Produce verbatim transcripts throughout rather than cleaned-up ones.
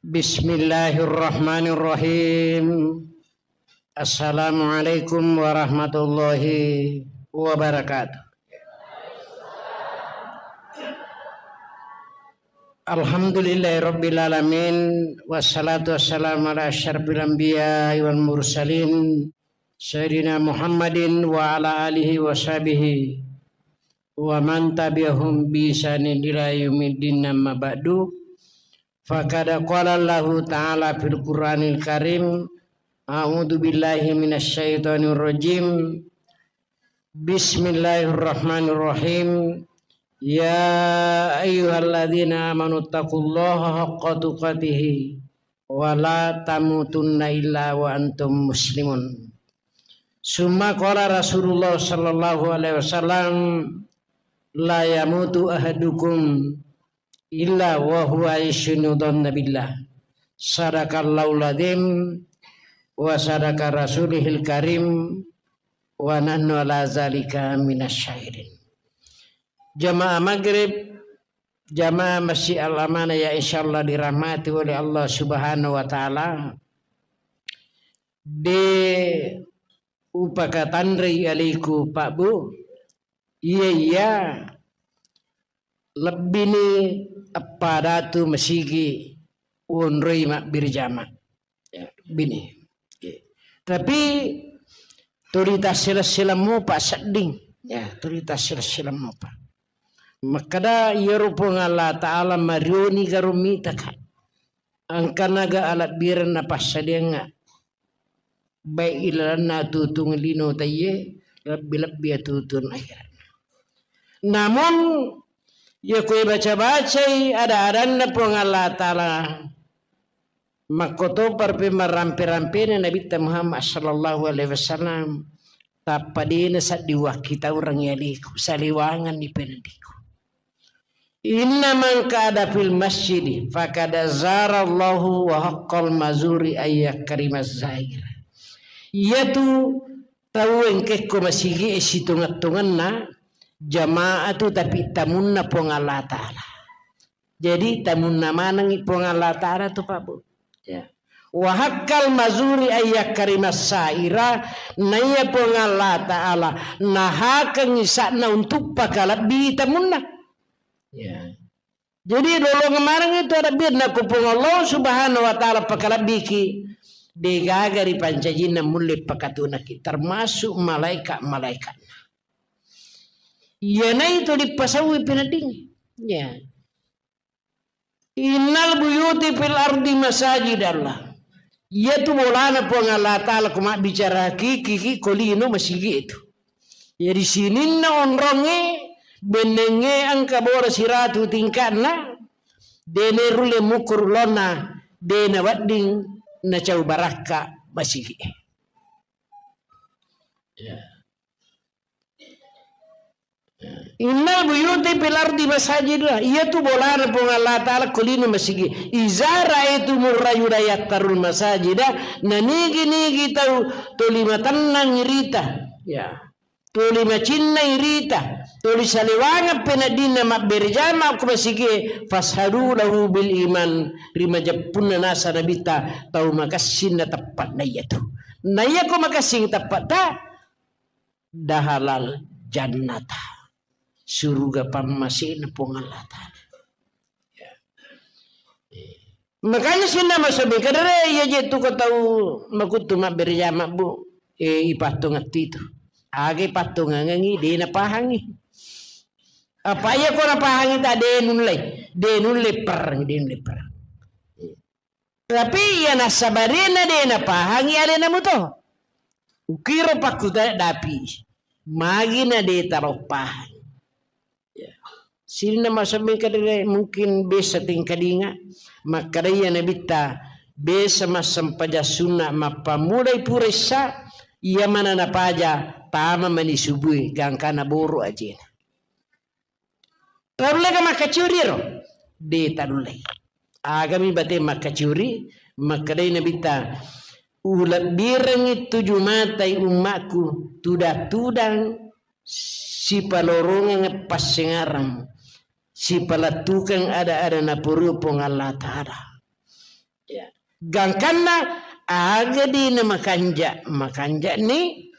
Bismillahirrahmanirrahim. Assalamualaikum warahmatullahi wabarakatuh. Alhamdulillahirabbil alamin, wassalatu wassalamu ala asyrafil anbiya'i wal mursalin, sayyidina Muhammadin wa ala alihi wa sahbihi wa man tabi'ahum bi ihsanin ila yaumiddin, amma ba'du. Faqad qala Allahu ta'ala fil Qur'anil Karim, a'udzu billahi minasy syaithanir rajim. Bismillahirrahmanirrahim. Ya ayyuhalladzina amanu taqullaha haqqa tuqatihi wa la tamutunna illa wa antum muslimun. Summa qala Rasulullah sallallahu alaihi wasallam, la yamutu ahadukum illa wa huwa yuhsinu dhanna billah. Sadaqallahul adzim wa sadaqa rasulihil karim wa nahnu ala zalika minasy syahidin. Jamaah maghrib, jamaah Masjid Al Amanah yang insyaallah dirahmati oleh Allah Subhanahu wa taala. De upakatanrei aliku, Pak Bu, iya, iya, lebbini eppa datu masigi wonroi mabbirjama. Ya, bini. Oke. Tapi tuli tassila-sila mopa sedding. Ya, tuli tassila-sila mopa. Makkada iyaro Puang Allah Ta'ala marioni garo mitaka. Engkanaga alebbirenna passadiangnga. Baik ilalenna atutung lino taiye, lebbi-lebbi atutung akhiratna. Namun, iya koe baca-bacai ada-adanna Puang Allah Ta'ala, makkotopar pe marampe-rampena Nabitta Muhammad sallallahu alaihi wasallam, tappa dena saddi wakkitaureng yaliku, saliwanganni pendiku. Inna man qa'ada fil masjidi faqad zarallahu wa haqqal mazuri ayyakrimaz zair. Iyatu tau engkekko masigi e sitongeng-tongenna jamaah tu, tapi tamunna Puang Allah Ta'ala. Jadi tamunna manengngi Puang Allah Ta'ala tu, Pak Bu. Ya. Wa haqqal mazuri ayyakrimas saira, naiya Puang Allah Ta'ala nahakengngi sa'na untuk pakalebbi tamunna. Ya. Jadi lolongeng maneng itu ada birna ku Puang Allah Subhanahu wa Ta'ala pakalebbiki, degaga ri pancajinna mulle pakatunaki, termasuk malaika-malaikatna. Iyanaitu dipasauwi peneddingnge. Ya. Innal buyuti fil ardi masajidallah. Iyatu bolana Puang Allah Ta'ala ko mabbicara hakiki ki ko lino masigi itu. Jadi sininna onrongnge, bennengnge engka bola siratu tingka'na, dene rulle mukur lonna, dena wedding nacau barakka masigi. Ya. Innal buyuti fil ardi masajidullah. Iyatu bolana Puang Allah Ta'ala ko lino masigi. Iza ra'aitumur rajula yattarul masajida, nanigi-nigi tau toli matennang irita. Ya. Toli macinnai rita. Toli salewangeng peneddinna mabbere jama ko masigi. Fashadu lahu bil iman. Ri majeppunna nasa Nabitta tau makessing na teppa na iyatu. Na iya ko makessing teppa ta, dahalal jannata, suruga pammasena Puang Allah Ta'ala. Ya. Makanya sinna masobi kadere iya je tu ko tau makuttu mabbere jama, Bu. Eh, ipattongeng tu. Aga ipattongengengi, de napahangi. Apa iya ko napahangi ta, de nulle, de nulle perang, de nulle perang. Tapi iya nassabarena de napahangi alena muto. Ukiro pakkutana dapi. Magi na de taro pahang. Ya. Sininna masabbing kadere mungkin besa tingkalinga. Makkada iya Nabitta besa massempajang sunna mappamulai pura issa, iya mana napaja tama mani subui gangkana boro ajena. Tarulleka makkacuri ro? De tarullei. Agami bate makkacuri, makkedai Nabitta, ulebbirengngi tuju matai ummakku, tudang-tudang sipalorongeng passengarang, sipalettukeng ada-ada napurio Puang Allah Ta'ala. Ya. Gangkanna aga dena makanja, makanja'ni,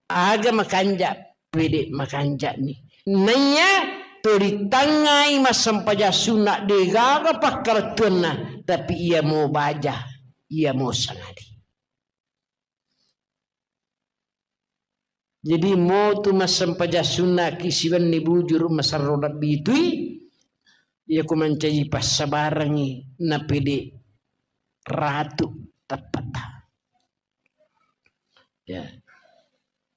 aga makanja, pede makanja'ni. Naiya to ritangngai massempajang sunna degaga pakkalettuanna, tapi iya mo baja, iya mo sangadi. Jadi, motu massempajang sunnaki siwenni bujuru masarro nabbitui, iya ko mancaji passabarengngi napede ratu teppata. Ya.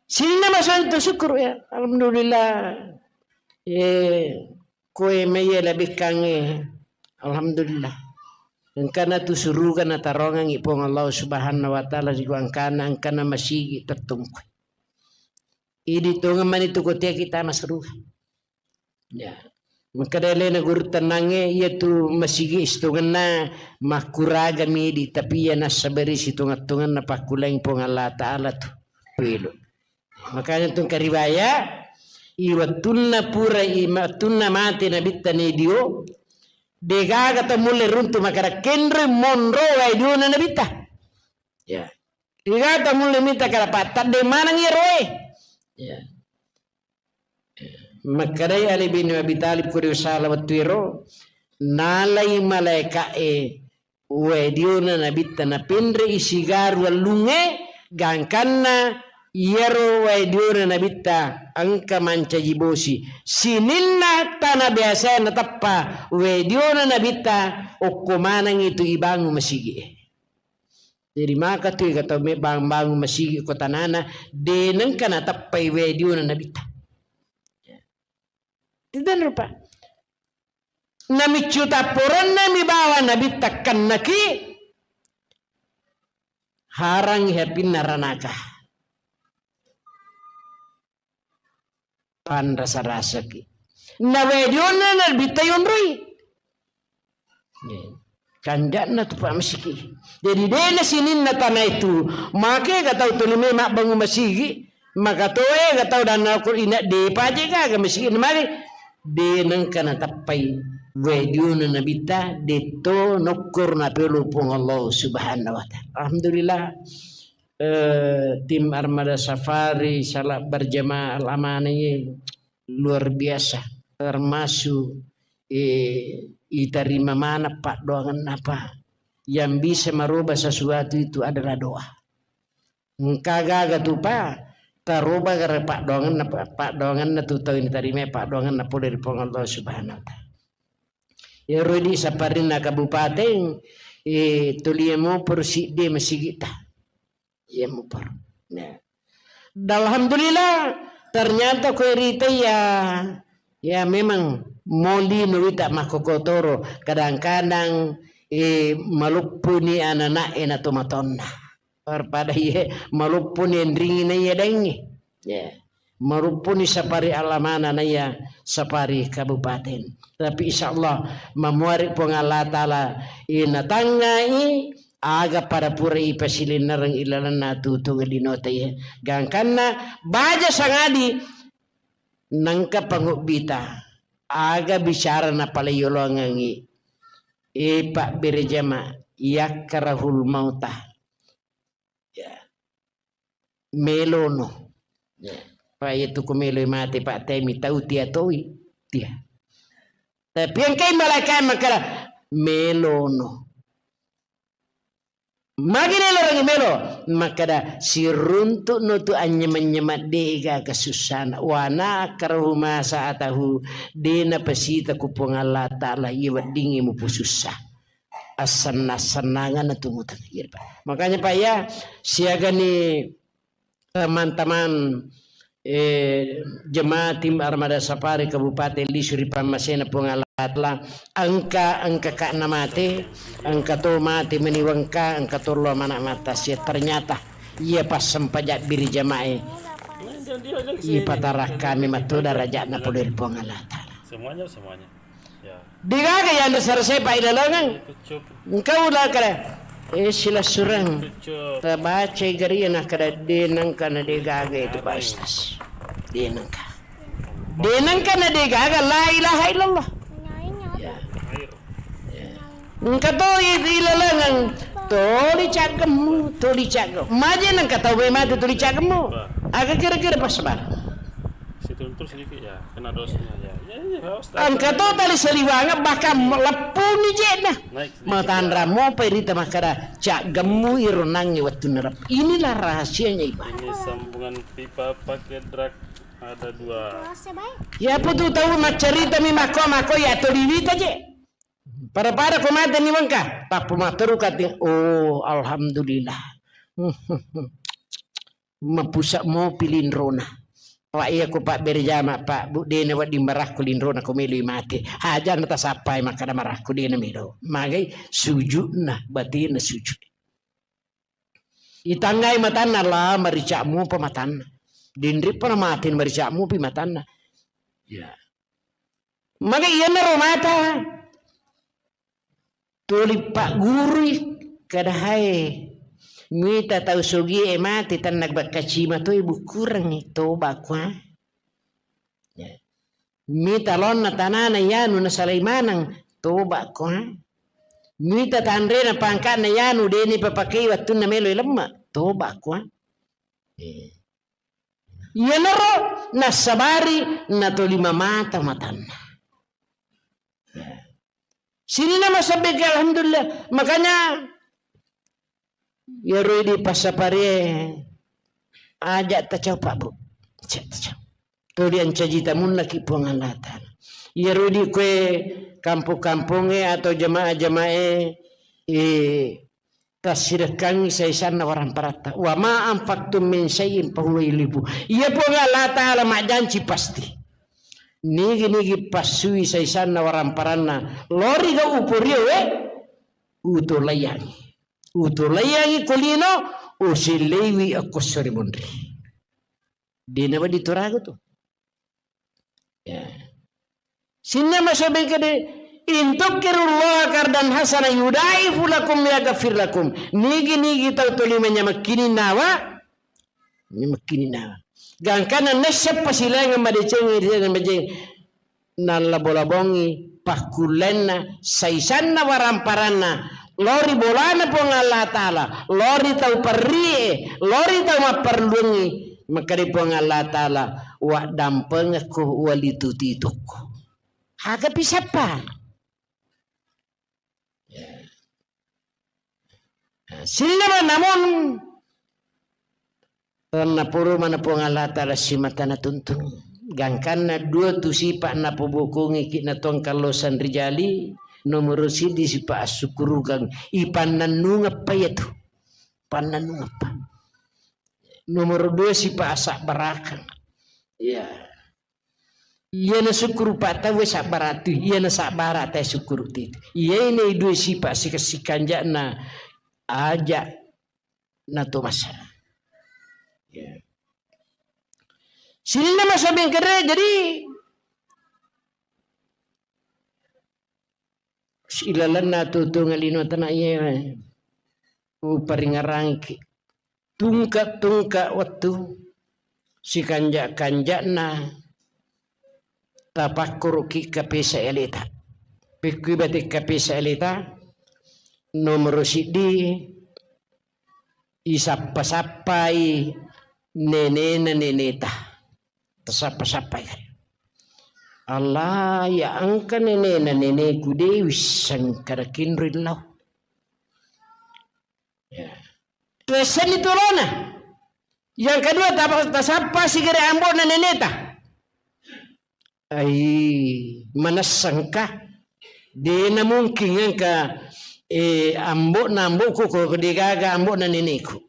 Sininna masantu syukur ya. Alhamdulillah. Eh, koe maiya labekkangnge. Alhamdulillah. Engkana tu suruga natarongengngi Puang Allah Subhanahu wa Ta'ala ri gangkanna engkana masigi tettungkui. Idi tongeng mani tu kotea kita masuruga. Ya. Makkeda alena guru tennangnge, iya tu masigi sitongenna makkuraga midi, tapi iya nassabari sitongeng-tongenna pakkulangi Puang Allah Ta'ala tu. Pelo. Makanya tu engka riwaya, i wettunna pura i, wettunna mate Nabitta Nadio, degaga tau mulle runtu makkeda kenroi monro wae diona Nabitta. Ya. Degaga tau mulle mita kada patta de maneng iyaro e. Ya. Makkedai Ali bin Abi Thalib kuri usala wettu ero, nalai malaeka'e wae diona Nabitta napenre'i sigaru wellungnge, gangkanna iyaro wae diona Nabitta engka mancaji bosi. Sininna tana biasae nateppa wae diona Nabitta, okko manengngi tu ibangun masigi'e. Jadi maka tu ega tau me bang-, bangun masigi ko tanana, de nengka nateppai wae diona Nabitta. Tidak rupa. Namiccu tapporenna mi bawa Nabitta kennaki, harang hapinna ranaka. Panrasa-rasaki. Na wae dionna Nabitta yonroi. Kanja'na tu Pak Masiki. Jadi dena sininna tanah itu, make ga tau tuli memang bangun masigi, maka toe ga tau dana kur ina de paje gaga masigi na mari. De nengka natappai wae dionna Nabitta, detto nokkor na pelo Puang Allah Subhanahu wa Ta'ala. Alhamdulillah. Eh, tim Armada Safari salat berjamaah Al-Amanah ini luar biasa, termasuk, eh, itarima mana paddoangenna apa yang bisa merubah sesuatu itu adalah doa. Engka gaga tu pa taroba gara paddoangenna, paddoangenna tu tau ini tarima paddoangenna pole ri Puang Allah Subhanahu wa Ta'ala. Iyaro di saparinna kabupaten, eh, tuli mopor sidde masigitta. Iya mopor. Nah. Dan alhamdulillah, ternyata ko rita ya, ya memang moli no wita makkokotoro, kadang-kadang, eh, maluppuni anak-anak e na tomatonna. Daripada iye maluppuni enringi na iya dengi. Ya. Maluppuni sapari alamana na iya sapari kabupaten. Tapi insya Allah mamuari Puang Allah Ta'ala ina tangngai aga pada pura ipasilinnereng ilalenna tutu linota iya. Gangkanna baja sangadi nengka pangubbita aga bicara na pale yolongengi. E, Pak Berejama, yakkarahul mauta. Ya. Melono. Ya. Pak, iya tu ku meloi mate, Pak, temi tau tia toi. Tia. Tapi engkai malaikat makkada, melono. Magi nelo rangi melo? Makkada, siruntuk no tu anyema-nyema dega kasussana. Wana karahu masa atahu dena pasita ku Puang Allah Ta'ala, iya weddingi mupusussa. Assenna-sennanganna tu mutang. Iya, Pak. Makanya, Pak, ya, siagani teman-teman, eh, jemaah tim Armada Safari Kabupaten Lisu ri pammasena Puang Allah Ta'ala, engka, engka ka na mate, engka to mate meni wengka, engka to lo mana mata sia. Ternyata iya passempajang biri jamae, iya patarakka mi matu darajatna pole ri Puang Allah Ta'ala. Semuanya, semuanya. Ya. Degaga yanre sarasai pailalengeng. Engka ula kada. Eh, silessureng. Tabacai gariya nakkada, de nengka na degaga itu, Pak Ustaz. De nengka. De nengka na degaga, la ilaha illallah. Ya. Ya. Engka to i-, ilalengeng, toli caggemmu, toli caggemmu. Maje nengka tau mai mate toli caggemmu. Aga kira-kira pas bar? Saya turun terus sedikit ya, kena dosanya ya. Ya, ya, Pak Ustaz. Engka to tali saliwangeng, bahkan leppuni jena. Naik sedikit, matanra ya. Mopa irita makkada, caggemmu ironangngi wettunna rep-. Inilah rahasianya ibadah. Ini sambungan pipa pakai drak ada dua. Ya, apa tu tau maccarita mi makko-makko ya, toli wita je. Pada-pada ko mate ni wengka, tappu matteru kati. Oh, alhamdulillah. Mapusa mopi linrona. Pak, iya ko Pak berjama, Pak, Bu, dena wedding marakku linrona ko melo mate. Hajana tasappai makkada marakku dena melo. Magai sujudna, batinna sujud. Itanggai matanna, la marica'mu pa matanna. Dinrippa na mate marica'mu pi matanna. Ya. Maka iyanaro mata. Tuli paggurui kada hae. Mita tau sogie mate tanna bakkacima toi bukkurengngi toba kua. Ya. Mita laonna tanana yanu nasalai maneng, toba ko, ha? Mita tanrena pangka'na yanu deni papakei wattunna melo lemma, toba ko, ha? Eh. Iyanaro nassabari natolima mata matanna. Ya. Sininna masabbeke, alhamdulillah. Makanya, iyaro idi passaparie aja tacau, Pak, Bu. Aja tacau. Tuli ancaji tamunnaki Puang Allah Ta'ala. Iyaro idi kue kampung-kampunge atau jamaah-jamaah e, eh, tassirekkangngi saisanna waramparatta. Wa ma anfaqtum min syai'in fahuwa yukhlifu. Iya Puang Allah Ta'ala majjanci pasti. Nigi-nigi passui saisanna waramparanna. Lori ga uporio we, utolaiyangi. Utolaiyangi ko lino, usilleiwi akko sori monri. Dena wedding torago tu. Ya. Sininna masobeng kede, "In tuqridullaha qardan hasana yudha'ifu lakum wa yaghfir lakum." Nigi-nigi tau tolima nyamakkini nawa, nyamakkini nawa. Gangkana nesseppa silaingeng madeceng, madeceng. Nallabo-labongi pakkullenna, saisanna waramparanna, lori bolana Puang Allah Ta'ala, lori tau perrie, lori tau mapparelluangngi, makkeda Puang Allah Ta'ala, "Waddampengekko, walitutitokko." Aga pisappa? Ya. Nah, sininna namun Napuru mana Puang Allah Ta'ala simata natuntung. Gangkanna dua tu sipa napobokongi ki na tongkallosan rijali, nomoro siddi sipa assukurukang, ipannannungeppa iyatu. Pannannungeppa. Nomoro dua sipa asabbarakang. Iya. Iyana sukkuru pa tauwe sabbaratu, iyana sabbara tae sukkuru titu. Iyae na dua sipa sika-, sikanja'na aja nato masa. Ya. Sininna masa bengkere, jadi ilalenna tutunga lino tana iye uparingarangki. Tungka-tungka wettu, sikanja-kanja'na tapakkuruki kapesa eleta. Pekkui bate kapesa eleta, nomoro siddi, isappa-sappai nenena neneta. Tasappa-sappai. Allah, ya engka nenena neneku de wisseng kada kinroi lao. Ya. Tuessenni tulona. Yang kedua, tapa-, tasappa sigere ambo'na neneta. Ai, manessengka. Dena mungkin engka, eh, ambo'na ambo'ku ko degaga ambo'na neneku.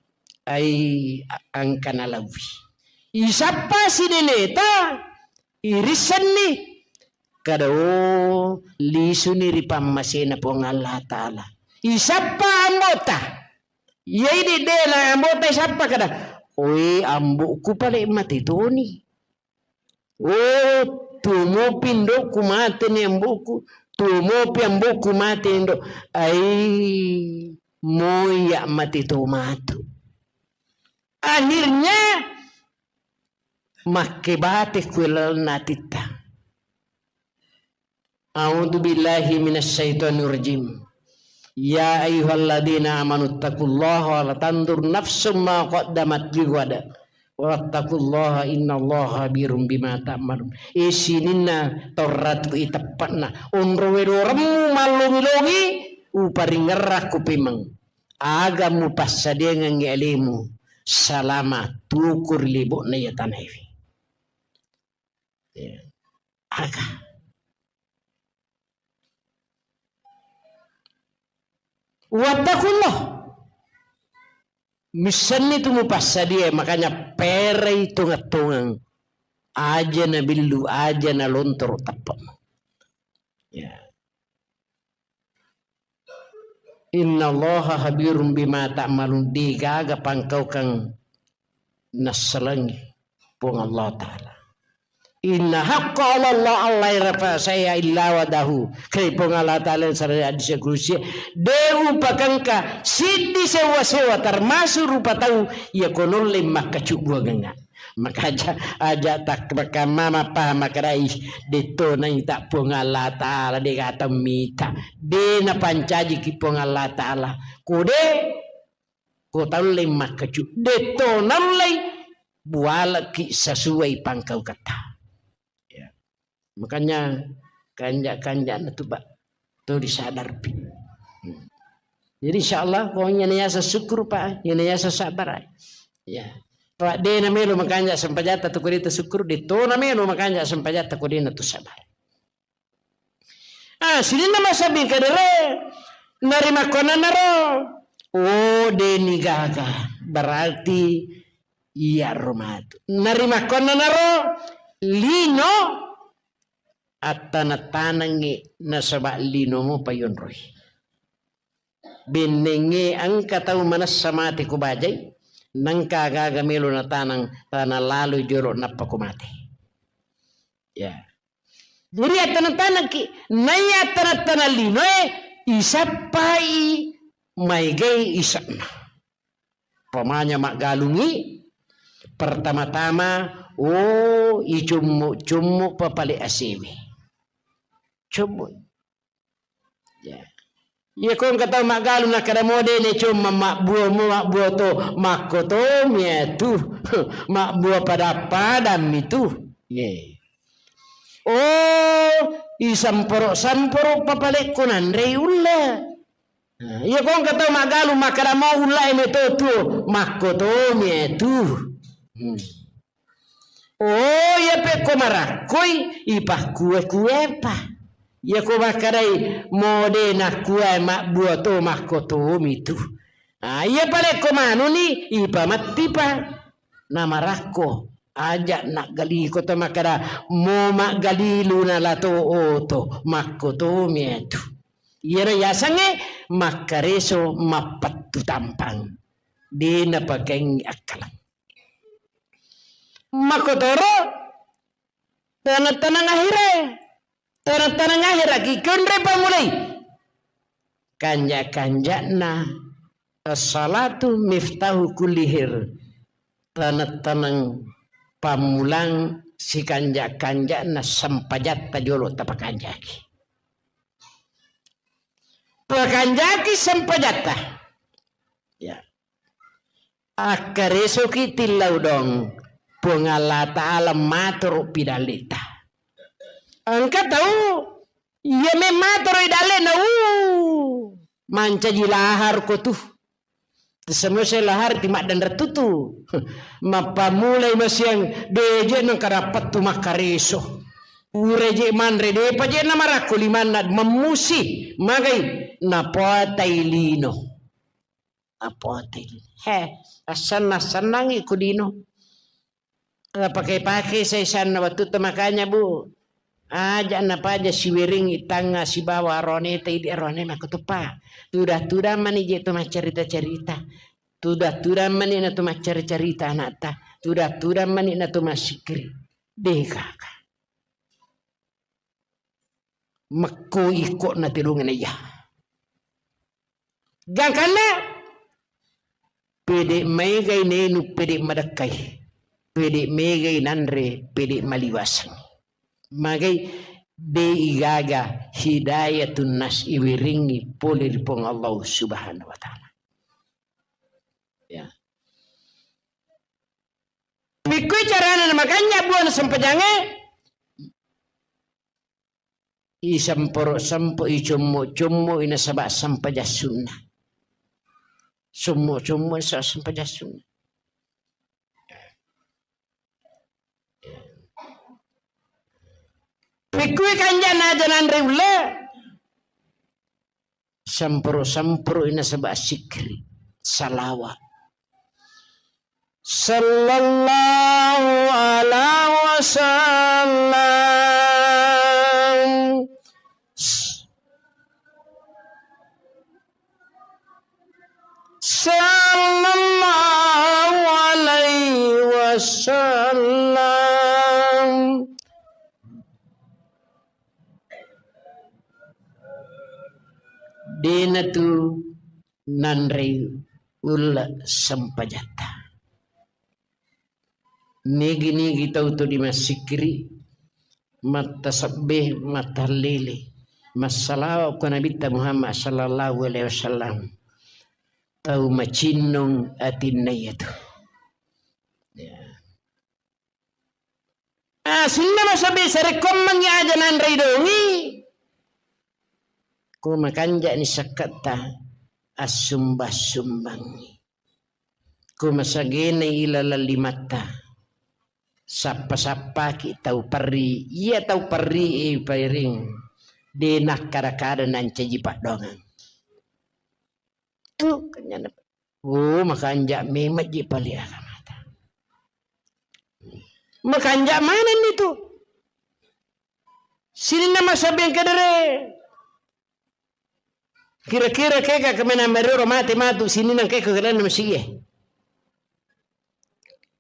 Ai, a-, engka nalauwi. Isappa si neneta, irissenni. Kada, oh, lisuni ri pammasena Puang Allah Ta'ala. Isappa ambo'ta. Iyai de-, dena ambo'ta isappa kada, "Oi, ambo'ku pale mate toni. Oh, tuo mopi indo'ku mate ni ambo'ku, tuo mopi ambo'ku mate indo'. Ai, moi ya mate to matu." Akhirnya, makkebate kuelalna atitta. A'udzubillahi minasyaitonirrajim. Ya ayyuhalladzina amanu taqullaha wa la tanzur nafsum ma qaddamat lighad. Wattaqullaha innallaha khabirum bima ta'malun. E sininna tau ratu iteppa'na. Onro wedoremmu mallongi-longi, uparingerrakku pemeng. Aga mupassadiangengngi alemu salama tuku ri lebo'na iya tanaewe. Ya. Aga. Wattaqullah. Missenni tu mupassadia, makanya perai tongeng-tongeng. Aja nabillu, aja nalontoro teppe'mu. Ya. Innallaha khabirum bima ta'malun, degaga pangkaukeng nassalengi Puang Allah Ta'ala. Inna haqqa 'ala Allah alla yurafa'a syai'an illa wada'ahu. Kai Puang Allah Ta'ala sareng hadis kudusi, de upakengka siddi sewa-sewa termasuk rupa tau iya ko nolle makkacubbuangengnga. Maka aja, aja tak makamma mapaham makkedai, detto naita Puang Allah Ta'ala, de gaga temmita. De napancajiki Puang Allah Ta'ala. Ko de, ko taulle makkacu. Detto naullei bualeki sesuai pangkauketta. Ya. Makanya kanja-kanjana tu, Pak, to disadarpi. Hmm. Jadi insya Allah, pokoknya niasa syukur, Pak, niasa sabar. Ya. Pak, de namelo makanja sempajatta tu ko de tu syukur, de to namelo makanja sempajatta ko de na tu sabar. Ah, sininna masabbing kedere, narimakkonanaro, oh, deni gaga. Berarti iyaro matu. Narimakkonanaro, lino, attana-tanangngi nasaba linomo payonroi. Bennengnge engka tau manessa mate ko bajai, nengka gaga melo natanang, tana laloi jolo nappa ko mate. Ya. Jadi attana-tanakki, naiya attana-tana linoe, isappai maegai ise'na. Pamanya maggalungi, pertama-tama, oh, icummu-cummu papale asewe. Cummu. Ya. Iya ko engka tau maggalung nakkeda mo de ne cuma mabbua mo, mabbua to, makko tomi tu. Mabbua pada-padammi tu. Ye. Oh, isamporo-samporo papalekko nanrei ulla. Nah, iya ko engka tau maggalung makkeda mo ulla e meto tu, makko tomi tu. Hmm. Oh, iya pekko marakkoi, ipakkue-kuepa. Iya ko makkedai mo de nakkue mabbua to makko tomi tu. Ah, iya palekko manuni, ipamettipa. Namarakko, aja naggaliko to makkeda mo maggalilu nalato oto, makko tomi tu. Iyaro yasengnge makkareso mappettu tampang. De napakengngi akkaleng. Makkotoro, taneng-taneng ahire, taneng-taneng ahiraki konre pamulai. Kanja-kanjana, as-salatu miftahu kulli khair. Taneng-taneng pammulang sikanja-kanjana sempajatta jolo tapakanjaki. Pakanjaki sempajatta. Ya. Akkaresoki tillau dong, Puang Allah Ta'ala matoro pidalleta. Engka tau, iya memmatoro idallena, uh, mancaji lahar ko tu. Semua lahar ti maddanre tutu. Mappamulai masiang, deje nengka dapat tu makkareso. Ureje manre, depa je namarakko limanna, memmusi, magai, napotai lino. Apote. He, assanna-assannangi ku lino. Napake-pake saisanna wettu to makanya, Bu. Aja napaja siweringi tangnga sibawa aroneta idi arone makkutuppa. Tuda-tuda mani je to maccarita-carita. Tuda-tuda mani na to maccari-carita anakta. Tuda-tuda mani na to massikkiri. Degaka. Mekko ikko na tedongeng iya. Gangkanna pede maegai nenu, pede madekkai, pede maegai nanre, pede maliwaseng. Magai de igaga hidayatun nas iwiringi pole ri Puang Allah Subhanahu wa Ta'ala. Ya. Pikkui carana namakanja buana sempajangnge? Isamporo-sampo, icommo-commo, inasaba sempajang sunna. Sommo-sommo, inasaba sempajang sunna. Pikkui kanjana aja nanre ulle. Sampuru-sampuru inasaba sikkiri, salawa. Sallallahu ala wasallam. Sallallahu alaihi wasallam. Dena tu nanrei ulle sempajatta. Nigi-nigi tau tu dimassikkiri, mattasebbe, mattahallili, massalawa ko Nabitta Muhammad sallallahu alaihi wasallam, tau macinnong atinna iyatu. Ya. Ah, sininna masabbi sarekkoammengngi aja nanrei dongi. Ko makanja'ni sakketta, assumba-sumbangngi. Ko masagenai ilalang limatta, sappa-sappaki tau perri. Iya tau perri e pairing, de nakkada-kada nancaji paddoangeng. Tu kenyana. Oh, makanja memang ji pale agamata. Makanja manenni tu. Sininna masabbi engka dere. Kira-kira kega kemena merero mate matu sininna kega kena masigi.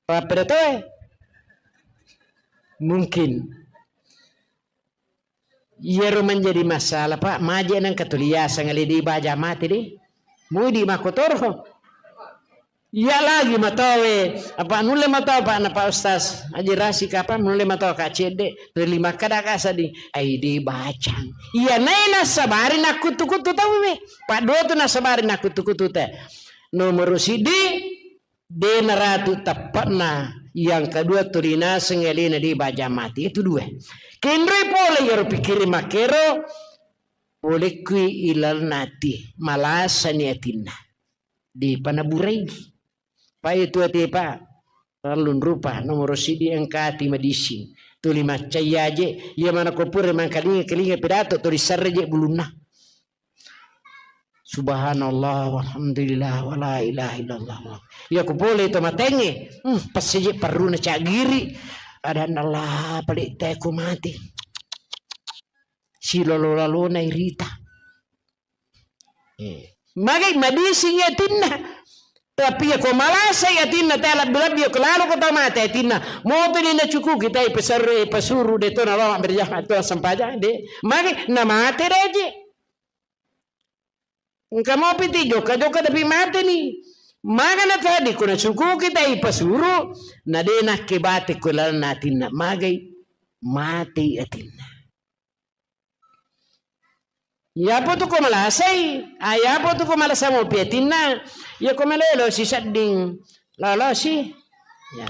Apa pada tahu? Mungkin. Iyaro menjadi masalah, Pak. Maje nengka tuli yaseng ale de baja mate de. Mudi makkotoro. Iya lagi matowe, apa nulle matoa, Pak, na Pak Ustaz Haji Rasik, apa nulle matoa ka cedde, tuli makkada ka seddi, ai de bacang. Iya nai nasabari nakkuttu-kuttu tau we. Pak dua tu nasabari nakkuttu-kuttu te. Nomor siddi, de naratu teppe'na, yang kedua tuli naseng alena de baja mati. Itu dua. Kenroi pole iyaro pikkiri makkero, polekkui ilalna ati, malasani atinna. Depa naburai. Pa itu ati pa, rallung rupa, nomor siddi engka ati madising. Tuli maccai aje, iya mana ko pura mangkalinga-kalinga pidato, tuli sarre je bulunna. Subhanallah, walhamdulillah, wala ilaha illallah. Iya ko pole to matengnge, hmm, passeje parruna caggiri. Adanna Allah, pale te ko mati. Silolo-lalona irita. Eh. Magai madising atinna. Tapi iya ko malasai atinna, te labbi-labbi iya ko lalo ko tau mate atinna. Moto ni nacukuki tai pesarre, pasuru de to nalama berjamaah to sempajang de. Magai namate de je. Engka mopi ti jokka-jokka tapi mate ni. Magana tadi ko nacukuki tai pasuru, na de nakke bate ko lalenna atinna. Magai mate atinna. Yapo tu ko malasai, ah, yapo tu ko malasa mopi atinna, iya ko malelo si sedding, lolosi. Ya.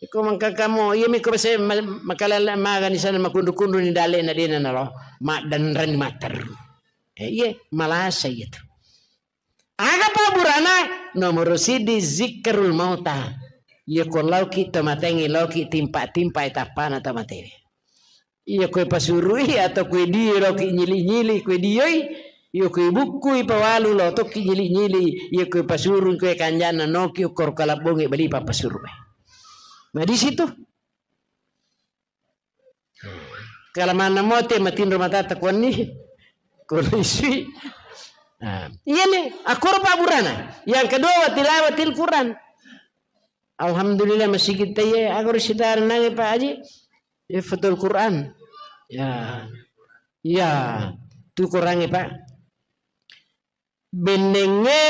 Iko mangkakamo, iya mi ko bese ma-, makalala magani sana makundu-kundu ni dale na dena nalo, maddanrani matteru. Eh, iya, malasa iya tu. Aga paburana? Nomor siddi zikrul mauta. Iya ko lauki to matengnge, lauki timpa-timpa e tappana to matewe. Iya koe pasurui atau koe dio loki nyili-nyili koe dioi, iya koe bukkui pawalu lo tokki nyili-nyili, iya koe pasurui koe kanjana noki ukkoro kalabbonge bali papasuru. Nah, di situ. Kalamanna mote matinro matata kuanni. Kondisi. Nah, iya nih, akkoro paburana. Yang kedua, wa tilawatil Quran. Alhamdulillah, masigi taiye, aga ro sitara nange, Pak Haji? Ihfadul Quran. Ya. Ya. Tu Qurange, Pak. Bennengnge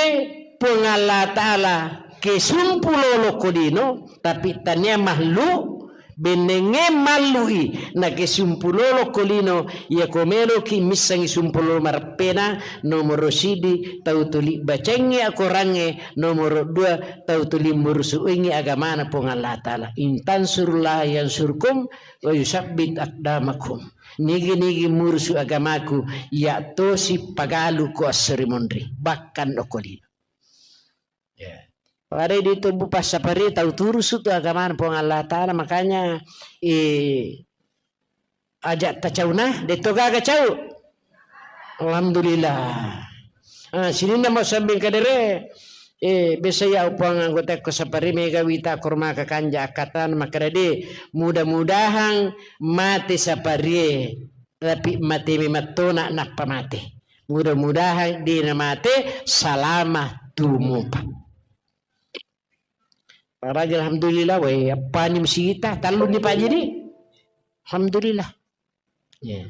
Puang Allah Ta'ala kesumpu lolo kodino, tapi tania makhluk Bennengnge mallu'i, nakesimpulolo ko lino, iyako meloki missengngi sumpulolo mareppena, nomoro sidi, tau tuli bacengngi akorangnge, nomoro dua, tau tuli murusu'ingngi agamana Puang Allah Ta'ala. In tansurullaha yansurkum wa yusabbit aqdamakum. Nigi-nigi murusu agamaku, iya tosi pagalu ko esso ri munri, bahkan okko lino. Ya. Pada di tubuh passapari tau turusu tu agamana Puang Allah Ta'ala, makanya, eh, aja tacauna, detto gaga cau. Alhamdulillah. Ah, sininna mau sambing kadere, eh, biasa ya upang anggota ko sapari mega wita kurma kakanja akatan makkada de, mudah-mudahan mate saparie, tapi mate memettona nappa mate. Mudah-mudahan de namate salama tumupa. Paraja alhamdulillah, weh, appani musigita, talluni pajini. Alhamdulillah. Ya.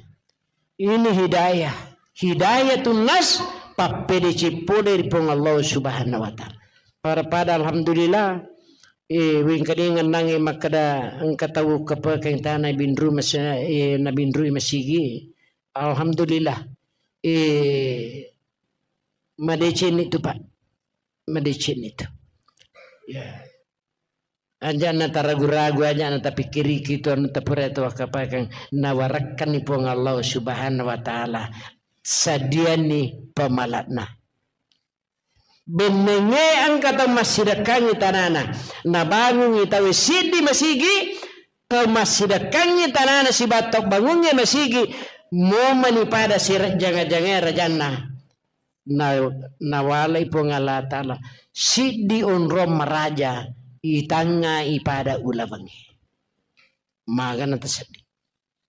Ini hidayah. Hidayatun nas, pappede cippo dari Puang Allah Subhanahu wa Ta'ala. Pada-pada alhamdulillah, eh, wingkadingan nange makkada engka tau kepekeng tana binru mas-, eh, nabinrui masigi. Alhamdulillah. Eh, madeceng itu, Pak. Madeceng itu. Ya. Aja' na taragu-ragu, aja' na tapikkiriki tu anu tapura tu wakapakang nawarakkanni Puang Allah Subhanahu wa Ta'ala. Sadianni pamala'na. Bennengnge engka tau massidekkangngi tanana, nabangungngi tau siddi masigi, tau massidekkangngi tanana sibawa tau bangungnge masigi, momani pada sirejjanga-jangae rajanna. Na, nawalai Puang Allah Ta'ala siddi onrong maraja itangnga ipada ulawengnge. Magana taseddi.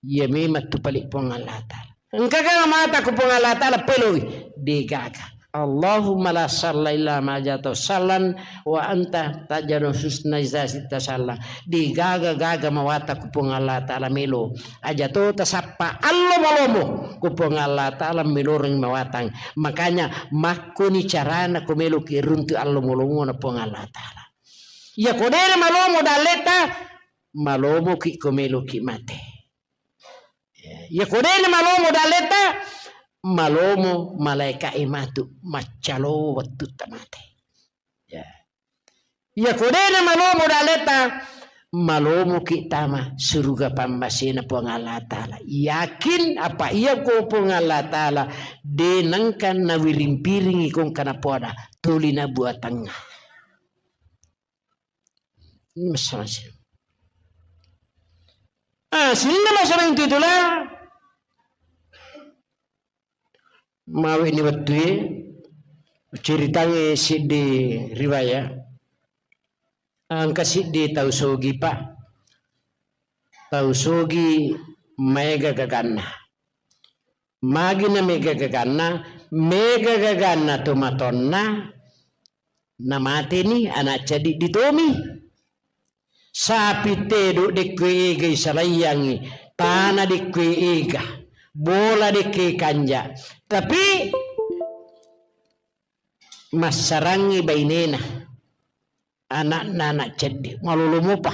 Iya memang tu pale Puang Allah Ta'ala. Engkaga mata ku Puang Allah Ta'ala peloi? Degaga. Allahumma la salla illa ma ja'altahu sallan wa anta taj'alul husna idza syi'ta salla. Degaga-gaga mawata ku Puang Allah Ta'ala melo. Aja to tasappa allo malomo ku Puang Allah Ta'ala meloreng mawatang. Makanya makkoni carana ko meloki runtu allo malomona Puang Allah Ta'ala. Iya ko dena malomo dalleta, malomoki ko meloki mate. Iya ko dena malomo dalleta, malomo malaika'e matu maccalo wettutta mate. Ya. Iya ko dena malomo dalleta, malomoki tama suruga pammasena Puang Allah Ta'ala. Yakin apa iya ko Puang Allah Ta'ala de nengka nawiring-piringi kongka napoada tuli na buatangnga. Ini masalah sih. Ah, sininna masalah itu itulah. Mawe ni wettue, ceritangnge siddi riwayat. Engka siddi tau sogi, Pak. Tau sogi maega gaganna. Magi na mega gaganna, mega gaganna tomatonna, namateni ana' cadiddi tomi. Sapi tedo' dekko egai salaiyangngi, tana dekko ega, bola dekko kanja. Tapi massarangngi bainena, ana'na ana' cedde, malolo mopa.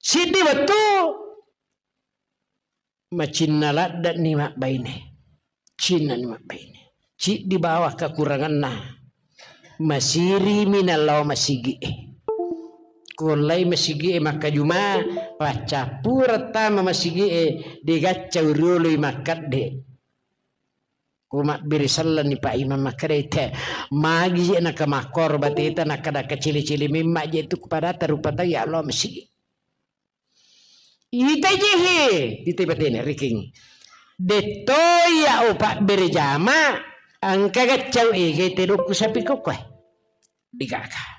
Siddi wettu macinna ladde'ni mabbaine. Cinnani mabbaine. Ciddi bawang kakuranganna. Masirimi nallao masigi'e. Kollai masigi'e makkajuma, paccappureng tama masigi'e, degaccau rioloi makkedde. Ko mabbere sellenni Pak Imam makkedai te, magi je naka makkoro bateta, nakkada kacili-cili memma je tu kepada tarupa tau ya Allah masigi. Ita je he, ita batena riking. Detto ya o pabbere jama, engka gaccau ege tedokku sapi kokkoe. Digaga.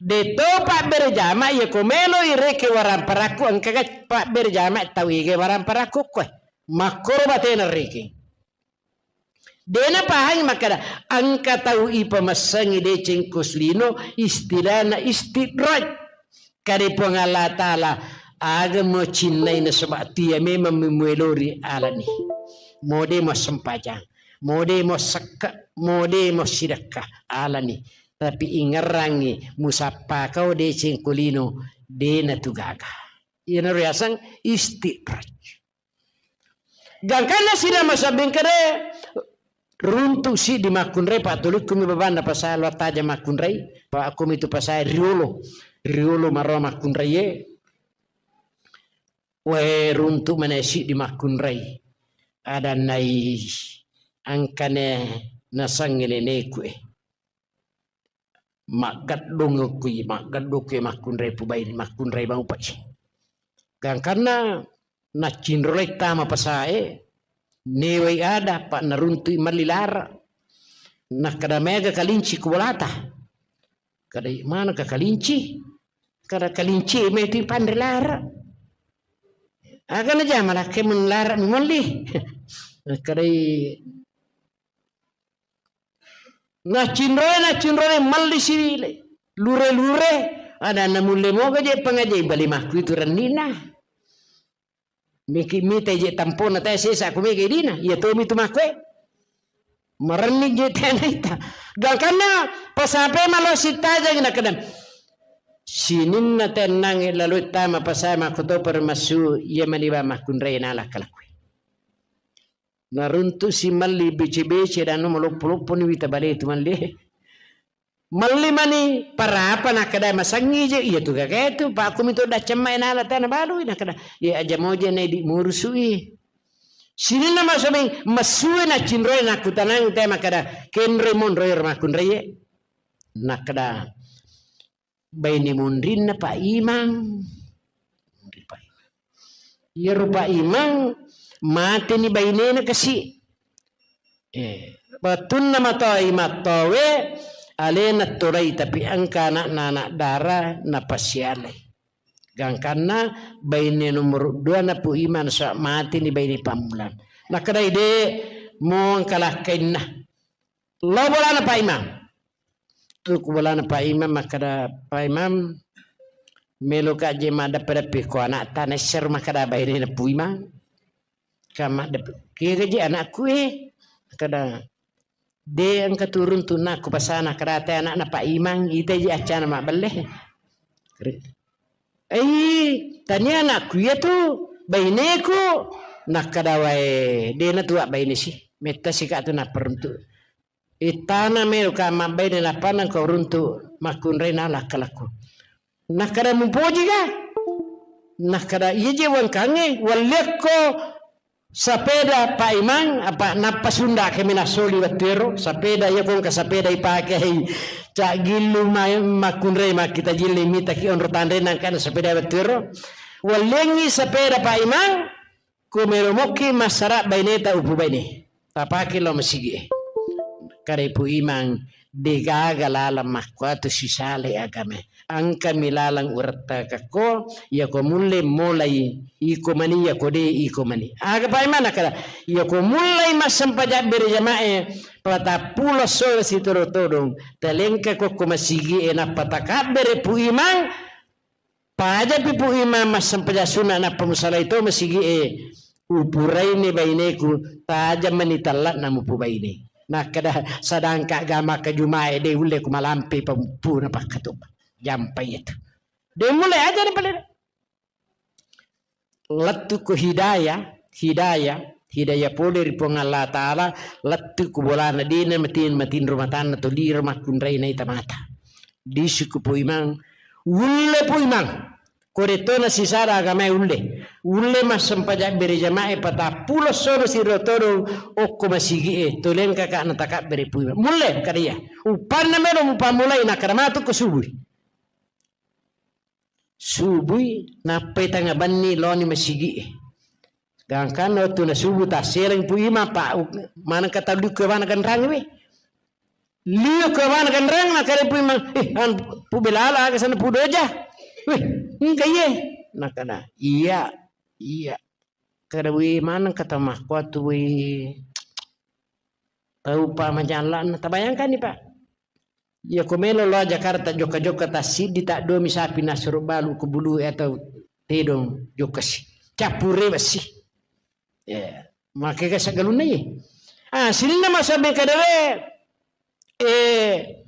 Detto pabbere jama, ya ko melo ireke waramparakku, engka gac-, pabbere jama tau ege waramparakku koe. Makkoro batena riking. De napahangi makkeda, engka tau ipamessangi deceng ko lino, istilahna istidraj. Kade Puang Allah Ta'ala, aga mo cinnai nasaba tia memang memuelori alani. Mode mo sempajang, mode mo sekka, mode mo sidekka alani. Tapi ingerrangi musappa kau deceng ko lino, De' natu gaga. Iyanaro yaseng istidraj. Gangkanna sininna masa bengkere, runtu' siddi makkunrai, pattulikkumi babanna pasae lao taja makkunrai, pa' akkomitu pasae riolo, riolo maro makkunraie. Wae, runtu' mane siddi makkunrai. Adanna, i, engkane nasengnge neneku e. Maggeddong kui, maggeddong kui makkunrai pubaine, makkunrai maupai. Gangkanna naccinrolai tama pasae, newai ada, pa' naruntu'i melli lara'. Nakkeda, "Maega kalinci ku bolata?" Kada, "Manengka kalinci?" Kada, "Kalinci metu ipanre lara'." "Aga najama lakke mun lara' mi molli?" Kada, i, Naccinroi, naccinroi, melli si lure-lure, adanna, "Mulle moga je' pangajai bali makku itu renni'na. Miki mita je' tampona tae sesa ku mega idina, iya tomi tu makku e. Marenni je' tae naita." Gangkanna pasape malo sitajang nakkeda, "Sininna tennangnge lalo tama pasae makkutopa ri massu, iya mani ba makkunrai nala kalakkue." Naruntu' si melli bece-bece, danu maloppo-lopponi wita bale tu melli. Melli mani parapa, nakkeda, "Masengngi je'." "Iya tu gaga tu, pa' akkomi to daccamma e nala tana balui." Nakkeda, "Iya aja moja na idi' murusu'i." Sininna masobeng massue naccinroi, nakkutanang te makkeda, "Kenroi monroi ro makkunraie?" Nakkeda, "Baine monrinna Pak Imang." Monri Pak Imang. Iyaro Pak Imang mateni bainena kasi. Eh, wettunna matoa Imang towe, alena tolai, tapi engka anakna anak dara napasialai. Gangkanna baine nomor dua na Pu Imang, nasaba mateni baine pammulang. Nakkedai, "De', mo engka lakkainna." Lao bolana Pak Imang. Tu ku bolana Pak Imang, makkeda, "Pak Imang, meloka je maddeppe-deppe ko anakta, naissero makkeda bainena Pu Imang." Ka maddeppe, "Kega je anakku e?" Makkeda, "De' engka turung tu nakku pasana, keda te anakna Pak Imang, ita je accana mabbelle." "Ei, tania anakku iya tu, baineku." Nakkeda, "Wae, de' na tu abbaine si. Metta sika tu napparuntu." Ittana melo ka mabbaine, nappa nengka uruntu makkunrai nala lakkalakku. Nakkeda, "Mupoji ga?" Nakkeda, "Iya je wangkangnge, walliakko sapeda Pak Imang, apa nappa sunda kami nasoli wettuero, sapeda iya ko engka sapeda ipake hei, cak gillu ma-, makkunrai makkita jilli mitaki onro tanre nangkana sapeda wettuero. Walliangngi sapeda Pak Imang, ko melo mokki massara baineta upu baine. Tapake lao masigi'e." Kare Pu Imang, "De' gaga lalang makkuatu sisale agamae. Engkami lalang urettakakko, iyako mulle molai iko mani, iyako de' iko mani." Aga Pak Imang nakkeda, "Iyako mullei massempajang bere jama'e, patappulo soro sitodong-todong, talengka kokko masigi'e, nappa takabbere Pu Imang, pajapi Pu Imang massempajang sunna, nappa musalai to masigi'e, upuraini baineku, tajang mani talla'na mupubaine." Nakkeda, "Sadangka agama ka Jumae de' ulle ku malampe pampuna pakkatobba." Jampai itu. De' mulle aja ni pale. Lettu ko hidayah, hidayah, hidayah pole ri Puang Allah Ta'ala, lettu ko bolana, de' na matin-, matinro matanna to liro makkunrai naita mata. Lisu ko Pu Imang, ulle Pu Imang. Ko de' to na sisara agamae ulle. Ulle massempajang bere jama'e patappulo soro siro todong okko masigi'e, to lengkaka na takabbere Pu Imang. Mulle kada iya. Uppanna melo mupammulai, nakkeda matu ko subui. Subui, nappai tengnga benni laoni masigi'e. Gangkanna wettu na subuh tassereng Pu Imang, pa, u-, manengka tau liu ko bana ganrang we. Liu ko bana ganrang, nakkeda Pu Imang, "Eh, an, Pu Belala, aga sana Pu Doja?" "Weh, engka iye." Nakkeda, "Iya, iya." Kada we maneng kata makkuatu we. Tau pa majalla'na, tabayangkanni, Pak. Iya ko melo lao Jakarta, jokka-jokka tassiddi, taddomi sapi nasuro balu ko bulu atau tedong jokkasi. Cappure bessi. Ya, makega sagalunna ye. Ah, sininna masabe kadare, eh,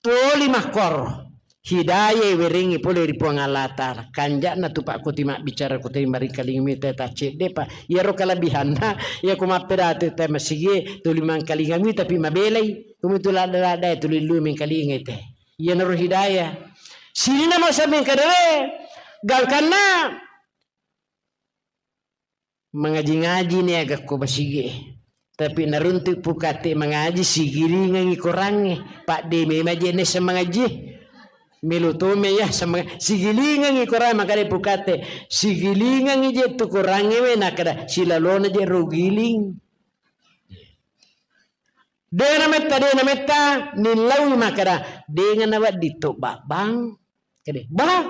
toli makkoro. Hidayah werengngi pole ri Puang Allah Ta'ala. Kanja'na tu, Pak, ko timabbicara ko tei maringkalinga mita ta cedde, Pak. Iyaro kalebihanna, iya ko mappedatu te masigi tuli mangkalinga mita pi mabelai. Kumitu ladda-ladda tuli lu mengkalinga te. Iyanaro hidayah. Sininna masa mengkadere, gangkanna mangaji-ngaji ni aga ko masigi. Tapi naruntu pukate mangaji, sigilingengi korangnge. Pak de memang je nessa mangaji. Melo tome ya sama sigilingengi korang, makade pukate. Sigilingengi je tu korangnge we, nakada silalona je ro giling. Dena metta, dena metta, nillaui makada, dengana wedding to babbang. Kade, ba,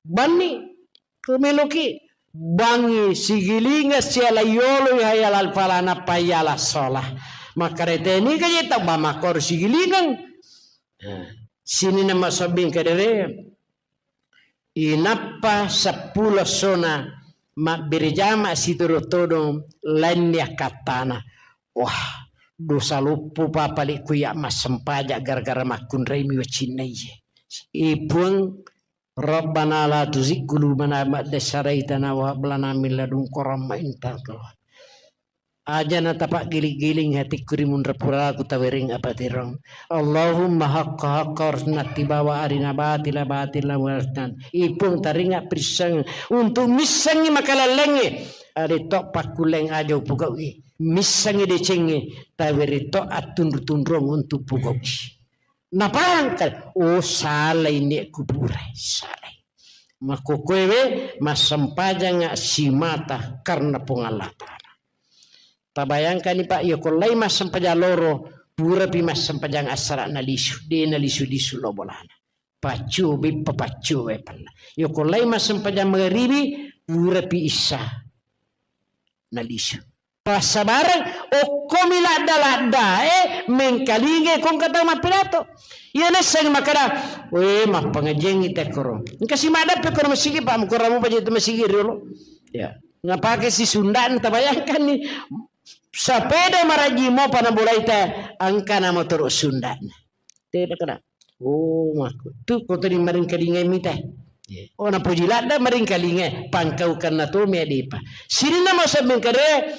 banni, ko meloki, bangi sigilinga siala yolo, hayya alal falah nappa hayya alas shalah. Makare teni kaje tau ba makor sigilingeng. Nah, sininna masobbing kadere, inappa seppulo essona mabbere jama situru todong lainni akkattana. Wah, dosa loppo papale ku ya massempajang gara-gara makkunrai mi wacinna iye. E Puang, Rabbana la tuzigh qulubana ba'da idh hadaytana wa hab lana min ladunka rahmah innaka antal wahhab. Aja na tapaggiling-giling hatikku ri munra puraku tawereng apatirong. Allahumma haqqa haqqa warzuqna ittiba wa arina batila batila warzuqna. Ipung taringa pirisseng untuk missengi makalallengnge. Ade to pakkulleng aja upugau'i. Missengi decengnge tawere to attunru-tunrung untuk pugau'i. Napahangka, oh, salai ni kuburai, salai. Makkokkoe we, massempajanga simata karena Puang Allah Ta'ala. Tabayangkani, Pak, iya ko lai massempajang loro, purapi massempajang assara nalisu, de nalisu-lisu lo bolana. Paccu, beppa paccu we pella. Iya ko lai massempajang magaribi, purapi issa nalisu. Passabareng, okkomi ladda-ladda, eh, mengkalinga kongka tau mappidato. Iya naissengi makkada, "Weh, mappangajiangngi tekkoro." Engka si maddappe koro masigi, Pak, mukura mupa je tu masigi riolo. Ya. Ngapake si sunda'na, tabayangkanni. Sapeda maraji mopa nabolai te, engka na motoro sunda'na. Tena kada. Oh, makku. Tu ko tadi maringkalingai mita. Oh, napoji ladda maringkalingai, pangkaukanna to mi adepa. Sininna masa mengkare,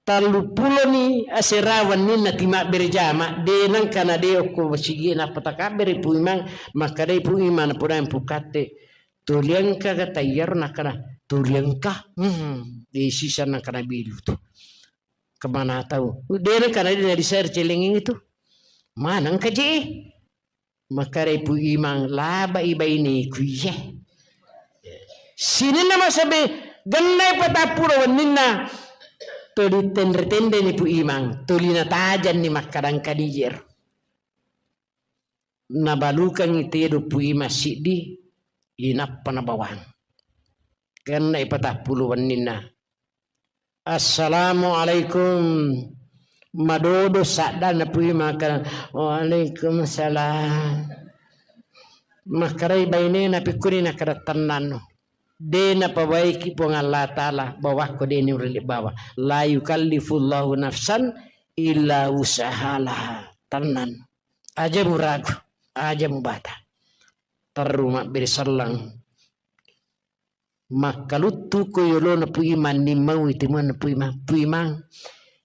talluppuloni asera wenninna timabbere jama, de nangkana de okko masigi nappa takabbere Pu Imang, makkadai Pu Imang, napodai Pu Katte, "Toli engka ga taiyaro?" Nakkada, "Toli engka." Hmm, de sisa nangkana bilu tu. Kemana tau? De nangkana de nadisare celengeng itu. Maneng ka je. Makkadai Pu Imang, "Labai baineku iye." Sininna masabe, gennai patappulo wenninna, tuli tenre-tenreni Pu Imang, tuli natajanni makkadang kadijero. Nabalukangngi tedo Pu Imang siddi, inappa nabawang. Gennai patappulo wenninna, "Assalamualaikum." Madodo saddanna Pu Imang, makkada, "Waalaikumsalam." Makkarai bainena, "Pikkuni?" Nakkada, "Tennanno. De napabaiki Puang Allah Ta'ala, bawakko de niulle bawa. La yukallifullahu nafsan illa wus'aha laha." Tennanno. Aja muragu, aja mubata. Terru mabbere selleng. Makkaluttu ko yolona Pu Imang, nimmaui timuanna Pu Imang. "Pu Imang,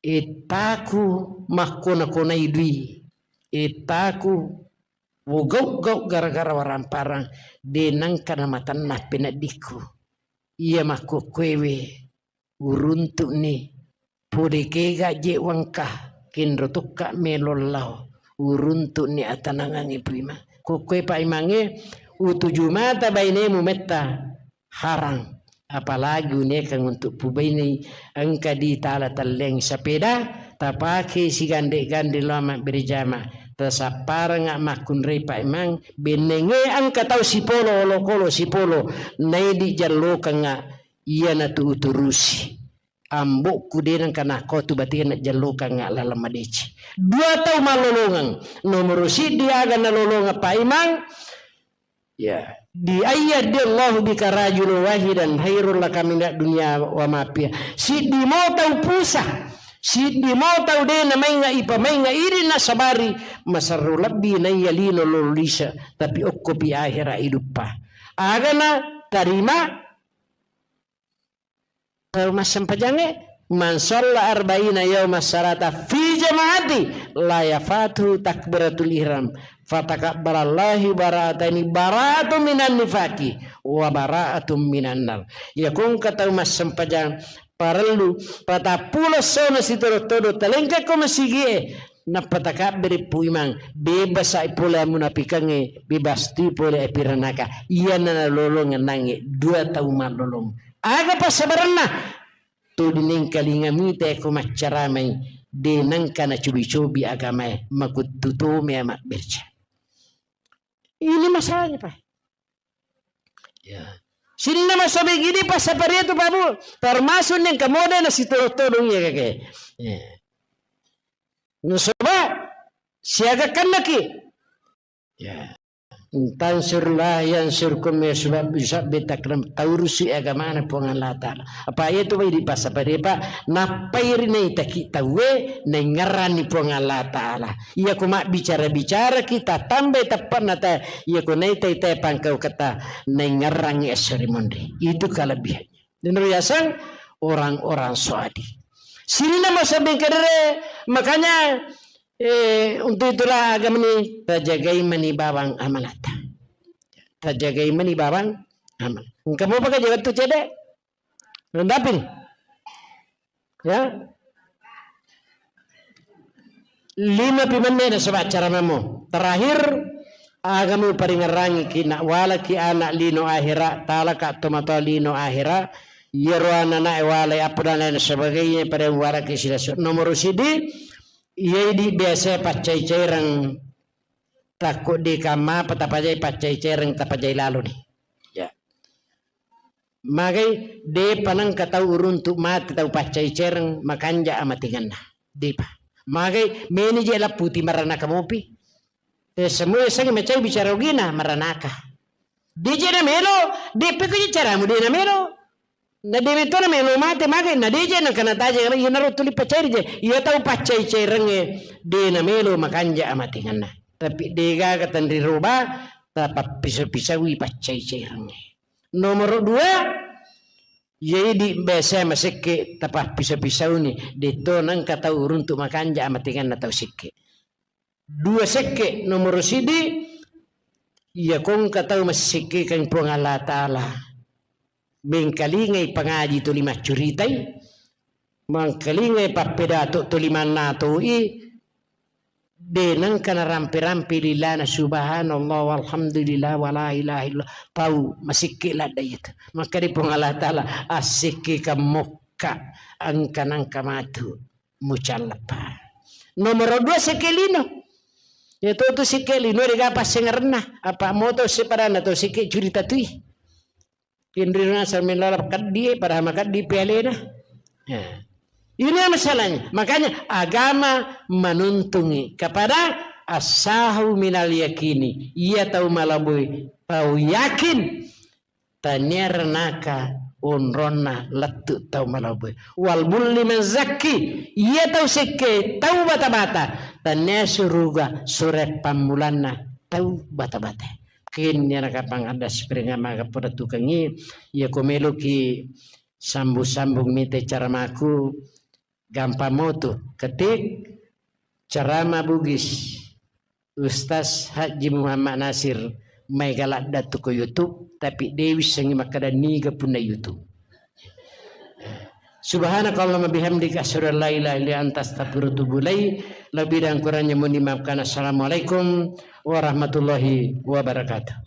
ettaku makkona-konai dui. Ettaku wogau-gau gara-gara waramparang, de nangka namatenna peneddikku. Iya makkokkoewe uruntu'ni, pole kega je wengka, kenro tokka melo lao, uruntu'ni atanangangnge Pu Imang." Kokkoe Pak Imangnge, utuju mata bainemu metta harang, apalagi unekeng untuk pubainei engka di tala telleng sapeda, tapake sigande-gande lao mabbere jama, tasapparengnga makkunrai Pak Imang, bennenge engka tau sipolo, olokolo sipolo, naidi jallokengnga, iyanatu uturusi. Ambokku de nengka nakko tu batinna jallokang laleng madeceng. Dua tau malolongeng. Nomoro siddi aga nalolongeng Pak Imang, ya, di ayyahdiyallahu bika rajulan wahidan khairul laka minad dunya wa ma fiha. Siddi mo tau pusa. Siddi mo tau de namainga ipamainga idi nasabari, maserro lebbi naiya lino lolo lise, tapi okkopi ahera iduppa. Agana tarima tau massempajangnge, "Man shalla arba'ina yauma salata fi jama'ati la yafatuhu takbiratul ihram, fatakabbalallahu bara'ataini, bara'atun minan nifaqi wa bara'atun minan nar." Iya ko engka tau massempajang parellu patappulo essona sitodo-todo talengka ko masigie, nappa takabbiri Pu Imang, bebasa pole amunapikangnge, bebas tu pole api ranaka. Iyana nalolongeng nangnge dua tau mallolong. Aga passabarenna? Tuli nengkalinga mita ko maccaramai, de nengka nacobi-cobi agamae, makuttu tomea mabberca. Ini masalahnya, Pak. Ya. Sininna masobeng idi passaparia tu, Pak Bu, termasuk nengka mode nasitodong-todong iya kake. Ya. Nasaba siaga kannaki. Ya. Tansurlah yansurkum ya, sebab bisa betakram taurusi agamana Puang Allah Ta'ala. Apa iya tu bai di pasapare, Pak? Nappai ri naitaki tauwe naingerrani Puang Allah Ta'ala. Iya ko mabbicara-bicaraki tatambai teppanna ta, iya ko naitai-tai pangkau kata naingerrangi esso ri monri. Itu kelebihannya. Dan riasang orang-orang soadi. Sininna masa bengkedere, makanya Eh, untuk itulah agama ini tajagai mani bawang amalata. Tajagai mani bawang amal. Engka mopa ka jaga tu cede? Rendapin. Ya. Lima pi menne nasaba acara mamo. Terakhir, agama paringerangi ki nak walaki anak lino akhira, talaka tomatoa lino akhira, yero anak-anak walai apa dan lain sebagainya pada walaki silasu. Nomor sidi, Iya idi biasa paccai-caireng, takko de kamma apa tapajai paccai-caireng, tapajai laloni. Ya. Magai depa nengka tau uruntu mate tau paccai-caireng makanja amatengenna. Depa. Magai meni je lapputi maranaka mopi. Eh, semua sangi macai bicara ogina maranaka. Deje na melo, depe ko caramu de na melo. Na dewe to na melo mate magai, na deje na kana taje, iyanaro tuli paccai je. Iya tau paccai-cairengnge de na melo makanja amatengenna. Tapi degaga tenri roba, tapappiso-pisaui paccai-cairengnge. Nomoro dua, iya idi biasa masekke tapappiso-pisauni, de to nengka tau uruntu makanja amatengenna tau sekke. Dua sekke, nomoro sidi, iya ko engka tau massekkekeng Puang Allah Ta'ala, mengkalingai pangaji tuli maccuritai, mengkalingai pappedato tuli mannatoi, de nengka narampe-rampe lilana subhanallah walhamdulillah wala ilaha illallah, tau masekke ladda iyatu. Makkeda Puang Allah Ta'ala, assekkekeng mokka engka nengka matu. Mucallapa. Nomoro dua sekke lino. Iya to tu sekke lino de ga passengerenna. Apa moto sepadanna to sekke curita tui. Pinrina samilala keddi, padahal makeddi pialena. Ya. Ini masalahnya. Makanya agama menuntungi kepada asahu minal yakini. Iya tau malaboi, tau yakin. Tania renaka onronna lettu tau maloboi. Wal bulli man zakki, iya tau sekke tau bata-bata. Tania suruga sure pammulanna tau bata-bata. Kenni anak kapang ada spring amaga poda tukangi, iya ko meloki sambung-sambung mite caramaku, gampang motu. Ketik ceramah Bugis. Ustaz Haji Muhammad Nasir, maega ladda tu ko YouTube, tapi de wissengi makkeda niga punna YouTube. Subhanakallahumma bihamdika, asyhadu an la ilaha illa anta, astaghfiruka wa atubu ilaik. Lebih dan kurangnya mohon dimaafkan. Assalamualaikum warahmatullahi wabarakatuh.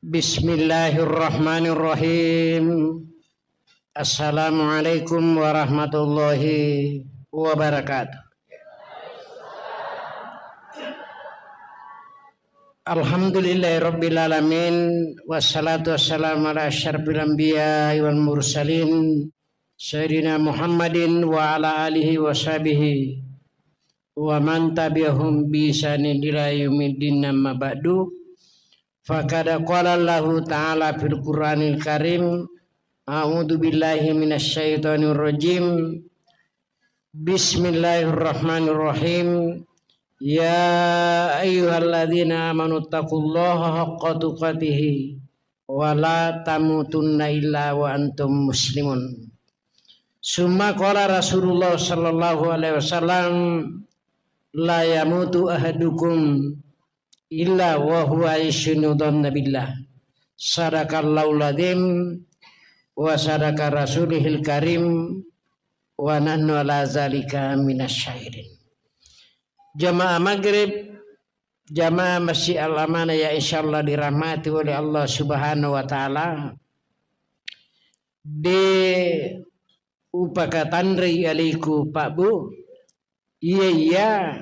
Bismillahirrahmanirrahim. Assalamualaikum warahmatullahi wabarakatuh. Alhamdulillahirabbil alamin, wassalatu wassalamu ala asyrafil anbiya'i wal mursalin, Sayyidina Muhammadin wa ala alihi wa sahbihi wa man tabi'ahum bi ihsanin ila yaumiddin, amma ba'du. Faqad qala Allahu ta'ala fil Qur'anil Karim, a'udzu billahi minasy syaithanir rajim. Bismillahirrahmanirrahim. Ya ayyuhalladzina amanu taqullaha haqqa tuqatihi wa la tamutunna illa wa antum muslimun. Summa qala Rasulullah sallallahu alaihi wasallam, la yamutu ahadukum illa wa huwa yuhsinu dhanna billah. Sadaqallahul adzim wa sadaqa rasulihil karim wa nahnu ala zalika minasy syahidin. Jamaah maghrib, jamaah Masjid Al Amanah yang insyaallah dirahmati oleh Allah Subhanahu wa Ta'ala. De upakatanrei aliku, Pak Bu. Iya, iya.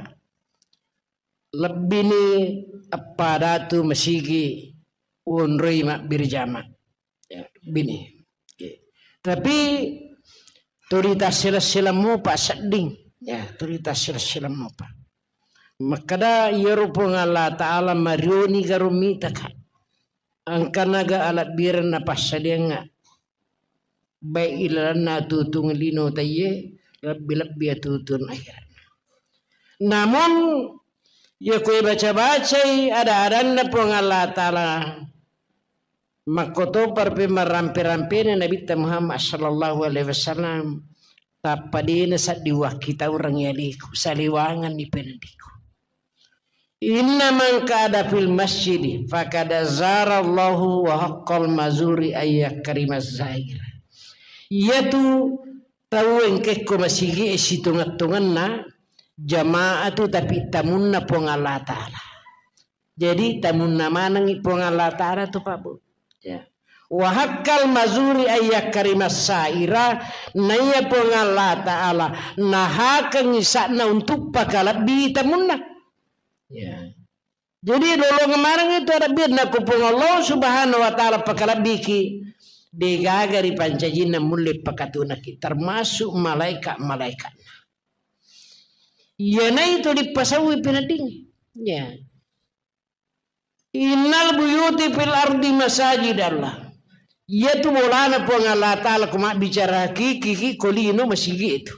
Lebbini eppa datu masigi wonroi mabbirjama. Ya, bini. Oke. Tapi tuli tassila-sila mopa sedding. Ya, tuli tassila-sila mopa. Makkada iyaro Puang Allah Ta'ala marioni garo mitaka. Engkanaga alabbirenna passadiangnga. Baik ilalenna atutung lino taiye, lebbi-lebbi atutung akhiratna. Namun, iya koe baca-bacai ada-adanna Puang Allah Ta'ala, makkotopa rupi marampe-rampena Nabitta Muhammad sallallahu alaihi wasallam, tappa dena saddi wakkitaureng yaliku, saliwanganni pendiku. Inna man qa'ada fil masjidi faqad zarallahu wa haqqal mazuri ayyakrimaz zair. Iyatu tau engkekko masigi e sitonget-tongenna jamaah tu, tapi tamunna Puang Allah Ta'ala. Jadi tamunna manengngi Puang Allah Ta'ala tu, Pak Bu. Ya. Wa haqqal mazuri ayyakrimas saira, naiya Puang Allah Ta'ala nahakengngi sa'na untuk pakalebbi tamunna. Ya. Jadi lolongeng maneng itu adabbirna ku Puang Allah Subhanahu wa Ta'ala pakalebbiki, degaga ripancajinna mulle pakatunaki, termasuk malaika-malaikatna. Iyanaitu dipasauwi peneddingnge. Ya. Innal buyuti fil ardi masajidallah. Iyatu bolana Puang Allah Ta'ala ko mabbicara hakiki ki ko lino masigi itu.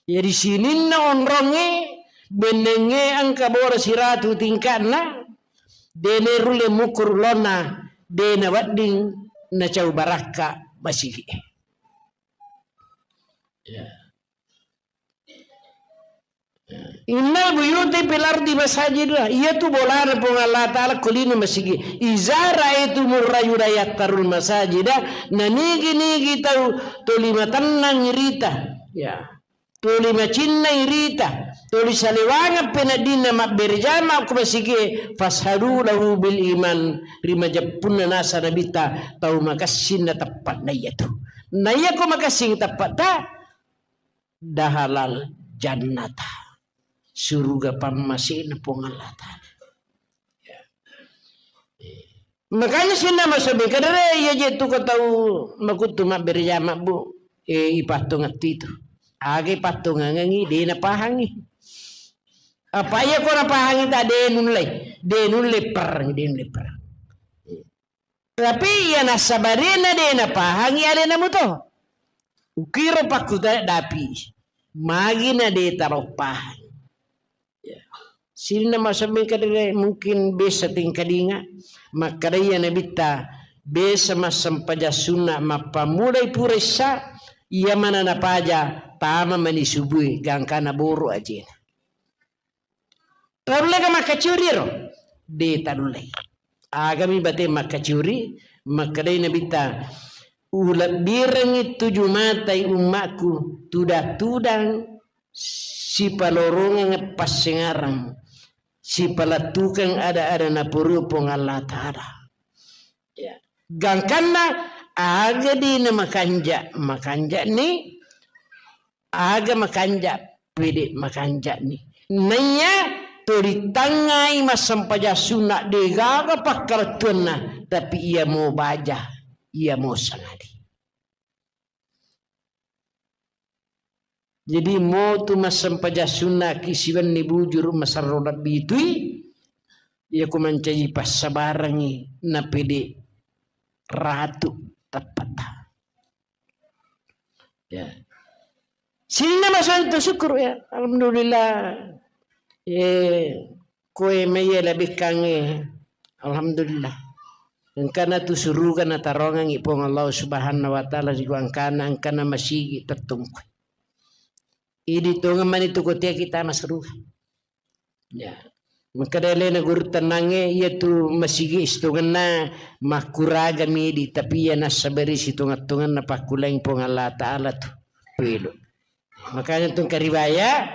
Jadi sininna onrongnge, bennengnge engka bola siratu tingka'na, dene rulle mukuru lonna, dena wedding nacau barakka masigi. Ya. Innal buyuti fil ardi masajidullah. Iyatu bolana Puang Allah Ta'ala ko lino masigi. Iza ra'aitumur rajula yattarul masajida, nanigi-nigi tau tuli matennang irita. Ya. Tuli macinnai rita. Tuli salewangeng peneddinna mabbere jama ko masigi, fashadu lahu bil iman. Rimajeppunna nasa Nabitta tau makessinna teppa'na iyatu. Na iyako makessing teppa'ta, dahalal jannata, suruga pammasena Puang Allah Ta'ala. Ya. Makanya sininna masobi kadere iya je tu ko tau makuttu mabbere jama, Bu, e, ipattongettu itu. Aga ipattongengengi, de napahangi. Apa iya ko napahangi ta, de nullei, de nulle perang, de nulle perang. Tapi iya nassabarena de napahangi alena muto. Ukiro pakkutana dapi. Magi na de taro pahang. Ya. Sininna masobi kadere mungkin biasa tingkadinga. Makkada iya Nabitta biasa massempajang sunna mappamulai pura issa, iya mana napaja tama mani subui gangkana boro ajena. Tanulleka makkacuri ro? De tanullei. Agami bate makkacuri, makkedai Nabitta, ulebbirengngi tuju matai ummakku, tudang-tudang sipalorongeng passengarang, sipalettukeng ada-ada napurio Puang Allah Ta'ala. Ya. Gangkanna aga dina makanja, makanjani, aga makanja, pede makanjani. Naiya tuli tangngai massempajang sunna, degaga pakkalettuanna, tapi iya mo baja, iya mo sangadi. Jadi motu massempajang sunnaki siwenni bujuru masarro nabbitui, iya ku mancaji passabarengngi napede ratu teppata. Ya. Sininna masontu syukur ya. Alhamdulillah. Eh, koe maiya labekkangnge. Alhamdulillah. Engkana tu suruga natarongangngi Puang Allah Subhanahu wa Ta'ala ri gangkanna engkana masigi tettungkui. Idi tongeng mani tu kotea kita masuruga. Ya. Makkeda alena guru tennangnge, iya tu masigi sitongenna makkuragami di, tapi iya nassabari sitongeng-tongenna pakkuleang Puang Allah Ta'ala tu. Pelo. Makanya tu engka riwaya,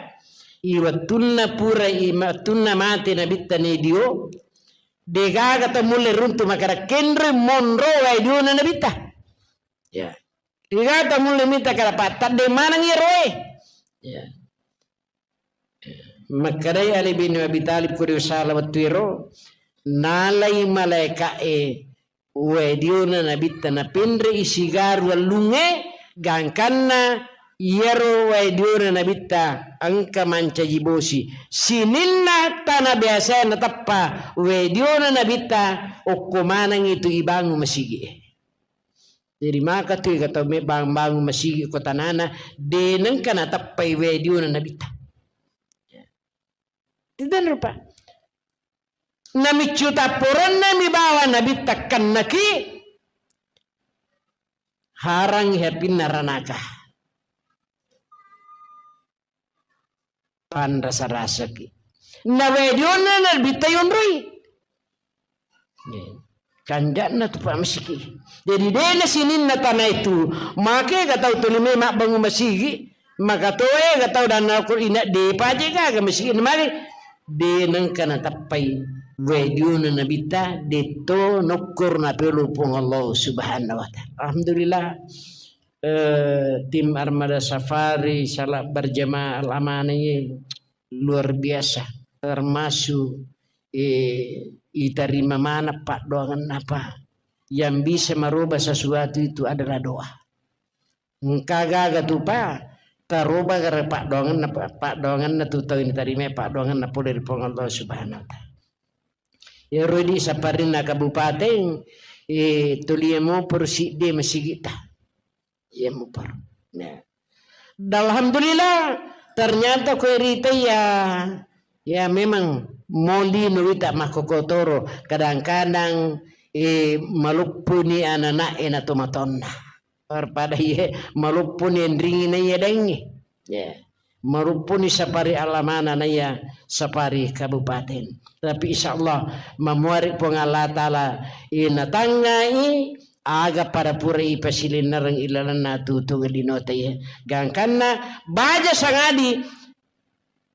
i wettunna pura i, wettunna mate Nabitta Nadio, degaga tau mulle runtu makkeda kenroi monro wae diona Nabitta. Ya. Degaga tau mulle mita kada pattadde maneng iyaroe. Ya. Makkedai Ali bin Abi Thalib ko de usala wettu ero, nalai malaeka'e wae diona Nabitta napenre'i sigaru wellungnge, gangkanna iyaro wae diona Nabitta engka mancaji bosi. Sininna tana biasae nateppa wae diona Nabitta, okko manengngi tu ibangun masigi'e. Jadi maka tu ega tau me bang-, bangun masigi ko tanana, de nengka nateppai wae diona Nabitta. Tidak rupa. Namiccu tapporenna mi bawa Nabitta kennaki harang hapinna ranaka. Panrasa-rasaki. Na wae diona Nabitta yonroi. Kanja'na tu Pak masigi. Jadi dena sininna tanah itu, make ga tau tuli me mabbangun masigi, maka toe ga tau dana ko ina de paje gaga masigi na mari. De nengka natappai wae diona Nabitta, detto nokkor na pelo Puang Allah Subhanahu wa Ta'ala. Alhamdulillah. Eh, tim Armada Safari salat berjamaah Al-Amanah ini luar biasa, termasuk, eh, itarima mana paddoangenna, Pak. Yang bisa merubah sesuatu itu adalah doa. Engka gaga tu, Pak, taroba gara paddoangenna, Pak, paddoangenna tu tau ini tarima paddoangenna pole ri Puang Allah Subhanahu wa Ta'ala. Iyaro di saparinna kabupaten, eh, tulie mopor sidde masigita. Iya mopor. Ya. Dan alhamdulillah, ternyata ko rita ya, ya memang moli no wita makkokotoro, kadang-kadang, eh, maluppuni anak-anak e na tomatonna. Warpada iye maluppuni enringi na iya daingi. Ya. Maluppuni sapari alamana na iya sapari kabupaten. Tapi insya Allah mamuari Puang Allah Ta'ala inatangngai aga pada pura ipasilinnereng ilalenna tutung dinota iya. Gangkanna baja sangadi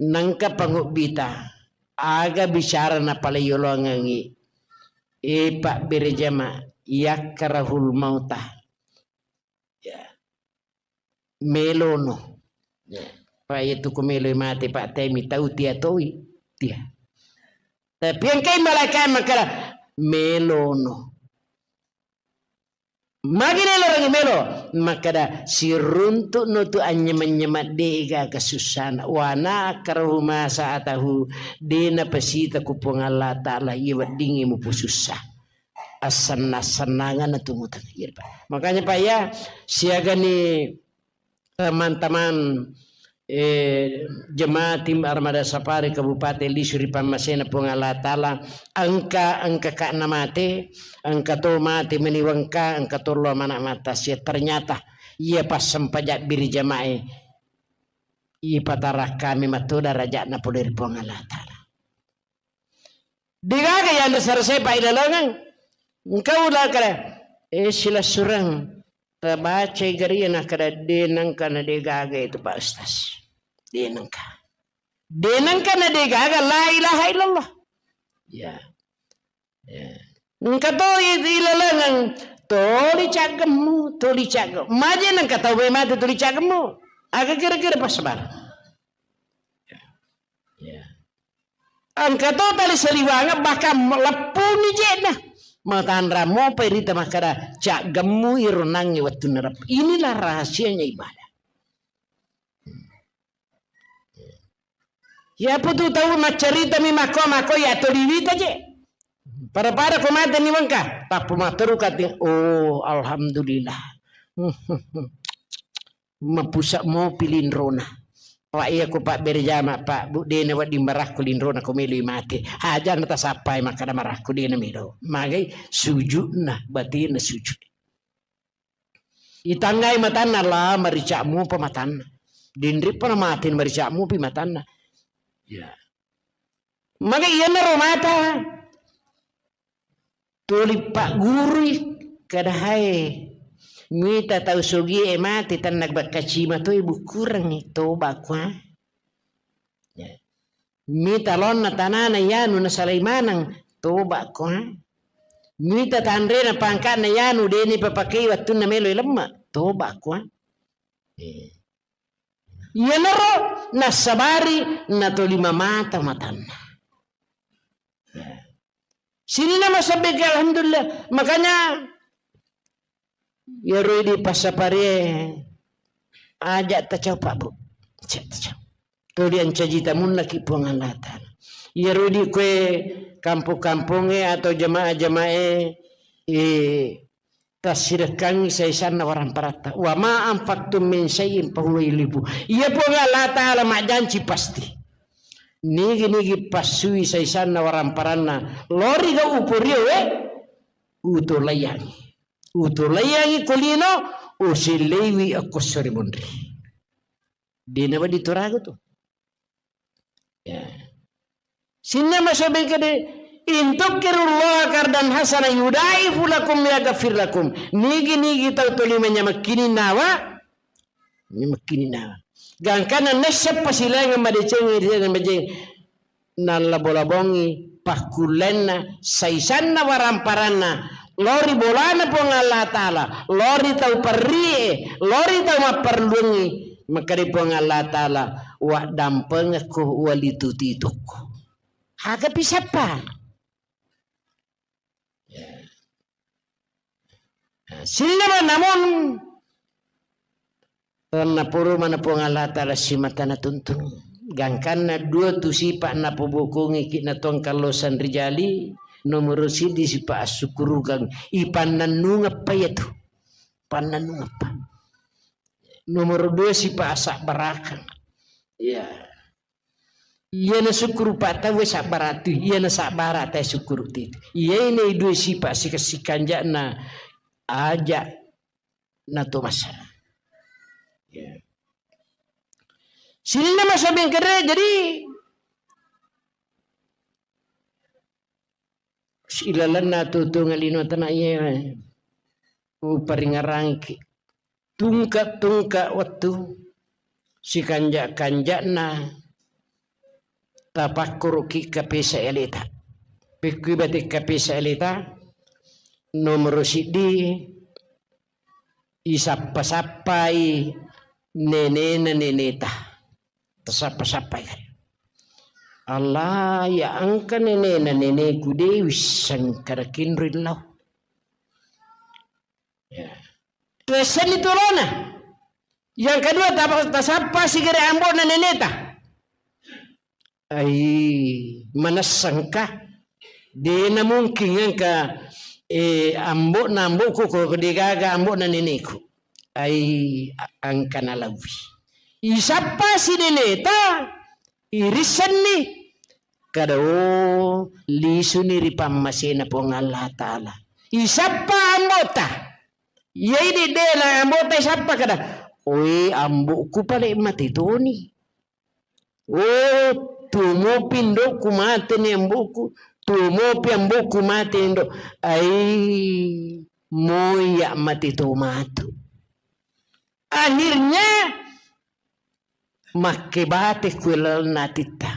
nangka pangubbita aga bicara na pala yolongengi. E pabbere jama yakkarahul mauta. Ya. Melono. Ya. Pa iya tu ko meloi mate, Pak, temi tau tia toi. Tia. Tapi engkai malaika makkada melono. Magi nelo rangi melo? Makkada siruntuk no tu anyema-nyema de gaga sussana. Wana karahu masa atahu de napasita ku Puang Allah Ta'ala iya weddingi mupu sussa. Assenna-sennanganna tu mutang. Iya, Pak. Makanya, Pak, ya, siaga ni teman-teman, eh, jemaah tim Armada Safari Kabupaten Lisu ri pammasena Puang Allah Ta'ala, engka, engka ka na mate, engka to mate meni wengka, engka to lo mana mata sia. Ternyata iya passempajang biri jamae ipatarakkami matto darajatna pole ri Puang Allah Ta'ala. Degaga yanre sarasai pailalengeng. Engka ula kada, eh, silessureng. Tabacai garia na kada de nengka na degaga itu Pak Ustaz. De nengka. De nengka na degaga la ilaha illallah. Ya. Ya. Engka to i-, ilalengeng. Toli caggemmu, toli caggemmu. Maje nengka tau mate toli caggemmu. Aga kira-kira pas bar. Ya. Engka to tali saliwangeng bahkan leppuni je'na. Matanra mopai rita makkada, caggemmu iro nangnge wettunna rep-, inilah rahasianya ibadah. Iya putu tau maccaritami makko-makko ya toliwita je. Pada-pada ko mate ni wengka, tappa matteru kati, oh, alhamdulillah. Mapusa mopi linrona. Pak, iya ko Pak berjama, Pak, Bu, dena wedding marakku linrona ko meloi mate. Aja na tasappai makkada marakku dena melo. Magai sujudna, batina sujud. Itanggai matanna, la marica mupa matanna. Dinrippa na mate marica mupi matanna. Ya. Magai iyanaro mata. Tuli paggurui, kada hae. Mita tau sogie mate tanna bakkacima toi bukkurengngi, toba kua. Ya. Mita laonna tanana yanu nasalai maneng, toba kua. Mita tanrena pangkana yanu deni papakei wattunna melo lemme, toba kua. Eh. Iyanaro nassabari natolima mata matanna. Sininna masabbeke, alhamdulillah. Makanya, iyaro idi passapare aja tacau, Pak, Bu. Aja tacau. Tuli ancaji tamunnaki Puang Allah Ta'ala. Iyaro idi kue kampong-kamponge atau jamaah-jamaah e, eh, tassirekkangngi saisanna waramparatta. Wa ma anfaqtum min syai'in fahuwa yukhlifu. Iya Puang Allah Ta'ala majjanci pasti. Nigi-nigi passui saisanna waramparanna. Lori ga uporio we? Utolaiyangi. Utolaiyangi ko lino, uselleiwi akko sori monri. Dena wedding torago tu. Ya. Sininna masobeng kede, "In tuqridullaha qardan hasana yudha'ifu lakum wa yaghfir lakum." Nigi-nigi tau tolima nyamakkini nawa, nyamakkini nawa. Gangkana nesseppa silaingeng madeceng, ri majeng, nallabo-labongi pakkullenna, saisanna waramparanna, lori bolana Puang Allah Ta'ala, lori tau perrie, lori tau mapparelluangngi, makkeda Puang Allah Ta'ala, "Waddampengekko, walitututukko." Aga pisappa? Ya. Nah, sininna namun, naporo mana Puang Allah Ta'ala simata natuntung. Gangkanna dua tu sipa napobokongi ki natongkallosan rijali, nomoro siddi sipa assukurukang, ipannannungeppa iyatu. Pannannungeppa. Nomoro dua sipa asabbarakang. Iya. Iyana sukkuru pa tauwe sabbara tu, iyana sabbara tae sukkuru tu. Iyae dua sipa sika-, sikanja'na aja nato masa. Ya. Sininna masa bengkere, jadi ilalenna tutunga lino tana iye uparingarangki. Tungka-tungka wettu, sikanja-kanja'na tapakkuruki kapesa eleta. Pekkui bate kapesa eleta, nomoro siddi, isappa-sappai nenena neneta. Tasappa-sappai kare. Allah, ya engka nenena neneku de wisseng kada kinro illau. Ya. Tuessenni tulona. Yang kedua, tapa-, tasappa sigere ambo'na neneta. Ai, manessangka. Dena mungkin engka, eh, ambo'na ambo'ku ko degaga ambo'na neneku. Ai, a-, engka nalauwi. Isappa si neneta, irissenni. Kada, oh, lisuni ri pammasena Puang Allah Ta'ala. Isappa ambo'ta. Iyaidi de na ambo'ta isappa kada, "Oe, ambo'ku pale mate toni. Oh, tuo mopi indo'ku mate ni ambo'ku. Tuo mopi ambo'ku mate ni indo'. Ai, moi ya mate to matu." Akhirnya makkebate kuelalna atitta.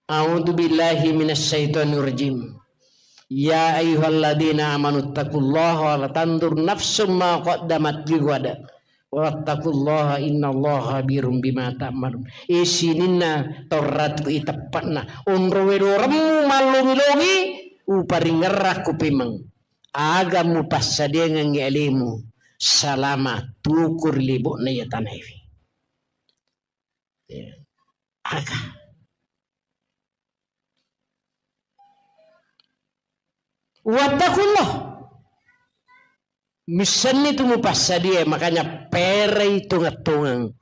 A'udzu billahi minasyaitonir rajim. Ya ayyuhalladzina amanu taqullaha wa la tanzur nafsum ma qaddamat lighad. Wattaqullaha innallaha khabirum bima ta'malun. E sininna toratu iteppa'na. Onro wedoremmu mallongi-longi, uparingerrakku pemeng. Aga mupassadiangengngi alemu salama tuku ri lebo'na iya tanaewe. Ya. Aga. Wattaqullah. Missenni tu mupassadia, makanya perai tongeng-tongeng.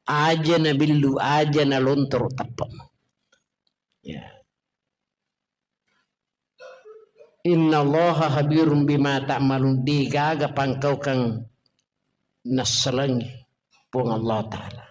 Aja nabillu, aja nalontoro tappa. Ya. Innallaha khabirun bima ta'malun, degaga pangkaukang nassalangi Puang Allah Ta'ala.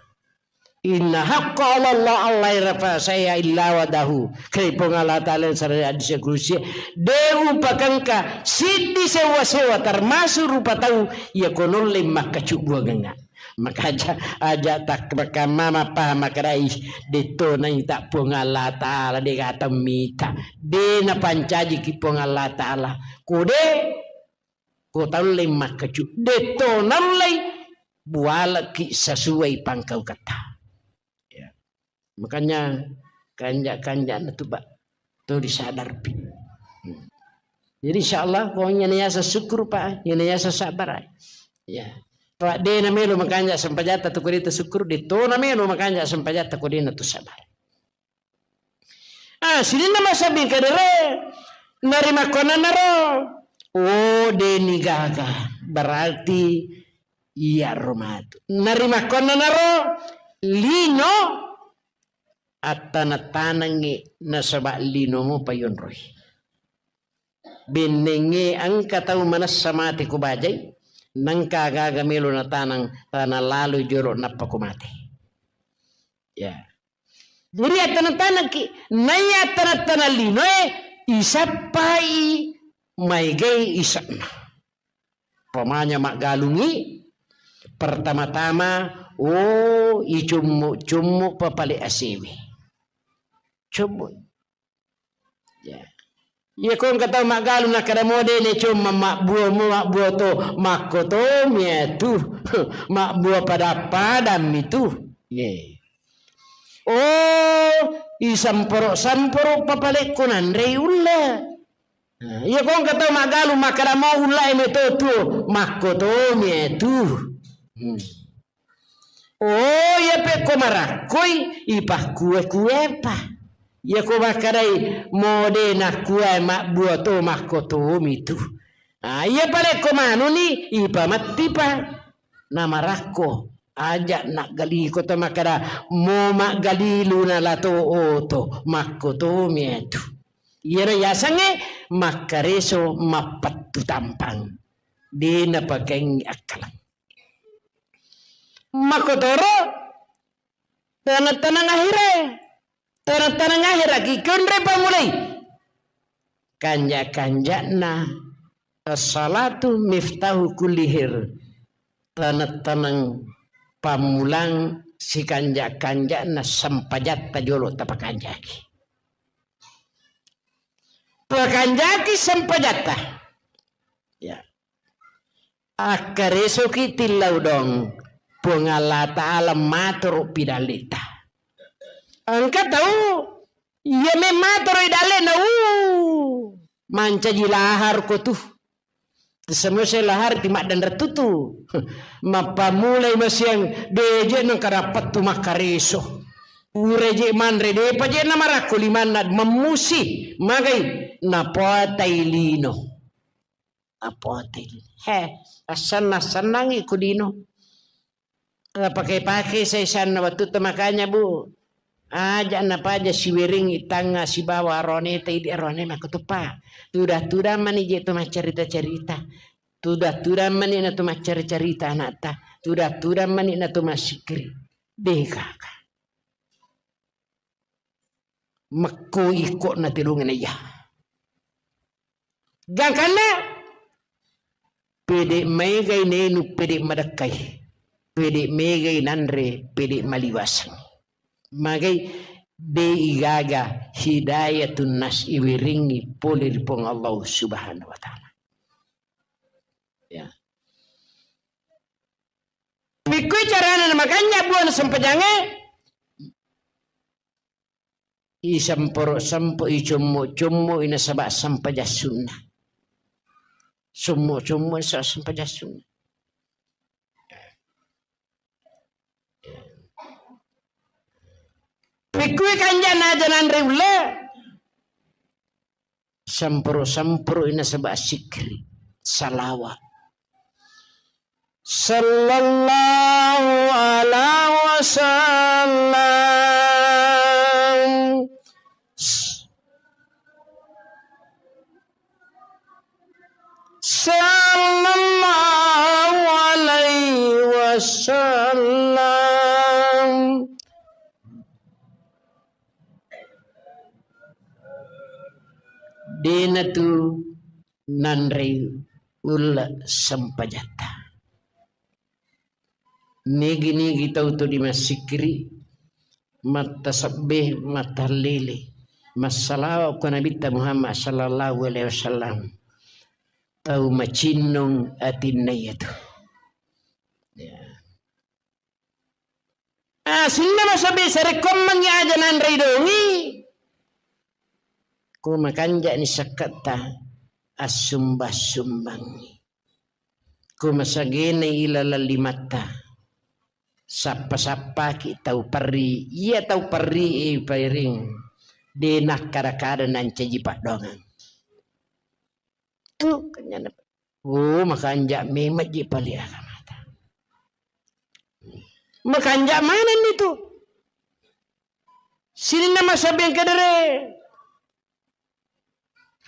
Inna haqqa 'alallah alla yurafa'a syai'a illa wadahu. Kali Puang Allah Ta'ala sareng hadis kudusi, de upakengka siddi sewa-sewa termasuk rupa tau iya ko nolle makkacubbuangengnga. Maka aja, aja tak makamma mapaham makkedai, detto naita Puang Allah Ta'ala, de gata mita, de napancajiki Puang Allah Ta'ala. Ko de, ko taulle makkacu, detto naullei bualaki sesuai pangkauketta. Ya. Makanya kanja-kanja na tu, Pak. Tuh disadarpi. Hmm. Jadi insya Allah, pokoknya ini yasa syukur, Pak, ini yasa sabar. Ya. Pak, de na melo makanja sempajatta tu kodita syukur, de to na melo makanja sempajatta kodina tu sabar. Ah, sininna masabbing kedere, narimakkonanaro. Oh, deni gaga. Berarti iya ro matu. Narimakkonanaro, lino attana-tanangngi nasaba linomo payonroi. Bennengnge engka tau manessa mate ko bajai, nengka aga-aga melo natanang, tana lalo jolo nappa ko mate. Ya. Jadi attana-tanangki, naiya attana-tanang linoe, isappai maegai ise'na. Pamanya maggalungi, pertama-tama, oh, icummu-cummu papale asewe. Cummu. Ya. Iya ko engka tau maggalung nakkeda mo de ne cumma mabbua mo mabbua to, makko tomi atu. Mabbua pada-padammi tu. Ye. Oh, isamporo-samporo papalekko nanrei ulla. Nah, iya ko engka tau maggalung makkeda mo ulla e meto tuo, makko tomi atu. Hmm. Oh, iya pekko marakkoi, ipakkue-kuepa. Iya ko makkedai mo de nakkue mabbua to, makko tomi tu. Ah, iya palekko manuni, ipamattipa. Namarakko, aja naggaliko to makkeda mo maggalilu nalato oto, makko tomi atu. Iyaro yasengnge makkareso mappettu tampang. De napakaingi akkalang. Makkotoro taneng-taneng ahire, taneng-taneng ahiraki konre pamulai. Kanja-kanjana as-salatu miftahu kulli khair. Taneng-taneng pammulang sikanja-kanjana sempajatta jolo tapakanjaki. Pakanjaki sempajatta. Ya. Akkaresoki tillau dong, Puang Allah Ta'ala matoro pidalleta. Engka tau, iya memmatoro idallena, uh, mancaji lahar ko tu. Semua lahar ti maddanre tutu. Mappamulai masiang, de je nengka dapat tu makkareso. Ure je manre, depa je namarakko limanna, memmusi, magai, napoatai lino. Apoatai. He, assanna-, assannangi ku lino. Napake-pake saisanna wattutta, makanya, Bu, aja napaja siweringi tangnga sibawa aroneta, idi arone makkutuppa. Tuda-tuda mani je tu maccarita-carita. Tuda-tuda mani na tu maccarita-carita anakta. Tuda-tuda mani na tu massikkiri. Degaga. Mekko ikko'na telungeng iya. Gangkanna pede maegai nenu, pede madekkai, pede maegai nanre, pede maliwaseng. Magai de igaga hidayatun nas iwiringi pole ri Puang Allah Subhanahu wa Ta'ala. Ya. Mikkui carana namakanja buana sempajangnge, isemporo-sempo, icommo-commo, inasaba sempajang sunna. Sommo-sommo, inasaba sempajang sunna. Pikkui kanjana aja nanre ulle. Sempuru-sempuru nasaba sikkiri. Salawa. Sallallahu ala wasallam. Sallallahu alaihi wasallam. Dena tu nanrei ulle sempajatta. Nigi-nigi tau tu dimassikkiri, mattasebbe, mattallele, massalawa ko Nabitta Muhammad sallallahu alaihi wasallam, tau macinnong atinna iyatu. Ya. Ah, sininna masabbi sarekkoammengngi aja nanrei dongi. Ko makanja'ni sakketta, assumba-sumbangngi. Ko masagenai ilaleng limatta, sappa-sappaki tau perri. Iya tau perri e pairing, de nakkada-kada nancaji paddoangeng. Tu kenyana. Oh, makanja memang ji pale agamata. Makanja manenni tu. Sininna masabbi engka dere.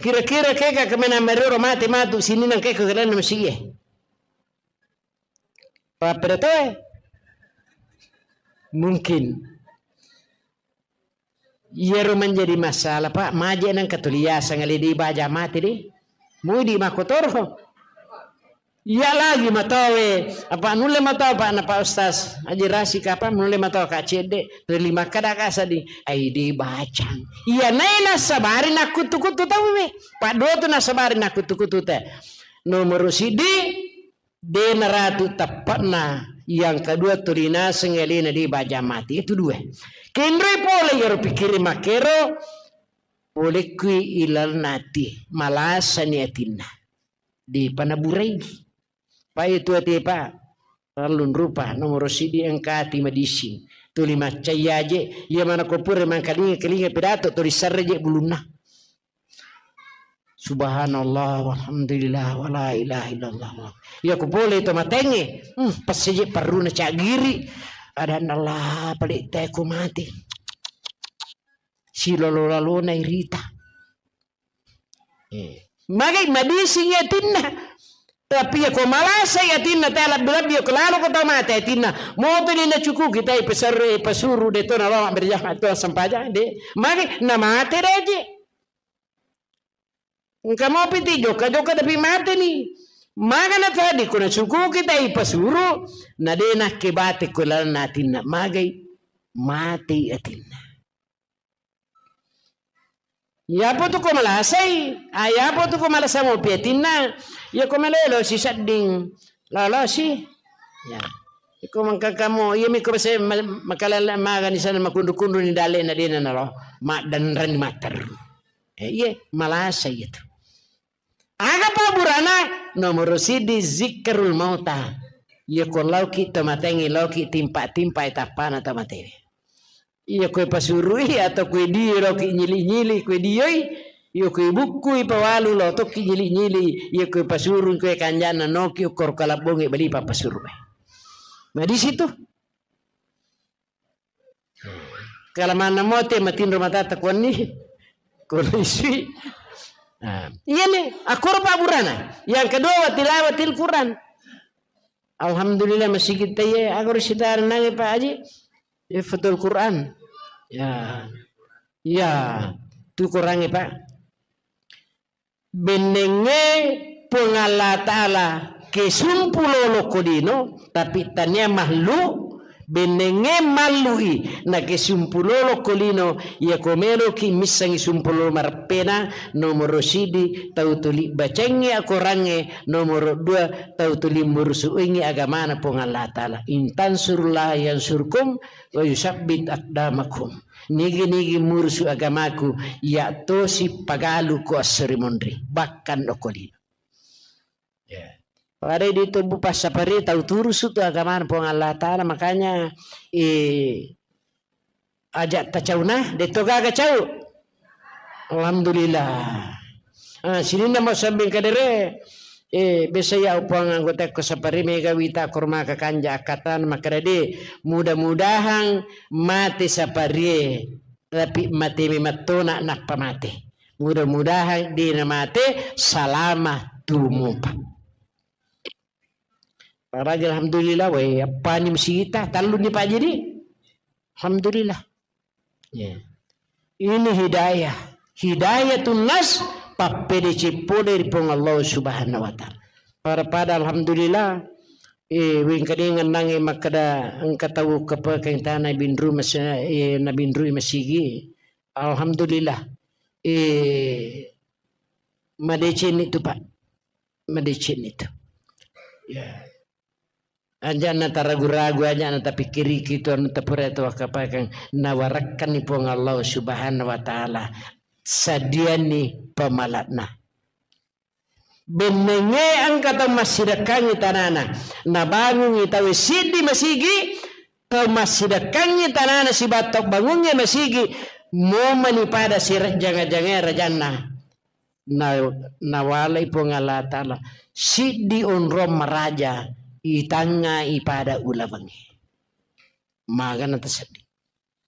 Kira-kira kega kemena merero mate matu sininna engka ko kelenna masigie. Papere toe. Mungkin. Iyaro menjadi masalah, Pak. Maje nang katuliasang ale di baja mate de. Mudi makotoro. Iya lagi matowe, apa nulle matoa, Pak, na Pak Ustaz Haji Rasik, apa nulle matoa ka cedde, ri lima kada ka sadi, ai de bacang. Iya nae nasabari nakkutu-kutu tau me. Pak dua tu nasabari nakkutu-kutu te. Nomor sidi, de naratu teppa'na, yang kedua tu rinaseng alena de baja mati. Itu dua. Kenroi pole iyaro pikkiri makkero, pole kui ilalna ati, malasani atinna. Dipanaburai. Pa itu ate, Pak. Parellun rupa, nomoro sidi engka ati madising. Tuli maccai aje, iya mana ko pura mangkalinga-kalinga pidato, tuli sarre je bulunna. Subhanallah, walhamdulillah, wala ilaha illallah. Iya ko pole to matenge, hmm, passeje parruna cagiri. Adanna Allah, pale te ko mati. Silolo-lalona irita. Eh. Magai madising atinna. Tapi iya ko malasai atinna, te labbi-labbi iya ko lalo ko tau mate atinna. Moto ni nacukuki tai pesarre, pasuru de to nalama berjamaah to sempajang de. Magai namate daje. Engka mopi ti jokka-jokka tapi mate ni. Maga na tadi ko nacukuki tai pasuru, na de nakke bate ko lalna atinna. Magai mate atinna. Iyapo tu ko malasai, ah, iyapo tu ko malasa mopi atinna, iya ko malelo si sedding, lolosi. Ya. Iko mangkakamo, iya mi ko se ma-, makalala magani sana makundu-kundu ni dale na dena nalo, maddanrani matteru. Eh, iya, malasa iya tu. Aga paburana? Nomoro sidi zikrul mauta. Iya ko lauki to matengi, lauki timpa-timpa tappana to matewe. Iya koe pasurui atau koe dio loki nyili-nyili koe dioi, iya koe bukkui pawalu lo tokki nyili-nyili, iya koe pasurui koe kanjana noki ukkoro kalabbongi bali papasuru. Nah, di situ. Kalamanna mote matinro matata kuanni, ko isui. Nah, iya nih, akkoro paburana. Yang kedua, wa tilawatil Quran. Alhamdulillah, masigi taiye, aga ro sitarenangnge, Pak Haji? Ihfadul Quran. Ya. Ya. Tu Qurangnge, Pak. Bennengnge Puang Allah Ta'ala kesumpu lolo ko lino, tapi tania mahlu, bennengnge mallui na kesumpu lolo ko lino, iya ko meloki missengi sumpu lolo mareppena, nomoro sidi tau tuli bacengngi akorangnge, nomoro dua tau tuli murusuingngi agamana Puang Allah Ta'ala. In tansurullaha yansurkum wa yusabbit aqdamakum. Nigi-nigi murusu agamaku, iya tosi pagalu ko esso ri monri, bahkan okko lino. Ya. Pada di tubuh passapari tau turusu tu agamana Puang Allah Ta'ala, makanya, eh, Aja tacauna, de to gaga cau. Alhamdulillah. Ah, sininna masabbing kadere, eh, biasa ya upang anggota ko sapari mega wita kurma kakanja akatan makkeda de, mudah-mudahan mate saparie, tapi mate memettona nappa mate. Mudah-mudahan de namate salama tumupa. Paraja alhamdulillah, we, appani masigita, talluni Pak Jadi. Alhamdulillah. Ya. Ini hidayah. Hidayatun nas, pappedeceng pole ri Puang Allah Subhanahu wa Ta'ala. Pada-pada alhamdulillah, eh, wengkadengeng nange makkeda engka tau kepekeng tana binru mas-, eh, nabinrui masigi. Alhamdulillah. Eh, madeceng ni tu, Pak. Madeceng ni tu. Ya. Aja na taragu-ragu, aja na tapikkiriki tu anu tapura tu wakkapakang, nawarakkanni Puang Allah Subhanahu wa Ta'ala, sadianni pamala'na. Bennenge engka tau massidekkangi tanana, nabangungi tau siddi masigi, tau massidekkangi tanana sibawa tau bangungnge masigi, momani pada sirejjanga-jangae rajanna. Na-, nawalai Puang Allah Ta'ala siddi onrong maraja itangnga ipada ulawengnge. Magana taseddi.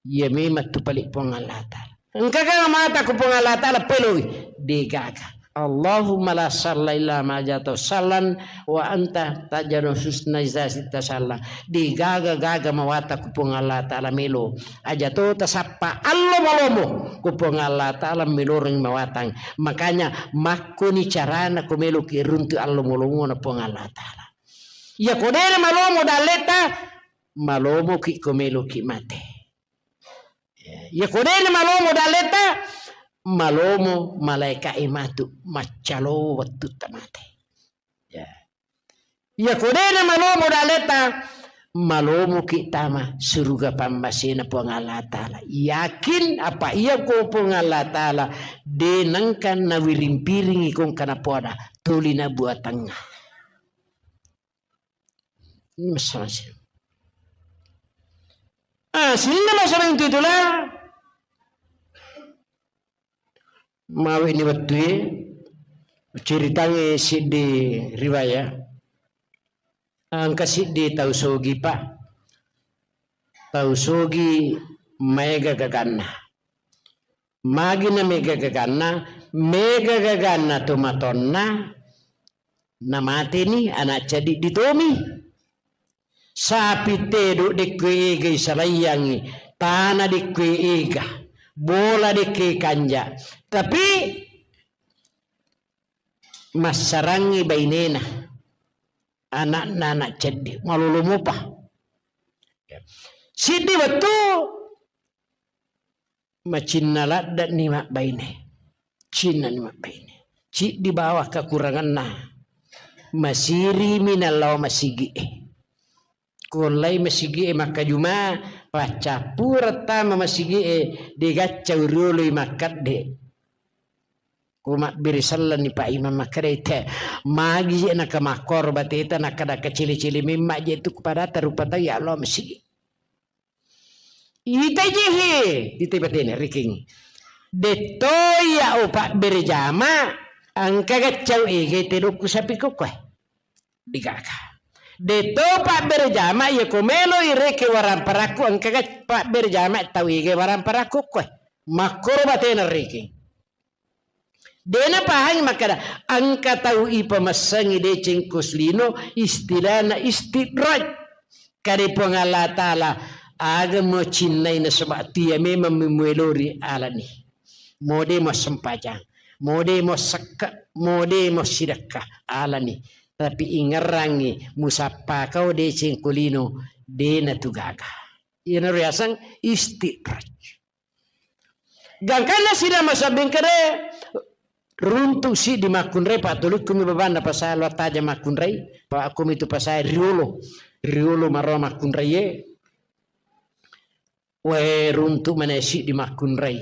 Iya memang tu pale Puang Allah Ta'ala. Engkaga mata ku Puang Allah Ta'ala peloi? Degaga. Allahumma la salla illa ma ja'altahu sallan wa anta taj'alul husna idza syi'ta salla. Degaga-gaga mawata ku Puang Allah Ta'ala melo. Aja to tasappa allo malomo ku Puang Allah Ta'ala meloreng mawatang. Makanya makkoni carana ko meloki runtu allo malomo na Puang Allah Ta'ala. Iya ko dena malomo dalleta, malomoki ko meloki mate. Ya, iya ko dena malomo dalleta, malomo malaika e matu maccalo wettutta mate. Ya. Iya ko dena malomo dalleta, malomoki tama suruga pammasena Puang Allah Ta'ala. Yakin apa iya ko Puang Allah Ta'ala de nengka nawiring-piringi kongka napoada tuli na buatangnga. Ini masalah sih. Ah, sininna masalah itu itulah. Mawe ni wettue ceritangnge siddi riwaya. Engka siddi tau sogi, Pak. Tau sogi maega gaganna. Magi na mega gaganna, mega gaganna to matonna, namateni anak ceddi ditomi. Sapi tedok dekkue ega isalaiyangi, tana dekkue ega, bola dekke kanja. Tapi massarangi bainena, anakna anak ceddi, malolo mopa. Siddi wettu macinna ladde'ni mabbaine. Cinnani mabbaine. Ciddi bawang kakuranganna. Masirimi nallao masigi'e. Kuollai masigi'e makkajuma, paccappureng tama masigi'e, degaccau rioloi makkedde. Ko mabbere sellenni Pak Imam makkedai te, magi je nakamakkoro bateta nakkada kacili-cili memma je tu kepada tarupa tau ya Allah masigi. Ita je he, ita batena riking. Detto ya o pabbere jama, engka gaccau ege tedokku sapi kokkoe. Digaga. Detto pabbere jama, ya ko melo ireke waramparakku, engka ga pabbere jama tau ege waramparakku koe. Makkoro batena riking. Dena pahangi makkada, engka tau ipamassangi deceng ko lino, istilahna istidraj. Kade Puang Allah Ta'ala, aga mo cinnai nasaba tu ya memang memuelori alani. Mode mo sempajang, mode mo sekke, mode mo sidekka alani. Tapi ingerrangi musappa kau deceng ko lino, dena tu gaga. Iyana riaseng istidraj. Gangkanna sida masabbing kede, runtu siddi makkunrai, pattulikkumi babanna pasai lo attaja makkunrai, pa akkumitu pasai riolo, riolo maro makkunrai e. Wae runtu mana siddi makkunrai.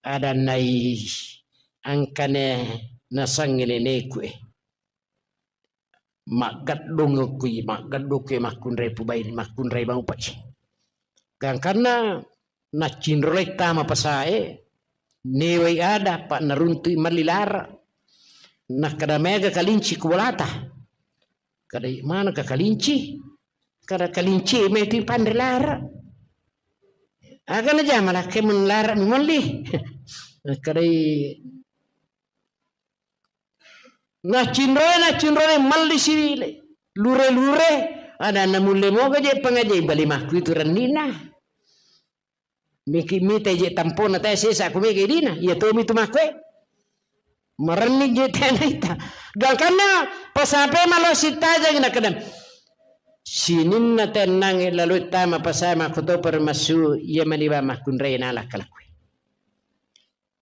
Adannai angkane nasangnge neneku e. Maggeddong kui, maggeddong kui makkunrai pubai, makkunrai mau pai. Gangkanna naccinrolai tama pasae, newai ada, pa naruntui malli lara. Nakkeda, "Mega kalinci ku bolata?" Kada, "Mana ka kalinci?" Kada, "Kalinci metu panre lara." Aga najama lakke mun lara mi malli. Kada, naccinroi, naccinroi malli si lure-lure. Ada namulle moga je pangajai bali makku itu rennina. Miki mita je tampona tae sesa ku mega dina. Iya tomi tu makkue. Marenni je tena ita. Gangkanna pasape malo sitajang nakkeda. Sininna tennangnge lalo tama pasae makkoto permassu iya maniba makkunrai nalakkalakue.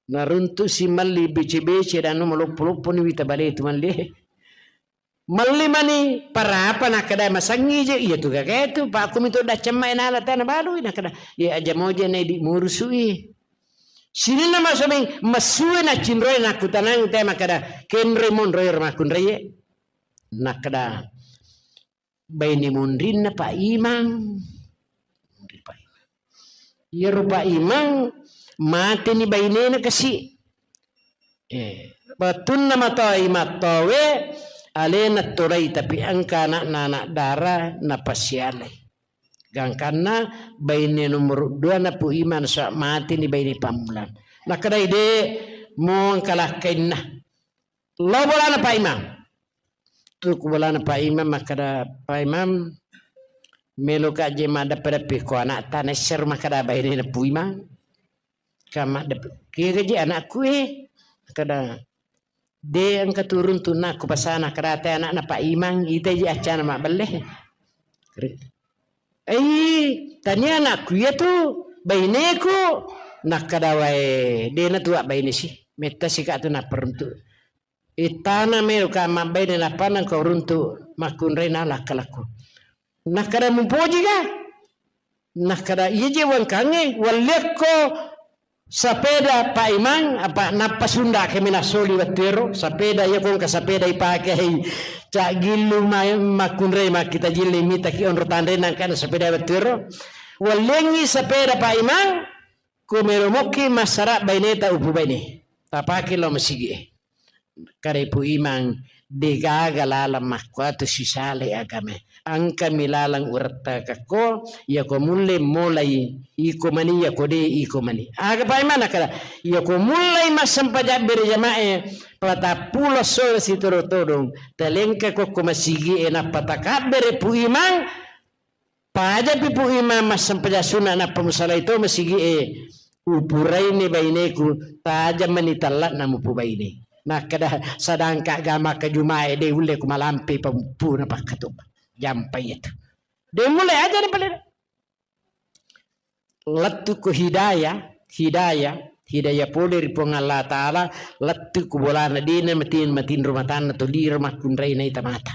Naruntu si malli bece-bece dan maloppo-loppo ni wita bale tu malli. Malli mani parapa nakkeda masangi je, iya tu gaga tu, pa aku mito daccamma enala tana balui nakkeda, iya aja moje na idi murusui. Sininna masomeng masue naccinroi nakkutanang te makkeda, "Kenroi monroi ro makkunraie?" Nakkeda, "Baine munrinna Pak Imang." Munri Pak Imang. Iyaro Pak Imang mateni bainena kasi. Eh, patunna matoa Imang towe, alena tolai, tapi engka anakna anak dara napasialai. Gangkanna baine nomor dua na Pu Imang, nasaba mateni baine pammulang. Nakkedai, "De, mo engka lakkainna." Lao bolana Pak Imang. Tu ku bolana Pak Imang, makkeda, "Pak Imang, meloka je maddeppe-deppe ko anakta." Naissero makkeda bainena Pu Imang. Ka maddeppe, "Kega je anakku e?" Makkeda, "De, engka turung tu nakku pasana." Makkeda, "Te anakna Pak Imang, ita je accana mabbelle." Ai, tania anakku iya tu, baineku. Nakkeda, "Wae, de na tu abbaine si. Metta sika tu napparuntu." Ittana melo ka mabbaine nappa nengka uruntu makkunrai nalakkalakku. Nakkeda, "Mupoji ga?" Nakkeda, "Iya je wangkangnge, walliakko sapeda Pak Imang, apa nappa sunda kami nasoli wettuero, sapeda iya ko engka sapeda ipakei cak gillu ma-, makkunrai makkita jilli mitaki onro tanre nangkana sapeda wettuero. Walliangngi sapeda Pak Imang, ko melo mokki massara baineta upu baine. Tapake lao masigi e." Kada Pu Imang, degaga lalang makkuatu sisale agamae. Engkami lalang urettakakko, iyako mulle molai iko mani, iyako de iko mani. Aga Pak Imang nakkeda, iyako mullai massempajang bere jamae patappulo esso sitodong-todong, talengka kokko masigi e nappa takabbere Pu Imang, pajapi Pu Imang massempajang sunna nappa musalai to masigi e, upuraini baineku, tajang mani talla'na mupu baine. Nakkeda, sedangkan gama ke jumae de ulle ku malampe pampuna pakkatupa. Jampa iya tu. De mulle aja ni pale. Lettu ko hidayah, hidayah, hidayah pole ri Puang Allah Ta'ala, lettu ko bolana dena matin-, matinro matanna to liro makkunrai naita mata.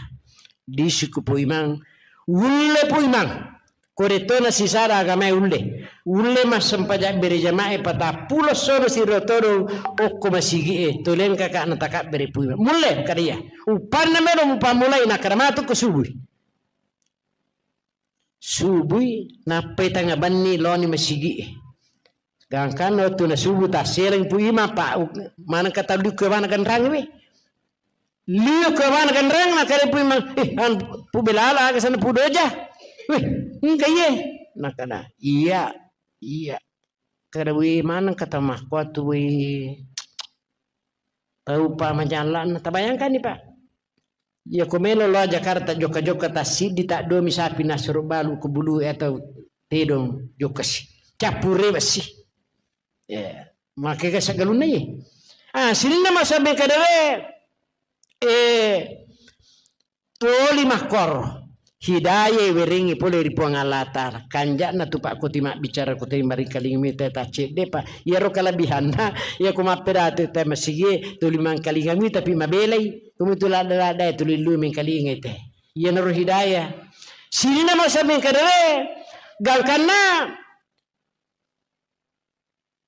Disuku Pu Imang, ulle Pu Imang, ko detto nasisada agamae ulle, ulle massempajang bere jamae patappulo esso siro todong okko masigi e, tolengka ka natakabbere Pu Imang. Mulle kada iya, uppanna melo mupammulai nakkeda matu ko subui. Subui, nappai tengnga benni loni masigi e. Gangkanna wettu na subuh tassereng Pu Imang, pa maneng katallu ko bana ganrang we. Lio ko bana ganrang, nakkeda Pu Imang, "Eh, anu, Pu Belala aga sana Pu Doja?" "Weh, engka iye." Nakkeda, "Iya, iya." Kada we maneng kata makkuatu we. Tau pa majalla'na, tabayangkanni, Pak. Iyako melo lao Jakarta jokka-jokka tassiddi, taddomi sapi nasuro balu ko bulu atau tedong jokkasi. Cappure bessi. Ya, makega sagalunna ye. Ah, sininna masabe kadawe, eh, toli makkoro. Hidayah werengi pole ri Puang Allah Ta'ala. Kanja'na tu Pak Koti mabbicara ko tei maringkalinga mita ta cedde, Pak. Iyaro kalebihanna, iyako mappedatu te masigi, tuli mangkalinga mi tapi mabelai. Kumitu ladda-ladda e tuli lu mengkalinga te. Iyanaro hidayah. Sininna masa mengkadawe, gangkanna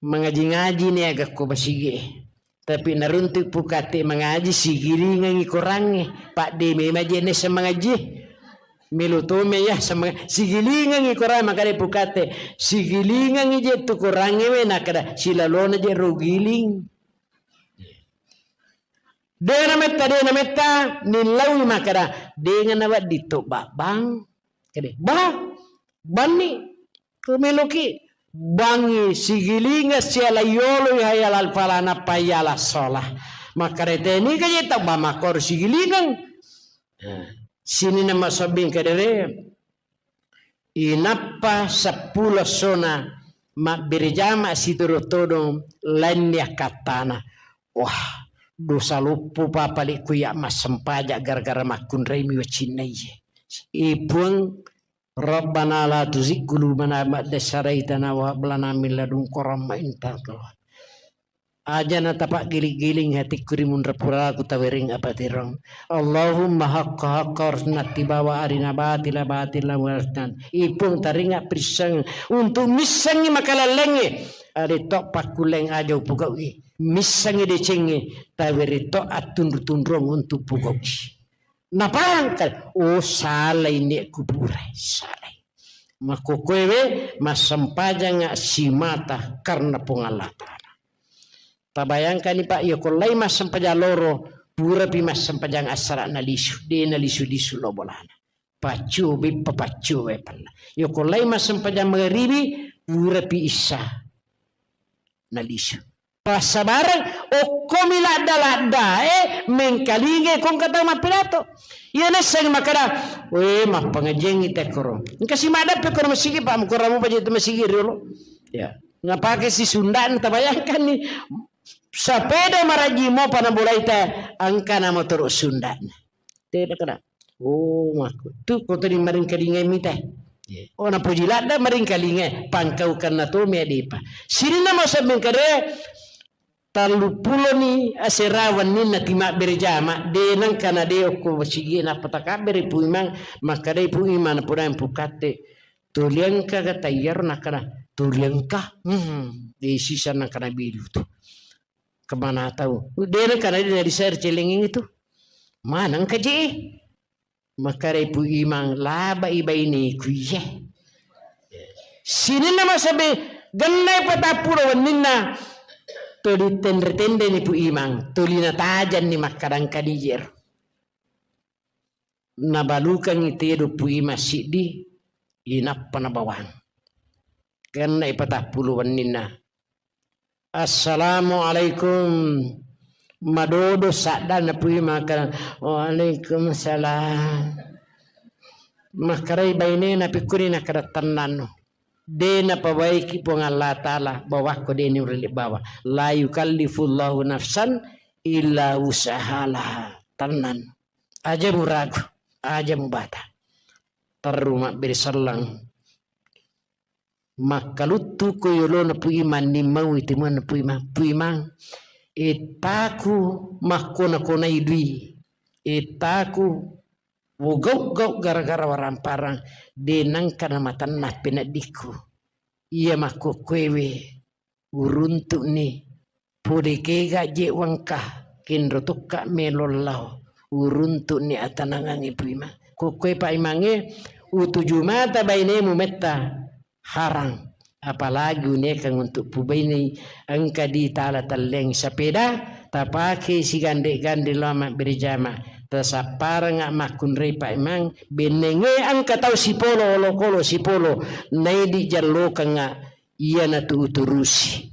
mangaji-ngaji ni aga ko masigi e. Tapi naruntu pukate mangaji sigiringangi korangnge. Pak de memang je nessa mangaji. Melo to me ya sama sigilingengngi Korang, makkedai pukate, sigilingengngi je tu Korangnge we, nakkeda silalona je ro giling. De nametta, de nametta, nillaui makkeda, denga nawedding to babbang. Kede, ba, banni, ko meloki, bangngi sigilingeng siala yoloi hayya alal falah nappa hayya alas shalah. Makkeda teni ka je tau ba makkoro sigilingeng. Eh, sininna masobbing kedere. Inappa seppulo essona mabbere jama sitodo-todong lainni akkattana. Wah, dosa loppo papale kuya massempajang gara-gara makkunrai mi wacinna iye. E Puang, Rabbana la tuzigh qulubana ba'da idh hadaitana wa hab lana min ladunka rahmah innaka antal wahhab. Aja' na tapaggiling-giling hatikku ri munra puraku tawereng apaterong. Allahumma haqqa haqqa warzuqna ittiba'a wa arina batila batila warzuqna. Ipung taringa pirisseng untuk missengngi makalallengnge. Ada to pakkulleng aja upugau'i. Missengngi decengnge tawere to attunru-tunrung untuk pugau'i. Napahang kale, oh, salai ne'ku pura, salai. Makkokkoewe massempajanga simata karena Puang Allah Ta'ala. Tabayangkani, Pak, iya ko lai massempajang loro, purapi massempajang assara nalisu, de nalisu-lisu lo bolana. Paccio beppa, paccio we pella. Iya ko lai massempajang magaribi, purapi issa nalisu. Passabareng, okkomi ladda-ladda, eh, mengkalinge kongka tau mappidato. Iya nasseng makkeda, "Weh, mappangajiangngi tekkoro. Engka si maddappe koro masigi, Pak, mukura mupa je tu masigi riolo." Ya. Ngapake si Sunda'na, tabayangkanni. Sapeda maraji mopa nabolai te, engka na motoro Sunda'na. Tena kena. Oh, makku. Tu ko tadi maringkalingai mita. Iya. Oh, napoji ladda maringkalingai, pangkaukanna to mi adepa. Sininna mauseng mengkade, tellupuloni asera wenninna timabbere jama, de nengka na de okko masigi nappa takabbere Pu Imang, makkadai Pu Imang, napodang Pu Katte, "Tuli engka ga taiyaro?" Nakkada, "Tuli engka." Hmm, de sisa nakkada bilu tu. Kemana tau? De nengka na de na disare celengeng itu. Maneng ka je. Makkadai Pu Imang, "Labai baineku iye." Sininna masabe, gennai patappulo wenninna, tuli tenre-tenreni Pu Imang, tuli natajanni makkadang kadijero. Nabalukangngi tedo Pu Imang siddi, inappa nabawang. Gennai patappulo wenninna, "Assalamualaikum." Madodo saddanna Pu Imang, makkada, "Waalaikumsalam." Makkarai bainena pikkuni, nakkada, "Tennanno. De napabaiki Puang Allah Ta'ala bawakko, de niurele bawa. La yukallifullahu nafsan illa wus'aha laha." Tennanno. Aja muragu, aja mubata. Terru mabbere selleng. Makkaluttuko yolona Pu Imang, nimmaui timuanna Pu Imang. "Pu Imang, ettaku makkona-konai dui, ettaku wogau-gau gara-gara waramparang, de nengka namatenna peneddikku. Iya makkokkoewe uruntu'ni, pole kega je wengka, kenro tokka melo lao, uruntu'ni atanangangnge Pu Imang." Kokkoe Pak Imangnge, utuju mata bainemu metta harang. Apalagi unekeng untuk pubainei, engka di tala telleng sapeda, tapake sigande-gande lao mabbere jama, tasapparengnga makkunrai Pak Imang, bennengnge engka tau sipolo, olokolo sipolo, naidi jallokengnga, iyanatu uturusi.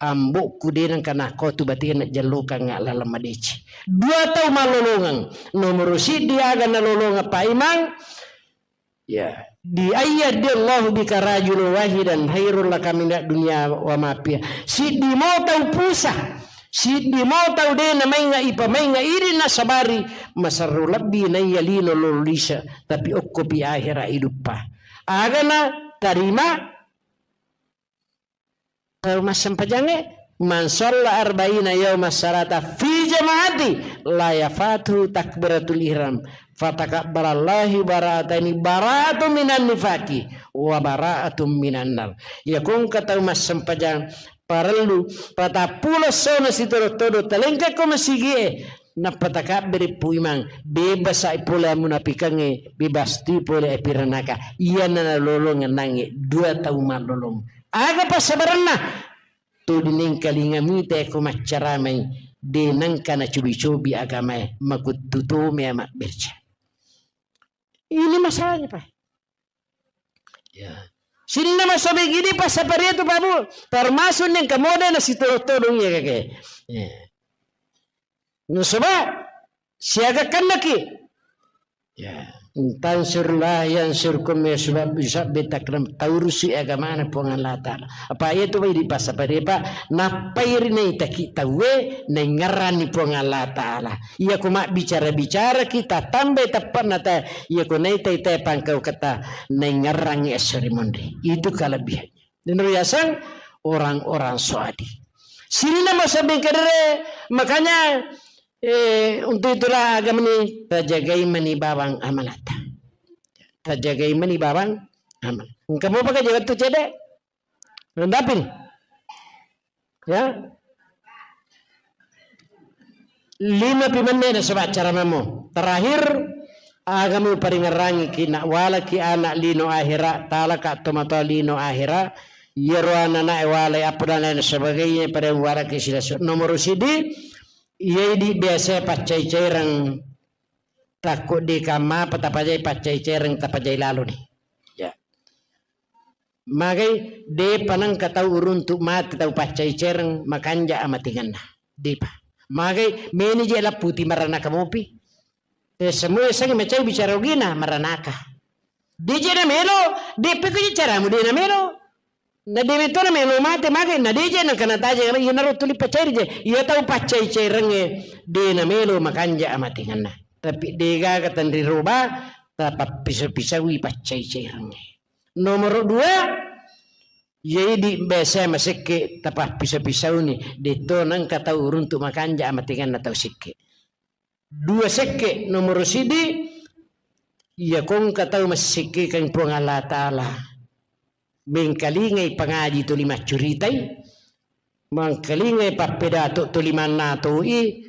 Ambokku de nengka nakko tu batena jallokengnga laleng madeceng. Dua tau mallolongeng. Nomoro siddi aga nalolongeng Pak Imang, ya, "Di ayyahdi Allahu bika rajulan wahidan khairul laka minad dunya wa ma fiha." Siddi mo tau pusa, siddi mo tau de namainga ipamainga idi nasabari, masarro lebbi naiya lino lolisa, tapi okkopi ahera iduppa. Agana tarima tau massempajangnge, "Man shalla arba'ina yauma shalata fi jama'ati la yafatuhu takbiratul ihram, fatakabbalallahu bara'ataini, bara'atun minan nifaqi wa bara'atun minan nar." Iya kongka tau massempajang parellu patappulo sona sitodo-todo talengkako masigie, Nappa takabbere Pu Imang, bebasa pole amunapikangnge, bebas tu pole api ranaka. Iyana nalolongeng nangnge dua tau mallolong. Aga passabarenna? Tuli nengkalinga mita ko maccaramai, de nengka nacobi-cobi agamae, makuttu tome mabberca. Ini masalahnya, Pak. Ya. Sininna masobeng idi passaparia tu, Pak Bu, termasuk nengka moda nasitodong-todong iya kake. Ya. Nasaba siaga kannaki. Ya. Tansurlah yang surkum ya sebab bisa betakram taurusi agamana Puang Allah Ta'ala. Apa iya tu di passaparia, Pak, nappai ri naitaki tauwe naingerrani Puang Allah Ta'ala. Iya ko mabbicara-bicara kita tambai teppanna ta, iya ko naitai te pangkau kata naingerrangi esso ri monri. Itu kelebihannya. Nino riaseng orang-orang soadi. Sininna masobeng kedere, makanya, eh, untuk itulah agama ini tajagai mani bawang amanata. Tajagai mani bawang aman. Engka mopa ka jaga tu cede? Rendapin. Ya. Lima pi menne nasaba acara mamo. Terakhir, agami uparingerrangi ki nak walaki anak lino ahera, talaka tomatoa lino ahera, yero anak-anak walai apa dan lain sebagainya pada walaki silasu. Nomor sidi, iya idi biasa paccai-caireng takut di kamma apa tapajai paccai-caireng tapajai lalu nih. Ya. Magai, depa nengka tau uruntu mate tau paccai cereng, makanja amatinganna. Depa. Magai, meni je lapputi maranaka mopi. Eh, semua sangi macai bicara ogina maranaka. Deje na melo, depe ko caramu de na melo. Na de meto na melo mate magai, na deje na kana taje, iya naro tuli paccai je. Iya tau paccai cerengnge, de na melo makanja amatinganna. Tapi degaga tenri roba, tapappiso-pisaui paccai cerengnge. Nomoro dua, iya idi biasa masekke tapappiso-pisauni, detto nengka tau uruntu makanja amatinganna tau sekke. Dua sekke, nomoro sidi, iya kongka tau massekkekang Puang Allah Ta'ala. Mengkalingai pangaji tuli maccuritai, mengkalingai pappedato tuli mannatoi,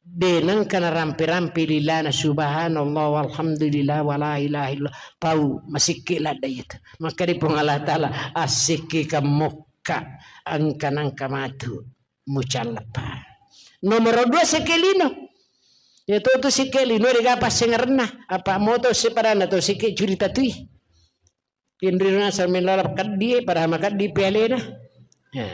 de nengka narampe-rampe lilana subhanallah walhamdulillah wala ilaha illallah. Pau masekke ladda iyatu. Maka di Puang Allah Ta'ala assekke kamokka engka nangka matu mucalleppa. Nomoro dua sekke lino. Iyatu tu sekke lino dega passengerenna. Apa moto sepadanna to sekke curita tui. Inrina sambil lalap keddi, padahal makeddi pialena. Ya.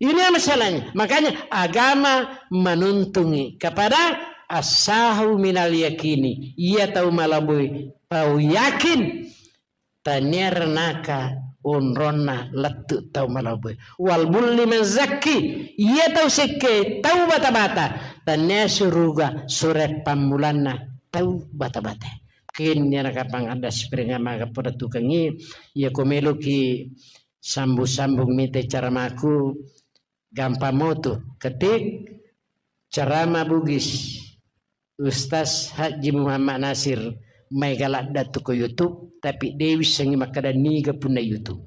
Ini masalahnya. Makanya agama menuntungi kepada asahu minal yakini. Iya tau malaboi, tau yakin. Tania renaka onronna lettu tau malaboi. Wal bulli man zakki. Iya tau sekke tau bata-bata. Tania suruga sore pammulanna tau bata-bata. Kenni anak kapang ada spring amaga poda tukangi, iya ko meloki sambung-sambung mite caramaku, gampang motu. Ketik ceramah Bugis Ustaz Haji Muhammad Nasir, mai galadda tu ko YouTube, tapi dewi sengi makkada niga punna YouTube.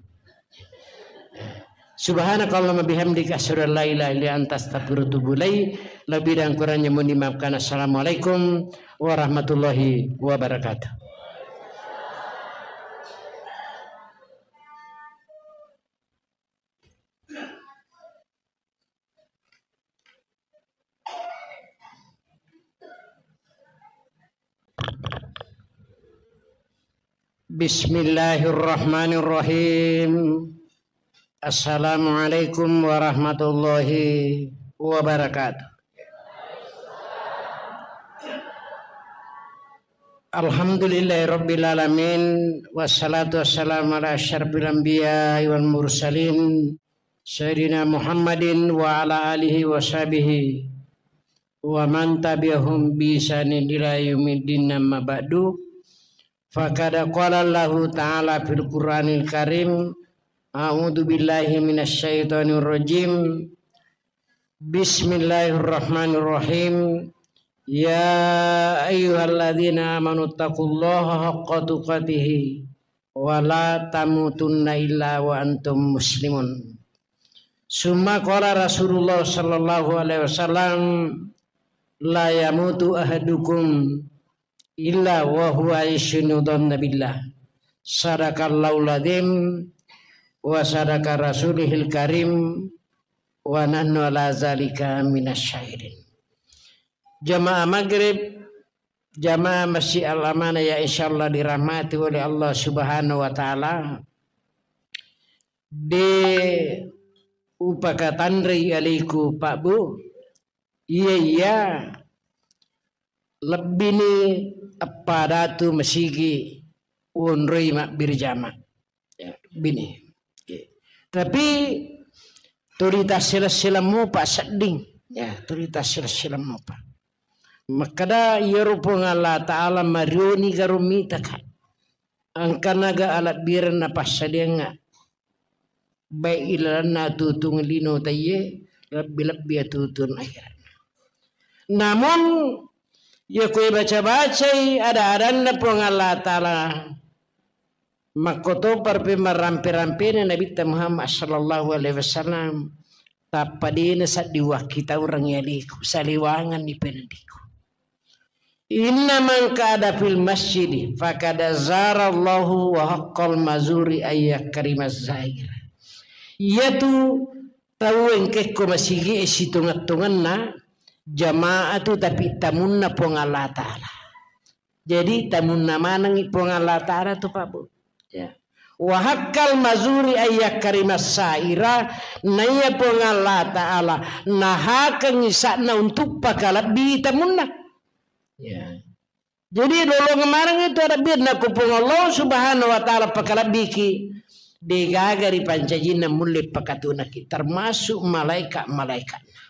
Subhanakallahumma bihamdika asyhadu an la ilaha illa anta astaghfiruka wa atubu ilaik. Lebih dan kurangnya mohon dimaafkan. Assalamualaikum warahmatullahi wabarakatuh. Bismillahirrahmanirrahim. Assalamualaikum warahmatullahi wabarakatuh. Alhamdulillahirabbil alamin, wassalatu wassalamu ala asyrafil anbiya'i wal mursalin, Sayyidina Muhammadin wa ala alihi wa sahbihi wa man tabi'ahum bi ihsanin ila yaumiddin, amma ba'du. Faqad qala Allahu ta'ala fil Qur'anil Karim, a'udzu billahi minasy syaithanir rajim. Bismillahirrahmanirrahim. Ya ayyuhalladzina amanu taqullaha haqqa tuqatihi wa la tamutunna illa wa antum muslimun. Summa qala Rasulullah sallallahu alaihi wasallam, la yamutu ahadukum illa wa huwa yusinu dhanna billah. Sadaqallahul adzim wa sadaqa rasulihil karim wa nahnu ala zalika minasy syahidin. Jamaah maghrib, jamaah Masjid Al-Amanah yang insyaallah dirahmati oleh Allah Subhanahu wa Ta'ala, de upakatanrei alaiku, Pak, Bu. Iya, iya. Lebbini eppa datu masigi wonroi mabbirjama. Ya, bini. Oke. Tapi tuli tassila-silammu, Pak, sedding. Ya, tuli tassila-silammu, Pak. Makkada iyaro Puang Allah Ta'ala marioni garo mitaka. Angkanaga alebbireng napassadiangnga. Baik ilalenna atutung lino taiye, lebbi-lebbi atutung akhirat. Namun, ya kue baca-bacai ada-adanna Puang Allah Ta'ala, makkotopa rupi marampe-rampena Nabitta Muhammad sallallahu alaihi wasallam, tappa dena saddi wakkitaureng yaliku, saliwanganni pendiku. Inna man qa'ada fil masjidi faqad zara Allahu wa haqqal mazuri ayyakrimaz zair. Iyatu tau engkekko masigi e sitongeng-tongenna jamaah tu, tapi tamunna Puang Allah Ta'ala. Jadi tamunna manengngi Puang Allah Ta'ala tu, Pak, Bu. Ya. Wa haqqal mazuri ayyakrimas saira, naiya Puang Allah Ta'ala nahakengngi sa'na untuk pakalebbi tamunna. Ya. Jadi lolongeng maneng itu ada birna ku Puang Allah Subhanahu wa Ta'ala pakalebbiki, degaga ri pancajinna mulle pakatunaki, termasuk malaika-malaikatna.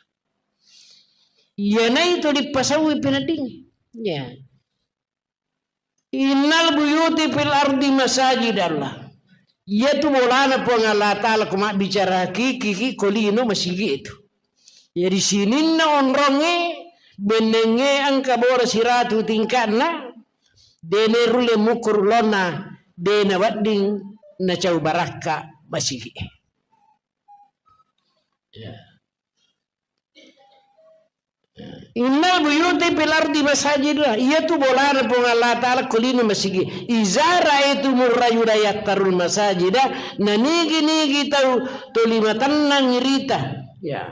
Iyanaitu dipasauwi peneddingnge. Ya. Innal buyuti fil ardi masajidallah. Iyatu bolana Puang Allah Ta'ala ko mabbicara hakiki ki ko lino masigi itu. Jadi sininna onrongnge bennengnge engka bola siratu tingka'na, dene rulle mukuru lonna, dena wedding nacau barakka masigi. Ya. Innal buyuti fil ardi masajid, iyatu bolana Puang Allah Ta'ala ko lino masigi. Iza ra'aitumur rajula yattarul masajida, nanigi-nigi tau toli matennang irita, ya,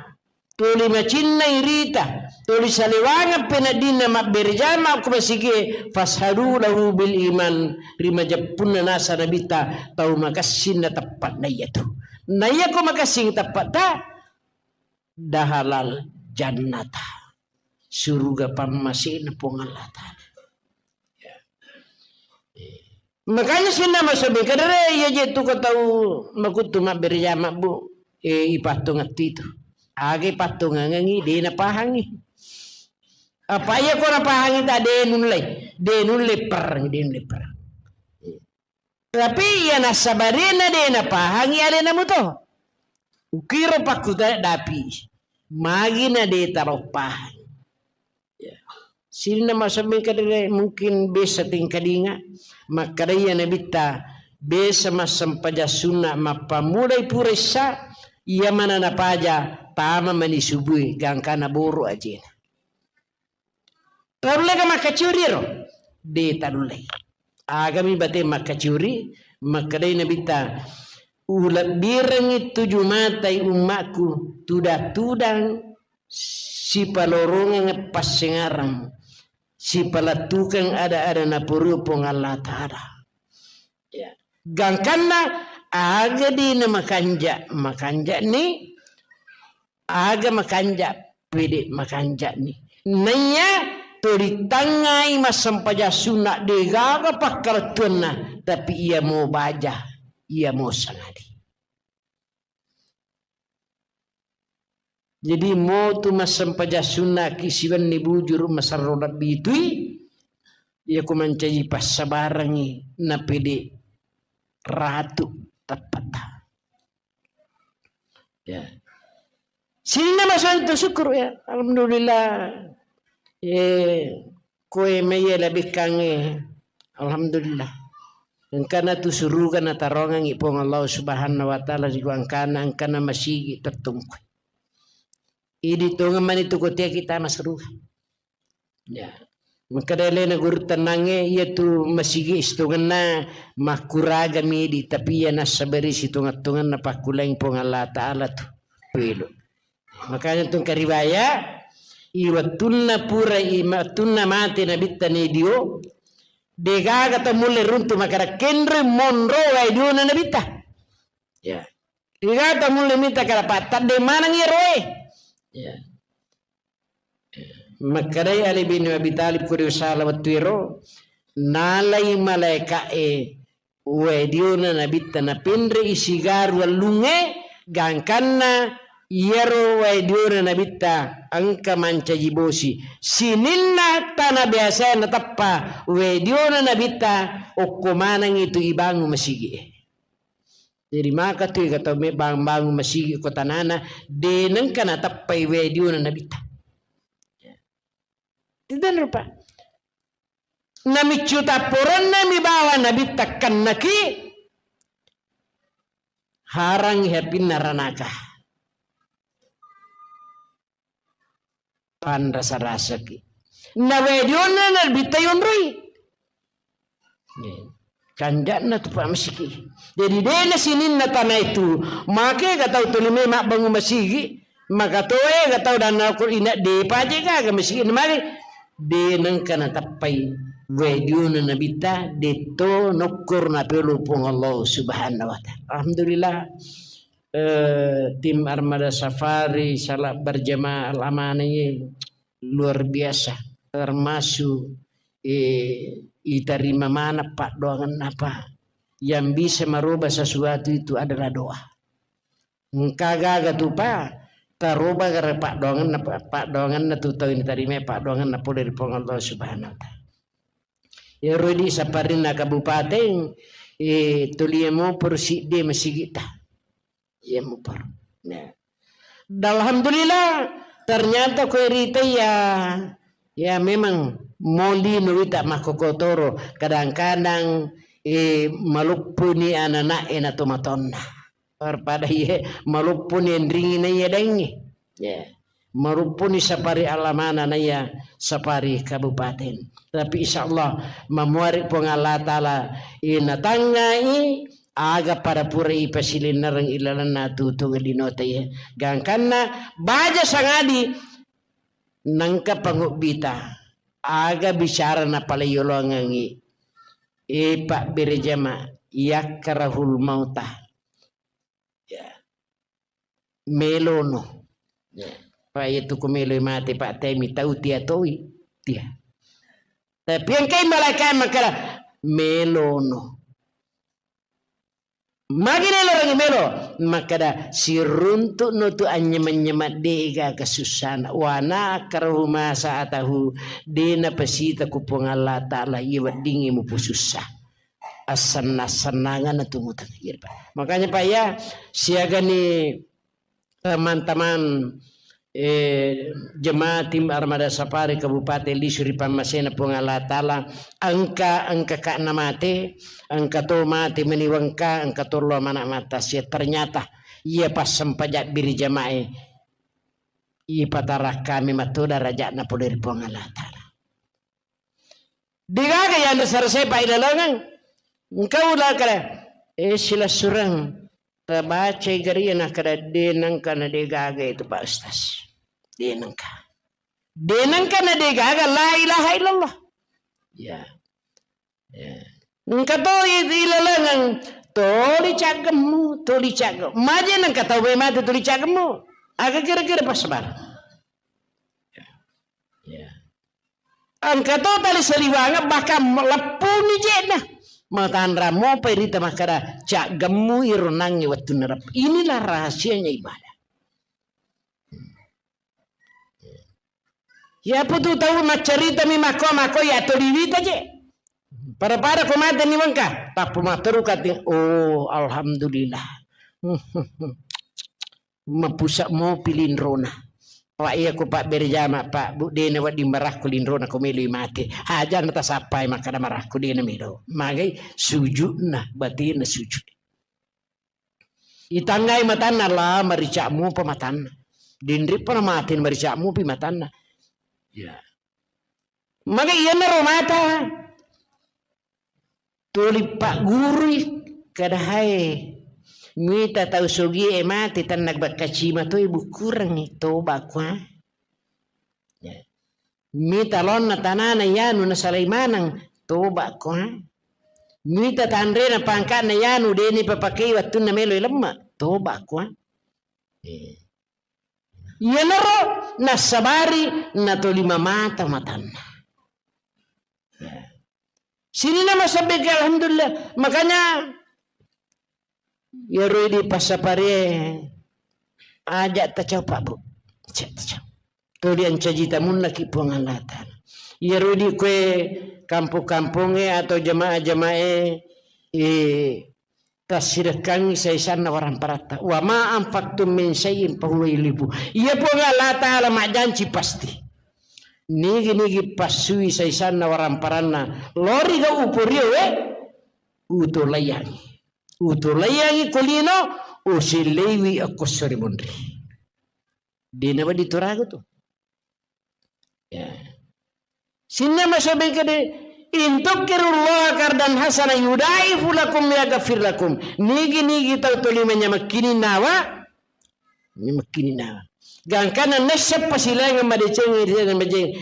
toli macinnai rita, toli salewangeng peneddinna mabbere jama ko masigi, fashadu lahu bil iman, ri majeppunna nasa Nabitta tau makessing na teppe'na iyatu. Na iya ko makessing teppe'ta, dahalal jannata, suruga pammasena Puang Allah Ta'ala. Ya. Makanya sininna masobi kadere iya je tu ko tau makuttu mabbere jama, Bu. Eh, ipattongeng tu itu. Aga ipattongengengi, de napahangi. Apa iya ko napahangi ta de nulle, de nulle perang, de nulle perang. Tapi iya nassabarena de napahangi alena muto. Ukiro pakkutana dapi. Magina de taro pahang. Ya. Sininna masobi kadere mungkin biasa tingkadinga. Makkada iya Nabitta biasa massempajang sunna mappammulai pura issa, iya mana napaja tama mani subui gangkana boro ajena. Tarulleka makkacuri ro? De tarullei. Agami bate makkacuri, makkedai Nabitta, ulebbirengngi tuju matai ummakku, tudang-tudang sipalorongeng passengarang, sipalettukeng ada-ada napuruo Puang Allah Ta'ala. Ya. Gangkanna aga dena makanja, makanjani, aga makanja, pede makanjani. Naiya tuli tangngai massempajang sunna, degaga pakkalettuanna, tapi iya mo baja, iya mo sangadi. Jadi, motu massempajang sunnaki siwenni bujuru masarro lebbi tui, iya ko mancaji passabarengngi napede ratu teppetta. Ya. Sininna masobi tu syukur ya. Alhamdulillah. Eh, koe maiya labikkangnge. Alhamdulillah. Engkana tu suruga natarongengngi Puang Allah Subhanahu wa Ta'ala ri gangkanna engkana masigi tettungkui. Idi tongeng mani tu kotea kita masuruga. Ya. Makkeda alena guru tennangnge, iyatu masigi sitongenna makkuragami di, tapi iya nassabari sitongang-tonganna pakkuleang Puang Allah Ta'ala tu. Pelo. Makanya tu engka riwaya, i wettunna pura, i wettunna mate Nabitta Nadio, degaga tau mulle runtu makkeda kenroi monro wae diona Nabitta. Ya. Degaga tau mulle mita kada pattadde maneng iyaro e. Ya. Makkedai Ali bin Abi Thalib ko de usala wettu ero, nalai malaeka'e wae diona Nabitta, napenre'i sigaru allungnge, gangkanna iyaro wae diona Nabitta engka mancaji bosi. Sininna tana biasae nateppa wae diona Nabitta, okko manengngi tu ibangun masigi'e. Jadi maka tu ega tau me bang-, bangun masigi ko tanana, de nengka nateppai wae diona Nabitta. Itu rupa. Namiccu tapporenna mi bawa Nabitta kennaki, harang hapinna ranaka. Panrasa-rasaki. Na wae diona Nabitta yonroi. Kanja'na tu pa masigi. Jadi dena sininna tana itu, make ga tau tuli me mabbangun masigi, maka toe ga tau dana ko ina de paje gaga masigi na mari de nengka nateppai wae diona Nabitta, detto nokkur napelo Puang Allah Subhanahu wa Ta'ala. Alhamdulillah. Eh, tim Armada Safari salat berjamaah Al-Amanah ini luar biasa, termasuk, eh, itarima mana paddoangenna, Pak. Yang bisa merubah sesuatu itu adalah doa. Engka gaga tu, Pak, taroba gara paddoangenna, Pak, paddoangenna tu tau ini tarima paddoangenna pole ri Puang Allah Subhanahu wa Ta'ala. Iyaro di saparinna kabupateng, eh, tulie mopor sidde masigitta. Iya mopor. Nah. Dan alhamdulillah, ternyata ko rita ya, ya memang moli nuwita makkokotoro. Kadang-kadang, eh, maluppuni anak-anak e na tomatonna. Daripada iye maluppuni enringi na iya dengi. Ya. Maluppuni sapari alamana na iya sapari kabupaten. Tapi insya Allah mamuari Puang Allah Ta'ala inatangngai aga pada pura ipasilinnereng ilalenna tutung linota iya. Gangkanna baja sangadi nengka pangubbita aga bicara napaleyolongengi. E Pak Berejama, yakkarahul mauta. Ya. Melono. Ya. Pak, iya tu ku meloi mate, Pak, temi tau tia toi. Tia. Tapi engkai malaika makkeda, melono. Magi nelo rangi melo? Makkeda, siruntuk no tu anyema-nyema dega kasussana. Wa na akrahu ma sa'atahu, dena pasita ku Puang Allah Ta'ala, iya weddingi mupu sussa. Assenna-sennanganna tumuteng. Iya, Pak. Makanya, Pak, ya, siagani teman-teman, eh, jemaah tim Armada Safari Kabupaten Lisu ri pammasena Puang Allah Ta'ala, engka, engka ka namate, engka to mate meni wengka, engka to lo mana mata sia. Ternyata, iya passempajang biri jamae, ipatarakkami matto darajatna pole ri Puang Allah Ta'ala. Degaga yanre sarasai pailalengeng. Engka ula kada, eh, silessureng. Tabacai garia nakkeda, de nengka na degaga itu, Pak Ustaz. De nengka. De nengka na degaga la ilaha illallah. Ya. Ya. Engka to i-, ilalengeng, toli caggemmu, toli caggemmu. Maje nengka tau mate toli caggemmu. Aga kira-kira pas sabar. Ya. Engka to tali saliwangeng, bahkan leppuni je'na. Matanra mopai rita makkeda, caggemmu iro nangnge wettunna rep-. Inilah rahasianya ibadah. Iya putu tau maccaritami makko-makko ya toliwita je. Pada-pada ko mate ni wengka, tappu matteru kati, oh, alhamdulillah. Mapusa mopi linrona. Pak, iya ko Pak berjama, Pak, Bu, dena wedding marakku linrona ko meloi mate. Aja na tasappai makkada marakku dena melo. Magai sujudna, batinna sujud. Itangngai matanna, la marica'mu pa matanna. Dinrippa na mate marica'mu pi matanna. Ya. Maka iyanaro mata tuli paggurui, kada hae. Mita tau sogie mate tanna bakkacima toi bukkurengngi, toba kua. Ya. Mita laonna tanana yanu nasalai maneng, toba kua. Mita tanrena pangkana yanu deni papakei wattunna melo lemma, toba kua. Eh. Iyanaro nassabari natolima mata matanna. Ya. Sininna masabbeke, alhamdulillah. Makanya, iyaro idi passaparie aja tacau, Pak, Bu. Aja tacau. Tuli ancaji tamunnaki Puang Allah Ta'ala. Iyaro idi kue kampung-kampunge atau jamaah-jamaah e, eh, tassirekkangngi saisanna waramparatta. "Wa ma anfaqtum min syai'in fahuwa yukhlifu." Iya Puang Allah Ta'ala majjanci pasti. Nigi-nigi passui saisanna waramparanna, lori ga uporio we, utolaiyangi. Utolaiyangi ko lino, usilleiwi akko sori monri. Dena wadi torago tu. Ya. Sinna masobeng kede, "In tuqridullaha qardan hasana yudaifu lakum wa yaghfir lakum." Nigi-nigi tau tolima nyamakkini nawa, nyamakkini nawa. Gangkana nesseppa silainga madeceng, madeceng.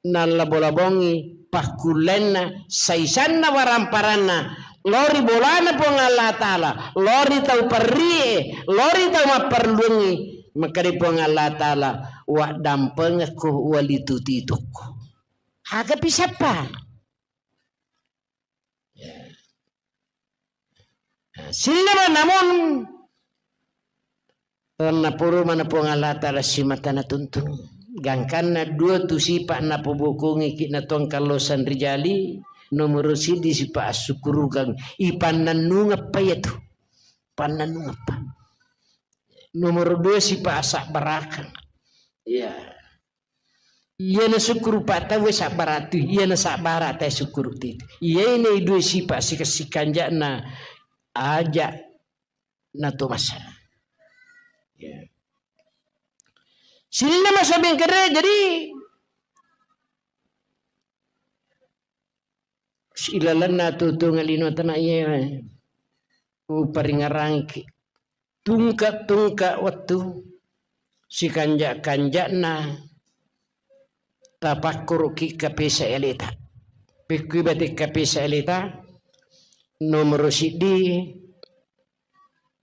Nallabo-labongi pakkullenna, saisanna waramparanna, lori bolana Puang Allah Ta'ala, lori tau perrie, lori tau mapparelluangngi, makkeda Puang Allah Ta'ala, "Waddampengekko, walitutu-tutukko." Aga pisappa? Ya. Nah, sininna namun, napuru mana Puang Allah Ta'ala simata natuntung. Gangkanna dua tu sipa napobokongi ki na tongkallosan rijali, nomoro sidi sipa assukurukang, ipannannungeppa iyatu. Pannannungeppa. Nomoro dua sipa asabbarakang. Iya. Iyana sukkuru pa tauwe sabbara tu, iyana sabbara tae sukkuru tu. Iyae ne dua sipa sika-, sikanja'na aja na to masa. Ya. Sininna masa bengkere, jadi ilalenna tutunga lino tana iye uparingarangki. Tungka-tungka wettu, sikanja-kanja'na tapakkoroki kapesa eleta. Pekkui bate kapesa eleta, nomoro siddi,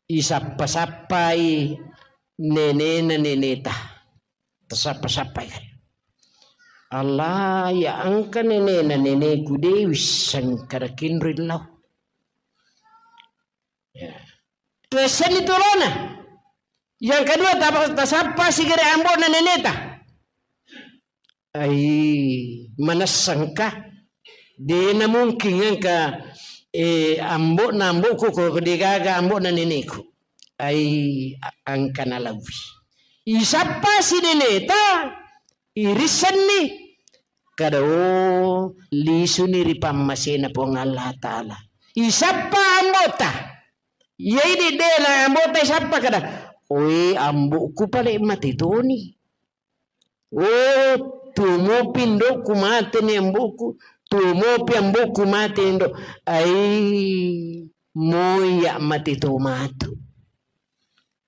isappa-sappai nenena neneta. Tasappa-sappai. Allah, ya engka nenena neneku de wisseng kada kinro illau. Ya. Tuessenni tulona. Yang kedua, tapa-, tasappa sigere ambo'na neneta. Ai, manessengka? Dena mungkin engka, eh, ambo'na ambo'ku ko, ko degaga ambo'na neneku. Ai, a-, engka nalauwi. Isappa si neneta, irissenni. Kada, oh, lisuni ri pammasena Puang Allah Ta'ala. Isappa ambo'ta. Iya idi de na ambo'ta isappa kada, "Oi, ambo'ku pale mate toni. Oh, tuo mopi indo'ku mate ni ambo'ku. Tuo mopi ambo'ku mate ni indo'. Ai, moi ya mate to matu."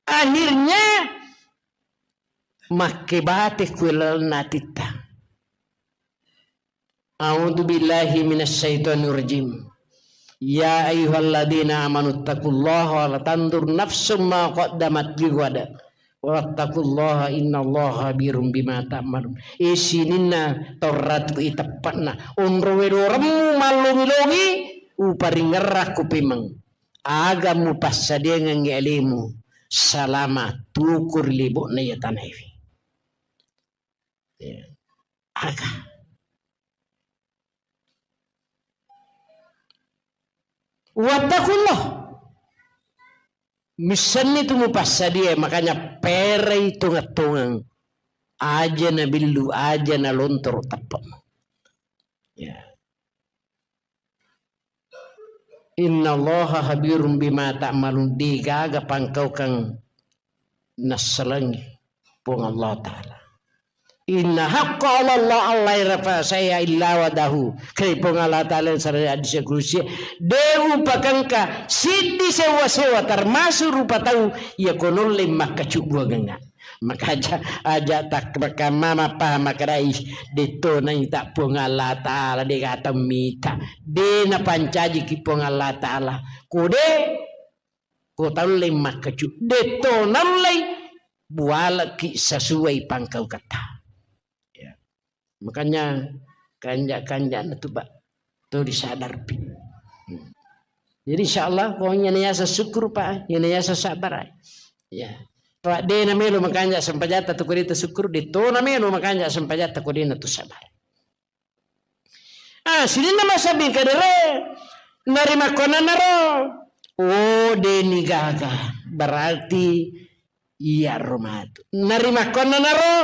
Akhirnya, makkebate ku lalenna atitta. A'udzu billahi minasy syaithanir rajim. Ya ayyuhalladzina amanu taqullaha wa la tanzur nafsum ma qaddamat lighad. Wattaqullaha innallaha khabirum bima ta'malun. E sininna tauratu iteppa'na. Onro wedoremmu mallongi-longi, uparingerrakku pemeng. Aga mupassadiangengngi alemu salama tuku ri lebo'na iya tanaewe. Ya. Aga. Wattaqullah. Missenni tu mupassadia, makanya perai tongeng-tongeng. Aja nabillu, aja nalontoro teppe'mu. Ya. Innallaha khabirum bima ta'malun, degaga pangkaukang nassalengi Puang Allah Ta'ala. Inna haqqa 'alallah alla yurfa syai'an illa wadahu. Keri Puang Allah Ta'ala sareng hadis kudusi, de upakengka siddi sewa-sewa termasuk rupa tau iya ko nolle makkacubbuangengnga. Maka aja, aja tak makamma mapaham makkadai, detto naita Puang Allah Ta'ala, de gata mita, de napancajiki Puang Allah Ta'ala. Ko de, ko taulle makkacu, detto naullei bualeki sesuai pangkauketta. Ya. Makanya kanja-kanja na tu, Pak, to disadarpi. Hmm. Jadi insya Allah pokoknya niasa syukur, Pak, yang niasa sabar. Ya. Pak, de na melo makanja sempajatta tu kodita syukur, de to na melo makanja sempajatta kodina tu sabar. Ah, sininna masabbing kedere, narimakkonanaro, oh, deni gaga, berarti iya ro matu. Narimakkonanaro,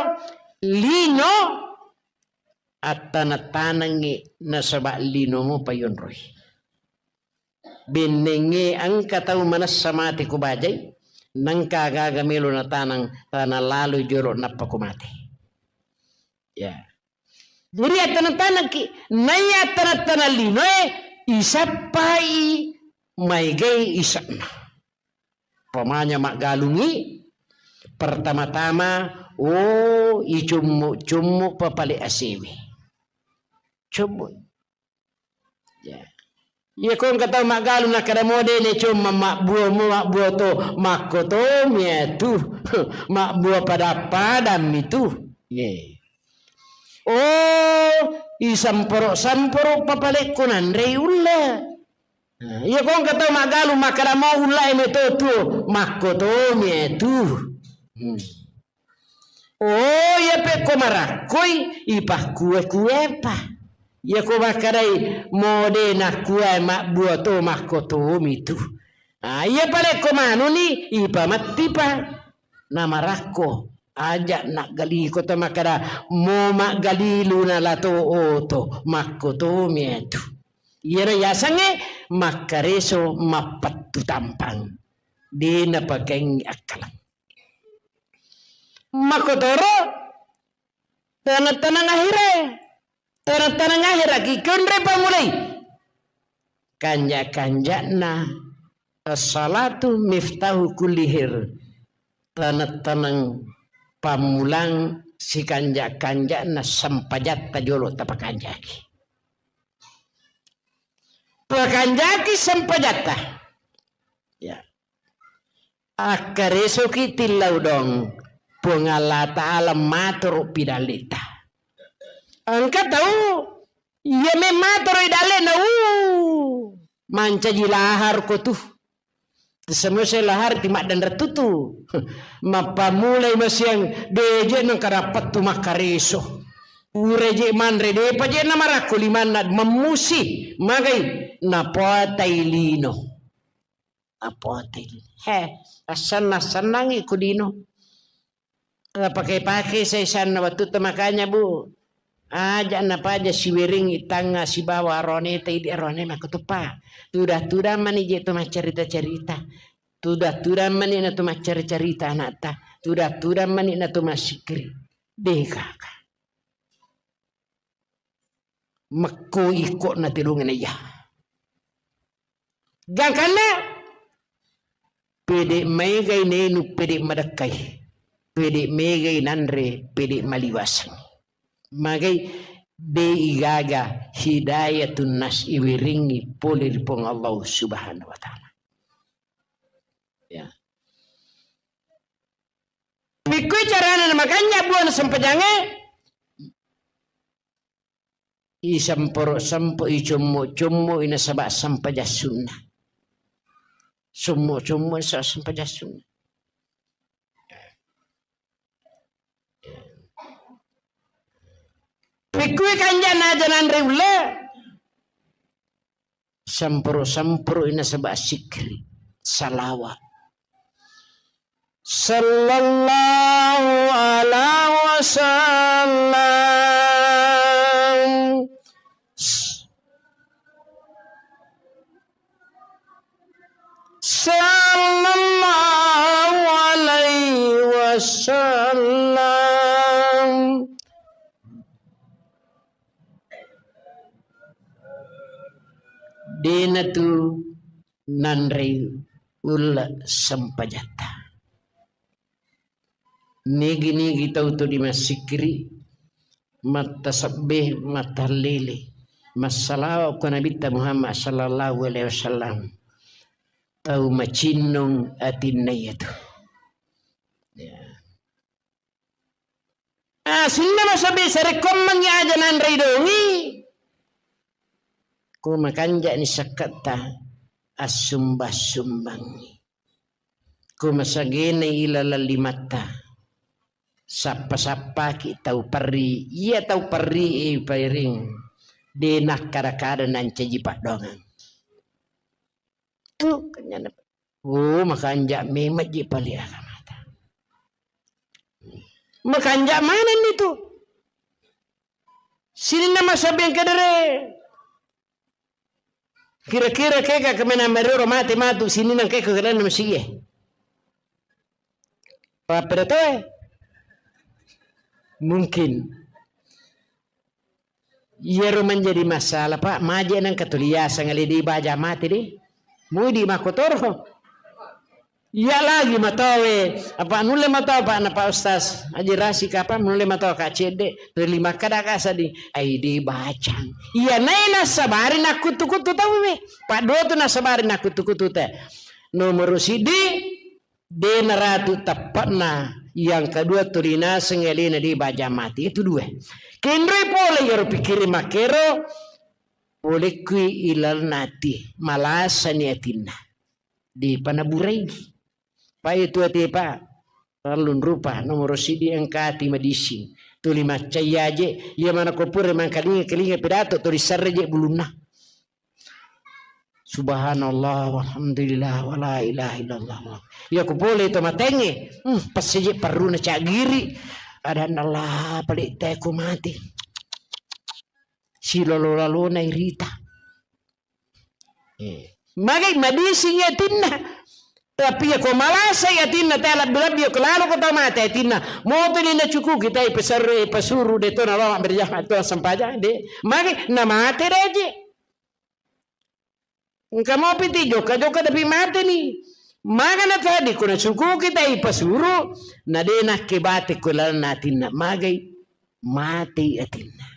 lino, attana-tanangngi nasaba linomo payonroi. Bennengnge engka tau manessa mate ko bajai, nengka gaga melo natanang, tana lalo jolo nappa ko mate. Ya. Jadi attana-tanangki, naiya attana-tanang linoe, isappai maegai ise'na. Pamanya maggalungi, pertama-tama, oh, icummu-cummu papale asewe. Cummu. Ya. Iya ko engka tau maggalung nakkeda mo de ne cumma mabbua mo mabbua to, makko tomi atu. Mabbua pada-padammi tu. Ye. Oh, isamporo-samporo papalekko nanrei ulla. Nah, iya ko engka tau maggalung makkeda mo ulla e meto tuo, makko tomi atu. Hmm. Oh, iya pekko marakkoi, ipakkue-kuepa. Iya ko makkedai, mo de nakkue mabbua to makko tomi tu. Ah, iya palekko manuni, ipamettipa. Namarakko, aja naggaliko to makkeda, mo maggalilu na lato oto, makko tomi atu. Iyaro yasengnge makkareso mappettu tampang. De napakengngi akkalang. Makkotoro taneng-taneng ahire, taneng-taneng ahiraki konre pamulai. Kanja-kanjana as-salatu miftahu kulli khair. Taneng-taneng pammulang sikanja-kanjana sempajatta jolo tapakanjaki. Pakanjaki sempajatta. Ya. Akkaresoki tillau dong, Puang Allah Ta'ala matoro pidalleta. Engka tau, iya memmatoro idallena, uh, mancaji lahar ko tu. Semese lahar ti maddanre tutu. Mappamulai masiang, deje nengka dapat tu makkareso. Ureje manre, depa je namarakko limanna memmusi, magai napotai lino. Apote. He, assenna-sennangi ku lino. Napake-pake saisanna wettu te, makanya, Bu, aja napaja siweringi tangnga sibawa aroneta, idi arone makkutuppa. Tuda-tuda mani je tu maccarita-carita. Tuda-tuda mani na tu maccari-carita anakta. Tuda-tuda mani na tu massikkiri. Degaka. Mekko ikko'na tedong naiya. Gangkanna pede maegai nainu, pede madekkai, pede maegai nanre, pede maliwaseng. Magai de igaga hidayatun nas iweringi pole ri Puang Allah Subhanahu wa Ta'ala. Ya. Pikkui carana namakanja buana sempajangnge? Isemporo-sempo, icommo-commo, inasaba sempajang sunna. Sommo-sommo, sa-, sempajang sunna. Pikkui kanjana aja nanre ulle? Sempuru-sempuru inasaba sikkiri, salawa. Sallallahu ala wasallam. Sallallahu alaihi wasallam. Dena tu nanrei ulle sempajatta. Nigi-nigi tau tu dimassikkiri, mattasebbe, mattallele, massalawa ko Nabitta Muhammad sallallahu alaihi wasallam, tau macinnung atinna iyatu. Ya. Ah, sininna masabbi sarekkoammengngi aja nanrei dongi. Ko makanja'ni sakketta, assumba-sumbangngi. Ko masagena ilaleng limatta, sappa-sappaki tau perri. Iya tau perri e pairing, de nakkada-kada nancaji paddoangeng. Tu kenyana. Oh, makanja memang ji pale agamata. Makanja manenni tu. Sininna masabbi engka dere. Kira-kira kega kemena marioro mate matu sininna engka ko kedanna masigie. Papeda toe. Mungkin. Iyaro menjadi masalah, Pak, maje nengka tuli yaseng ale de baja mate de. Mudi makkotoro. Iya lagi matowe, apa nulle matoa, Pak, na Pak Ustaz Haji Rasik, apa nulle matoa ka cedde, tuli makkada ka sadi, ai de bacang. Iya nae nassabari nakkuttu-kuttu tau we. Pak dua tu nassabari nakkuttu-kuttu te. Nomoro sidi, de naratu teppe'na, yang kedua tuli naseng alena de baja mate. Itu dua. Kenroi pole iyaro pikkiri makkero, pole kui ilalna ati, malasani atinna. Depa naburai. Pa itu ati pa, parellung rupa, nomoro sidi engka ati madising. Tuli maccai aje, iya mana ko pura mangkalinga-kalinga pidato, tuli sarre je bulunna. Subhanallah, walhamdulillah, wala ilaha illallah. Iya ko pole to matengnge, hmm, passeje parruna caggiri. Adanna Allah, pale te ko mate. Silolo-lalona irita. Eh. Magai madising atinna. Tapi iya ko malasai atinna, te labbi-labbi iya ko lalo ko tau mate atinna. Moto ni nacukuki tai pesarre, pasuru de to nalama berjamaah to sempajang de. Magai namate raje. Engka mopi ti jokka-jokka tapi mate ni. Magana tadi ko nacukuki tai pasuru, na de nakke bate ko lalna atinna. Magai mate atinna.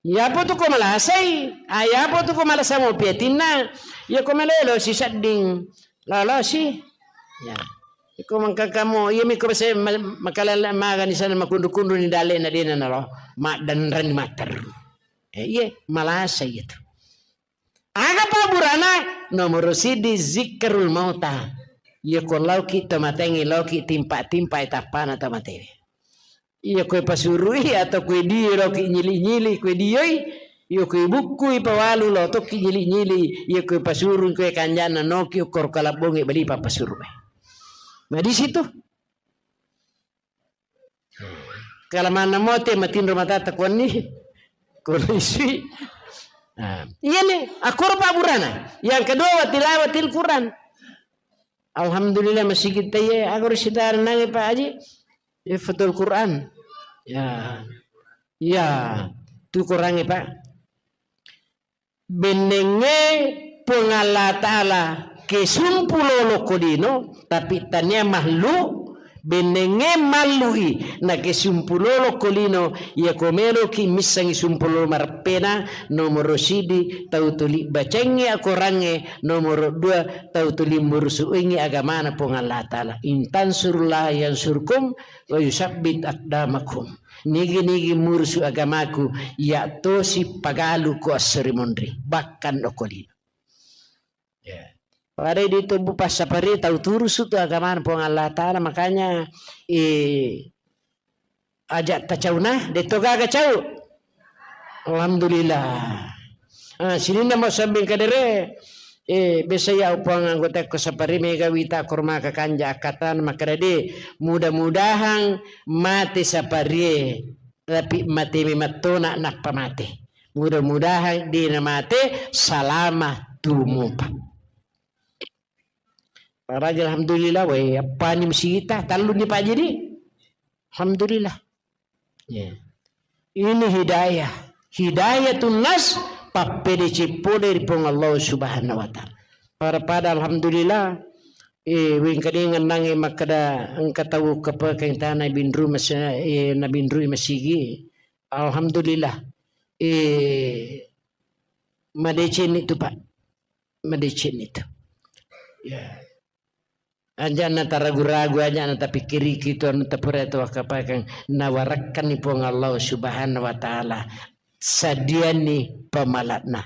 Yapo tu ko malasai, ah, yapo tu ko malasa mopi atinna, ya ko malelo si sedding, lolosi. Ya. Iko mangkakamo, iya mi ko se ma-, makalala magani sana makundu-kundu ni dalena dena nalo, maddanrani matteru. Eh, iye, malasai itu. Aga pabburana? Nomoro sidi zikrul mauta. Iya ko lauki to matengnge, lauki timpa-timpa e tappana to matewe. Iya koe pasurui atau koe dio loki nyili-nyili koe dioi, iya koe bukkui pawalu lo tokki nyili-nyili, iya koe pasurui koe kanjana noki okkoro kalabbonge bali papasurui. Nah, di situ. Kalamanna mote matinro matata kuanni, kono isui. Nah, iya nih, akkoro pabburana. Yang kedua, wa tilawatil Quran. Alhamdulillah, masigi taiye, aga ro sitara nange, Pak Haji? Ihfadul Quran. Ya. Ya, tu Qurange, Pak. Bennengnge Puang Allah Ta'ala kesumpu lolo ko lino, tapi tania mallu, bennengnge mallui, na kesumpu lolo ko lino, iya ko meloki missangi sumpu lolo mareppena, nomoro sidi, tau tuli bacengngi akorangnge, nomoro dua, tau tuli murusuingi agamana Puang Allah Ta'ala. In tansurullaha yansurkum wa yusabbit aqdamakum. Nigi-nigi murusu agamaku, iya tosi pagalu ko esso ri monri, bahkan okko lino. Ya. Pada di tubuh passapari tau turusu tu agamana Puang Allah Ta'ala, makanya, eh, aja tacauna, de to gaga cau. Alhamdulillah. Ah, sininna mau sambing kadere, eh, biasa ya Puang anggota ko sapari mega wita korma kakanja akatan makkada de, mudah-mudahan mate saparie, tapi mate memettona nappa mate. Mudah-mudahan de na mate salama tumupa. Paraja alhamdulillah, we, appani musita, talluni Pak Haji di. Alhamdulillah. Ya. Ini hidayah. Hidayatun nas pappedeceng pole ri Puang Allah Subhanahu wa Ta'ala. Pada-pada alhamdulillah, eh, wengkalinga nangnge makkeda engka tau kepekeng tana binru mas-, eh, nabinrui masigi. Alhamdulillah. Eh, madeceng itu, Pak. Madeceng itu. Ya. Aja' na taragu-ragu, aja' na tapikkiriki tu anu tapura tu wakkapakang, nawarakkanni Puang Allah Subhanahu wa Ta'ala, sadianni pamala'na.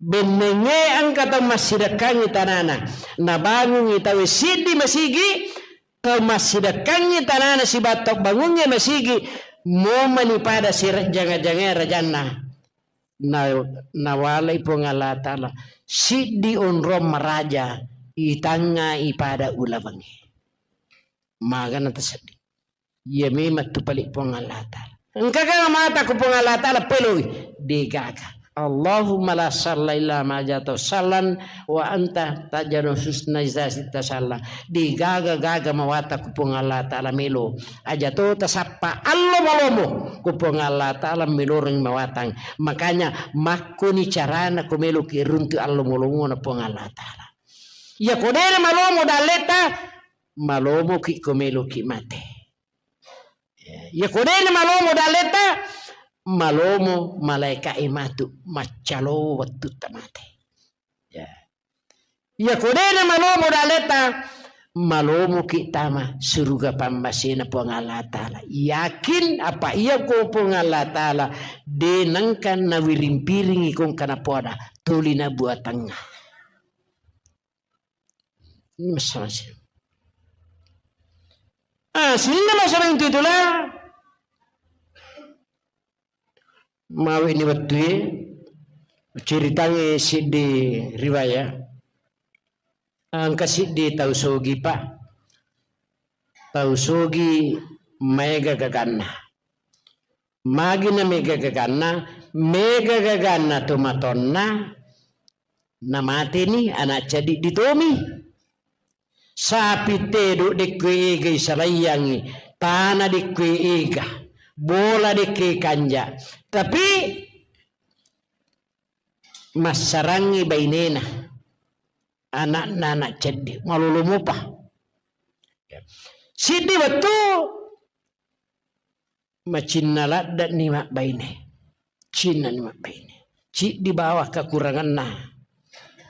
Bennengnge engka tau massidekkangngi tanana, nabangungngi tau siddi masigi, tau massidekkangngi tanana sibawa tau bangungnge masigi, momani pada sirejjanga-jangae rajanna. Na-, nawalai Puang Allah Ta'ala siddi onrong maraja itangnga ipada ulawengnge. Magana taseddi. Iya memang tu pale Puang Allah Ta'ala. Engkaga mata ku Puang Allah Ta'ala peloi? Degaga. Allahumma la salla illa ma ja'altahu sallan wa anta taj'alul husna idza syi'ta salla. Degaga-gaga mawata ku Puang Allah Ta'ala melo. Aja to tasappa allo malomo ku Puang Allah Ta'ala meloreng mawatang. Makanya makkoni carana ko meloki runtu allo malomona Puang Allah Ta'ala. Iya ko dena malomo dalleta, malomoki ko meloki mate. Iya ko dena malomo dalleta, malomo malaikae matu maccalo wettutta mate. Ya. Iya ko dena malomo dalleta, malomoki tama suruga pammasena Puang Allah Ta'ala. Yakin apa iya ko Puang Allah Ta'ala de nengka nawiring-piringi ko engka napoada tuli nabuatangnga. Ini masalah sih. Ah, sininna masalah itu itulah. Mawe ni wettue, ceritangnge siddi riwaya. Engka siddi tau sogi, Pak. Tau sogi maega gaganna. Magi na mega gaganna, mega gaganna to matonna, namateni anak ceddi ditomi. Sapi tedo dekkue ega isalaiyangi, tana dekkue ega, bola dekke kanja. Tapi massarangi bainena, anakna anak ceddi, malolo mopa. Siddi wettu macinna ladde'ni mabbaine. Cinnani mabbaine. Ciddi bawang kakuranganna.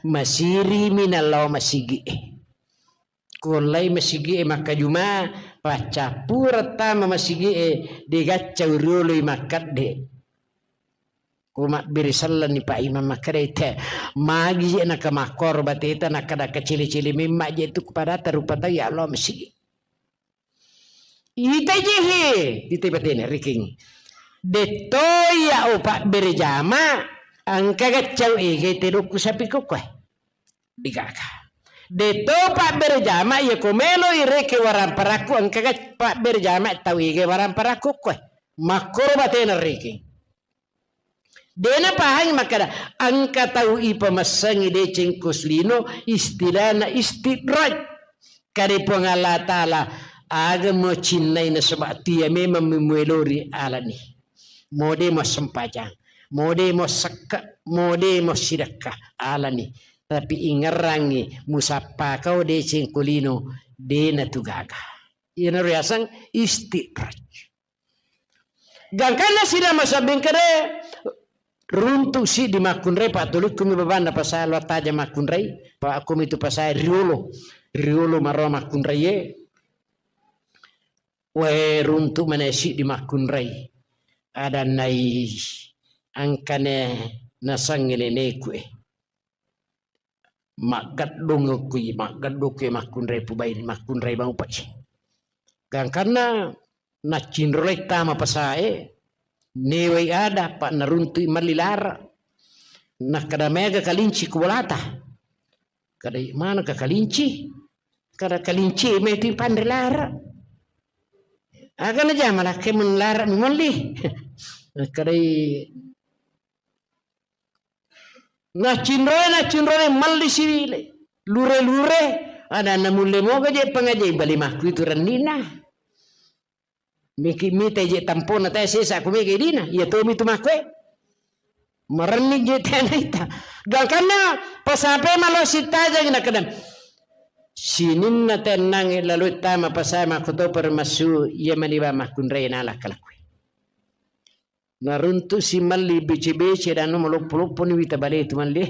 Masirimi nallao masigi'e. Ko ollai masigi'e makkajuma, paccappureng tama masigi'e, degaccau rioloi makkedde. Ko mabbere sellenni Pak Imam makkeda, "Te, magi je naka makkoro bateta, nakkeda kacili-cili memma je tu kepada tarupa tau ya Allah masigi." Ita je he, ita batena riking. Detto ya o pabbere jama, engka gaccau ege tedokku sapi kokkoe. Degaga. Deto pabbere jama, iya ko melo ireke waramparakku, engkaga pabbere jama tau ege waramparakku koe. Makkoro batena reke. Dena pahangi makkada, engka tau ipamassangi deceng ko selino, istilahna istidraj. Kade Puang Allah Ta'ala, aga mo cinnai nasaba tia memang memuelori alani. Mode mo sempajang, mode mo sekka, mode mo sidekka alani. Tapi ingerrangi musappa kau deceng kulino dena tu gaga. Iyana riaseng istidraj. Gangkanna sida masabbing kede runtu siddi makkunrai, pattulikkumi babanna pasai lo attaja makkunrai, pa akkomi tu pasai riolo, riolo maro makkunrai e. Wae runtu mane siddi makkunrai. Adannai angkane nasangnge neneku e. Maggeddong kui, maggeddong kui makkunrai pubai, makkunrai bang upai. Gangkanna naccinrolai tama pasae, newai ada, pa naruntui malli lara. Nakkada mega kalinci ku bolata. Kada mana ka kalinci? Kada kalinci me tu panre lara. Aga na jama lakke mun lara mi malli. Kada naccinroi, naccinroi, malli si lure-lure, ada na mulle moga je pengajian bali makku itu rennina. Miki mita je tampona tae sesa ku mega dina, iya tomi tu makku e. Marenni je tena ita. Gangkanna pasape malo sitajang nakkeda. Sininna tennangnge lalo tama pasae makkutopa ri massu, iya maniwa makkunrai nala kalakue. Naruntu si malli bece-bece dan maloppo-loppo ni wita bale tu malli.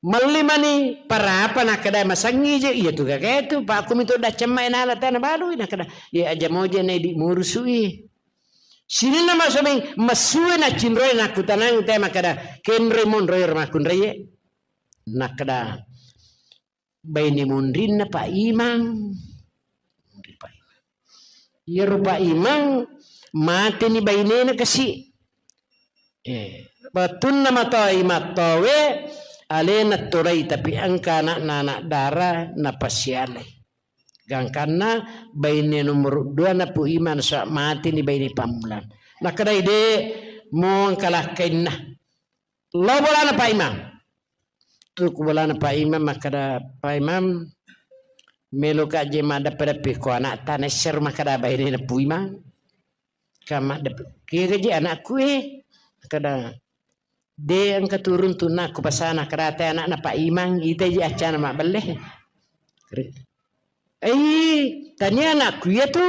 Malli mani parapa nakkeda masangi je, iya tu gaga tu, pa aku mito daccamma nala tana balu nakkeda, iya aja moje na idi murusui. Sininna masobing masue na cinroi nakkutanang te makkeda, kenroi monroi ro makkunrai. Nakkeda, baine munrinna Pak Imang. Munri Pak Imang. Iyaro Pak Imang mateni bainena kasi. Eh, wettunna matoa Imang towe, alena torai tapi engka anakna anak dara napasialai. Gangkanna baine nomor dua na Pu Imang sa mateni baine pammulang. Nakkedai de mo engka lakkainna. Lao bolana Pak Imam. Tu ku bolana Pak Imam makkeda, "Pak Imam, meloka je maddeppe-deppe ko anakta naissero makkeda bainena Pu Imang." Ka maddeppe, "Kega je anakku e?" Makkeda, "De engka turun tu nakku pasana kerata anakna Pak Imang, ita je accana mabbelle." Ai, tania anakku iya tu,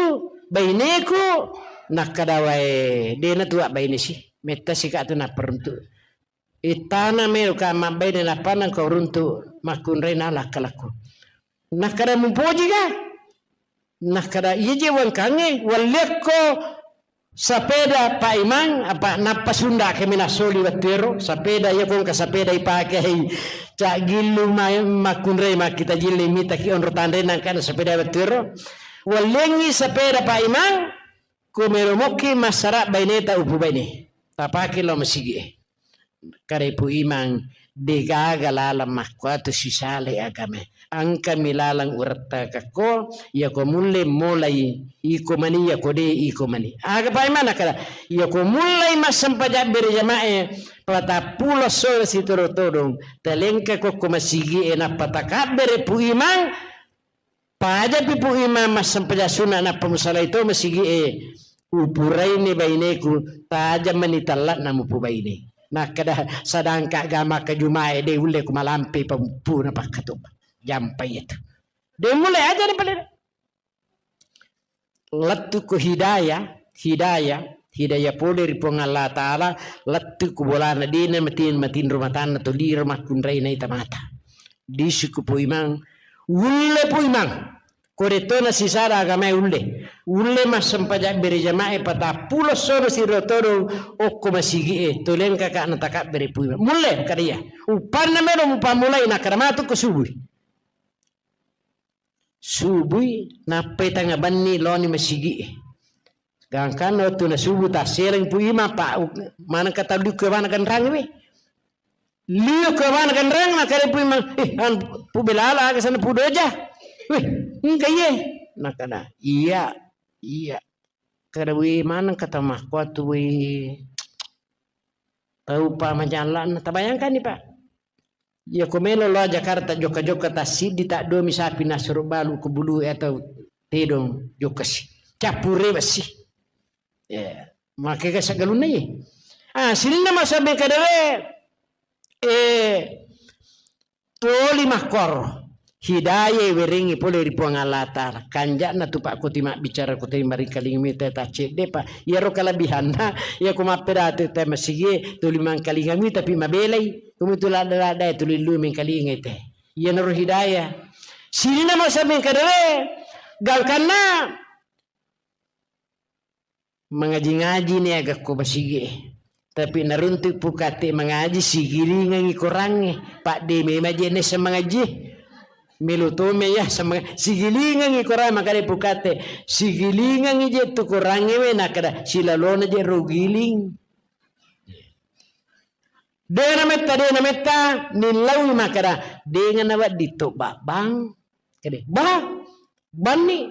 baineku. Nakkeda wae, dena tu abbaine si. Metta sika tu napperuntu. Ittana melo ka mabbaine nappa nengka uruntu makkunrai nala akkalakku. Nakkeda mupoji ga? Nakkeda iya je wangkangnge, walliakko sapeda Pak Imang, apa nappa sunda kami nasoli wettuero, sapeda iya kongka sapeda ipake hei cak gillu ma-, makkunrai makkita jilli mitaki onro tanre nangkana sapeda wettuero. Walliangngi sapeda Pak Imang, ko melo mokki massara baineta upu baine. Tapake lo masigi e. Kare Pu Imang, degaga laleng makkuatu sisale agame. Engkami laleng urettakakko, yako mulle molai iko mani, yako de iko mani. Aga Pak Imang nakkeda, yako mullai massempajang bere jamae, patappulo sore sitodong-todong, talengka kokko masigi e nappa takabbere Pu Imang, Pajapi Pu Imang massempajang sunna nappa musalai to masigi e, upuraini baineku, tajang mani talla'na mupubaine. Nakkeda sadangka ga makkajuma e de ulle ku malampe pampuna pakkatupa. Jampai itu. De mulai aja ni pale. Lettu ko hidayah, hidayah, hidayah pole ri Puang Allah Ta'ala, lettu ko bolana dena matin-, matinro matanna to liro makkunrai naita mata. Disuku Pu Imang, ulle Pu Imang. Ko de to nasisada agamae ulle. Ulle massempajang bere jamae patappulo sono siro todong okko masigi e. Toleng kakak natakabbere Pu Imang. Mulle kada iya. Upanna melo mupammulai nakkeda matu ko subui. Subui nappai tanga banni loni masigi e. Gangkanna wettu na subuh tassereng Pu Imang, pa maneng kata liu ke bana ganrang we. Liu ke bana ganrang, makkeda Pu Imang, "Eh, an Pu Belala aga sana Pu Doja." "Weh, engka iye." Nakana, "Iya, iya." Kada we maneng kata makkuatu we. Tau pa majallanna, tabayangkanni, Pak. Iya ko melo lao Jakarta jokka-jokka tassiddi taddomi sapi nasuro balu ko bulu e atau tedong jokkasi. Cappure bassi. Ya, makega sagalunna ye. Ah, sininna masabe kadere, eh, toli makkoro. Hidayah werengngi pole ri Puang Allah Ta'ala. Kanja'na tu Pak kuti mabbicara kuti maringkalinga mita ta cedde, Pak. Iyaro kalebihanna, iya ko mappedati te masigi, tuli mangkalinga mi tapi mabelai. Kumitu ladda-ladda tuli lu mengkalinga te. Iyanaro hidayah. Sininna masa mengkadere, gangkanna mangaji-ngaji ni aga ko masigi e. Tapi naruntu pukate mangaji sigilingengi korangnge. Pak de memang je nessa mangaji. Melo tome ya sama sigilingengi korang makade pukate. Sigilingengi je tu korangnge we nakada silalona je rogiling. Dena metta, dena metta, nillaui makada, dengana wedding to babbang. Kede, ba, banni,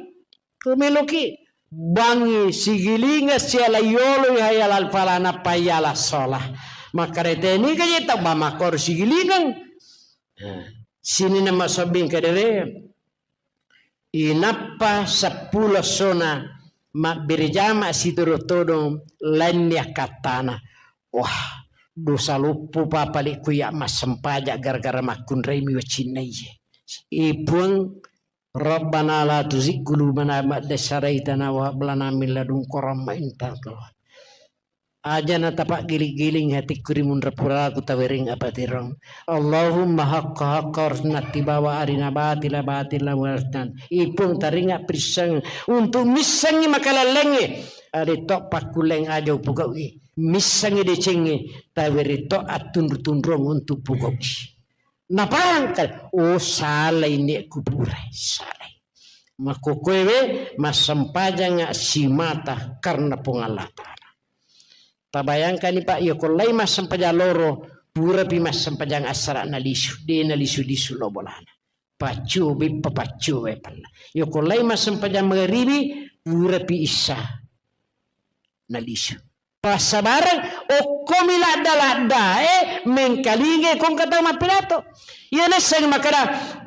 ko meloki, bangi, sigilinga, siala yolo, hayya alal falah, nappa hayya alas shalah. Makada teni kaje tau ba makkoro sigilingeng. Nah, sininna masobbing kedere, inappa seppulo sona mabbere jama sitodo-todong lainni akkattana. Wah, Dosa loppo papalekku ya massempajang gara-gara makkunrai mi wacinna iye. E Puang, Rabbana la tuzigh qulubana ba'da idh hadaitana wa hab lana min ladunka rahmah innaka antal wahhab. Aja na tapaggiling-giling hatikku ri munra puraku tawereng apatireng. Allahumma haqqa haqqa warzuqna ittiba'a, arina batila batila warzuqna. E Puang, taringa pirisseng untuk missengngi makalallengnge. Ade to pakkulleng aja upogau'i. Missengngi decengnge, tawere to attunru-tunruang untuk pogau'i. Napahang kale, oh, salai ni kuburai, salai. Makkokkoewe massempajanga simata karena Puang Allah Ta'ala. Tabayangkani, Pak, iya ko lai massempajang loro, purapi massempajang assara nalisu, de nalisu-lisu lo bolana. Paccio beppa, paccio beppanna. Iya ko lai massempajang magaribi, purapi isya nalisu. Passabareng, okkomi ladda-laddae mengkalingai ko engka tau mappidato. Iya naisseng makkeda,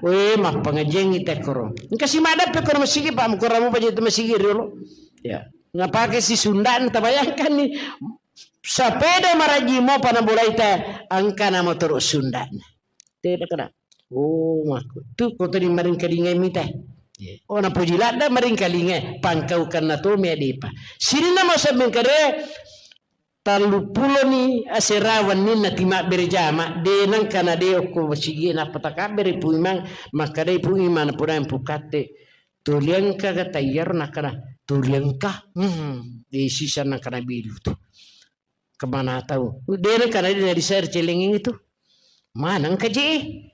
"We, mappangajiangngi tekkoro. Engka si maddappe kono masigi, Pak, mukoramu paja tu masigi riolo." Ya, napake si Sunda'na, tabayangkanni. Sapeda maraji mopa nabolai te, engka na motoro Sunda'na. Tena kena. Oh, makku. Tu ko tadi maringkalingai mita. Oh, napoji ladda maringkalingai, pangkaukanna to me adepa. Sininna masa mengkade, tallu puloni asera wenninna timabbere jama, de nengka na de okko masigi, nappa takabbere Pu Imang, makkadai Pu Imang, napodai Pu Katte, "Tuli engka ga taiyaro?" Nakkada, "Tuli engka." Hmm, de sisa nakkada bilu tu. Kemana tau? De nengka na de na disare celengeng itu. Maneng ka je.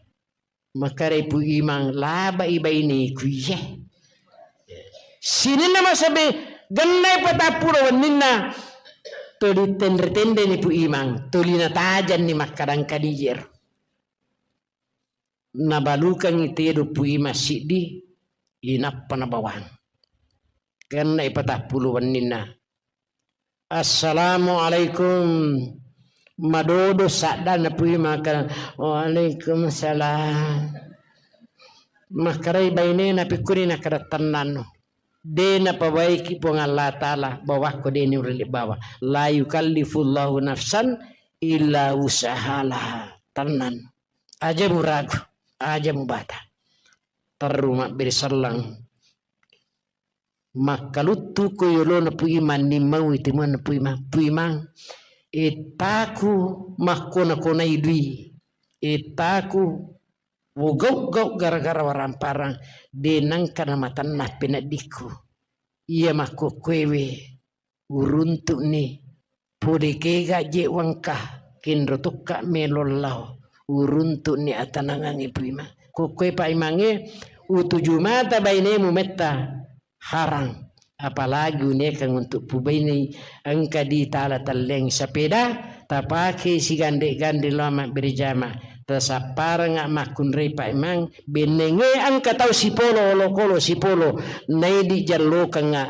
Makkadai Pu Imang, "Labai baineku iye." Sininna masabe, gennai patappulo wenninna, tuli tenre-tenreni Pu Imang, tuli natajanni makkadangka dijero. Nabalukangngi tedo Pu Imang siddi, inappa nabawang. Gennai patappulo wenninna, "Assalamualaikum." Madodo saddanna Pu Imang, makkada, "Waalaikumsalam." Makkarai bainena, "Pikkuni?" Nakkada, "Tennanno. De napabaiki Puang Allah Ta'ala bawakko, de niurili bawa. La yukallifullahu nafsan illa wus'aha laha." Tennanno. Aja muragu, aja mubata. Terru mabbere selleng. Makkaluttuko yolona Pu Imang, nimmaui timuanna Pu Imang. "Pu Imang, ettaku makkona-konai dui, ettaku wogau-gau gara-gara waramparang, de nengka namatenna peneddikku. Iya makkokkoewe uruntu'ni, pole kega je wengka, kenro tokka melo lao, uruntu'ni atanangangnge Pu Imang." Kokkoe Pak Imangnge, utuju mata bainemu metta harang. Apalagi uniakan untuk pubainei, engka ditala telleng sapeda, tapake sigande-gande lao mabbere jama, tasapparengnga makkunrai Pak Imang, bennengnge engka tau sipolo, olokolo sipolo, naidi jallokengnga,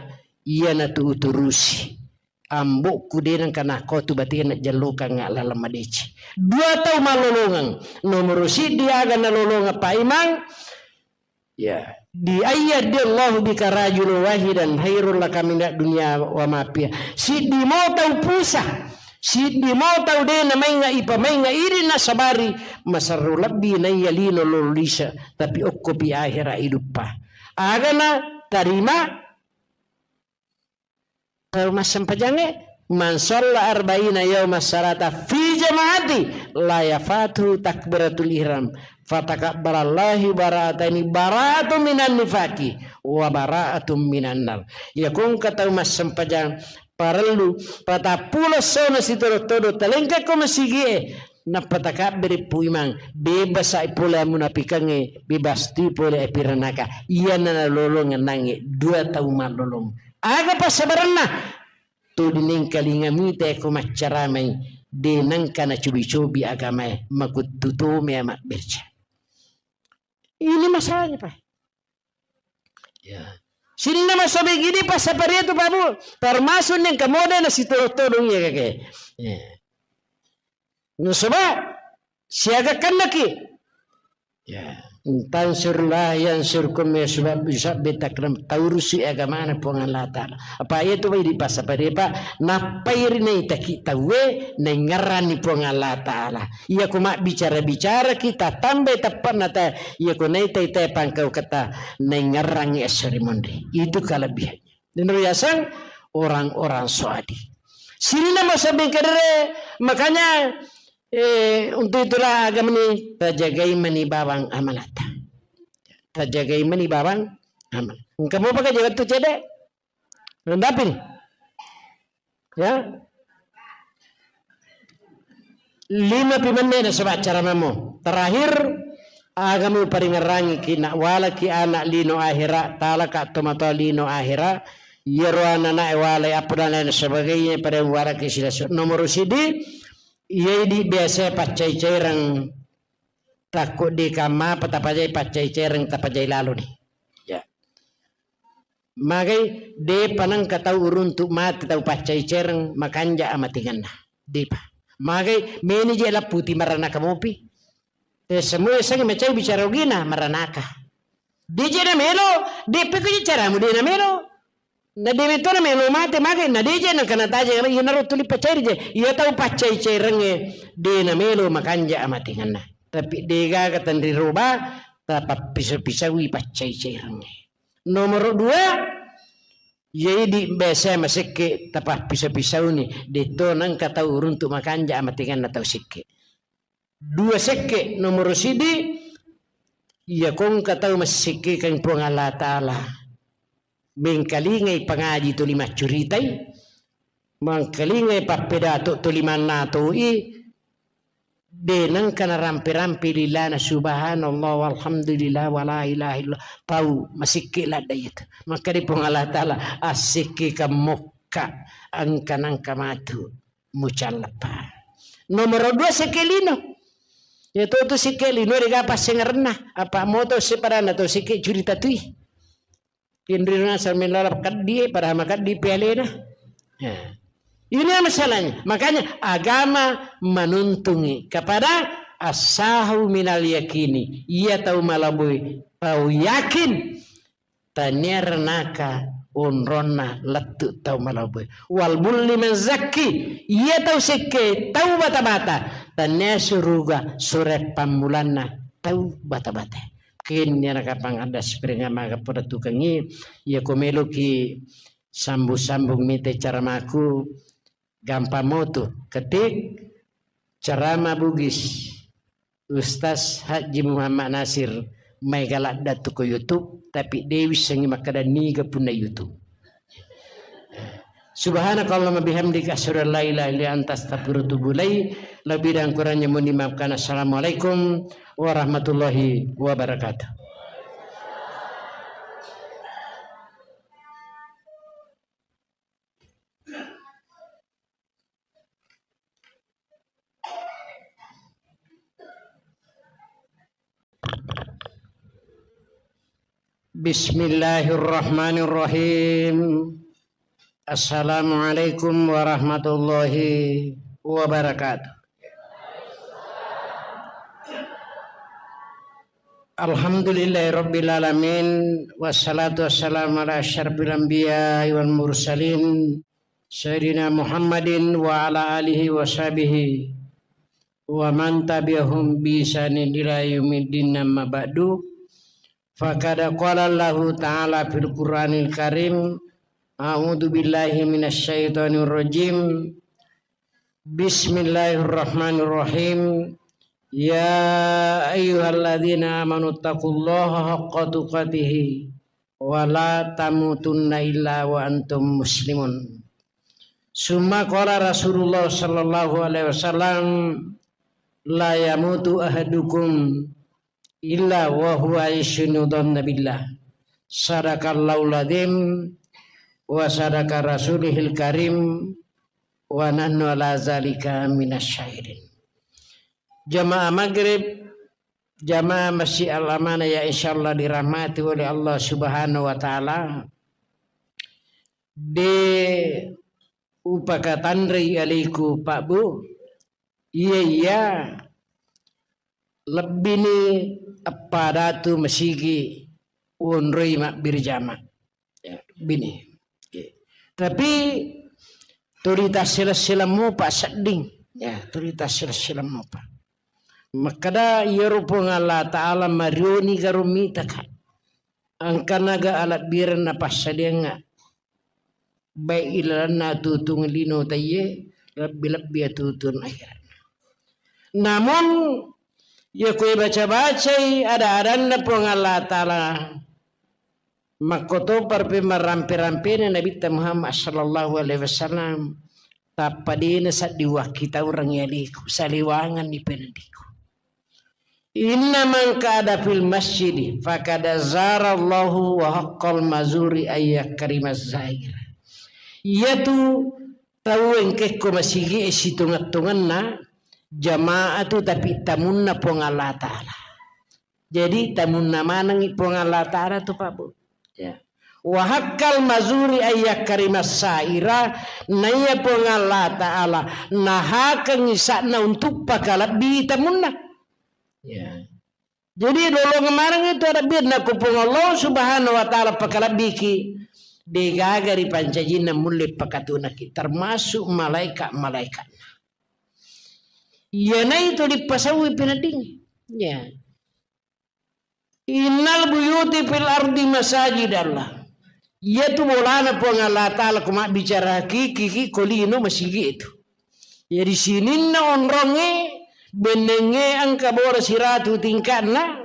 iyanatu uturusi. Ambokku de nengka nakko tu batena jallokengnga laleng madeceng. Dua tau mallolongeng. Nomoro siddi aga nalolongeng Pak Imang, ya, di ayyahdiyallahu bika rajulan wahidan khairul laka minad dunya wa ma fiha. Siddi mo tau pusa, siddi mo tau de namainga ipamainga idi nasabari, masarro lebbi naiya lino lolisa, tapi okkopi ahera iduppa. Agana tarima tau massempajangnge, "Man shalla arba'ina yauma salata fi jama'ati la yafatu takbiratul ihram, fatakabbalallahu bara'ataini, bara'atun minan nifaqi wa bara'atun minan nar." Iya kongka tau massempajang parellu patappulo essona sitodo-todo talengkako masigie, nappa takabbere Pu Imang, bebasai pole amunapikangnge, bebas tu pole apiranaka. Iyana nalolongeng nangnge dua tau mallolong. Aga passabarenna? Tuli nengkalinga mita ko maccaramai, de nengka nacobi-cobi agamae, makuttu to mea mabberca. Ini masalahnya, Pak. Ya. Sininna masobe gidi passaparia tu, Pak Bu, termasuk nengka mode nasitodong-todong iya kake. Ya. Nasaba siaga kannaki. Ya. Tansurullah yansurkum, ya, sebab, sebab betakram taurusi agamana Puang Allah Ta'ala. Apa iya tu bai dipasa pada apa? Nappai ri naitaki tauwe naingerrani Puang Allah Ta'ala. Iya ko mabbicara-bicara kita tambai teppanna ta, iya ko naitai te pangkau kata naingerrangi esso ri monri. Itu kelebihannya. Dinro yaseng orang-orang soadi. Sininna masabbing kadere, makanya, eh, untuk itulah agama ini tajagai mani bawang amanata. Tajagai mani bawang amanata. Engka mau pakai jawab tu cedek? Rendapin. Ya. Lima pi menne nasaba acara mamo. Terakhir, aga muparingerrangi ki nak walaki anak lino ahera, talaka tomatoa lino ahera, iyaro anak-anak e walai apa dan lain sebagainya pada walaki silasu. Nomor sidi, iya idi biasa paccai-caireng takko di kamma apa tapajai paccai-caireng tapajai lalu ni. Ya. Magai, depa nengka tau uruntu mate tau paccai-caireng makanja amatinganna. Depa. Magai, meni je lapputi maranaka mopi. Te semua yasengnge macai bicara ogina maranaka. Deje na melo, depe ko caramu de na melo. Na dewe to na melo mate magai, na deje na kana taje, iya naro tuli paccai je. Iya tau paccai-cairengnge de na melo makanja amatinganna. Tapi degaga tenri roba, tapappiso-pisaui paccai-cairengnge. Nomoro dua, iya idi biasa masekke tapappiso-pisauni, detto nengka tau uruntu makanja amatinganna tau sekke. Dua sekke, nomoro sidi, iya kongka tau massekkekeng Puang Allah Ta'ala. Mengkalingai pangaji tuli maccuritai, mengkalingai pappedato tuli mannatoi, de nengka narampe-rampe lilana subhanallah walhamdulillah wala ilaha illallah. Tau masekke ladda iyatu. Maka di Puang Allah Ta'ala, assekke kamokka, engka nengka matu mucalleppa. Nomoro dua sekke lino. Iya to tu sekke lino dega passengerenna. Apa moto sepadanna to sekke curita tui. Inrina sambil lalap kaddi, padahal makaddi pialena. Ya. Ini masalahnya. Makanya agama menuntungi kepada asahu minal yakini. Iya tau malabui, tau yakin. Tania renaka onronna lettu tau malabui. Wal bulli man zakki. Iya tau sekke tau bata-bata. Tania suruga sure pammulanna tau bata-bata. Kenni anak kapang ada spring maga poda tukengi, iya ko meloki sambung-sambung mite caramaku, gampang motu. Ketik ceramah Bugis Ustaz Haji Muhammad Nasir, mai galadda tu ko YouTube, tapi dewi sengi makkada niga punna YouTube. Subhanakallahumma bihamdika asyhadu an la ilaha illa anta astaghfiruka wa atubu ilaik. Lebih dan kurangnya mohon dimaafkan. Assalamualaikum warahmatullahi wabarakatuh. Bismillahirrahmanirrahim. Assalamualaikum warahmatullahi wabarakatuh. Alhamdulillahirabbil alamin, wassalatu wassalamu ala asyrafil anbiya wal mursalin, sayyidina Muhammadin wa ala alihi wa sahbihi wa man tabi'ahum bi ihsanin ila yaumiddin, amma ba'du. Faqad qala Allahu ta'ala fil Qur'anil Karim, a'udzu billahi minasy syaithanir rajim. Bismillahirrahmanirrahim. Ya ayyuhalladzina amanu taqullaha haqqa tuqatihi wa la tamutunna illa wa antum muslimun. Summa qala Rasulullah sallallahu alaihi wasallam, la yamutu ahadukum illa wa huwa yahsinu dhanna billah. Sadaqallahul adzim wa sadaqa rasulihil karim wa nahnu ala zalika minasy syahidin. Jamaah maghrib, jamaah Masjid Al Amanah yang insyaallah dirahmati oleh Allah Subhanahu wa taala. De upakatanrei aliku, Pak Bu. Iya, iya. Lebbini eppa datu masigi wonroi mabbere jama. Ya, bini. Oke. Tapi tuli tassila-sila mopa sedding. Ya, tuli tassila-sila mopa. Makkada iyaro Puang Allah Ta'ala marioni garo mitaka. Engkanaga alebbirenna passadiangnga. Baik ilalenna atutung lino taiye, lebbi-lebbi atutung akhirat. Namun, iya koe baca-bacai ada-adanna Puang Allah Ta'ala, makkotopar pe marampe-rampena Nabitta Muhammad sallallahu alaihi wasallam, tappa dena saddi wakkitaureng yaliku, saliwanganni pendiku. Inna man qa'ada fil masjidi faqad zarallahu wa haqqal mazuri ayyakrimaz zair. Iyatu tau engkekko masigi e sitonget-tongenna jamaah tu, tapi tamunna Puang Allah Ta'ala. Jadi tamunna manengi Puang Allah Ta'ala tu, Pak Bu. Ya. Wa haqqal mazuri ayyakrimas saira, naiya Puang Allah Ta'ala nahakengi sa'na untuk pakalebbi tamunna. Ya. Jadi lolongeng maneng itu ada birna ku Puang Allah Subhanahu wa Ta'ala pakalebbiki, degaga ripancajinna mulle pakatunaki, termasuk malaikat-malaikat. Iyanaitu dipasauwi peneddingngi. Ya. Innal buyuti fil ardi masajidallah. Iyatu bolana Puang Allah Ta'ala ko mabbicara hakiki ki ko lino masigi itu. Jadi sininna onrongnge bennengnge engka bola siratu tingka'na.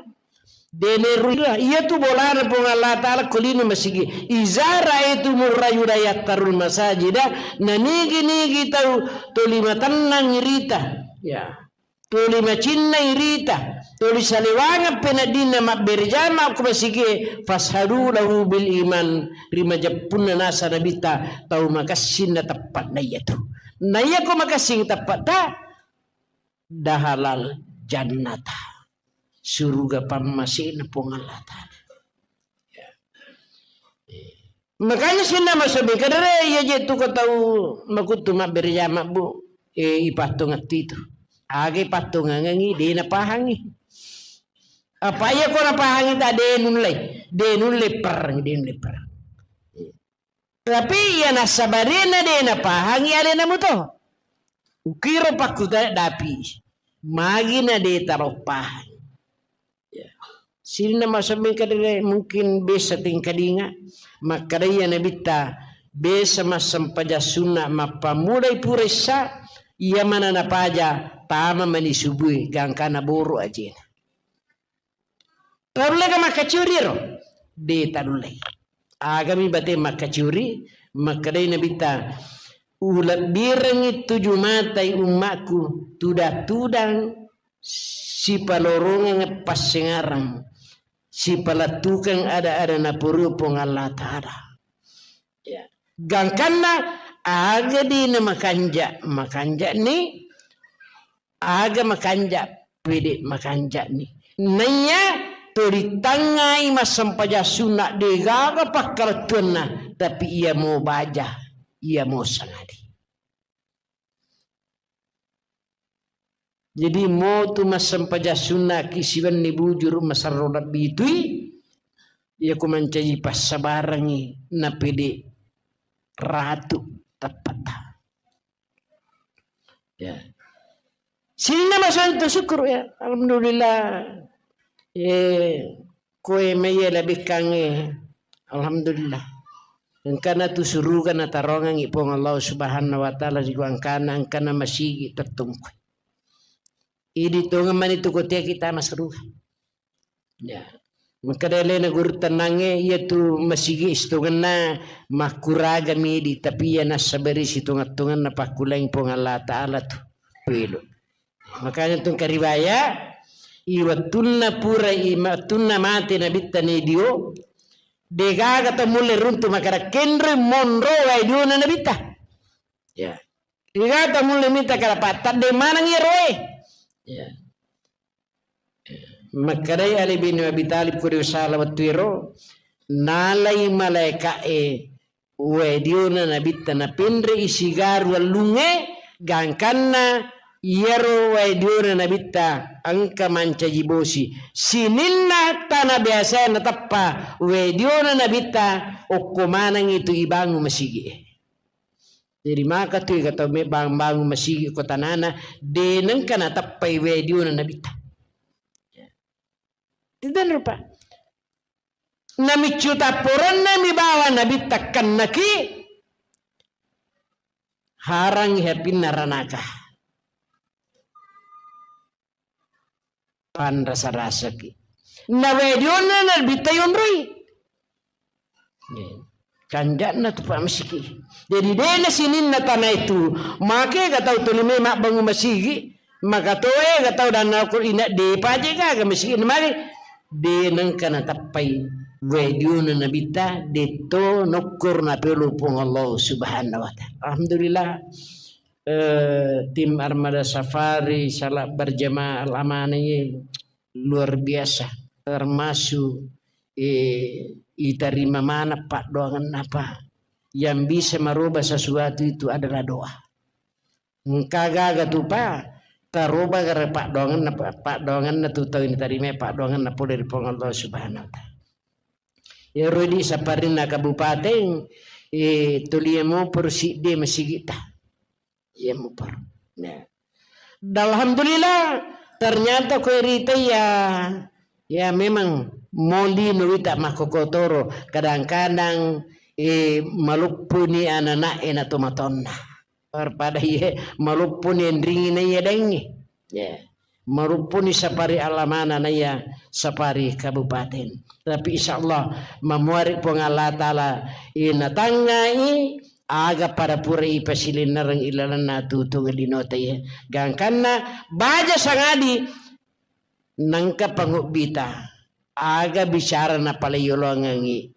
Dene ruira, iyatu bolana Puang Allah Ta'ala ko lino masigi. Iza ra'aitumur rajula yattarul masajida, nanigi-nigi tau toli matennang irita. Ya. Tuli macinnai rita, tuli saliwangeng peneddinna mabbere jama ko masigie, fashadu lahu bil iman, ri majeppunna nasa Nabitta tau makessing na teppe'na iyatu. Na iyako makessing teppe'ta, dahalal jannata, suruga pammasena Puang Allah Ta'ala. Ya. Makanya sinna masobi kadere iya je tu ko tau makuttu mabbere jama, Bu. Eh, ipattongetti tu. Aga ipattongengengi, de napahangi. Apa iya ko napahangi ta de nulle, de nulle perang, de nulle perang. Tapi iya nassabarena de napahangi alena muto. Ukiro pakkuta dapi. Magi na de taroppahang. Ya. Sininna masobbing kadere mungkin besa tingkadinga, makkadaiya Nabitta besa massempajang sunna mappamulai pura issa, iya mana napaja tama mani subui gangkana boro ajena. Tarulleka makkacuri ro? De tarullei. Agami bate makkacuri, makkadai Nabitta, ulebbirengngi tuju matai ummakku, tudang-tudang sipalorongeng passengarang, sipalettukeng ada-ada napurui Puang Allah Ta'ala. Ya. Gangkanna aga dina makanja, makanjani, aga makanja, pede makanjani. Naiya turitangngai massempajang sunna degaga pakkalettuanna, tapi iya mo baja, iya mo sangadi. Jadi motu massempajang sunnaki siwenni bujuru masarro lebbi tui, iya ku mancaji passabarengngi napede ratu teppetta. Ya. Sininna masantu syukur ya. Alhamdulillah. Eh, koe maiya labekkangnge. Alhamdulillah. Engkana tu suruga natarongengngi Puang Allah Subhanahu wa Ta'ala ri gangkanna engkana masigi tettungkue. Idi tongeng mani tu kotea kita masuruga. Ya. Makkeda alena guru tennangnge, iyatu masigi sitongenna makkuraga midi, tapi iya nassabari sitongeng-tongenna pakkulang Puang Allah Ta'ala tu. Pelo. Makanya tu engka riwaya, i wettunna pura, i wettunna mate Nabitta Nadio, degaga to mulle runtu makkeda kenroi monro wae diona Nabitta. Ya. Degaga to mulle mita kada pattadde maneng iyaro e. Ya. Makkedai Ali bin Abi Thalib ko ri sala wettu ero, nalai malaeka'e wae diona Nabitta napenre'i sigaru wellungnge, gangkanna Iyaro wae diona nabitta engka mancaji bosi. Sininna tana biasae nateppa wae diona nabitta, okko manengngi tu ibangun masigi'e. Jadi maka tu ega tau me bang-, bangun masigi ko tanana, de nengka nateppai wae diona nabitta. Itu rupa. Namiccu tapporenna mi bawang nabitta kennaki, harangngi hapinna ranaka. Panrasa-rasaki. Na wae diona nabitta yonroi. Kanja'na tu pa masigi. Jadi de na sininna tana itu, make ga tau tuli me mabbangun masigi, maka toe ga tau danna ko ina de paje gaga masigi na mari. De nengka nateppai wae diona nabitta, detto nokkor napelo Puang Allah Subhanahu wa Ta'ala. Alhamdulillah. Eh, tim Armada Safari salat berjamaah al-amanah ini luar biasa, termasuk, eh, iterima mana paddoangenna, Pak, yang bisa merubah sesuatu itu adalah doa. Engka gaga tu, Pak, taroba gara paddoangenna, Pak, paddoangenna tu tau ini terima paddoangenna pole ri Puang Allah Subhanahu wa Ta'ala. Iyaro di saparinna kabupaten, eh, tuli mopor sidde masigitta. Iya mopor. Nah. Dan alhamdulillah, ternyata ko rita ya, ya memang moli no wita makkokotoro, kadang-kadang, eh, maluppuni anana'e na tomatonna. Daripada iye maluppuni enringi na iya dengi. Ya. Maluppuni sapari alamana na iya sapari kabupaten. Tapi insya Allah mamuari Puang Allah Ta'ala inatangngai aga pada pura ipasilinnereng ilalenna tutung linota iye. Gangkanna baja sangadi nengka pangubbita aga bicara napaleyolongengi.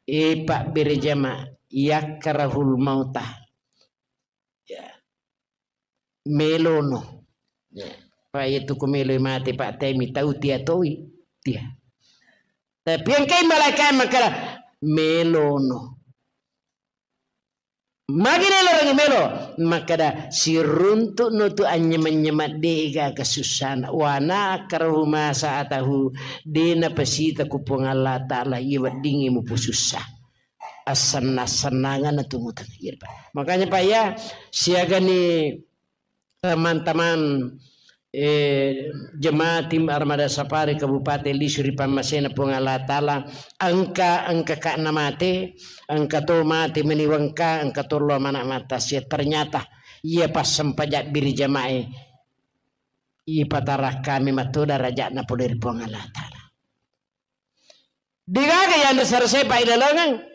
E Pak Berejama, yakkarahul mauta. Ya. Melono. Ya. Pak, itu ku meloi mate, Pak, temi tau tia toi. Tia. Tapi engkai malaikat makkada, melono. Magi nelo rangi melo? Makkada, siruntuk no tu anyema-nyema de gaga sussana. Wana akrahu masa atahu, de napasita ku Puang Allah Ta'ala, iya weddingi mupu sussa. Assenna-, assennanganna tu mutang. Iya, Pak. Makanya, Pak, ya, siagani teman-teman, eh, jemaah tim Armada Safari Kabupaten Lisuri pammasena Puang Allah Ta'ala, engka, engka ka namate, engka to mate meni wengka, engka to lo mana mata sia. Ternyata, iya passempajang biri jamae, ipatarakkami matu darajatna pole ri Puang Allah Ta'ala. Degaga yanre sarasai pailalengeng.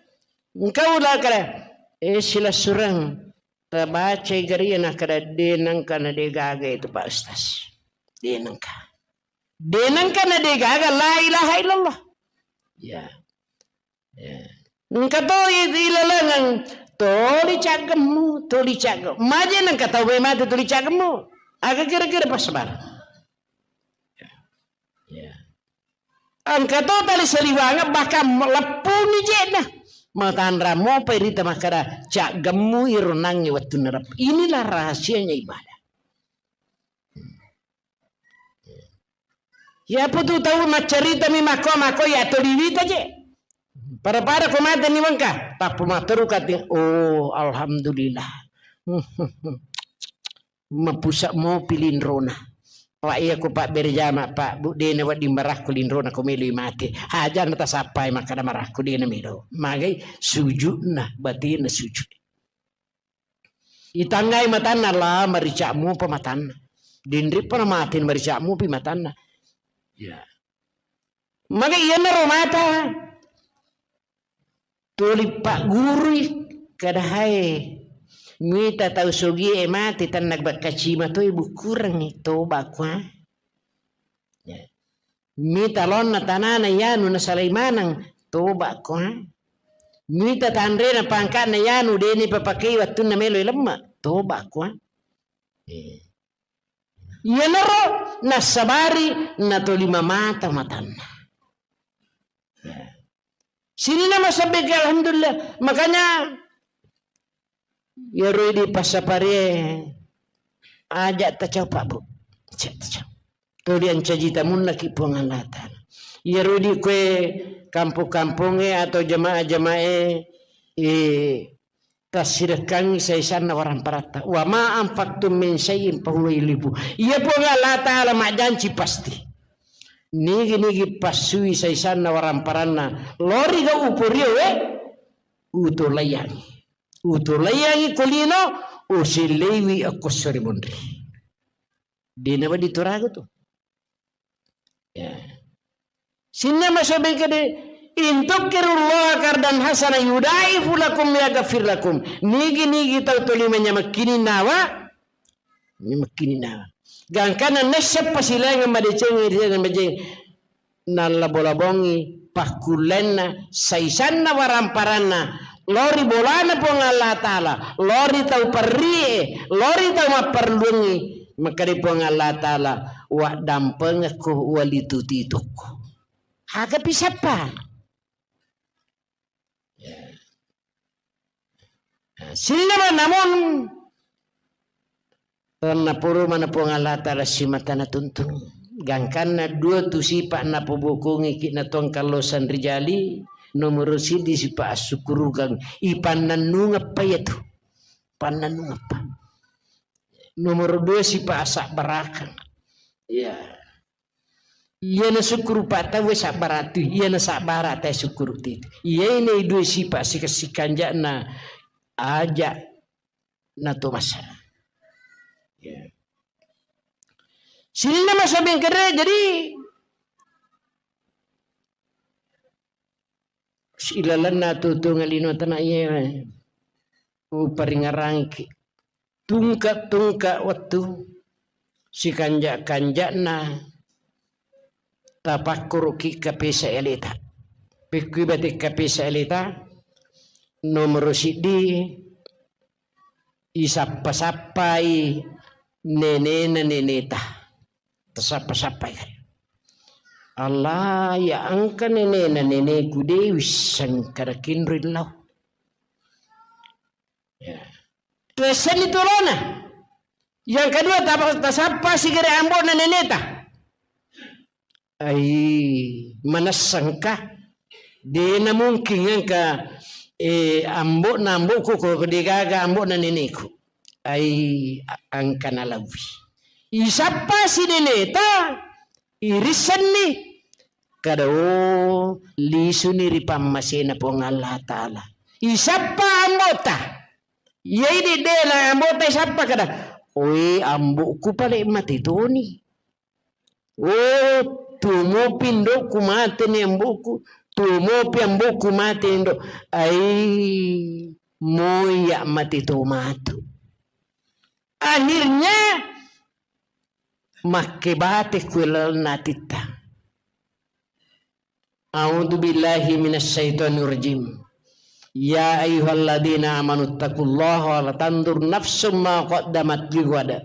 Engka ula kada, eh, silessureng. Tabacai garia nakkada, de nengka na degaga itu, Pak Ustaz. De nengka. De nengka na degaga la ilaha illallah. Ya. Ya. Engka to i-, ilalengeng, toli caggemmu, toli caggemmu. Maje nengka tau mate toli caggemmu. Aga kira-kira pas sabar. Ya. Engka to tali saliwangeng, bahkan leppuni je'na. Matanra mopai rita makkada, caggemmu iro nangnge wettunna rep-, inilah rahasianya ibadah. Iya putu tau maccarita mi makko-makko ya toliwita je. Pada-pada ko mate ni wengka, tappu matteru kati, oh, alhamdulillah. Mapusa mopi linrona. Pak, iya ko Pak berjama, Pak, Bu, dena wedding marakku linrona ko meloi mate. Hajana tasappai makkada marakku dena melo. Magai sujudna, batinna sujud. Itangngai matanna, la marica'mu pa matanna. Dinripa na mate marica'mu pi matanna. Ya. Magai iyanaro mata. Tuli paggurui, kada hae. Mita tau sogie mate, tanna bakkacima toi bukkurengngi, toba kua. Ya. Mita laonna tanana yanu nasalai maneng, toba kua. Mita tanrena pangkana yanu deni papakei wattunna meloi lemme, toba kua. Eh. Iyanaro nassabari natolima mata matanna. Sininna masabbeke, alhamdulillah. Makanya, iyaro idi passapare, Aja' tacopa, Bu. Aja' tacopa. Tuli ancaji tamunnaki Puang Allah Ta'ala. Iyaro di kue kampong-kampongnge atau jamaah-jamaah, eh, tassirekkangngi saisanna waramparatta. "Wa ma anfaqtum min syai'in fahuwa yukhlifu." Iya Puang Allah Ta'ala majjanci pasti. Nigi-nigi passui saisanna waramparanna. Lori ga uporio, eh? Utolaiyangi. Utolaiyangi ko lino, usilleiwi akko sori monri. Dena badi turagu tu. Ya. Sinna masobeng kede, "In tuqridullaha qardan hasana yudha'ifu lakum wa yaghfir lakum." Nigi-nigi tau toli manyamakkini nawa, manyamakkini nawa. Gangkana nessa pasilainga madeceng, madeceng. Nallabo-labongi pakkullenna, saisanna waramparanna, lori bolana Puang Allah Ta'ala, lori tau parrie, lori tau mapparelluangngi, makkeda Puang Allah Ta'ala, "Waddampengekko, walitutitokko." Aga pisappa? Sininna namun, naporo mana Puang Allah Ta'ala simata natuntung. Gangkanna dua tu sipa' napobokongi ki' natuang kallosang rijali, nomoro siddi sipa' assukurukang, ipannannungeppa iyatu. Pannannungeppa. Nomoro dua sipa' asabbarakang. Iya. Iyana sukkuru pa tauwe sabbara tu, iyana sabbara tae sukkuru tu. Iyae nei dua sipa' sika-, sikanja'na aja' natomasa. Ya. Sininna masa bengkere, jadi ilalenna tutunga lino tana iye uparingarangki. Tungka-tungka wettu, sikanja'-kanja'na, tapakkuruki kapesa eleta. Pekkui bate kapesa eleta, nomoro siddi, isappa-sappai nenena neneta. Tasappa-sappai kare. Allah, ya engka nenena neneku de' wisseng kada kinro illau. Ya. Tuessenni tolona. Yang kedua, ta-, tasappa sigere ambo'na neneta. Ai, manessengka. Dena mungkin engka, eh, ambo'na ambo'ku ko degaga ambo'na neneku. Ai, a-, engka nalauwi. Isappa si neneta, irissenni. Kada, oh, lisuni ri pammasena Puang Allah Ta'ala. Isappa ambo'ta. Iya idi dena ambo'ta isappa kada, "Oi, ambo'ku pale mate toni. Oh, tuo mopi indo'ku mate ni ambo'ku. Tuo mopi ambo'ku mate indo'. Ai, moya mate to matu." Akhirnya, makkebate kuelalna atitta. A'udzu billahi minasy syaithanir rajim. Ya ayyuhalladzina amanu taqullaha wa la tanzur nafsum ma qaddamat lighad.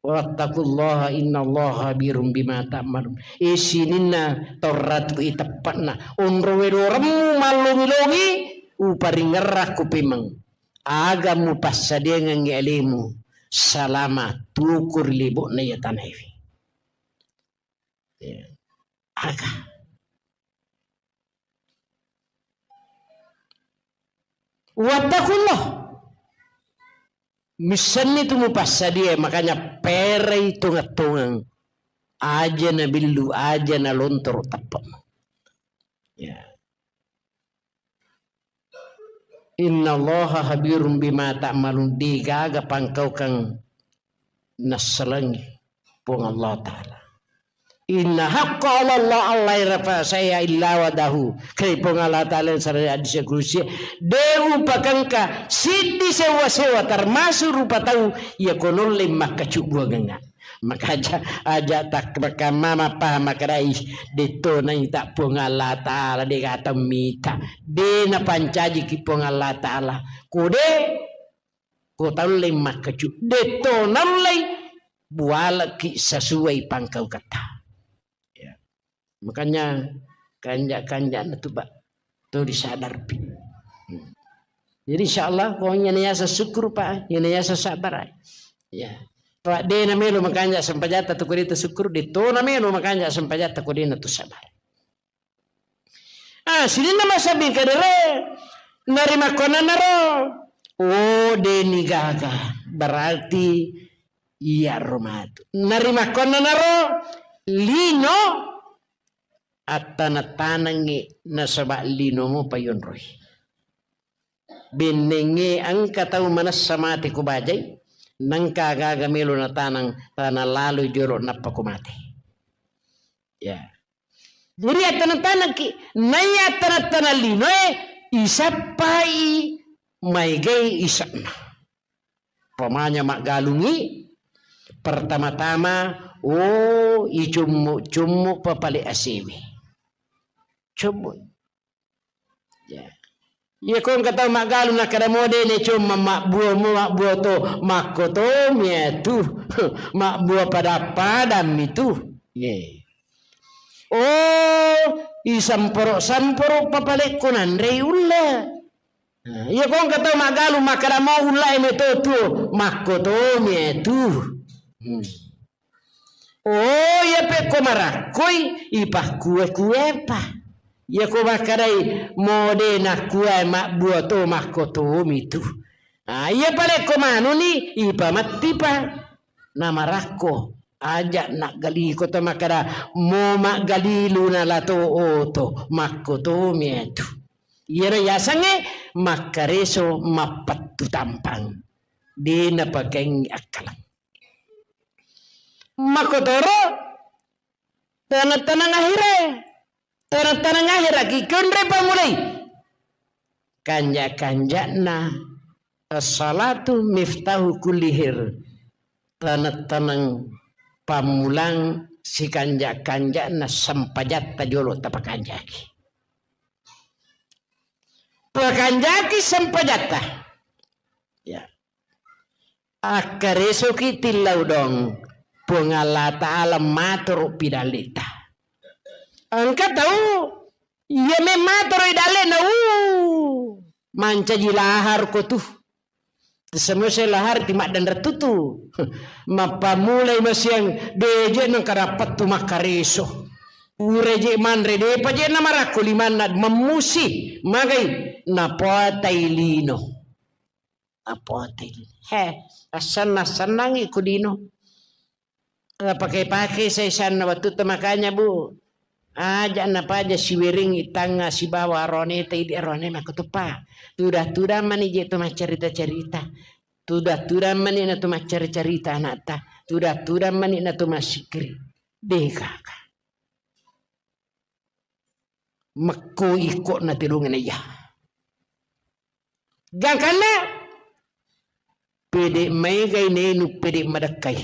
Wattaqullaha innallaha khabirum bima ta'malun. E sininna torratku iteppa'na. Onro weloremmu mallongi-longi, uparingerrakku pemeng. Aga mupassadiangengngi alemu salama tuku ri lebo'na iya tanaewe. Ya. Aga. Wattaqullah. Missenni tu mupassadia, makanya perai tongeng-tongeng. Aja nabillu, aja nalontoro teppe'mu. Ya. Innallaha khabirum bima ta'malun, degaga pangkaukang nassalengi Puang Allah Ta'ala. Inna haqqa 'ala Allah alla yurafa syai'a illa wadahu. Kali Puang Allah Ta'ala sareng hadis kudusi, de upakengka siddi sewa-sewa termasuk rupa tau iya ko nolle makkacubbuangengnga. Maka aja, aja tak makamma mapaham makkeda, "Ih, detto naita Puang Allah Ta'ala, de gata mita." De napancajiki Puang Allah Ta'ala. Ko de, ko taulle makkacu, detto naullei bualeki sesuai pangkauketta. Ya. Makanya kanja-kanjana tu, Pak, to disadarpi. Hmm. Jadi, insya Allah, pokoknya niasa syukur, Pak, niasa sabar. Ya. Apa de' namelo makanja' sempajatta tu ko de' tu sukkuru', de' to namelo makanja' sempajatta ko de' na tu sabar. Ah, sininna masabbing kedere, narimakkuannanaro, oh, de' ni gaga, berarti iyaro matu. Narimakkuannanaro, lino, attana-tanangngi nasaba' lino mopa yonroi. Bennengnge engka tau manessa mate ko bajai, nengka aga-aga melo natanang, tana laloi jolo nappa ko mate. Ya. Jadi attana-tanangki, naiya attana-tanang linoe, isappai maegai isa'na. Pamanya maggalungi, pertama-tama, oh, icummu-cummu papale asewe. Cummu. Ya. Iya ko engka tau maggalung nakkeda mo de' ne cumma mabbuo mo mabbuo to, makko to miatu. Mabbuo pada-padammi tu. Ye. Oh, isamporo-samporo papalekko nanrei ulle. Nah, iya ko engka tau maggalung makkeda mo ullae meto tuo, makko to miatu. Hmm. Oh, iya pekko marakkoi, ipakkue-kuepa. Iya ko makkedai mo de' nakkue mabbuo to, makko to mitu. Ah, iya palekko manuni, ipamettipa. Namarakko. Aja' naggaliko to makkeda, mo maggalilu nalato oto, makko to miatu. Iyaro yasengnge makkareso mappettu tampang. De' napakaingi akkalang. Makkotoro taneng-taneng ahire. Taneng-taneng ahiraki konre pammulai. Kanja-kanja'na as-salatu miftahu kulli khair. Taneng-taneng pammulang sikanja-kanja'na sempajatta jolo tapakanjaki. Pakanjaki sempajatta. Ya. Akkaresoki tillau dong, Puang Allah Ta'ala matoro pidalleta. Engka tau, iya memmatoro idallena, uh, mancaji lahar ko tu. Semua lahar ti maddanre tutu. Mappamulai masiang, de' je' nengka dapat tu makkareso. Pura je' manre, de'pa je' namarakko limanna, memmusi, magai, napoatai lino. Apote. He, assenna-, assennangi ku lino. Napake-pake saisanna wettu tu makanya, Bu. Aja' napaja siweringi tangnga sibawa aroneta, idi arone makkutuppa. Tudang-tudang mani je' tu maccarita-carita. Tudang-tudang mani na tu maccarita-carita anakta. Tudang-tudang mani na tu massikkiri. Degaga. Mekko ikko'na tedongenna iya. Gangkanna, pede' maegai nainu, pede' madekkai,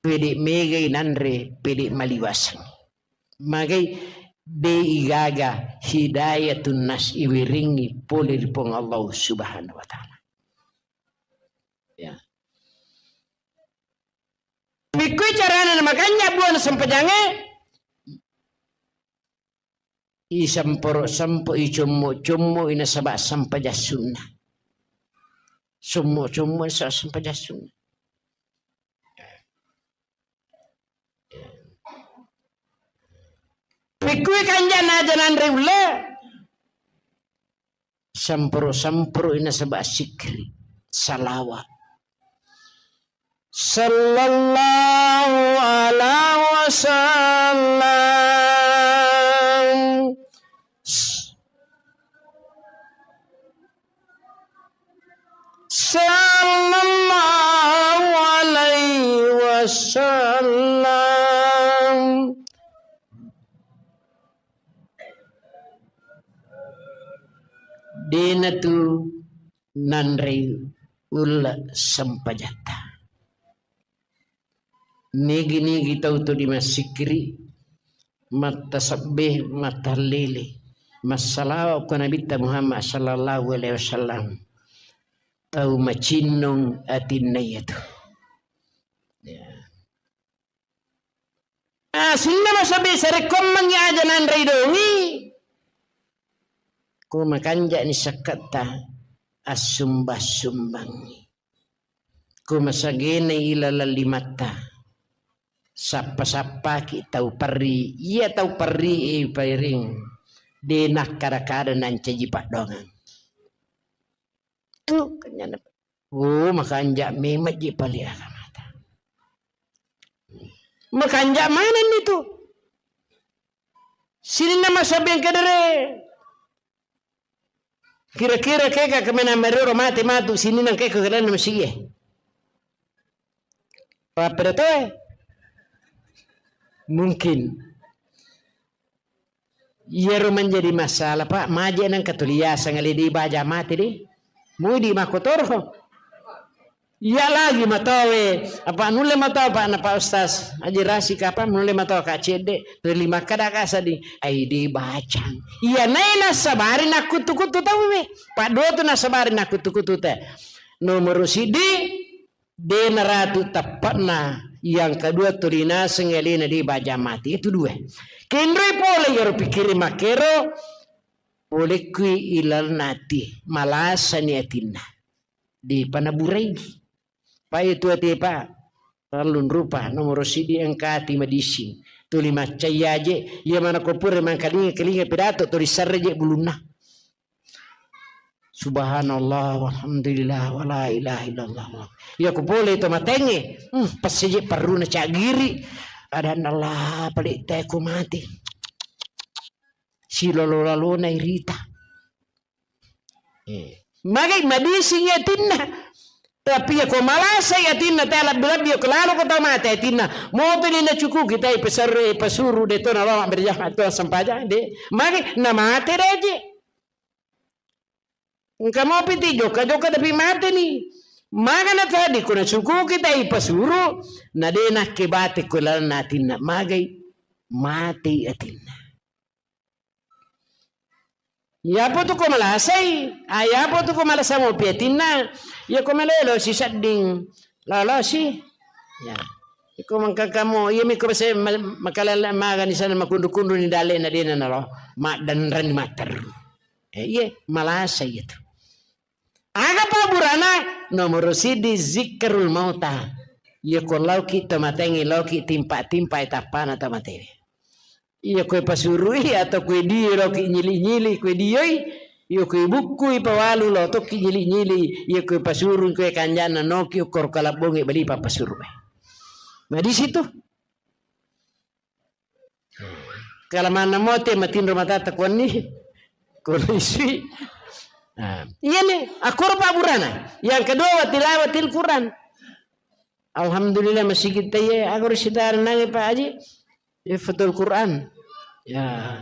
pede' maegai nanre, pede' maliwaseng. Magai de' igaga hidayatun nas iweringi pole ri Puang Allah Subhanahu wa Ta'ala. Ya. Pikkui carana namakanja buana sempajangnge? Isamporo-sampo, icommo-commo, inasaba sempajang sunna. Sommo-sommo, inasaba sempajang sunna. Pikkui kanjana aja nanre ulle? Sampuru-sampuru inasaba sikkiri, salawa. Sallallahu ala wasallam. Sallallahu alaihi wasallam. Dena tu nanrei ulle sempajatta. Nigi-nigi tau tu dimassikkiri, mattasebbe, mattahallili, massalawa ko Nabitta Muhammad sallallahu alaihi wasallam, tau macinnong atinna iyatu. Ya. Ah, sininna masabbi sarekkoammengngi aja nanrei dongi. Ko makanja'ni sakketta, assumba-sumbangngi. Ko masagena ilaleng limatta. Sappa-sappaki tau perri. Iya tau perri e pairing. De nakkada-kada nancaji paddoangeng. Tu, kenyana. Oh, makanja memang ji pale agamata. Makanja manenni tu. Sininna masabeng kedere. Kira-kira kega kemena merero mate matu sininna keko kedanna masigie. Pappada toe. Mungkin. Iyaro menjadi masalah, Pak, maje nengka tuli yaseng ale de baja mate de. Mudi makkotoro. Iya lagi matowe, apa nulle matoa, Pak, na Pak Ustaz Haji Rasik, apa nulle matoa ka cedde, tuli makkada ka seddi, ai de bacang. Iya nai nasabari nakkuttu-kuttu tau we. Pak dua tu nasabari nakkuttu-kuttu te. Nomoro siddi, de naratu teppa'na, yang kedua tuli naseng alena de baja mate. Itu dua. Kenroi pole iyaro pikkiri makkero, pole kui ilalna ati, malasani atinna. Depa naburai. Pa itu ati pa, tellung rupa, nomoro siddi engka ati madising. Tuli maccai aje, iya mana ko pura mangkalinga-kalinga pidato, tuli sarre je bulunna. Subhanallah, walhamdulillah, wala ilaha illallah. Iya ko pole to matenge, hmm, passeje perruna cagiri. Adanna Allah, pale teko mati. Silolo-lalona irita. Eh. Magai madising atinna. Tapi iya ko malasai atinna, te labbi-labbi iya ko lalo ko tau mate atinna. Moto ni nacukuki tai pesarre, pasuru de to nalama berjamaah to sempajang de. Magai namate de aje. Engka mopi ti jokka-jokka tapi mate ni. Magana tadi ko nacukuki tai pasuru, na de nakke bate ko lalenna atinna. Magai mate atinna. Iyapo tu ko malasai, ah, iyapo tu ko malasa mopi atinna, iya ko malelo si sedding, lolosi. Ya. Iko mangkakamo, iya mi ko bese ma-, makalele magani sana makundu-kundu ni dale na dena nalo, maddanrani matteru. Eh, iya, malasa iya tu. Aga paburana? Nomoro siddi zikrul mauta. Iya ko lauki to matengi, lauki timpa-timpa tappana to matewe. Iya koe pasurui atau koe dio loki nyili-nyili koe dioi, iya koe bukkui pawalu lo tokki nyili-nyili, iya koe pasurui koe kanjana noki ukkoro kalabbongi bali papasurui. Nah, di situ. Kalamanna mote matinro matata kuanni, kuanni sui. Nah, iya nih, akkoro paburana. Yang kedua, wa tilawatil Quran. Alhamdulillah, masigi taiye, agaro sitara nange, Pak Haji. Ihfadul Quran. Ya.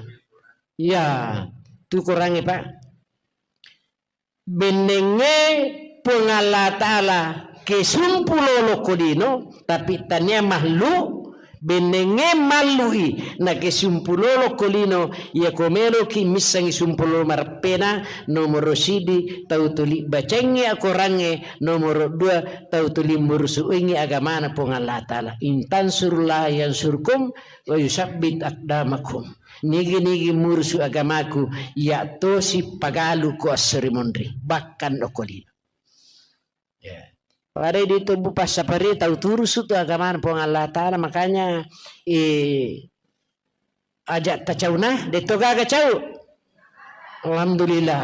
Ya. Tu Qurange, Pak. Bennengnge Puang Allah Ta'ala kesumpulolo ko lino, tapi tania mahlu, bennengnge mallui, na kesumpulolo ko lino, iya ko meloki missangi sumpulolo mareppena, nomoro sidi, tau tuli bacengngi akorangnge, nomoro dua, tau tuli murusuingngi agamana Puang Allah Ta'ala. In tansurullaha yansurkum wa yusabbit aqdamakum. Nigi-nigi murusu agamaku, iya tosi pagalu ko esso ri monri, bahkan okko lino. Ya. Pada di tubuh passapari tau turusu tu agamana Puang Allah Ta'ala, makanya, eh, aja tacauna, de to gaga cau. Alhamdulillah.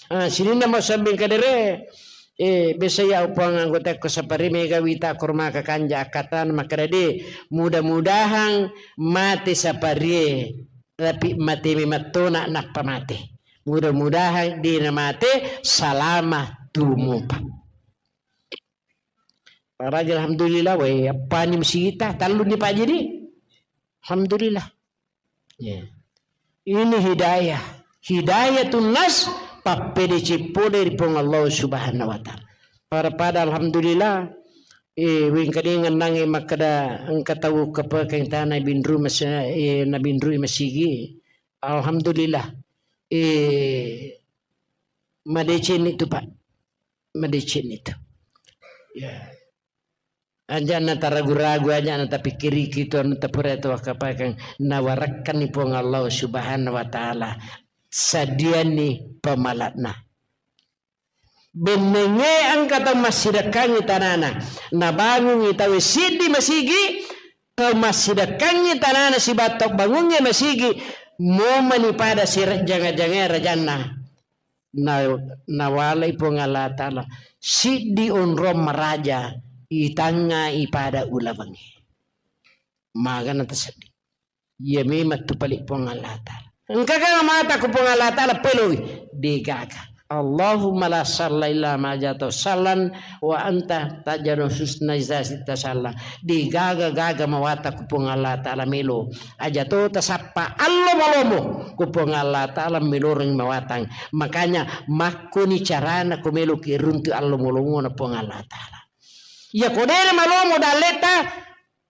Ah, sininna mau sabbing kadere, eh, biasa ya upang anggota ko sapari mega wita kurma kakanja akatan makkeda de, mudah-mudahan mate sapari, tapi mate memettona nappa mate. Mudah-mudahan de namate salama tumupa. Paraji alhamdulillah, weh, appani musigita, talluni Pak Haji di. Alhamdulillah. Ya. Ini hidayah. Hidayatun nas, pappede cippode ri Puang Allah Subhanahu wa Ta'ala. Pada-pada alhamdulillah, eh, wengkadengeng nange makkeda engka tau kepekeng tana binru mas-, eh, nabinrui masigi. Alhamdulillah. Eh, madeceng itu, Pak. Madeceng itu. Ya. Aja' na taragu-ragu, aja' na tapikkiriki tu anu tapura tu wakkapakeng, nawarakkanni Puang Allah Subhanahu wa Ta'ala, sadianni pamala'na. Bennengnge engka tau massidekkangngi tanana, nabangungngi tau siddi masigi, tau massidekkangngi tanana sibawa tau bangungnge masigi, momani pada sirejjanga-jangae rajanna. Na-, nawalai Puang Allah Ta'ala siddi onrong maraja itangngai pada ulawengnge. Magana tasedding. Iya memang tu pale Puang Allah Ta'ala. Engkaga mata ku Puang Allah Ta'ala peloi? Degaga. Allahumma la salla illa ma ja'altahu sallan wa anta taj'alul husna idza syi'ta salla. Degaga-gaga mawata ku Puang Allah Ta'ala melo. Aja to tasappa allo malomo ku Puang Allah Ta'ala meloreng mawatang. Makanya makkoni carana ku meloki runtu allo malomona Puang Allah Ta'ala. Iya ko dena malomo dalleta,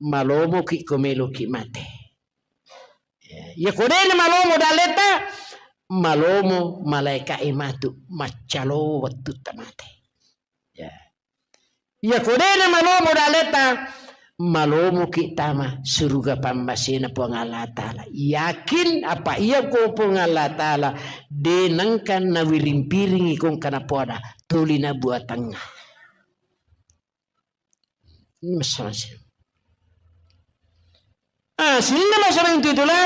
malomoki ko meloki mate. Iya ko dena malomo dalleta, malomo malaika'e matu maccalo wettutta mate. Ya. Iya ko dena malomo dalleta, malomoki tama suruga pammasena Puang Allah Ta'ala. Yakin apa iya ko Puang Allah Ta'ala de nengka nawiring-piringi kongka napoada toli nabuatangnga. Ini masalah sih. Ah, sininna masalah itu itulah.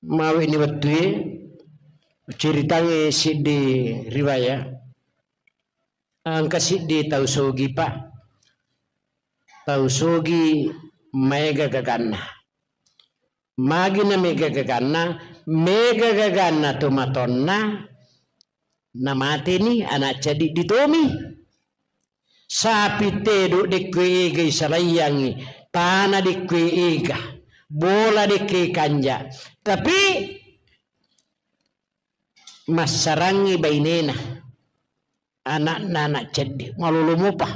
Mawe ni wettue ceritangnge siddi riwayat. Engka siddi tau sogi, Pak. Tau sogi maega gaganna. Magi na mega gaganna, mega gaganna tomatonna, namateni ana' cadiddi tomi. Sapi tedo' dekko egai salaiyangngi, tana dekko ega, bola dekko kanja. Tapi massarangngi bainena, ana'na ana' cedde', malolo mopa.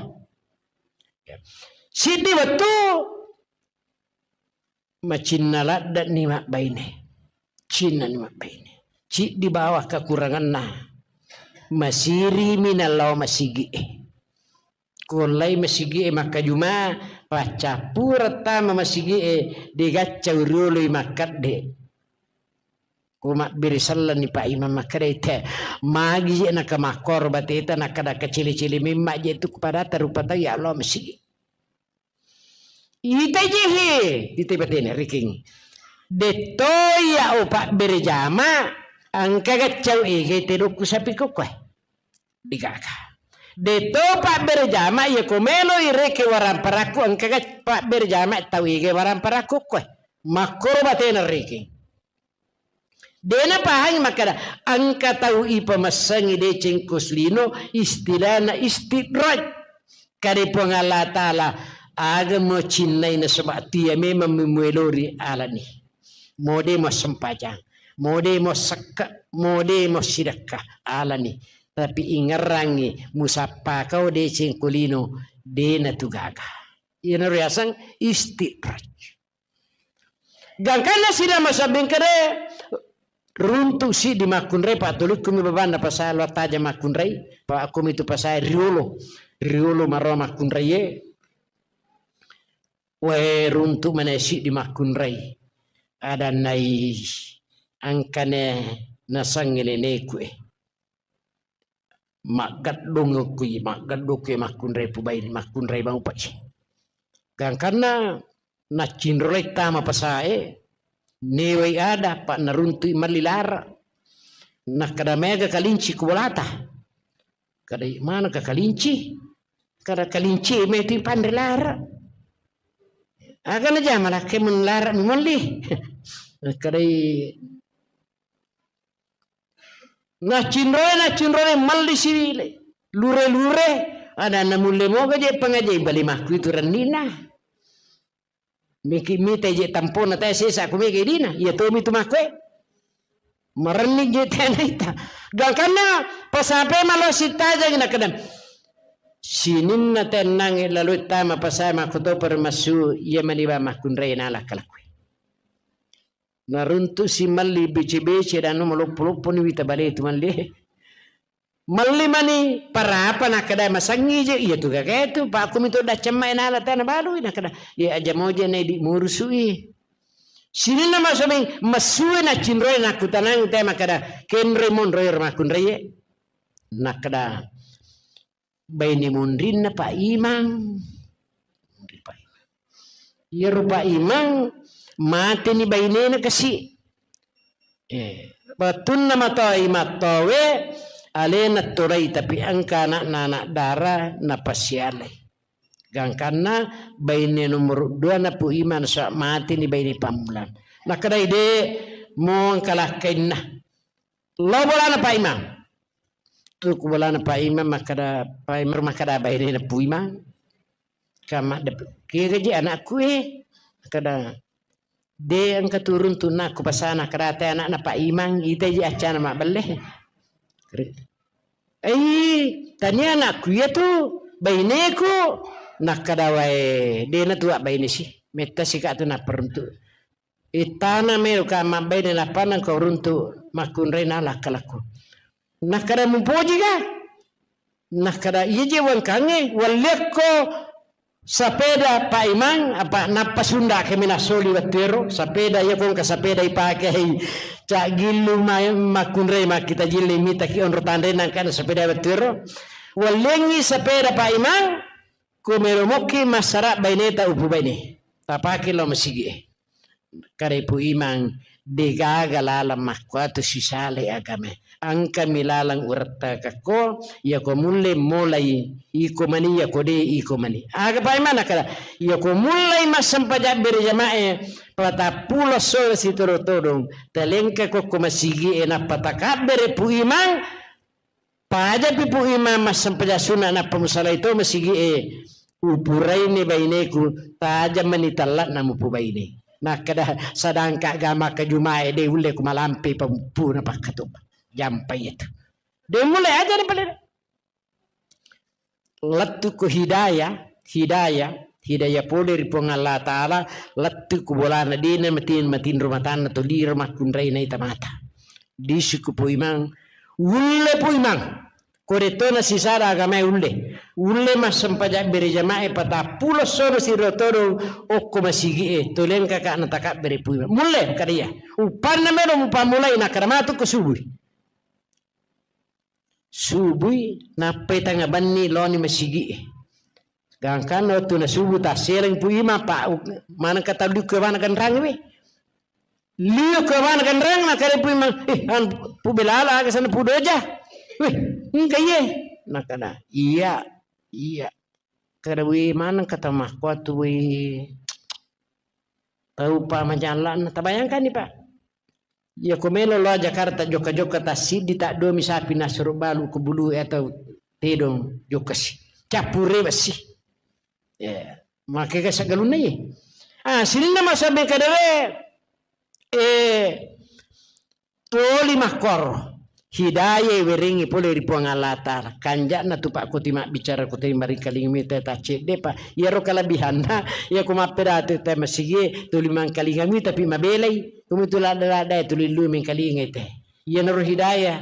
Siddi wettu macinna ladde'ni mabbaine. Cinnani mabbaine. Ciddi bawang kakuranganna. Masirimi nallao masigi'e. Ko ollai masigi'e makkajuma, paccappureng tama masigi'e, degaccau rioloi makkedde. Ko mabbere sellenni Pak Imam makkedai te, magi je naka makkoro bateta, nakkada kacili-cili memma je tu kepada rupa tau ya Allah masigi. Ita je he, ita batena riking. Detto ya o pabbere jama, engka gaccau ege tedokku sapi kokkoe. Digaga. Detto pabbere jama, ya ko melo ireke waramparakku, engka gac-, pabbere jama tau ege waramparakku koe. Makkoro batena riking. De napahangi makkeda, engka tau ipamassengi deceng ko lino, istilahna istidraj. Kade Puang Allah Ta'ala, aga mo cinnai nasaba tia memang memuelori alani. Mode mo sempajang, mode mo sekke, mode mo sidekka alani. Tapi ingerrangi musappa kau deceng ko lino, de natu gaga. Iyana riaseng istidraj. Gangkanna sidang masabbing kede, runtu siddi makkunrai, pattulikkumi babanna pasai lo taja makkunrai, pa akkumi tu pasai riolo, riolo maro makkunrai e. Wae runtu mana siddi makkunrai. Adannai angkane nasangnge neneku e. Maggeddong okui, maggeddong okui makkunrai pubairi, makkunrai maupai. Gangkanna naccinrolai tama pasae, newai ada, pa naruntui malli lara. Nakkada mega kalinci ku bolata. Kadai mana ka kalinci? Kada kalinci metu panre lara. Aga najama lakke mun lara mi molli. Kadai Naccinroe, naccinroe, malli si lure-lure, adanna mulle moga je pangajai bali makku itu rennina. Miki mita je tampona tae sesa ku mega idina, iya tomi tu makkue. Marenni je tena ita. Gangkanna pasape malo sitajang na kadang. Sininna tennang lalo tama pasai makku to permasu, iya mani ba makkunrai nala kalakue. Naruntusi malli bece-bece danu maloppo-lopponi wita baletu malli. Malli mani parapa nakkeda masangi je, iya tu gagae tu, pa aku mitu daccamma e nala tana balui nakkeda, iya aja moja na idi murusui. Sininna masobing messue naccinroi nakkutanang te makkeda, "Kenroi monroi ro makkunraie?" Nakkeda, "Baine monrinna Pak Imang." Monri Pak Imang. Iyaro Pak Imang mateni bainena kasi. Eh, wettunna matoi mattowe, alena torai, tapi engka anakna anak dara napasialai. Gangkanna baine nomor dua na Pu Imang, sa mateni baine pammulang. Nakkedai, "De, mo engka lakkainna." Lao bolana Pak Imang. Tu ku bolana Pak Imang, makkeda, Pak Imang makkeda bainena Pu Imang. Ka madde-, kega je anakku e? Makkeda, "De, engka turun tunna ku pasana kerata anakna Pak Imang, ita je accana mabbelle." Ai, tania anakku iya tu, baineku. Nakkeda, "Wae, de na tuwa baine si. Metta sika tu napperuntu." Ittana melo ka mabbaine nappa nangka uruntu makkunrai na lakkalakku. Nakkeda, "Mupoji ga?" Nakkeda, "Iya je wengkangnge, walliakko sapeda Pak Imang, apa nappa sunda kami nasoli wettu ero, sapeda iya ko engka sapeda ipakei Cak Gillu ma-, makkunrai makkita jilli mitaki onro tanre nangka sapeda wettu ero. Walliangngi sapeda Pak Imang, ko melo mokki massara baineta upu baine. Tapake lao masigi e." Kare Pu Imang, "Degaga lalang makkuatu sisalai agamae. Engkami lalang urettakakko, iyako mulle molai iko mani, iyako de iko mani." Aga Pak Imang nakkeda, "Iyako mullei massempajang berejamae patappulo esso sitodong-todong, talengka kokko masigi e nappa takabbere Pu Imang, pajapi Pu Imang massempajang sunna nappa musalai to masigi e, upuraini baineku, tajang mani talla'na mupubaine." Nakkeda, "Sadangka agama kajuma e de ulle ku malampe pampuna pakkatobba." Jampai itu. De mulle aja ni pale. Lettu ko hidayah, hidayah, hidayah pole ri Puang Allah Ta'ala, lettu ko bolana dena matin-, matinro matanna to liro makkunrai naita mata. Disuku Pu Imang, ulle Pu Imang. Ko de tona sisada agamae ulle. Ulle massempajang berejamae patappulo sono siro todong okko masigi e. Toleng kakak na takabbere Pu Imang. Mulle kada iya. Upanna melo mupammulai nakkeda matu ko subui. Subui nappai tanga banni loni masigi e. Gangkanna wettu na subuh tassereng Pu Imang, Pak, u-, maneng katallu ko wana ganrang we. Lio ko wana ganrang na kare Pu Imang, "Eh, an Pu Belala aga sana Pu Doja." "Weh, engka iye." Nakana, "Iya, iya." Kada we maneng kata makkuatu we. Tau pa majalla'na, tabayangkanni, Pak. Iya ko melo lao Jakarta jokka-jokka tassiddi taddomi sapi nasuro balu ko bulu e atau tedong jokkasi. Cappure bessi. Ya, makega sagalunna ye. Ah, sininna masabbing kadawe, eh, toli makkoro. Hidayah werengngi pole ri Puang Allah Ta'ala. Kanja'na tu Pak kuti mabbicara kuti maringkalinga mita ta cedde, Pak. Iyaro kelebihanna, iya ko mappedatu te masigi, tuli mangkalinga mi tapi mabelai. Kumitu ladda-ladda tuli lu mengkalinga te. Iyanaro hidayah.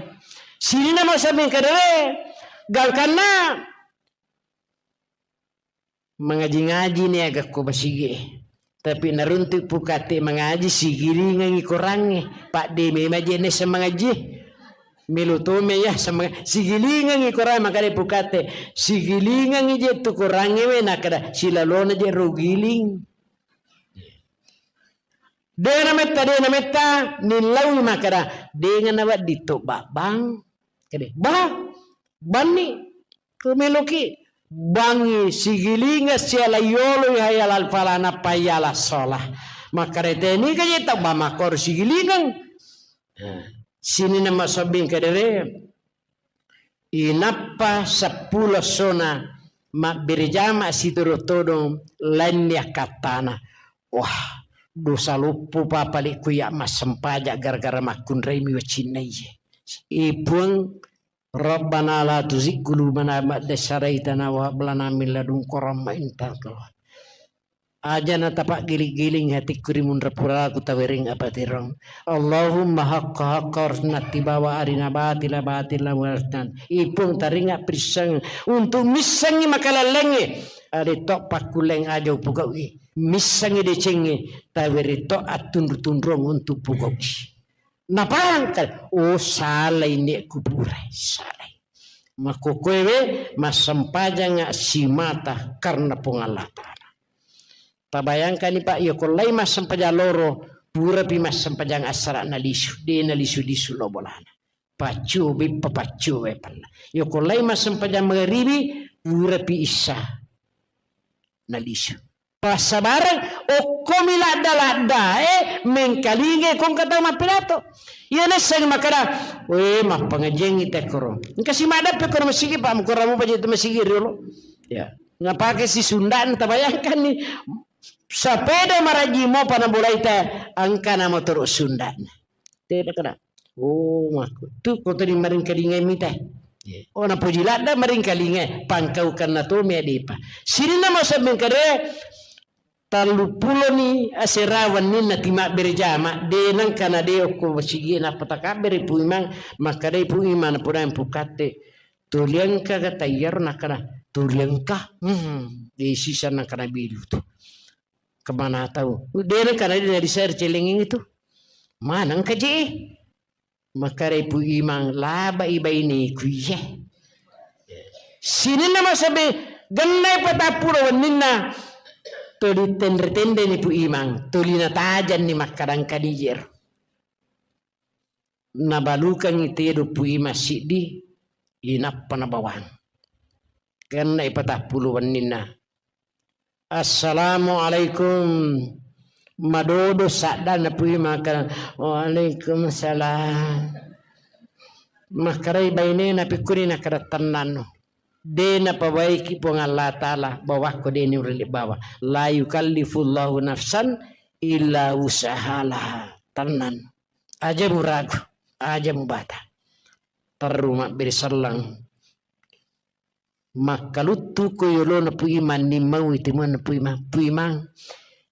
Sininna masabbing kadawe, gangkanna mangaji-ngaji ni aga ko masigi e. Tapi naruntu pukate mangaji, sigilingengi korangnge. Padde memang je nessa mangaji. Melo tome ya sama sigilingengi korang makade pukate. Sigilingengi je tu korangnge we nakada silalona je ro giling. Dena metta, dena metta, nillaui makada, dengana waddi to babang. Kade, ba, banni, kumeloki, bangi, sigilinga, siala yolo, hayal al falah, nappa hayal as salah. Makada teni kaje tau ba makor sigilingeng. Nah, sininna masabbing kadere. Inappa seppulo essona mabbere jama situru todong lainni akkattana. Wah, dosa loppo papali kuya massempajang gara-gara makkunrai mi wacinna iye. E Puang, Rabbana la tuzigh qulubana ba'da idh hadaytana wa hab lana min ladunka rahmah innaka antal wahhab. Aja na tapaggiling-giling hatikku ri munra puraku tawereng apaterong. Allahumma haqqa haqqa warzuqna ittiba wa arina batila batila warzuqna. Ipung taringa pirisseng untuk missengi makalallengnge. Ade to pakkulleng aja upugau'i. missengngi decengnge, taweretto attunru-tunrung untuk pugau'i. Napahang kale, oh, salai ne'ku purai, salai. Makkokkoewe massempajanga simata karena Puang Allah Ta'ala. Tabayangkani, Pak, yako lai massempajang loro, purapi massempajang assara nalisu, de nalisu-lisu lo bolana. Paccio beppa, paccio we palla. Yako lai massempajang magaribi, purapi issa nalisu. Passabareng, okkomi ladda-ladda, eh, mengkalinge kongka tau mappidato. Iya nasseng makkada, "Weh, mappangajiangngi tekkoro." Engka si maddappe koro masigi, Pak, mukura mupa je tu masigi riolo. Ya. Napake si Sunda'na, tabayangkanni. Sapeda marajji mopa nabolai te, engkana motoro Sunda'na. Tena kena. Oh, makku. Tu ko tadi maringkalingai mita. Oh, napoji ladda maringkalingai, pangkaukanna to mi adepa. Sininna masa mengkare, tellupuloni asera wenninna timabbere jama, de nengkana de okko masigi nappa takabbere Pu Imang, makkadai Pu Imang, napodai Pu Katte, "Tuliangka ga tayyaro?" Nakkana, "Tuliangka?" Hmm, de sisa nakkana bilu tu. Kemana tau? De nengkana de nadisare celengeng itu. Maneng kaje? Makkadai Pu Imang, "Labai baineku iye." Sininna masabe, gennai patappulo wenninna, tuli tenre-tenreni Pu Imang, tuli natajanni makkadangka dijero. Nabalukangngi tedo Pu Imang siddi, inappa nabawang. Gennai patappulo wenninna, "Assalamualaikum." Madodo saddanna Pu Imang, makkada, "Waalaikumsalam." Makkarai bainena pikkuni, nakkada, "Tennanno. De napabaiki Puang Allah Ta'ala, bawakko de niurele bawa. La yukallifullahu nafsan illa wus'aha laha." Tennanno. Aja muragu, aja mubata. Terru mabbere selleng. Makkaluttuko yolona Pu Imang, nimmaui timuanna Pu Imang. Pu Imang,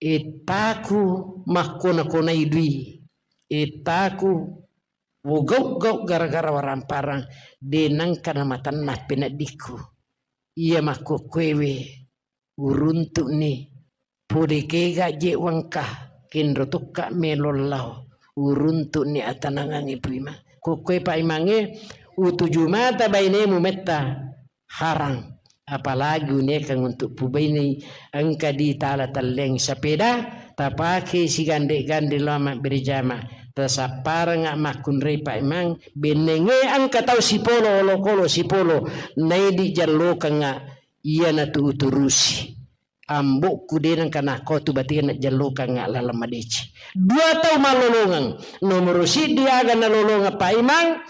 ettaku makkona-konai dui, ettaku wogau-gau gara-gara waramparang, de nengka namatenna peneddikku. Iya makkokkoewe uruntu'ni. Pole kega je wengka, kenro tokka melo lao, uruntu'ni atanangangnge Pu Imang. Kokkoe Pak Imangnge, utuju mata bainemu metta harang. Apalagi unekang untuk pubainei, engka di tala telleng sapeda, tapake sigande-gande lao mabbere jama, tasapparengnga makkunrai Pak Imang, bennenge engka tau sipolo, olokolo sipolo, naidi jallokengnga, iyanatu uturusi. Ambokku de nengka nakko tu batena jallokang laleng madeceng. Dua tau mallolongeng. Nomoro siddi aga nalolongeng Pak Imang.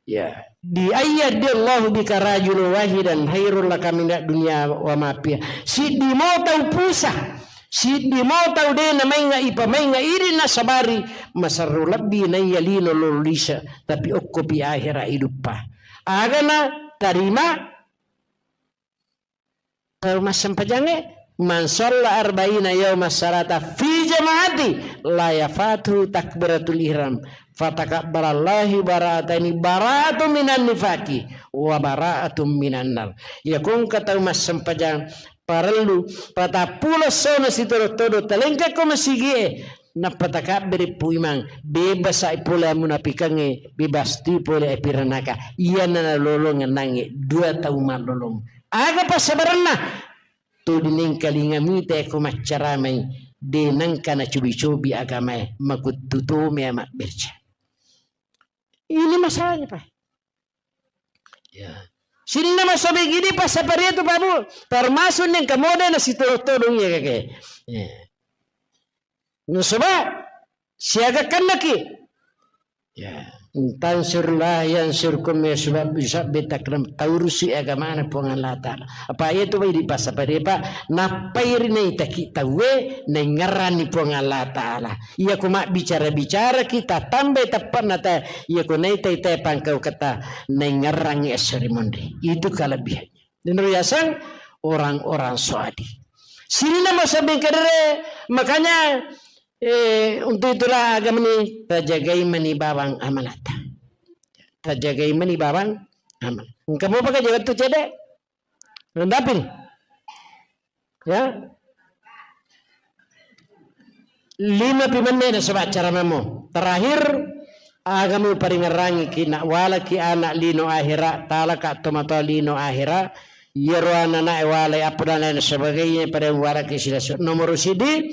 Ya, di ayya di Allahu bika rajulun wahidan khairul laka minad dunya wa ma fiha. Siddi mo tau pusa. Siddi mo tau de namainga ipamainga idi nasabari masarro lebbi naiya lino lolisa. Tapi okkopi ahera iduppa. Agana tarima Tau massempajangnge, "Man shalla arba'ina yauman shalata fi jama'ati la yafatuhu takbiratul ihram, fatakabbalallahu bara'ataini, bara'atun minan nifaqi wa bara'atun minan nar." Iya kongka tau massempajang parellu patappulo essona sitodo-todo talengkako masigie, nappa takabbere Pu Imang, bebasai pole amunapikangnge, bebasti pole apiranaka. Iyana nalolongeng nangnge dua tau mallolong. Aga passabarenna? Tuli nengkalinga mita ko maccaramai, de nengka nacobi-cobi agamae, makuttu tomi mabberca. Ini masalahnya, Pak. Ya. Sininna masobi gidi passaparia tu, Pak Bu, termasuk nengka moda nasitodong-todong iya kake. Ya. Nasaba siaga kannaki. Ya. Tansurlah yang surkum ya sebab bisa betakram taurusi agamana Puang Allah Ta'ala. Apa iya tu bai di pasapari, Pak? Nappai ri naitaki tauwe naingerrani Puang Allah Ta'ala. Iya ku mabbicara-bicara kita tambai teppanna ta, iya ku naitai te pangkau kata naingerrangi esso ri monri. Itu kelebihannya. Nino riaseng orang-orang soadi. Sininna masabbing kedere, makanya, eh, untuk itulah agama ini tajagai mani bawang amanata. Tajagai mani bawang amanata. Engka mopa ka jaga tu cede? Rendapin. Ya. Lima pi menne nasaba acara mamo. Terakhir, aga muparingerrangi ki nak walaki anak lino ahera, talaka tomatoa lino ahera, iyaro anak-anak e walai apa dan lain sebagainya pada walaki silasu. Nomor sidi,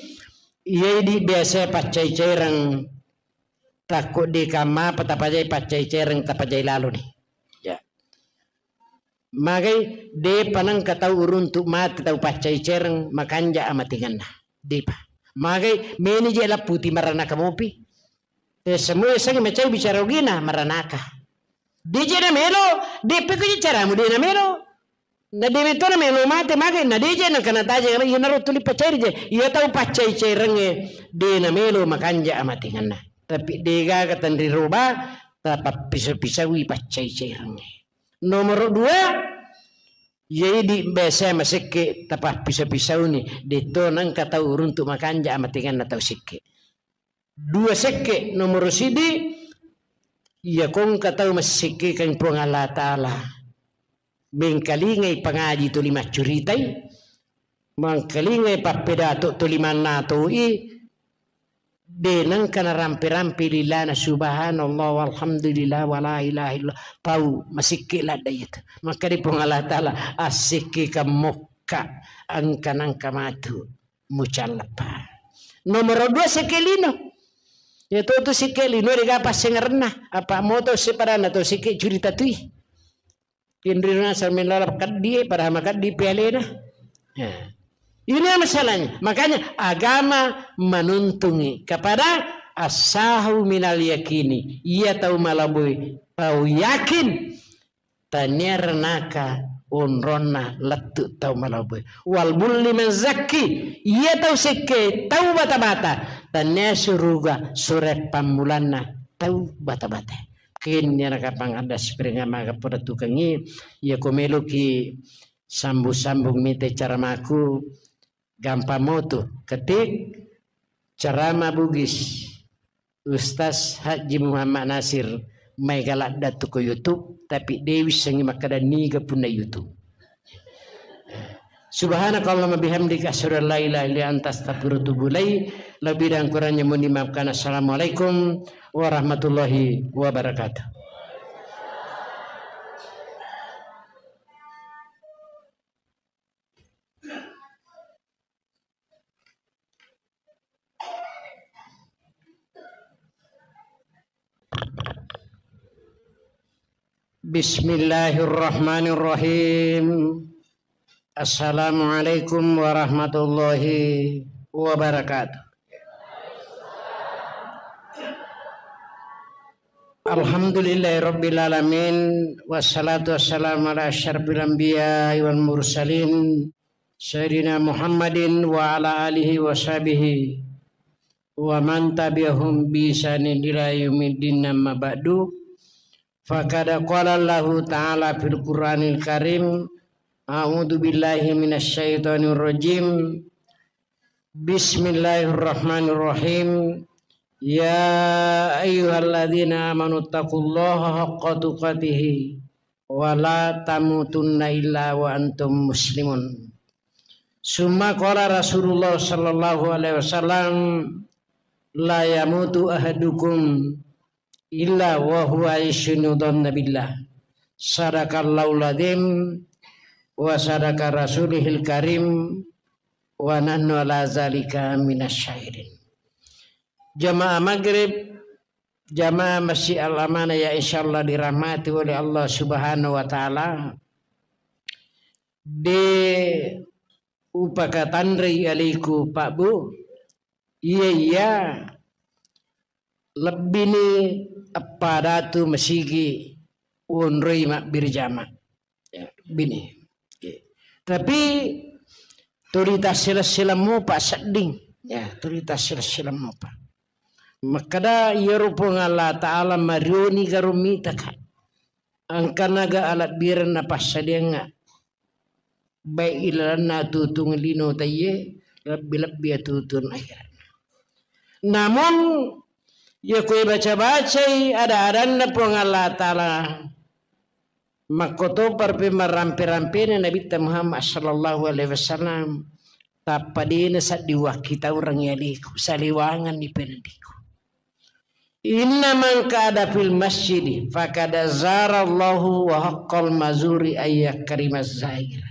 iya idi biasa paccai-caireng. Takko de kamma apa tapajai paccai-caireng, tapajai lalo ni. Ya. Magai, depa nengka tau uruntu mate tau paccai-caireng makanja amatinganna. Depa. Magai, meni je lapputi maranaka mopi. Eh, semua sangi macai bicara ogina maranaka. De je namelo, depa ko je caramu de namelo. Na de metona melo mate magai, na de je nengka nataja, iyanaro tuli paccai je. Iya tau paccai-cairengnge de namelo makanja amatinganna. Tapi de gaga tenri roba, tapappiso-pisaui paccai-cairengnge. Nomoro dua, iya idi biasa masekke tapappiso-pisauni, detto nengka tau uruntu makanja amatinganna tau sekke. Dua sekke, nomoro sidi, iya kongka tau massekkekang Puang Allah Ta'ala. Mengkalingai pangaji tuli maccuritai, mengkalingai pappedato tuli mannatoi, de nengka narampe-rampe lilana subhanallah walhamdulillah wala ilaha illallah. Pau masikke ladda iyatu. Maka di Puang Allah Ta'ala, assekke kamokka, engka nengka matu mucalleppa. Nomoro dua sekke lino. Iya to tu sekke lino de ga passengerenna. Apa moto sepadanna to sekke curita tui. Inrina sambil lalap kaddi, padahal makaddi pialena. Ya. Ini masalahnya. Makanya agama menuntungi kepada as-sahwu minal yakini. Iya tau malaboi, tau yakin. Tania renaka onronna lettu tau malaboi. Wal bulli man zakki. Iya tau sekke tau bata-bata. Tania suruga sore pammulanna tau bata-bata. Kenni anak kapang ada spring maga poda tukangi, iya ko meloki sambung-sambung mite caramaku, gampang motu. Ketik ceramah Bugis Ustaz Haji Muhammad Nasir, mai galadda tu ko YouTube, tapi dewi sengi makkada niga punna YouTube. Subhanakallahumma bihamdika asyhadu an la ilaha illa anta astaghfiruka wa atubu ilaik. Lebih dan kurangnya mohon dimaafkan. Assalamualaikum warahmatullahi wabarakatuh. Bismillahirrahmanirrahim. Assalamualaikum warahmatullahi wabarakatuh. Alhamdulillahirabbil alamin, wassalatu wassalamu ala asyrafil anbiya'i wal mursalin, sayyidina Muhammadin wa ala alihi wa sahbihi wa man tabi'ahum bi ihsanin ila yaumiddin, amma ba'du. Faqad qala Allahu ta'ala fil Qur'anil Karim, a'udzu billahi minasy syaithanir rajim. Bismillahirrahmanirrahim. Ya ayyuhalladzina amanu taqullaha haqqa tuqatihi wa la tamutunna illa wa antum muslimun. Summa qala Rasulullah sallallahu alaihi wasallam, la yamutu ahadukum illa wa huwa yusinu dhanna billah. Sadaqallahul adzim wa sadaqa rasulihil karim wa nahnu ala zalika minasy syahidin. Jamaah maghrib, jamaah Masjid Al Amanah yang insyaallah dirahmati oleh Allah Subhanahu wa taala. De upakatanrei alaiku Pak Bu, iya iya lebbini eppa datu masigi wonroi mabbirjama. Ya, bini. Oke. Tapi tuli tassila-sila mopa sedding. Ya, tuli tassila-sila mopa. Makkada iyaro Puang Allah Ta'ala marioni garo mitaka. Engkanaga alebbirenna passadiangnga. Baik ilalenna atutung lino taiye, lebbi-lebbi atutung akhiratna. Namun, iya kue baca-bacai ada-adanna Puang Allah Ta'ala, makkotopa rupi marampe-rampena Nabitta Muhammad sallallahu alaihi wasallam, Tappa dena sedding wakkitaurengngi aleku, saliwangenni peneddikku. Inna man qa'ada fil masjidi faqad zarallahu wa haqqal mazuri ayyakrimaz zair.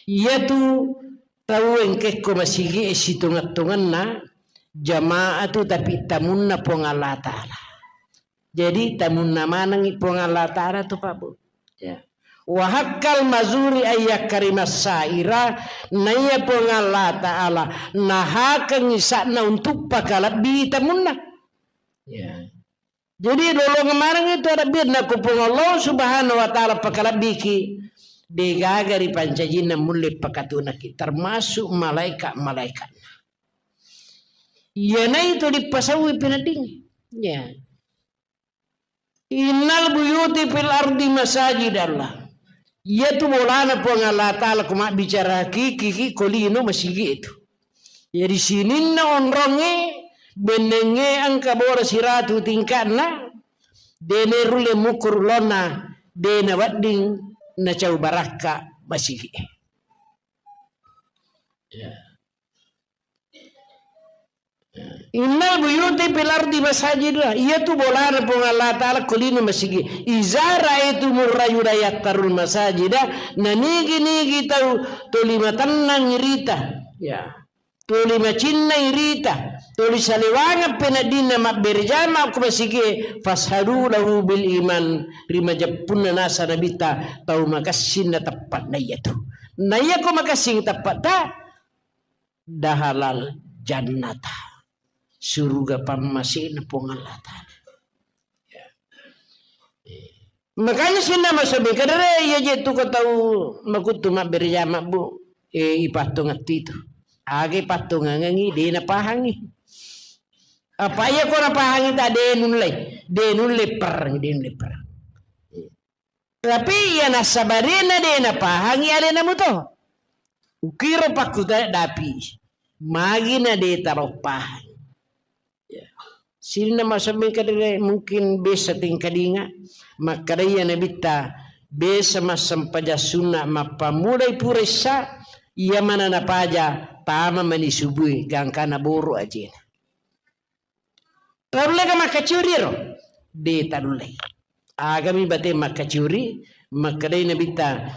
Iyatu tau engkekko masigi e sitongeng-tongenna jama'atu, tapi tamunna Puang Allah Ta'ala. Jadi tamunna manengngi Puang Allah Ta'ala tu, Pak Bu. Ya. Wa haqqal mazuri ayyakrimas saira, naiya Puang Allah Ta'ala nahakengngi sa'na untuk pakalebbi tamunna. Ya. Jadi lolongeng maneng itu ada birna ku Puang Allah Subhanahu wa Ta'ala pakalebbiki, degaga ri pancajinna mulle pakatunaki, termasuk malaika-malaikatna. Iyanaitu dipasauwi peneddingngi. Ya. Innal buyuti fil ardi masajidallah. Iyatu bolana Puang Allah Ta'ala ko mabbicara hakiki ki ko lino masigi itu. Jadi sininna onrongnge bennengnge engka bola siratu tingka'na, dene rulle mukuru lonna, dena wedding nacau barakka masigi. Ya. Innal buyuti fil ardi masajida, iyatu bolana Puang Allah Ta'ala ko lino masigi. Iza ra'aitumur rajula yattarul masajida, nanigi-nigi tau toli matennang irita, ya, toli macinnai irita, toli salewangeng peneddinna mabbere jama ko masigi, fashadu lahu bil iman, ri majeppunna nasa nabitta tau makessing na teppe'na iyatu. Na iya ko makessing teppe'ta, dahalal jannata, suruga pammasena Puang Allah Ta'ala. Ya. Makanya sinna masabi kadere iya je tu ko tau makuttu mabbere jama, Bu, e, ipattongettu itu. Aga ipattongengengi, de napahangi. Apa iya ko napahangi ta de nulle, de nulle perang, de nulle perang. Tapi iya nassabarena de napahangi alena muto. Ukiro pakkutana dapi. Magi na de taro pahang. Ya. Sininna masabbing kadere mungkin besa tingkadinga. Makkada iya nabitta besa massempajang sunna mappamulai pura issa, iya mana napaja tama mani subui gangkana boro ajena. Tarulleka makkacuri ro? De tarullei. Agami bate makkacuri, makkedai Nabitta,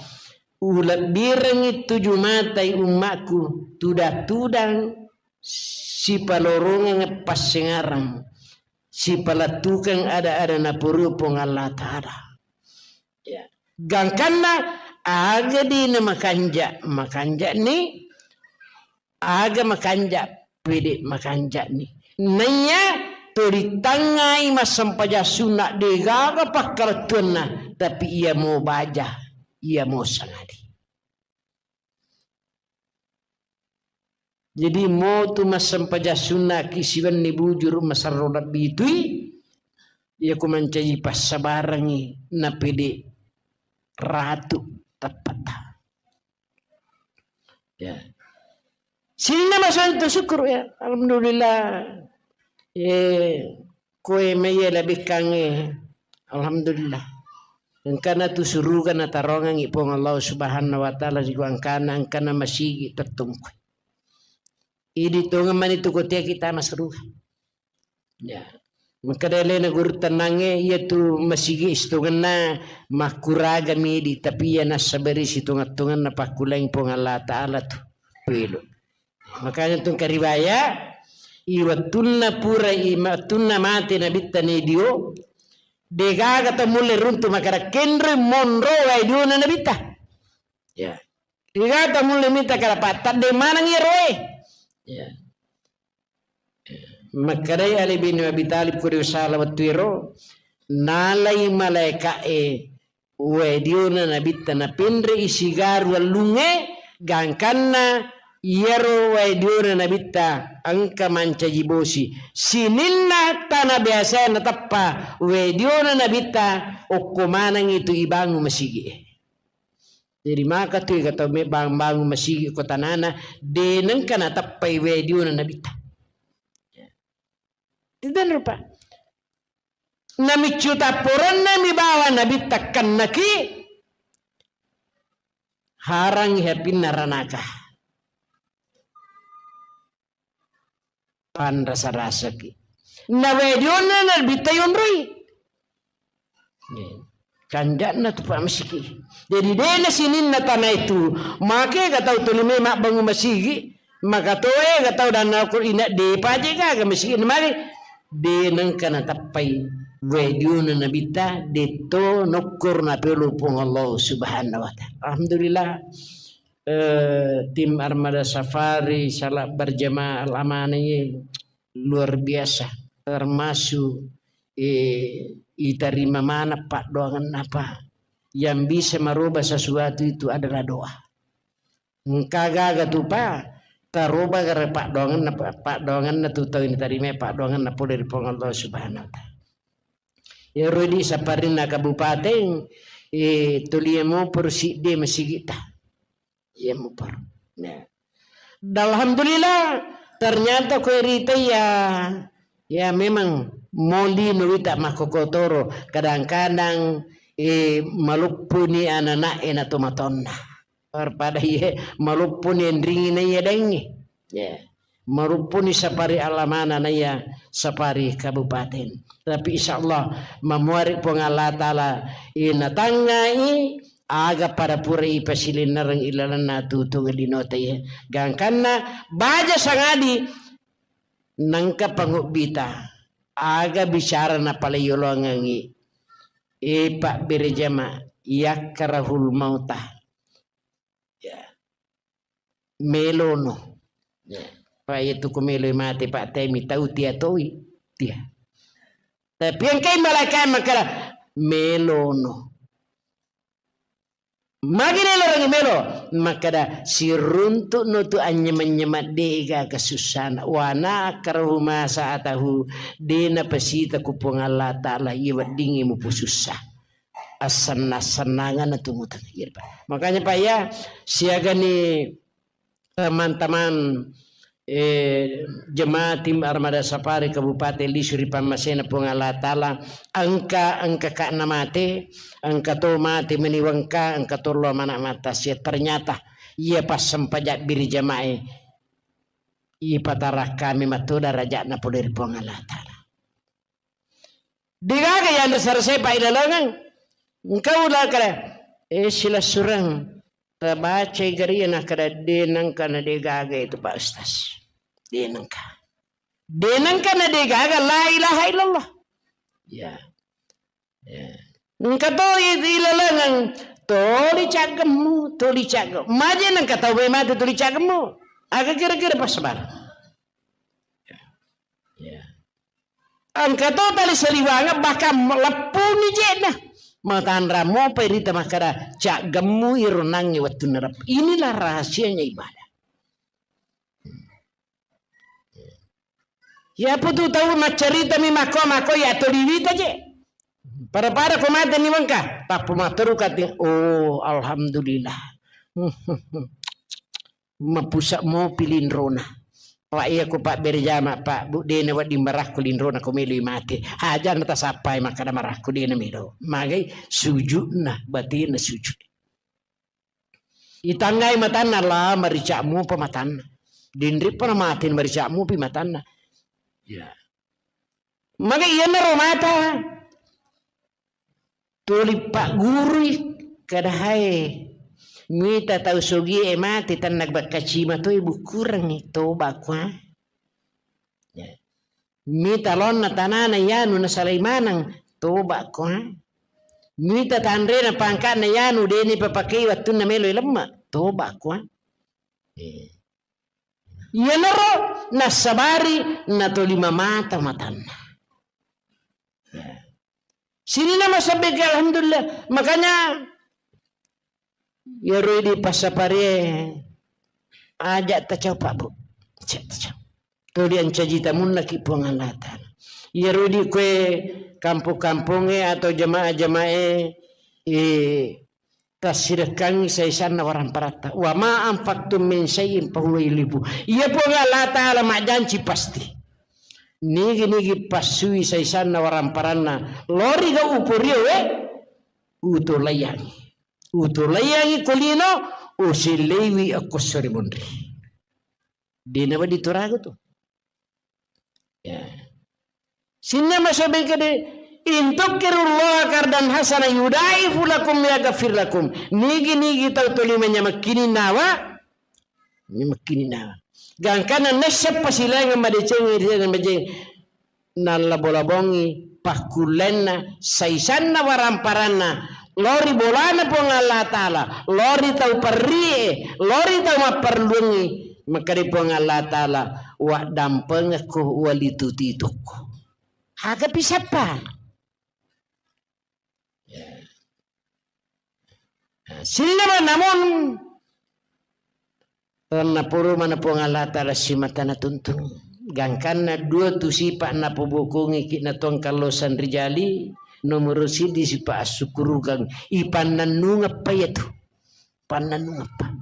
ulebbirengngi tuju matai ummakku, tudang-tudang sipalorongeng passengarang, sipalettukeng ada-ada napurui Puang Allah Ta'ala. Ya. Gangkanna aga dina makanja, makanjani Aga makanja, pede makanjani. Naiya to ritangngai massempajang sunna, degaga pakkalettuanna, tapi iya mo baja, iya mo sangadi. Jadi mo tu massempajang sunna ki siwenni bujuru masarro lebbi tui, iya ku mancaji passabarengngi na pede ratu teppata. Ya. Sininna masolang tu syukur ya. Alhamdulillah. Eh, koe maiya labekkangnge. Alhamdulillah. Engkana tu suruga natarongengngi Puang Allah Subhanahu wa Ta'ala, siku engkana, engkana masigi tettungkui. Idi tongeng mani tu kotea kita masuruga. Ya. Makkeda alena guru tennangnge, iya tu masigi sitongenna makkuragami di, tapi iya nassabari sitongang-tonganna pakkulang Puang Allah Ta'ala tu. Pelo. Makanya tu engka riwaya, i wettunna pura, i wettunna mate Nabitta Nadio, degaga to mulle runtu makkeda kenre monro wae diona Nabitta. Ya. Degaga to mulle mita kalapatta de maneng iya roe. Ya. Makkedai Ali bin Abi Thalib, ko de usala wettuero, nalai malaeka'e wae diona Nabitta, napenre'i sigaru allungnge, gangkanna iyaro wae diona Nabitta engka mancaji bosi. Sininna tana biasae nateppa wae diona Nabitta, okko manengngi tu ibangun masigi'e. Jadi maka tu ega tau me bang-, bangun masigi ko tanana, de nengka nateppai wae diona Nabitta. Tidak rupa. Namiccu tapporenna mi bawa Nabitta kennaki, harangi hapinna ranaka. Panrasa-rasaki. Na wae dionna na bitta yonroi. Kanja'na tu Pak Masiki. Jadi, dena sininna tanah itu, make ga tau tuli memang bangun masigi, maka toe ga tau dan aku ina depa je gaga masigi na mari. De nengka natappai wae dionna nabitta, detto nokkur na pelu Puang Allah Subhanahu wa Ta'ala. Alhamdulillah. Eh, tim Armada Safari, salat berjamaah Al-Amanah ye, luar biasa. Termasuk, eh, itarima mana paddoangenna apa. Yang bisa merubah sesuatu itu adalah doa. Engka gaga tu pa, taroba gara paddoangenna, paddoangenna tu tau ini tarima paddoangenna pole ri Puang Allah Subhanahu wa Ta'ala. Iyaro di saparinna kabupaten, eh, tuli mopor sidde masigitta. Iya mopor. Nah. Dan alhamdulillah, ternyata kue rita ya, ya memang moli nuwita makkokotoro. Kadang-kadang, eh, maluppuni anak-anak ena tomatonna. Daripada iye maluppuni enringi na iya daengngi. Ya. Maluppuni sapari Al-Amanah na iya sapari kabupaten. Tapi insya Allah mamuari Puang Allah Ta'ala inatangngai aga pada pura ipasilinnereng ilalenna tutung linota iye. Gangkanna baja sangadi nangka pangubbita aga bicara napaleyolongengi. E pabbere jama yakkarahul mauta. Ya. Melono. Ya. Pa iya tu ko meloi mate, pa temi tau tia toi. Tia. Tapi engkai malaikat makkeda, melono. Magi nelo rangi melo? Makkeda, siruntu'no tu anynyameng-nyameng de'ga kasussana. Wana akrahu masa atahu, de napasita ku Puang Allah Ta'ala, iya weddingngi mupusussa. Assenna-sennanganna tu mutang. Iya, Pak. Makanya, Pak, ya, siagani teman-teman, eh, jemaah tim Armada Safari Kabupaten Lisu ri pammasena Puang Allah Ta'ala, engka, engka ka'na mate, engka to mate meni wengka, engka to lo mana mata sia. Ternyata, iya passempajang biri jamae, ipatarakkami matu darajatna pole ri Puang Allah Ta'ala. Degaga yanre sarasai pailalengeng. Engka ula kale, eh, silessureng. Tabacai garia nakkeda, de nengka na degaga itu, Pak Ustaz. De nengka. De nengka na degaga la ilaha illallah. Ya. Ya. Engka to i-, ilalengeng, toli caggemmu, toli caggemmu. Maje nengka tau mate toli caggemmu. Aga kira-kira pas sabar. Ya. Ya. Engka to tali saliwangeng, bahkan leppuni je'na. Matanra mopai rita makkeda, caggemmu iro nangnge wettunna rep-, inilah rahasianya ibadah. Iya putu tau maccaritami makko-makko ya toliwita je. Pada-pada ko mate ni wengka, tappu matteru kati, oh, alhamdulillah. Mapusa mopi linrona. Pak, iya ko Pak berjama, Pak, Bu, dena wedding marakku linrona ko meloi mate. Aja na tasappai makkada marakku dena melo. Magai sujudna, batina sujud. Itangngai matanna, la marica'mu pa matanna. Dinrippa na mate marica'mu pi matanna. Ya. Magai iyanaro mata. Tuli paggurui, kada hae. Mita tau sogie mate, tanna bakkaci matoi bukkurengngi, toba kua. Ya. Mita laonna tanana yanu nasalai maneng, toba kua. Mita tanrena pangkana yanu deni papakei wattunna melo lemma, toba kua. Eh. Iyanaro nassabari natolima mata matanna. Ya. Sininna masabbeke, alhamdulillah. Makanya, iyaro idi passaparie aja tacau, Pak, Bu. Aja tacau. Tuli ancaji tamunnaki Puang Allah Ta'ala. Iyaro idi kue kampung-kampungnge atau jamaah-jamaah e, eh, tassidekkangngi saisanna waramparatta. Wa ma anfaqtum min syai'in fahuwa yukhlifu. Iya Puang Allah Ta'ala majjanci pasti. Nigi-nigi passui saisanna waramparanna, loriga uporio we, utolaiyangi. Utolaiyangi ko lino, usilleiwi akkosso ri munri. Dena wedding toraga tu. Ya. Sininna masobeng kede, "In tuqridullaha qardan hasana yudha'ifu lakum wa yaghfir lakum." Nigi-nigi tau toli manyamekkining nawa, manyamekkining nawa. Gangkanna nesseppa silaingeng madeceng, madeceng. Nallabo-labongi pakkullenna, saisanna waramparanna, lao ri bolana Puang Allah Ta'ala, lao ri tau perrie, lao ri tau mapparelluangngi, makkeda Puang Allah Ta'ala, "Waddampengekko, walitu-titukko." Aga pisappa? Ya. Nah, sininna, namun naporo mana Puang Allah Ta'ala simata natuntung. Gangkanna dua tu sipa napobokongi ki na tongkallo sanrijali, nomoro siddi sipa assukurukang, ipannannungeppa iyatu. Pannannungeppa.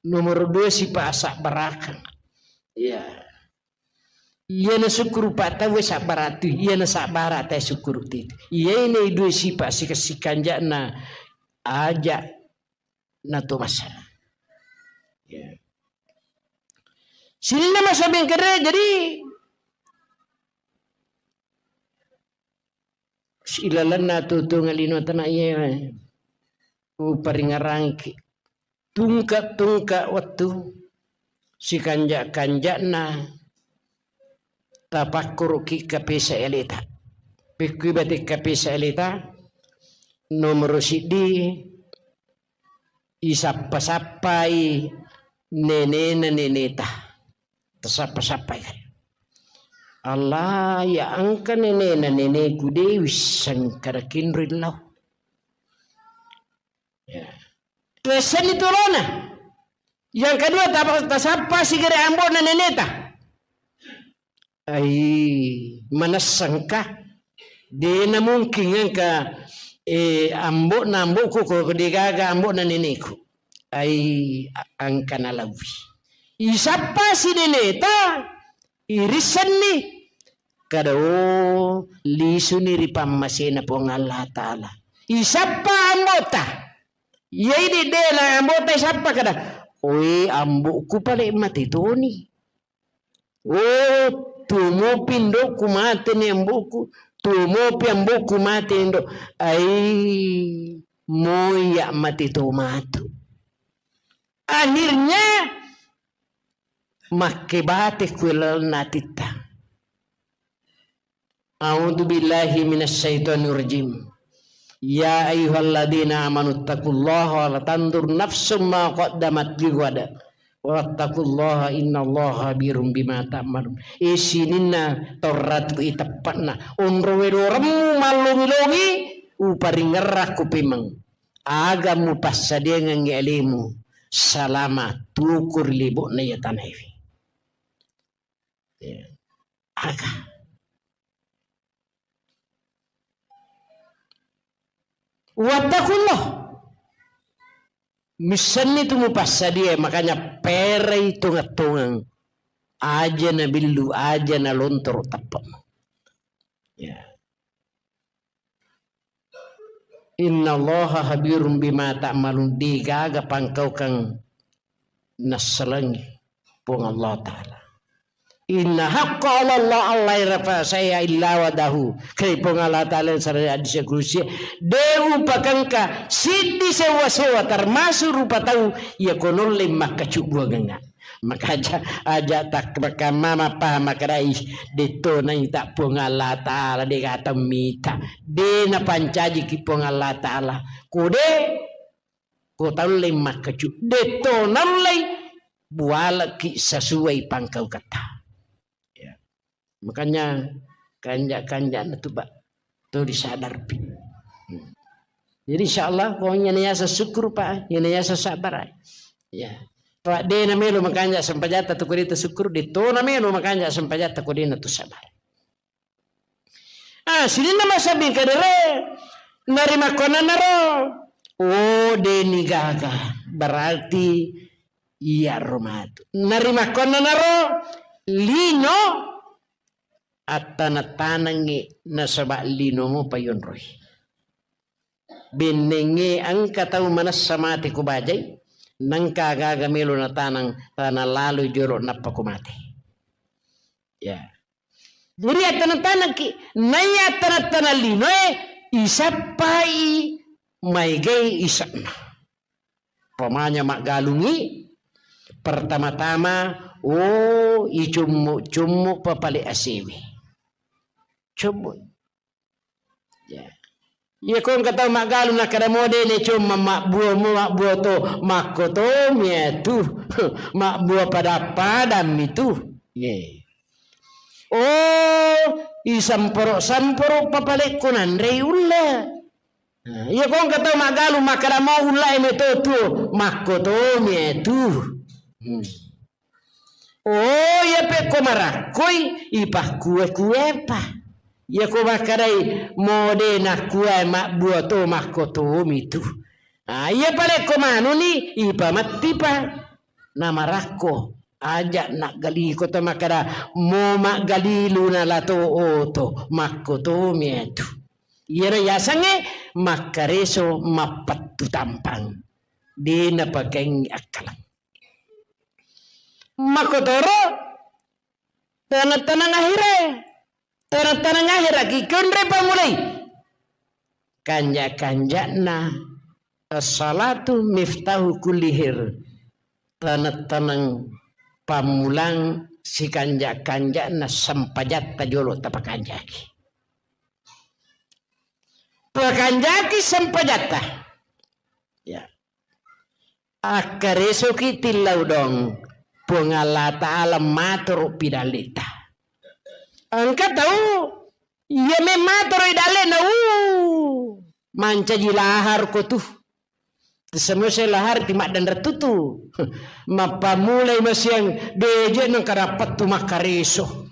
Nomoro dua sipa asabbarakang. Iya. Iyana sukkuru pa tauwe sabbara tu, iyana sabbara tae sukkuru tu. Iyae na dua sipa sikessikanja'na aja natomasa. Ya. Sininna masobeng kede, jadi ilalenna tutunga lino tana iye uparingarangki. Tungka-tungka wettu, sikanja-kanja'na tapakkuruki kapesa eleta. Pekkui bate kapesa eleta, nomoro siddi, isappa-sappai nenena neneta. Tasappa-sappai. Allah, ya engka nenena neneku de wisseng kada kinro illau. Ya. Tuessenni tulona. Yang kedua, tapa-, tasappa sigere ambo'na neneta. Ai, manessengka. Dena mungkin engka, eh, ambo'na ambo'ku ko degaga ambo'na neneku. Ai, a-, engka nalauwi. Isappa si neneta, irissenni. Kada, oh, lisuni ri pammasena Puang Allah Ta'ala. Isappa ambo'ta. Iyai de-, dena ambo'ta isappa kada, "Oi, ambo'ku pale mate toni. Oh, tuo mopi indo'ku mate ni ambo'ku, tuo mopi ambo'ku mate ni indo'. Ai, moi ya mate to matu." Akhirnya, makkebate ku lalenna atitta. A'udzu billahi minasy syaithanir rajim. Ya ayyuhalladzina amanu taqullaha wa la tanzur nafsum ma qaddamat lighad. Wattaqullaha innallaha khabirum bima ta'malun. E sininna Taurat ku iteppa'na. Onro wedoremmu mallongi-longi, uparingerrakku pemeng. Aga mupassadiangengngi alemu salama tuku ri lebo'na iya tanaewe. Ya. Aga. Wattaqullah. Missenni tu mupassadia, makanya perai tongeng-tongeng. Aja nabillu, aja nalontoro teppe'mu. Ya. Innallaha khabirum bima ta'malun, degaga pangkaukeng nassalengi Puang Allah Ta'ala. Inna haqqa 'ala Allah alla yurafa syai'a illa wadahu. Kai Puang Allah Ta'ala sareng hadis kusi, de upakengka siddi sewa-sewa termasuk rupa tau iya konolle makkacubbuangengnga. Maka aja, aja tak makamma mapaham makkeda, "Ih, detto naita Puang Allah Ta'ala, de gata mita." De napancajiki Puang Allah Ta'ala. Ko de, ko taulle makkacu. Detto naullei bualeki sesuai pangkauketta. Ya. Makanya kanja-kanja na tu, Pak, to disadarpi. Hmm. Jadi insya Allah, pokoknya niasa syukur, Pak, niasa sabar. Ya. Pak, de na melo makanja sempajatta tu ko de ta syukur, de to na melo makanja sempajatta ko de na tu sabar. Ah, sininna masabbing kedere, narimakkonanaro, oh, de ni gaga. Berarti iyaro matu. Narimakkonanaro, lino, attana-tanangngi nasaba linomo payonroi. Bennengnge engka tau manessa mate ko bajai, nengka gaga melo natanang, tana laloi jolo nappa ko mate. Ya. Jadi attaneng-tanengki, naiya attaneng-taneng linoe isappai maegai ise'na. Pamanya maggalungi, pertama-tama, oh, icummu-cummu papale asewe. Cummu. Ya. Iya ko engka tau maggalung nakkeda mo de ne cumma mabbua mo mabbua to, makkotomi atu. Mabbua pada-padammi tu. Ye. Oh, isamporo-samporo papalekko nanrei ulla. Nah, iya ko engka tau maggalung makkeda mo ullae meto tuo, makkotomi atu. Hmm. Oh, iya pekko marakkoi, ipakkue-kuepa. Iya ko makkedai mo de nakkue mabbua to makkotomi tu. Ah, iya palekko manuni, ipamettipa. Namarakko, aja naggaliko to makkeda mo maggalilu nalato oto, makkotomi atu. Iyaro yasengnge makkareso mappettu tampang. De napakengngi akkalang. Makkotoro taneng-taneng ahire, taneng-taneng ahiraki konre pamulai. Kanja-kanjana as-salatu miftahu kulli khair. Taneng-taneng pammulang sikanja-kanjana sempajatta jolo tapakanjaki. Pakanjaki sempajatta. Ya. Akkaresoki tillau dong, Puang Allah Ta'ala matoro pidalleta. Engka tau, iya memmatoro idallena, uh, mancaji lahar ko tu. Semua saya lahar ti maddanre tutu. Mappamulai masiang, deje nengka dapat tu makkareso.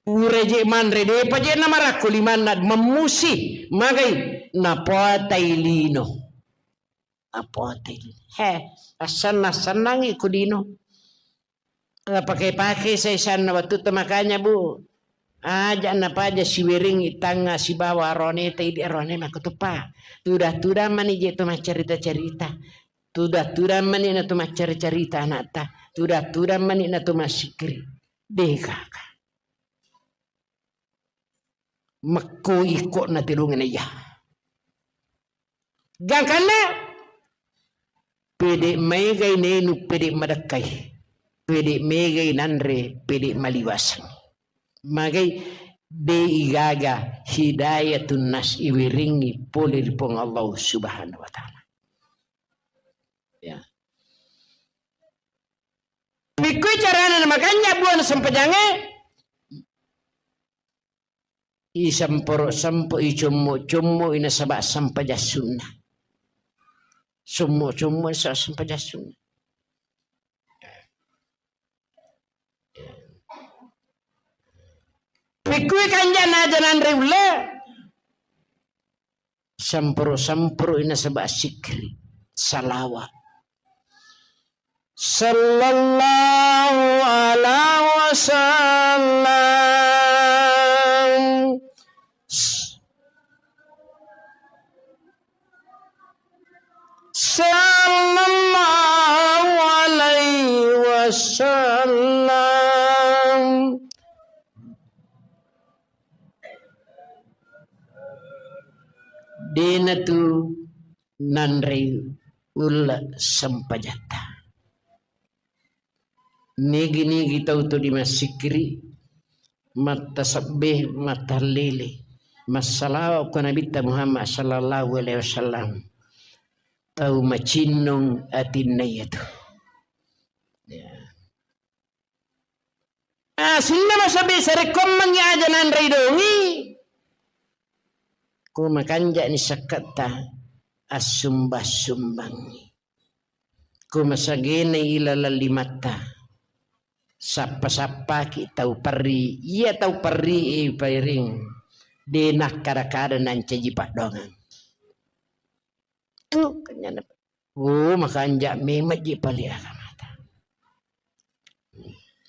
Ureje manre, depa je namarakko limanna, memmusi, magai, napotai lino. Apote. He, assenna-sennangi ku lino. Napake-pake saisanna wettu tu makanya, Bu. Aja napaja siweringi tangnga sibawa aroneta idi arone makkutuppa. Tuda-tuda mani je tu maccarita-carita. Tuda-tuda mani na tu maccarita-carita anakta. Tuda-tuda mani na tu massikkiri. Degaka. Mekko ikko'na tedongeng iya. Gangkanna pede maegai nainu, pede madekkai, pede maegai nanre, pede maliwaseng. Magai de igaga hidayatun nas iweringi pole ri Puang Allah Subhanahu wa Ta'ala. Ya. Pikkui carana namakanja buana sempajangnge, isemporo-sempo, icommo-commo, inasaba sempajang sunna. Sommo-commo sa sempajang sunna. Pikkui kanjana aja nanre ulle. Semporo-semporo inasaba sikkiri, salawa. Sallallahu ala wasallam. Sallallahu alaihi wasallam. Dena tu nanrei ulle sempajatta. Nigi-nigi tau tu dimassikkiri, mattasebbe, mattallili, massalawa ko Nabitta Muhammad sallallahu alaihi wasallam. Tau macinnong atinna iyatu. Ya. Ah, sininna masabbi sarekkoammengngi aja nanrei dongi. Ko makanja'ni sakketta, assumba-sumbangngi. Ko masagenai ilaleng limatta, sappa-sappaki tau perri. Iya tau perri e pairing, de nakkada-kada nancaji paddoangeng. Tu kenyana. Oh, makanja memang ji pale agamata.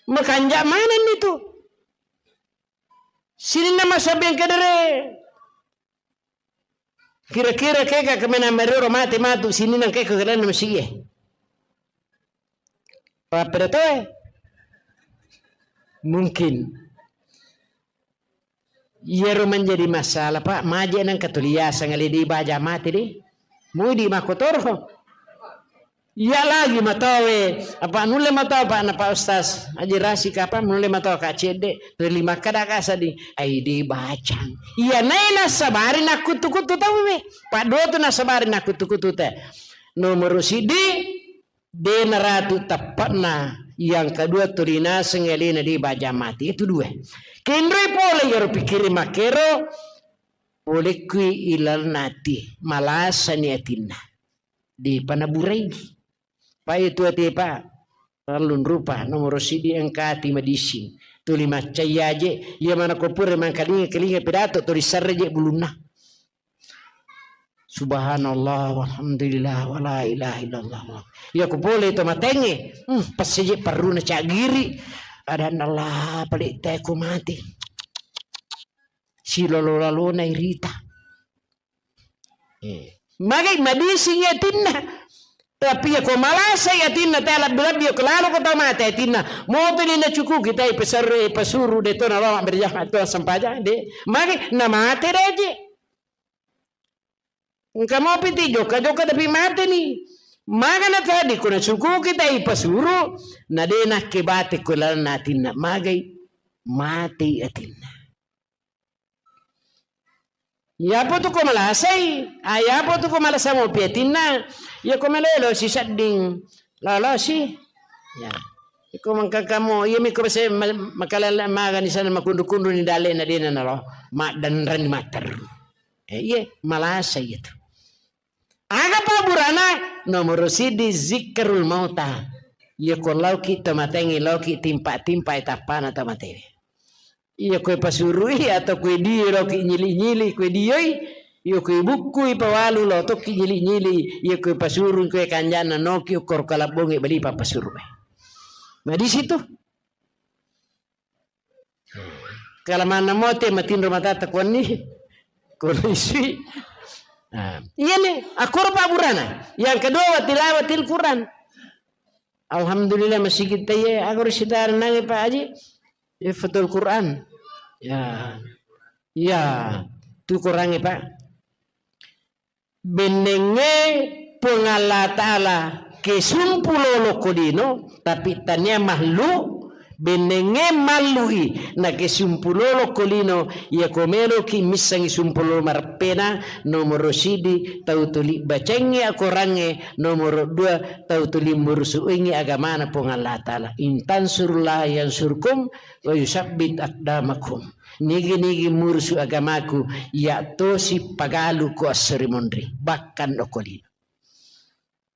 Makanja manenni tu. Sininna masabbi engka dere. Kira-kira kega kemena marioro mate matu sininna engka ko kedanna masigie. Papeda toe. Mungkin. Iyaro menjadi masalah, Pak, maje nengka tuli yaseng ale de baja mate de. Mudi makkotoro. Iya lagi matowe, apa nulle matoa, Pak, na Pak Ustaz Haji Rasik, apa nulle matoa ka cedde, tuli makkada ka seddi, ai de bacang. Iya nae nassabari nakkuttu-kuttu tauwe. Pak dua tu nassabari nakkuttu-kuttu te. Nomoro siddi, de naratu teppa'na, yang kedua tuli naseng alena de baja mate. Itu dua. Kenroi pole iyaro pikkiri makkero, pole kui ilalna ati, malasani atinna. Depa naburai. Pa itu ati, Pak, parellun rupa, nomoro siddi engka ati madising. Tuli maccai aje, iya mana ko pura mangkalinga-kalinga pidato, tuli sarre je bulunna. Subhanallah, walhamdulillah, wala ilaha illallah. Iya ko pole to matengnge, hmm, passeje parruna caggiri. Adanna Allah, pale te ko mate. Silolo-lalona irita. Eh. Magai madising atinna. Tapi iya ko malasai atinna, te labbi-labbi iya ko lalo ko tau mate atinna. Moto ni nacukuki tai pesarre, pasuru de to nalama berjamaah to sempajang de. Magai namate daje. Engka mopi ti jokka-jokka tapi mate ni. Magana tadi ko nacukuki tai pasuru, na de nakke bate ko lalna atinna. Magai mate atinna. Yapo tu ko malasai, ah, yapo tu ko malasa mopi atinna, ya ko malelo si sedding, lolosi. Ya. Iko mangkangkamo, iya mi ko bese ma-, makalala magani sana makundu-kundu ni dalena dena nalo, maddanrani matteru. Eh, iya, malasai itu. Aga pabburana? Nomoro siddi zikrul mauta. Iya ko lauki to matengnge, lauki timpa-timpa e tappana to matewe. Iya koe pasurui atau koe dio loki nyili-nyili koe dioi, iya koe bukkui pawalu lo tokki nyili-nyili, iya koe pasurui koe kanjana noki ukkoro kalabbonge bali papasuru. Nah, di situ. Kalamanna mote matinro matata kuanni. Kono isui. Nah, iya nih, akkoro pabburana. Yang kedua, wa tilawatil Quran. Alhamdulillah, masigi taiye, aga ro sitara nange, Pak Haji? Ihfadul Quran. Ya. Ya. Tu Qurange, Pak. Bennengnge Puang Allah Ta'ala kesumpu lolo ko lino, tapi tania mahlu, bennengnge mallui, na kesumpu lolo ko lino, iya ko meloki missangi sumpu lolo mareppena, nomoro sidi, tau tuli bacengngi akorangnge, nomoro dua, tau tuli murusuingngi agamana Puang Allah Ta'ala. In tansurullaha yansurkum wa yusabbit aqdamakum. Nigi-nigi murusu agamaku, iya tosi pagalu ko esso ri monri, bahkan okko lino.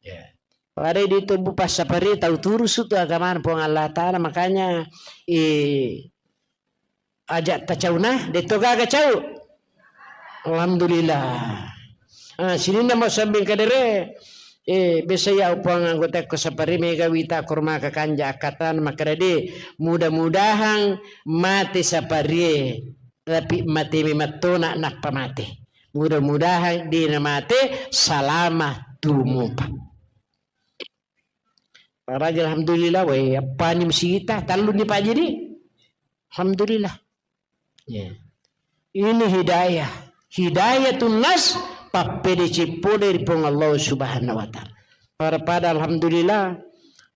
Ya. Pada di tubuh passapari tau turusu tu agamana Puang Allah Ta'ala, makanya, eh, aja tacauna, de to gaga cau. Alhamdulillah. Ah, sininna mau sambing kadere, eh, biasa ya upang anggota ko sapari mega wita kurma kakanja akatan makkeda de, mudah-mudahan mate saparie, tapi mate memettona nappa mate. Mudah-mudahan de na mate salama tumupa. Paraja alhamdulillah, we, appani musita, talluni pajidi. Alhamdulillah. Ya. Ini hidayah. Hidayatun nas, pappedeceng pole ri Puang Allah Subhanahu wa Ta'ala. Pada-pada alhamdulillah,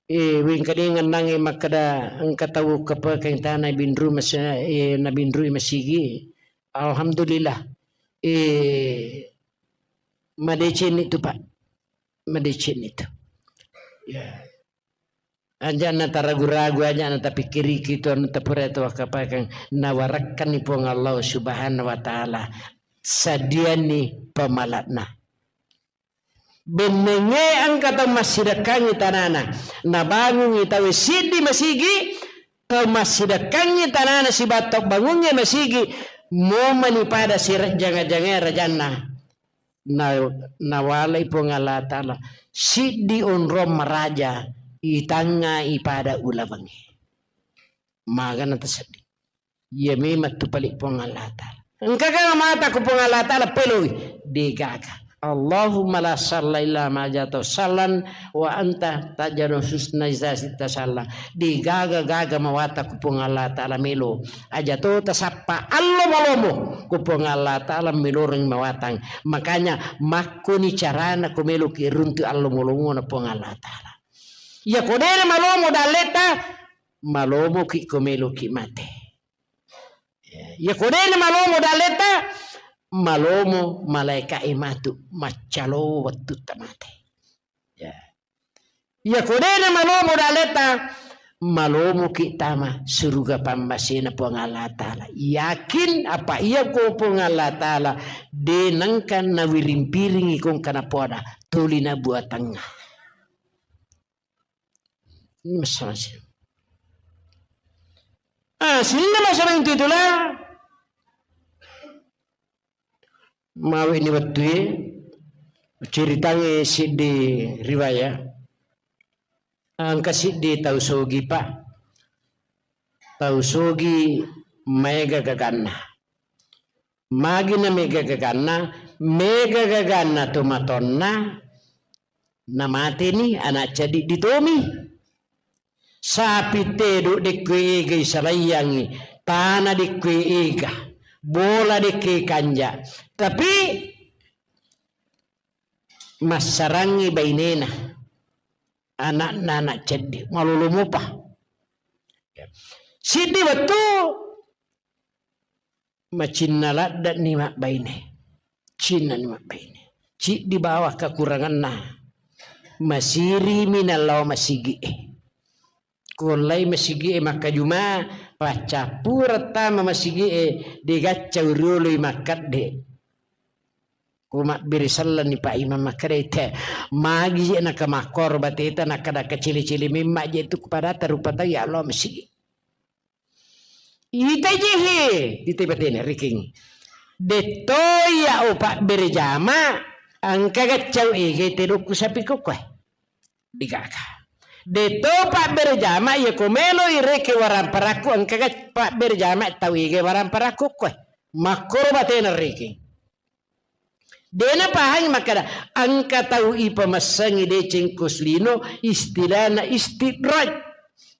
eh, wingkadingan nange makkeda engka tau kepekeng tana binru mas-, eh, nabinrui masigi. Alhamdulillah. Eh, madeceng itu, Pak. Madeceng itu. Ya. Aja' nataragu-ragu, aja' natapikkiriki tu anu tapura tawakkapakan, nawarakkanni Puang Allah Subhanahu wa Ta'ala, sadianni pamala'na. Bennengnge engka tau massidekkangngi tanana, nabangungngi tau siddi masigi, tau massidekkangngi tanana sibawa tau bangungnge masigi, momani pada sirejjang-jangngé rajanna. Na-, nawalai Puang Allah Ta'ala siddi onrong maraja itangnga ipada ulawengnge. Magana taseddi. Iya memang tu pale Puang Allah Ta'ala. Engka ga mata ku Puang Allah Ta'ala peloi? Degaga. Allahumma la sahla illa ma ja'altahu sahlan wa anta taj'alul huzna idza syi'ta sahla. Degaga-gaga mawatang ku Puang Allah Ta'ala melo. Aja to tasappa allo malomo ku Puang Allah Ta'ala meloreng mawatang. Makanya makkoni carana ko meloki runtu allo malomona Puang Allah Ta'ala. Iya ko dena malomo dalleta, malomoki ko meloki mate. Iya ko dena malomo dalleta, malomo malaika'e matu maccalo wettutta mate. Ya. Iya ko dena malomo dalleta, malomoki tama suruga pammasena Puang Allah Ta'ala. Yakin apa iya ko Puang Allah Ta'ala de nengka nawiring-piringi ko engka napoada tuli nabuatengnga. Ini masalah sih. Ah, sininna masalah itu itulah. Mawe ni wettue, ceritangnge siddi riwaya. Engka siddi tau sogi, Pak. Tau sogi maega gaganna. Magi na mega gaganna, mega gaganna to matonna, namateni anak ceddi ditomi. Sapi tedo dekkue ega isalaiyangi, tana dekkue ega, bola dekke kanja. Tapi massarangi bainena, anakna anak ceddi, malolo mopa. Siddi wettu macinna ladde'ni mabbaine. Cinnani mabbaine. Ciddi bawang kakuranganna. Masirimi nallao masigi'e. Kuollai masigi'e makkajuma, paccappureng tama masigi'e, degaccau rioloi makkedde. Ku mabbere sellenni Pak Imam makkeda ite, magi je naka makkoro bateta, nakkeda kacili-cili memma je tu kepada rupa tau ya Allah masigi. Ita je he, ita batena riking. Detto ya o pabbere jama, engka gaccau ege tedokku sapi kokkoe. Digaga. Detto pabbere jama, iya ko melo ireke waramparakku, engka gac-, pabbere jama tau ege waramparakku koe. Makkoro batena riking. De napahangi makkeda, engka tau ipamassengi deceng ko lino, istilahna istidraj.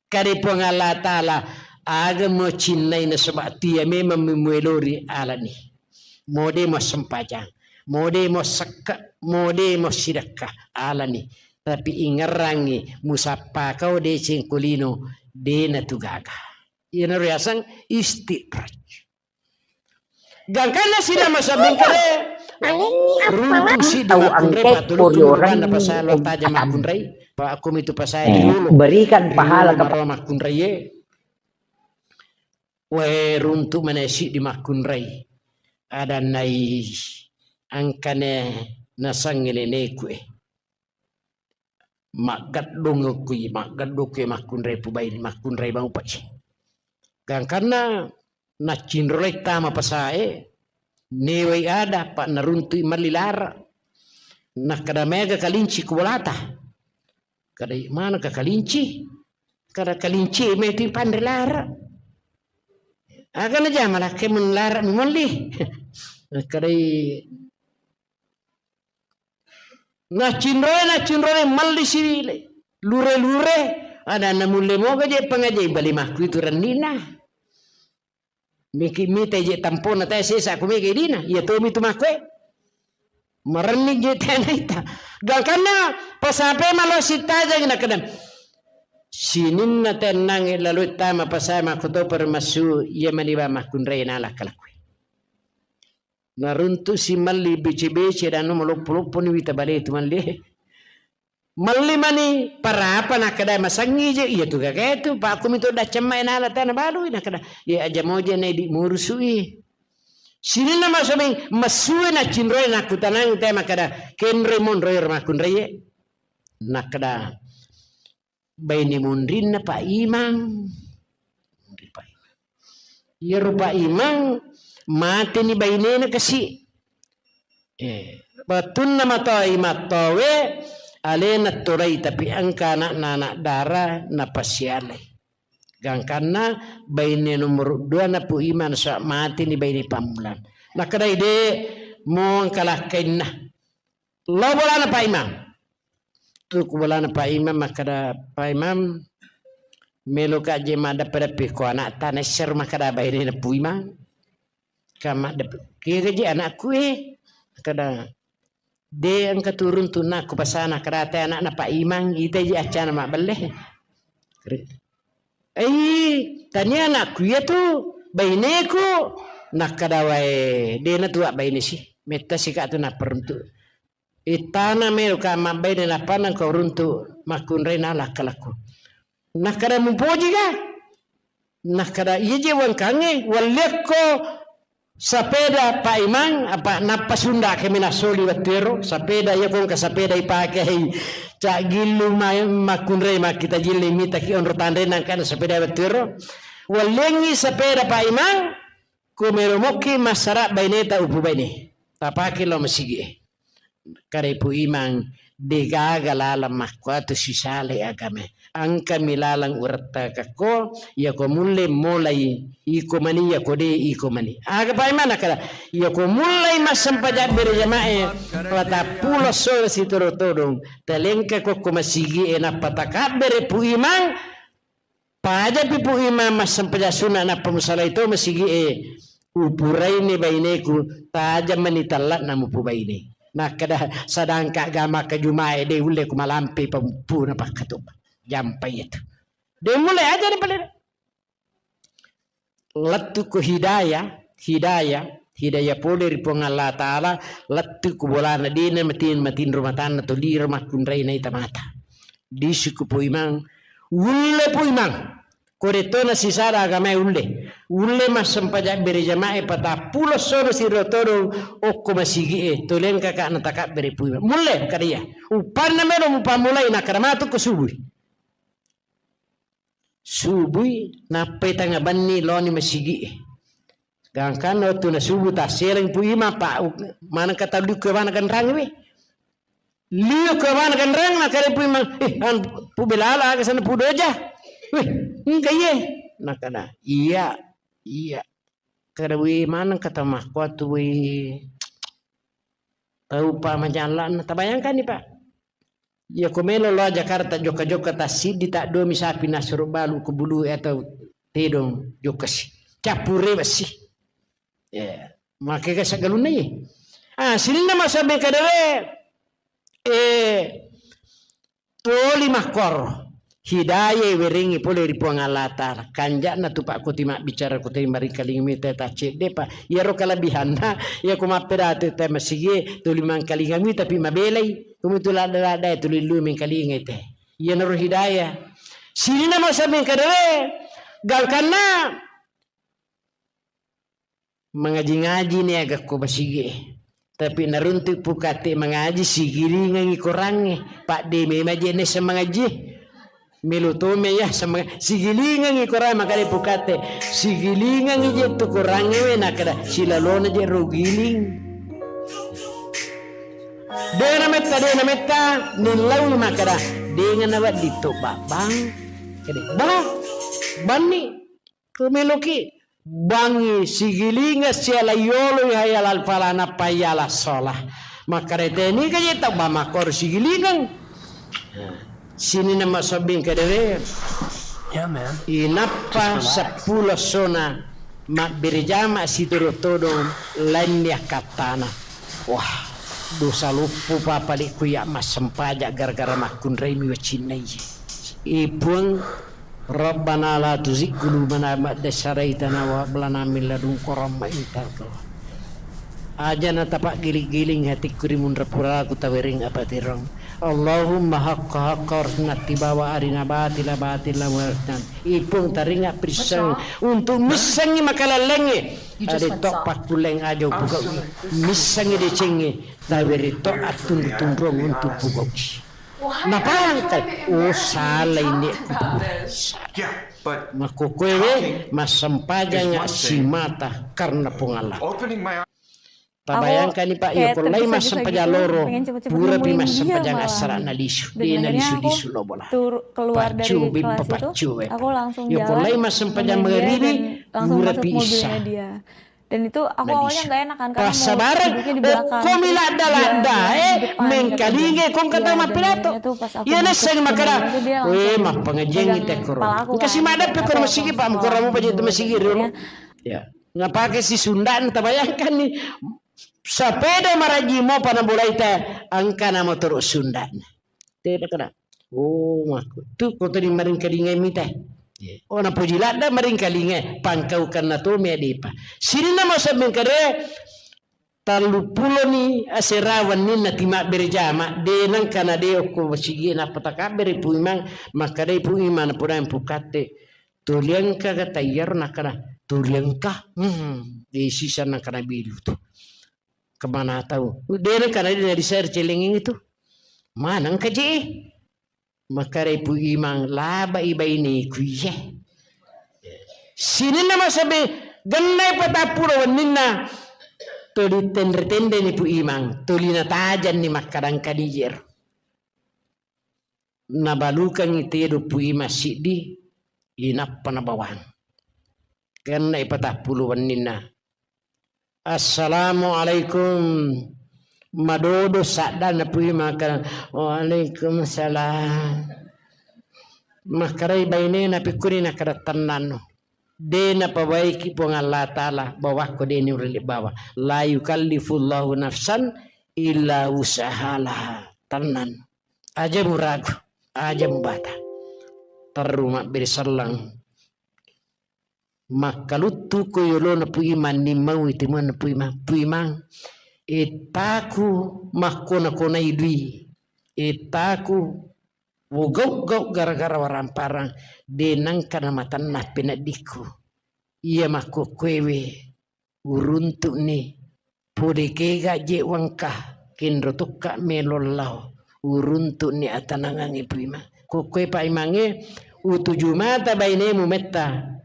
Kade Puang Allah Ta'ala, aga mo cinnai nasaba tu iya memang memuelori alani. Mode mo sempajang, mode mo sekke, mode mo sidekka alani. Tapi ingerrangi musappa kau deceng ko lino, de natu gaga. Iyana riaseng istidraj. Gangkanna sila masabbing kare, runtu sidi makkunrai patulukku rubanna pasai lo taja makkunrai, pa aku mitu pasai eh, riolo. Berikan pahala kepada makkunrai e. Wae runtu mana sidi makkunrai. Ada nai angkane nasangi neneku e. Maggeddong kui, maggeddong kui makkunrai pubai, makkunrai bang upai. Gangkanna naccinrolai tama pasae, newai ada, pa naruntui malli lara. Nakkeda mega kalinci ku bolata. Kada mana ka kalinci? Kada kalinci metu panre lara. Aga najama lakke mun lara mi malli. Nakkadai Naccinroe, naccinroe, malli si lure-lure, adanna mulle moga je pangajai bali makku itu rennina. Miki mita je tampona tae sesa ku mega dina, iya tomi tu makku e. Marenni je tae naita. Gangkanna pasape malo sitajang nakedam. Sininna tennang lalo tama pasai makku to permasu, iya maniba makkunrai nalakkalakku. Naruntu si malli bece-bece dan maloppo-loppo ni wita bale tu malli. Malli mani parapa nakkeda masangi je, iya tu gaga tu, pa aku mito daccamma e nala tana balui nakkeda, iya aja moja na idi murusui. Sininna masobeng masue na cinroe nakutanang te makkeda, kenre monroe makkunraie. Nakkeda, baine munrinna Pak Imang. Munri Pak Imang. Iyaro Pak Imang mateni bainena kasi. Eh, wettunna matoa Imang towe, alena torai, tapi engka anakna anak dara napasialai. Gangkanna baine nomor dua na Pak Imang sa mateni baine pammulan. Nakkedai de mo engka lakkainna. Lao bolana Pak Imam. Tu ku bolana Pak Imam, makkeda, "Pak Imam, meloka je maddeppe-deppe ko anakta, naissero makkeda bainena Pu Imang." Ka maddeppe, "Kega je anakku e?" Makkeda, "De engka turun tu nakku pasana, makkeda te anakna Pak Imang, ita je accana mabbelle." Re-, "Ei, tania anakku iya tu, baineku." Nakkeda, "Wae, dena tu abbaine si, metta sika tu napparuntu." Ittana melo ka mabbaine nappa nengka uruntu makkunrai na lakkalakku. Nakkeda, "Mupoji ga?" Nakkeda, "Iya je wengkangnge, walliakko sapeda Pak Imang, apa nappa sunda kami nasoli wettuero, sapeda iya ko engka sapeda ipake hei cak gillu ma-, makkunrai makkita jilli mitaki onro tanre nangkana sapeda wettuero. Walliangngi sapeda Pak Imang, ko melo mokki massara baineta upu baine. Tapake lo masigi e." Kare Pu Imang, degaga laleng makkuatu sisale agamae. Engkami laleng urettakakko, iyako mulle molai iko mani, iyako de iko mani. Aga Pak Imang nakkeda, iyako mullei massempajang berejamae, patappulo soro sitodong-todong, talengka kokko masigi e nappa takabbere Pu Imang, Pajapi Pu Imang massempajang sunna nappa musalai to masigi e, upuraini baineku, tajang mani talla'na mupubaine. Nakkeda sadangka agama ke Jumae de ulle ku malampe pampuna pakkatupa. Jampai itu. De mulai aja ni pale. Lettu ko hidayah, hidayah, hidayah pole ri Puang Allah Taala, lettu ko bolana dena matin-, matinro matanna to liro makkunrai naita mata. Disuku Pu Imang, ulle Pu Imang. Ko de to nasisada agamae ulle. Ulle massempajang berejamae patappulo soro siro todong okko masigi e. Toleng kakak natakabbere Pu Imang. Mulle kada iya. Upanna melo mupammulai nakkeda matu ko subui. Subui nappai tanga banni loni masigi e. Gangkanna wettu na subuh tassereng Pu Imang, pa maneng kata liu ke bana ganrang we. Liu ke bana ganrang, na kare Pu Imang, eh, an Pu Belala aga sana Pu Doja. Weh, engka iye. Nakana, iya, iya. Kada we maneng kata makkuatu we. Tau pa majallanna, tabayangkanni, Pak. Iya ko melo lao Jakarta jokka-jokka tassiddi, taddomi sapi nasuro balu ko bulu atau tedong jokkasi. Cappure bessi. Ya, makega sagalunna ye. Ah, sininna masabe kadere, eh, toli makkoro. Hidayah werengngi pole ri Puang Allah Taala. Kanja'na tu Pak kuti mabbicara kuti maringkalinga mita ta cedde, Pak. Iyaro kalebihanna, iya ko mappedatu te masigi tuli mangkalinga mi tapi mabelai. Kumitu ladda-ladda tuli lu mengkalinga te. Iyanaro hidayah. Sininna masa mengkadere, gangkanna mangaji-ngaji ni aga ko masigi e. Tapi naruntu pukate mangaji, sigilingengi korangnge. Padde memang je nessa mangaji. Melo tome ya sama sigilingengi korang makade pukate. Sigilingengi je tu korangnge we nakada silalona je ro giling. Dena metta, dena metta, nillaui makada. Dengan awak dito babang. Kade, bah, banni. Kumeloki bangngi sigilingeng siala yoloi hayya alal falah nappa hayya alas shalah. Makkeda teniga je tau ba makkoro sigilingeng. Sininna masobbing kedere. Yeah, man. Inappa seppulo sona mabbere jama situru todong lainni akkattana. Wah, dosa loppo papalekku ya massempajang gara-gara makkunraimi wacinnai. I Puang, Rabbana la tuzigh qulubana ba'da idh hadaitana wa hab lana min ladunka rahmah innaka antal wahhab. Aja na tapaggiling-giling hatikku ri munra puraku tawereng apatireng. Allahumma haqqa haqqa warzuqna ittiba wa arina batila batila warzuqna. I Puang taringa pirisseng untuk missengi makalallengnge. Ade to pakkulleng aja upugau'i. Missengi decengnge. Tawere to attunru-tunruang untuk pugau'i. Napahang kale, oh, salai ne'ku pura. Makkokkoe we, massempajang simata karena Puang Allah. Tabayangkani, Pak, iya ko lai massempajang loro, purapi massempajang assara nalisu, de nalisu-lisu lo bola. Paccio, beppa paccio we. Iya ko lai massempajang magaribi, purapi isa. Dan itu aku awalnya nggak enak kan, karena mau duduknya di belakang. Terus okkomi ladda-ladda, eh, mengkalingai kongka tau mappidato. Iya, nasseng makkeda, "Weh, mappangajiangngi tekkoro." Engka si maddeppe ko masigi, Pak, mukuramu paja itu masigi, Rio. Ya. Napake si Sundana, tabayangkanni. Sapeda maraji mopa nabolai te, engkana motoro Sundana. Tena kena. Oh, makku. Tu ko tadi maringkalingai mita. Oh, napoji ladda maringkalingai, pangkaukanna to me adepa. Sininna masa mengkare, tellupuloni asera wenninna timabbere jama, de nengkana de okko masigi nappa takabbere Pu Imang, makkedai Pu Imang, napodang Pu Katte, "Tuli engka ga tayyaro?" Nakkeda, "Tuli engka." Hmm, de sisa nakkeda bilu tu. Kemana tau? De nengkana de nadisa ricelengeng itu. Maneng ka je. Makkedai Pu Imang, "Labai baineku iye." Sininna masabe, gennai patappulo wenninna, tuli tenre-tenreni Pu Imang, tuli natajanni makkadang kadijero. Nabalukangngi tedo Pu Imang siddi, inappa nabawang. Gennai patappulo wenninna. "Assalamualaikum." Madodo saddanna Pu Imang makkeda, "Waalaikumsalam." Makkedai bainena, "Pikkuni?" Nakkeda, "Tennanno. De napabaiki Puang Allah Ta'ala bawakko de niurili bawa. La yukallifullahu nafsan illa usaha laha." Tennanno. Aja muragu, aja mubata. Terru mabbere selleng. Makkaluttuko yolona Pu Imang, nimmaui timuanna Pu Imang. "Pu Imang, ettaku makkona-konai dui. Ettaku wogau-gau gara-gara waramparang, de nengka namatanna peneddikku. Iya makkokkoewe uruntu'ni, pole kega je wengka, kenro tokka melo lao, uruntu'ni atanangangnge Pu Imang. Kokkoe Pak Imangnge, utuju mata bainemu metta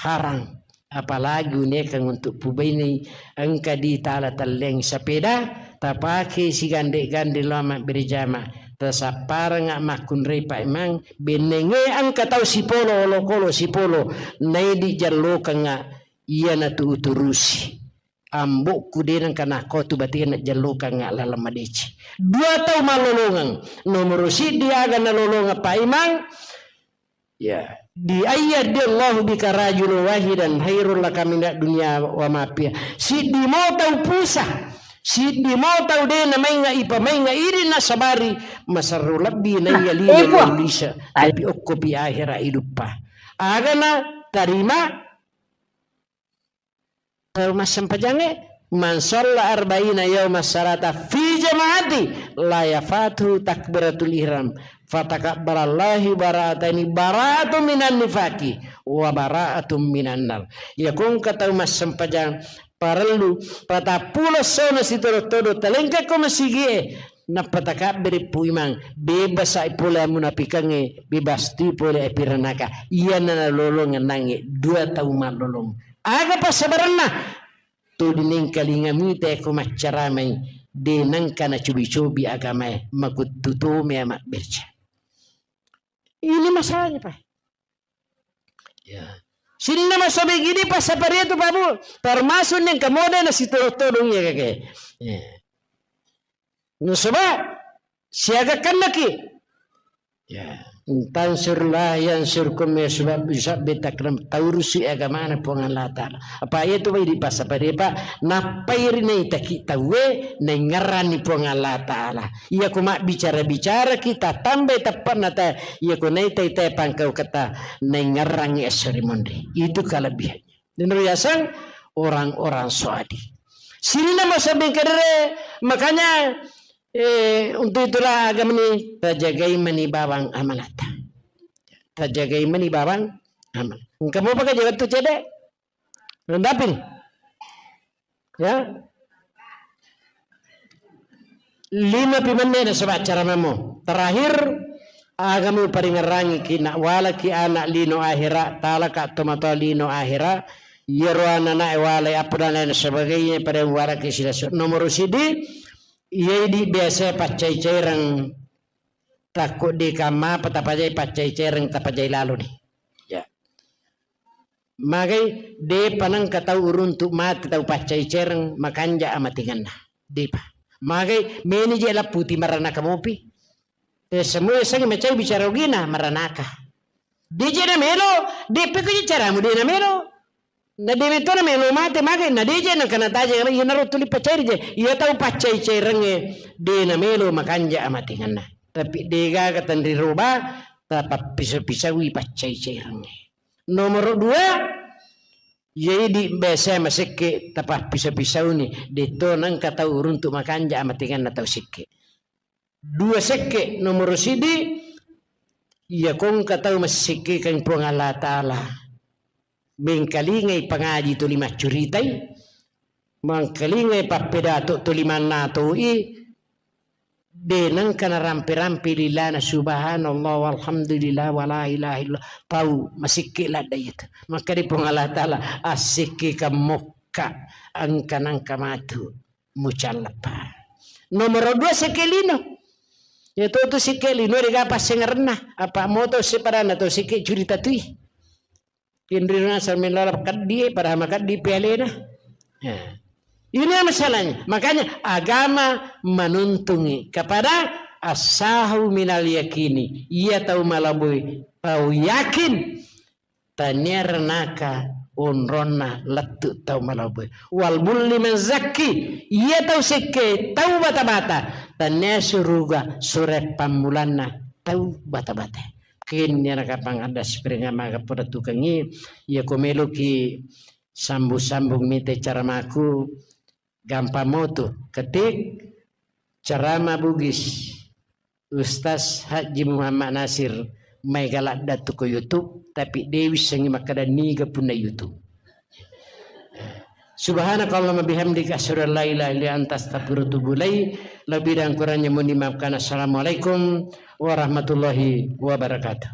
harang, apalagi uniaikeng untuk pubainei engka ditala telleng sapeda, tapake sigande-gande lao mabbere jama, tasapparengnga makkunrai Pak Imang, bennengnge engka tau sipolo, olokolo sipolo, naidi jallokengnga iyanatu uturusi. Ambokku de nengka nakko tu batena jallokengnga laleng madeceng. Dua tau mallolongeng. Nomoro siddi aga nalolongeng Pak Imang. Ya, di ayat di Allahu bika rajulun wahidan khairul laka minad dunya wa ma fiha. Siddi mo tau pusa. Siddi mo tau de namainga ipamainga idi nasabari masarro lebbi naiya lino lisa. Tapi okko pi akhira iduppa. Aga na tarima Tau massempajangnge, "Man shalla arba'ina yauma salata fi jama'ati la yafatuhu takbiratul ihram, fatakabbalallahu bara'ataini, bara'atun minan nifaqi wa bara'atun minan nar." Iya kongka tau massempajang parellu patappulo essona sitodo-todo talengkako masigie, nappa takabbere Pu Imang, bebasai pole amunapikangnge, bebas tu pole apiranaka. Iyana nalolongeng nangnge dua tau mallolong. Aga passabarenna? Tuli nengkalinga mita ko maccaramai, de nengka nacobi-cobi agamae, makuttu tomea mabberca. Ini masalahnya, Pak. Ya. Sininna masobe gidi passaparia tu, Pak Bu, termasuk nengka mode na sitodong-todong iya kake. Ya. Nasaba siaga kannaki. Ya. Tansurlah yang surkum ya, sebab bisa betakram taurusi agamana Puang Allah Ta'ala. Apa iya tu bai dipasapari, Pak? Nappai ri naitaki tauwe naingerrani Puang Allah Ta'ala. Iya ko mabbicara-bicara kita tambai teppanna ta, iya ko naitai te pangkau kata naingerrangi esso ri monri. Itu kelebihannya. Nino riaseng orang-orang soadi. Sininna masabbing kadere, makanya, eh, untuk itulah agama ini tajagai mani bawang amanata. Tajagai mani bawang amanata. Engka mopa ka jaga tu cede? Rendapin. Ya. Lima pi menne nasaba acara mamo. Terakhir, aga muparingerrangi ki nak walaki anak lino ahera, talaka tomatoa lino ahera, iyaro anana e walai apa dan lain sebagainya pada walaki silasu. Nomor sidi, iya idi biasa paccai-caireng takko di kamma apa tapajai paccai-caireng tapajai lalu ni. Ya. Magai, depa nengka tau uruntu mate tau paccai cereng makanja amatinganna. Depa. Magai, meni je lapputi maranaka mopi. Eh, semua yasengnge macai bicara ogina maranaka. Deje na melo, depe ko caramu de na melo. Na de metto na melo mate, magai na deje na kana taje, iyanaro tuli paccai je. Iya tau paccai cerengnge de na melo makanja amatinganna. Tapi degaga tenri roba, tapappiso-pisaui paccai cerengnge. Nomoro dua, iya idi biasa masekke tapappiso-pisauni, detto nengka tau uruntu makanja amatinganna tau sekke. Dua sekke, nomoro sidi, iya kongka tau massekkekeng Puang Allah Ta'ala. Mengkalingai pangaji tuli maccuritai, mengkalingai pappedato tuli mannatoi, de nengka narampe-rampe lilana subhanallah walhamdulillah wala ilaha illallah. Tau masekke ladda iyatu. Maka di Puang Allah Ta'ala, assekkekeng mokka, engka nengka matu mucalleppa. Nomoro dua sekke lino. Iya to tu sekke lino dega passengerenna. Apa moto sepadanna to sekke curita tui. Kenrirna sambil lalap kaddi, padahal makaddi pialena. Ya. Ini masalahnya. Makanya agama menuntungi kepada asahu minal yakini. Iya tau malaboi, tau yakin. Tania renaka onronna lettu tau malaboi. Wal bulli man zakki, iya tau sekke tau bata-bata. Tania suruga sure pammulanna tau bata-bata. Kenni anak kapang ada spring maga poda tukengi, iya ko meloki sambung-sambung mite caramaku, gampang motu. Ketik ceramah Bugis. Ustaz Haji Muhammad Nasir, maega ladda tu ko YouTube, tapi de wissengi makkeda niga punna YouTube. Subhanakallahumma bihamdika asyhadu an la ilaha illa anta astaghfiruka wa atubu ilaik. Lebih dan kurangnya mohon dimaafkan. Assalamualaikum warahmatullahi wabarakatuh.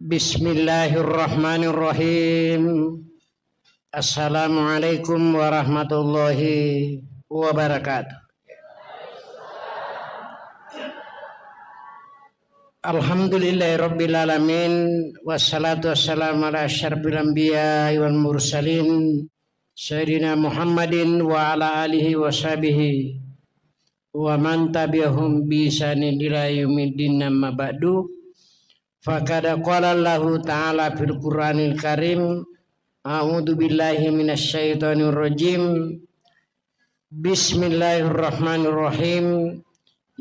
Bismillahirrahmanirrahim. Assalamualaikum warahmatullahi wabarakatuh. Alhamdulillahirabbil alamin, wassalatu wassalamu ala asyrafil anbiya'i wal mursalin, sayyidina Muhammadin wa ala alihi wa sahbihi wa man tabi'ahum bi ihsanin ila yaumiddin, amma ba'du. Faqad qala Allahu ta'ala fil Qur'anil Karim, a'udzu billahi minasy syaithanir rajim. Bismillahirrahmanirrahim.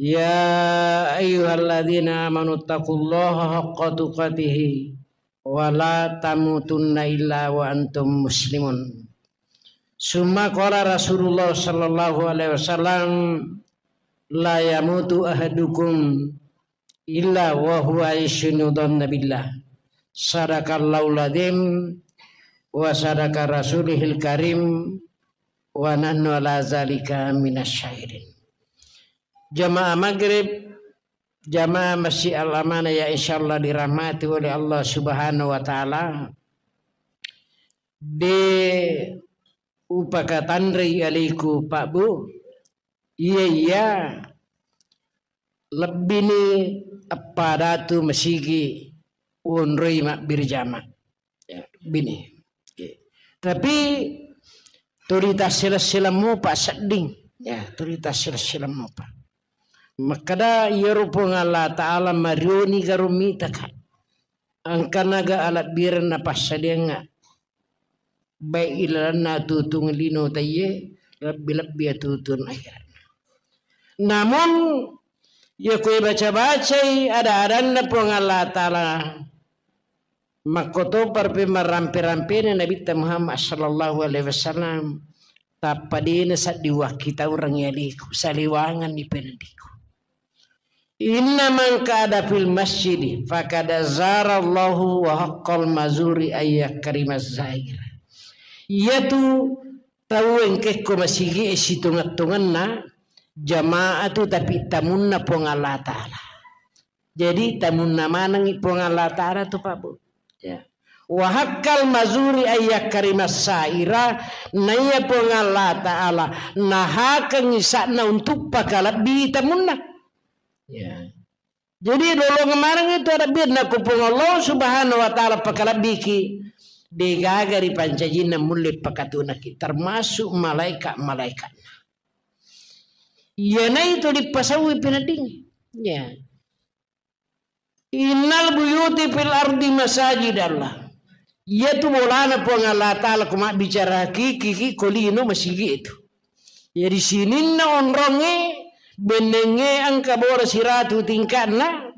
Ya ayyuhalladzina amanu taqullaha haqqa tuqatihi wa la tamutunna illa wa antum muslimun. Summa qala Rasulullah sallallahu alaihi wasallam, la yamutu ahadukum illa wa huwa yahsinu dhanna billah. Sadaqallahul adzim wa sadaqa rasulihil karim wa nahnu ala zalika minasy syahidin. Jamaah maghrib, jamaah Masjid Al Amanah yang insyaallah dirahmati oleh Allah Subhanahu wa taala. De upakatanrei aliku Pak Bu, iya iya lebbini eppa datu masigi wonroi mabbirjama. Ya, bini. Oke. Tapi tuli tassele-seleng mopa sedding. Ya, tuli tassele-seleng mopa. Makkeda iyaro Puang Allah Ta'ala marioni garo mitaka. Engkanaga alebbirenna passadiangnga. Baik ilalenna tutung lino taiye, lebbi-lebbi atutung akhiratna. Namun, iya koe baca-bacai ada-adanna Puang Allah Ta'ala, makkotoparpi marampe-rampena Nabitta Muhammad sallallahu alaihi wasallam, tappa dena saddi wakkitaureng yaliku, saliwanganni pendiku. Inna man qa'ada fil masjidi faqad zarallahu wa haqqal mazuri ayyakrimaz zair. Iyatu tau engkekko masigi e sitongeng-tongenna jamaah tu, tapi tamunna Puang Allah Ta'ala. Jadi tamunna manengngi Puang Allah Ta'ala tu, Pak Bu. Ya. Wa haqqal mazuri ayyakrimas saira, naiya Puang Allah Ta'ala nahakengngi sa'na untuk pakalebbi tamunna. Ya. Jadi, lolongeng maneng itu ada birna ku Puang Allah Subhanahu wa Ta'ala pakalebbiki, degaga ri pancajinna mulle pakatunaki, termasuk malaika-malaikatna. Iyana itu dipasauwi peneddingnge. Ya. Innal buyuti fil ardi masajidallah. Iyatu bolana Puang Allah Ta'ala ko mabbicara hakiki ki ko lino masigi itu. Jadi sininna onrongnge bennengnge engka bola siratu tingka'na,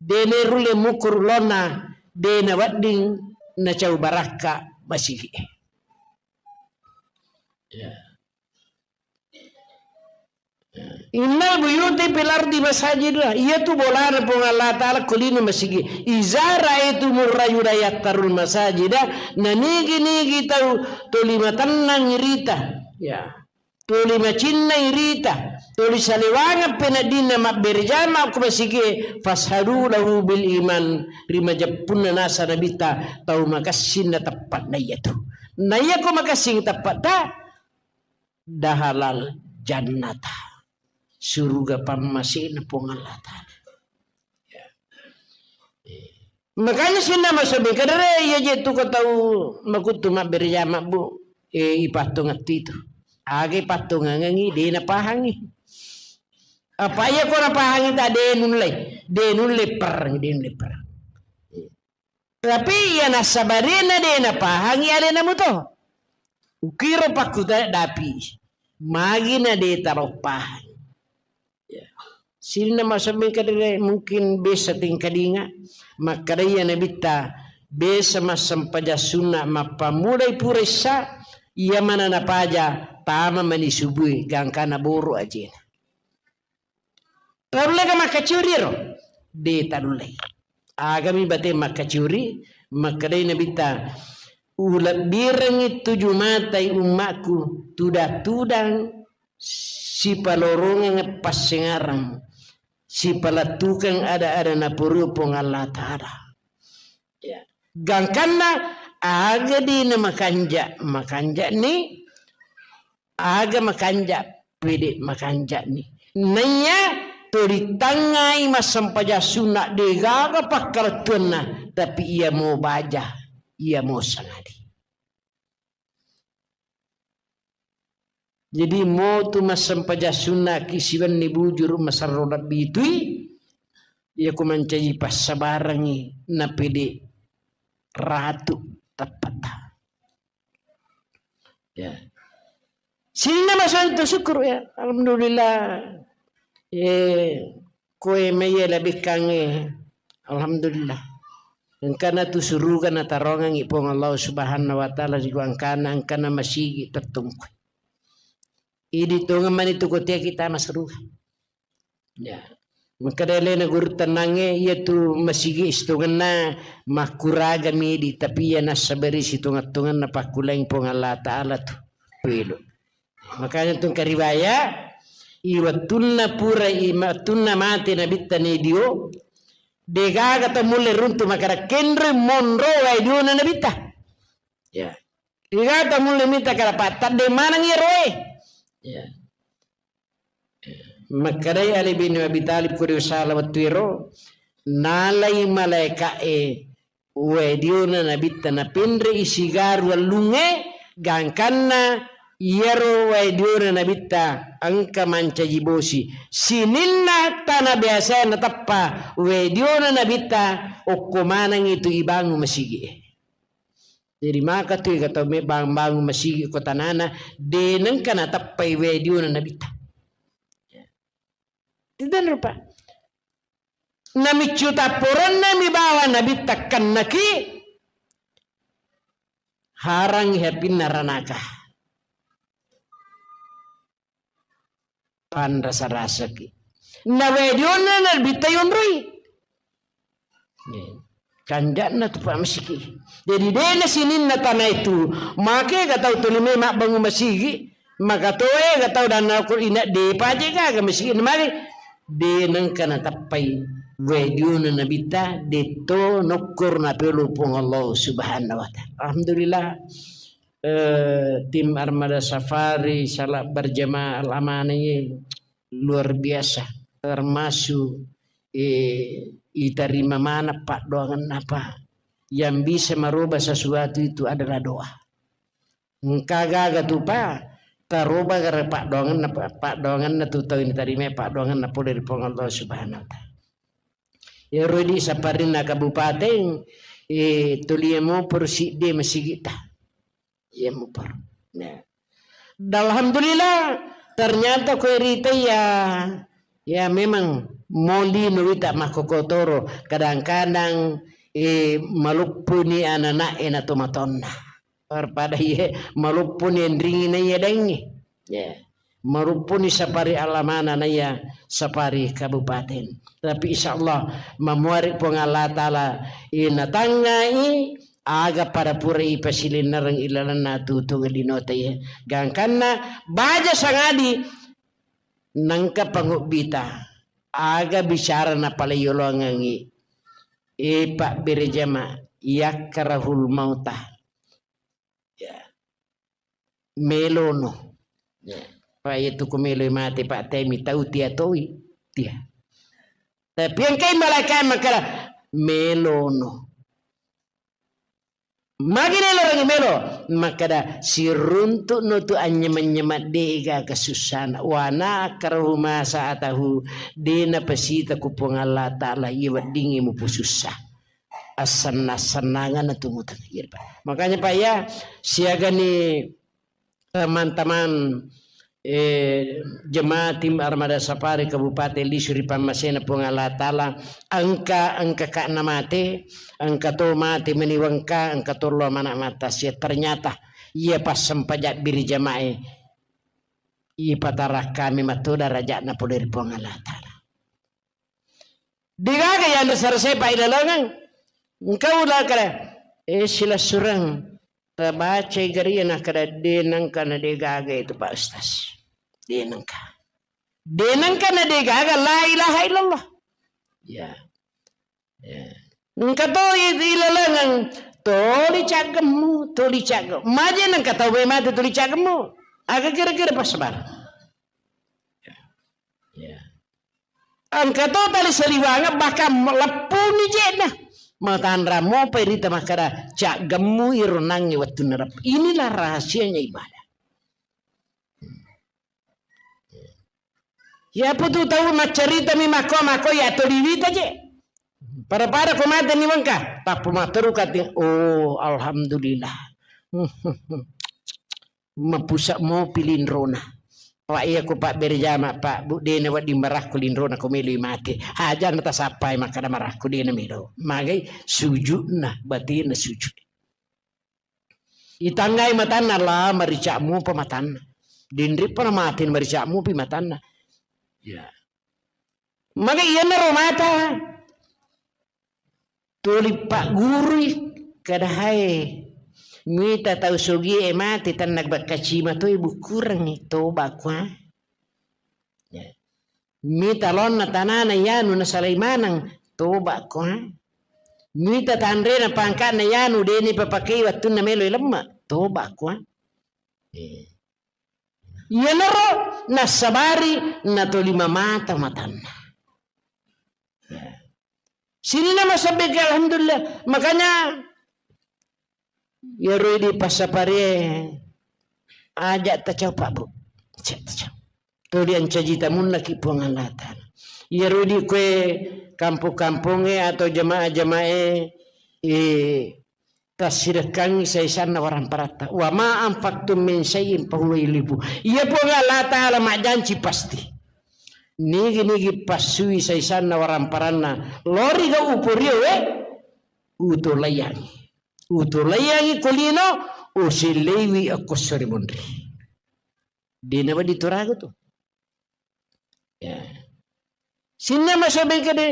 de nerulle mukkuru lonna, de nawedding nacau barakka masigi. Ya. Innal buyuti fil ardi masajid, iyatu bolana Puang Allah Ta'ala ko lino masigi. Iza ra'aitumur rajula yattarul masajida, nanigi-nigi tau toli matennang irita, ya, toli macinnai rita, toli salewangeng peneddinna mabbere jama ko masigi, fashadu lahu bil iman, ri majeppunna nasa Nabitta tau makessing na teppe'na iyatu. Na iya ko makessing teppe'ta, dahalal jannata, suruga pammasena Puang Allah Ta'ala. Ya. Makanya sinna masobi kadere iya je tu ko tau makuttu mabbere jama, Bu, eh, ipattongetti tu. Aga ipattongengengi, de napahangi. Apa iya ko napahangi ta de nulle, de nulle perang, de nulle perang. Tapi iya nassabarina de napahangi alena muto. Ukiro pakkutana dapi. Magi na de taro pahang. Ya. Sininna masobi kadere mungkin besa tingkadinga. Makkada iya Nabitta besa massempajang sunna mappamulai pura issa, iya mana napaja tama mani subui gangkana boro ajena. Tarulle ka makkaciuri ro? De tarulle. Agami bate makkaciuri, makkedai Nabitta, ulebbirengngi tuju matai ummakku, tudang-tudang sipalorongeng passengarang, sipalettukeng ada-ada napurio Puang Allah Ta'ala. Ya. Gangkanna aga dina makanja, makanja ni Aga makanja, pede makanja'ni. Naiya tuli tangngai massempajang sunna, degaga pakkalettuanna, tapi iya mo baja, iya mo sangadi. Jadi mo tu massempajang sunna ki siwenni bujuru masarro lebbi tui, iya ku mancaji passabarengngi na pede ratu teppata. Ya. Sininna masanto syukur ya. Alhamdulillah. Eh, koe maiya labekkangnge. Alhamdulillah. Engkana tu suruga natarongengngi Puang Allah Subhanahu wa Ta'ala ri gangkanna engkana masigi tettungkui. Idi tongeng mani tu kotea kita masuruga. Ya. Makkeda alena guru tennangnge, iyatu masigi sitongenna makkuragami di, tapi iya nassabari sitongeng-tongenna pakkulangi Puang Allah Ta'ala tu. Pelo. Makanya tu engka riwaya, i wettunna pura, i wettunna mate Nabitta Nabi Dio, degaga tau mulle runtu makkeda kenroi monro wae diona Nabitta. Ya. Degaga tau mulle mita kada pattadde maneng iyaroe. Ya. Makkedai Ali bin Abi Thalib, ko riusala wettu ero, nalai malaeka'e wae diona Nabitta, napenre'i sigaru allungnge, gangkanna iyaro wae diona Nabitta engka mancaji bosi. Sininna tana biasae nateppa wae diona Nabitta, okko manengngi tu ibangun masigi'e. Jadi maka tu ega tau me bang-, bangun masigi ko tanana, de nengka nateppai wae diona Nabitta. Tidak rupa. Namiccu tapporenna mi bawa Nabitta kennaki harangi hapinna ranaka. Panrasa-rasaki. Na wae dionna Nabitta yonroi. Kanja'na tu pa masigi. Jadi dena sininna tana itu, make ga tau tuli me mabbangun masigi, maka toe ga tau danna ko ina de paje gaga masigi na mari de nengka natappai Gue diunu nabitta, detto nokkor napelo Puang Allah Subhanahu wa Ta'ala. Alhamdulillah, eh, tim Armada Safari, salat berjamaah Al-Amanah ye luar biasa. Termasuk, eh, itarima mana paddoangenna, Pak. Yang bisa merubah sesuatu itu adalah doa. Engka gaga tu, Pak, taroba gara paddoangenna, paddoangenna tu tau ini tarima, paddoangenna pole ri Puang Allah Subhanahu wa Ta'ala. Iyaro di saparinna kabupaten, eh, tuli mopor sidde masigitta. Iya mopor. Ya. Dan alhamdulillah, ternyata kue rita ya, ya memang moli no wita makkokotoro. Kadang-kadang, eh, maluppuni anak-anak ena tomatonna. Daripada iye maluppuni enringi na iya dengi. Ya. Maluppuni sapari Al-Amanah na iya sapari kabupaten. Tapi insya Allah mamuari Puang Allah Ta'ala inatangngai aga pada pura ipasilinnereng ilalenna tutung linote iye. Gangkanna baja sangadi nangka pangubbita aga bicara napaleyolongengi. E pabbere jama yakkarahul mauta. Ya. Melono. Ya. Pak, iya tu ku meloi mate, Pak, temi tau tia toi. Tia. Tapi engkai malaikat makkeda, melono. Magi nelo rangi melo? Makkeda, siruntuk no tu anyema-nyema dega kasussana. Wana akrahu masa atahu, dena pasita ku Puang Allah Ta'ala, iya weddingi mupusussa. Assenna-sennanganna tu mutang. Iya, Pak. Makanya, Pak, ya, siagani teman-teman, eh, jemaah tim Armada Safari Kabupaten Lisu ri pammasena Puang Allah Ta'ala, engka, engka ka'na mate, engka to mate meni wengka, engka to lo mana mata sia. Ternyata, iya passempajang biri jamae, ipatarakkami matu darajatna pole ri Puang Allah Ta'ala. Degaga yanre sarasai pailalengeng. Engka ula kale, eh, silassureng. Tabacai gari nakkeda, de nengka na degaga itu, Pak Ustaz. De nengka. De nengka na degaga, la ilaha illallah. Ya. Ya. Engka to i-, ilalengeng, toli caggemmu, toli caggemmu. Maje nengka tau mate toli caggemmu. Aga kira-kira passabar. Ya. Engka to tali saliwangeng, bahkan leppuni je'na. Matanra mopai rita makkeda, caggemmu iro nangnge wettunna rep-, inilah rahasianya ibadah. Iya putu tau maccaritami makko-makko, ya toli wita je. Pada-pada ko mate ni wengka, tappa matteru kati, oh, alhamdulillah. Mapusa mopi linrona. Pak, iya ko pabbere jama, Pak, Bu, dena wedding marakku linrona ko meloi mate. Hajana tasappai makkeda marakku, dena melo. Magai sujudna, batinna sujud. Itangngai matanna, la marica'mu pa matanna. Dinrippa na mate marica'mu pi matanna. Ya. Magai iyanaro mata. Tuli paggurui, kada hae. Mita tau sogie mate, tanna bakkaci matoi bukkurengngi, toba kua. Ya. Mita laonna tanana yanu nasalai maneng, toba kua. Mita tanrena pangka'na yanu deni papakei wettunna melo lemma, toba kua. Eh. Iyanaro nassabari natolima mata matanna. Ya. Sininna masabbeke, alhamdulillah. Makanya, iyaro idi passaparie aja tacau, Pak, Bu. Aja tacau. Tuli ancaji tamunnaki Puang Allah Ta'ala. Iyaro idi kue kampung-kampunge atau jamaah-jamaah e, eh, tassirekkangngi saisanna waramparatta. Wa ma anfaqtum min syai'in fahuwa yukhlifu. Iya Puang Allah Ta'ala majjanci pasti. Nigi-nigi passui saisanna waramparanna, lori ga uporio we, utolaiyangi. Utolaiyangi ko lino, usilleiwi akko sori monri. Dena wedding turaga tu. Ya. Sininna masobekede,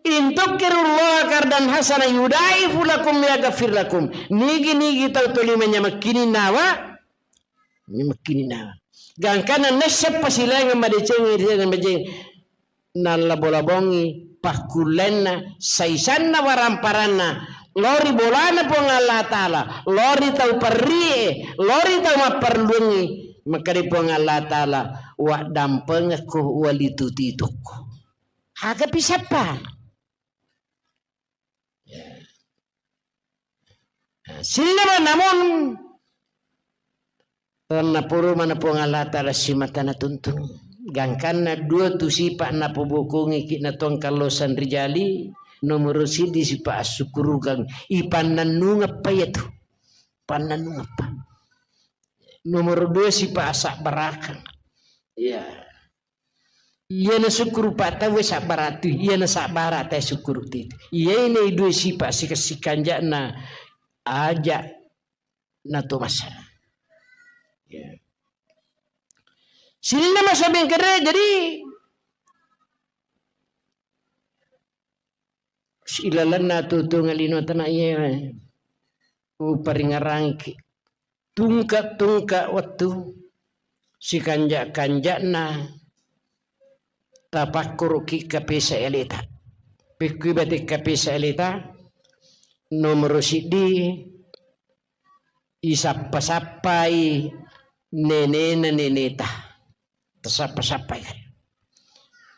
"In tuqridullaha qardan hasana yudha'ifu lakum wa yaghfir lakum." Nigi-nigi tau tolima nyamakkini nawa, nyamakkini nawa. Gangkana nesseppa silaingeng madeceng, madeceng. Nallabo-labongi pakkullainna, saisanna waramparanna, lao ri bolana Puang Allah Ta'ala, lao ri tau perrie, lao ri tau mapparelluangngi, makkeda Puang Allah Ta'ala, "Waddampengekko, walitututukko." Aga pisappa? Sininna manamun, naporo mana Puang Allah Ta'ala simata natuntung. Gangkanna dua tu sipa' napobokongiki na tongkallo sanrijali, nomoro siddi sipa' assukurukang, ipannannungeppa iyatu. Pannannungeppa. Nomoro dua sipa' asabbarakang. Iya. Iyana sukkuru pa tauwe sabbaratu, iyana sabbara tae sukkuru titu. Iyae nei dua sipa' sika-, sikanja'na aja' natomasa. Ya. Sininna masa bengkere, jadi ilalenna tutunga lino tana iye uparingerangki. Tungka-tungka wettu sikanja'-kanja'na tapakkuruki kapesa eleta. Pekkui bate kapesa eleta, nomoro siddi, isappa-sappai nenena neneta. Tasappa-sappai.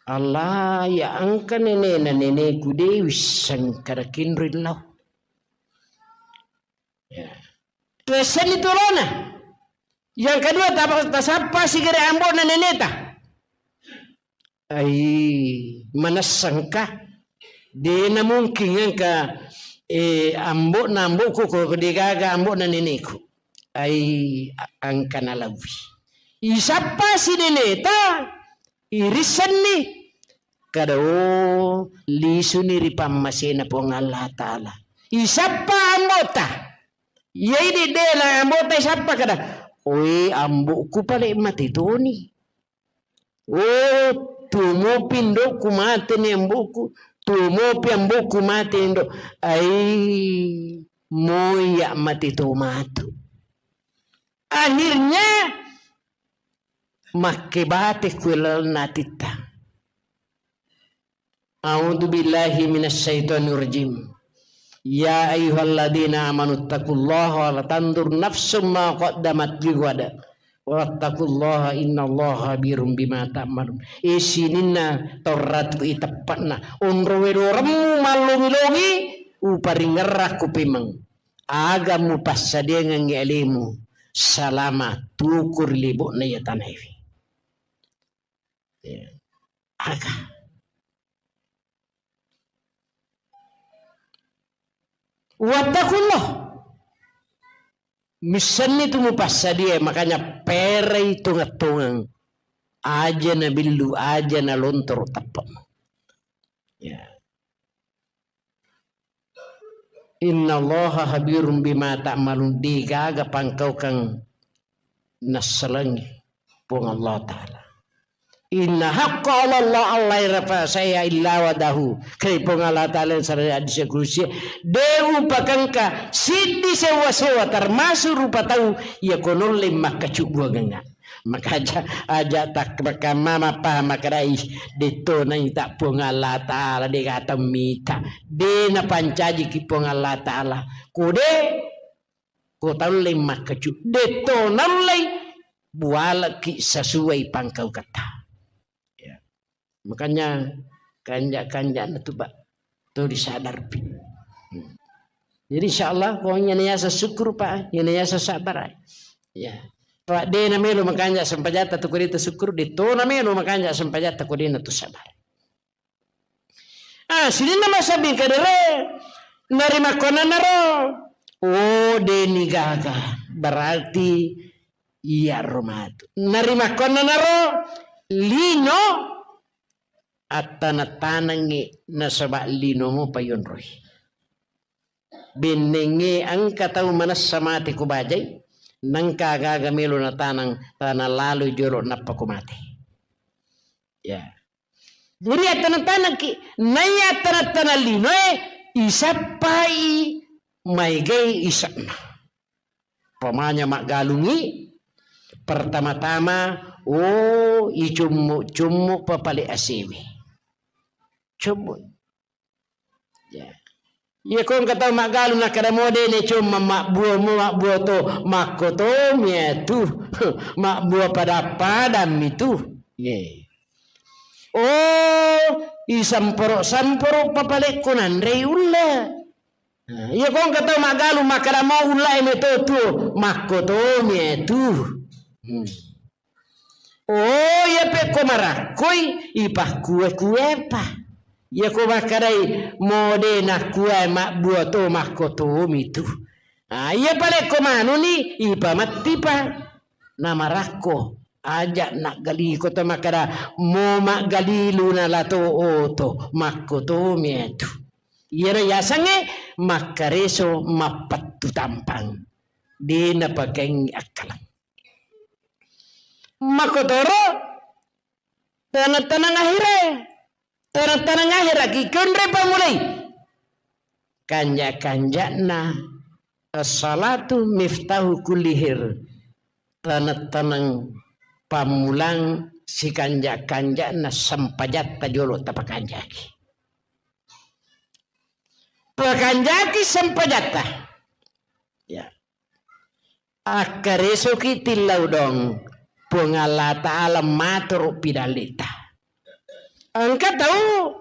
Allah, ya engka nenena neneku de' wisseng kada kinroi lao. Ya. Tuessenni tulona. Yang kedua, ta-, tasappa sigere ambo'na neneta. Ai, manessengka? De'na mungkin engka, eh, ambo'na ambo'ku ko, ko de'gaga ambo'na neneku. Ai, a-, engka nalauwi. Isappa si neneta, irissenni. Kada, oh, lisuni ri pammasena Puang Allah Ta'ala. Isappa ambo'ta. Iyai de', de' la ambo'ta isappa kada, "Oi, ambo'ku pale' mate toni. Oh, tuo mopi indo'ku mate ni ambo'ku. Tuo mopi ambo'ku mate ni indo'. Ai, moi ya' mate to matu." Akhirnya, makkebate kuelalna atitta. A'udzu billahi minasy syaithanir rajim. Ya ayyuhalladzina amanu taqullaha wa la tanzur nafsum ma qaddamat lighad. Wattaqullaha innallaha khabirum bima ta'malun. E sininna tau ratu iteppa'na. Onro wedoremmu mallongi-longi, uparingerrakku pemeng. Aga mupassadiangengngi alemu salama tuku ri lebo'na iya tanaewe. Ya. Aga. Wattaqullah. Missenni tu mupassadia, makanya perai tongeng-tongeng. Aja nabillu, aja nalontoro teppe'mu. Ya. Innallaha khabirum bima ta'malun, de'gaga pangkaukeng nassalengi Puang Allah Ta'ala. Inna haqqa 'ala Allah alla yurafa syai'a illa wadahu. Keri Puang Allah Ta'ala yang sarang hadis kudusi, de' upakengka siddi sewa-sewa termasuk rupa tau iya ko nolle makkacubbuangengnga. Maka aja, aja tak makamma mapaham makkeda, "Ih, de'to naita Puang Allah Ta'ala, de'ga tau mita." De' napancajiki Puang Allah Ta'ala. Ko de', ko taulle makkacu, de'to naullei bualeki sesuai pangkauketta. Ya. Makanya kanja-kanjana tu, Pak, to disadarpi. Hmm. Jadi insya Allah pokoknya niasa syukur, Pak, niasa sabar. Ya. Pak, de' namelo makanja sempajatta tu ko de'to syukur, de'to namelo makanja sempajatta ko de'na tu sabar. Ah, sininna masabbing kedere, narimakkonanaro. Oh, de'ni gaga. Berarti iyaro matu. Narimakkonanaro, lino attaneng-tanengngi nasaba linomo payonroi. Bennengnge engka tau manessa mate ko bajai, nengka gaga melo nataneng, tana laloi jolo nappa ko mate. Ya. Jadi attaneng-tanengki, naiya attaneng-taneng linoe, isappai maegai ise'na. Pamanya maggalungi, pertama-tama, oh, icummu-cummu papale asewe. Coba. Ya. Iya ko engka tau maggalung nakkeda mo de ne comma mabbua mo mabbua to, makkotomi atu. Mabbua pada-padammi tu. Ye. Oh, isamporo-samporo papalekko nanrei ulle. Nah, iya ko engka tau maggalung makkeda mo ulle e meto tuo, makkotomi atu. Hmm. Oh, iya pekko marakkoi, ipakkue-kuepa. Iya ko makkedai mo de nakkue mabbua to makkotomi tu. Ah, iya palekko manuni, ipamettipa. Namarakko, aja naggaliko to makkeda mo maggalilu nalato oto, makkotomi atu. Iyaro yasengnge makkareso mappettu tampang. De napakaingi akkaleng. Makkotoro taneng-taneng ahire, taneng-taneng ahiraki konre pamulai. Kanja-kanjana as-salatu miftahu kulli khair. Taneng-taneng pammulang sikanja-kanjana sempajatta jolo tapakanjaki. Pakanjaki sempajatta. Ya. Akkaresoki tillau dong, Puang Allah Ta'ala matoro pidallita. Engka tau,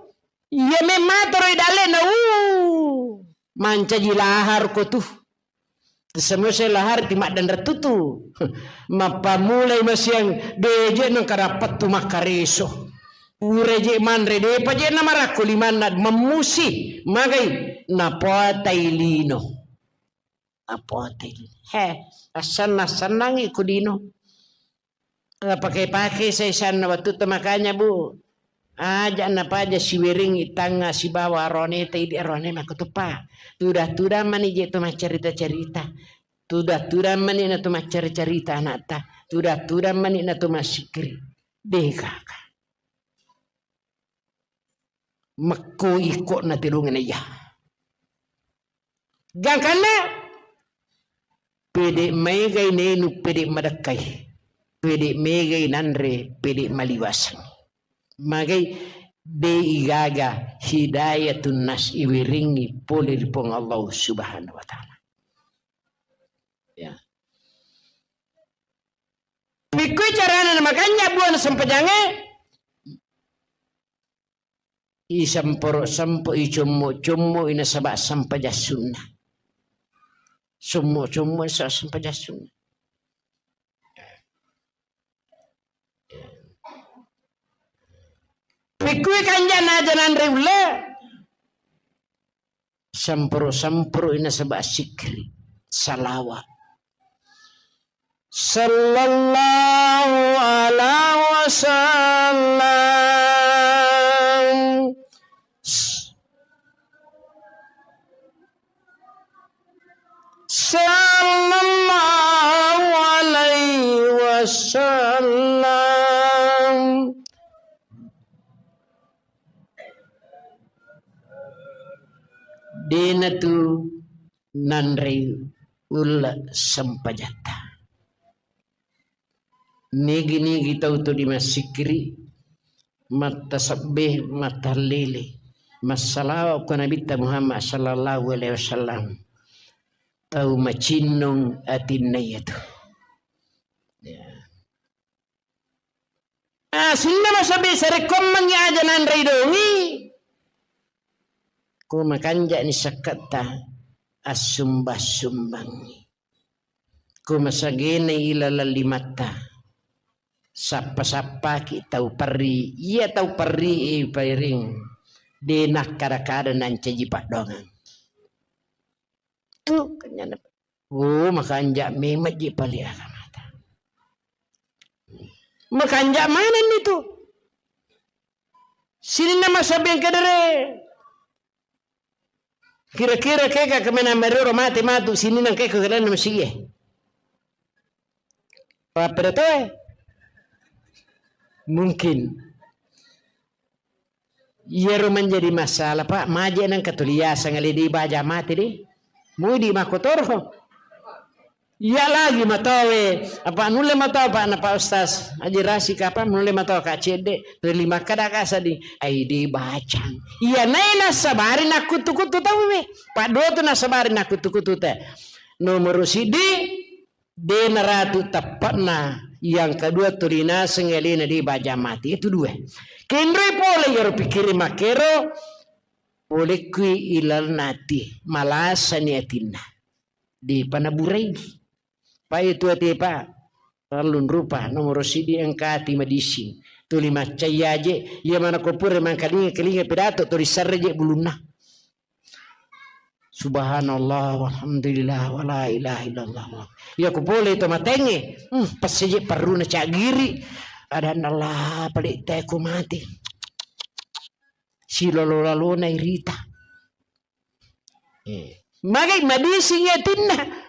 iya me matoro idallena, uh, mancaji lahar ko tu. Semese lahar ti maddanre tutu. Mappamulai masiang, de je nengka dapat tu makkareso. Pura je manre, depa je namarakko limanna, memmusi, magai, napoatai lino. Apote. He, assanna-, assannangi ku lino. Napake-pake saisanna wattutta makanya, Bu. Aja napaja siweringi tangnga sibawa aroneta idi arone makkutuppa. Tuda-tuda mani je tu maccarita-carita. Tuda-tuda mani na tu maccarita-carita anatta. Tuda-tuda mani na tu massikkiri. Degaka. Mekko ikko'na tedongeng iya. Gangkanna pede maegai nenu, pede madekkai, pede maegai nanre, pede maliwaseng. Magai de igaga hidayatun nas iweringi pole ri Puang Allah Subhanahu wa Ta'ala. Ya. Pikkui carana namakanja buana sempajangnge? Isamporo-sampo, icommo-commo, inasaba sempajang sunna. Sommo-sommo, inasaba sempajang sunna. Pikkui kanjana aja nanre ulle. Sampuru-sampuru inasaba sikkiri, salawa. Sallallahu ala wasallam. Sallallahu alaihi wasallam. Dena tu nanrei ulle sempajatta. Nigi-nigi tau tu dimassikkiri, mattasebbe, mattahallili, massalawa ko Nabitta Muhammad sallallahu alaihi wasallam. Tau macinnong atinna iyatu. Ya. Ah, sininna masabbi sarekkoammengngi aja nanrei dongi. Ko makanja'ni sakketta, assumba-sumbangngi. Ko masagenai ilaleng limatta, sappa-sappaki tau perri. Iya tau perri e pairing, de nakkada-kada nancaji paddoangeng. Tu kenyana. Oh, makanja memang ji pale agamata. Makanja manenni tu. Sininna masabbi engka dere. Kira-kira kega kemena merero mate matu sininna kega kena masiye. Papeda toe. Mungkin. Iyaro menjadi masalah, Pak. Maje nengka tuli yaseng ale de baja mate de. Mudi makkotoro. Iya lagi matowe, apa nulle matoa, Pak, na Pak Ustaz Haji Rasik, apa nulle matoa ka cedde, tuli makkada ka seddi, ai de bacang. Iya nai nasabari nakuttu-kuttu tauwe. Pak dua tu nasabari nakuttu-kuttu te. Nomoro siddi, de naratu teppa'na. Yang kedua, tuli naseng alena de bajang mate. Itu dua. Kenroi pole iyaro pikkiri makkero, pole kui ilalna ati, malasani atinna. Depa naburai. Pa itu ati, Pak, tellung rupa, nomoro siddi engka ati madising. Tuli maccai aje, iya mana ko pura mangkalinga-kalinga pidato, tuli sarre je bulunna. Subhanallah, walhamdulillah, wala ilaha illallah. Iya ko pole to matengnge, hmm, passeje parruna caggiri. Adanna Allah, pale te ko mate. Silolo-lalona irita. Eh. Magai madising atinna.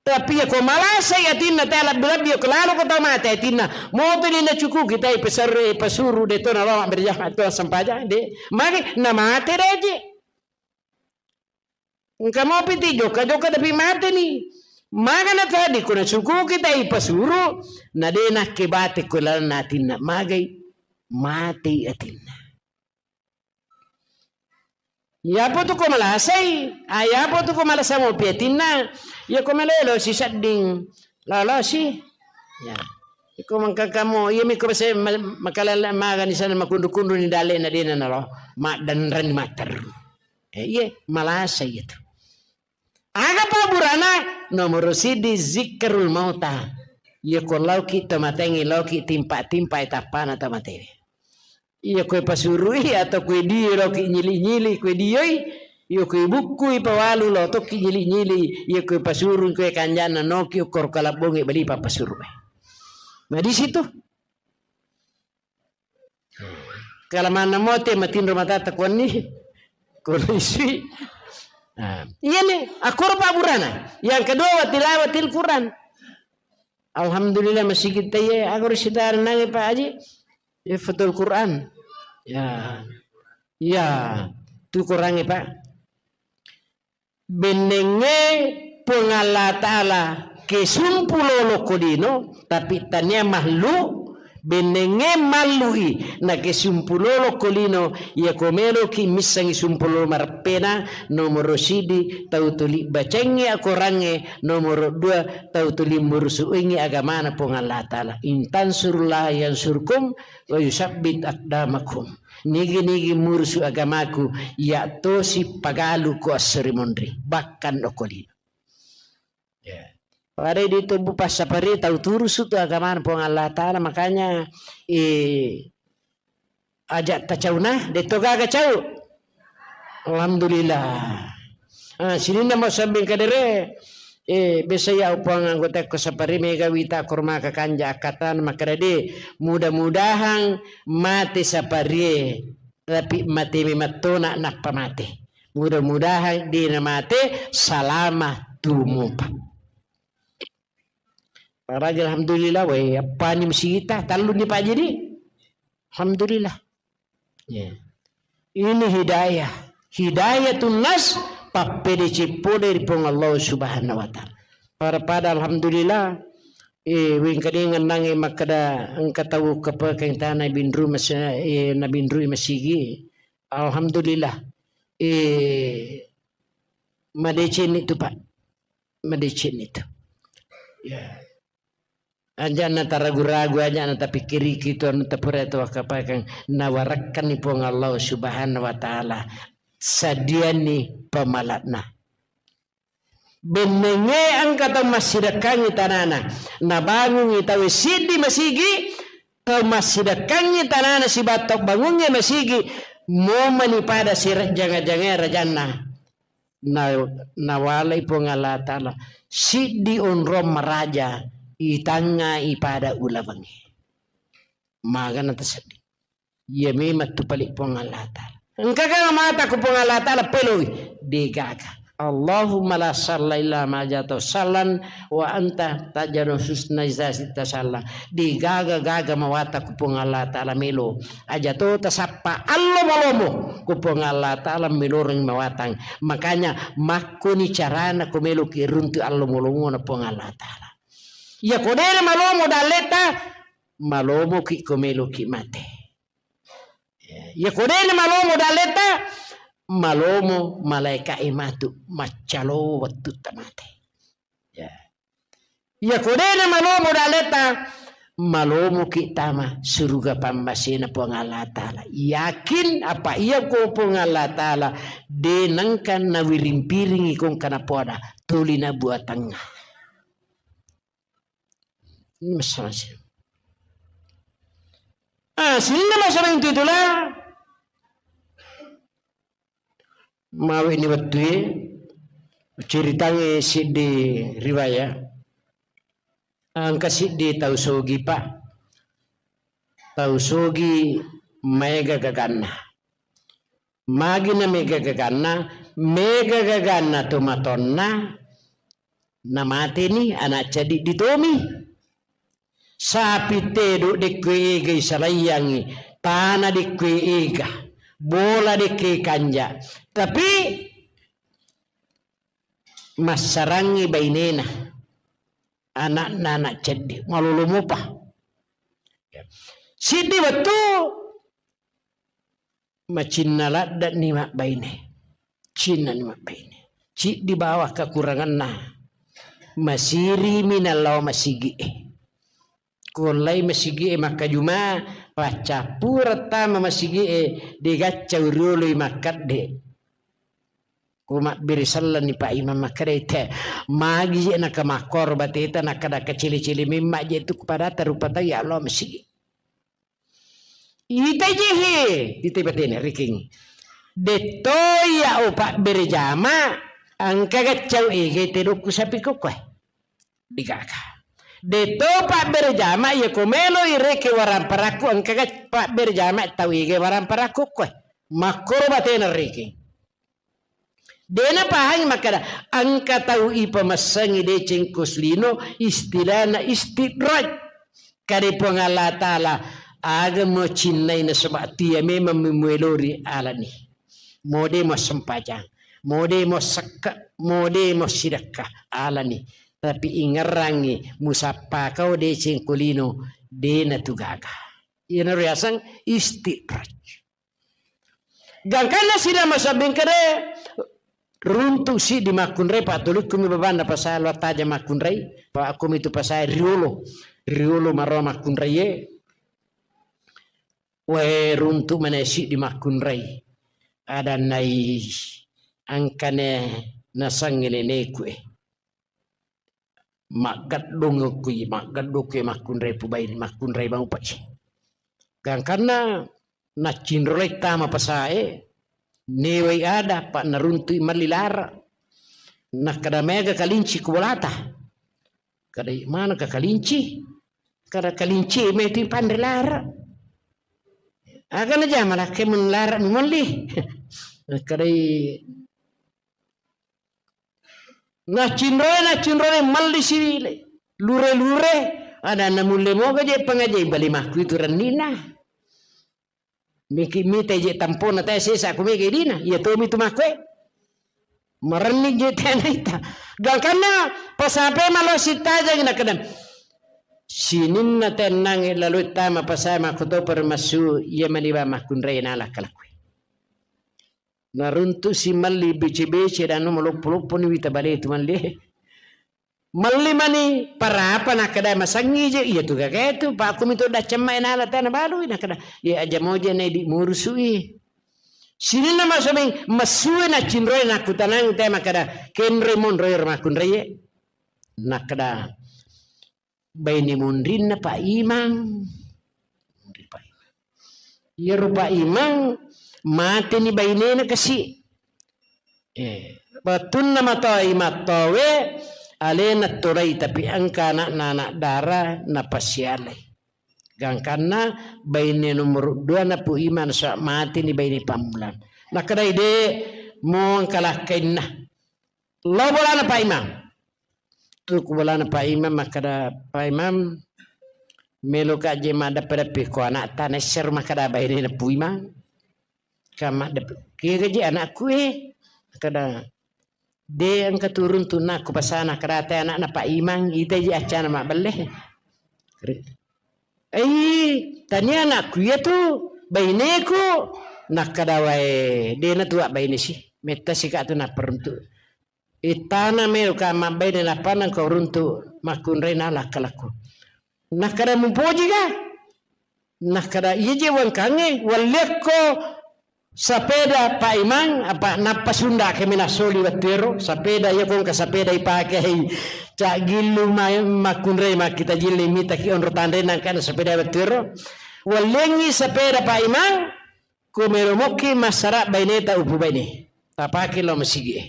Tapi iya ko malasai atinna, te labbi-labbi iya ko lalo ko tau mate atinna. Moto ni nacukuki tai pesarre, pasuru de to nalama berjamaah to sempajang de. Magai namate de je. Engka mopi ti jokka-jokka tapi mate ni. Maga na tadi ko nacukuki tai pasuru, na de nakke bate ko lalenna atinna. Magai mate atinna. Yapo tu ko malasai, ah, yapo tu ko malasa mopi atinna, ya ko malelo si sedding lolosi. Ya. Iko mangkakamo, iya mi ko bese ma-, makalala magani sana makundu-kundu ni dale na dena nalo, maddanrani matteru. Eh, iya, malasai itu. Aga paburana? Nomoro siddi zikrul mauta. Iya ko lauki to matengngi, lauki timpa-timpa tappana to matewe. Iya koe pasurui atau koe dio loki nyili-nyili koe dioi, iya koe bukkui pawalu lo tokki nyili-nyili, iya koe pasurui koe kanjanna noki okkoro kalabbonge bali papasuru. Nah, di situ. Kalamanna mote matinro matata konni, kono isui. Nah, iya nih, akkoro paburana. Yang kedua, watilawatil Quran. Alhamdulillah, masigi taiye, aga ro sitara nange, Pak Haji? Hifdzul Quran. Ya. Ya, tu Qurange, Pak. Bennengnge Puang Allah Ta'ala ke sumpulolo ko lino, tapi tania mahlu, bennengnge mallui na ke sumpulolo ko lino, iya ko meloki missengi sumpulolo mareppena, nomoro sidi tau tuli bacengngi akorangnge, nomoro dua tau tuli murusuingi agamana Puang Allah Ta'ala. In tansurullaha yansurkum wa yusabbit aqdamakum. Nigi-nigi murusu agamaku, iya tosi pagalu ko esso ri monri, bahkan okko lino. Ya. Pada di tubuh passapari tau turusu tu agamana Puang Allah Ta'ala, makanya, eh, aja tacauna, de to gaga cau. Alhamdulillah. Ah, sininna mau sambing kadere, eh, biasa ya upang anggota ko sapari mega wita korma kakanja akatan makkeda de, mudah-mudahan mate saparie, tapi mate memettona nappa mate. Mudah-mudahan de na mate salama tumupa. Paraja alhamdulillah, weh, appani musigita, tallu ni Pak Haji di. Alhamdulillah. Ya. Ini hidayah. Hidayatun nas, pappede cippo dari Puang Allah Subhanahu wa Ta'ala. Para pada alhamdulillah, eh, wingkadingan nange makkeda engka tau kepekeng tana binru mas-, eh, na binru masigi. Alhamdulillah. Eh, madeceng itu, Pak. Madeceng itu. Ya. Aja na taragu-ragu, aja na tapikkiriki tu anu tapura tu wakapakang, nawarakkanni Puang Allah Subhanahu wa Ta'ala. Sadianni pamala'na. Bennengnge engka tau massidekkangngi tanana, nabangungngi tau siddi masigi, tau massidekkangngi tanana sibawa tau bangungnge masigi, momani pada sirejjanga-jangae rajanna. Na, nawalai Puang Allah Ta'ala siddi onrong maraja itangnga ipada ulawengnge. Magana taseddi. Iya memang tu pale Puang Allah Ta'ala. Engka ga mata ku Puang Allah Ta'ala peloi? Degaga. Allahumma la sahla illa ma ja'altahu sahlan wa anta taj'alul huzna idza syi'ta sahla. Degaga-gaga mawatang ku Puang Allah Ta'ala melo. Aja to tasappa allo malomo ku Puang Allah Ta'ala meloreng mawatang. Makanya makkoni carana ko meloki runtu allo malomona Puang Allah Ta'ala. Iya ko dena malomo dalleta, malomoki ko meloki mate. Iya ko dena malomo dalleta, malomo malaika'e matu maccalo wettutta mate. Ya. Iya ko dena malomo dalleta, malomoki tama suruga pammasena Puang Allah Ta'ala. Yakin apa iya ko Puang Allah Ta'ala de nengka nawiring-piringi kongka napoada tuli na buatangnga. Ini masalah sih. Ah, sininna masalah itu itulah. Mawe ni wettue, ceritangnge siddi riwayat. Engka siddi tau sogi, Pak. Tau sogi maega gaganna. Magi na mega gaganna, mega gaganna tomatonna, namateni anak ceddi ditomi. Sapi tedo dekko ega isalaiyangi, tana dekko ega, bola dekko kanja. Tapi massarangi bainena, anakna anak ceddi, malolo mopa. Siddi wettu macinna ladde'ni mabbaine. Cinnani mabbaine. Ciddi bawang kakuranganna. Masirimi nallao masigi'e. Ko ollai masigi'e makkajuma, paccappureng tama masigi'e, degaccau rioloi makkedde. Ko mabbere sellenni Pak Imam makkeda, "Te, magi je naka makkoro bateta, nakkeda kacili-cili memma je tu kepada rupa tau ya Allah masigi." Ita je he, ita batena riking. Detto ya o pabbere jama, engka gaccau ege tedokku sapi kokkoe. Digaga. Detto pabbere jama, ya ko melo ireke waramparakku, engka gac-, pabbere jama tau ege waramparakku koe. Makkoro batena riking. Dena pahangi makkeda, engka tau ipamassengi deceng ko lino, istilahna istidraj. Kade Puang Allah Ta'ala, aga mo cinnai nasaba tia memang memuelori alani. Mode mo sempajang, mode mo sekka, mode mo sidekka alani. Tapi ingerrangi musappa kau deceng ko lino, dena tu gaga. Iyana riaseng istidraj. Gangkanna sina masabbing kede, runtu siddi makkunrai, pattulikkumi babanna pasai lo taja makkunrai, pa akkumi tu pasai riolo, riolo maro makkunrai e. Wae runtu mane siddi makkunrai. Adannai angkane nasangnge neneku e. Maggeddong kui, maggeddong kui makkunrai pubai, makkunrai maupai. Gangkanna naccinrolai tama pasae, newai ada, pa naruntui malli lara. Nakkeda mega kalinci ku bolata. Kada mana ka kalinci? Kada kalinci metu panre lara. Aga najama lakke mun lara mi molli. Kada Naccinroi, naccinroi, malli si lure-lure, ada namulle moga je pangajai bali makku itu rennina. Miki mita je tampona tae sesa ku mega idina, iya tomi tu makku e. Marenni je tena ita. Gangkanna pasape malo sitajang na kedam. Sininna tenang lalu tama pasai makku to permasu, iya maniba makkunrai nala kalakui. Naruntusi malli bece-bece danu maloppo-lopponi wita bale tu malli. Malli mani parapa nakkeda masangi je, iya tu gaga tu, pa aku mito daccamma e nala tana balui nakkeda, iya aja moja na idi murusui. Sininna masomeng, masue naccinroi nakkutanang te makkeda, kenroi monroi ro makkunraie. Nakkeda, baine monrinna Pak Imang. Monri Pak Imang. Iyaro Pak Imang mateni bainena kasi. Eh, wettunna matoi mattowe alena tolai, tapi engka anakna anak dara napasialai. Gangkanna baine nomor dua na Pu Imang sa mateni baine pammulang. Nakkedai de mo engka lakkainna. Lao bolana Pak Imam. Tu ku bolana Pak Imam, makkeda, "Pak Imam, meloka je maddeppe-deppe ko anakta, naissero makkeda bainena Pu Imang." Ka maddeppe, "Kega je anakku e?" Makkeda, "De engka turun tu nakku pasana, kerata anakna Pak Imang, ita je accana mabbelle." Re-, "Ei, tania anakku iya tu, baineku." Nakkeda, "Wae, de na tuwa baine si. Metta sika tu napperuntu." Ittana meloka mabbaine nappa nengka uruntu makkunraina lakkalakku. Nakkeda, "Mupoji ga?" Nakkeda, "Iya je wengkangnge, walliakko sapeda Pak Imang, apa nappa sunda kami nasoli wettuero, sapeda iya kongka sapeda ipake hei cak gillu ma-, makkunrai makkita jilli mitaki onro tanre nangkana sapeda wettuero. Walliangngi sapeda Pak Imang, ko melo mokki massara baineta upu baine. Tapake lo masigi e."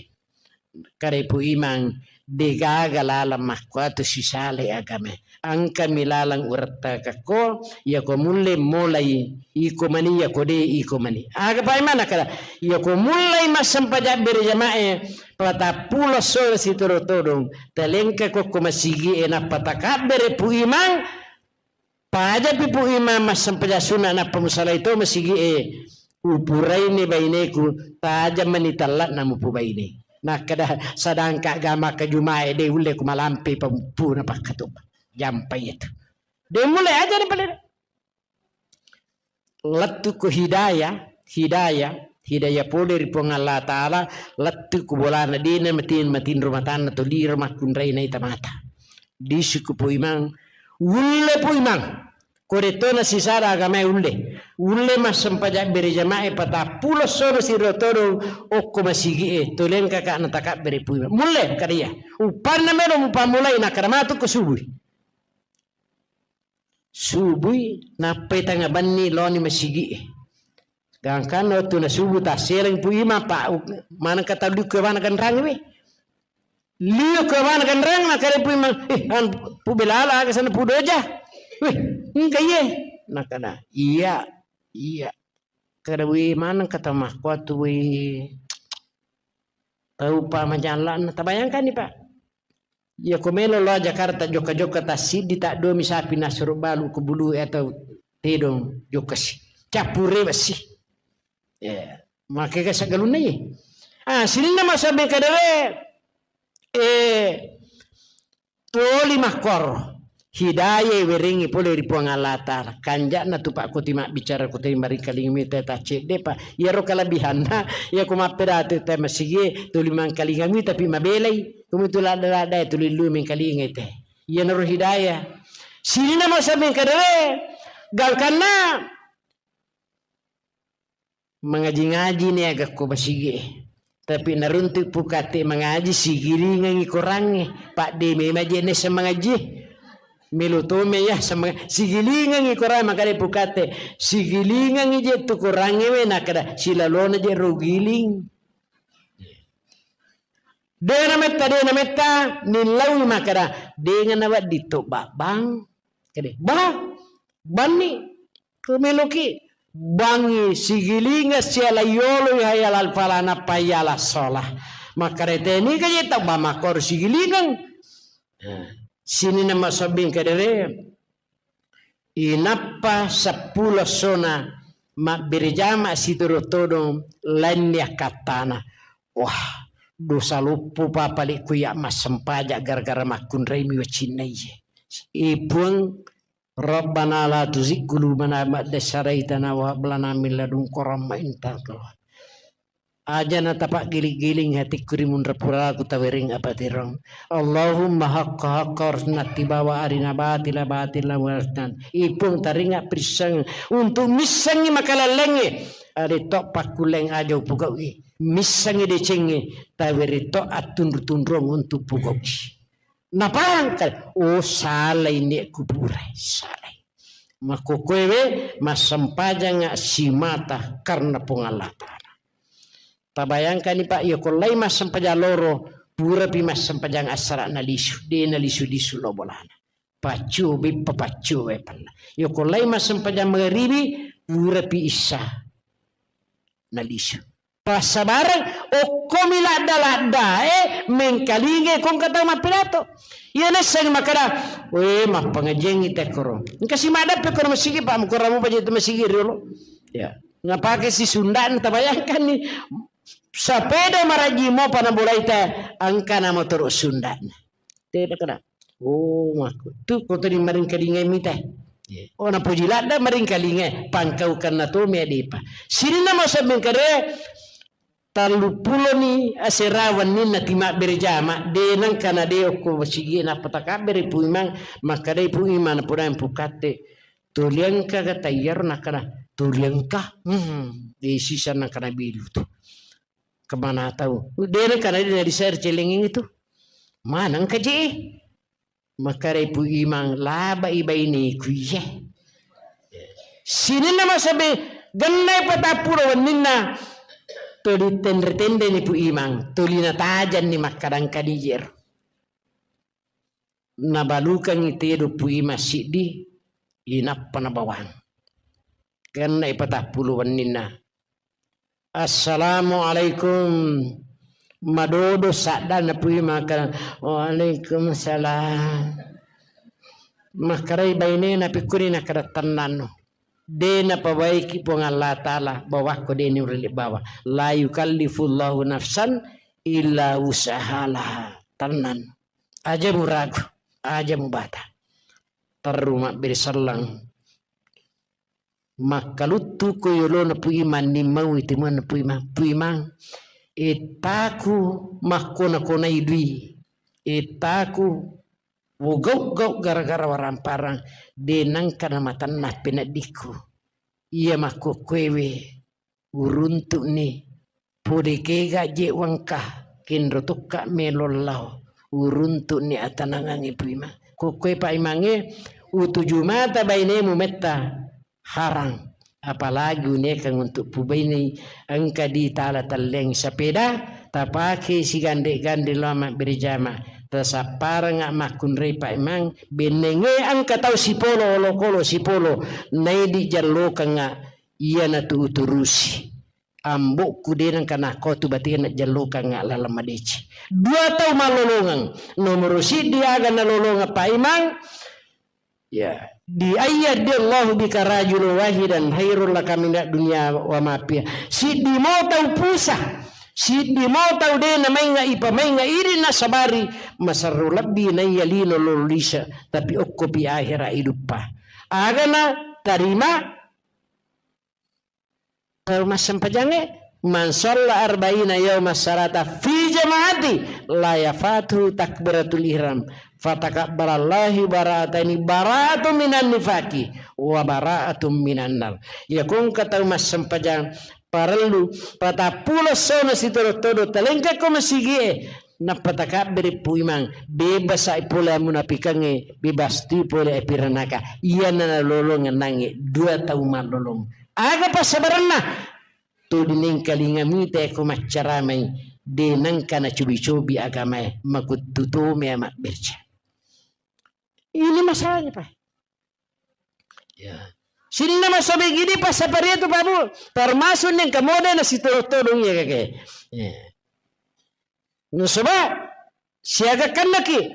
Kare Pu Imang, "Degaga laleng makkuatu sisale agamae. Engkami laleng urettakakko, iyako mulle molai iko mani, iyako de iko mani." Aga Pak Imang nakkeda, "Iyako mullai massempajang berejamae, patappulo sore sitodong-todong, talengka kokko masigi e nappa takabbere Pu Imang, pajapi Pu Imang massempajang sunna nappa musalai to masigi e, upuraini baineku, tajang mani talla'na mupu baine." Nakkeda, "Sadangka agama ke Jumae de ulle ku malampe pampuna pakkatuba." Jampai itu. De mulle aja ni pale. Lettu ko hidayah, hidayah, hidayah pole ri Puang Allah Ta'ala, lettu ko bolana dena matin-, matinro matanna toliro makkunrai naita mata. Disu ko Pu Imang, ulle Pu Imang. Ko de tona sisada agamae ulle. Ulle massempajang berejamae patappulo soro siro todong okko masigi e, tolengka ka natakabbere Pu Imang. Mulle kada iya. Upanna melo mupamulai nakkeda matu ko subui. Subui, nappai tengnga benni loni masigi e. Gangkanna wettu na subuh tasseleng Pu Imang, pa, u-, maneng kata liu ke bana ganrang we. Liu ke bana ganrang, na kare Pu Imang, "Eh, an, Pu Belala, aga sana Pu Doja?" "Weh, engka iye." Nakana, "Iya, iya." Kada we maneng kata makkuatu we. Tau pa majallanna, tabayangkanni, Pak. Iya ko melo lo Jakarta jokka-jokka tassiddi, taddua mi sapi nasuro balu ko bulu atau tedong jokka si. Cappure bessi. Ya, makega sagalunna ye. Ah, sininna masabe kadare, eh, Toli makkoro, hidayah werengngi pole ri Puang Allah Ta'ala. Kanja'na tu, Pak, ko ti mabbicara ko terima ri kalinga mita ta cedde, Pak. Iyaro kalebihanna, iya ko mappedatu ta masigi, toli mangkalinga mita pi mabelai. Ko mitu ladda-ladda toli lu mengkalinga te. Iyanaro hidayah. Sininna masa mengkadere, gangkanna mangaji-ngaji ni aga ko masigi e. Tapi naruntu pukate mangaji, sigilingangi korangnge. Padde memang je nessa mangaji. Melo tome ya sama sigilingangi korang makade pukate. Sigilingangi je tu korangnge we nakada silalona je ro giling. Dena metta, dena metta, nillaui makada, dengana waddi to babang. Kade, ba, banni, kemeloki, bangi, sigilinga, siala yolo, hayal al falah, nappa hayal as salah. Makada teni kaje tau ba makor sigilingang. Nah, sini nama sobbing kadere. Inappa seppulo essona mabbere jama sitodo-todong lainni akkattana. Wah, dosa loppo papalekku ya massempajang gara-gara makkunraimi wacinna iye. E Puang, Rabbana la tuzigh qulubana ba'da idh hadaitana wa hab lana min ladunka rahmah innaka antal wahhab. Aja na tapaggiling-giling hatikku ri munra puraku tawereng apatirong. Allahumma haqqa haqqa warzuqna ittiba wa arina batila batila warzuqna. Ipung taringa pirisseng untuk missengi makalallengnge. Ade to pakkulleng aja upugau'i. Missengi decengnge tawere to attunru-tunrung untuk pugau'i. Napahang kale, oh, salai nek kupura, salai. Makkokkoe we massempajanga simata karena Puang Allah Ta'ala. Tabayangkani, Pak, iya ko lai massempajang loro, purapi massempajang assara nalisu, de nalisu-lisu lo bolana. Paccio, beppa paccio we panna. Iya ko lai massempajang magaribi, purapi issa nalisu. Passabareng, okkomi ladda-laddae mengkalingai ko engka tau mappidato. Iya naisseng makkeda, "We, mappangajiangngi tekkoro." Engka si maddeppe ko masigi, Pak, mukura mupa je tu masigi riolo. Ya. Napake si sunda'na, tabayangkanni. Sapeda maraji mopa nabolai te, engka na motoro sunda'na. Tena kena. Oh, makku. Tu ko tadi maringkalingai mita. Oh, napoji ladda maringkalingai, pangkaukanna to me adepa. Sininna masa mengkare, talluppuloni asera wenninna ti mabbere jama, de nengka na de okko masigi nappa takabbere Pu Imang, makkedai Pu Imang, napodai Pu Katte, "Tuli engka ga tayyaro?" Nakkeda, "Tuli engka." Hmm, de sisa nakkeda bilu tu. Kemana tau? De nengka na de na di share celengeng itu. Mana engka je? Makkedai Pu Imang, "Labai baineku iye." Sininna masabe, gennai patappulo wenninna, tuli tenre-tenreni Pu Imang, tuli natajanni makkadang kadijero. Nabalukangngi tedo Pu Imang siddi, inappa nabawang. Gennai patappulo wenninna. "Assalamualaikum." Madodo saddanna Pu Imang, makkeda, "Waalaikumsalam." Makkedai bainena, "Pikkuni?" Nakkeda, "Tennanno. De napabaiki Puang Allah Ta'ala, bawakko de niulle bawa. La yukallifullahu nafsan illa wus'aha laha." Tennanno. Aja muragu, aja mubata. Terru mabbere selleng. Makkaluttuko yolona Pu Imang, nimmaui timuanna Pu Imang. Pu Imang, ettaku makkona-konai dui. Ettaku wogau-gau gara-gara waramparang, de nengka namatanna peneddikku. Iya makkokkoewe uruntu'ni, pole kega je wengka, kenro tokka melo lao, uruntu'ni atanangangnge Pu Imang. Kokkoe Pak Imangnge, utuju mata bainemu metta harang, apalagi uniakang untuk pubainei engka di tala telleng sapeda, tapake sigande-gande lao mabbere jama, tasapparengnga makkunrai Pak Imang, bennengnge engka tau sipolo, olokolo sipolo, naidi jallokengnga, iyanatu uturusi. Ambokku de nengka nakko tu batinna jallokengnga laleng madeceng. Dua tau mallolongeng. Nomoro siddi aga nalolongeng Pak Imang, ya, di ayat di Allahu bika rajulun wahidan khairul laka minad dunya wa ma fiha. Siddi mo tau pusa, siddi mo tau de namainga ipamainga idi nasabari, masarro lebbi naiya lino lolisa, tapi okkopi ahera iduppa. Agana tarima tau massempajangnge, "Man shalla arba'ina yauman salata fi jama'ati la yafatuhu takbiratul ihram, fatakabbalallahu bara'ataini, bara'atun minan nifaqi wa bara'atun minan nar." Iya kongka tau massempajang parellu patappulo essona sitodo-todo talengkako masigie, nappa takabbere Pu Imang, bebasai pole amunapikangnge, bebasti pole apiranaka. Iyana nalolongeng nangnge dua tau mallolong. Aga passabarenna? Tuli nengkalinga mita ko maccaramai, de nengka nacobi-cobi agamae, makuttu tomea mabberca. Ini masalahnya, Pak. Ya. Sininna masobe gidi passaparia tu, Pak Bu, termasuk nengka mode nasitodong-todong iya kake. Ya. Nasaba siaga kannaki.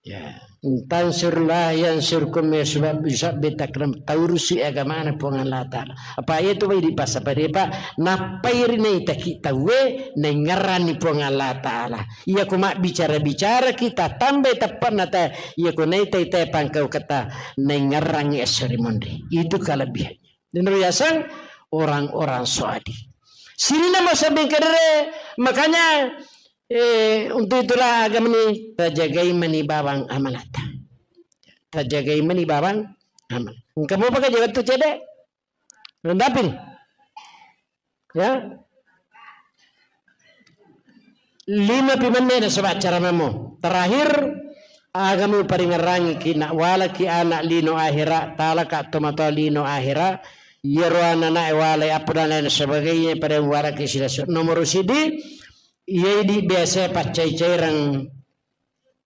Ya. Tansurlah yang surkum ya, sebab bisa betakram taurusi agamana Puang Allah Ta'ala. Apa itu baik di pasapare, Pak? Nappai ri naitaki tauwe naingerrani Puang Allah Ta'ala. Iya ko mabbicara-bicara kita tambai teppanna ta, iya ko naitai te pangkau kata naingerrangi esso ri monri. Itu kelebihannya. Niro yaseng orang-orang soadi. Sininna masabbing kadere, makanya, eh, untuk itulah agama ini tajagai mani bawang amanata. Tajagai mani bawang amanata. Engka mopa ka jaga tu cede? Rendapin. Ya. Lima pi menne nasaba acara mamo. Terakhir, aga muparingerrangi ki nak walaki anak lino ahera, talaka tomatoa lino ahera, iyaro ananae walai apa dan lain sebagainya pada walaki silasu. Nomor sidi, iya idi biasa paccai-caireng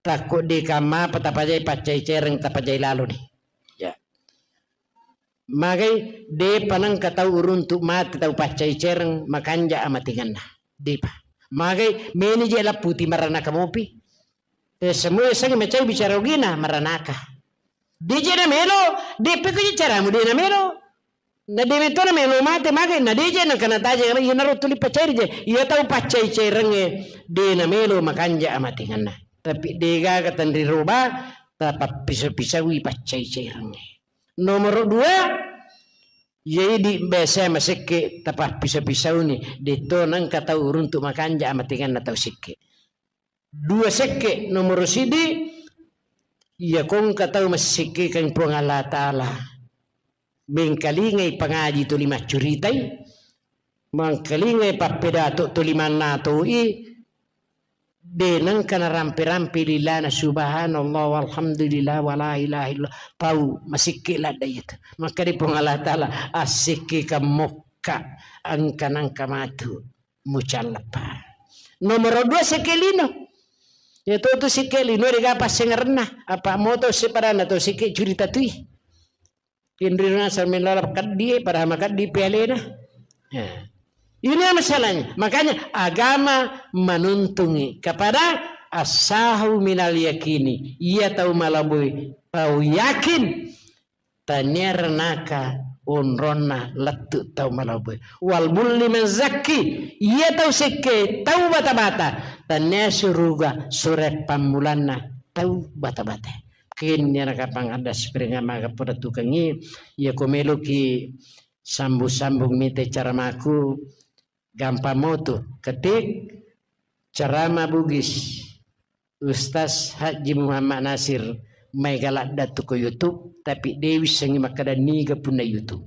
takko di kamma apa tapajai paccai-caireng tapajai lalu ni. Ya. Magai depa nengka tau uruntu mate tau paccai-caireng makanja amatengenna. Depa. Magai meni je lapputi maranaka mopi. Eh, semua sangi macai bicara ogina maranaka. Deje na melo, depe ko caramu de na melo. Na de meto na melo mate magai na deje na kana taje iyanaro tuli paccai je. Iya tau paccai-cairengnge de na melo makanja amatengenna. Tapi degaga tenri roba tapappiso-pisaui paccai-cairengnge. Nomoro dua, iya idi biasa masekke tapappiso-pisauni, deto nengka tau uruntu makanja amatengenna tau sekke. Dua sekke, nomoro sidi, iya kongka tau massekkekeng Puang Allah Ta'ala. Mengkalingai pangaji tuli maccuritai, mengkalingai pappedato tuli mannatoi, de nengka narampe-rampe lilana subhanallah walhamdulillah wala ilaha illallah. Tau masikke ladda iyatu. Maka di Puang Allah Ta'ala, assikke kemmokka engka nengka matu mucalleppa. Nomoro dua sekke lino. Ya tu tu sikke lino dega passengerenna. Apa moto sepadanna to sikke curita tui. Inrina sambil lalap kaddi, padahal makaddi pialena. Ya. Ini masalahnya. Makanya agama menuntungi kepada asahu minal yakini. Iya tau malaboi, tau yakin. Tania renaka onronna lettu tau malaboi. Wal bulli man zakki. Iya tau sekke, tau bata-bata. Tania suruga sure pammulanna tau bata-bata. Kenni anak kapang ada spring amaga poda tukengi, iya ko meloki sambung-sambung mite caramaku, gampang motu, ketik ceramah Bugis Ustaz Haji Muhammad Nasir, mai galadda tu ko YouTube, tapi de wissengi makkeda niga punna YouTube.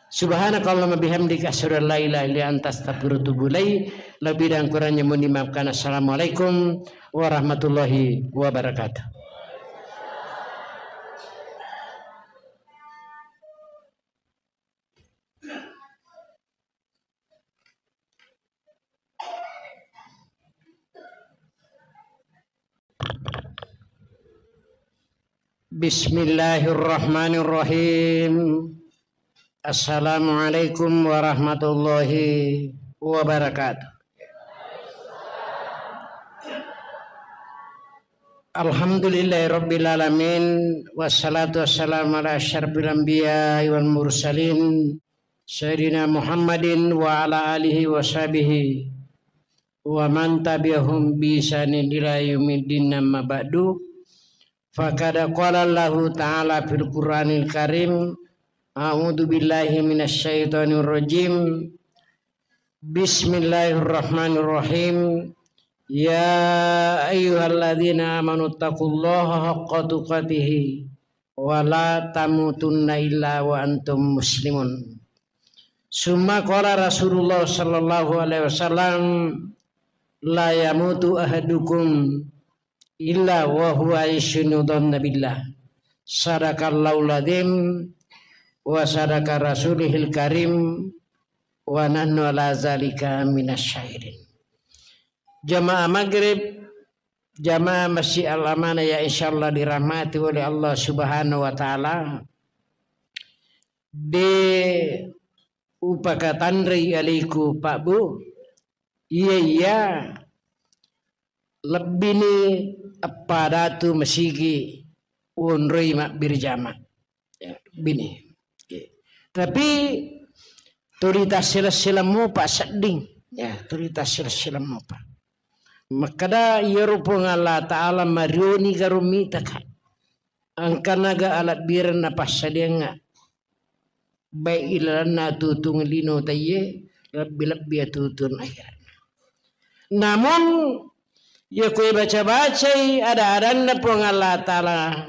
Subhanakallahumma bihamdika asyhadu an la ilaha illa anta astaghfiruka wa atubu ilaik. Lebih dan kurangnya mohon dimaafkan. Assalamualaikum warahmatullahi wabarakatuh. Bismillahirrahmanirrahim. Assalamualaikum warahmatullahi wabarakatuh. Alhamdulillahirabbil alamin, wassalatu wassalamu ala asyrafil anbiya'i wal mursalin, sayyidina Muhammadin wa ala alihi wa sahbihi wa man tabi'ahum bi ihsanin ila yaumiddin, amma ba'du. Faqad qala Allahu ta'ala fil Qur'anil Karim, a'udzu billahi minasy syaithanir rajim. Bismillahirrahmanirrahim. Ya ayyuhalladzina amanu taqullaha haqqa tuqatihi wa la tamutunna illa wa antum muslimun. Summa qala Rasulullah sallallahu alaihi wasallam, la yamutu ahadukum illa wa huwa yuhsinu dhanna billah. Sadaqallahul adzim wa sadaqa rasulihil karim wa nahnu ala zalika minasy syahidin. Jamaah maghrib, jamaah Masjid Al Amanah yang insyaallah dirahmati oleh Allah Subhanahu wa taala. De upakatanrei aliku, Pak Bu. Iya, iya. Lebbini eppa datu masigi wonroi mabbirjama. Ya, bini. Oke. Tapi tuli tasseleng-seleng mopa sedding. Ya, tuli tasseleng-seleng mopa. Makkeda iyaro Puang Allah Ta'ala marioni garo mitaka. Engkanaga alebbirenna passadiangnga. Baik ilalenna tutung lino taiye, lebbi-lebbi atutung akhiratna. Namun, iya koe baca-bacai ada-adanna Puang Allah Ta'ala,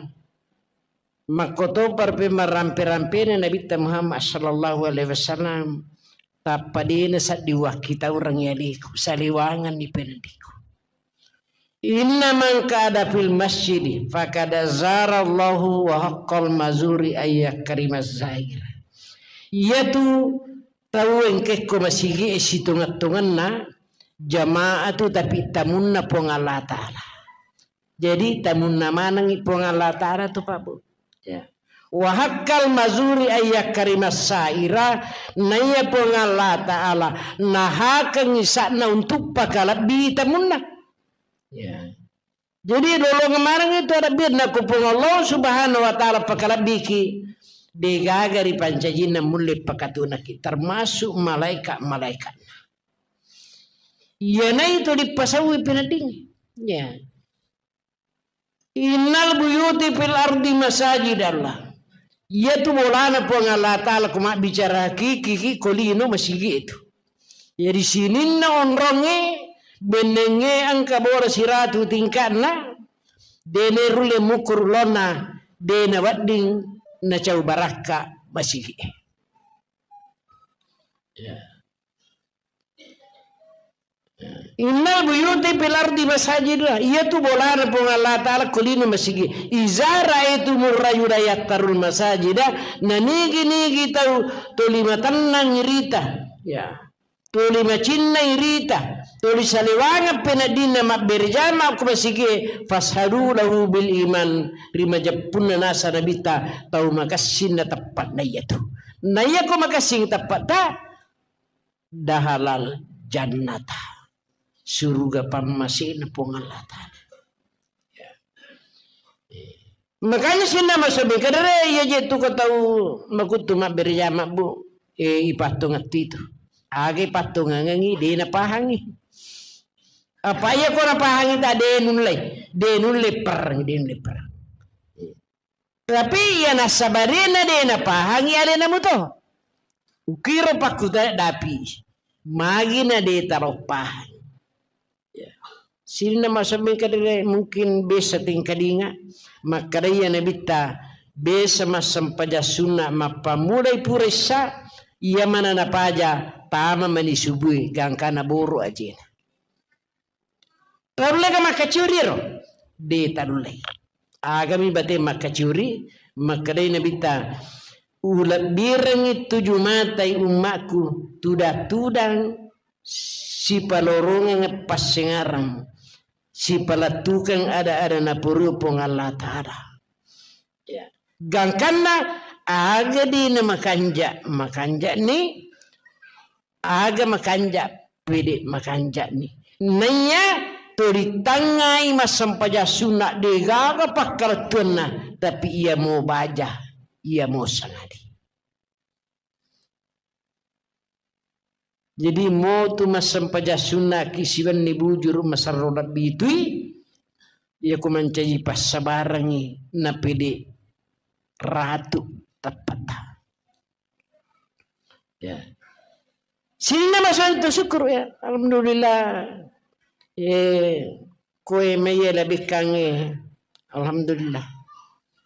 makkotopar pe marampe-rampena Nabitta Muhammad sallallahu alaihi wasallam, tappa dena saddi wakkitaureng yaliku, saliwanganni pendiku. Inna man qa'ada fil masjidi faqad zarallahu wa haqqal mazuri ayyakrimaz zair. Iyatu tau engkekko masigi e sitonget-tongenna jamaah tu, tapi tamunna Puang Allah Ta'ala. Jadi tamunna manengi Puang Allah Ta'ala tu, Pak Bu. Ya. Wa haqqal mazuri ayyakrimas saira, naiya Puang Allah Ta'ala nahakengngi sa'na untuk pakalebbi tamunna. Ya. Jadi, lolongeng maneng itu adabbirna ku Puang Allah Subhanahu wa Ta'ala pakalebbiki, degaga ripancajinna mulle pakatunaki, termasuk malaika-malaikatna. Iyanaitu dipasauwi peneddingnge. Ya. Innal buyuti fil ardi masajidallah. Iyatu bolana Puang Allah Ta'ala ku mabbicara hakiki ki ko lino masigi itu. Jadi sininna onrongnge, bennengnge engka bola siratu tingka'na, de nerulle mukur lonna, de nawedding nacau barakka masigi. Ya. Innal buyuti fil ardi masajidullah. Iyatu bolana Puang Allah Ta'ala ko lino masigi. Iza ra'aitumur rajula yattarul masajida, nanigi-nigi tau toli matennang irita. Ya. Toli macinnai rita, toli salewangeng peneddinna mabbere jama ko masigie, fashadu lahu bil iman, ri majeppunna nasa Nabitta tau makessing na teppe'na iyatu. Na iyako makessing teppe'ta, dahalal jannata, suruga pammasena Puang Allah Ta'ala. Ya. Makanya sininna masobbi kadere iya je tu ko tau makuttu mabbere jama, Bu. Eh, ipattongeng tu itu. Aga ipattongengengi, de napahangi. Apa iya ko napahangi ta de nulle, de nulle perang, de nulle perang. Tapi iya nassabarena de napahangi alena muto. Ukiro pakkutana dapi. Magi na de taro pahang. Ya. Sininna masobbi kadere mungkin biasa tingkadinga. Makkadaiya Nabitta biasa massempajang sunna mappammulai pura issa, iya mana napaja tama mani subui gangkana boro ajena. Taullega makkacuri ro? De tanullei. Agami bate makkacuri, makkedai Nabitta, ulebbirengngi tuju matai ummakku, tudang-tudang sipalorongeng passengarang, sipalettukeng ada-ada napurui Puang Allah Ta'ala. Ya. Gangkanna aga dina makanja, makanja ni aga makanja, pede makanja ni. Naiya turitangngai massempajang sunna degaga pakkalettuanna, tapi iya mo baja, iya mo sangadi. Jadi motu massempajang sunnaki siwenni bujuru masarro lebbi tui, iya ku mancaji passabarangi napede ratu teppetta. Ya. Sininna masontu syukur ya. Alhamdulillah. Eh, koe maiya labekkangnge. Alhamdulillah.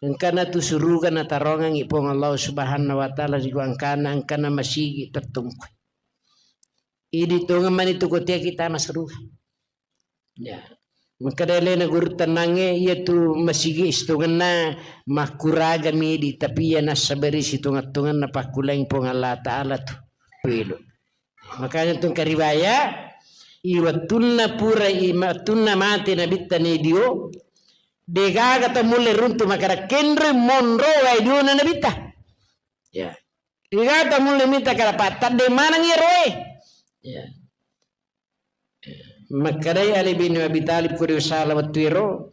Engkana tu suruga natarongengngi Puang Allah Subhanahu wa Ta'ala ri gangkanna engkana masigi tettungku. Idi tongeng mani tu kotea kita masuruga. Ya. Makkeda alena guru tennangnge, iya tu masigi sitongenna makkuragami di, tapi iya nassabari sitongeng-tongenna pakkulang Puang Allah Ta'ala tu. Pelo. Makanya tu engka riwaya, i wettunna pura, i wettunna mate Nabitta Nabi Dio, degaga to mulle runtu makkeda kenre monro wae diona Nabitta. Ya. Degaga to mulle mita kada pattadde maneng iyaroe. Ya. Makkedai Ali bin Abi Thalib ko ri sala wettu ero,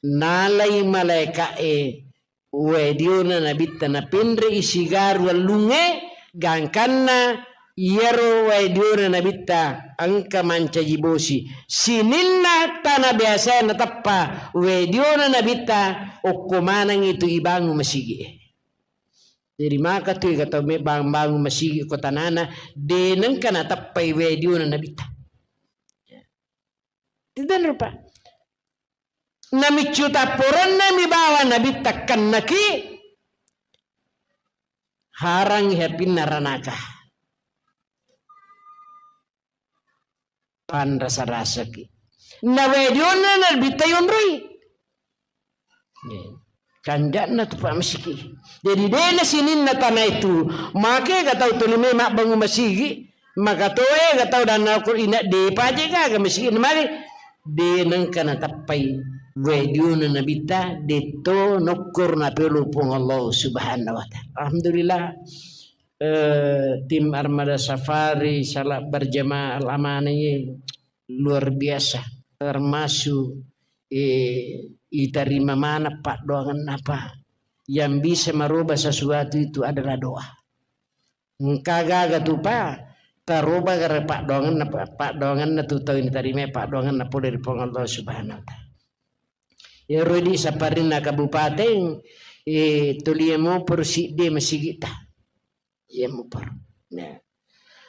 nalai malaeka'e wae diona Nabitta napenre'i sigaru wellungnge, gangkanna iyaro wae diona Nabitta engka mancaji bosi. Sininna tana biasae nateppa wae diona Nabitta okko manengngi tu ibangun masigi'e. Jadi maka tu ega tau me bangung-bangung masigi ko tanana, de nengka nateppai wae diona Nabitta. Tidak rupa. Namiccu tapporenna mi bawa Nabitta kennaki harang hapinna ranaka. Panrasa-rasaki. Na wae dionna Nabitta yonroi. Kanja'na tu Pak masigi. Jadi dena sininna tana itu, make ga tau tuli me mabbangun masigi, maka toe ga tau danna ko ina de paje gaga masigi mari de nengka natappai Wediona nabitta, detto nokkor napelo Puang Allah Subhanahu wa Ta'ala. Alhamdulillah, eh, tim Armada Safari, salat berjamaah Al-Amanah ini luar biasa. Termasuk, eh, iterima mana paddoangenna, Pak. Yang bisa merubah sesuatu itu adalah doa. Engka gaga tu, Pak, taroba gara paddoangenna, paddoangenna tu tau ini tarima paddoangenna pole ri Puang Allah Subhanahu wa Ta'ala. Iyaro di saparinna kabupaten, eh, tuli mopor sidde masigitta. Iya mopor. Nah.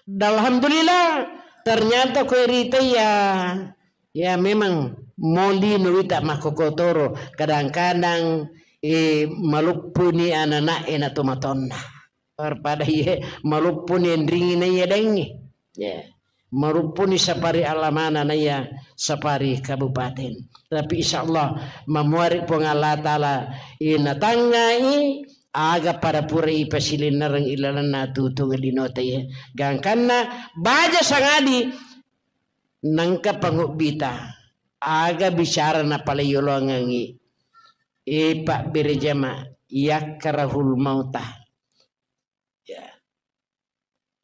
Dan alhamdulillah, ternyata ko rita ya, ya memang moli no wita makkokotoro. Kadang-kadang, eh, maluppuni anak-anak e na tomatonna. Daripada iye maluppuni enringi na iya daengnge. Ya. Maluppuni sapari Al-Amanah na iya sapari kabupaten. Tapi insya Allah mamuari Puang Allah Ta'ala, eh, natangngai aga pada pura ipasilinnereng ilalenna tutung linota iya. Gangkanna baja sangadi nangka pangubbita aga bicara napaleyolongengi. Eh, Pak Berejama, yakrahul mauta. Ya.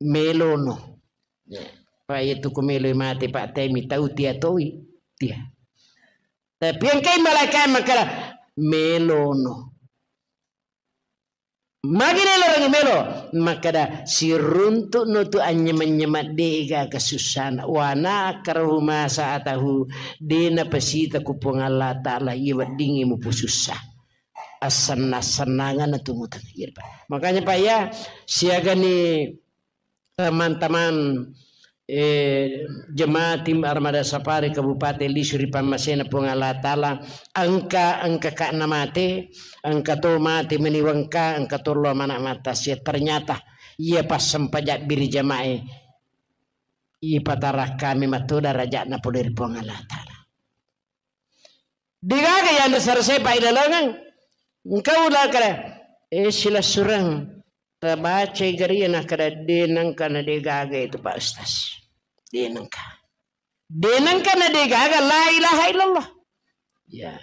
Melono. Ya. Pak, iya tu ku meloi mate, Pak, temi tau tia toi. Tia. Tapi engkai malaika makkada, melono. Magi nelo rangi melo? Makkada, siruntuk no tu anyema-nyema de gaga sussana. Wa ana akrahu ma sa'atahu, de napasita ku Puang Allah Ta'ala, iya weddingi mupusussa. Assenna-sennanganna tu mutang. Iya, Pak. Makanya, Pak, ya, siagani teman-teman, eh, jemaah tim Armada Safari Kabupaten Lisu ri pammasena Puang Allah Ta'ala, engka, engka ka na mate, engka to mate meni wengka, engka to lo mana mata sia. Ternyata iya passempajang biri jamae, ipatarakkami matto darajatna pole ri Puang Allah Ta'ala. Degaga yanre sarasai pailalengeng. Engka ula kare, eh, silessureng. Tabacai garia nakkada, de nengka na degaga itu, Pak Ustaz. De nengka. De nengka na degaga la ilaha illallah. Ya.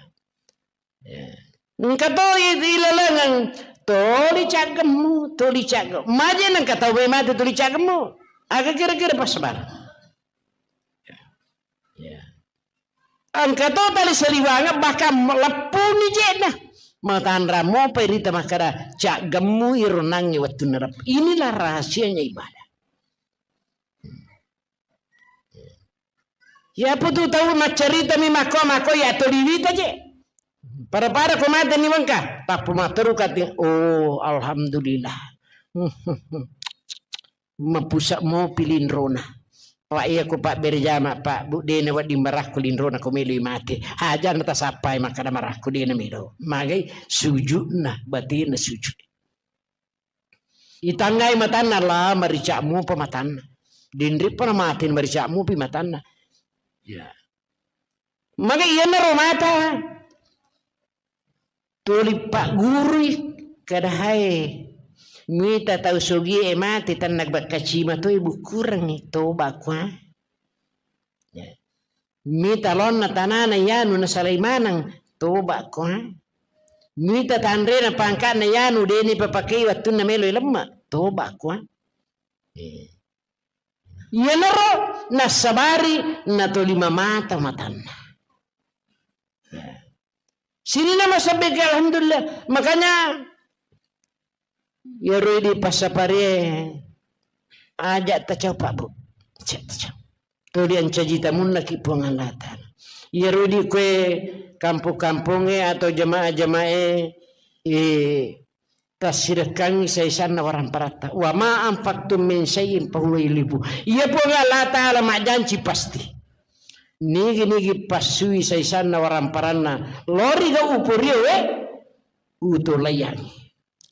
Ya. Engka to i-, ilalengeng, toli caggemmu, toli caggemmu. Maje nengka tau mai mate toli caggemmu. Aga kira-kira passabar. Ya. Engka to tali saliwangeng, bahkan leppuni je'na. Matanra mopai rita makkada, caggemmu iro nangnge wettunna rep-, inilah rahasianya ibadah. Iya putu tau maccaritami makko-makko, ya toliwita je. Pada-pada ko mate ni wengka, tappu matteru kati, oh, alhamdulillah. Mapusa mopi linrona. Pak, iya ko Pak Berejama, Pak, Bu, dena wedding marakku linrona ko meloi mate. Hajana tasappai makkada marakku, dena melo. Magai sujudna, batena sujud. Itangngai matanna, la marica'mu pa matanna. Dinrippa na mate marica'mu pi matanna. Ya. Magai iyanaro mata. Tuli paggurui, kada hae. Mita tau sogie mate, tanna bakkacima toi bukkurengngi, toba kua. Ya. Mita laonna tanana yanu nasalai maneng, toba kua. Mita tanrena pangkana yanu deni papakei wattunna meloi lemme, toba kua. Eh. Iyanaro nassabari natolima mata matanna. Ya. Sininna masabbeke, alhamdulillah. Makanya, iyaro idi passaparie, aja tacau, Pak, Bu. Aja tacau. Tuli ancaji tamunnaki Puang Allah Ta'ala. Iyaro idi kue kampung-kampunge atau jamaah-jamaah e, eh, tassirekkangngi saisanna waramparatta. Wa ma anfaqtum min syai'in fahuwa yukhlifu. Iya Puang Allah Ta'ala majjanci pasti. Nigi-nigi passui saisanna waramparanna, lori ga uporio, eh? Utolaiyangi.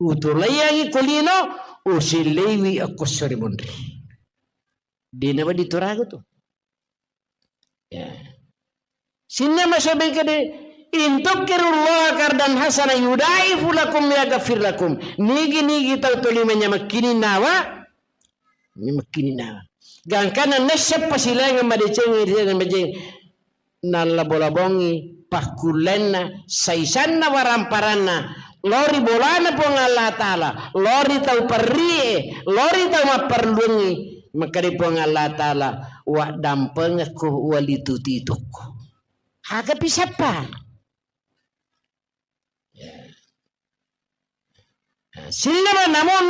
Utolaiyangi ko lino, usilleiwi okko sori monri. Dena wedding turagu tu. Ya. Sininna masabbeke de, "In tuqridullaha qardan hasana yudha'ifu lakum wa yaghfir lakum." Nigi-nigi tau tolima nyamakkini nawa, nyamakkini nawa. Gangkana nesseppa silaingeng madeceng, madeceng. Nallabo-labongi pakkullenna, saisanna waramparanna, lao ri bolana Puang Allah Ta'ala, lao ri tau perrie, lao ri tau mapparelluangngi, makkeda Puang Allah Ta'ala, "Waddampengekko, walitututukko." Aga pisappa? Sininna namun,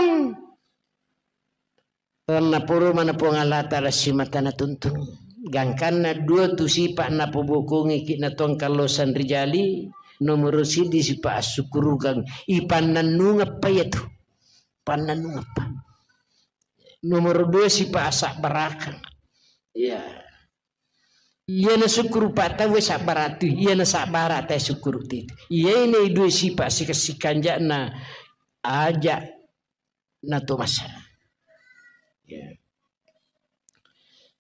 tonna purumana Puang Allah Ta'ala simata natuntung. Gangkanna dua tu sipa napobokongiki na tongkallosan rijali, nomoro siddi sipa assukurukang, ipannannungeppa iyatu. Pannannungeppa. Nomoro dua sipa asabbarakang. Iya. Iyana sukkuru pa tauwe sabbaratu, iyana sabbara tae sukkuru titu. Iyae nei dua sipa sika-, sikanja'na aja' natomasa. Ya.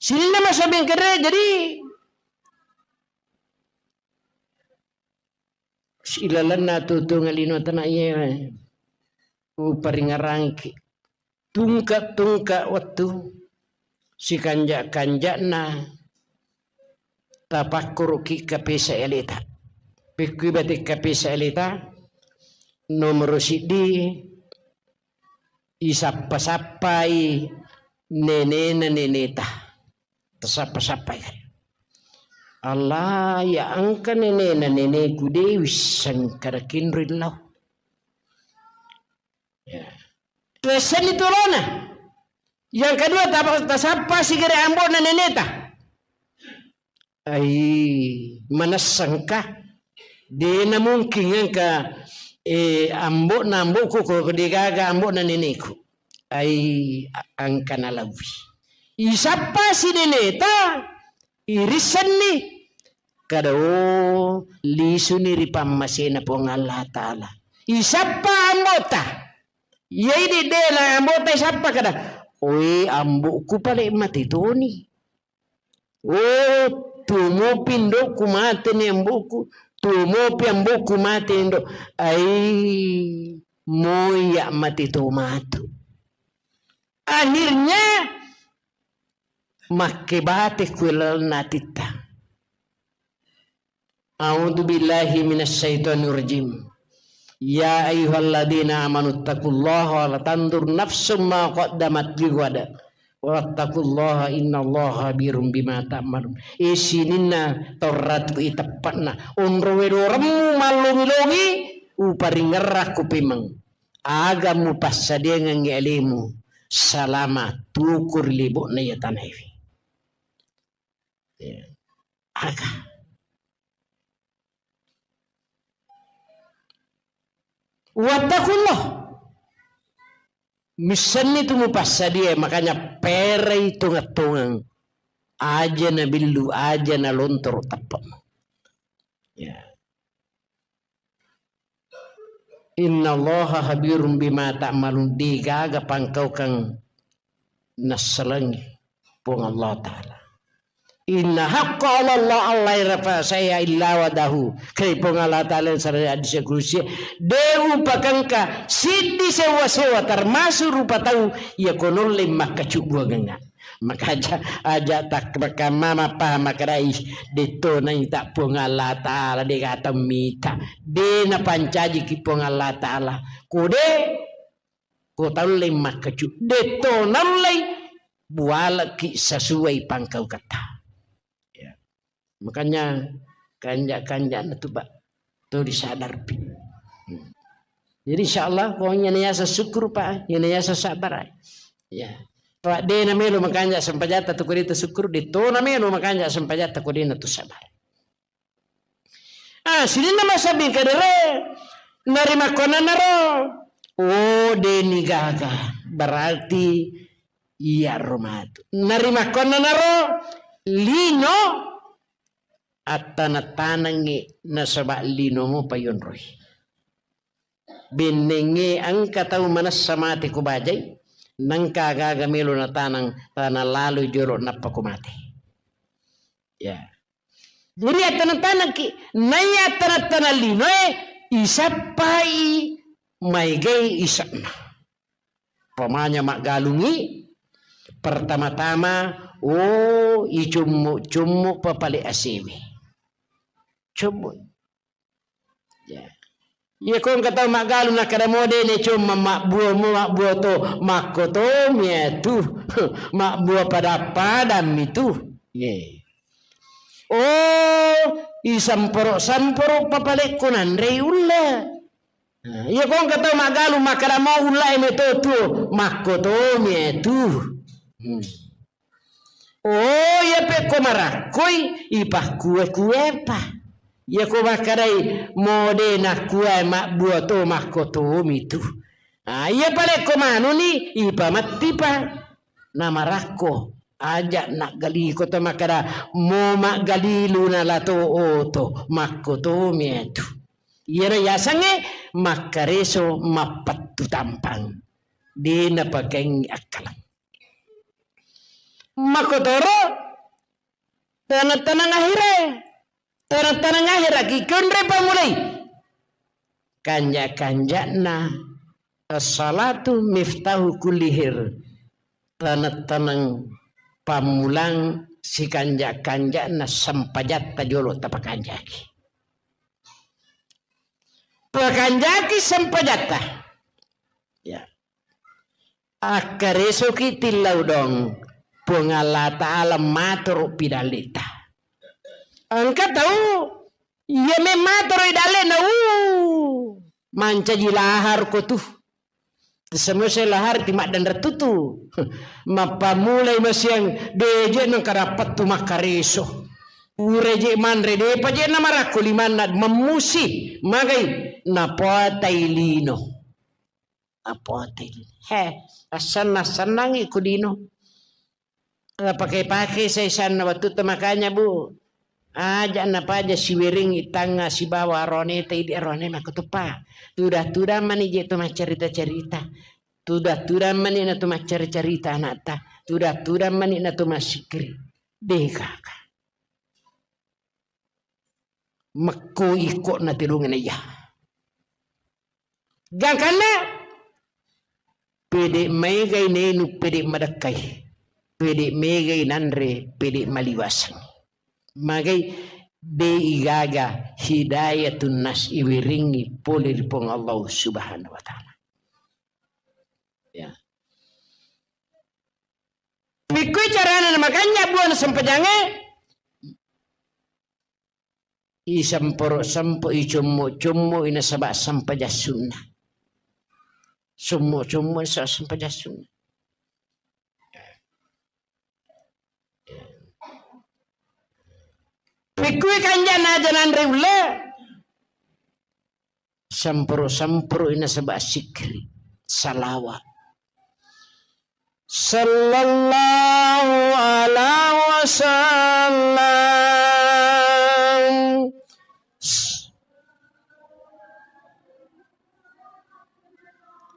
Sininna masa bengkere, jadi ilalenna tutunga lino tana iye uparingarangki. Tungka-tungka wettu sikanja-kanja'na tapakkuruki kapesa eleta. Pekkui bate kapesa eleta, nomoro siddi isappa-sappai nenena neneta. Tasappa-sappai. Allah, ya engka nenena neneku de wisseng kada kinroi lao. Ya. Tuessenni tulona. Yang kedua, ta-, tasappa sigere ambo'na neneta. Ai, manessangka? Dena mungkin engka, eh, ambo'na ambo'ku ko degaga ambo'na neneku. Ai, a-, engka nalauwi. Isappa si neneta, irissenni. Kada, oh, lisuni ri pammasena Puang Allah Ta'ala. Isappa ambo'ta. Iyai de-, dena ambo'ta isappa kada, "Oe, ambo'ku pale mate toni. Oh, tuo mopi indo'ku mate ni ambo'ku. Tuo mopi ambo'ku mate indo'." Ai, moi ya' mate to matu. Akhirnya, makkebate kuelalna atitta. A'udzu billahi minasy syaithanir rajim. Ya ayyuhalladzina amanu taqullaha wa la tanzur nafsum ma qaddamat lighad. Wattaqullaha innallaha khabirum bima ta'malun. E sininna tauratu iteppa'na. Onro wedoremmu mallongi-longi, uparingerrakku pemeng. Aga mupassadiangengngi alemu salama tuku ri lebo'na iya tanaewe. Ya. Aga. Wattaqullah. Missenni tu mupassadia, makanya perai tongeng-tongeng. Aja nabillu, aja nalontoro teppe'mu. Ya. Innallaha khabirum bima ta'malun, degaga pangkaukang nassalengi Puang Allah Ta'ala. Inna haqqa 'ala Allah alla yurafa syai'a illa wadahu. Kali Puang Allah Ta'ala sareng hadis kudusi, de upakengka siddi sewa-sewa termasuk rupa tau iya ko nolle makkacubbuangengnga. Maka aja, aja tak-, maka mama paham makkeda, "Ih, detto naita Puang Allah Ta'ala, de gaga tau mita. De napancajiki Puang Allah Ta'ala. Ko de, ko taulle makkacu, detto naullei bualeki sasuai pangkauketta." Ya. Makanya kanja-kanjana tu, Pak, to disadarpi. Hmm. Jadi insya Allah, pokoknya niasa syukur, Pak, niasa sabar. Ya. Pak, de namelo makanja sempajatta tu ko de tu syukur, de to namelo makanja sempajatta ko de na tu sabar. Ah, sininna masabbing kedere, narimakkonanaro. Oh, de nigaga. Berarti iyaro matu. Narimakkonanaro, lino attaneng-tanengngi nasaba linomo payonroi. Bennengnge engka tau manessa mate ko bajai, nengka aga-aga melo nataneng, tana laloi jolo nappa ko mate. Ya. Jadi attaneng-tanengki, naiya attaneng-taneng linoe, isappai maegai ise'na. Pamanya maggalungi, pertama-tama, oh, icummu-cummu papale asewe. Commo. Ya. Iya ko engka tau maggalu nakkeda mo de ne comma mabbua mo mabbua to, makkotomi atu. Mabbua pada-padammi tu. Ye. Oh, isamporo-samporo papalekko nanrei ulle. Nah, iya ko engka tau maggalu makkeda mo ulle e meto tuo, makkotomi atu. Hmm. Oh, iya pekko marakkoi, ipakkue-kuepa. Iya ko makkedai mo de nakkue mabbua to makkotomi tu. Ah, iya palekko manuni, ipamettipa. Namarakko, aja naggaliko to makkeda mo maggalilu nalato oto, makkotomi atu. Iyaro yasengnge makkareso mappettu tampang. De napakaingi akkaleng. Makkotoro, taneng-taneng ahirae, taneng-taneng ahiraki konre pammulai. Kanja-kanjana as-salatu miftahu kulli khair. Taneng-taneng pammulang sikanja-kanjana sempajatta jolo tapakanjaki. Pakanjaki sempajatta. Ya. Akkaresoki tillau dong, Puang Allah Ta'ala matoro pidalleta. Engka tau, iya me matoro idallena, uh, mancaji lahar ko tu. Semua lahar ti maddanre tutu. Mappamulai masiang, de je nengka dapat tu makkareso. Ure je manre, depa je namarakko limanna, memmusi, magai, napoatai lino. Apote. He, assenna-sennangi ku lino. Pake-pake saisanna wettu tu makanya, Bu. Aja napaja siweringi tangnga sibawa aroneta, idi arone makkutuppa. Tuda-tuda mani je tu maccarita-carita. Tuda-tuda mani na tu maccarita-carita anakta. Tuda-tuda mani na tu massikkiri. Degaka. Mekko iko na telungeng iya. Gangkanna pede maegai nenu, pede madekkai, pede maegai nanre, pede maliwaseng. Magai de igaga hidayatun nas iwiringi pole ri Puang Allah Subhanahu wa Ta'ala. Ya. Pikkui carana namakanja buana sempajangnge? Isamporo-sampo, icommo-commo, inasaba sempajang sunna. Sommo-sommo, inasaba sempajang sunna. Pikkui kanjana aja nanre ulle. Sampuru-sampuru inasaba sikkiri, salawa. Sallallahu ala wasallam.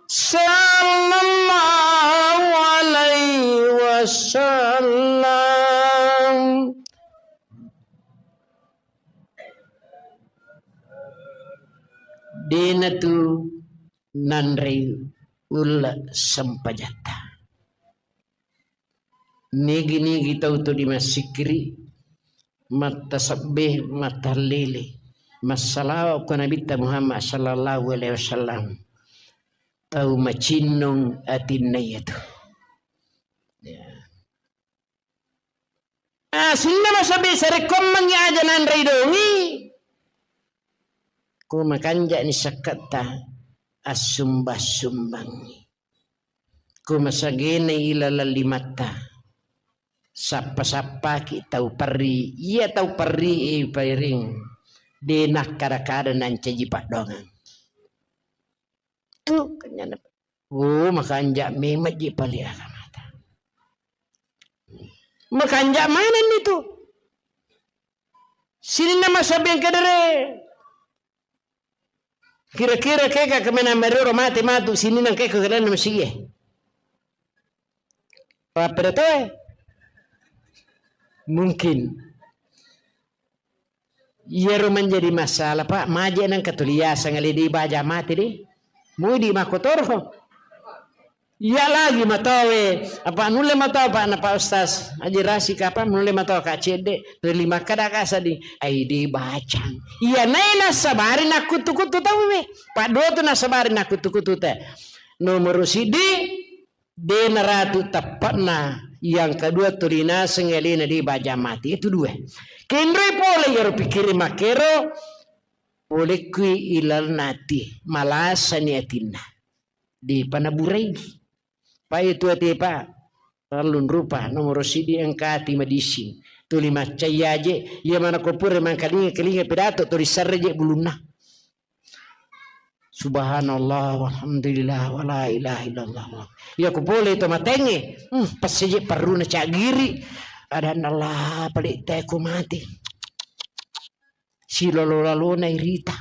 Sallallahu alaihi wasallam. Dena tu nanrei ulle sempajatta. Nigi-nigi tau tu dimassikkiri, mattasebbe, mattahallili, massalawa ko Nabitta Muhammad sallallahu alaihi wasallam. Tau macinnong atinna iyatu. Ya. Ah, sininna masabbi sarekkoammengngi aja nanrei dongi. Ko makanja'ni sakketta, assumba-sumbangngi. Ko masagenai ilaleng limatta, sappa-sappaki tau perri. Iya tau perri e pairing, de nakkada-kada nancaji paddoangeng. Tu kenyana. Oh, makanja memang ji pale agamata. Makanja manenni tu. Sininna masabbi engka dere. Kira-kira kega kemana merero mate matu sininna kega kedanna masigie. Papeda toe. Mungkin. Iyaro menjadi masalah, Pak. Maje nang katuliasang ale di baja mate de. Mudi makkotoro. Iya lagi matowe, apa nulle matoa, Pak, na Pak Ustaz Haji Rasik, apa nulle matoa ka cedde, tuli makkada ka seddi, ai de bacang. Iya nai nasabari nakkutu-kutu tau we. Pak dua tu nasabari nakkutu-kutu te. Nomor sidi, de naratu teppakna. Yang kedua, tuli naseng alena de bajang mati. Itu dua. Kenroi pole iyaro pikkiri makkero, pole kui ilalna ati, malasani atinna. Depa naburai. Pa itu ati, Pak. Tellung rupa, nomor sidi engka ati madising. Tuli maccai aje, iya mana ko pura mangkalinga-kalinga pidato, tuli serre je bulunna. Subhanallah, walhamdulillah, wala ilaha illallah. Iya ko pole to matengnge, hmm, passeje perruna caggiri. Adanna Allah, pale teko mati. Silolo-lalona irita.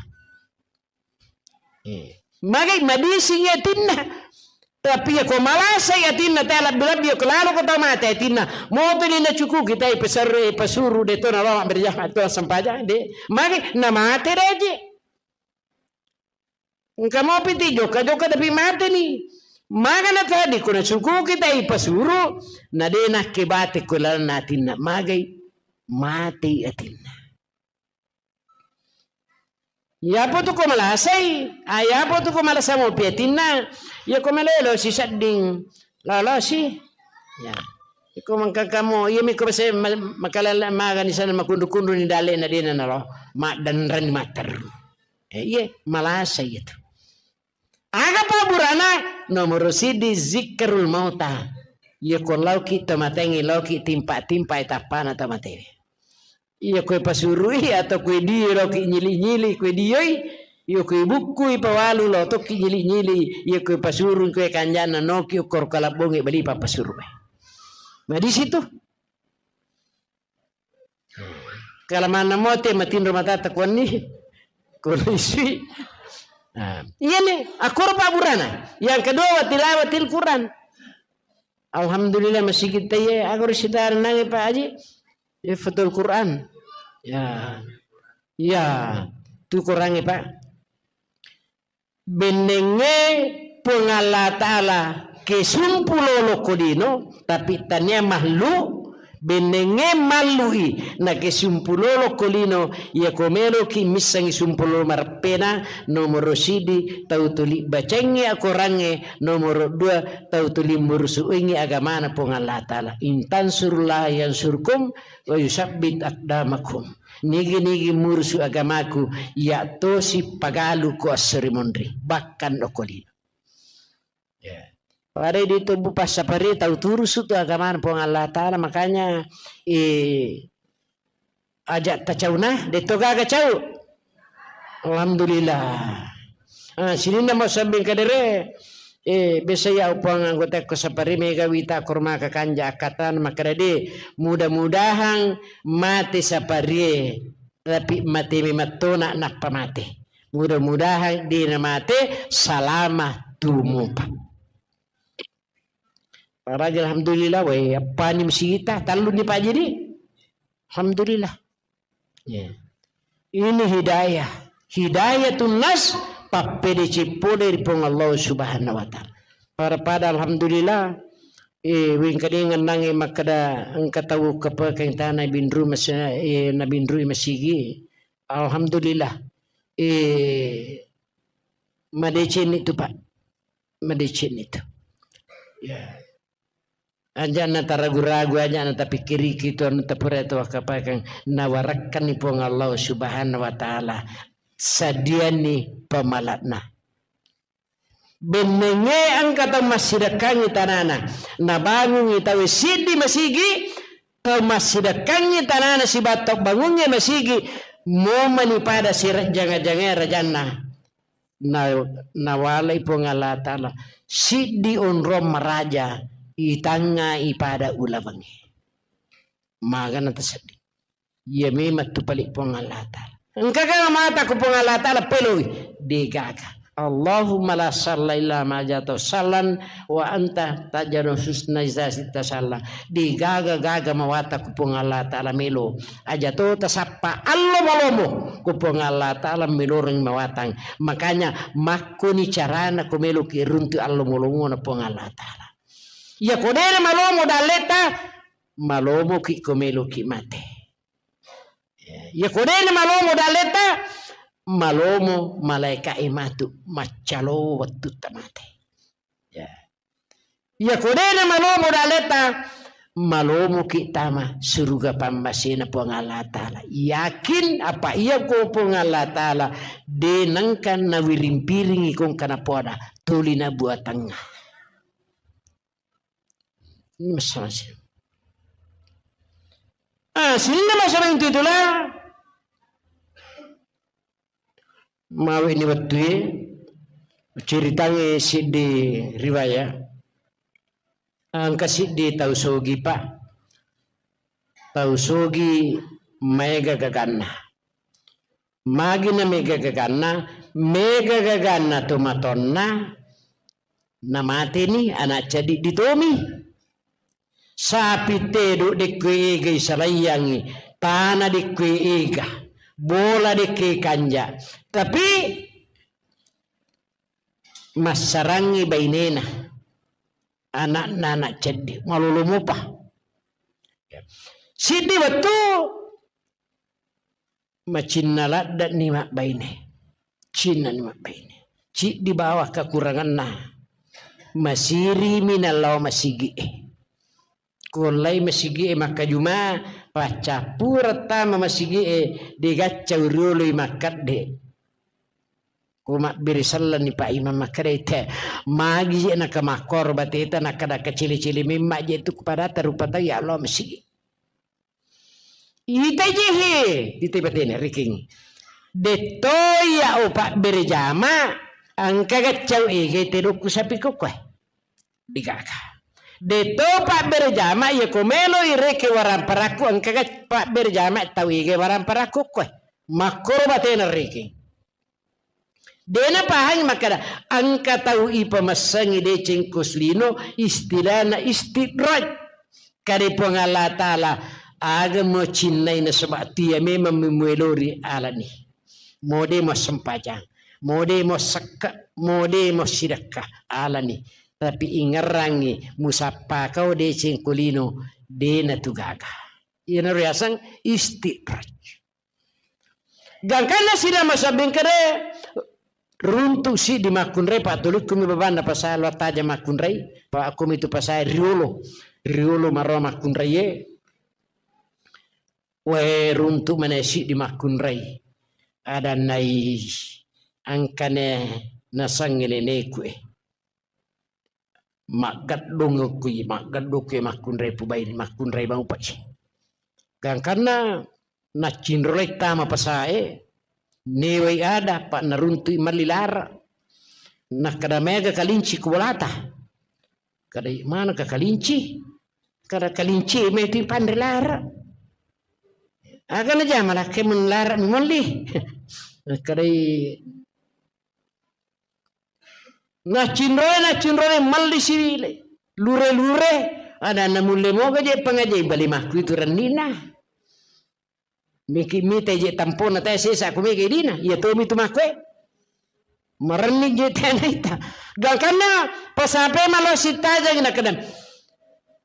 Eh. Magai madising atinna. Tapi iya ko malasai atinna, te lebbi-lebbi iya ko lalo ko tau mate atinna. Moto ni nacukuki tai pasarre, pasuru de to nalama berjamaah to sempajang de. Magai namate raje. Engka mopi ti jokka-jokka tapi mate ni. Magana tadi ko nacukuki tai pasuru, na de nakke bate ko lalenna atinna. Magai mate atinna. Iyapo tu ko malasai, ah, iyapo tu ko malasa mopi atinna, iya ko malelo si sedding lolosi. Ya. Iko mangkakamo, iya mi ko bese ma-, makalala magani sana makundu-kundu ni dalena dena nalo, maddanrani matteru. Eh, iya, malasa iya tu. Aga paburana? Nomor sidi zikrul mauta. Iya ko lauki to matengi, lauki timpa-timpa tappana to matewe. Iya koe pasurui atau koe dio loki nyili-nyili koe dioi, iya koe bukkui pawalu lo tokki nyili-nyili, iya koe pasurui koe kanjana noki ukkoro kalabbongi bali papasurui. Nah, di situ. Kalamanna mote matinro matata kuanni, kono isui. Nah, iya nih, akkoro paburana. Yang kedua, wa tilawatil Quran. Alhamdulillah, masigi taiye, aga ro sitarenangnge, Pak Haji? Hifdzul Quran. Ya. Ya, tu Qurangnge, Pak. Bennengnge Puang Allah Ta'ala ke sumpulolo ko lino, tapi tania mahlu, bennengnge mallui, na ke sumpulolo ko lino, iya ko meloki missangi sumpulolo mareppena, nomoro sidi, tau tuli bacengngi akorangnge, nomoro dua, tau tuli murusuingngi agamana Puang Allah Ta'ala. In tansurullaha yansurkum wa yusabbit aqdamakum. Nigi-nigi murusu agamaku, iya tosi pagalu ko esso ri monri, bahkan okko lino. Ya. Pada di tubuh passapari tau turusu tu agamana Puang Allah Ta'ala, makanya, eh, aja tacauna, de to gaga cau. Alhamdulillah. Ah, sininna mau sabbing kadere, eh, biasa ya upang anggota ko sapari mega wita kurma kakanja akatan makkeda de, mudah-mudahan mate saparie, tapi mate memettona nappa mate. Mudah-mudahan de na mate salama tumupa. Paraja alhamdulillah, weh, appani musigita, talluni Pak Haji di. Alhamdulillah. Ya. Ini hidayah. Hidayatun nas, pappede cippole ri Puang Allah Subhanahu wa Ta'ala. Pada-pada alhamdulillah, eh, wengkadengeng nange makkeda engka tau kepekeng tana binru mas-, eh, na binru masigi. Alhamdulillah. Eh, madeceng itu, Pak. Madeceng itu. Ya. Aja' na taragu-ragu, aja' na tapikkiriki tu anu tapura tawakkapakan, nawarakkanni Puang Allah Subhanahu wa Ta'ala, sadianni pamala'na. Bennengnge engka tau massidekkangngi tanana, nabangungngi tau siddi masigi, tau massidekkangngi tanana sibawa tau bangungnge masigi, momani pada sirejjanga-jangae rajanna. Na-, nawalai Puang Allah Ta'ala siddi onrong maraja itangnga ipada ulawengnge. Magana taseddi. Iya memang tu pali Puang Allah Ta'ala. Engka ga mata ku Puang Allah Ta'ala peloi? Degaga. Allahumma la salla illa ma ja'altahu sallan wa anta taj'alul husna idza syi'ta sallan. Degaga-gaga mawata ku Puang Allah Ta'ala melo. Aja to tasappa allo malomo. ko Puang Allah Ta'ala meloreng mawatang. Makanya makkoni carana ko meloki runtu allomo-lomona Puang Allah Ta'ala. Iya ko dena malomo dalleta, malomoki ko meloki mate. Iya ko dena malomo dalleta, malomo malaika e matu maccalo wettutta mate. Ya. Iya ko dena malomo dalleta, malomoki tama suruga pammasena Puang Allah Ta'ala. Yakin apa iya ko Puang Allah Ta'ala de nengka nawiring-piringi kongka napoada tuli nabuatangnga. Ini masalah sih. Ah, sininna masalah itu itulah. Mawe ni wettue, ceritangnge siddi riwaya. Engka siddi tau sogi, Pak. Tau sogi maega gaganna. Magi na mega gaganna, mega gaganna to matonna, namateni anak ceddi ditomi. Sapi tedu dekko ega isalaiyangi, tana dekko ega, bola dekko kanja. Tapi massarangi bainena, anakna anak ceddi, malolo mopa. Siddi wettu macinna ladde'ni mabbaine. Cinnani mabbaine. Ciddi bawang kakuranganna. Masirimi nallao masigi'e. Kuollai masigi'e makkajuma, paccappureng tama masigi'e, degaccau rioloi makkedde. Ko mabbere sellani Pak Imam makkedai te, magi je naka makkoro bateta, nakkada kacili-cili memma je tu padata rupa tau ya Allah masigi. Ita je he, ita batena riking. Detto ya o pabbere jama, engka gaccau ege tedokku sapi kokkoe. Digaga. Detto pabbere jama, iya ko melo ireke waramparakku, engka ga pabbere jama tau ege waramparakku koe. Makkoro batena riking. Dena pahangi makkada, engka tau ipamassangi deceng ko lino, istilahna istidraj. Kade Puang Allah Ta'ala, aga mo cinnai nasaba tia memang memuelori alani. Mode mo sempajang, mode mo sekke, mode mo sidekka alani. Tapi ingerrangi musappa kau deceng ko lino, dena tu gaga. Iyana riaseng istidraj. Gangkanna sidang masabbing kede, runtu siddi makkunrai, pattulikkumi babanna pasai lo attaja makkunrai, pa akkomi tu pasai riolo, riolo maro makkunrai e. Wae runtu mana siddi makkunrai. Ada nai angkane nasangi neneku e. Maggeddong kui, maggeddong kui makkunrai pubai, makkunrai mau pai. Gangkanna naccinrolai tama pasae, newai ada, pa naruntui malli lara. Nakkada mega kalinci ku bolata. Kada mana ka kalinci? Kada kalinci mai tu panre lara. Aga na jama lakke mun lara mi molli. Nakkadai Naccinroe, naccinroe, malli si lure-lure, adanna mulle moga je pangajai bali makku itu rennina. Miki mita je tampona tae sesa ku mega dina, iya tomi tu makkue. Marenni je tena ita. Gangkanna pasape malo sitajang na kadang.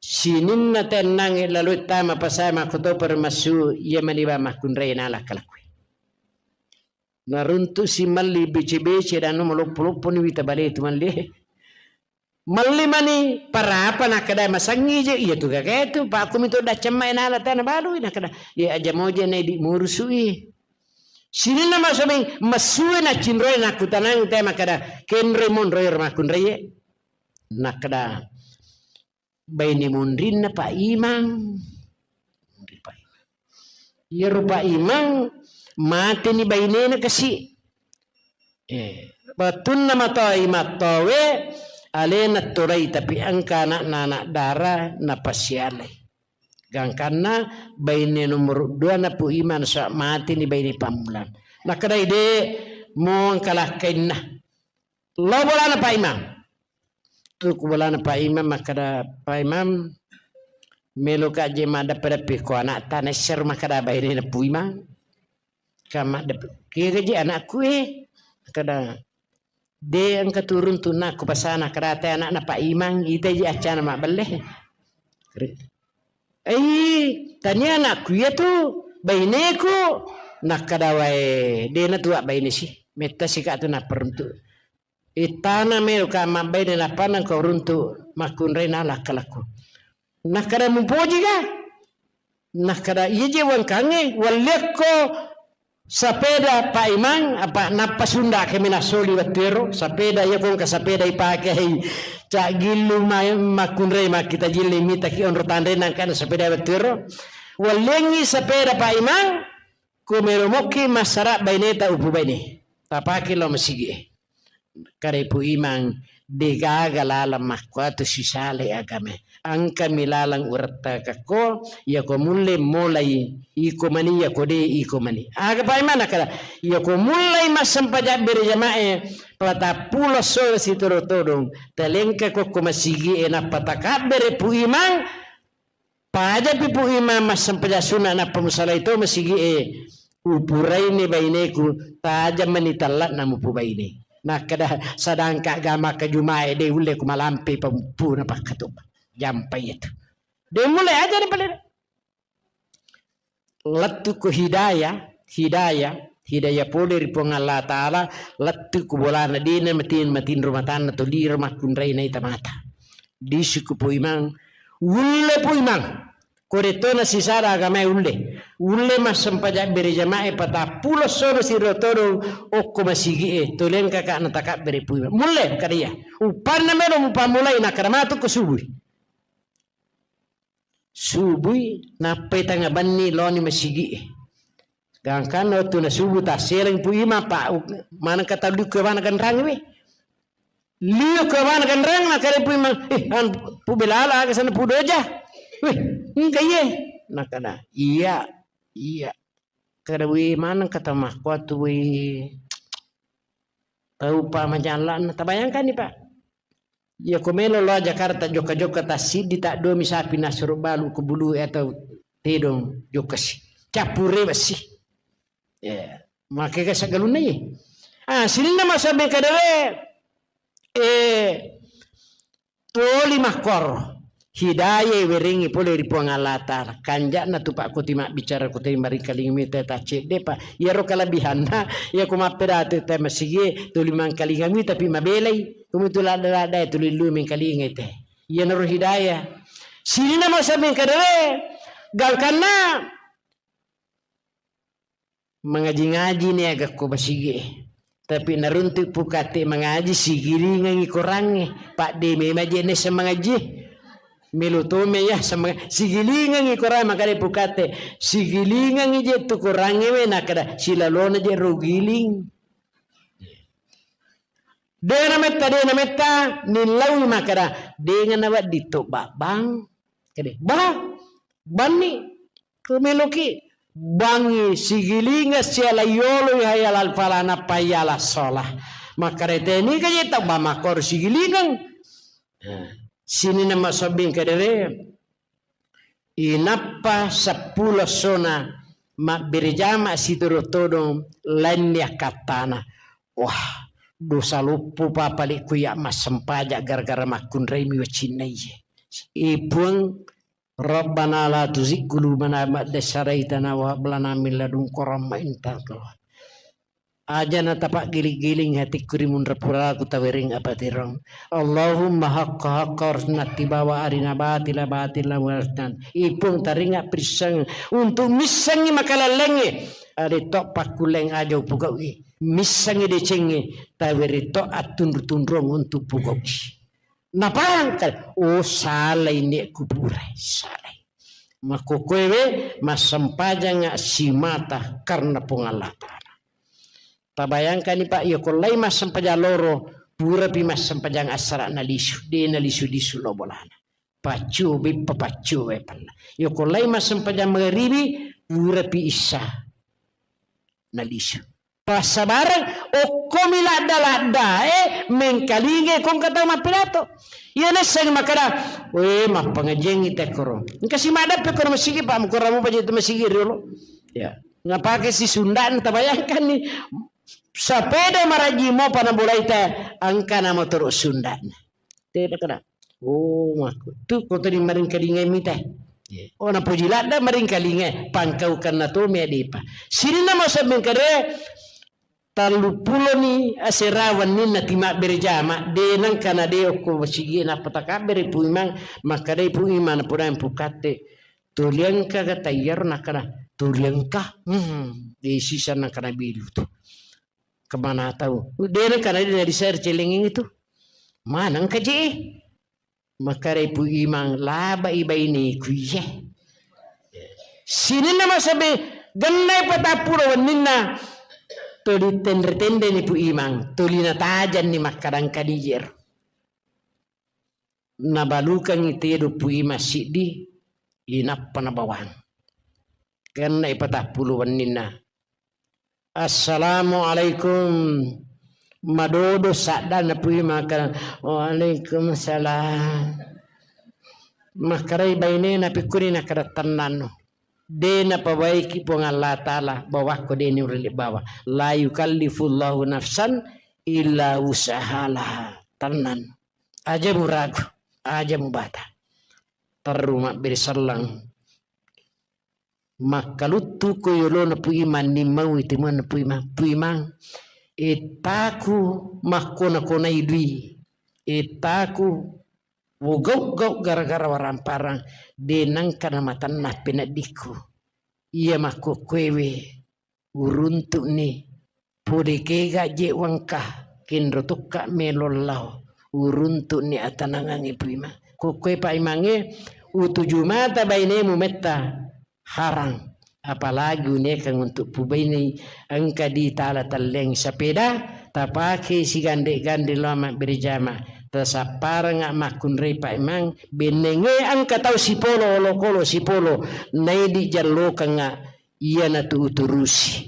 Sininna tennang lalo tama pasai makku to permasu, iya maniwa makkunrai nala kalakue. Naruntusi malli bece-bece danu maloppo-lopponi wita bale tu malli. Malli mani parapa nakkeda masangi je, iya tu gaga tu, pa kumi to daccamma nala tana balui nakkeda, iya aja moja na idi murusui. Sininna masomeng, masue naccinroi nakkutanang te makkeda, kenroi monroi makkunrai. Nakkeda, baine monrinna Pak Imang. Monri Pak Imang. Iyaro Pak Imang mateni bainena kasi. Eh, wettunna matoa Imang towe, alena tolai, tapi engka anakna anak dara napasialai. Gangkanna baine nomor dua na Pu Imang, sa mateni baine pammulang. Nakkedai de mo engka lakkainna. Lao bolana Pak Imam. Tu ku bolana Pak Imam makkeda, "Pak Imam, meloka je maddeppe-deppe ko anakta naissero makkeda bainena Pu Imang." Kama dep-, kega ji anakku e? Kada de engka turun tu nakku pasana, kada te anakna Pak Imang, ita ji accana mabbelle. Ri-, "Ei, tania anakku iya tu, baineku." Nakkada wae, "Dena tuwa baine si, metta sika tu napperuntu." Ittana melo ka mabbaine nappa nengka uruntu makkunrai na lakkalakku. Nakkada, "Mupoji ga?" Nakkada, "Iya je wengkangnge, walliakko sapeda Pak Imang, apa nappa sunda kami nasoli wettuero, sapeda iya kongka sapeda ipake hei cak gillu ma-, makkunrai makkita jilli mitaki onro tanre nangkana sapeda wettuero. Walliangngi sapeda Pak Imang, ko melo mokki massara baineta upu baine. Tapake lo masigi e." Kada Ipu Imang, degaga laleng makkuatu sisale agame. Engkami laleng urettakakko, yako mulle molai iko mani, yako de iko mani. Aga Pak Imang nakkada, yako mullei massempajang bere jamae, patappulo solo sitodong-todong, talengka kokko masigi e nappa takabbere Pu Imang, Pajapi Pu Imang massempajang sunna nappa musalai to masigi e, upuraini baineku, tajang mani talla'na mupubaine. Nakkada, "Sadangka ga maka jumae de ulle ku malampe pampuna pakkatobba." Jampa iyatu. De mulle aja ni pale. Lettu ko hidayah, hidayah, hidayah pole ri Puang Allah Ta'ala, lettu ko bolana dena matin-, matinro matanna toliro makkunrai naita mata. Disuku Pu Imang, ulle Pu Imang. Ko de to nasisada agamae ulle. Ulle massempajang bere jamae patappulo solo siro todong okko masigi e. Toleng kaka natakabbere Pu Imang. Mulle kada iya. Uppanna melo mupammulai nakkada matu ko subui. Subui nappai tanga banni loni masigi e. Gangkanna wettu na subuh tassereng Pu Imang, Pak, u-, maneng kata liu ke bana ganrang we. Liu ke bana ganrang, na kare Pu Imang, "Eh, an, Pu Belala aga sana Pu Doja." "Weh, engka iye." Nakada, "Iya, iya." Kada we maneng kata makkuatu we. Tau pa majalla'na, tabayangkanni, Pak. Iya ko melo lo Jakarta jokka-jokka tassiddi, taddomi sapi nasuro balu ko bulu atau tedong jokka si. Cappure besi. Ya, makega sagalunna ye. Ah, sininna masabe kadawe. Eh, Toli makkoro, hidayah iwerengngi pole ri Puang Allah Ta'ala. Kanja'na tu, Pak, kuti mabbicara kuti maringkalinga mita ta cedde, Pak. Iyaro kalebihanna, iya ko mappedatu te masigi, toli mangkalinga mi tapi mabelai. Kumitu ladda-ladda tuli lu mengkalinga te. Iyanaro hidayah. Sininna masa mengkadawe, gangkanna Mangaji-ngaji ni aga ko masigi e. Tapi naruntu pukate mangaji, sigilingangi korangnge. Pak de memang je nessa mangaji. Melo tome ya sama sigilingangi korang makade pukate. Sigilingangi je tu korangnge we nakada silalona je ro giling. Dena metta, dena metta, nillaui makada, dengana waddi to babang. Kade, bah, banni, kumeloki, bangi, sigilinga, siala yolo, hayal al falah, nappa hayal as salah. Makada teni kaje tau ba makor sigilingang. Nah, sini nama sobbing kadere. Inappa seppulo essona mabbere jama situru todong lainni akkattana. Wah, dosa loppo papale ku iya massempajang gara-gara makkunraimi wacinna iye. E Puang, Rabbana la tuzigh qulubana ba'da idh hadaytana wa hab lana min ladunka rahmah innaka antal wahhab. Aja na tapaggiling-giling hatikku ri munra puraku tawereng apatirong. Allahumma haqqa haqqa warzuqna ittiba wa arina batila batila warzuqna. Ipung taringa pirisseng untuk missengi makalallengnge. Ade to pakkulleng aja upugau'i. Missengi decengnge tawere to attunru-tunrung untuk pugau'i. Napahang kale, oh, salai nek kupure, salai. Makkokkoe we massempajanga simata karena Puang Allah Ta'ala. Tabayangkani, Pak, iya ko lai massempajang loro, purapi massempajang assara nalisu, de nalisu-lisu lo bolana. Paccio beppa paccio we pella. Iya ko lai massempajang magaribi, purapi issa nalisu. Passabareng, okkomi ladda-laddae mengkalingai ko engka tau mappidato. Iya nasseng makkada, "We, mappangajiangngi tekkoro." Engka si maddappe kono masigi, Pak, mukura mupa je tu masigi riolo. Ya. Napake si Sunda'na, tabayangkanni, sepeda marajing mopa nabolai te, engkana motoro Sunda'na. Te nakana, oh, makku. Tu ko tadi maringkalingai mita. Oh, napoji ladda maringkalingai, pangkaukanna to me depa. Sininna masabeng kare, tellupuloni asera wenninna ti mabbere jama, de nengka na de okko masigi nappa takabbere Pu Imang, makkadai Pu Imang, napodai Pu Katte, tuli engka ga tayyaro, nakkana, tuli engka, hmm, de sisa nakkana bilu tu. Kemana tau? De nengka na de na disare celengeng itu. Maneng ka je. Makkarai Pu Imang, labai baineku iye. Sininna masabe, gennai patappulo wenninna, tuli tenre-tenreni Pu Imang, tuli natajanni makkadang kadijero. Nabalukangngi tedo Pu Imang siddi, inappa nabawang. Gennai patappulo wenninna, "Assalamualaikum." Madodo saddanna Pu Imang, makkeda, "Waalaikumsalam." Makkarai bainena, pikkuni nakkeda, "Tennanno. De napabaiki Puang Allah Ta'ala, bawakko de niurele bawa. La yukallifullahu nafsan illa wus'aha laha." Tennanno. Aja muragu, aja mubata. Terru mabbere selleng. Makkaluttuko yolona Pu Imang, nimmaui timuanna Pu Imang. Pu Imang, ettaku makkona-konai dui, ettaku wogau-gau gara-gara waramparang, de nengka namatenna peneddikku. Iya makkokkoewe uruntu'ni. Pole kega je wengka, kenro tokka melo lao. Uruntu'ni atanangangnge Pu Imang. Kokkoe Pak Imangnge, utuju mata bainemu metta harang. Apalagi uniakang untuk pubainei engka di tala telleng sepeda, tapake sigande-gande lao mabbere jama. Tasapparengnga makkunrai Pak Imang, bennengnge engka tau sipolo, olokolo sipolo, naidi jallokengnga iyanatu uturusi.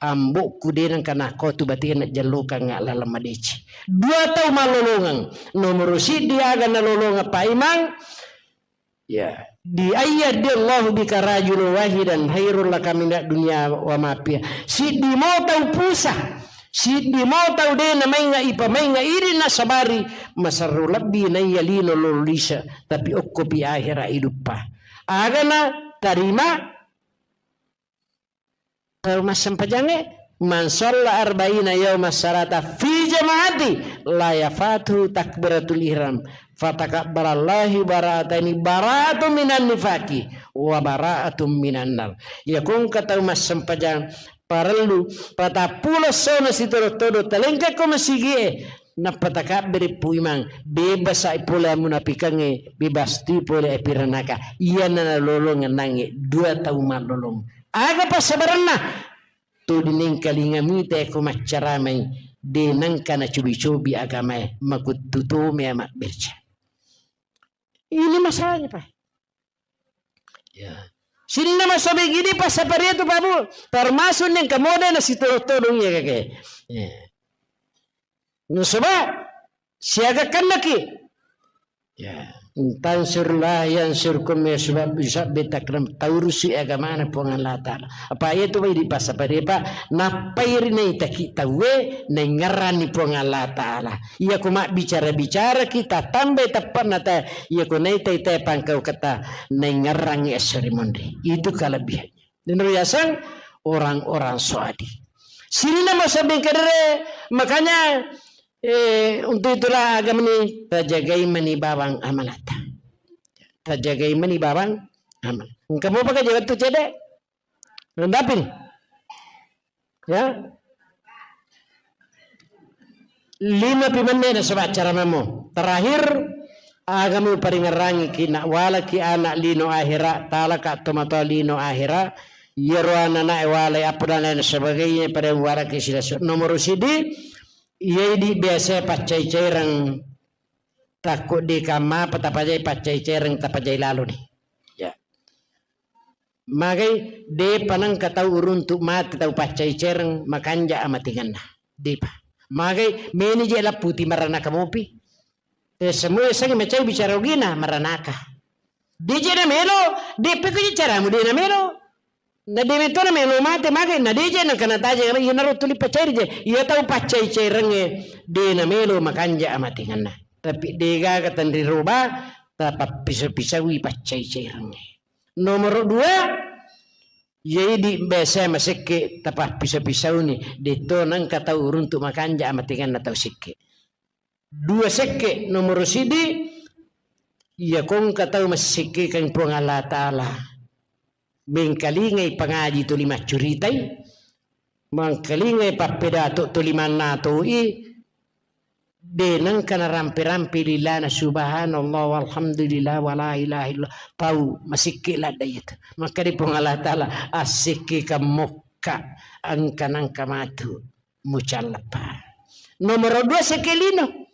Ambokku de nengka nakko tu batena jallokang laleng madeceng. Dua tau mallolongeng. Nomoro siddi aga nalolongeng Pak Imang, ya, di ayyahdi Allahu bika rajulan wahidan khairul laka minad dunya wa ma fiha. Siddi mo tau pusa, siddi mo tau de namainga ipamainga idi nasabari, maserro lebbi naiya lino lolisa, tapi okkopi ahera iduppa. Agana tarima tau massempajangnge, "Man shalla arba'ina yauma salata fi jama'ati la yafatuhu takbiratul ihram, fatakabbalallahu bara'ataini, bara'atun minan nifaqi wa bara'atun minan nar." Iya kongka tau massempajang parellu patappulo essona sitodo-todo talengkako masigie, nappa takabbere Pu Imang, bebasai pole amunapikangnge, bebas tu pole apiranaka. Iyana nalolongeng nangnge dua tau mallolong. Aga passabarenna? Tuli nengkalinga mita ko maccaramai, de nengka nacobi-cobi agamae, makuttu tomea mabberca. Ini masalahnya, Pak. Ya. Sininna masobeng idi passaparia tu, Pak Bu. Termasuk nengka moda nasitodong-todong iya kake. Ya. Nasaba siaga kannaki. Ya. Tansurlah yang surkum ya sebab bisa betakram taurusi agamana Puang Allah Ta'ala. Apa iya tu bai di passaparia, Pak? Nappai ri naitaki tauwe naingerrani Puang Allah Ta'ala. Iya ko mabbicara-bicara kita tambai teppanna ta, iya ko naitai-tai pangkau kata naingerrangi esso ri monri. Itu kelebihannya. Dan riaseng orang-orang soadi. Sininna masabbing kadere, makanya, eh, untuk itulah agama ini tajagai mani bawang amanata. Tajagai mani bawang amanata. Engka mopa ka jaga tu cede? Rendapin. Ya. Lima pi menne nasaba acara mamo. Terakhir, agami uparingerrangi ki nak walaki anak lino ahera, talaka tomatoa lino ahera, yero anak-anak e walai apa dan lain sebagainya pada walaki silasu. Nomor sidi, iya idi biasa paccai-caireng takko di kamma apa tapajai paccai-caireng tapajai lalo ni. Ya. Magai, depa nengka tau uruntu mate tau paccai cereng makanja amatinganna. Depa. Magai, meni je lapputi maranaka mopi. Eh, semua sengi macai bicara ugina maranaka. Deje na melo, depe ko caramu de na melo. Na de metona melo mate mage, na deje na kana taje, iyanaro tuli paccairi je. Iya tau paccai-cairengnge, de na melo makanja amatenganna. Tapi degaga tenriroba, tapappiso-pisaui paccai-cairengnge. Nomoro dua, iya idi biasa masekke tapappiso-pisauni, detto nangka tau runtu makanja amatenganna tau sekke. Dua sekke, nomoro sidi, iya kongka tau massekkekeng Puang Allah Ta'ala. Mengkalingai pangaji tuli maccuritai, mengkalingai pappedato tuli mannatoi, de nengka narampe-rampe lilana subhanallah walhamdulillah wala ilaha illallah. Pau masekke ladda iyatu. Maka di Puang Allah Ta'ala, assekkekeng mokka, engka nangka matu mucalleppa. Nomoro dua sekke lino.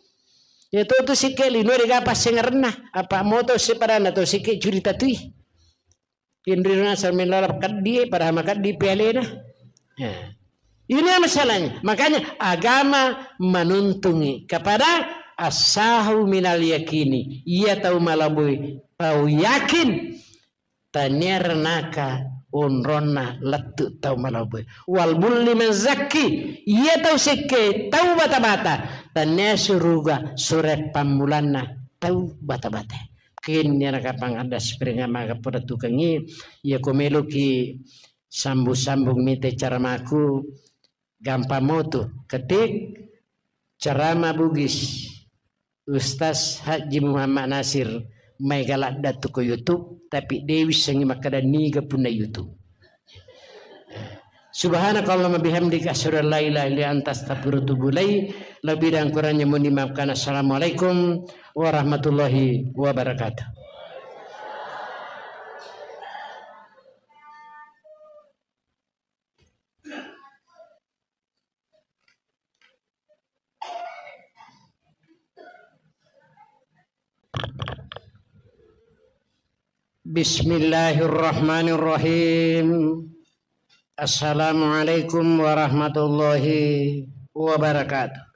Iya to tu sekke lino dega passengerenna. Apa moto sepadanna to sekke curita tui. Inrina samilala kaddi, padahal makaddi pialena. Ya. Ini masalahnya. Makanya agama menuntungi kepada asahu minal yakini. Iya tau malaboi, tau yakin. Tania renaka onronna lettu tau malaboi. Wal bulli man zakki, iya tau sekke tau bata-bata. Tania suruga sure pammulanna tau bata-bata. Kenni anak kapang ada spring amaga poda tukengi, iya ko meloki sambung-sambung mite caramaku, gampang motu. Ketik ceramah Bugis. Ustaz Haji Muhammad Nasir, maega ladda tu ko YouTube, tapi de wissengi makkeda niga punna YouTube. Subhanakallahumma bihamdika asyhadu an la ilaha illa anta astaghfiruka wa atubu ilaik. Lebih dan kurangnya mohon dimaafkan. Assalamualaikum warahmatullahi wabarakatuh. Bismillahirrahmanirrahim. Assalamualaikum warahmatullahi wabarakatuh.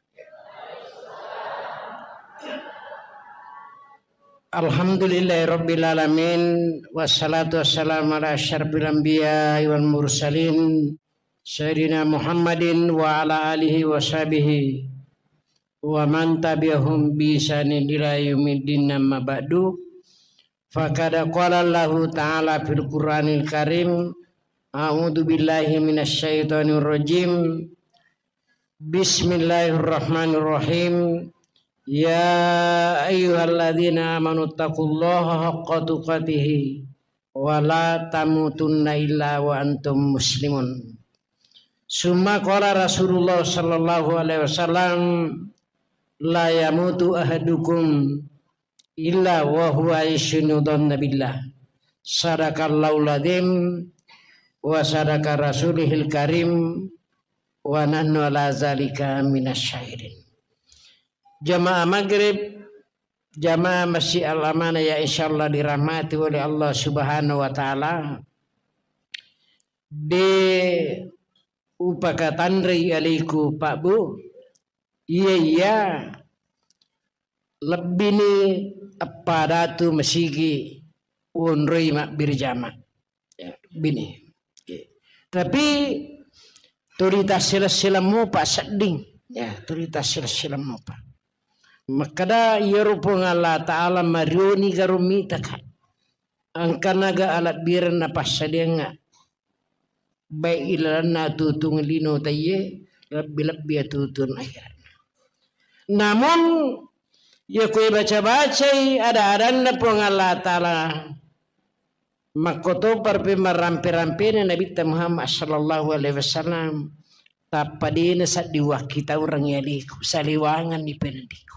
Alhamdulillahirabbil alamin, wassalatu wassalamu ala asyrafil anbiya wal mursalin, Sayyidina Muhammadin wa ala alihi wa sahbihi wa man tabi'ahum bi ihsanin ila yaumiddin, amma ba'du. Faqad qala Allahu ta'ala fil Qur'anil Karim, a'udzu billahi minasy syaithanir rajim. Bismillahirrahmanirrahim. Ya ayyuhalladzina amanu taqullaha haqqa tuqatihi wa la tamutunna illa wa antum muslimun. Summa qala Rasulullah sallallahu alaihi wasallam, la yamutu ahadukum illa wa huwa yahsinu dhanna billah. Sadaqallahul adzim wa sadaqa rasulihil karim wa nahnu ala zalika minasyahidin. Jamaah maghrib, jamaah Masjid Al-Amanah yang insyaallah dirahmati oleh Allah Subhanahu wa Ta'ala, de upakatanrei alaiku, Pak, Bu. Iya, iya. Lebbini eppa datu masigi wonroi mabbirjama. Ya, bini. Oke. Tapi tuli tassela-sela mopa sedding. Ya, tuli tassela-sela mopa. Makkeda iyaro Puang Allah Ta'ala marioni garo mitaka. Engkanaga alebbirenna passadiangnga. Baik ilalenna atutung lino taiye, lebbi-lebbi atutung akhiratna. Namun, iya ko ibaca-bacai ada-adanna Puang Allah Ta'ala, makkotopa rupi marampe-rampena Nabitta Muhammad sallallahu alaihi wasallam, tappa dena sedding wakkitaureng yaliku, saliwangenni pendiku.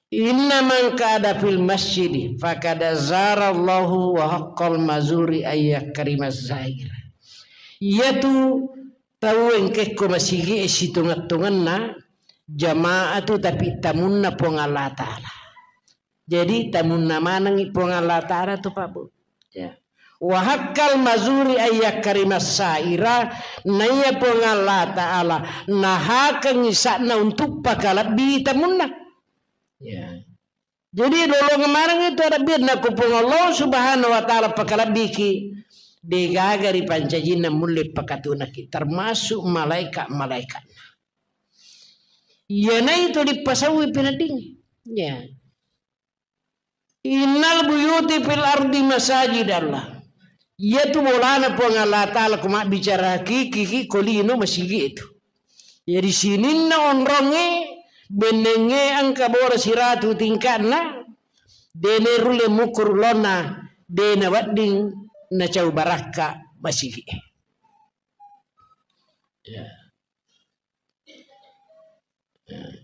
Inna man qa'ada fil masjidi faqad zarallahu wa haqqal mazuri ayyakrimazair. Iyatu tau engkekko masigi e sitonget-tongenna jamaah tu, tapi tamunna Puang Allah Ta'ala. Jadi tamunna manengngi Puang Allah Ta'ala tu, Pak, Bu. Ya. Wa haqqal mazuri ayyakrimas saira, naiya Puang Allah Ta'ala nahakengngi sa'na untuk pakalebbi tamunna. Ya. Jadi lolongeng maneng itu ada birna ku Puang Allah Subhanahu wa Ta'ala pakalebbiki. Degaga ripancajinna mulle pakatunaki, termasuk malaika-malaikatna. Iyanaitu dipasauwi peneddingnge. Ya. Innal buyuti fil ardi masajidallah. Iyatu bolana Puang Allah Ta'ala ko mabbicara hakiki ki ko lino masigi itu. Jadi sininna onrongnge bennengnge engka bola siratu tingka'na, dene rulle mukuru lonna, dena wedding nacau barakka masigi. Ya.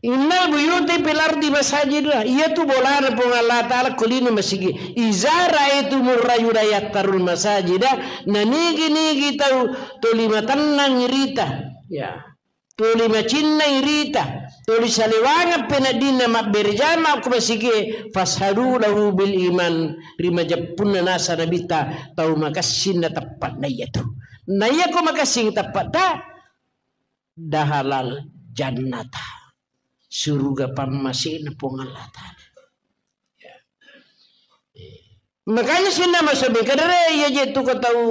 Innal buyuti fil ardi masajidullah. Iyatu bolana Puang Allah Ta'ala ko lino masigi. Iza ra'aitumur rajula yattarul masajida, nanigi-nigi tau tuli matennang rita. Ya. Tuli macinnai rita. Tuli salewangeng peneddinna mabbere jama ko masigi. Fashadu lahu bil iman. Rimajeppunna nasa nabita tau makessing na teppa na iyatu. Na iya ko makessing teppa ta, dahalal jannata, suruga pammasena Puang Allah Ta'ala. Ya. Eh. Makanya sinna masobe kadere iya je tu ko tau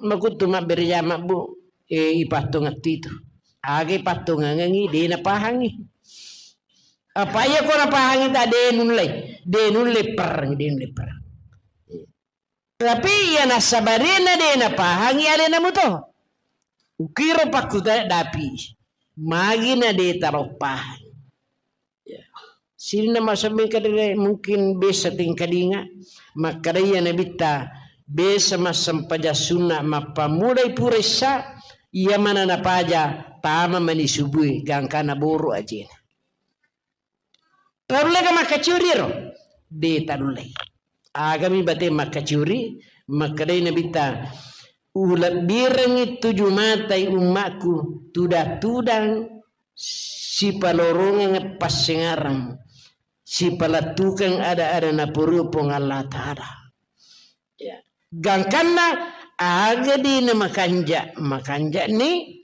makuttu mabbere jama bu, eh, ipattongeng tu itu. Aga ipattongengengi, de napahangi. Apa iya ko napahangi ta de nulle, de nulle perang, de nulle perang. Tapi iya nassabarena de napahangi alena muto. Ukiro pakkutana dapi. Magi na de taro pahang. Ya. Sininna masobe kadere mungkin besa tingkadinga. Makkada iya nabitta besa massempajang sunna mappamulai pura issa, iya mana napaja tama mani subui gangkana boro ajena. Taullega makkacuri ro? De taullega. Agami bate makkacuri, makkedai Nabitta, "Ulebbirengngi tuju matai ummakku, tudang-tudang sipalorongeng passengarang, sipalettukeng ada-ada napuruo Puang Allah Ta'ala." Ya. Gangkanna aga dina makanja, makanjani,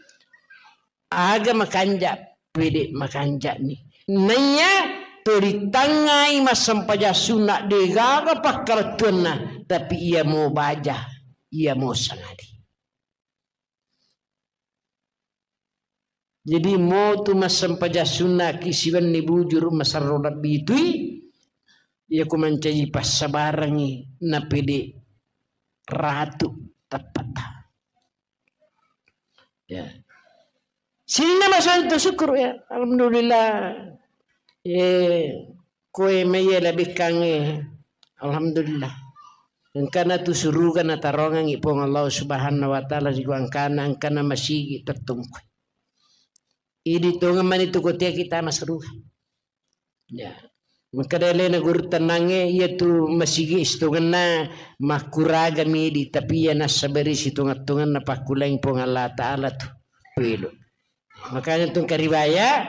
aga makanja, pede makanjani. Naiya turitangngai massempajang sunna, degaga pakkalettuanna, tapi iya mo baja, iya mo sangadi. Jadi, motu massempajang sunnaki siwenni bujuru masarro lebbi tui, iya ku mancaji passabarangi napede ratu teppata. Ya. Sininna masoang tu syukur ya. Alhamdulillah. Eh, koe maiya labekkangnge. Alhamdulillah. Engkana tu suruga natarongangi Puang Allah Subhanahu wa Ta'ala ri gangkanna engkana masigi tettungkui. Idi tongeng mani tu kotea kita masuruga. Ya. Makkeda alena guru tenangnge, iya tu masigi sitongenna makkuraga midi, tapi iya nassabari sitongang-tongenna pakkulang Puang Allah Ta'ala tu. Pelo. Makanya tu engka riwaya,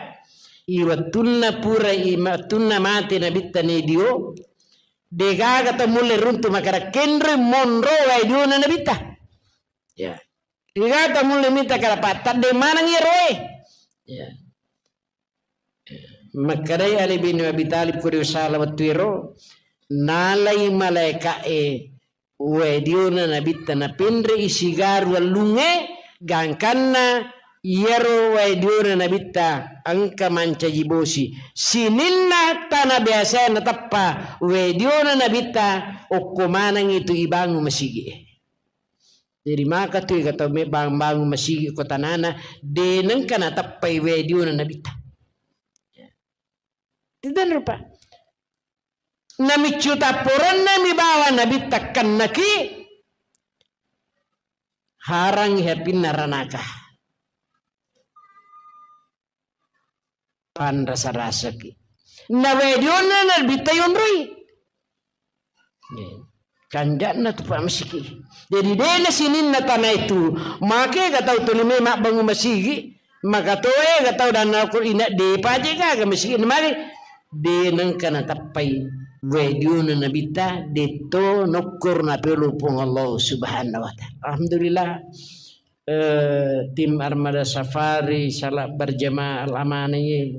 i wettunna pura, i wettunna mate Nabitta Nadio, degaga tau mulle runtu makkeda kenroi monro wae diona Nabitta. Ya. Degaga tau mulle mita kada pattadde maneng iyaro e. Ya. Makkedai Ali bin Abi Thalib ko ri sala wettu ero, nalai malaeka'e wae diona Nabitta napenre'i sigaru wellungnge, gangkanna iyaro wae diona Nabitta engka mancaji bosi. Sininna tana biasa nateppa wae diona Nabitta okko manengngi tu ibangu masigi'e. Jadi maka tu ega tau me bang-, bangun masigi ko tanana, de nengka nateppai wae diona Nabitta. Itu rupa. Namiccu tapporenna mi bawa Nabitta kennaki, harangi hapinna ranaka. Panrasa-rasaki. Na wae dionna Nabitta yonroi. Kanja'na tu Pak Masiki. Jadi dena sininna tanah itu. Make ga tau tuli me mabbangun masigi. Maka toe ga tau dan aku ina de paje gaga masigi. Mari de nengka natappai wae dionna Nabitta de to nokkur na pelu Puang Allah Subhanahu wa Ta'ala. Alhamdulillah. Eh, tim Armada Safari salat berjamaah Al Amanah ini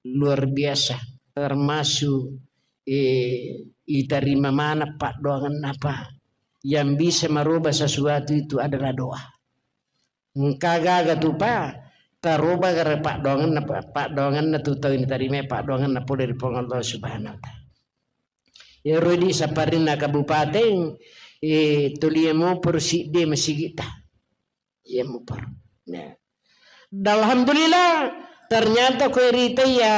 luar biasa, termasuk, eh, itarima mana paddoangenna, Pak. Yang bisa merubah sesuatu itu adalah doa. Engka gaga tu, Pak, taroba gara paddoangenna, paddoangenna tu tau ini tarima, paddoangenna pole ri Puang Allah Subhanahu wa Ta'ala. Iyaro di saparinna kabupateng, eh, tuli moporo siddi masigitta. Iya moporo. Ya. Dan alhamdulillah, ternyata ko rita ya,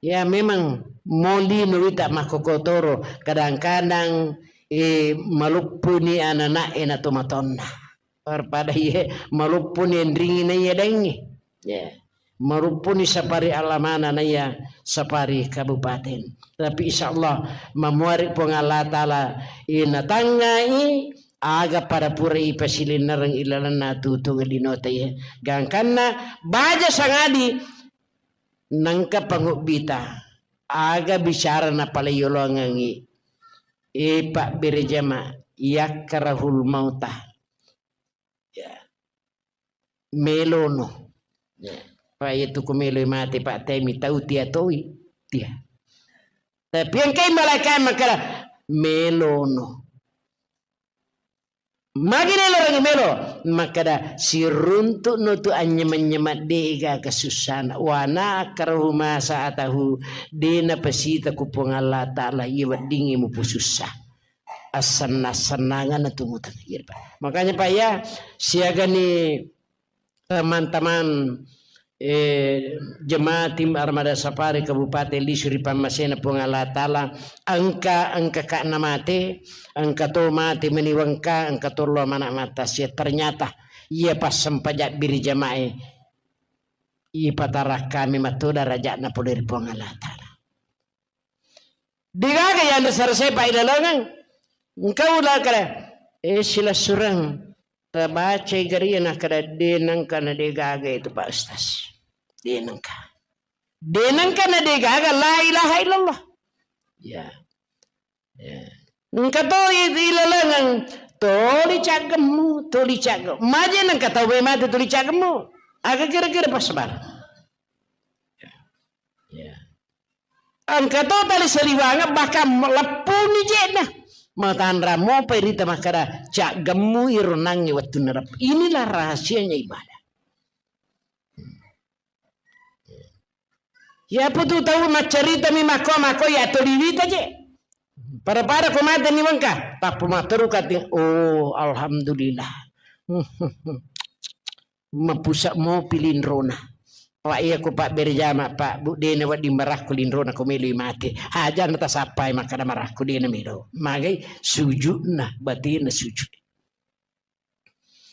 ya memang moli no wita makkokotoro, kadang-kadang, eh, maluppuni anak-anak e na tomatonna. Pada iye maluppuni enringi na iya daingi. Ya. Maluppuni sapari alamana na iya sapari kabupaten. Tapi insya Allah mamuari Puang Allah Ta'ala inatangngai aga pada pura ipasilinnereng ilalenna tutung linota iya. Gangkanna baja sangadi nangka pangubbita aga bicara napalai yolongengi. E Pak Berejama, yakkarahul mauta. Ya. Melono. Ya. Pak, iya tu ku meloi mate, Pak, temi tau tia toi. Tia. Tapi engkai malaikat makkada, melono. Magi lelo rangi melo? Makkada, siruntuk no tu anyema-nyema de gaga sussana. Wana akrahu masa atahu, de napasita ku Puang Allah Ta'ala, iya weddingi mupu sussa. Assenna-sennanganna tu mutang. Iya, Pak. Makanya, Pak, ya, siagani teman-teman, eh, jemaah tim Armada Safari Kabupaten Lisu ri pammasena Puang Allah Ta'ala, engka, engka ka na mate, engka to mate meni wengka, engka to lo mana mata sia. Ternyata, iya passempaja biri jamae, ipatarakkami matto darajatna pole ri Puang Allah Ta'ala. Degaga yanre sara sepa ilalengeng. Engka ula kare, eh, silessureng. Tabacai garia nakkada, de nengka na degaga itu, Pak Ustaz. De nengka. De nengka na degaga la ilaha illallah. Ya. Ya. Engka to i-, ilalengeng, toli caggemmu, toli caggemmu. Maje nengka tau mate toli caggemmu. Aga kira-kira pas sebar. Ya. Engka to tali saliwangeng, bahkan leppuni je'na. Matanra mopa irita makkada, caggemmu iro nangnge wettunna rep-, inilah rahasianya ibadah. Iya putu tau maccaritami makko-makko ya toliwita je. Pada-pada ko mate ni wengka, tappa matteru kati, oh, alhamdulillah. Mapusa mopi linrona. Pak, iya ko Pak berjama, Pak, Bu, dena wedding marakku linrona ko meloi mate. Hajana tasappai makkada marakku dena melo. Magai sujudna, batinna sujud.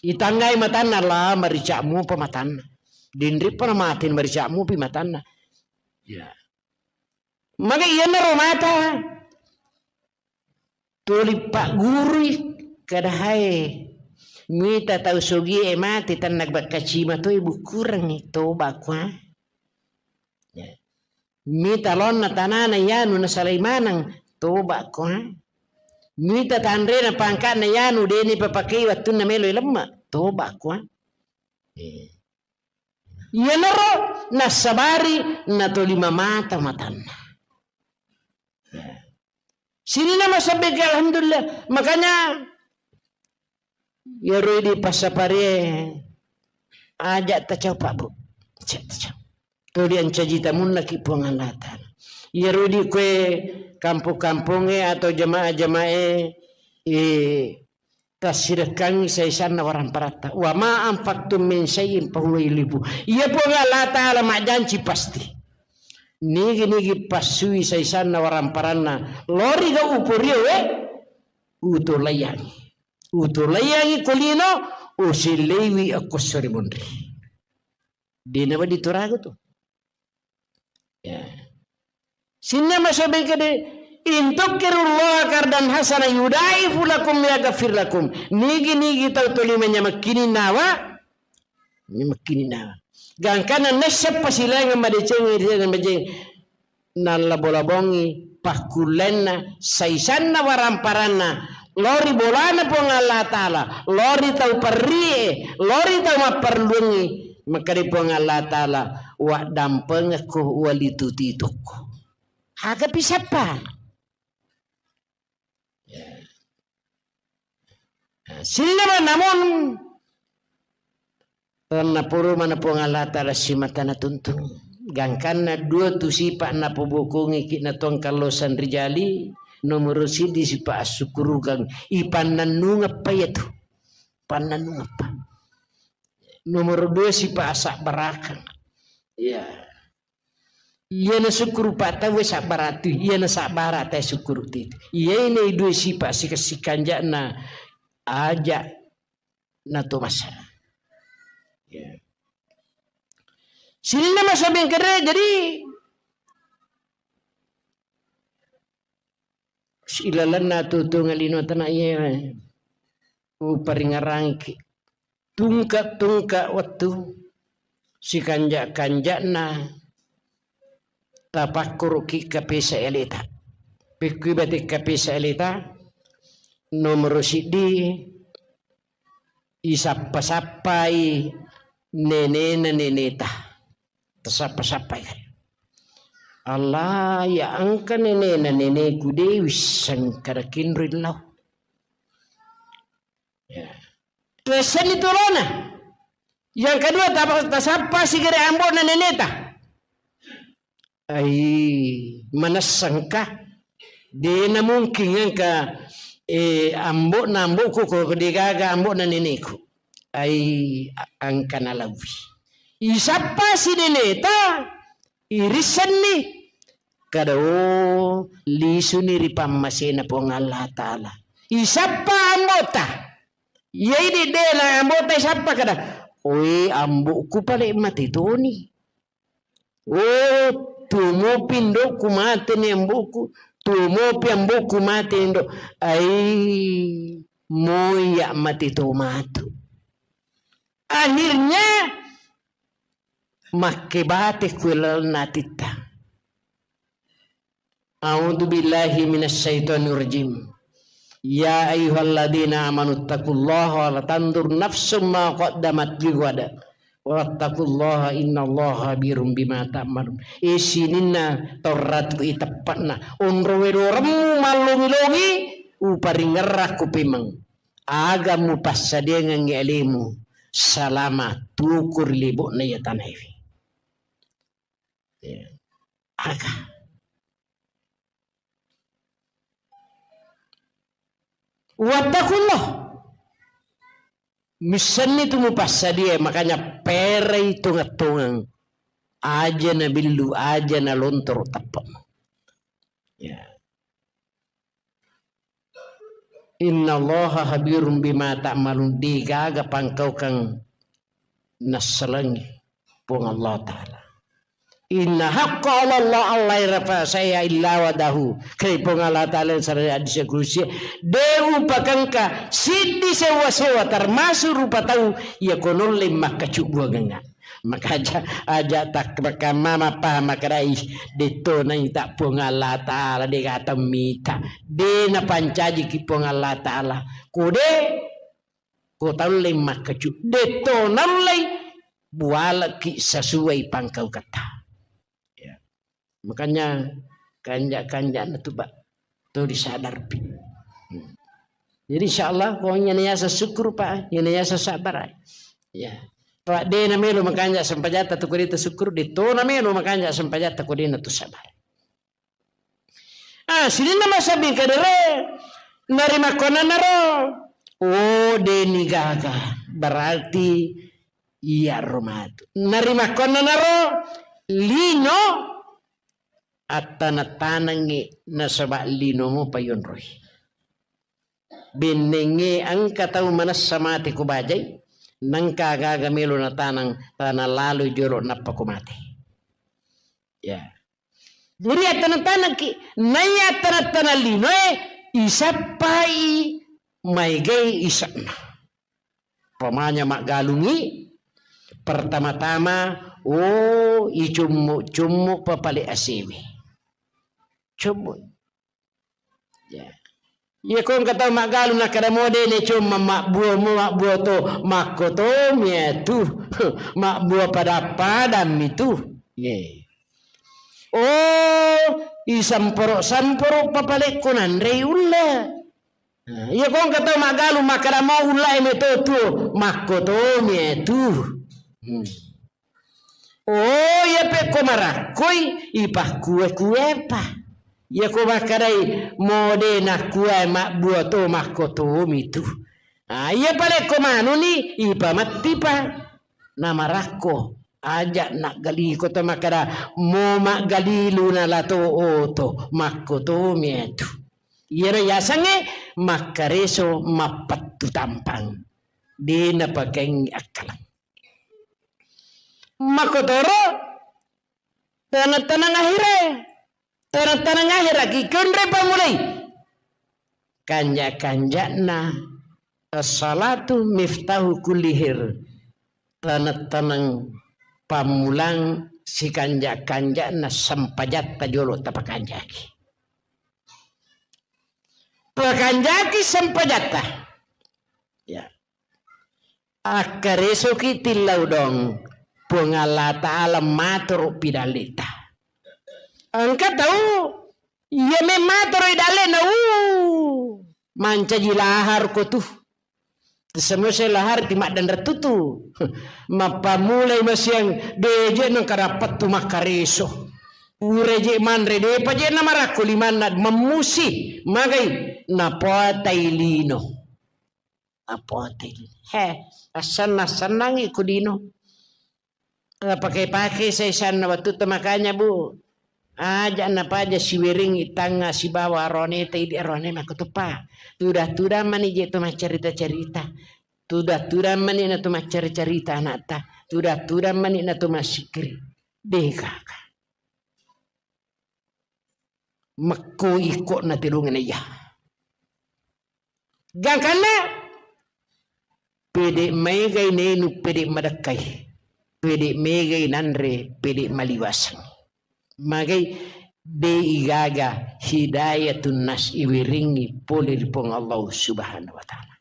Itanggai matanna, la marica'mu pa matanna. Dinrippa na mate marica'mu pi matanna. Ya. Magai iyanaro mata. Tuli paggurui, kada hae. Mita tau sogie mate, tanna bakkacima toi bukkurengngi, toba kua. Ya. Mita laonna tanana yanu nasalai maneng, toba kua. Mita tanrena pangkana yanu deni papakei wattunna melo lemme, toba kua. Eh. Iyanaro nassabari natolima mata matanna. Ya. Sininna masabbeke, alhamdulillah. Makanya, iyaro idi passaparie, aja tacau, Pak, Bu. Aja tacau. Tuli ancaji tamunnaki Puang Allah Ta'ala. Iyaro idi kue kampung-kampunge atau jamaah-jamaah e, eh, tassirekkangngi saisanna waramparatta. Wa ma anfaqtum min syai'in fahuwa yukhlifu. Iya Puang Allah Ta'ala majjanci pasti. Nigi-nigi passui saisanna waramparanna, loriga uporio we, utolaiyangi. Utolaiyangi ko lino, usilleiwi akko sori monri. Dena wedding turaga tu. Ya. Sininna masobeng kede, "In tuqridullaha qardan hasana yudha'ifu lakum wa yaghfir lakum." Nigi-nigi tau tolima nyamakkini nawa, nyamakkini nawa. Gangkana nesseppa silainga madeceng, madeceng. Nallabo-labongi pakkullenna, saisanna waramparanna, lao ri bolana Puang Allah Ta'ala, lao ri tau perrie, lao ri tau mapparelluengngi, makkeda Puang Allah Ta'ala, "Waddampengekko, walituti-tukko." Aga pisappa? Ya. Sininna namun, naporo mana Puang Allah Ta'ala simata natuntung. Gangkanna dua tu sipa napobokongi ki natuang kallosang rijali, nomoro siddi sipa assukurukang, ipannannungeppa iyatu. Pannannungeppa. Nomoro dua sipa asabbarakang. Iya. Iyana sukkuru pa tauwe sabbaratu, iyana sabbara tae sukkuru titu. Iyae nei dua sipa sika-, sikanja'na aja' nato masa. Ya. Sininna masa bengkere, jadi ilalenna tutunga lino tana iye uparingarangki. Tungka-tungka wettu sikanja-kanja'na tapakkuruki kapesa eleta. Pekkui bate kapesa eleta, nomoro siddi, isappa-sappai nenena neneta. Tasappa-sappai. Allah, ya engka nenena neneku de wisseng kada kinro illau. Ya. Tuessenni tolona. Yang kedua, ta-, tasappa sigere ambo'na neneta. Ai, manessangka? Dena mungkin engka, eh, ambo'na ambo'ku ko degaga ambo'na neneku. Ai, a-, engka nalauwi. Isappa si neneta, irissenni. Kada, oh, lisuni ri pammasena Puang Allah Ta'ala. Isappa ambo'ta. Iyai de-, dena ambo'ta isappa kada, "Oi, ambo'ku pale mate toni. Oh, tuo mopi indo'ku mate ni ambo'ku. Tuo mopi ambo'ku mate ni indo'." Ai, moi ya' mate to matu. Akhirnya, makkebate kuelalna atitta. A'udzu billahi minasyaitonir rajim. Ya ayyuhalladzina amanu taqullaha wa la tanzur nafsum ma qaddamat lighad. Wattaqullaha innallaha khabirum bima ta'malun. E sininna tauratu iteppa'na. Onro wedoremmu mallongi-longi, uparingerrakku pemeng. Aga mupassadiangengngi alemu salama tuku ri lebo'na iya tanaewe. Ya. Aga. Wattaqullah. Missenni tu mupassadia, makanya perai tongeng-tongeng. Aja nabillu, aja nalontoro teppa. Ya. Innallaha khabirum bima ta'malun, degaga pangkaukang nassalengi Puang Allah Ta'ala. Inna haqqa 'alallah alla yurafa syai'a illa wadahu. Kare Puang Allah Ta'ala sareng hadis kudusi, de upakengka siddi sewa-sewa termasuk rupa tau iya ko nolle makkacubbuangengnga. Maka aja, aja tak-, maka mama paham makkeda, "Ih, detto naita Puang Allah Ta'ala, de gaga tau mita. De napancajiki Puang Allah Ta'ala. Ko de, ko taulle makkacu, detto naullei bualeki sasuai pangkauketta." Ya. Makanya kanja-kanja na tu, Pak. Tu disadarpi. Hmm. Jadi insya Allah, pokoknya niasa syukur, Pak, niasa sabar. Ya. Pak, de na melo makanja sempajatta tu kudeta syukur, de to na melo makanja sempajatta kudena tu sabar. Ah, sininna masabbing kedere, narimakkonanaro. Oh, deni gaga. Berarti iyaro matu. Narimakkonanaro lino attaneng-tanengngi nasaba linomo payonroi. Bennengnge engka tau manessa mate ko bajai, nengka gaga melo nataneng tana lalo jolo nappa ko mate. Ya. Jadi attaneng-tanengki, naiya attaneng-taneng linoe, isappai maegai ise'na. Pamanya maggalungi, pertama-tama, oh, icummu-cummu papale asewe. Cummu. Ya. Iya ko engka tau maggalung nakkeda mo de ne cumma mabbua mo, mabbua to, makko to miatu, mabbua pada-padang mitu. Ye. Oh, isamporo-samporo papalekko nanrei ulle. Nah, iya ko engka tau maggalung makkeda mau ullae meto tuo, makkotomi e tu. Hmm. Oh, iya pekko marakkoi, ipakkue-kuepa. Iya ko makkedai mode nakkue mabbua to makkotomi tu. Ah, iya palekko manuni, ipamettipa. Namarakko, aja naggaliko to makkeda mo maggalilu nalato oto, makkotomi e tu. Iyaro yasengnge makkareso mappettu tampang. De napakaingi akkaleng. Makkotoro tenang-tenang akhire. Tenang-tenang akhire ki konre pammulai. Kanja-kanjana as-salatu miftahu kulli khair. Tenang-tenang pammulang sikanja-kanjana sempajatta jolo tapakanjaki. Pakanjaki sempajatta. Ya. Akkaresoki tillau dong, Puang Allah Ta'ala matoro pidalleta. Engka tau, iya memmatoro idallena, uh, mancaji lahar ko tu. Semua saya lahar ti maddanre tutu. Mappamulai masiang, deje nengka dapat tu makkareso. Ureje manre, depa je namarakko limanna, memmusi, magai, napoatai lino. Apote. He, assenna-, sennangi ku lino. Napake-pake saisanna wettu tu, makanya, Bu, aja napaja siweringi tangnga sibawa aroneta, idi arone makkutuppa. Tuda-tuda mani je tu maccarita-carita. Tuda-tuda mani na tu maccarita-carita anakta. Tuda-tuda mani na tu massikkiri. Degaka. Mekko ikko'na tedongeng iya. Gangkanna pede maegai nainu, pede madekkai, pede maegai nanre, pede maliwaseng. Magai de igaga hidayatun nas iweringi pole ri Puang Allah Subhanahu wa Ta'ala.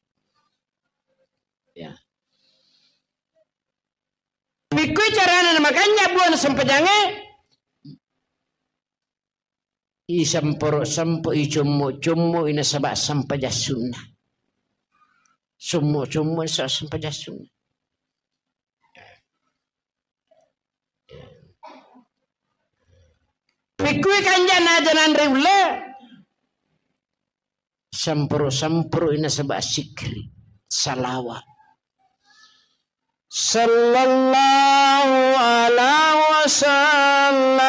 Ya. Pikkui carana namakanja buana sempajangnge? Isemporo-sempo, icommo-commo, inasaba sempajang sunna. Sommo-sommo, inasaba sempajang sunna. Pikkui kanjana aja nanre ulle? Sempuru-sempuru inasaba sikkiri, salawa. Sallallahu ala wasallam.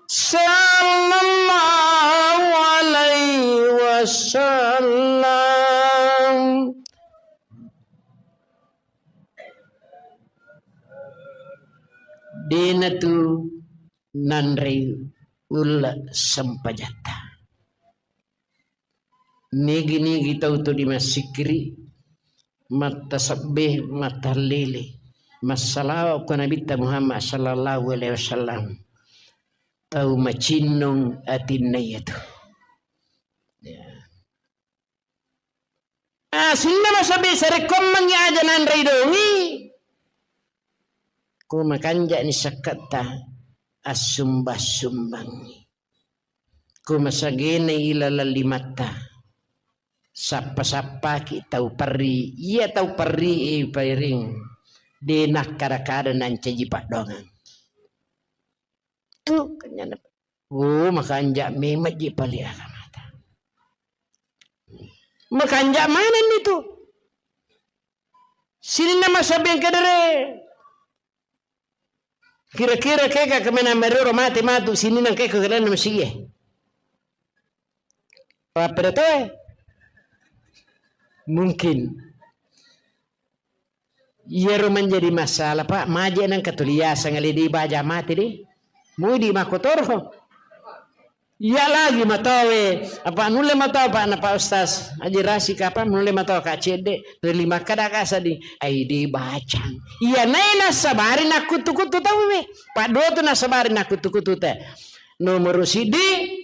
Sallallahu alaihi wasallam. Dena tu nanrei ulle sempajatta. Nigi-nigi tau tu dimassikkiri, mattasebbe, mattahallili, massalawa ko Nabitta Muhammad sallallahu alaihi wasallam, tau macinnong atinna iyatu. Ya. Ah, sininna masabbi sarekkoammengngi aja nanrei dongi. Ko makanja'ni sakketta, assumba-sumbangngi. Ko masagenai ilaleng limatta, sappa-sappaki tau perri. Iya tau perri e pairing, de nakkada-kada nancaji paddoangeng. Tu kenyana. Oh, makanja memang ji pale agamata. Makanja manenni tu. Sininna masabbi engka dere. Kira-kira keka kemena merero mate matu sininna keka kelana masiye. Apa pada toe? Mungkin. Iyaro menjadi masalah, Pak, maje nengka tuli yaseng ale de baja mate de. Mudi makkotoro. Iya lagi matowe, apa nulle matoa, Pak, na Pak Ustaz Haji Rasik, apa nulle matoa ka cedde, rili makkada ka seddi, ai de bacang. Iya nae nassabari nakkutu-kutu tauwe. Pak, dua tu nassabari nakkutu-kutu te. Nomor siddi,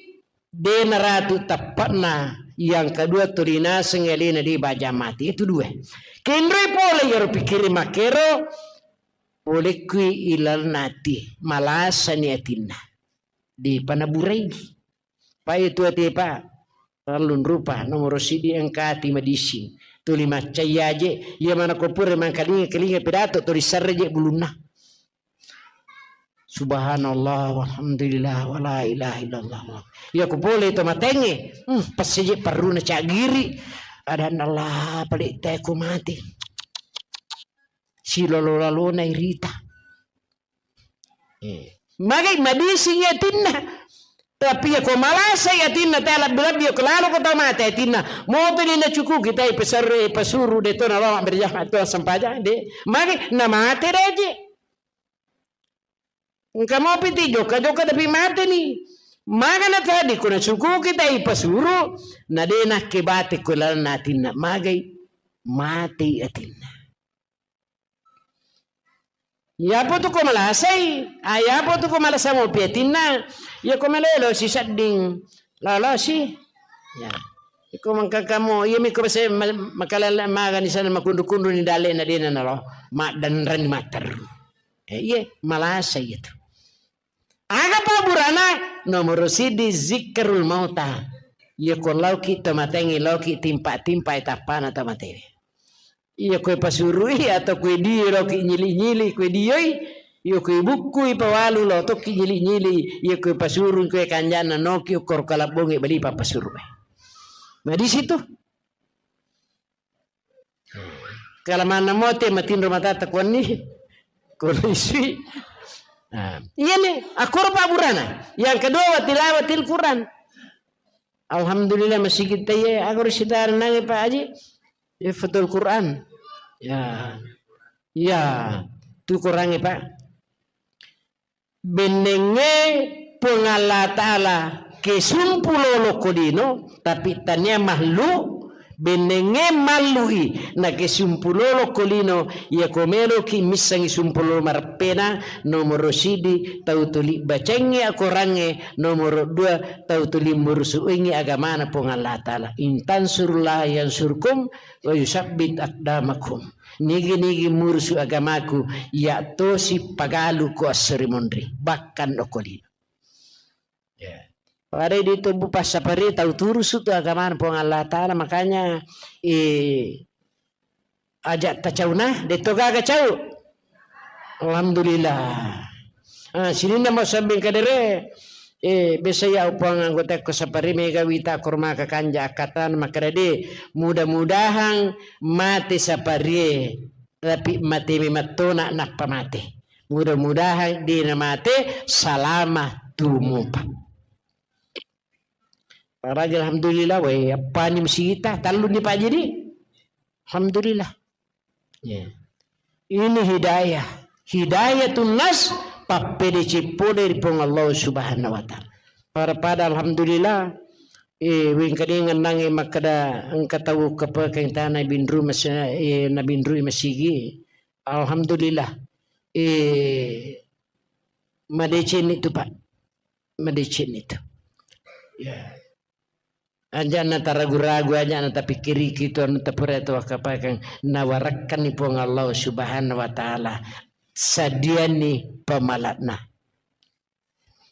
de naratu teppe'na, yang kedua tuli naseng alena de baja mati. Itu dua. Kenroi pole iyaro pikkiri makkero, Polekkui ilalna ati, malasani atinna. Depa naburai. Pa itu ati pa, tellung rupa, nomoro siddi engka ati madising. Tuli maccai aje, iya mana ko pura mangkalinga-kalinga pidato, tuli sarre je bulunna. Subhanallah, walhamdulillah, wala ilaha illallah. Iya ko pole to matengnge, hmm, passeje parruna cagiri. Adanna Allah, pale te ko mate. Silolo-lalona irita. Eh. Magai madising atinna. Tapi iya ko malasai atinna, te labbi-labbi iya ko lalo ko tau mate atinna. Moto ni nacukuki tai pesarre, pasuru de to nalama berjamaah to sempajang de. Magai namate daje. Engka mopi ti jokka-jokka tapi mate ni. Magana tadi ko nacukuki tai pasuru, na de nakke bate ko lalna atinna. Magai mate atinna. Iyapo tu ko malasai, ah, iyapo tu ko malasa mopi atinna, iya ko malelo si sedding, lolosi. Ya. Iko mangkakamo, iya mi ko bese ma-, makalala magani sana makundu-kundu ni dale na dena nalo, maddanrani matteru. Eh, iya, malasa iya tu. Aga paburana? Nomoro siddi zikrul mauta. Iya ko lauki to matengi, lauki timpa-timpa tappana to matewe. Iya koe pasurui atau koe dio loki nyili-nyili koe dioi, iya koe bukkui pawalu lo tokki nyili-nyili, iya koe pasurui koe kanjana noki ukkoro kalabbongi bali papasurui. Nah, di situ. Kalamanna mote matinro matata kuanni, ko lisui. Nah, iya nih, akkoro paburana. Yang kedua, wa tilawatil Quran. Alhamdulillah, masigi taiye, aku ri sitara nange, Pak Haji. Hifdzul Quran. Ya. Ya, tu Qurange, Pak. Bennengnge Puang Allah Ta'ala kesumpu lolo ko lino, tapi tania makhluk, bennengnge mallui na kesumpu lolo ko lino, iya ko meloki missangi sumpu lolo mareppena, nomoro sidi, tau tuli bacengngi akorangnge, nomoro dua, tau tuli murusuingi agamana Puang Allah Ta'ala. In tansurullaha yansurkum wa yusabbit aqdamakum. Nigi-nigi murusu agamaku, iya tosi pagalu ko esso ri monri, bahkan okko lino. Ya. Pada di tubuh passapari tau turusu tu agamana Puang Allah Ta'ala, makanya, eh, aja tacauna, de to gaga cau. Alhamdulillah. Ah, sininna mau sabbing kadere, eh, biasa ya upang anggota ko sapari mega wita korma kakanja akatan makkeda de, mudah-mudahan mate saparie, tapi mate memettona nappa mate. Mudah-mudahan de namate salama tumupa. Paraja alhamdulillah, weh, appani musigita, talluni Pak Jidi. Alhamdulillah. Ya. Ini hidayah. Hidayatun nas, pappede cippode ri Puang Allah Subhanahu wa Ta'ala. Pada-pada alhamdulillah, eh, wingkadingan nange makkeda engka tau kepekeng tana binru mas-, eh, nabinrui masigi. Alhamdulillah. Eh, madeceng itu, Pak. Madeceng itu. Ya. Aja na taragu-ragu, aja na tapikkiriki tu anu tapura tu wakapakang nawarakkanni Puang Allah Subhanahu wa Ta'ala. Sadiani pamalakna.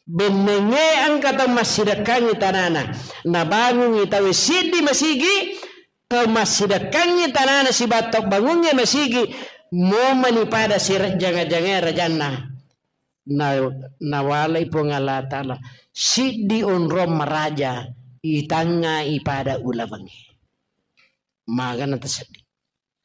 Bennengnge engka tau massidekkangngi tanana, nabangungngi tau siddi masigi, tau massidekkangngi tanana sibawa tau bangungnge masigi, momani pada sirejjanga-jangae rajanna. Na, nawalai Puang Allah Ta'ala siddi onrong maraja itangngai pada ulawengnge. Magana taseddi.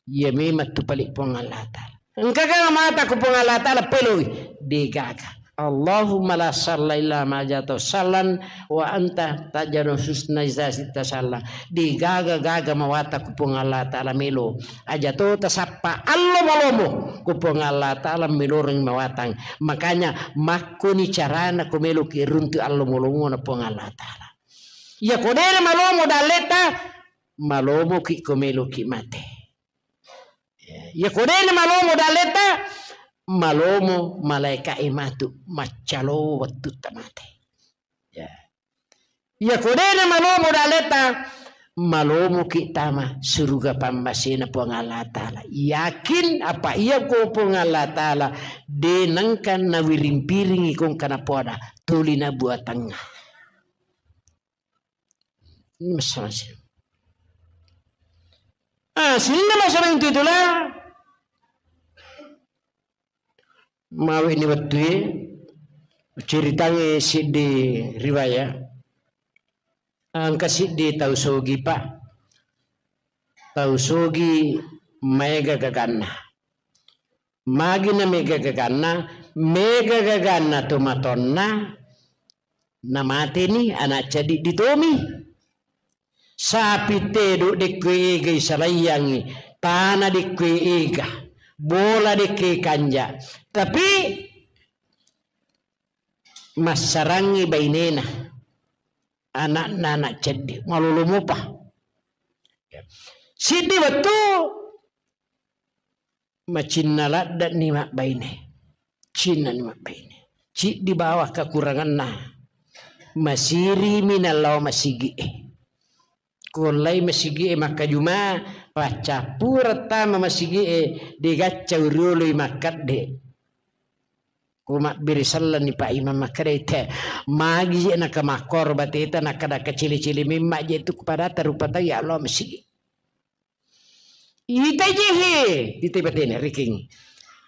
Iya memang tu pale Puang Allah Ta'ala. Engka ga mata ku Puang Allah Ta'ala peloi? Degaga. Allahumma la salla illa ma ja'altahu sallan wa anta taj'alul husna idza syi'ta salla. Degaga-gaga mawata ku Puang Allah Ta'ala melo. Aja to tasappa allo malomo ku Puang Allah Ta'ala meloreng mawatang. Makanya makkoni carana ko meloki runtu allo malomona Puang Allah Ta'ala. Iya ko dena malomo dalleta, malomoki ko meloki mate. Ya, iya ko dena malomo dalleta, malomo malaika e matu maccalo wettutta mate. Ya. Iya ko dena malomo dalleta, malomoki tama suruga pammasena Puang Allah Ta'ala. Yakin apa iya ko Puang Allah Ta'ala de nengka nawiring-piringi kongka napoada tuli na buatangnga. Ini masalah sih. Ah, sininna masalah itu itulah. Mawe ni wettue, ceritangnge siddi riwaya. Engka siddi tau sogi, Pak. Tau sogi maega gaganna. Magi na mega gaganna, mega gaganna tomatonna, namateni anak ceddi ditomi. Sapi tedok dekkue ega isalaiyangi, tana dekkue ega, bola dekke kanja. Tapi massarangi bainena, anakna anak ceddi, malolo mopa. Siddi wettu macinna ladde'ni mabbaine. Cinnani mabbaine. Ciddi bawa kakuranganna. Masirimi nallao masigi'e. Kuollai masigi'e makkajuma, paccappureng tama masigi'e, degaccau rioloi makkedde. Ko mabbere sellani Pak Imam makkeda, "Te, magi je naka makkoro bateta, nakkeda kacili-cili memma je tu kepada rupa tau ya Allah masigi." Ita je he, ita batena riking.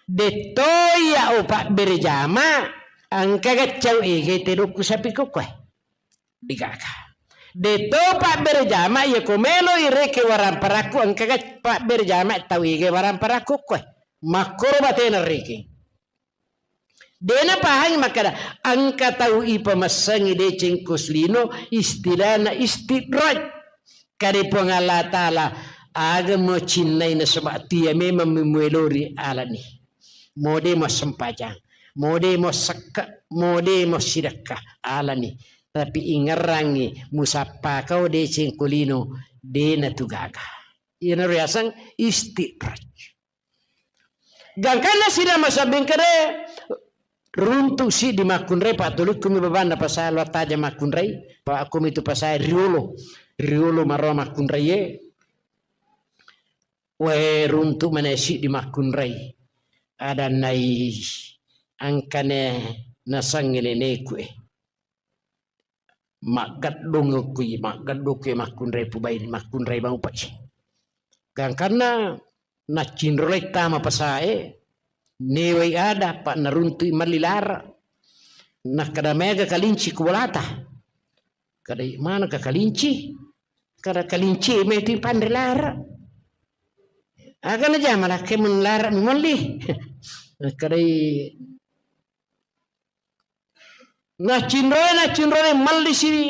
Detto ya o pabbere jama, engka gaccau ege tedokku sapi kokkoe. Digaga. Detto pabbere jama, iya ko melo ireke waramparakku, engka ga pabbere jama tau ege waramparakku koe. Makkoro batena riking. Dena pahangi makkada, engka tau ipamassangi deceng ko lino, istilahna istidraj. Kade Puang Allah Ta'ala, aga mo cinnai nasaba tu iya memang memuelori alani. Mode mo sempajang, mode mo sekke, mode mo sidekka alani. Tapi ingerrangi musappa kau deceng ko lino, dena tu gaga. Iyana riaseng istidraj. Gangkanna sida masabbing kede, runtu siddi makkunrai, pattulikkumi babanna pasai lo attaja makkunrai, pa akkumitu pasai riolo, riolo maro makkunrai e. Wae runtu mane siddi makkunrai. Adannai angkane nasangnge neneku e. Maggeddong kui, maggeddong kui makkunrai pubai, makkunrai bang upai. Gangkanna naccinrolai tama pasae, newai ada, pa naruntui malli lara. Nakkada mega kalinci ku bolata. Kada mana ka kalinci? Kada kalinci metu panre lara. Aga na jama lakke mun lara malli. Kada Naccinroi, naccinroi, malli si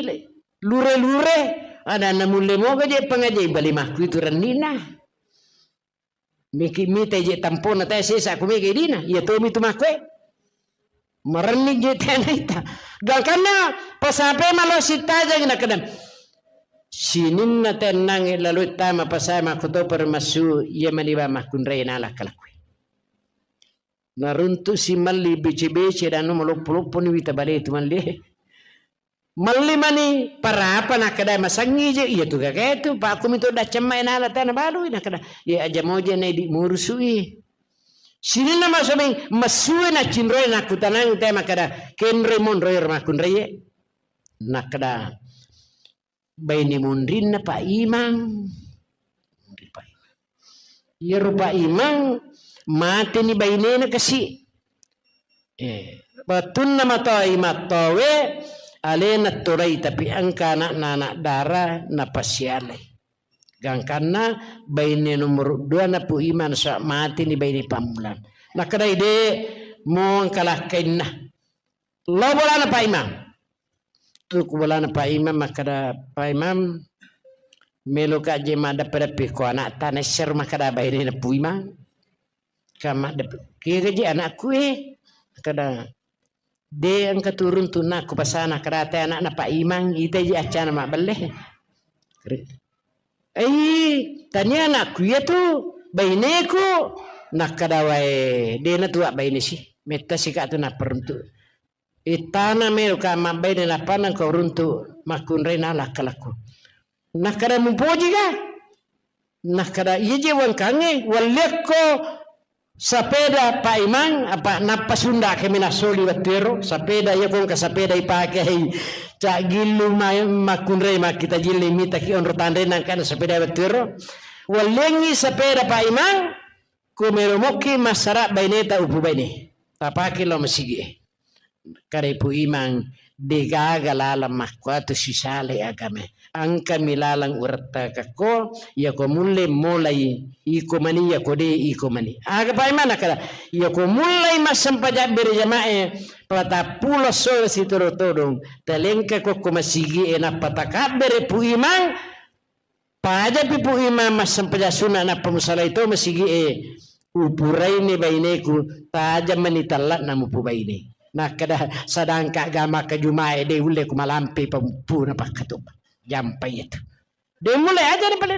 lure-lure. Adanna mulle moga je pangajai bali makku itu rennina. Miki mita je tampona te sesa ku mega dina. Iya tomi tu makku e. Marenni je tena ita. Gangkanna pasape malo sitajang na kadang. Sininna tennang lalu tama pasai makku to permasu iya maliwa makkunrai nalak kalakui. Naruntu si malli bece-bece dan no maloppo-loppo ni wita bale tu malli. Malli mani parapa nakkeda masangi je, iya tu gaga tu, pa aku mito daccamma enala tana balu nakkeda, iya aja moje na idi murusu i. Sininna masomeng masue na cinroe nakkutanang te makkeda, kenre monroe makkunraie. Nakkeda, baine monrinna Pak Imang. Monri Pak Imang. Iyaro Pak Imang mateni bainena kasi. Eh, wettunna matoa Imang towe, alena tolai, tapi engka anakna anak dara napasialai. Gangkanna baine nomor dua na Pu Imang sa mateni baine pammulang. Nakkedai de mo engka lakkainna. Lao bolana Pak Imam. Tu ku bolana Pak Imam makkeda, "Pak Imam, meloka je maddeppe-deppe ko anakta." Naissero makkeda bainena Pu Imang. Ka maddeppe, "Kega je anakku e?" Makkeda, "De engka turun tu nakku pasana." Makkeda, "Te anakna Pak Imang, ita je accana mabbelle." Ai, tania anakku iya tu, baineku. Nakkeda wae, dena tu abbaine si. Metta sika tu napperuntu. Ittana melo ka mabbaine nappanang ko runtu makkunrai nalakkalakku. Nakkeda, "Mupoji ga?" Nakkeda, "Iya je wengkangnge, walliakko sapeda Pak Imang, apa nappa sunda kami nasoli wettuero, sapeda iya kongka sapeda ipakei Cak Gillu ma-, makkunrai makkita jilli mitaki onro tanre nangkana sapeda wettuero. Walliangngi sapeda Pak Imang, ko melo mokki massara baineta upu baine. Tapake lao masigi'e." Kada Ipu Imang, degaga lalang makkuatu sisale agamae. Engkami lalang urettakakko, iyako mulle molai iko mani, iyako de iko mani. Aga Pak Imang nakkeda, iyako mullai massempajang berejamae patappulo esso sitodong-todong, talengka kokko masigi'e nappa takabbere Pu Imang, pajapi Pu Imang massempajang sunna nappa musalai to masigi'e, upuraini baineku, tajang mani tella'na mupu baine. Nakkeda, "Sadangka agama kejumae de ulle ku malampe pampuna pakkatuba." Jampai itu. De mulle aja ni pale.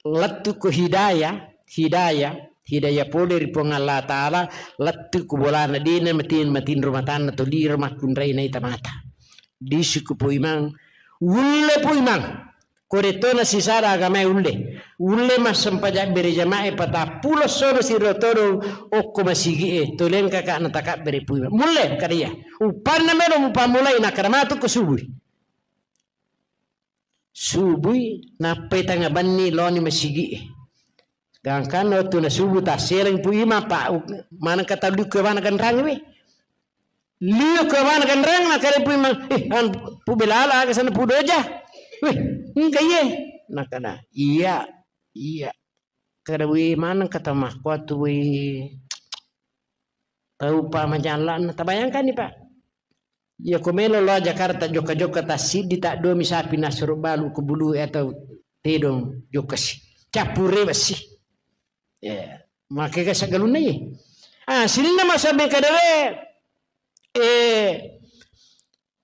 Lettu ko hidayah, hidayah, hidayah pole ri Puang Allah Ta'ala, lettu ko bolana dena matin-, matinro matanna toliro makkunrai naita mata. Disuku Pu Imang, ulle Pu Imang. Ko de'tona sisada agamae ulle. Ulle massempajang berejamae patappulo esso siro todong okko masigi'e, tolengkaka natakabbere Pu Imang. Mulle kada iya. Uppanna melo mupammulai nakkeda matu ko subui. Subui nappai tengnga benni loni masigi'e. Gangkanna wettu nasubu tassereng Pu Imang, Pak, maneng katallu ko wana ganrang we. Lio ko wana ganrang, nakkeda Pu Imang, "Eh, an, Pu Belala aga sana Pu Doja." "Weh, engka iye?" Nakkeda, "Iya, iya." Kada we maneng kata makkuatu we. Tau pa majalla'na, tabayangkanni, Pak. Iya ko melo lao Jakarta jokka-jokka tassiddi taddua mi sapi nasuro balu ko bulu atau tedong jokka si. Cappure bessi. Ya, makega sagalunna ye. Ah, sininna masabbing kada we. Eh,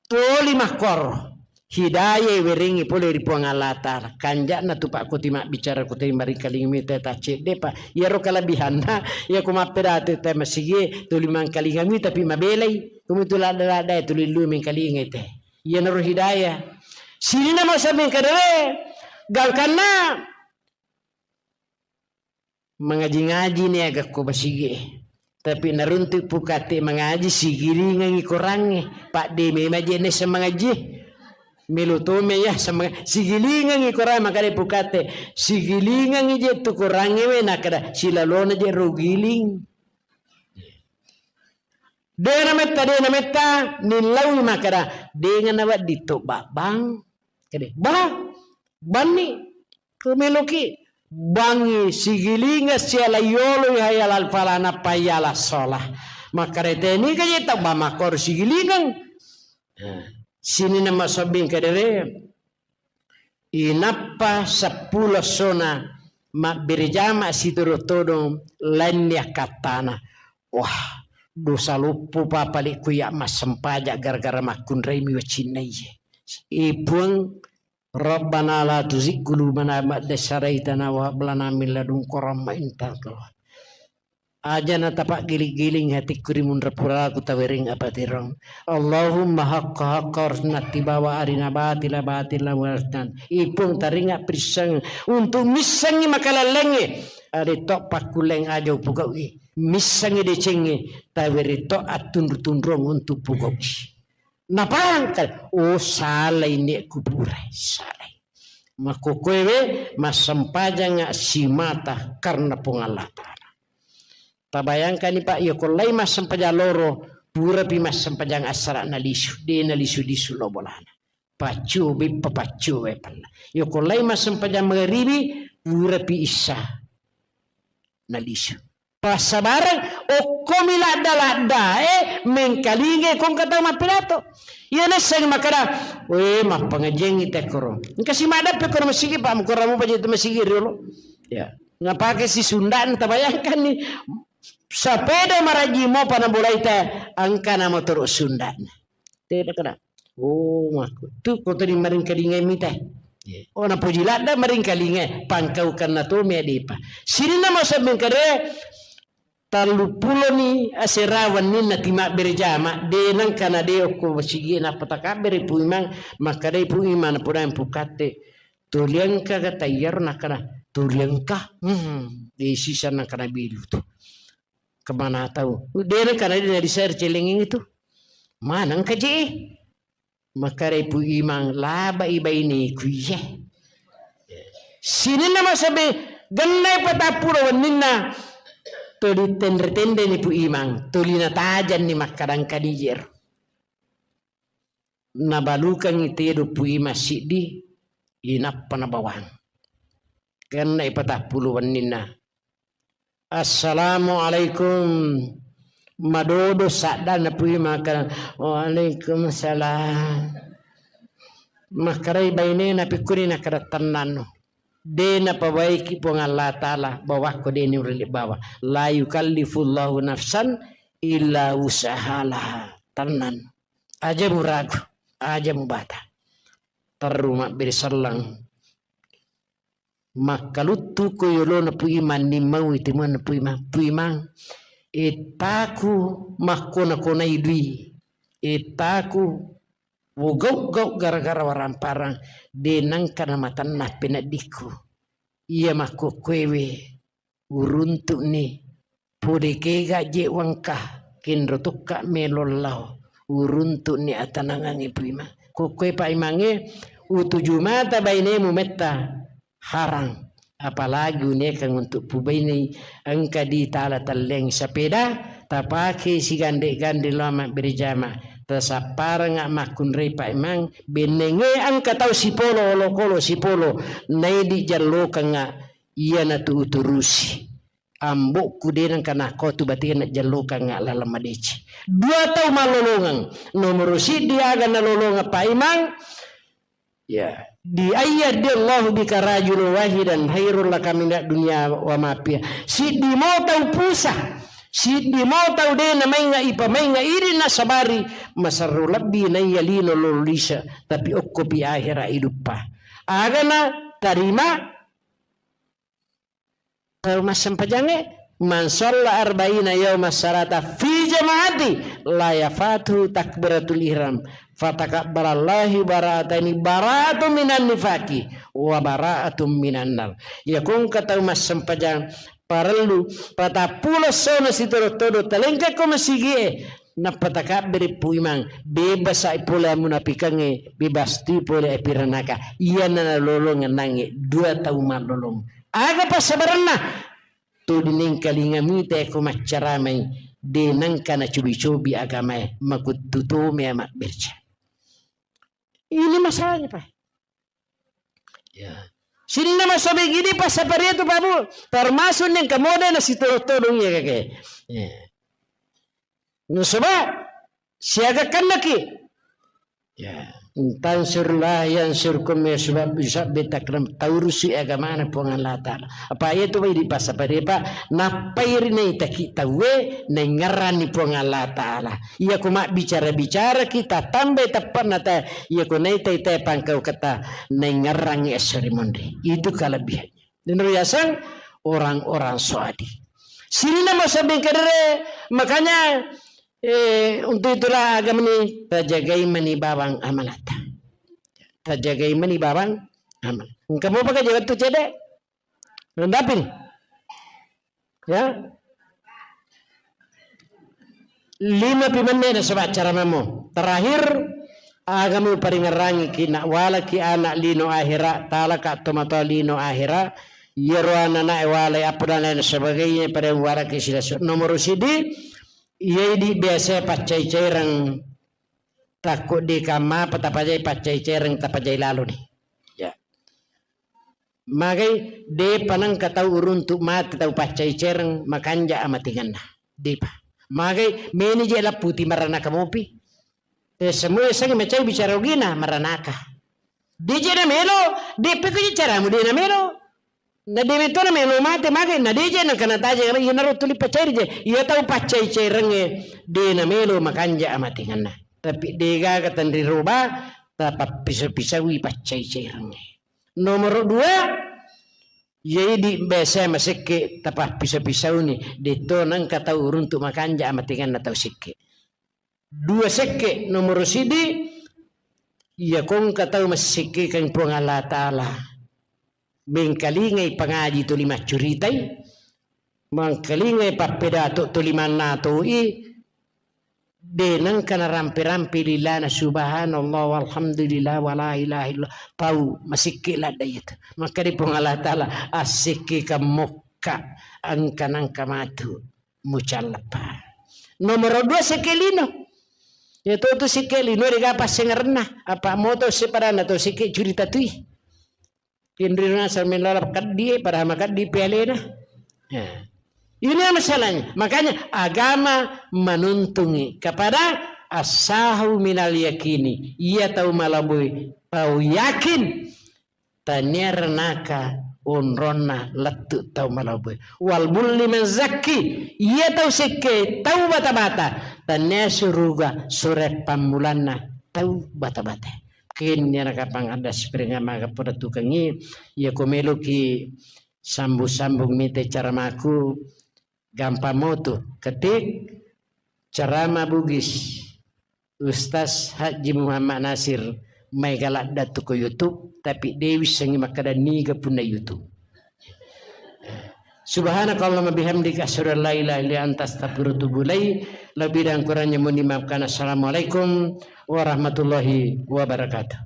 toli makkoro. Hidayah werengngi pole ri Puang Allah Ta'ala. Kanja'na tu Pak Kuti mabbicara ko teri maringkalinga mita ta cedde, Pak. Iyaro kelebihanna, iya ko mappedatu te masigi tuli mangkalinga mi tapi mabelai. Kumitu ladda-ladda tuli lu mengkalinga te. Iyanaro hidayah. Sininna masabbing kada we. Gangkanna mangaji-ngaji ni aga ko masigi'e. Tapi naruntu pukate mangaji sigilingengi korangnge. Padde memang je nessa mangaji. Melo tome ya sama sigilingengi korang makade pukate. Sigilingengi je tu korangnge we nakkeda silalona je ro giling. Dena metta, dena metta, nillaui makkeda, dengana wedding to babbang. Kede, bah, banni, kumeloki, bangi, sigilinga, siala yolo, hayal al falah, nappa hayal as salah. Makkeda teni kaje tau ba makkoro sigilingeng. Nah, sininna masobbing kedere. Inappa seppulo essona mabbirejama sitodo-todong lainni akkattana. Wah, dosa loppo papali kuya massempajang gara-gara makkunrai mi wacinna iye. E Puang, Rabbana la tuzigh qulubana ba'da idh hadaitana wa hab lana min ladunka rahmah innaka antal wahhab. Aja na tapaggiling-giling hatikku ri munra puraku tawereng apaterang. Allahumma haqqa haqqa warzuqna ittiba wa arina batila batila warzuqna. Ipung taringa pirisseng untuk missengi makalallengnge. Ade to pakkulleng aja upugau'i. Missengi decengnge tawere to attunru-tunrung untuk pugau'i. Napahang kale, oh, salai nek kupurai, salai. Makkokkoe we massempajanga simata karena Puang Allah Ta'ala. Tabayangkani, Pak, iya ko lai massempajang loro, purapi massempajang assara nalisu, de nalisu-lisu lo bolana. Paccio beppa paccio we panna. Iya ko lai massempajang magaribi, purapi issa nalisu. Passabareng, okkomi ladda-laddae mengkalingai kongka tau mappidato. Iya naissengi makkeda, "We, mappangajiangngi tekkoro." Engka si maddeppe kono masigi, Pak, mukorang mupaja tu masigi riolo. Ya. Napake si sunda'na, tabayangkanni. Sapeda marajji mopa nabolai te, engkana motoro sunda'na. Tena kena. Oh, makku. Tu ko tadi maringkalingai mita. Oh, napoji ladda maringkalingai, pangkaukanna to me adepa. Sininna masabbing kade, Tellupuloni asera wenninna timabbere jama, de nengka na de okko masigi nappa takabbere Pu Imang, makkedai Pu Imang, napodai Pu Katte, "Tuli engka ga taiyaro?" Nakkeda, "Tuli engka." Hmm, de sisa nakkeda bilu tu. Kemana tau? De nengka na de na di share celengeng itu. Maneng ka je. Makkedai Pu Imang, "Labai baineku iye." Sininna masabe, gennai patappulo wenninna, tuli tenre-tenreni Pu Imang, tuli natajanni makkadang kadijero. Nabalukangngi tedo Pu Imang siddi, inappa nabawang. Gennai patappulo wenninna. "Assalamualaikum." Madodo saddanna Pu Imang, makkeda, "Waalaikumsalam." Makkedai bainena, "Pikkuni?" Nakkeda, "Tennanno. De napabaiki Puang Allah Ta'ala bawakko, de niurele bawa. La yukallifullahu nafsan illa wus'aha laha." Tennanno. Aja muragu, aja mubata. Terru mabbere selleng. Makkaluttuko yolona Pu Imang, nimmaui timuanna Pu Imang. "Pu Imang, ettaku makkona-konai dui, ettaku wogau-gau gara-gara waramparang, de nengka namatenna peneddikku. Iya makkokkoewe uruntu'ni, pole kega je wengka, kenro tokka melo lao, uruntu'ni atanangangnge Pu Imang. Kokkoe Pak Imangnge, utuju mata bainemu metta harang. Apalagi uniakang untuk pubainei, engka di tala telleng sepeda, tapake sigande-gande lao mabbere jama, tasapparengnga makkunrai Pak Imang, bennenge engka tau sipolo, olokolo sipolo, naidi jallokengnga, iyanatu uturusi. Ambokku de nengka nakko tu batena jallokengnga laleng madeceng. Dua tau mallolongeng. Nomoro siddi aga nalolongeng Pak Imang, ya, di ayya di Allahu bika rajulun wahidan khairul laka minad dunya wa ma fiha. Siddi mo tau pusa, siddi mo tau de namainga ipamainga idi nasabari, maserro lebbi naiya lino lolisa, tapi okkopi ahera iduppa. Agana tarima tau massempajangnge, "Man shalla arba'ina yauma shalata fi jama'ati la yafatuhu takbiratul ihram, fatakabbalallahu bara'ataini, bara'atun minan nifaqi wa bara'atun minan nar." Iya kongka tau massempajang parellu patappulo essona sitodo-todo talengka ko masigie, nappa takabbere Pu Imang, bebasai pole amunapikangnge, bebasti pole api ranaka. Iyana nalolongeng nangnge dua tau mallolong. Aga passabarenna? Tuli nengkalinga mita ko maccaramai, de nengka nacobi-cobi agamae, makuttu tome mabberca. Ini masalahnya, Pak. Ya. Sininna masobe gidi passaparia tu, Pak Bu, termasuk nengka mode nasitodong-todong iya kake. Ya. Nasaba siaga kannaki. Ya. Tansurlah yang surkum ya, sebab bisa betakram taurusi agamana Puang Allah Ta'ala. Apa iya tu bai di passaparia, Pak, nappai ri naitaki tauwe naingerrani Puang Allah Ta'ala. Iya ko mabbicara-bicara kita tambai teppanna ta, iya ko naitai-tai pangkau kata naingerrangi esso ri monri. Itu kelebihannya. Dinro yaseng orang-orang soadi. Sininna masabbing kadere, makanya, eh, untuk itulah agama ini, tajagai mani bawang amanata. Tajagai mani bawang amanata. Engka mopa ka jaga tu cede? Rendapin. Ya. Lima pi menne nasaba acara mamo. Terakhir, agami uparingerrangi ki nak walaki anak lino ahera, talaka tomatoa lino ahera, yero anak-anak e walai apa dan lain sebagainya pada walaki silasu. Nomor sidi, iya idi biasa paccai-caireng takut di kamma apa tapajai paccai-caireng tapajai lalu ni. Ya. Magai, depa nengka tau uruntu mate tau paccai-caireng, makanja amatinganna. Depa. Magai, meni je lapputi maranaka mopi. Eh, semua yasengnge macai bicara ogina, maranaka. De je namelo, depe ko je caramu de namelo. Na de meto namelo mate, magai, na de je nengka nataja, iyanaro tuli paccai je. Iya tau paccai-cairengnge, de namelo makanja amatinganna. Tapi degaga tenri roba, tapappiso-pisaui paccai-cairengnge. Nomor dua, Iya idi biasa masekke tapappisa-pisauni, detto nengka tau uruntu makanja amatenganna tau sekke. Dua sekke, nomoro sidi, iya kongka tau massekkekeng Puang Allah Ta'ala. Mengkalingai pangaji tuli maccuritai, mengkalingai pappedato tuli mannatoi, de nengka narampe-rampe lilana subhanallah walhamdulillah wala ilaha illallah. Tau masekke ladda iyatu. Maka di Puang Allah Ta'ala, assekkekeng mokka, engka nengka matu mucalleppa. Nomoro dua sekke lino. Iya to tu sekke lino dega passengerenna. Apa moto sepadanna to sekke curita tui. Pinrina sambil lalap keddi, padahal makeddi pialena. Ya. Ini masalahnya. Makanya agama menuntungi kepada asahu minal yakini. Iya tau malaboi, tau yakin. Tania renaka onronna lettu tau malaboi. Wal bulli man zakki, iya tau sekke tau bata-bata. Tania suruga sore pammulanna tau bata-bata. Kenni anak kapang ada spring maga pada tukangi, iya ko meloki sambung-sambung mite caramaku, gampang motu. Ketik, ceramah Bugis, Ustaz Haji Muhammad Nasir, mai galadda tu ko YouTube, tapi dewi sengi makkada niga punna YouTube. Subhanakallahumma bihamdika, asyhadu an la ilaha illa anta, astaghfiruka wa atubu ilaik. Lebih dan kurangnya mohon dimaafkan. Assalamualaikum warahmatullahi wabarakatuh.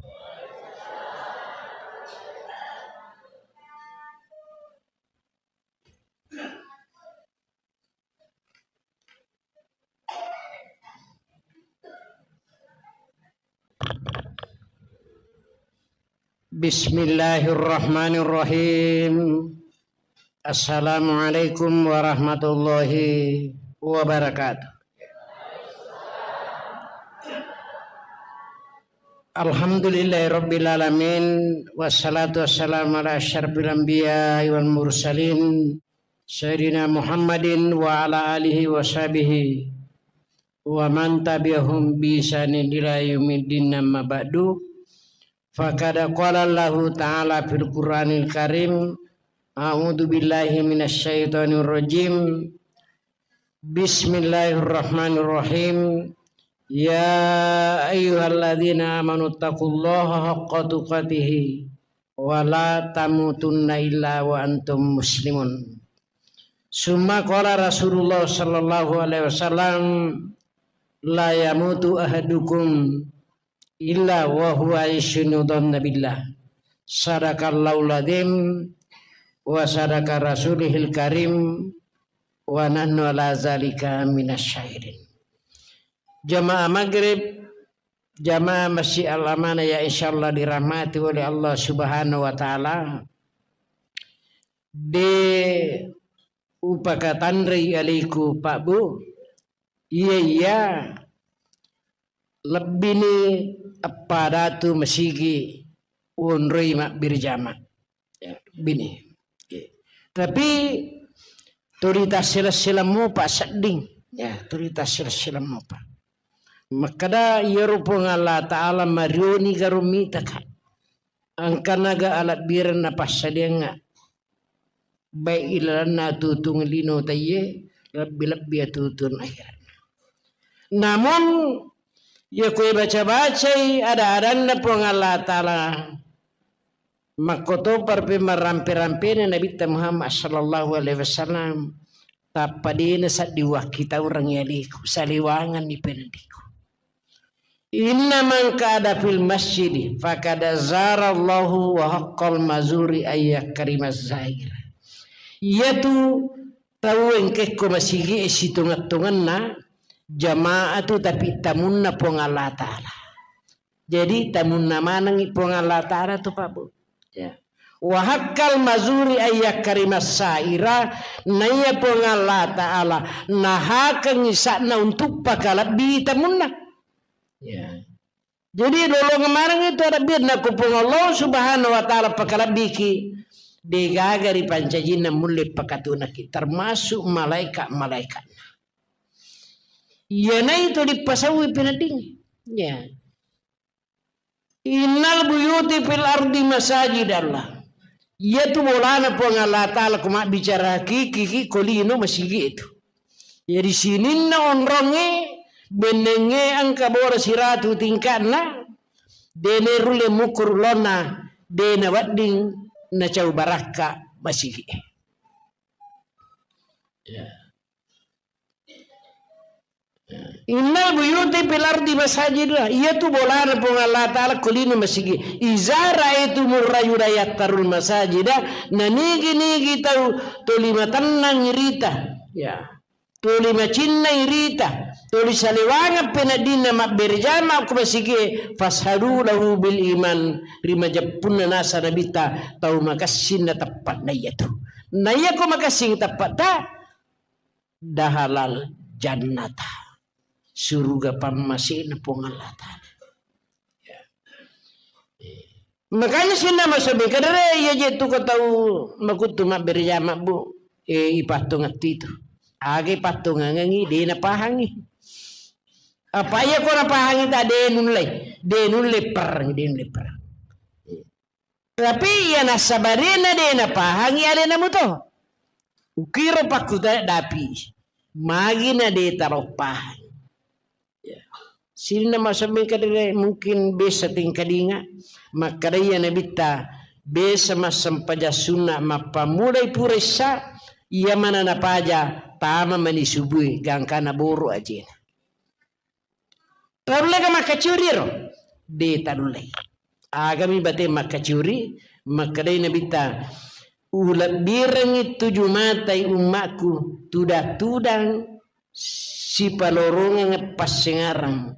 Bismillahirrahmanirrahim. Assalamualaikum warahmatullahi wabarakatuh. Alhamdulillahirabbil alamin, wassalatu wassalamu ala asyrafil anbiya'i wal mursalin, sayyidina Muhammadin wa ala alihi wa sahbihi wa man tabi'ahum bi ihsanin ila yaumiddin, amma ba'du. Faqad qala Allahu ta'ala fil Qur'anil Karim, a'udzu billahi minasy syaithanir rajim. Bismillahirrahmanirrahim. Ya ayyuhalladzina amanu taqullaha haqqa tuqatihi wa la tamutunna illa wa antum muslimun. Summa qala Rasulullah sallallahu alaihi wasallam, la yamutu ahadukum illa wa huwa yuhsinu dhanna billah. Sadaqallahul adzim wa sadaqa rasulihil karim wa nahnu ala zalika minasy syahidin. Jamaah maghrib, jamaah Masjid Al Amanah yang insyaallah dirahmati oleh Allah Subhanahu wa taala. De upakatanrei alaiku, Pak Bu. Iya, iya. Lebbini eppa datu masigi wonroi mabbirjama. Ya, bini. Ya. Tapi tuli tassila-sila mopa sedding. Ya, tuli tassila-sila mopa. Makkada iyaro Puang Allah Ta'ala marioni garo mitaka. Engkanaga alebbirenna passadiangnga. Baik ilalenna atutung lino taiye, lebbi-lebbi atutung akhirat. Namun, iya kue baca-bacai ada-adanna Puang Allah Ta'ala, makkotopa rupi marampe-rampena Nabitta Muhammad sallallahu alaihi wasallam, tappa dena saddi wakkitaureng yaliku, saliwanganni pendiku. Inna man qa'ada fil masjidi faqad zarallahu wa haqqal mazuri ayyakrimaz zair. Iyatu tau engkekko masigi e sitongettongenna jama'atu, tapi tamunna Puang Allah Ta'ala. Jadi tamunna manengngi Puang Allah Ta'ala tu, Pak Bu. Ya. Wa haqqal mazuri ayyakrimas saira, naiya Puang Allah Ta'ala nahakengngi sa'na untuk pakalebbi tamunna. Ya. Jadi lolongeng maneng itu ada birna ku Puang Allah Subhanahu wa Ta'ala pakalebbiki. Degaga ri pancajinna mulle pakatunaki, termasuk malaika-malaikatna. Iyana itu dipasauwi penedding. Ya. Innal buyuti fil ardi masajidallah. Iyatu bolana Puang Allah Ta'ala ko mabbicara hakiki ki ko lino masigi itu. Jadi sininna onrongnge, bennengnge engka bola siratu tingka'na, de nerulle mukkuru lonna, de nawedding nacau barakka masigi. Ya. Innal buyuti fil ardi masajid, iyatu bolana Puang Allah Ta'ala ko lino masigi. Iza ra'aitumur rajula yattarul masajida, nanigi-nigi tau toli matennang irita. Ya. Toli macinnai rita, toli salewangeng peneddinna mabbere jama ko masigie, fashadu lahu bil iman, ri majeppunna nasa Nabitta tau makessing na teppe'na iyatu. Na iyako makessing teppe'ta, dahalal jannata, suruga pammasena Puang Allah Ta'ala. Ya. Makanya sininna masobbi kadere iya je tu ko tau makuttu mabbere jama, Bu, eh, ipattongeng tu itu. Aga ipattongengengi, de napahangi. Apa iya ko napahangi ta de nulle, de nulle perang, de nulle perang. Tapi iya nassabarena de napahangi alena muto. Ukiro pakkutana dapi. Magi na de taro pahang. Ya. Sininna masobbi kadere mungkin biasa tingkalinga. Makkada iya Nabitta biasa massempajang sunna mappamulai pura issa, iya mana napaja tama mani subui gangkana boro ajena. Tarulleka makkaciuri ro? De tarullei. Agami bate makkaciuri, makkedai Nabitta, ulebbirengngi tuju matai ummakku, tudang-tudang sipalorongeng passengarang,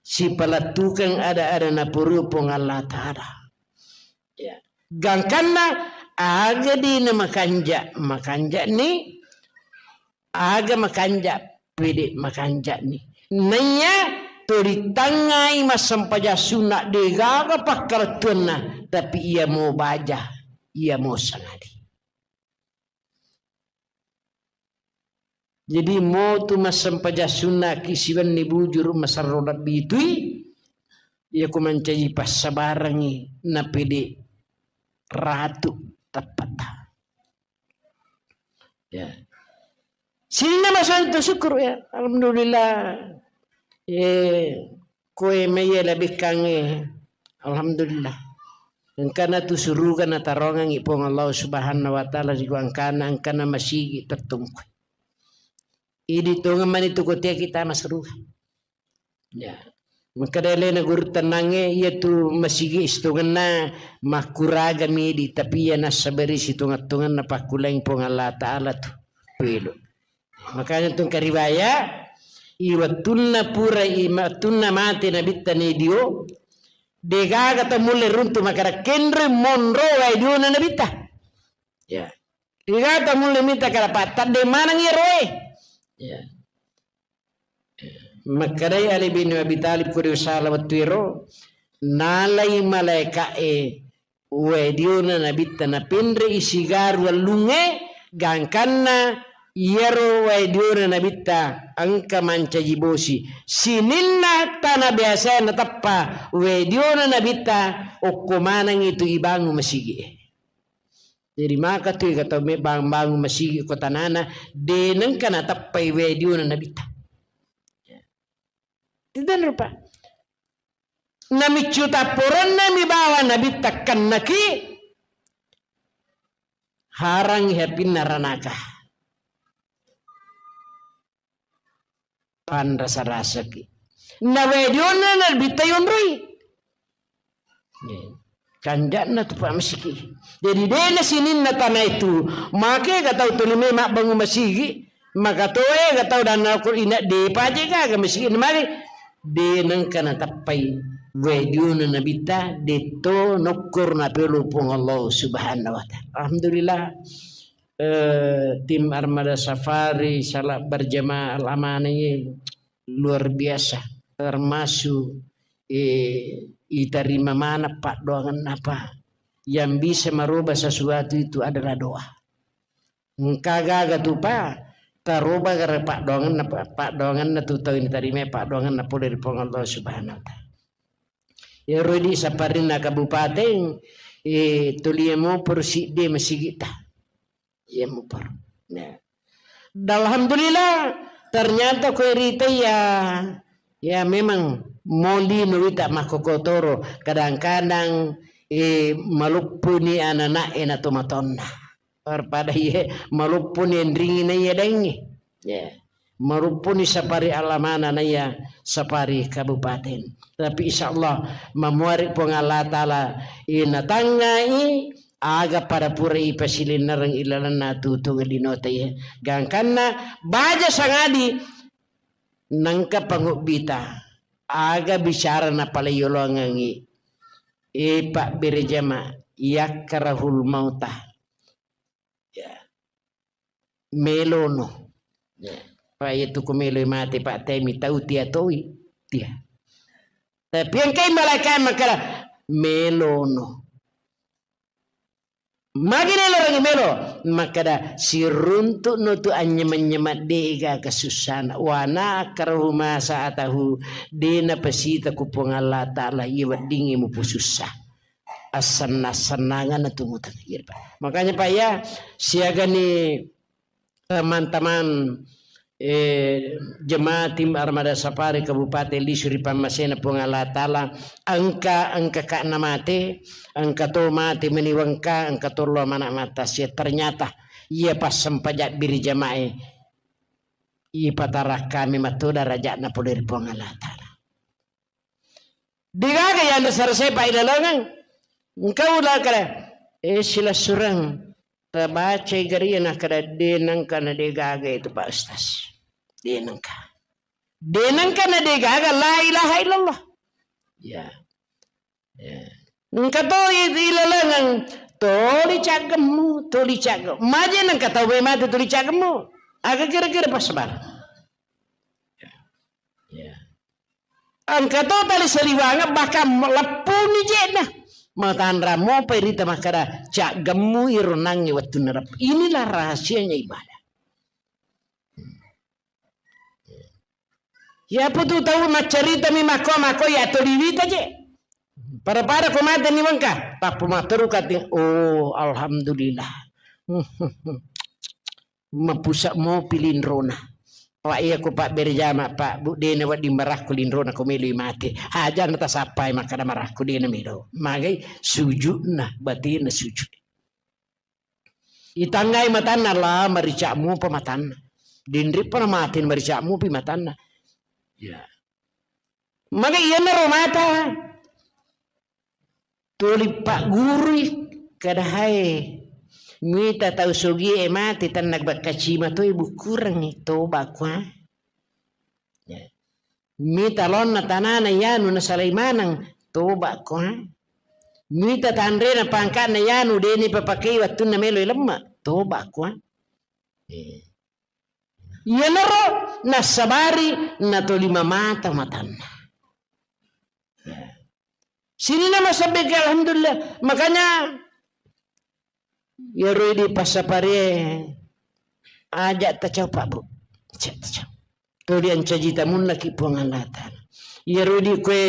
sipalettukeng ada-ada napurio Puang Allah Ta'ala. Ya. Gangkanna aga dina makanja, makanjani, aga makanja, pede makanjani. Naiya to ritangngai massempajang sunna degaga pakkalettuanna, tapi iya mo baja, iya mo sangadi. Jadi motu massempajang sunnaki siwenni bujuru masarro lebbi tui, iya ko mancaji passabarengngi napede ratu teppata. Ya. Sininna masanto syukur ya, alhamdulillah. Eh, Koe maiya labekkangnge, alhamdulillah. Engkana tu suruga natarongengngi Puang Allah Subhanahu wa Ta'ala ri gangkanna engkana masigi tettungkue. Idi tongeng mani tu kotea kita masuruga. Ya. Makkeda alena guru tennangnge, iya tu masigi sitongenna makkuragami idi, tapi iya nassabari sitongeng-tongenna pakkuleang Puang Allah Ta'ala tu. Pelo. Makanya tu engka riwaya, i wettunna pura i ma-, wettunna mate Nabitta Nadio, degaga tau mulle runtu makkeda kenroi monro wae diona Nabitta. Ya. Degaga tau mulle mita kada pattadde maneng iyaro wae. Ya. Makkedai Ali bin Abi Thalib ko riusala wettu ero, nalai malaeka'e wae diona Nabitta napenre'i sigaru wellungnge, gangkanna iyaro wae diona Nabitta engka mancaji bosi. Sininna tana biasae nateppa wae diona Nabitta, okko manengngi tu ibangun masigi'e. Jadi maka tu ega tau mebbangun-bangun masigi ko tanana, de nengka nateppai wae diona Nabitta. Tidak rupa. Namiccu tapporenna mi bawa Nabitta kennaki harang hepinna ranaka. Panrasa-rasaki. Na wae diona Nabitta yonroi. Kanja'na tu pa masigi. Jadi dena sininna tana itu, make ga tau tuli me mabbangun masigi, maka toe ga tau danna ko ina de paje gaga masigi na mari. De nengka natappai wae diona Nabitta, detto nokkor napelo Puang Allah Subhanahu wa Ta'ala. Alhamdulillah. Eh, tim Armada Safari salat berjamaah Al-Amanah ini luar biasa, termasuk, eh, itarima mana paddoangenna, Pak. Yang bisa merubah sesuatu itu adalah doa. Engka gaga tu, Pak, taroba gara paddoangenna, Pak, paddoangenna tu tau ini tarima paddoangenna pole ri Puang Allah Subhanahu wa Ta'ala. Iyaro idi saparinna kabupateng, eh, tuli moporo sidde masigitta. Iya moporo. Nah. Dan alhamdulillah, ternyata ko rita ya, ya memang moli no wita makkokotoro, kadang-kadang, eh, maluppuni anak-anak e na tomatonna. Pada iye maluppuni enringi na iya daengngi. Ya. Maluppuni sapari alamana na iya sapari kabupaten. Tapi insya Allah mamuari Puang Allah Ta'ala ina tangngai aga pada pura ipasilinnereng ilalenna tutung linota iye. Gangkanna baja sangadi nangka pangubbita aga bicara napaleyolongengi. E Pak Berejama, yakkarahul mauta. Ya. Melono. Ya. Pak, iya tu ku meloi mate, Pak, temi tau tia toi. Tia. Tapi engkai malaikat makkada, melono. Magi nelo rangi melo? Makkada, siruntuk no tu anyema-nyema de gaga sussana. Wana akrahu ma sa'atahu, de napasita ku Puang Allah Ta'ala, iya weddingi mupu sussa. Assenna-sennangan tu mutang. Iya, Pak. Makanya, Pak, ya, siagani teman-teman, eh, jemaah tim Armada Safari Kabupaten Lisu ri pammasena Puang Allah Ta'ala, engka, engka ka namate, engka to mate meni wengka, engka to lo mana mata sia. Ternyata iya passempajang biri jamae ipatarakkami matu darajatna pole ri Puang Allah Ta'ala. Degaga yanre sarasai pailalengeng. Engka ula kada, eh, silessureng. Tabacai garia nakkada, de nengka na degaga itu, Pak Ustaz. De nengka. De nengka na degaga, la ilaha illallah. Ya. Ya. Engka to i-, ilalengeng, toli caggemmu, toli caggemmu. Maje nengka tau mate toli caggemmu. Aga kira-kira pas sabar. Ya. Engka to tali saliwangeng bahkan leppuni je'na. Matanra mopai rita makkada, caggemmu iro nangnge wettunna rep-, inilah rahasianya ibadah. Iya putu tau maccaritami makko-makko ya toliwita je. Pada-pada ko mate ni wengka, tappa materu kati, oh, alhamdulillah. Mapusa mopi linrona. Pak, iya ko Pak berjama, Pak, Bu, dena wedding marakku linrona ko meloi mate. Aja na tasappai makkada marakku dena melo. Magai sujudna, batina sujud. Itangngai matanna, la marica'mu pa matanna. Dinrippa na mate marica'mu pi matanna. Ya. Magai iyanaro mata. Tuli paggurui, kada hae. Mita tau sogie mate, tanna bakkaci matoi bukkurengngi, toba kua. Ya. Mita laonna tanana yanu nasalai maneng, toba kua. Mita tanrena pangka'na yanu deni papakei wattunna melo lemma, toba kua. Eh. Iyanaro nassabari natolima mata matanna. Ya. Sininna masabbeke, alhamdulillah. Makanya, iyaro idi passaparie aja tacau, Pak, Bu. Aja tacau. Tuli ancaji tamunnaki Puang Allah Ta'ala. Iyaro idi kue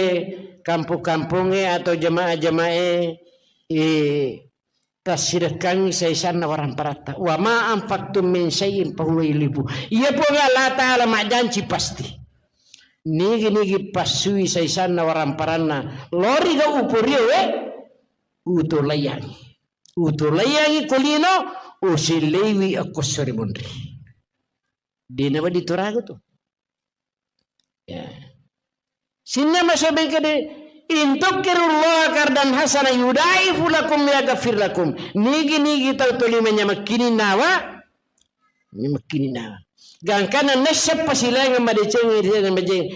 kampung-kampungnge atau jamaah-jamaah e, eh, tassidekkangngi saisanna waramparatta. Wa ma anfaqtum min syai'in fahuwa yukhlifu. Iya Puang Allah Ta'ala majjanci pasti. Nigi-nigi passui saisanna waramparanna. Lori ga uporio we, utolaiyangi. Utolaiyangi ko lino, usilleiwi akko sori monri. Dena wedding toraga tu. Ya. Sininna masobeng kede, "In tuqridullaha qardan hasana yudha'ifu lakum wa yaghfir lakum." Nigi-nigi tau tolima nyamakkini nawa, nyamakkini nawa. Gangkana nesseppa silaingeng madeceng ri majeng.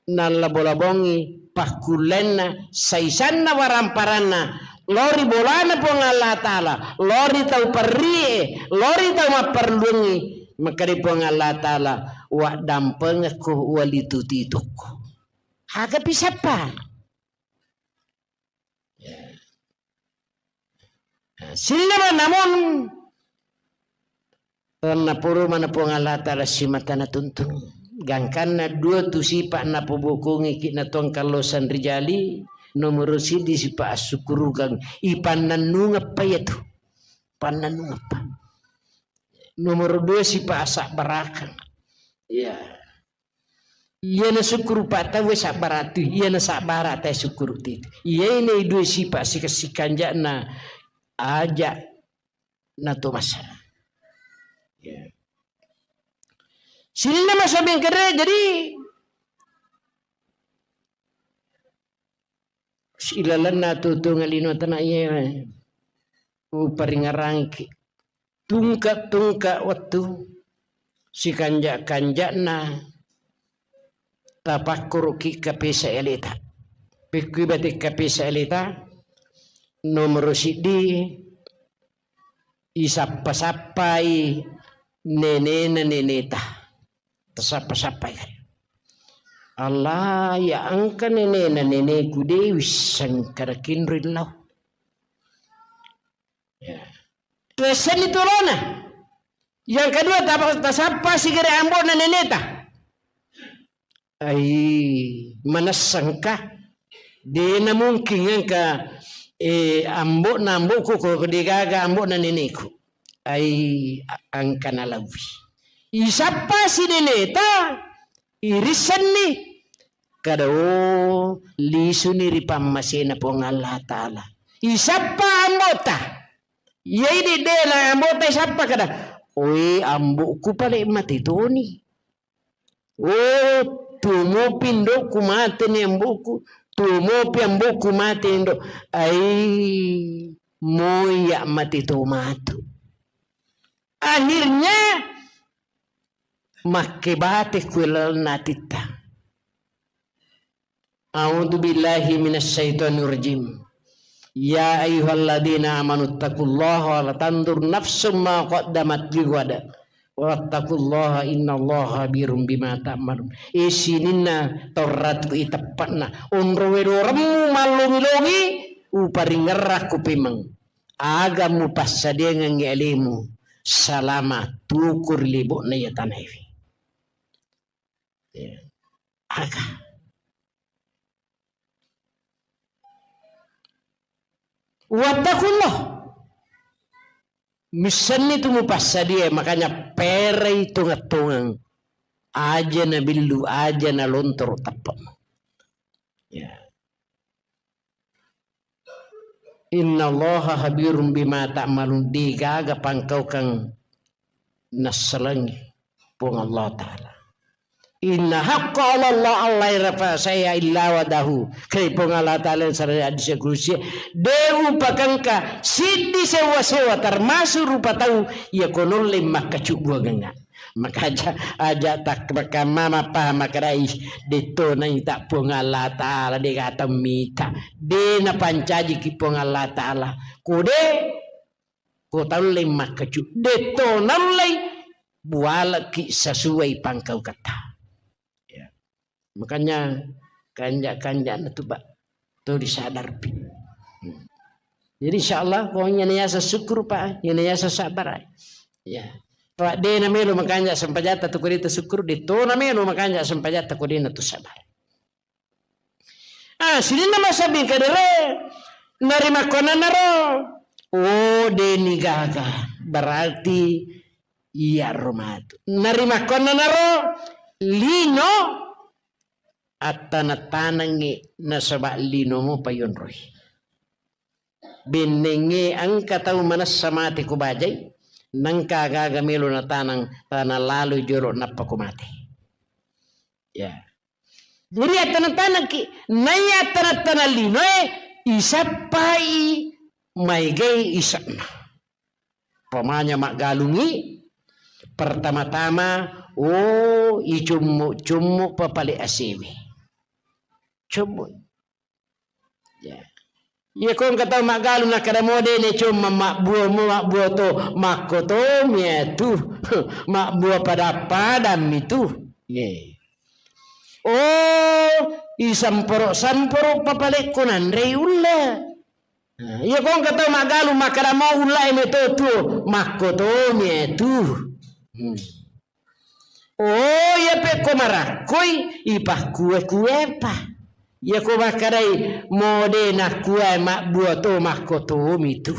Nallabo-labongi pakkullenna, saisanna waramparanna, lori bolana Puang Allah Ta'ala, lori tau perrie, lori tau mapperluengngi, makkeda Puang Allah Ta'ala, "Waddampengekko, walitutitokko." Aga pisappa? Ya. Nah, sininna namun naporo mana Puang Allah Ta'ala simata natuntung. Gangkanna dua tu sipa napobokongiki na tongkallosan rijali, Nomoro siddi sipa assukkurukeng, ipannennungeppa iyatu. Pannennungeppa. Nomoro dua sipa asabbarakeng. Iya. Iyana sukkuru pa tauwe sabbaratu, iyana sabbara tae sukkuru titu. Iyae nei dua sipa sikessikanja'na aja nato masa. Ya. Sininna masa bengkere, jadi ilalenna tutunga lino tana iye uparingarangki. Tungka-tungka wettu, sikanja-kanjana tapakkuruki kapesa eleta. Pekkui bate kapesa eleta, nomoro siddi, isappa-sappai nenena neneta. Tasappa-sappai kare. Allah, ya engka nenena neneku de wisseng kada kinro illau. Ya. Tuessenni tu olona. Yang kedua, tapa-, tasappa sigere ambo'na neneta. Ai, manessengka? Dena mungkin engka, eh, ambo'na ambo'ku ko, ko degaga ambo'na neneku. Ai, a-, engka nalauwi. Isappa si neneta, irissenni. Kada, oh, lisuni ri pammasena Puang Allah Ta'ala. Isappa ambo'ta. Iyai de-, de la ambo'ta isappa kada, "Oi, ambo'ku pale mate toni. Oh, tuo mopi indo'ku mate ni ambo'ku. Tuo mopi ambo'ku mate indo'. Ai, moi ya mate to matu." Akhirnya, makkebate kuelalna atitta. A'udzu billahi minasyaitonir rajim. Ya ayyuhalladzina amanu taqullaha wa la tanzur nafsum ma qaddamat lighad. Wattaqullaha innallaha khabirum bima ta'malun. E sininna tauratu iteppa'na. Onro wedoremmu mallongi-longi, uparingerrakku pemeng. Aga mupassadiangengngi alemu salama tuku ri lebo'na iya tanaewe. Ya. Aga. Wattaqullah. Missenni tu mupassadia, makanya perai tongeng-tongeng. Aja nabillu, aja nalontoro teppe'mu. Ya. Innallaha khabirum bima ta'malun, degaga pangkaukang nassalengi Puang Allah Ta'ala. Inna haqqa 'alallah alla yurafa syai'a illa wadahu. Kai Puang Allah Ta'ala yang sarang hadis kudusi, de upakengka siddi sewa-sewa termasuk rupa tau iya konolle makkacubbuangengnga. Maka aja, aja tak-, makamma mappahang makkeda, "Ih, detto naita Puang Allah Ta'ala, de gaga temmita." De napancajiki Puang Allah Ta'ala. Ko de, ko taulle makkacu, detto naullei bualeki sesuai pangkauketta. Ya. Makanya kanja-kanja na tu, Pak, to disadarpi. Hmm. Jadi insya Allah, pokoknya niasa syukur, Pak, niasa sabar. Ya. Pak, de na melo makanja sempajatta tu kurita syukur, de to na melo makanja sempajatta kurina tu sabar. Ah, sininna masabbing kedere, narimakkonanaro, oh, deni gaga, berarti iyaro matu. Narimakkonanaro, lino, attana-tanangngi nasaba linomo payonroi. Bennengnge engka tau manessa mate ko bajai, nengka gaga melo natanang, tana laloi jolo nappa ko mate. Ya. Jadi attana-tanangki, naiya attana-tanang linoe, isappai maegai ise'na. Pamanya maggalungi, pertama-tama, oh, icummu-cummu papale asewe. Cummu. Ya. Iya ko engka tau maggalung nakkeda mo de ne cummu mabbua mo, mabbua to, makkotomi atu. Mabbua pada-padammi tu. Ye. Oh, isamporo-samporo papalekko nanrei ulla. Nah, iya ko engka tau maggalung makkeda mo ullae meto tuo, makkotomi atu. Hmm. Oh, iya pekko marakkoi, ipakkue-kuepa. Iya ko makkedai mode nakkua mabbua to makkotomi tu.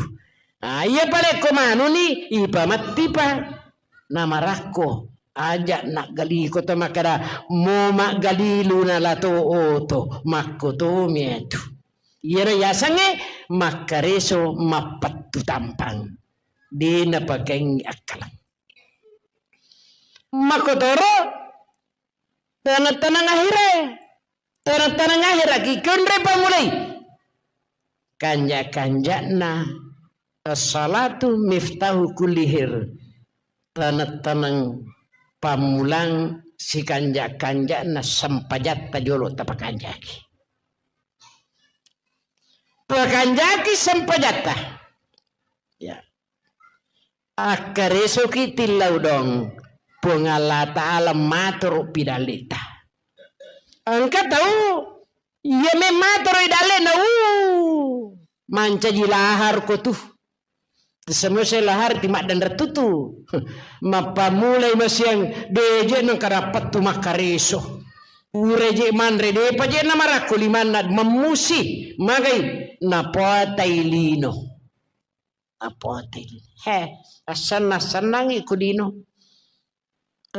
Ah, iya pale ko manuni, ipa mattipa. Namarakko aja naggaliko to makkeda mo maggalilu na lato oto makkotomi tu. Iyaro yasengnge makkareso mappettu tampang. De napakengngi akkalang. Makkotoro taneng-taneng ahire. Taneng-taneng ahiraki konre pammulai. Kanja-kanjana as-salatu miftahu kulli khair. Taneng-taneng pammulang sikanja-kanjana sempajatta jolo tapakanjaki. Pakanjaki sempajatta. Ya. Akkaresoki tillau dong, Puang Allah Ta'ala matoro pidallita. Engka tau iya memmatoro idallena, uh, mancaji lahar ko tu. Semese lahar ti maddanre tutu. Mappamulai masiang deje nengka dapat tu makkareso. Ureje manre depa je namarakko limanna memmusi magai napoatai lino. Apote. He, assenna-sennangi ku lino.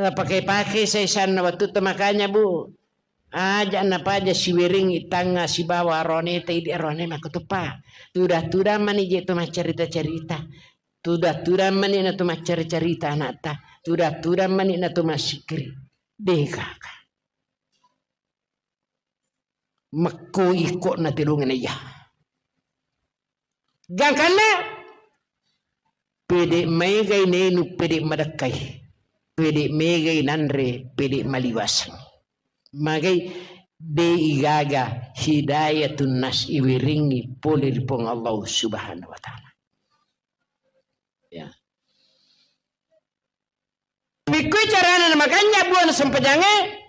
Napake-pake saisanna wettu tu makanya, Bu. Aja napaja siweringi tangnga sibawa arone ta idi arone makkutuppa. Tuda-tuda mani je tu maccarita-carita. Tuda-tuda mani na tu maccarita-carita anakta. Tuda-tuda mani na tu massikkiri. Degaka. Mekko ikko'na tedongeng iya. Gangkanna pede maegai nenu, pede madekkai, pede maegai nanre, pede maliwaseng. Magai de igaga hidayatun nas iweringi pole ri Puang Allah Subhanahu wa Ta'ala. Ya. Pikkui carana namakanja buana sempajangnge?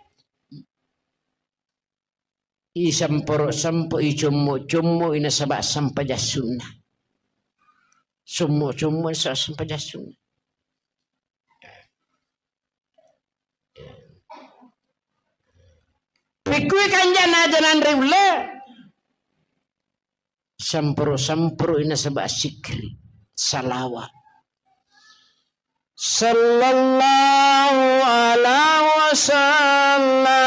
Isemporo-sempo, icommo-commo, inasaba sempajang sunna. Sommo-sommo, inasaba sempajang sunna. Pikkui kanjana aja nanre ulle. Sempuru-sempuru inasaba sikkiri, salawa. Sallallahu ala wasallam.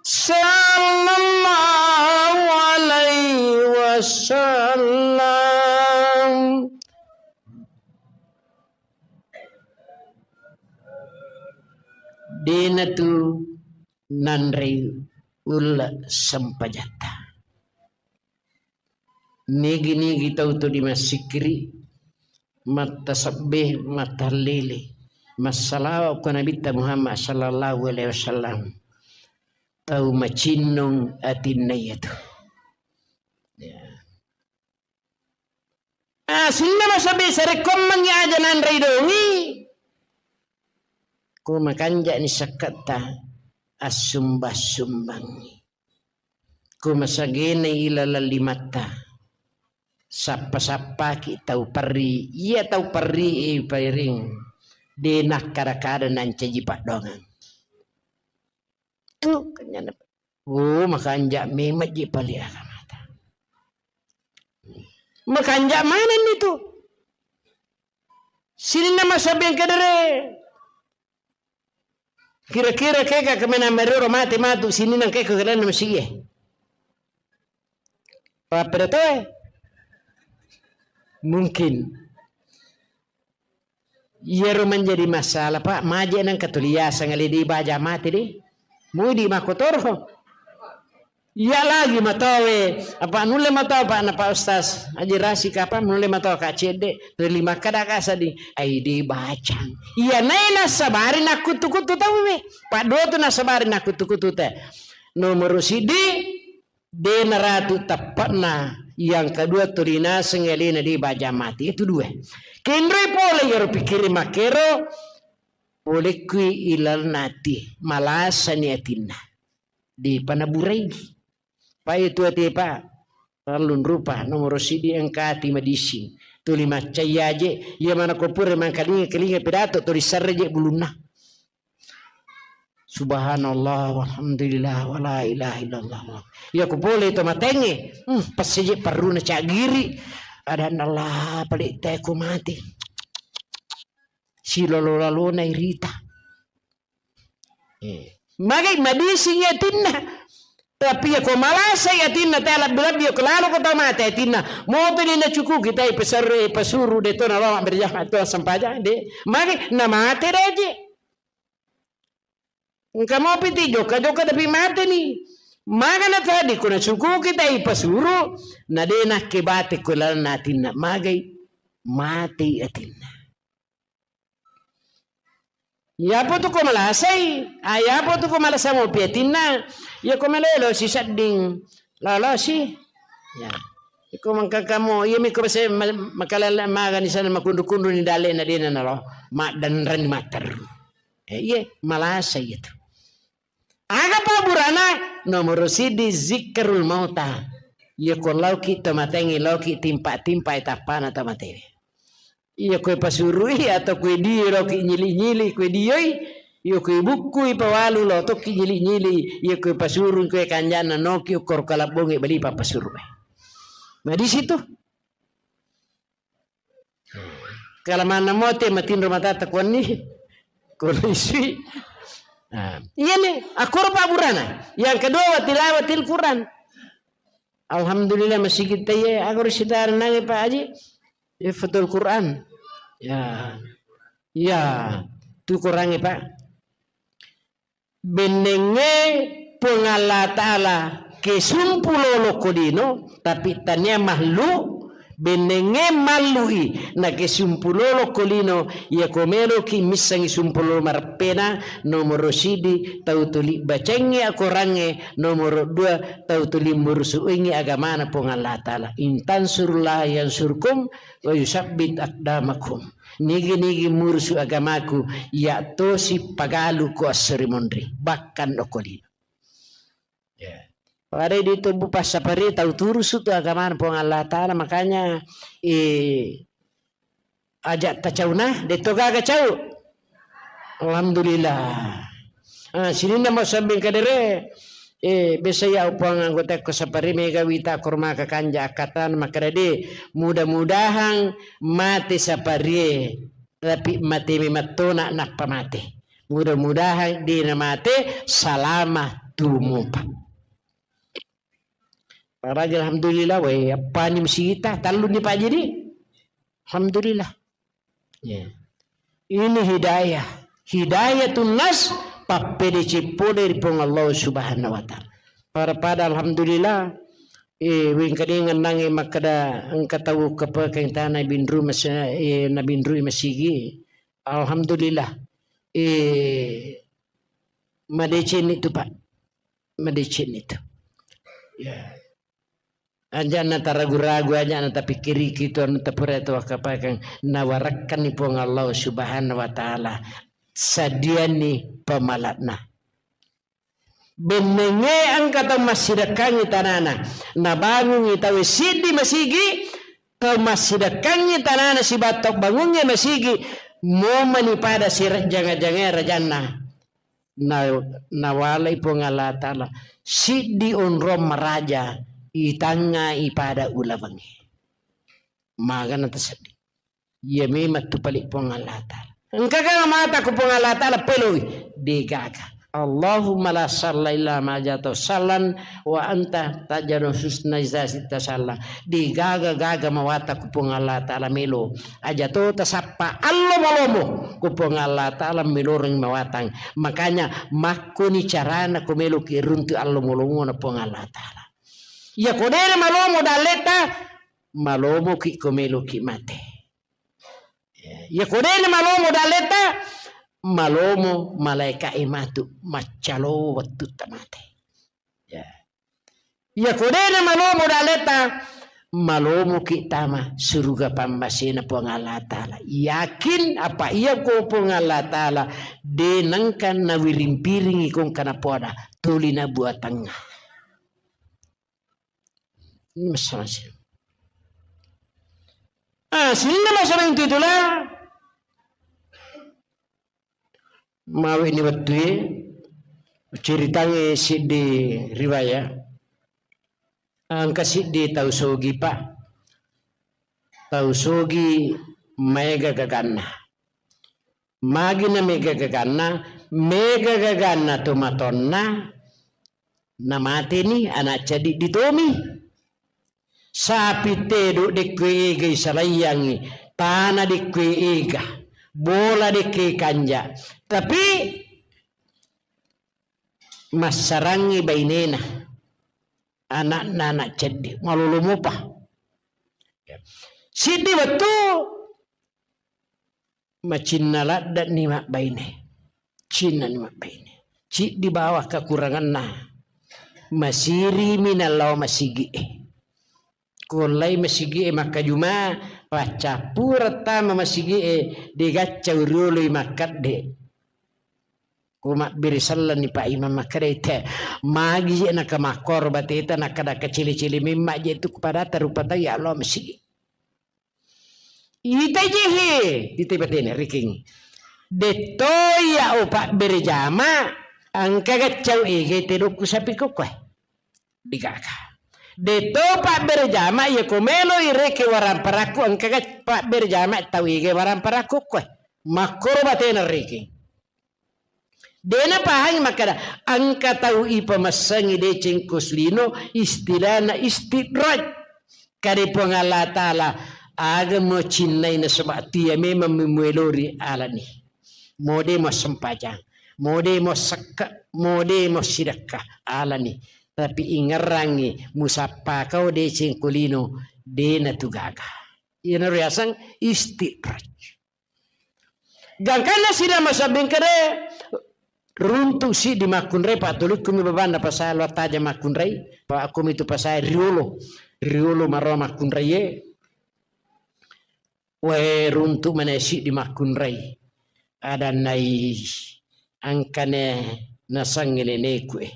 Sallallahu alaihi wasallam. Dena tu nanrei ulle sempajatta. Nigi-nigi tau tu dimassikkiri, mattasebbe, mattallili, massalawa ko Nabitta Muhammad sallallahu alaihi wasallam. Tau macinnong atinna iyatu. Ya. Ah, sininna masabbi sarekkoammengngi aja nanrei dongi. Ko makanja'ni sakketta, assumba-sumbangngi. Ko masagena ilaleng limatta, sappa-sappaki tau perri. Iya tau perri e pairing, de nakkada-kada nancaji paddoangeng. Tu kenyana. Oh, makanja memang ji pale agamata. Makanja manenni tu. Sininna masabeng kedere. Kira-kira kega kemena merero mate matu sininna kega kelenna masigie. Pappedo toe? Mungkin. Iyaro menjadi masalah, Pak. Maje nengka tuli yaseng ale de baja mate de. Mudi makkotoro. Iya lagi matowe, apa nulle matoa, Pak, na Pak Ustaz Haji Rasik, apa nulle matoa ka cedde, tuli makkada ka seddi, ai de bacang. Iya nae nassabari nakkuttu-kuttu tauwe. Pak dua tu nassabari nakkuttu-kuttu te. Nomoro siddi, de naratu teppe'na, yang kedua tuli naseng alena de baja mati. Itu dua. Kenroi pole iyaro pikkiri makkero, pole kui ilalna ati, malasani atinna. Depa naburaigi. Pa itu ati, Pak, parellu rupa, nomoro siddi engka ati madising. Tuli maccai aje, iya mana ko pura mangkalinga-kalinga pidato, tuli sarre je bulunna. Subhanallah, walhamdulillah, wala ilaha illallah. Iya ko pole to matengnge, hmm, passeje parruna cagiri. Adanna Allah, pale te ko mate. Silolo-lalona irita. Eh. Magai madising atinna. Tapi iya ko malasai atinna, te labbi-labbi iya ko lalo ko tau mate atinna. Moto ni nacukuki tai peserre, pasuru de to nalama berjamaah to sempajang de. Magai namate daje. Engka mopi ti jokka-jokka tapi mate ni. Magana tadi ko nacukuki tai pasuru, na de nakke bate ko lalenna atinna. Magai mate atinna. Yapo tu ko malasai, ah, yapo tu ko malasa mopi atinna, ya ko malelo si sedding, lolosi. Ya. Iko mangkakamo, iya mi ko bese ma-, makalala magani sana makundu-kundu ni dale na dena nalo, maddanrani matteru. Eh, iye, malasai itu. Aga pabburana? Nomoro sidi zikrul mauta. Iya ko lauki to matengnge, lauki timpa-timpa tappana to matene. Iya koe pasurui atau koe dio loki nyili-nyili koe dioi, iya koe bukkui pawalu lo tokki nyili-nyili, iya koe pasurui koe kanjana noki ukkoro kalabbonge bali papasurui. Nah, di situ. Kalamanna mote matinro matata kuanni. Kono isui. Nah, iya nih, akkoro pabburana. Yang kedua, wa tilawatil Quran. Alhamdulillah, masigi taiye, aga ro sitara nange, Pak Haji? Ihfadul Quran. Ya. Ya, tu Qurange, Pak. Bennengnge Puang Allah Ta'ala kesumpu lolo ko lino, tapi tania mahlu, bennengnge mallui na kesumpu lolo ko lino, iya ko meloki missangi sumpu lolo mareppena, nomoro sidi tau tuli bacengnge akorangnge, nomoro dua tau tuli murusuingi agamana Puang Allah Ta'ala. In tansurullaha yansurkum wa yusabbit aqdamakum. Nigi-nigi murusu agamaku, iya tosi pagalu ko esso ri monri, bahkan okko lino. Ya. Pada di tubuh passapari tau turusu tu agamana Puang Allah Ta'ala, makanya, eh, aja tacauna, de to gaga cau. Alhamdulillah. Ah, sininna mau sambing kadere, eh, biasa ya upang anggota ko sapari mega wita korma kakanja akatan makkeda de, mudah-mudahan mate saparie, tapi mate memettona nappa mate. Mudah-mudahan de namate salama tumupa. Paraja alhamdulillah, weh, appani musita, talluni Pak Haji di. Alhamdulillah. Ya. Ini hidayah. Hidayatun nas, pappedeceng pole ri Puang Allah Subhanahu wa Ta'ala. Pada-pada alhamdulillah, eh, wengkadingan nange makkeda engka tau kepekeng tana binru mas-, eh, nabinrui masigi. Alhamdulillah. Eh, madeceng itu, Pak. Madeceng itu. Ya. Aja' na taragu-ragu, aja' na tapikkiriki tu anu tapura tu wakkapakang, nawarakkanni Puang Allah Subhanahu wa Ta'ala, sadianni pamala'na. Bennengnge engka tau massidekkangngi tanana, nabangungngi tau siddi masigi, tau massidekkangngi tanana sibawa tau bangungnge masigi, momani pada sirajjanga-jangae rajanna. Na, nawalai Puang Allah Ta'ala siddi onrong maraja itangnga ipada ulawengnge. Magana taseddi. Iya memang tu pale Puang Allah Ta'ala. Engka ga mata ku Puang Allah Ta'ala peloi? Degaga. Allahumma la salla illa ma ja'altahu sallan wa anta taj'alul husna idza syi'ta salla. Degaga-gaga mawata ku Puang Allah Ta'ala melo. Aja to tasappa allo malomo ku Puang Allah Ta'ala meloreng mawatang. Makanya makkoni carana ko meloki runtu allo malomona Puang Allah Ta'ala. Iya ko dena malomo dalleta, malomoki ko meloki mate. Ya, iya ko dena malomo dalleta, malomo malaika e matu maccalo wettu tamate. Ya. Iya ko dena malomo dalleta, malomoki tama suruga pammasena Puang Allah Ta'ala. Yakin apa iya ko Puang Allah Ta'ala de nengka nawiring-piringi kongka napoada tuli na buatangnga. Ini masalah sih. Ah, sininna masa itu itulah. Mawe ni wettue, ceritangnge siddi riwayat. Engka siddi tau sogi, Pak. Tau sogi maega gaganna. Magi na mega gaganna, mega gaganna to matonna, namateni anak ceddi ditomi. Sapi tedo dekko ega isalaiyangi, tana dekko ega, bola dekko kanja. Tapi massarangi bainena, anakna anak ceddi, malolo mopa. Siddi wettu macinna ladde'ni mabbaine. Cinnani mabbaine. Ciddi bawang kakuranganna. Masirimi nallao masigi'e. Kuollai masigi'e makkajuma, paccappureng tama masigi'e, degacca urioloi makkedde. Ku mabbere sellenni Pak Imam makkedai te, magi je nakamakkoro bateta, nakkada kacili-cili memma je tu kupadata rupa tau ya Allah masigi. Ita je he, ita batena riking. Detto ya o pabbere jama, engka gaccau ege tedokku sapi kokkoe. Digaga. Detto pabbere jama, ya ko melo ireke waramparakku, engka gac-, pabbere jama tau ege waramparakku koe. Makkoro batena riking. De napahangi makkada, engka tau ipamassengi deceng kos lino, istilahna istidraj. Kade Puang Allah Ta'ala, aga mo cinnai nasaba tia memang memuelori alani. Mode mo sempajang, mode mo sekka, mode mo sidekka alani. Tapi ingerrangi musappa kau deceng ko lino, de natu gaga. Iyana riaseng istidraj. Gangkanna sidang masabbing kede, runtu siddi makkunrai, pattulikkumi babanna pasai lo attaja makkunrai, pa akkumitu pasai riolo, riolo maro makkunrai e. Wae runtu mana siddi makkunrai. Adannai angkane nasangi neneku e.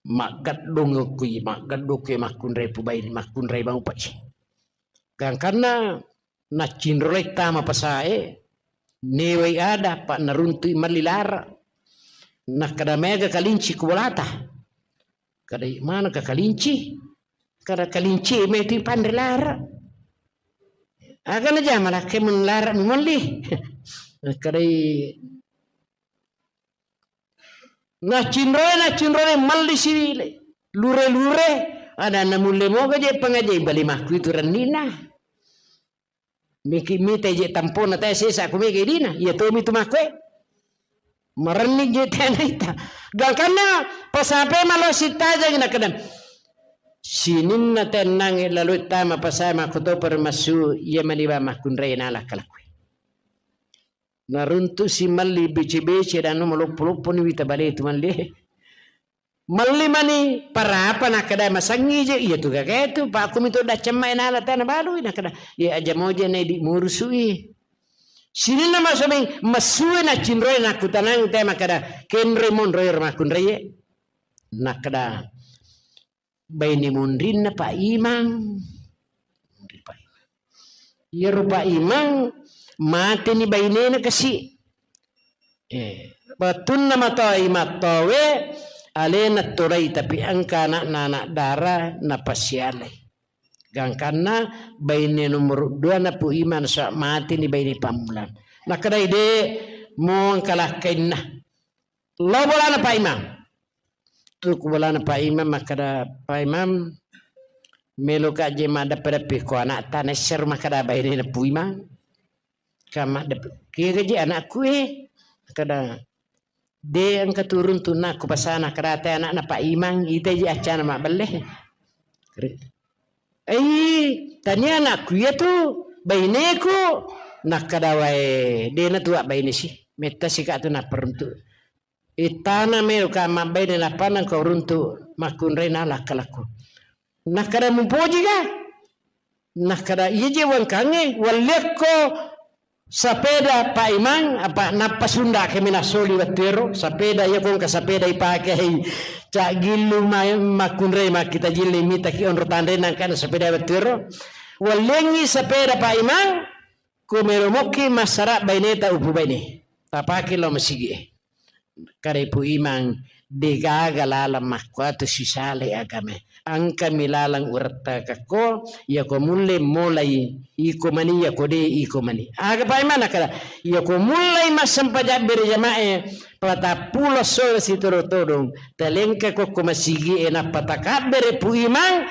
Maggeddung kui, maggeddung kui makkunrai pubai, makkunrai maupai. Gangkanna naccinrolai tama pasae, newai ada, pa naruntui malli lara. Nakkada mega kalinci ku bolata. Kada mana ka kalinci? Kada kalinci metu panre lara. Aga na jama lakke mun lara mi malli. Kada Naccinroe, naccinroe, malli si lure-lure, adanna mulle moga je pangajai bali makku itu rennina. Miki mita je tampona te sesa ku mega dina, iya tomi tu makku e. Marenni je tena ita. Gangkanna pasape malo sitajang na kedam. Sininna tennang lalo tama pasai makku to permasu, iya maniba makkunrai nala kalakue. Naruntu si malli bece-bece dan maloppo-loppo ni wita bale tu malli. Malli mani parapa nakkeda masangi je, iya tu gaga tu, pa kumi to daccamma e nala tana balui nakkeda, ye aja moja na idi murusui. Sininna masobeng masue na cinroe nakkutanang te makkeda, kenroi monroi ro makkunraie. Nakkeda, baine munrinna Pak Imang. Munri Pak Imang. Iyaro Pak Imang mateni bainena kasi. Eh, wettunna matoa Imang towe, alena torai, tapi engka anakna anak dara napasialai. Gangkanna baine nomor dua na Pu Imang, sa mateni baine pammulang. Nakkedai de, mo engka lakkainna. Lao bolana Pak Imang. Tu ku bolana Pak Imang makkeda, Pak Imang, meloka je maddeppe-deppe ko anakta, naissero makkeda bainena Pu Imang. Ka maddeppe, kega je anakku e? Makkeda, de engka turun tu nakku pasana, keda te anakna Pak Imang, ita je accana mabbelle. Ei, tania anakku iya tu, baineku. Nakkeda wae, dena tu abbaine si. Metta sika tu napparuntu. Ittana melo ka mabbaine nappanang ko runtu makkunrai nala kalakku. Nakkeda mupoji ka? Nakkeda iya je wangkangnge, walliakko sapeda Pak Imang, apa nappa sunda kami nasoli wettuero, sapeda iya ko engka sapeda ipake hei cak gillu ma-, makkunrai makkita jilli mitaki onro tanre nangkana sapeda wettuero. Wallengngi sepeda Pak Imang, ko melo mokki massara baineta upu baine. Tapake lao masigi'e. Kare Pu Imang, degaga lalang makkuatu sisale agamae. Engkami lalang urettakakko, iyako mulle molai iko mani, iyako de iko mani. Aga Pak Imang nakkeda, iyako mullei massempajang berejamae, patappulo soro sitodong-todong, talengka kokko masigi'e nappa takabbere Pu Imang,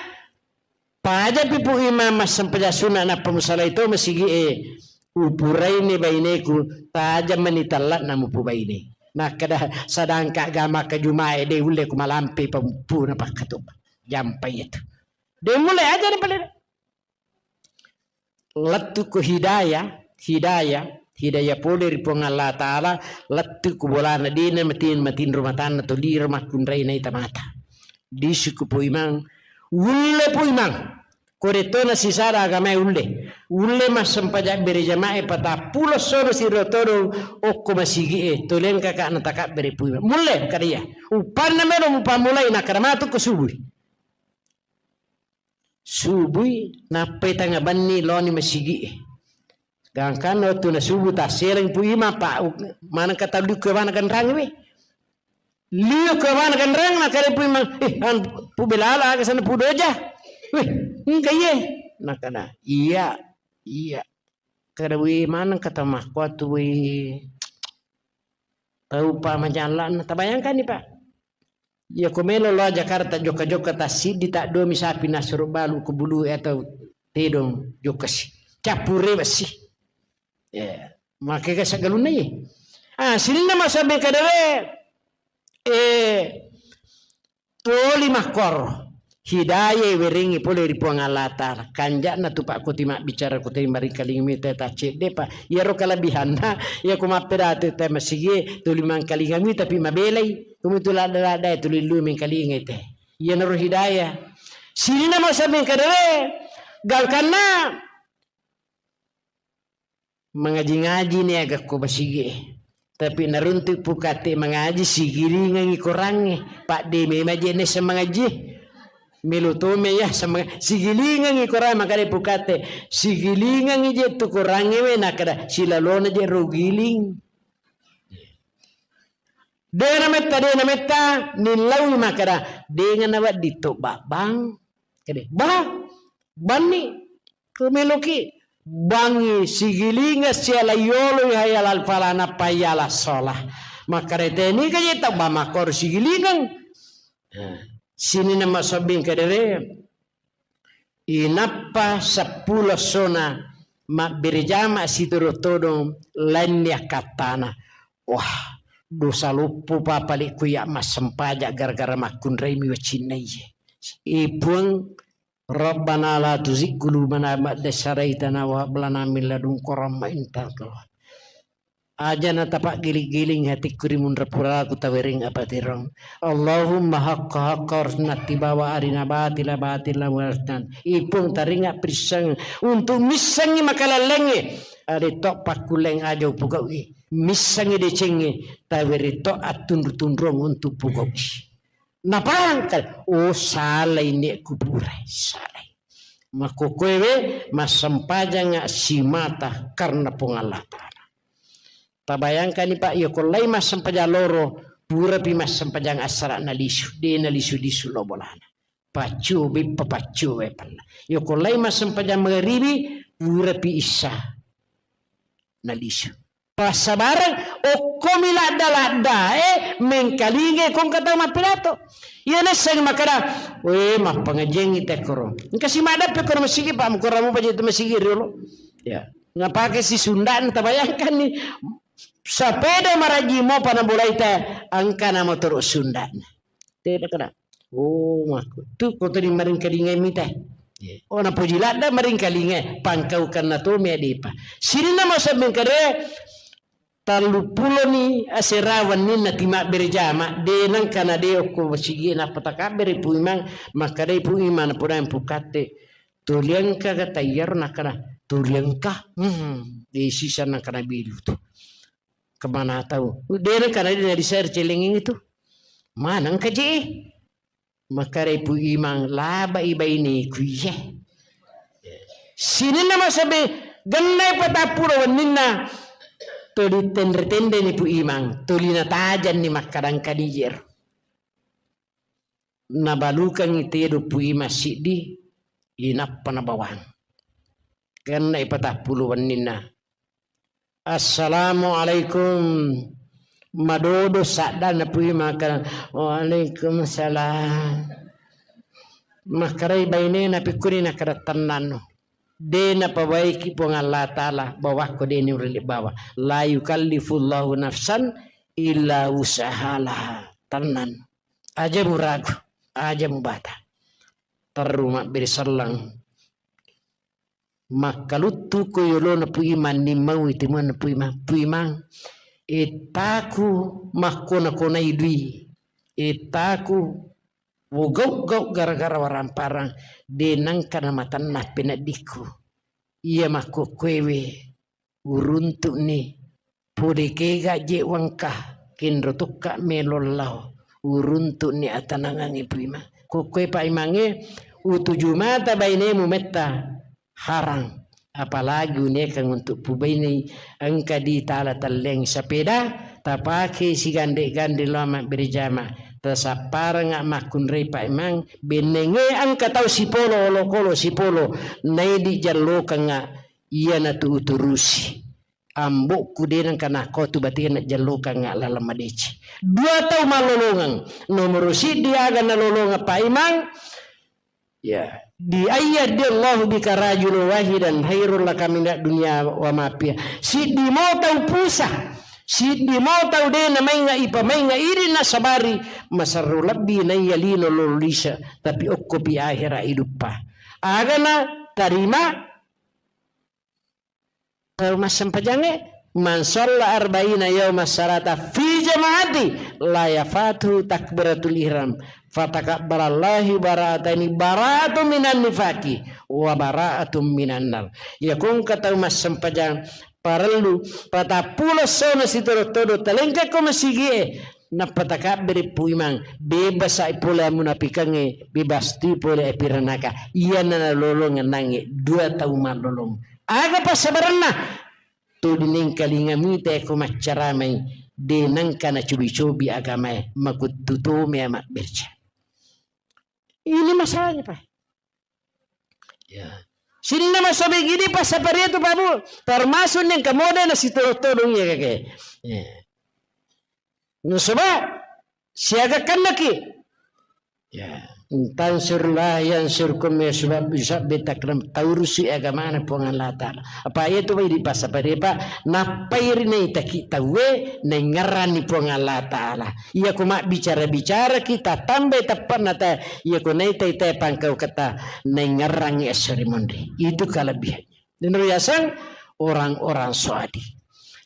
Pajapi Pu Imang massempajang sunna nappa musalai to masigi'e, upuraini baineku, tajang mani talla'na mupubaine. Nakkeda, sedangkan agama ke Jumae de ulle ku malampe pampuna pakkatupa. Jampai itu. De mulle aja ni pale. Lettu ko hidayah, hidayah, hidayah pole ri Puang Allah Ta'ala, lettu ko bolana dena matin-, matinro matanna to liro makkunrai naita mata. Disuku Pu Imang, ulle Pu Imang. Ko de to nasisada agamae ulle. Ulle massempajang berejamae patappulo soro siro todong okko masigi'e. Tolengkaka natakabbere Pu Imang. Mulle, kada iya. Upanna melo mupammulai, nakkeda matu ko subui. Subui, nappai tengnga benni loni masigi'e. Gangkanna wettu na subuh tasseleng Pu Imang, Pak, u-, maneng kata liu ke bana ganrang we. Liu ke bana ganrang, nakkeda Pu Imang, "Eh, an, Pu Belala, aga sana Pu Doja?" "Weh, engka iye." Nakkeda, "Iya, iya." Kada we maneng kata makkuatu we. Tau pa majalla'na, tabayangkanni, Pak. Iya ko melo lao Jakarta jokka-jokka tassiddi, taddomi sapi nasuro balu ko bulu atau tedong jokkasi. Cappure bessi. Ya, makega sagalunna ye. Ah, sininna masabe kadere, eh, toli makkoro. Hidayah werengi pole ri Puang Allah Ta'ala. Kanja'na tu Pak kuti mabbicara kuti maringkalinga mita ta cedde, Pak. Iyaro kalebihanna, iya ko mappedatu te masigi tuli mangkalinga mi tapi mabelai. Kumitu ladda-ladda tuli lu mengkalinga te. Iyanaro hidayah. Sininna masa mengkadere, gangkanna mangaji-ngaji ni aga ko masigi. Tapi naruntu pukate mangaji sigilingangi korangnge. Pak de memang je nessa mangaji. Melo tome ya sama sigilingangi korang makade pukate. Sigilingangi je tu korangnge we nakada silalona je rogiling. Dena metta, dena metta, nillaui makkada, dengana wedding to babbang. Kede, ba, banni, kumeloki, bangi, sigilinga, siala yolo, hayal alfala, nappa yala sola. Makkada teni kaje tau ba makkoro sigilingang. Nah, sininna masobbing kedere, inappa seppulo sona mabbere jama sitodo-todong lainni akkattana. Wah, dosa loppo papale kuya massempajang gara-gara makkunrai mi wacinna iye. E Puang, Rabbana la tuzigh qulubana ba'da idh hadaitana wa hab lana min ladunka rahmah innaka antal wahhab. Aja na tapaggiling-giling hatikku ri munra puraku tawereng apatirong. Allahumma haqqa haqqa warzuqna ittiba wa arina batila batila warzuqna. Ipung taringa pirisseng untuk missengi makalallengnge. Ade to pakkulleng aja upugau'i. Missengi decengnge tawere to attunru-tunrung untuk pugau'i. Napahang kale, oh, salai nek kuburai, salai. Makkokkoe we, massempajanga simata karena Puang Allah Ta'ala. Tabayangkani, Pak, iya ko lai massempajang loro, purapi massempajang assara nalisu, de nalisu-lisu lo bolana. Paccu, beppa paccu we panna. Iya ko lai massempajang magaribi, purapi issa nalisu. Passabareng, okkomi ladda-laddae mengkalingai ko engka tau mappidato. Iya naissengi makkeda, "We, mappangajiangngi tekkoro. Engka si maddappe koro masigi, Pak, mukorang mupa je tu masigi riolo." Ya, napake si Sunda'na, tabayangkanni. Sapeda maraji mopa nabolai te, engka na motoro Sunda'na. Tena kena. Oh, makku. Tu ko tadi maringkalingai mita. Oh, napoji ladda maringkalingai, pangkaukanna to me adepa. Sininna masa mengkade, tallu puloni asera wenninna timabbere jama, de nengka na de okko masigi, nappa takabbere Pu Imang, makkadai Pu Imang, napodai Pu Katte, "Tuli engka ga tayyaro?" Nakkada, "Tuli engka." Hmm, de sisa nakkada bilu tu. Kemana tau? De nengka na de na di share celengi tu. Mana engka je? Makkadai Pu Imang, "Labai baineku iye." Sininna masabe gennai patappulo wenninna tuli tenre-tenreni Pu Imang, tuli natajanni makkadang kadijero. Nabalukangngi tedo Pu Imang siddi, inappa nabawang. Gennai patappulo wenninna. Assalamualaikum. Madodo saddanna Pu Imang makkada, "Waalaikumsalam." Makkarai bainena pikkuni nakkada, "Tennanno. De napabaiki Puang Allah Ta'ala bawakko de niurili bawa. La yukallifullahu nafsan illa wus'aha laha." Tennan. Aja muragu, aja mubata. Terru mabbere selleng. Makkaluttu ko yolona Pu Imang, nimmaui timuanna Pu Imang. Pu Imang, ettaku makkona-konai dui. Ettaku wogau-gau gara-gara waramparang, de nengka namatenna peneddiku. Iya makkokkoewe uruntu'ni. Pole kega je wengka, kenro tokka melo lao, uruntu'ni atanangangnge Pu Imang. Kokkoe Pak Imangnge, utuju mata bainemu metta harang. Apalagi uniaikeng untuk pubainei engka di tala telleng sapeda, tapake sigande-gande lao mabbere jama. Tasapparengnga makkunrai Pak Imang, bennenge engka tau sipolo, olokolo sipolo, naidi jallokengnga iyanatu uturusi. Ambokku de nengka nakko tu batena jallokang laleng madeceng. Dua tau mallolongeng. Nomoro siddi aga nalolongeng Pak Imang. Ya, di ayyahdiyallahu bika rajulan wahidan khairul laka minad dunya wa ma fiha. Siddi mo tau pusa. Siddi mo tau de namainga ipamainga idi nasabari maserro lebbi naiya lino lolisa. Tapi okkopi ahera iduppa. Agana tarima Tau massempajangnge, "Man shalla arba'ina yauma salata fi jama'ati la yafatuhu takbiratul ihram, fatakabbalallahu bara'ataini, bara'atun minan nifaqi wa bara'atun minan nar." Iya kongka tau massempajang parellu patappulo essona sitodo-todo talengka ko masigie, nappa takabbere Pu Imang, bebasai pole amunapikangnge, bebasti pole api ranaka. Iyana nalolongeng nangnge dua tau mallolong. Aga passabarenna? Tuli nengkalinga mita ko maccaramai, de nengka nacobi-cobi agamae, makuttu tomea mabberca. Ini masalahnya, Pak. Ya. Sininna masobe gidi passaparia tu, Pak Bu, termasuk nengka mode nasitodong-todong iya kake. Ya. Nasaba siaga kannaki. Ya, tansurlah yansurkum ya, sebab bisa beta kenam taurusi agamana Puang Allah Ta'ala. Apa iya tu bai di pasapari, Pak? Nappai ri naitaki tauwe naingerrani Puang Allah Ta'ala. Iya ko mabbicara-bicara kita tambai teppanna ta, iya ko naitai-tai pangkau kata naingerrangi esso ri monri. Itu kelebihannya. Nino yaseng orang-orang soadi.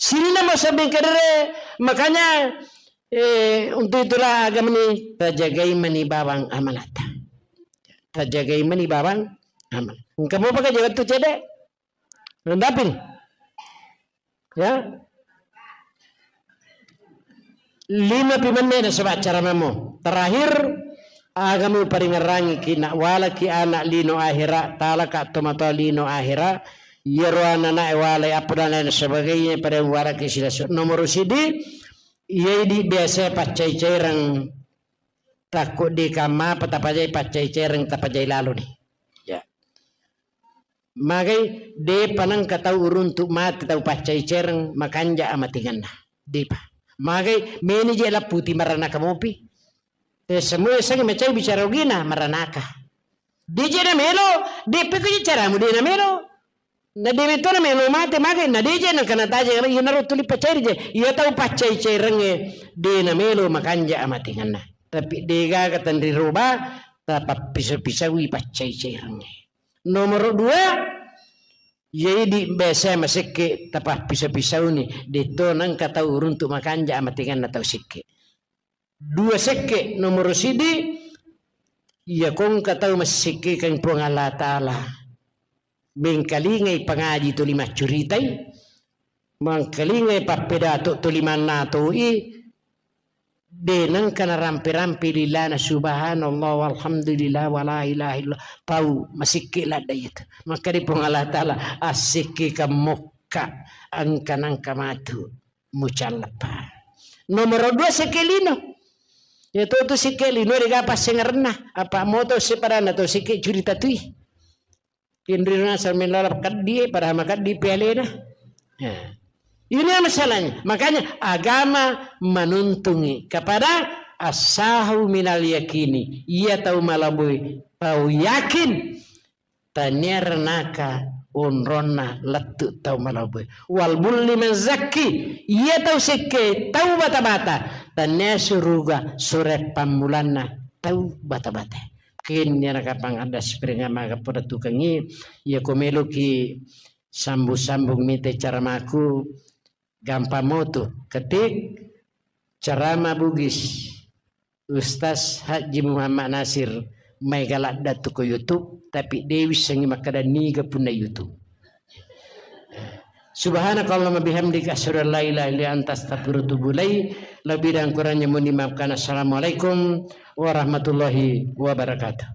Sininna masabbing kadere, makanya, eh, untuk itulah agama ini, tajagai mani bawang amalata. Tajagai mani bawang amal. Engka mopa ka jaga tu cede? Rendapin. Ya. Lima pi menne nasaba acara mamo. Terakhir, aga muparingerrangi ki nak walaki anak lino ahera, talaka tomatoa lino ahera, yero anak-anak walai apa dan lain sebagainya pada walaki silasu. Nomor sidi, iya idi biasa paccai-caireng takko di kamma apa tapajai paccai-caireng tapajai lalu nih. Ya. Magai, depa nengka tau uruntu mate tau paccai-caireng makanja amatinganna. Depa. Magai, meni je lapputi maranaka mopi. Eh, semua sangi macai bicara ogina maranaka. Deje na melo, depe ko caramu de na melo. Na dewe to na melo mate magai, na deje na kana taje, ina ro tuli paccai je. Iya tau paccai-cairengnge, de na melo makanja amatinganna. Tapi degaga tenri roba, tapappiso-pisaui paccai-cairengnge. Nomoro dua, iya idi biasa masekke tapappiso-pisauni, detto nengka tau uruntu makanja amatinganna tau sekke. Dua sekke, nomoro sidi, iya kongka tau massekkekeng Puang Allah Ta'ala. Mengkalingai pangaji tuli maccuritai, mengkalingai pappedato tuli mannatoi, De nengka narampe-rampe lilana, subhanallah, walhamdulillah, wala ilaha illallah. Tau masikke ladda iyatu. Makkeda Puang Allah Ta'ala, assekke kammokka, engka nangka matu mucalleppa. Nomoro dua, sekke lino. Iyatu tu sekke lino dega passengerenna. Apa moto sepadanna to sekke curita tui. Inrina sambil lalap keddi, padahal makeddi pialena. Ya. Ini masalahnya. Makanya agama menuntungi kepada asahu minal yakini. Iya tau malaboi, tau yakin. Tania renaka onronna lettu tau malaboi. Wal bulli man zakki. Iya tau sekke, tau bata-bata. Tania suruga sore pammulanna tau bata-bata. Kenni rakapang ada spring maga pada tukangi, iya ko meloki sambung-sambung mite caramaku, gampang motu. Ketik ceramah Bugis, Ustaz Haji Muhammad Nasir, mai galadda tu ko YouTube, tapi dewi sengi makkada niga punna YouTube. Subhanakallahumma bihamdika, asyhadu an la ilaha illa anta, astaghfiruka wa atubu ilaik. Lebih dan kurangnya mohon dimaafkan. Assalamualaikum warahmatullahi wabarakatuh.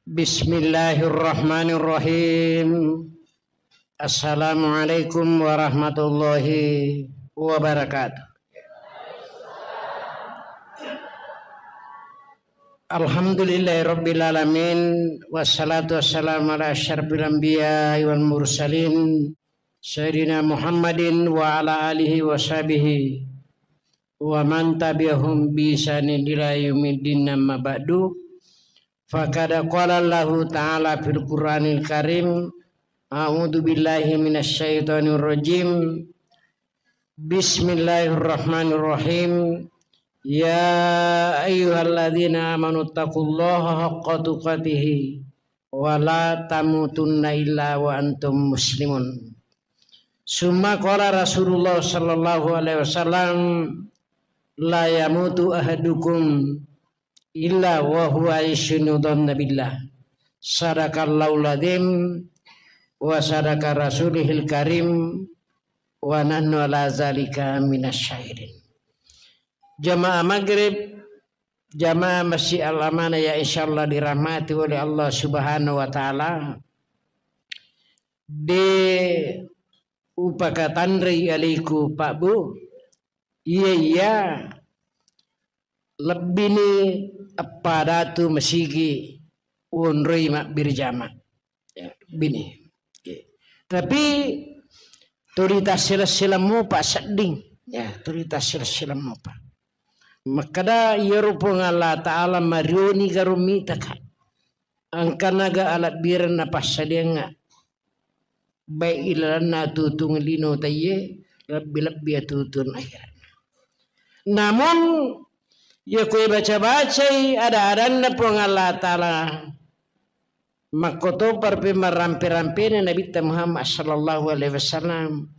Bismillahirrahmanirrahim. Assalamualaikum warahmatullahi wabarakatuh. Alhamdulillahirabbil alamin, wassalatu wassalamu ala asyrafil anbiya'i wal mursalin, Sayyidina Muhammadin wa ala alihi wa sahbihi wa man tabi'ahum bi ihsanin ila yaumiddin, amma ba'du. Faqad qala Allahu ta'ala fil Qur'anil Karim, a'udzu billahi minasy syaithanir rajim. Bismillahirrahmanirrahim. Ya ayyuhalladzina amanu taqullaha haqqa tuqatihi wa la tamutunna illa wa antum muslimun. Summa qala Rasulullah sallallahu alaihi wasallam, la yamutu ahadukum illa wa huwa yuhsinu dhanna billah. Sadaqallahul adzim wa sadaqa rasulihil karim wa nahnu ala zalika minasy syahidin. Jamaah maghrib, jamaah Masjid Al Amanah yang insyaallah dirahmati oleh Allah Subhanahu wa taala. De upakatanrei alaiku, Pak Bu. Iya, iya. Lebbini eppa datu masigi wonroi mabbirjama. Ya, bini. Oke. Tapi tuli tassila-sila mopa sedding. Ya, tuli tassila-sila mopa. Makkada iyaro Puang Allah Ta'ala marioni garo mitaka. Engkanaga alebbirenna passadiangnga. Baik ilalenna atutung lino taiye, lebbi-lebbi atutung akhirat. Namun, iya koe baca-bacai ada-adanna Puang Allah Ta'ala, makkotopar pe marampe-rampena Nabitta Muhammad sallallahu alaihi wasallam,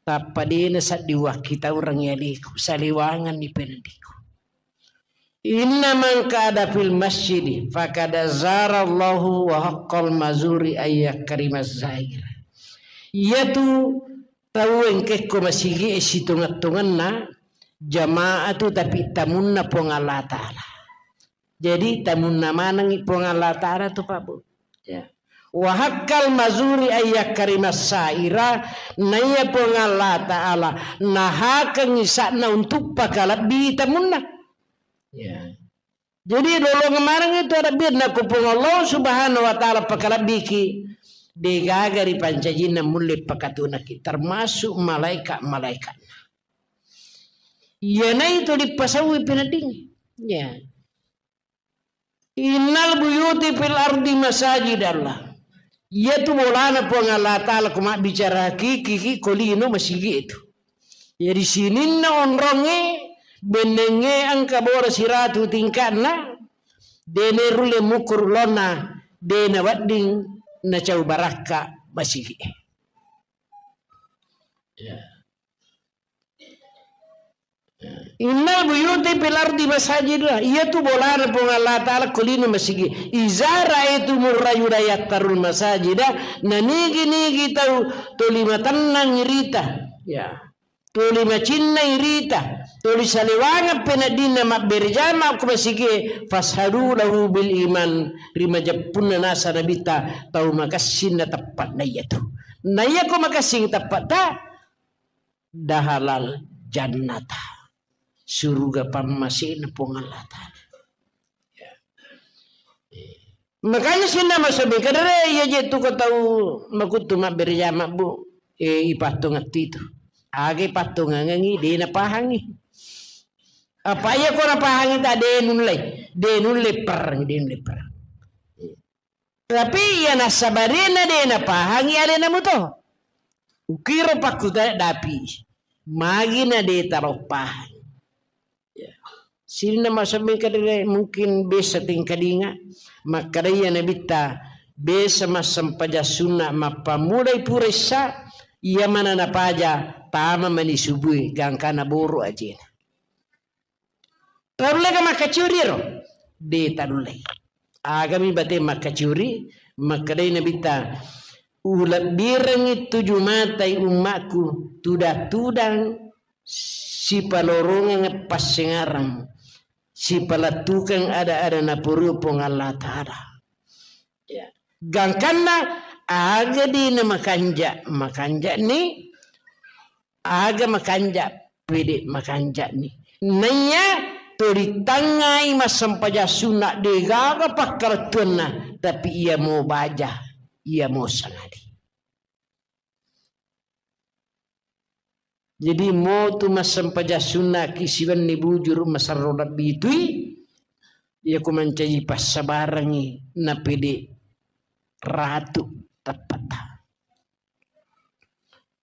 tappa dena saddi wakkitaureng yaliku, saliwanganni pendiku. Inna man qa'ada fil masjidi faqad zara Allahu wa haqqal mazuri ayyakrimaz zair. Iyatu tau engkekko masigi e sitongeng-tongenna jamaah tu, tapi tamunna Puang Allah Ta'ala. Jadi tamunna manengngi Puang Allah Ta'ala tu, Pak Bu. Ya. Wa haqqal mazuri ayyakrimas saira, naiya Puang Allah Ta'ala nahakengngi sa'na untuk pakalebbi tamunna. Ya. Jadi lolongeng maneng itu ada birna ku Puang Allah Subhanahu wa Ta'ala pakalebbiki, degaga ri pancajinna mulle pakatunaki, termasuk malaika-malaikatna. Iyanaitu dipasauwi peneddingnge. Ya. Innal buyuti fil ardi masajidallah. Iyatu bolana Puang Allah Ta'ala ku mabbicara hakiki ki ko lino masigi itu. Jadi sininna onrongnge, bennengnge engka bola siratu tingka'na, dene rulle mukuru lonna, dena wedding nacau barakka masigi. Ya. Innal buyuta fil ardi masajid, iyatu bolana Puang Allah Ta'ala ko lino masigi. Iza ra'aitumur rajula yattarul masajida, nanigi-nigi tau toli matennang irita. Ya. Toli macinnai rita, toli salewangeng peneddinna mabbere jama ko masigi, fashadu lahu bil iman, ri majeppunna nasa Nabitta tau makessing na teppe'na iyatu. Na iya ko makessing teppe'ta, dahalal jannata. Suruga pammasena Puang Allah Ta'ala. Ya. Makanya sininna masobing kadere iya je tu ko tau makuttu mabbere jama, Bu. Eh, ipattungeng tu. Aga ipattungengengi, de napahangi. Apa iya ko napahangi ta de nulle, de nulle perang, de nulle perang. Tapi iya nassabarina de napahangi alena muto. Ukiro pakkutana dapi. Magina de taroppahang. Ya. Sininna masabbing kadere mungkin biasa tingkalinga. Makkada iya Nabitta biasa massempajang sunna mappammulai pura issa, iya mana napaja tama mani subui gangkana boro ajena. Tarulleka makkacuri ro? De tarullei. Agami bate makkacuri, makkedai Nabitta, ulebbirengngi tuju matai ummakku, tudang-tudang, sipalorongeng passengarang, sipalettukeng ada-ada napurui Puang Allah Ta'ala. Ya. Gangkanna aga dina makanja, makanja ni, aga makanja, pede makanja ni. Naiya turitangngai massempajang sunna degaga pakkalettuanna, tapi iya mo baja, iya mo sangadi. Jadi, motu massempajang sunnaki siwenni bujuru maserro lebbi tui, iya ku mancaji passabarengngi napede ratu teppata.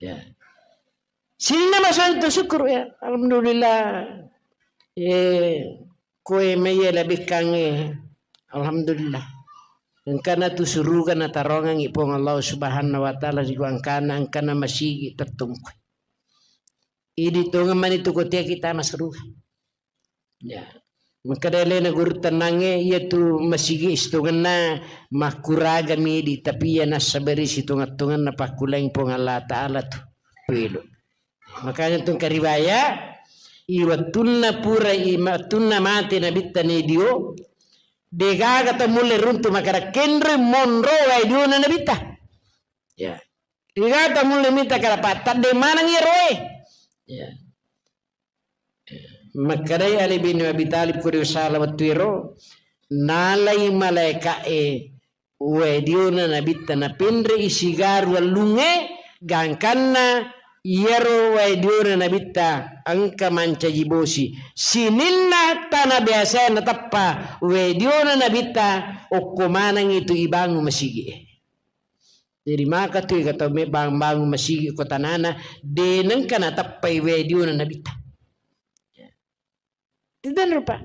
Ya. Sininna masantu syukur ya. Alhamdulillah. Eh, koe maiya labekkangnge. Alhamdulillah. Engkana tu suruga natarongengngi Puang Allah Subhanahu wa Ta'ala ri gangkanna engkana masigi tettungkui. Idi tongeng mani tu kotea kita masuruga. Ya. Makkeda alena guru tennangnge, iya tu masigi sitongenna makkuragami di, tapi iya nassabari sitongeng-tongenna pakkuleang Puang Allah Ta'ala tu. Pelo. Makanya tu kariwaya, i wettunna pura, i wettunna mate Nabitta Nadio, degaga to mulle runtu makkeda kenroi monro wae diona Nabitta. Ya. Degaga to mulle mita kada pattadde maneng iya roe. Ya. Makkedai Ali bin Abi Thalib ko riusala wettu ero, nalai malaeka'e wae diona Nabitta napenre'i sigaru allungnge, gangkanna iyaro wae diona Nabitta engka mancaji bosi. Sininna tana biasae nateppa wae diona Nabitta okko manengngi tu ibangun masigi'e. Jadi maka tu ega tau me bang-, bangun masigi ko tanana, de nengka nateppai wae diona Nabitta. Tidak rupa.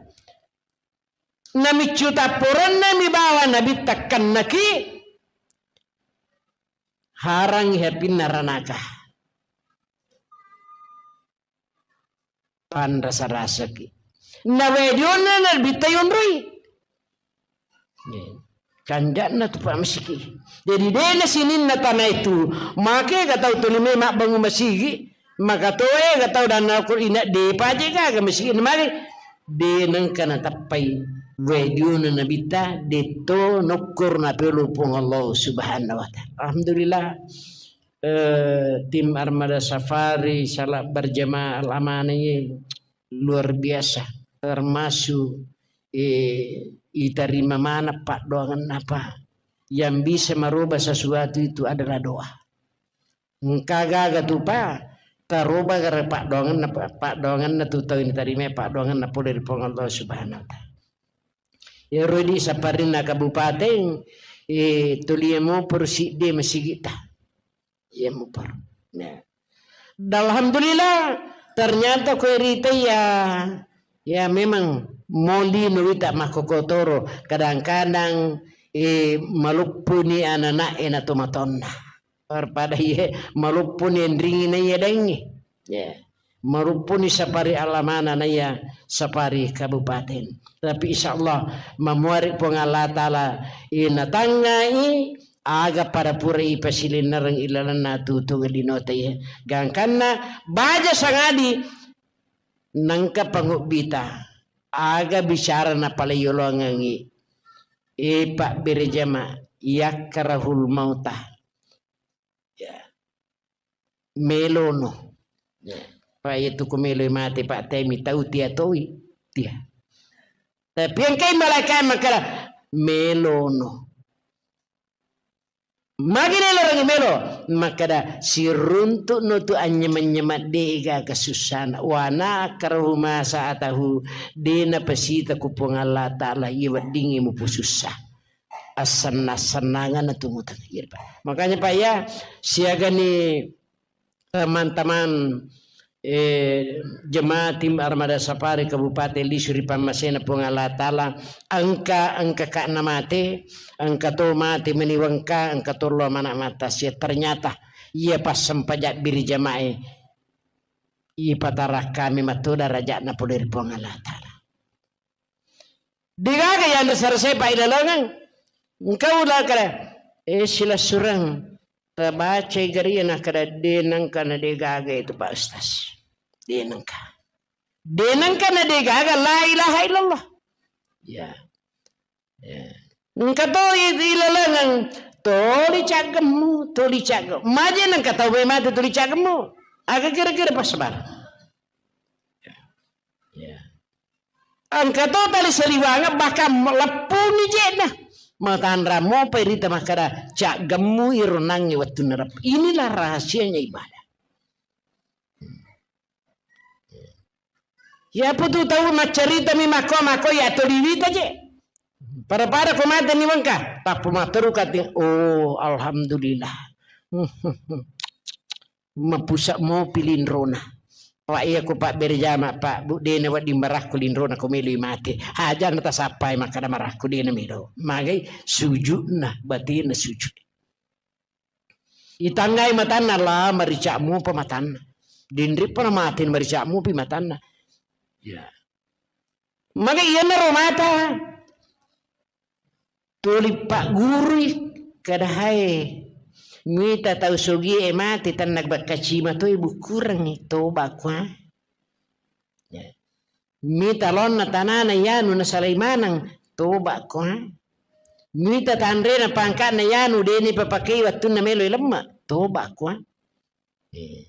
Namiccu tapporenna mi bawa Nabitta kennaki, harangi hapinna ranaka. Panrasa-rasaki. Na wae diona Nabitta yonroi. Kanja'na tu pa masigi. Jadi dena sininna tana itu, make ga tau tuli me mabbangun masigi, maka toe ga tau danna ko ina de paje gaga masigi na mari de nengka natappai wae diona Nabitta detto nokkor na pelo Puang Allah Subhanahu wa Ta'ala. Alhamdulillah. Eh, tim Armada Safari salat berjamaah Al-Amanah ini luar biasa, termasuk, eh, itarima mana paddoangenna, Pak. Yang bisa merubah sesuatu itu adalah doa. Engka gaga tu, Pak, taroba gara paddoangenna, Pak, paddoangenna tu tau ini tarima paddoangenna pole ri Puang Allah Subhanahu wa Ta'ala. Iyaro di saparinna kabupaten, eh, tulie moporo sidde masigitta. Iya mupar. Ya. Dan alhamdulillah, ternyata kue rita ya, ya memang moli nuwita makkokotoro. Kadang-kadang, eh, maluppuni anak-anak ena tomatonna. Daripada iye maluppuni enringi na iya dengi. Ya. Maruppuni sapari alamana naiya sapari kabupaten. Tapi insya Allah mamuari Puang Allah Ta'ala inatangngai aga pada pura ipasilinnereng ilalenna tutung linote. Gangkanna baja sangadi nengka pangubbita aga bicara napaleyolongengi. E pabbere jama yakkarahul mauta. Ya. Melono. Ya. Pak, itu ku meloi mate, Pak, temi tau tia toi. Tia. Tapi engkai malaika makkeda melono. Magi nelo rangi melo? Makkeda siruntuk no tu anyema-nyema de gaga sussana. Wana karahu masa atahu de napasita ku Puang Allah Ta'ala iya weddingi mupu sussa. Assenna-sennangan tu mutang. Iya, Pak. Makanya, Pak, ya, siagani teman-teman, eh, jemaah tim Armada Safari Kabupaten Lisu ri pammasena Puang Allah Ta'ala, engka, engka ka namate, engka to mate meni wengka, engka to lo mana mata sia. Ternyata iya passempajang biri jamae ipatarakkami matu darajatna pole ri Puang Allah Ta'ala. Degaga yanre sarasai pailalengeng. Engkau la kada, eh, silessureng. Tabacai gariya nakkeda, de nengka na degaga itu, Pak Ustaz. De nengka. De nengka na degaga la ilaha illallah. Ya. Ya. Engka to i-, ilalengeng, toli caggemmu, toli caggemmu. Maje nengka tau mate toli caggemmu. Aga kira-kira pas sabar. Ya. Engka to tali saliwangeng, bahkan leppuni je'na. Matanra mopai rita makkeda, caggemmu iro nangnge wettunna rep-. Inilah rahasianya ibadah. Iya putu tau maccaritami makko-makko ya toli wita je. Pada-pada ko mate ni wengka, tappa matteru kati, oh, alhamdulillah. Mapusa mopi linrona. Pak, iya ko Pak berjama, Pak, Bu, dena wedding marakku linrona ko meloi mate. Hajana tasappai makkeda marakku dena melo. Magai sujudna, batinna sujud. Itangngai matanna, la marica mupa matanna. Dinrippa na mate marica mupi matanna. Ya. Magai iyanaro mata. Tuli paggurui, kada hae. Mita tau sogie mate, tanna bakkaci matoi bukkurengngi, toba kua. Ya. Mita laonna tanana yanu nasalai maneng, toba kua. Mita tanrena pangkana yanu deni papakei wattunna melo lemma, toba kua. Eh.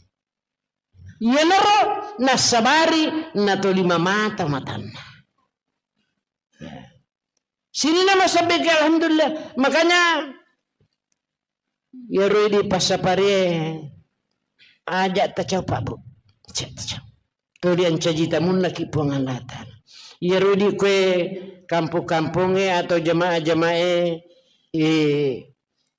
Iyanaro nassabari natolima mata matanna. Ya. Sininna masabbeke, alhamdulillah. Makanya, iyaro idi passaparie aja tacau, Pak, Bu. Aja tacau. Tuli ancaji tamunnaki Puang Allah Ta'ala. Iyaro idi kue kampung-kampunge atau jamaah-jamaah e, eh,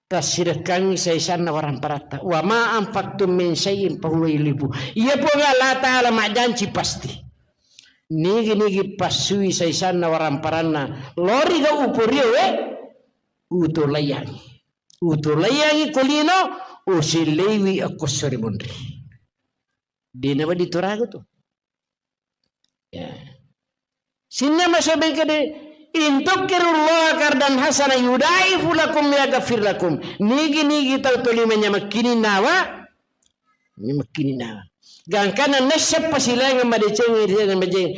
tassirekkangngi saisanna waramparatta. Wa ma anfaqtum min syai'in fahuwa yukhlifu. Iya Puang Allah Ta'ala majjanci pasti. Nigi-nigi passui saisanna waramparanna. Lori ga uporio we? Utolaiyangi. Utolaiyangi ko lino, usilleiwi akko sori monri. Dena wedding torago tu. Ya. Sininna masobeng kede, "In tuqridullaha qardan hasana yudha'ifu lakum wa yaghfir lakum." Nigi-nigi tau tolima nyamakkini nawa, nyamakkini nawa. Gangkana nessa pasilaingeng madeceng, madeceng.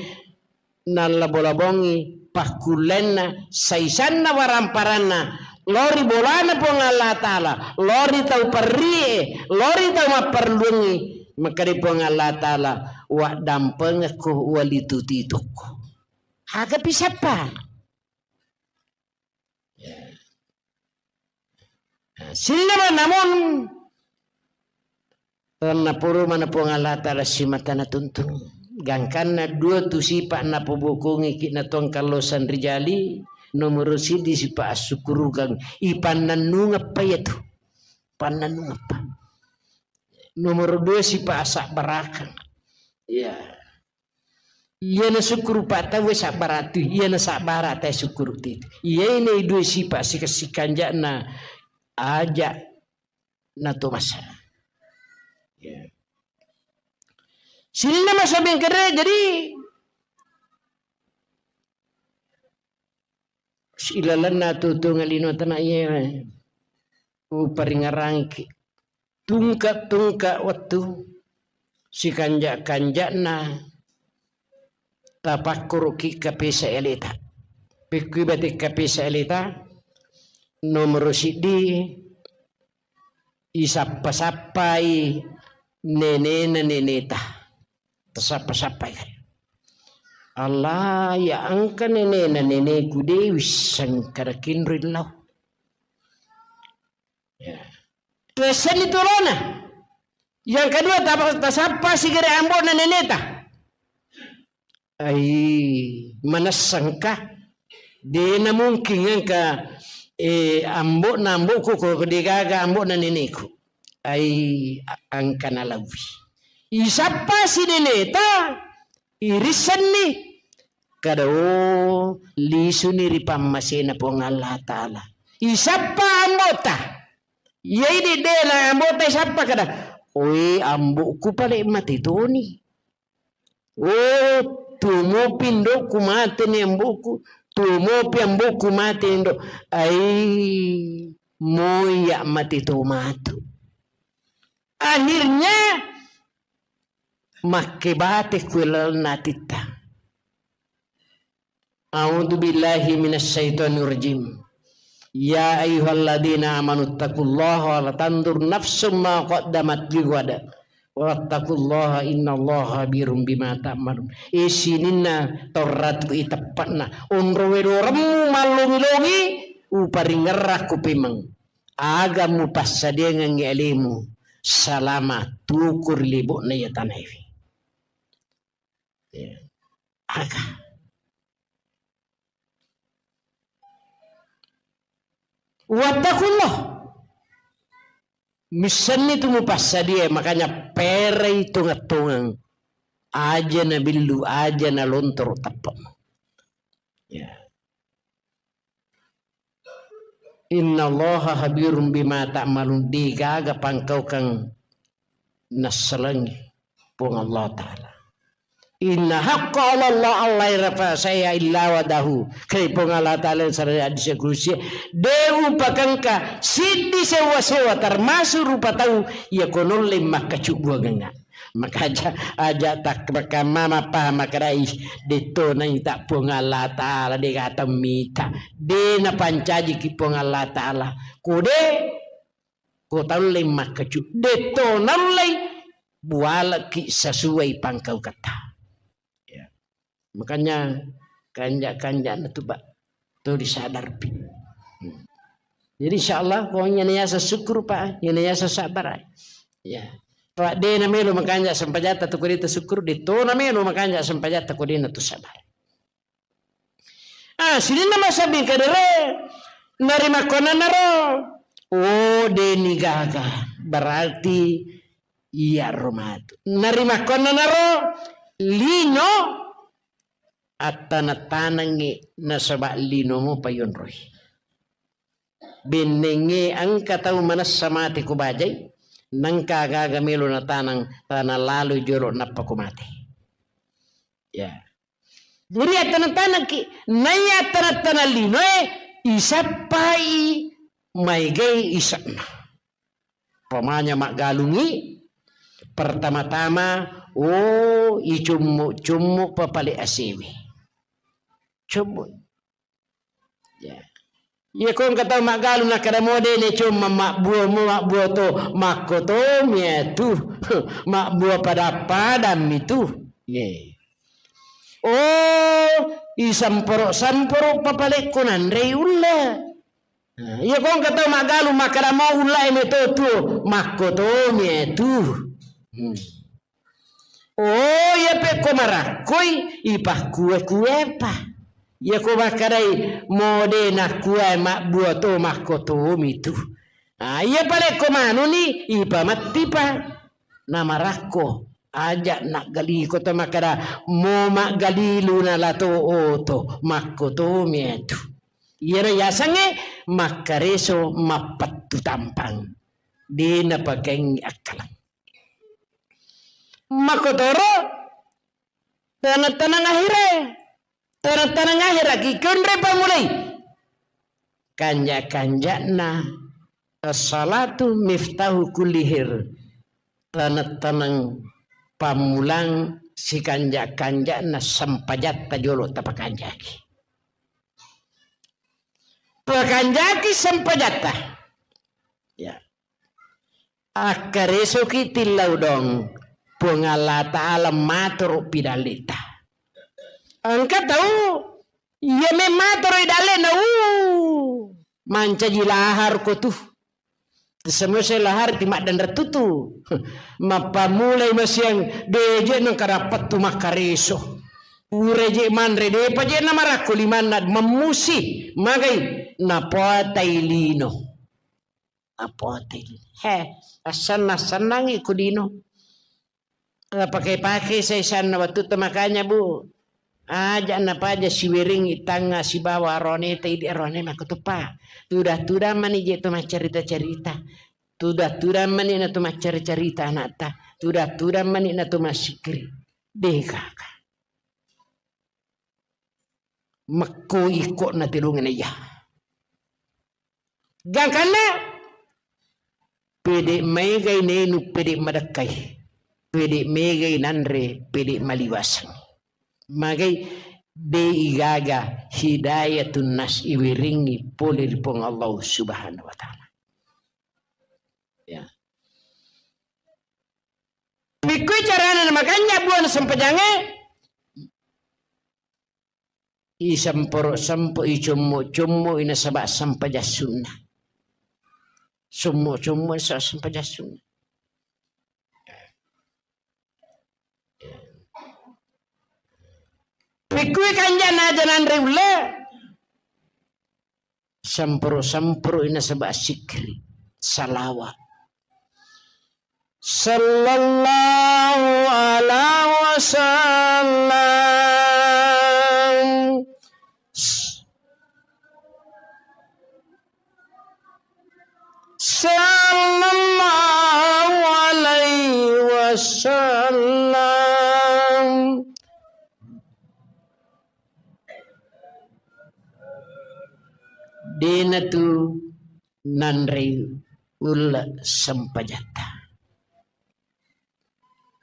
Nallabo-labongi pakkullenna, saisanna waramparanna, lori bolana Puang Allah Ta'ala, lori tau perrie, lori tau mapparelluangngi, makkeda Puang Allah Ta'ala, "Waddampengekko, walituti tokko." Aga pisappa? Ya. Nah, sininna namun, naporo mana Puang Allah Ta'ala simata natuntun. Gangkanna dua tu sipa napobokongi ki na tongkallo sanrijali, nomoro sidi sipa assukurukang, ipannannungeppa iyatu. Pannannungeppa. Nomoro dua sipa asabbarakang. Iya. Iyana sukkuru pa tauwe sabbara tu, iyana sabbara tae sukkuru titu. Iyae nei dua sipa sikessi kanja'na aja natomasa. Ya. Sininna masa bengkere, jadi silalenna tutunga lino tana iye uparingerangki. Tungka-tungka wettu, sikanja-kanjana tapakkuruki kapesa eleta. Pekkui bate kapesa eleta, nomoro siddi, isappa-sappai nenena neneta. Tasappa-sappai kare. Allah, ya engka nenena neneku de wisseng kada kinro illau. Ya. Tuessenni tulona. Yang kedua, ta-, tasappa sigere ambo'na neneta. Ai, manessengka. Dena mungkin engka, eh, ambo'na ambo'ku ko, ko degaga ambo'na neneku. Ai, a-, engka nalauwi. Isappa si neneta, irissenni. Kada, oh, lisuni ri pammasena Puang Allah Ta'ala. Isappa ambo'ta. Iyai de-, dena ambo'ta isappa kada, "Oe, ambo'ku pale mate toni. Oh, tumopi indo'ku mate ni ambo'ku, tumopi ambo'ku mate ni indo'." Ai, moiya mate to matu. Akhirnya makkebate kuelalna atitta. A'udzu billahi minasy syaithanir rajim. Ya ayyuhalladzina amanu taqullaha wa la tanzur nafsum ma qaddamat lighad. Wattaqullaha innallaha khabirum bima ta'malun. E sininna torratu iteppa'na. Onro wedoremmu mallongi-longi, uparingerrakku pemeng. Aga mupassadiangengngi alemu salama tuku ri lebo'na iya tanaewe. Ya. Aga. Wattaqullah. Missenni tu mupassadia, makanya perai tongeng-tongeng. Aja nabillu, aja nalontoro teppe'mu. Ya. Innallaha khabirum bima ta'malun, degaga pangkaukang nassalengi Puang Allah Ta'ala. Inna haqqa 'ala Allah alla yurafa syai'a illa wadahu. Kai Puang Allah Ta'ala sareng hadis kudusi, de upakengka siddi sewa-sewa termasuk rupa tau iya ko nolle makkacubbuangengnga. Maka aja, aja tak makamma mapaham makkadai, detto naita Puang Allah Ta'ala, de gata mita. De napancajiki Puang Allah Ta'ala. Ko de, ko taulle makkacu. Detto naullei bualaki sesuai pangkauketta. Ya. Makanya kanja-kanja na tu, Pak. Tu disadarpi. Hmm. Jadi insya Allah pokoknya niasa syukur, Pak, niasa sabar. Ya. Pak, de na melo makanja sempajatta tu kudeta syukur, de to na melo makanja sempajatta kudena tu sabar. Ah, sininna masabbing kedere narimakkonanaro. Oh, deni gaga. Berarti iya romatu. Narimakkonanaro lino attana-tanangngi nasaba linomo payonroi. Bennengnge engka tau manessa mate ko bajai, nengka gaga melo natanang, tana laloi jolo nappa ko mate. Ya. Jadi attana-tanakki, naiya attana-tana linoe, isappai maegai ise'na. Pamanya maggalungi, pertama-tama, oh, icummu-cummu papale asewe. Cummu. Ya. Iya ko engka tau maggalung nakkeda mo de ne cuma mabbua mo mabbua to, makko to miatu. Mabbua pada-padammi tu. Ye. Oh, isamporo-samporo papalekko nanrei ulla. Nah, iya ko engka tau maggalung makkeda mo ulla e meto tuo, makko to miatu. Hmm. Oh, iya pekko marakkoi, ipakkue-kuepa. Iya ko makkedai, mo de nakkue mabbua to makko tomi tu. Ah, iya palekko manuni, ipamettipa. Namarakko, aja naggaliko to makkeda, mo maggalilu nalato oto, makko tomi tu. Iyaro yasengnge makkareso mappettu tampang. De napakaingi akkalang. Makkotoro, tenang-tenang akhiré. Tenang-tenang akhiré, ki konré pammulai. Kanja-kanja'na as-salatu miftahu kulli khair. Tenang-tenang pammulang sikanja-kanja'na sempajatta jolo tapakanjaki. Pakanjaki sempajatta. Ya. Akkaresoki tillau dong, Puang Allah Ta'ala matoro pidalleta. Engka tau, iya memmatoro idallena, uh, mancaji lahar ko tu. Semua saya lahar ti maddanre tutu. Mappamulai masiang, deje nengka dapat tu makkareso. Pura je manre, depa je na marakko limanna, memmusi, magai, napoatai lino. Apote. He, assenna-, sennangi ku lino. Napake-pake sai sanna wettu tu, makanya, Bu, aja napaja siweringi tangnga sibawa aroneta idi arone makkutuppa. Tuda-tuda mani je tu maccarita-carita. Tuda-tuda mani na tu maccarita-carita anakta. Tuda-tuda mani na tu massikkiri. Degaka. Mekko ikko'na tedongeng iya. Gangkanna, pede maegai nainu, pede madekkai, pede maegai nanre, pede maliwaseng. Magai de igaga hidayatun nas iweringi pole ri Puang Allah Subhanahu wa Ta'ala. Ya. Pikkui carana namakanja buana sempajangnge? Isemporo-sempo, icommo-commo, inasaba sempajang sunna. Sommo-sommo, sa-, sempajang sunna. Pikkui kanjana aja nanre ulle. Sempuru-sempuru inasaba sikri, salawa. Sallallahu ala wasallam. Sallallahu alaihi wasallam. Dena tu nanrei ulle sempajatta.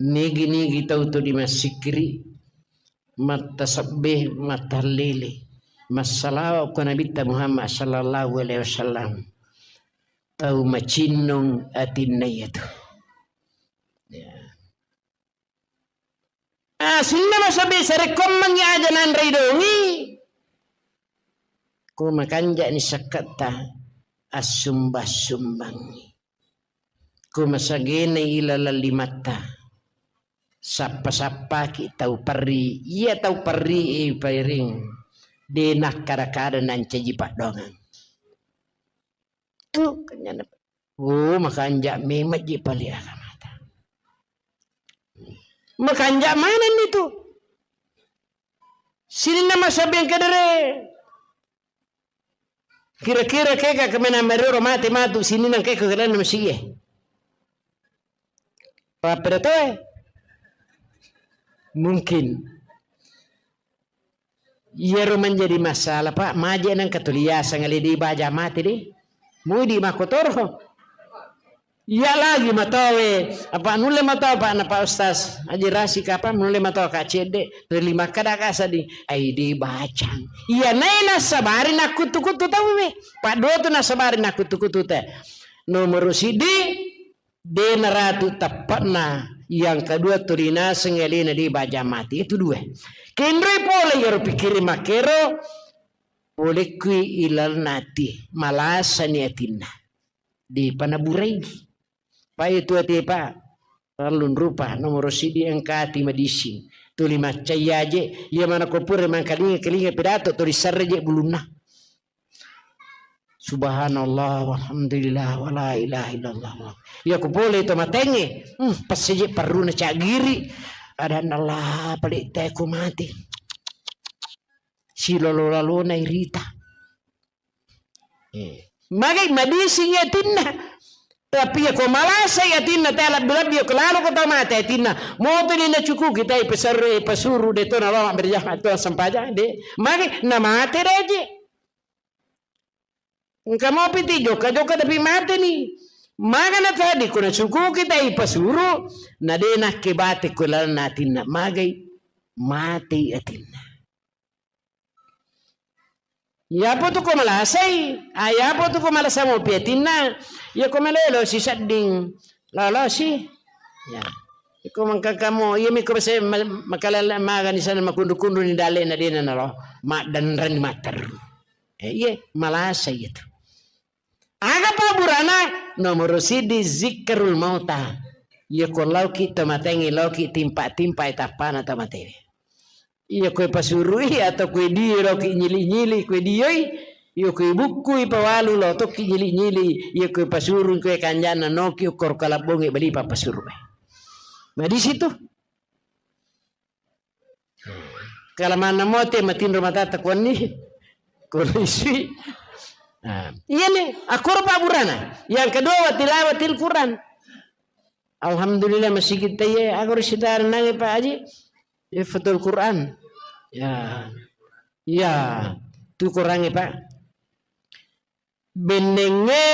Nigi-nigi tau tu dimassikiri, mattasebbe, mattahallili, massalawa ko Nabitta Muhammad sallallahu alaihi wasallam, tau macinnong atinna iyatu. Ya. Ah, sininna masabbi sarekkoammengngi aja nanrei dongi. Ko makanja'ni sakketta, assumba-sumbangngi. Ko masagenai ilaleng limatta, sappa-sappaki tau perri. Iya tau perri e pairing, de nakkada-kada nancaji paddoangeng. Tu kenyana. Oh, makanja memang ji pale agamata. Makanja manenni tu. Sininna masabbi engka dere. Kira-kira kega kemena merero mate matu sininna kega kena masiye. Papeda toe. Mungkin. Iyaro menjadi masalah, Pak. Maje nengka tuli yaseng ale de baja mate de. Mudi makkotoro. Iya lagi matowe. Apa nulle matoa, Pak, na Pak Ustaz? Aji rasi kapa nulle matoa ka cedde. Tuli makkada ka sadi. Ai de bacang. Iya nai nasabari nakuttu-kuttu tau we. Pak dua tu nasabari nakuttu-kuttu te. Nomor sidi. De naratu teppe'na, yang kedua tuli naseng alena de baja mati. Itu dua. Kenroi pole iyaro pikkiri makkero, polekkui ilalna ati, malasani atinna. Depa naburai. Pa itu ati, Pak. Parellun rupa, nomor sidi engka ati madising. Tuli maccai aje, iya mana ko pura mangkalinga-kalinga pidato, tuli serre je bulunna. Subhanallah, walhamdulillah, wala ilaha illallah. Iya ku pole to matengnge, hmm, passeje parruna caggiri. Adanna Allah, pale te ku mati. Silolo-lalona irita. Eh. Magai madising atinna. Tapi iya ko malasai atinna, tae labbi-labbi iya ko lalo ko tau mate atinna. Moto ni nacukuki tae pesarre, pasuru de to nalama berjamaah to sempajang de. Magi namate de je. Engka mopi ti jokka-jokka tapi mate ni. Magana tadi ko nacukuki tae pasuru, na de nakke bate ko lalanna atinna. Magai matei atinna. Yapo tu ko malasai, ah, yapo tu ko malasa mopi atinna, ya ko malelo si sedding, lolosi. Ya. Iko mangkakamo, iya mi ko bese ma-, makalala magani sana makundu-kundu ni dale na dena nalo, maddanrani matteru. Eh, iya, malasai itu. Aga pabburana? Nomoro siddi zikrul mauta. Iya ko lauki to matengi, lauki timpa-timpa tappana to matene. Iya koe pasurui atau koe dio loki nyili-nyili koe dioi, iya koe bukkui pawalu lo tokki nyili-nyili, iya koe pasurui koe kanjana noki ukkoro kalabbonge bali papasuru. Nah, di situ. Kalamanna mote matinro matata kuanni, kono isui. Nah, iya nih, akkoro pabburana. Yang kedua, wa tilawatil Quran. Alhamdulillah, masigi taiye, aga ro sitarenangnge, Pak Haji? Ihfadul Quran. Ya. Ya, tu Qurangnge, Pak. Bennengnge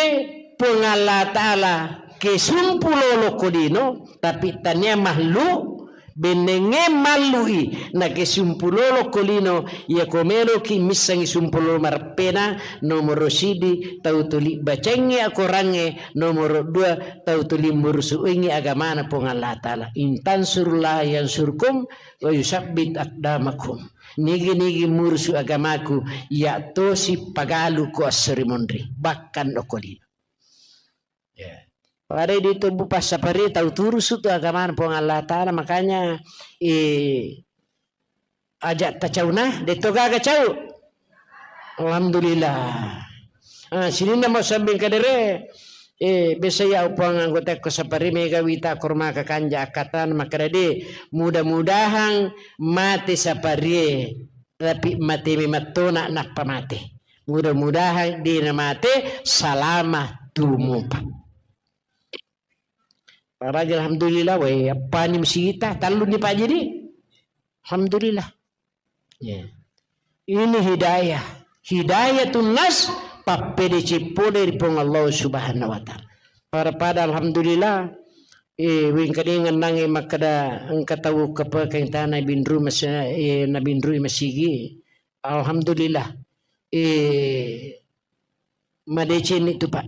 Puang Allah Ta'ala ke sumpulolo ko lino, tapi tania mahlu, bennengnge mallui, na ke sumpulolo ko lino, iya ko meloki missengi sumpulolo mareppena, nomoro sidi, tau tuli bacengngi akorangnge, nomoro dua, tau tuli murusuingngi agamana Puang Allah Ta'ala. In tansurullaha yansurkum wa yusabbit aqdamakum. Nigi-nigi murusu agamaku, iya tosi pagalu ko esso ri monri, bahkan okko lino. Ya. Pada di tubuh passapari tau turusu tu agamana Puang Allah Ta'ala, makanya, eh, aja tacauna, de to gaga cau. Alhamdulillah. Ah, sininna mau sambing kadere, eh, biasa ya upang anggota ko sapari mega wita korma kakanja akatan makkeda de, mudah-mudahan mate saparie, tapi mate memettona nappa mate. Mudah-mudahan de na mate salama tumupa. Paraja alhamdulillah, we, appani musita, tallu ni Pak Haji di. Alhamdulillah. Ya. Ini hidayah. Hidayatun nas, pappedeceng pole ri Puang Allah Subhanahu wa Ta'ala. Pada-pada alhamdulillah, eh, wengkalinga nangnge makkeda engka tau kepekeng tana binru mas-, eh, nabinrui masigi. Alhamdulillah. Eh, madecenni tu, Pak.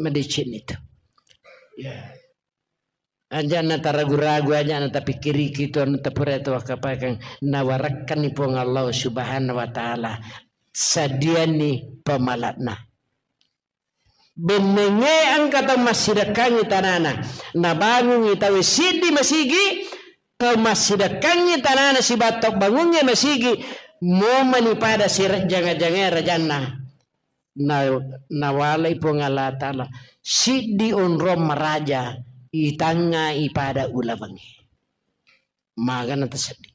Madecenni tu. Ya. Aja' na taragu-ragu, aja' na tapikkiriki tu anu tapura tu wakkapakang, nawarakkanni Puang Allah Subhanahu wa Ta'ala sadianni pamala'na. Bennengnge engka tau massidekkangngi tanana, nabangungngi tauwe siddi masigi, tau massidekkangngi tanana sibawa tau bangungnge masigi, momani pada sirejjang-jangnge rajanna. Na-, nawalai Puang Allah Ta'ala siddi onrong maraja itangnga ipada ulawengnge. Magana tasedding.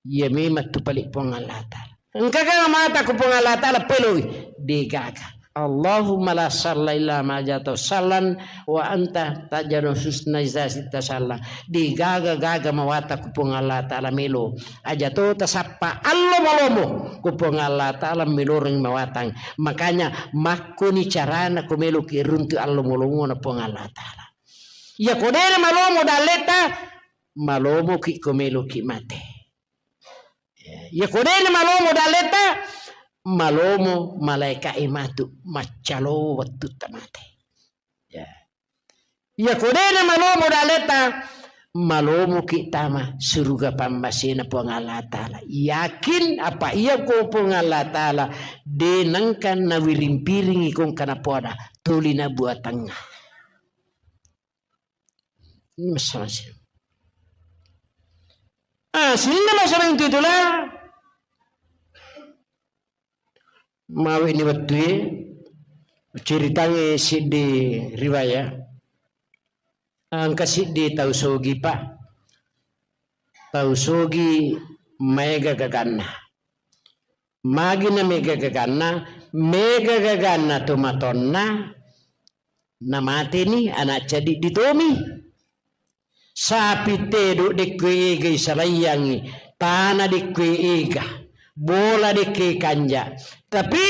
Iya memang tu pale Puang Allah Ta'ala. Engka ga mata ku Puang Allah Ta'ala peloi? Degaga. Allahumma la salla illa ma ja'altahu sallan wa anta taj'alul husna idza syi'ta salla. Degaga-gaga mawata ku Puang Allah Ta'ala melo. Aja to tasappa allo malomo ku Puang Allah Ta'ala meloreng mawatang. Makanya makkoni carana ko meloki runtu allo malomona Puang Allah Ta'ala. Iya ko dena malomo dalleta, malomoki ko meloki mate. Iya ko dena malomo dalleta, malomo malaika e matu maccalo wettu tamate. Ya. Iya ko dena malomo dalleta, malomoki tama suruga pammasena Puang Allah Ta'ala. Yakin apa iya ko Puang Allah Ta'ala de nengka nawiring-piringi kongka napoada tuli na buatangnga. Ini masalah sih. Ah, sininna masalah itu itulah. Mawe ni wettue, ceritangnge siddi riwayat. Engka siddi tau sogi, Pak. Tau sogi maega gaganna. Magi na mega gaganna, mega gaganna tomatonna, Namateni anak ceddi ditomi. Sapi tedok dekko egai salaiyangi, tana dekko ega, bola dekko kanja. Tapi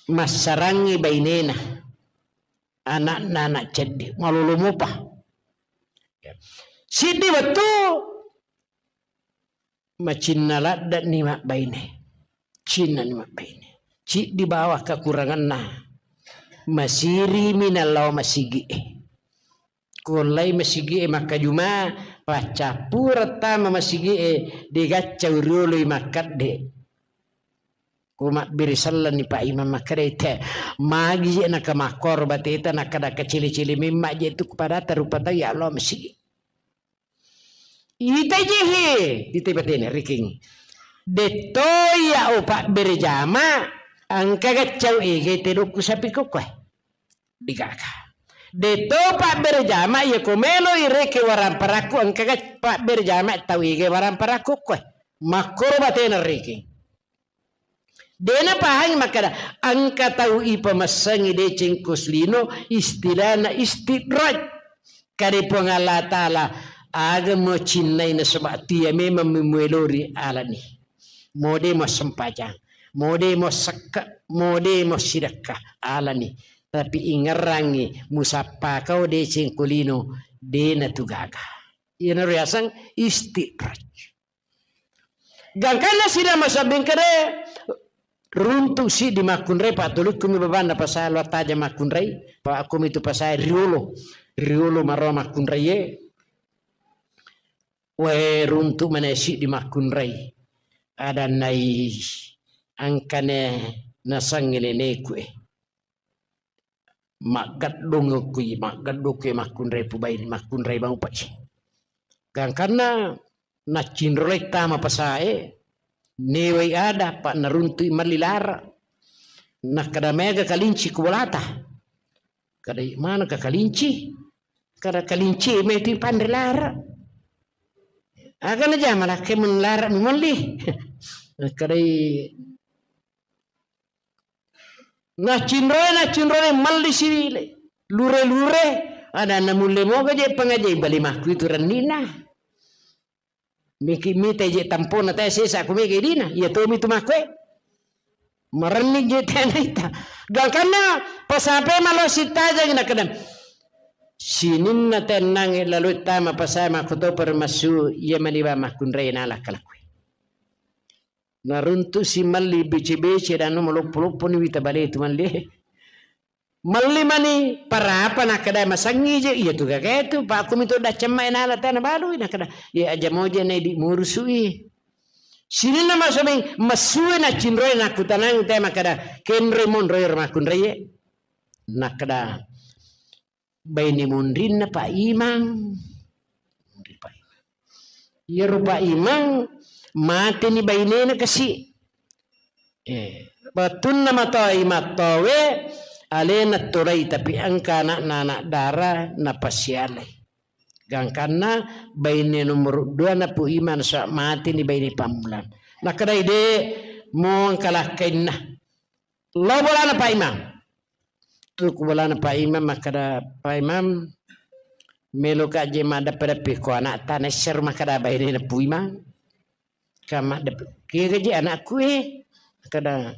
massarangi bainena, anakna anak ceddi, malolo mopa. Siddi wettu macinna ladde'ni mabbaine. Cinnani mabbaine. Ciddi bawa kekuranganna. Masirimi nallao masigi'e. Kuollai masigi'e makkajuma, paccappureng tama masigi'e, degacca urioloi makkadde. Ko mabbere sellenni Pak Imam makkeda, "Te, magi je naka makkoro bateta, nakkada kacili-cili memma je tu kepada rupa tau ya Allah masigi." Ita je he, ita batena riking. Detto ya o pabbere jama, angka gaccau ege tedokku sapi kokkoe. Digaga. Detto pabbere jama, ya ko melo ireke waramparakku, angka gac-, pabbere jama tau ege waramparakku koe. Makkoro batena riking. Dena pahangi makkada, engka tau ipamassengi deceng ko lino, istilahna istidraj. Kade Puang Allah Ta'ala, aga mo cinnai nasaba tia memang memuelori alani. Mode mo sempajang, mode mo sekka, mode mo sidekka alani. Tapi ingerrangi musappa kau deceng ko lino, dena tu gaga. Iyana riaseng istidraj. Gangkanna sida masabbing kede, runtu siddi makkunrai, pa tulikkumi babanna pasai lo taja makkunrai, pa akkumi tu pasai riolo, riolo maro makkunrai e, wae runtu mana siddi makkunrai, adannai angkane nasangi neneku e. Maggeddong kui, maggeddong kui makkunrai pubai, makkunrai maupai. Gangkanna naccinrolai tama pasae, newai ada, pa naruntui malli lara. Nakkada mega kalinci ku bolata. Kada mana ka kalinci? Kada kalinci me tu panre lara. Aga na jama lakke mun lara mi molli. Kadai Naccinroe, naccinroe, malli si lure-lure, ada namulle moga je pangajai bali makku itu rennina. Miki mita je tampona tae sesa ku mega dina, iya tomi tu makku e. Marenni je tena ita. Gangkanna pasape malo sitajang na kadang. Sininna tenang lalu tama pasai makku to permasu, iya maniba makkunrai nala kalakui. Naruntu si malli bece-bece dan maloppo-loppo ni wita bale tu malli. Malli mani parapa nakkeda masangi je, iya tu gaga tu, pa aku mito daccamma enala tana balui nakkeda, iya aja moja na idi murusui. Sininna masobeng masue na cinroe nakutanang te makkeda, kenre monroe makunreye. Nakkeda, baine monrinna Pak Imang. Monri Pak Imang. Iyaro Pak Imang mateni bainena kasi. Eh, wettunna matoi mattowe alena tolai, tapi engka anakna anak dara napasialai. Gangkanna baine nomor dua na Pu Imang sa mateni baine pammulang. Nakkedai de mo engka lakkainna. Lao bolana Pak Imam. Tu ku bolana Pak Imam makkeda, "Pak Imam, meloka je maddeppe-deppe ko anakta naissero makkeda bainena Pu Imang. Ka maddeppe, kega je anakku e?" Makkeda,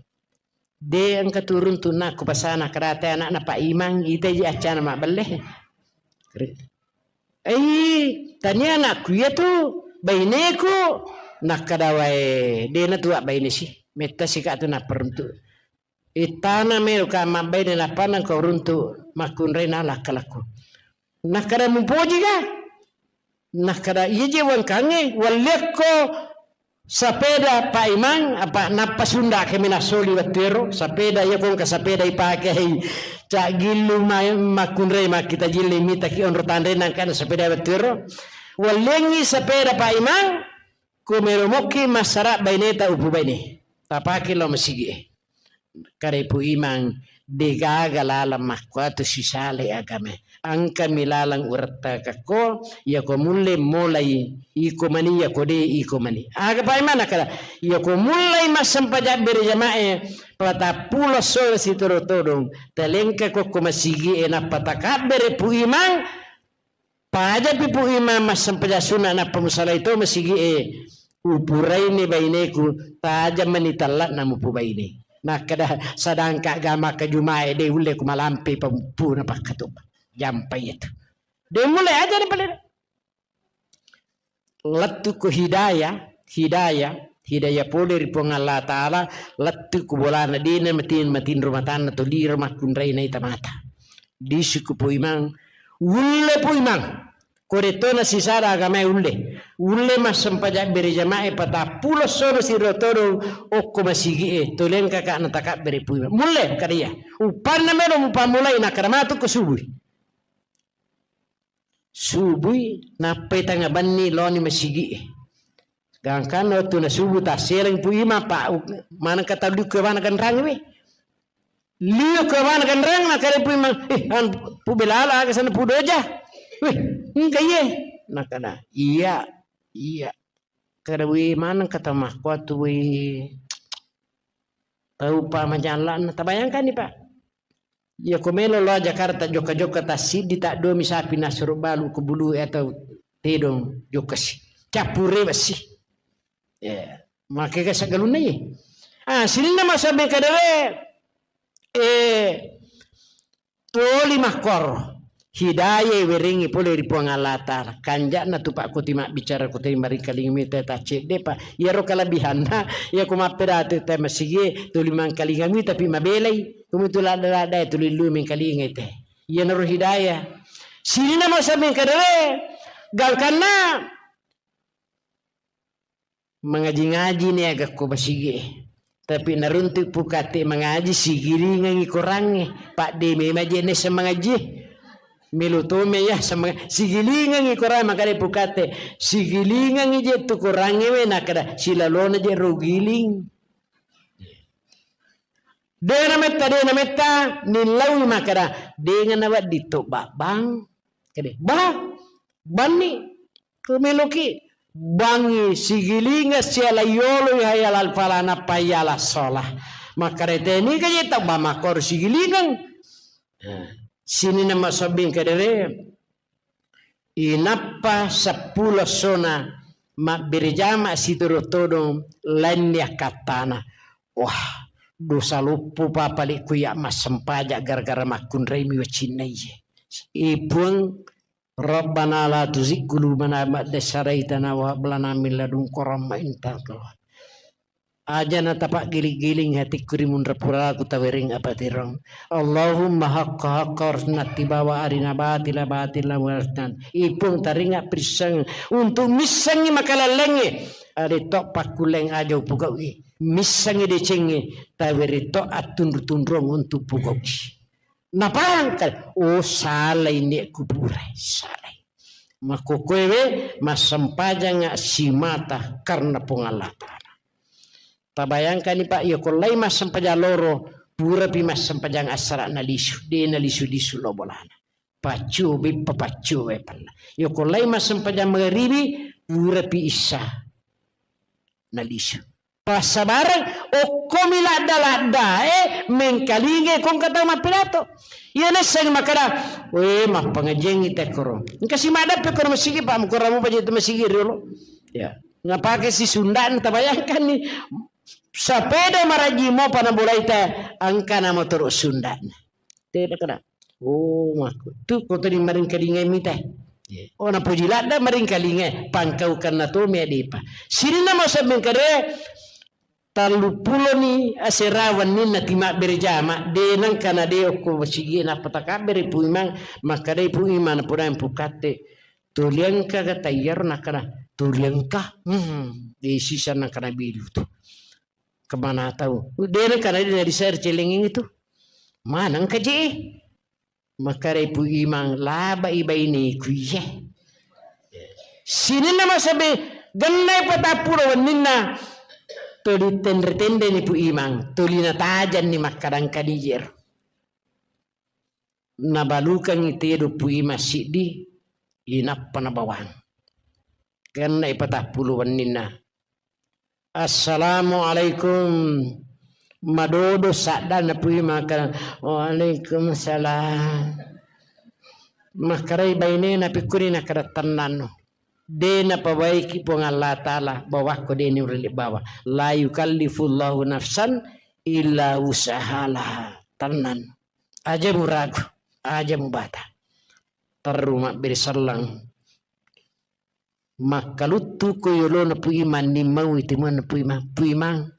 "De engka turun tu nakku pasana keda te anakna Pak Imang, ita je accana mabbelle." Ei, tania anakku iya tu, baineku. Nakkeda, "Wae, dena tu abbaine si. Metta sika tu napparuntu. Ittana melo ka mabbaine nappa nangko runtu makkunrai na lakkalakku." Nakkeda, "Mupoji ga?" Nakkeda, "Iya je wangkangnge, walliakko sapeda Pak Imang, apa nappa sunda kami nasoli wettu ero, sapeda iya kongka sapeda ipake hei, cak gillu ma-, makkunrai makkita jilli mitaki onro tanre nangkana sapeda wettu ero. Walliangngi sapeda Pak Imang, ko melo mokki massara baineta upu baine. Tapake lao masigi e." Kare Pu Imang, Degaga laleng makkuatu sisalai agamae. Engkami laleng urettakekko, iyako mulle molai iko mani, iyako de iko mani. Aga paimana kada? Iyako mullei massempajang berejamae, patappulo sore sitodong-todong, talengka kokko masigie, nappa takabbere Pu Imang, pajapi Pu Imang massempajang sunna, nappa musalai to masigie, upuraini baineku, tajang mani talla'na mupubaine. Nakkeda, sedangkan gama ke Jumae de ulle ku malampe pampuna pakkatupa. Jampai itu. De mulle aja ni pale. Lettu ko hidayah, hidayah, hidayah pole ri Puang Allah Ta'ala, lettu ko bolana dena matin-, matinro matanna to liro makkunrai naita mata. Disu ko Pu Imang, ulle Pu Imang. Koretona sisada agamae ulle. Ulle massempajang berejamae patappulo sono siro todong okko masigie, tolengkaka natakabbere Pu Imang. Mulle kada iya. Upanna melo mupamulai nakkeda matu ko subui. Subui, nappai tanga banni loni masigie. Gangkanna wettu na subuh tassereng Pu Imang, pa, u-, maneng kata liu ke bana ganrang we. Liu ke bana ganrang, nakkeda Pu Imang, "Eh, an, Pu Belala aga sana Pu Doja." "Weh, engka iye." Nakkeda, "Iya, iya." Kada we maneng kata makkuatu we. Tau pa majalla'na, tabayangkanni, Pak. Iya, ko melo lo Jakarta, jokka-jokka tassiddi, taddomi sapi nasuro balu ko bulu atau tedong jokkasi. Cappure bessi. Ya, makega sagalunna ye. Ah, sininna masabe kadere, eh, Toli makkoro, hidayah werengngi pole ri Puang Allah Ta'ala. Kanja'na tu, Pak, kuti mabbicara kuti maringkalinga mita ta cedde, Pak. Iyaro kalebihanna, iya ko mappedatu te masigi, tuli mangkalinga mi tapi mabelai. Kumitu ladda-ladda tuli lu mengkalinga te. Iyanaro hidayah. Sininna masa mengkadere, gangkanna mangaji-ngaji ni aga ko masigi. Tapi naruntu pukate mangaji, sigilingangi korangnge. Pak de memang je nessa mangaji. Melo tome ya sama sigilingangi korang, makada pukate. Sigilingangi je tu korangnge we, nakada silalona je ro giling. Dena metta, dena metta, nillaui makada, dengana waddi to babang. Kade, ba, banni, kumeloki, bangi, sigilinga, siala yolo, hayal al falah, nappa hayal as shalah. Makare teni kaje tau ba makor sigilingang. Nah, sini nama sobbing kadere, inappa seppulo sona mabbere jama sitodo-todong lainni akkattana. Wah, dosa loppo papale ku ya massempajang gara-gara makkunrai mi wacinna iye. E Puang, Rabbana la tuzigh qulubana ba'da idh hadaytana wa hab lana min ladunka rahmah innaka antal wahhab. Aja na tapaggiling-giling hatikku ri munra puraku tawereng apatirong. Allahumma haqqa haqqa warzuqna ittiba wa arina batila batila warzuqna. Ipung taringa pirisseng untuk missengi makalallengnge. Ade to pakkulleng aja upugau'i. Missengi decengnge tawere to attunru-tunrung untuk pugau'i. Napahang kale, oh, salai ni kuburai, salai. Makkokkoe we, massempajanga simata karena Puang Allah Ta'ala. Tabayangkani, Pak, iya ko lai massempajang loro, purapi massempajang assara nalisu, de nalisu-lisu lo bolana. Paccu, beppa paccu we pella. Iya ko lai massempajang magaribi, purapi issa nalisu. Passabareng, okkomi ladda-ladda, eh, mengkalingai kongka tau mappidato. Iya naissengi makkada, "Weh, mappangajiangngi tekkoro." Engka si maddappe koro masigi, Pak, mukuramu paja tu masigi riolo. Ya, napake si sunda'na, tabayangkanni. Sapeda maraji mopa nabolai te, engka na motoro sunda'na. Tena kada. Oh, makku. Tu ko tadi maringkalingai mita. Oh, napoji ladda maringkalingai, pangkaukanna to me adepa. Sininna masa mengkade, tallupuloni asera wenninna timabbere jama, de nangkana de okko masigi, nappa takabbere Pu Imang, makkadai Pu Imang, napodang Pu Katte, "Toliangka ga tayyaro?" Nakkana, "Toliangka." Hmm, de sisa nangkana bilu tu. Kemana tau? De nangkana de nadisare celengeng itu. Maneng ka je? Makkadai Pu Imang, "Labai baineku iye." Sininna masabe, gennai patappulo wenninna, tuli tenre-tenreni Pu Imang, tuli natajanni makkadang kadijero. nabalukangngi tedo Puimang siddi, inappa nabawang. Kenna ipatappulo wenninna. "Assalamualaikum." Madodo saddanna Puimang, makkeda, "Waalaikumsalam." Makkedai bainena, "Pikkuni?" Nakkeda, "Tennanno. De napabaiki Puang Allah Ta'ala, bawakko de niulle bawa. La yukallifullahu nafsan illa wus'aha laha." Tennanno. Aja muragu, aja mubata. Terru mabbere selleng. Makkaluttu ko yolona Puimang, nimmaui timuanna Puimang. "Puimang,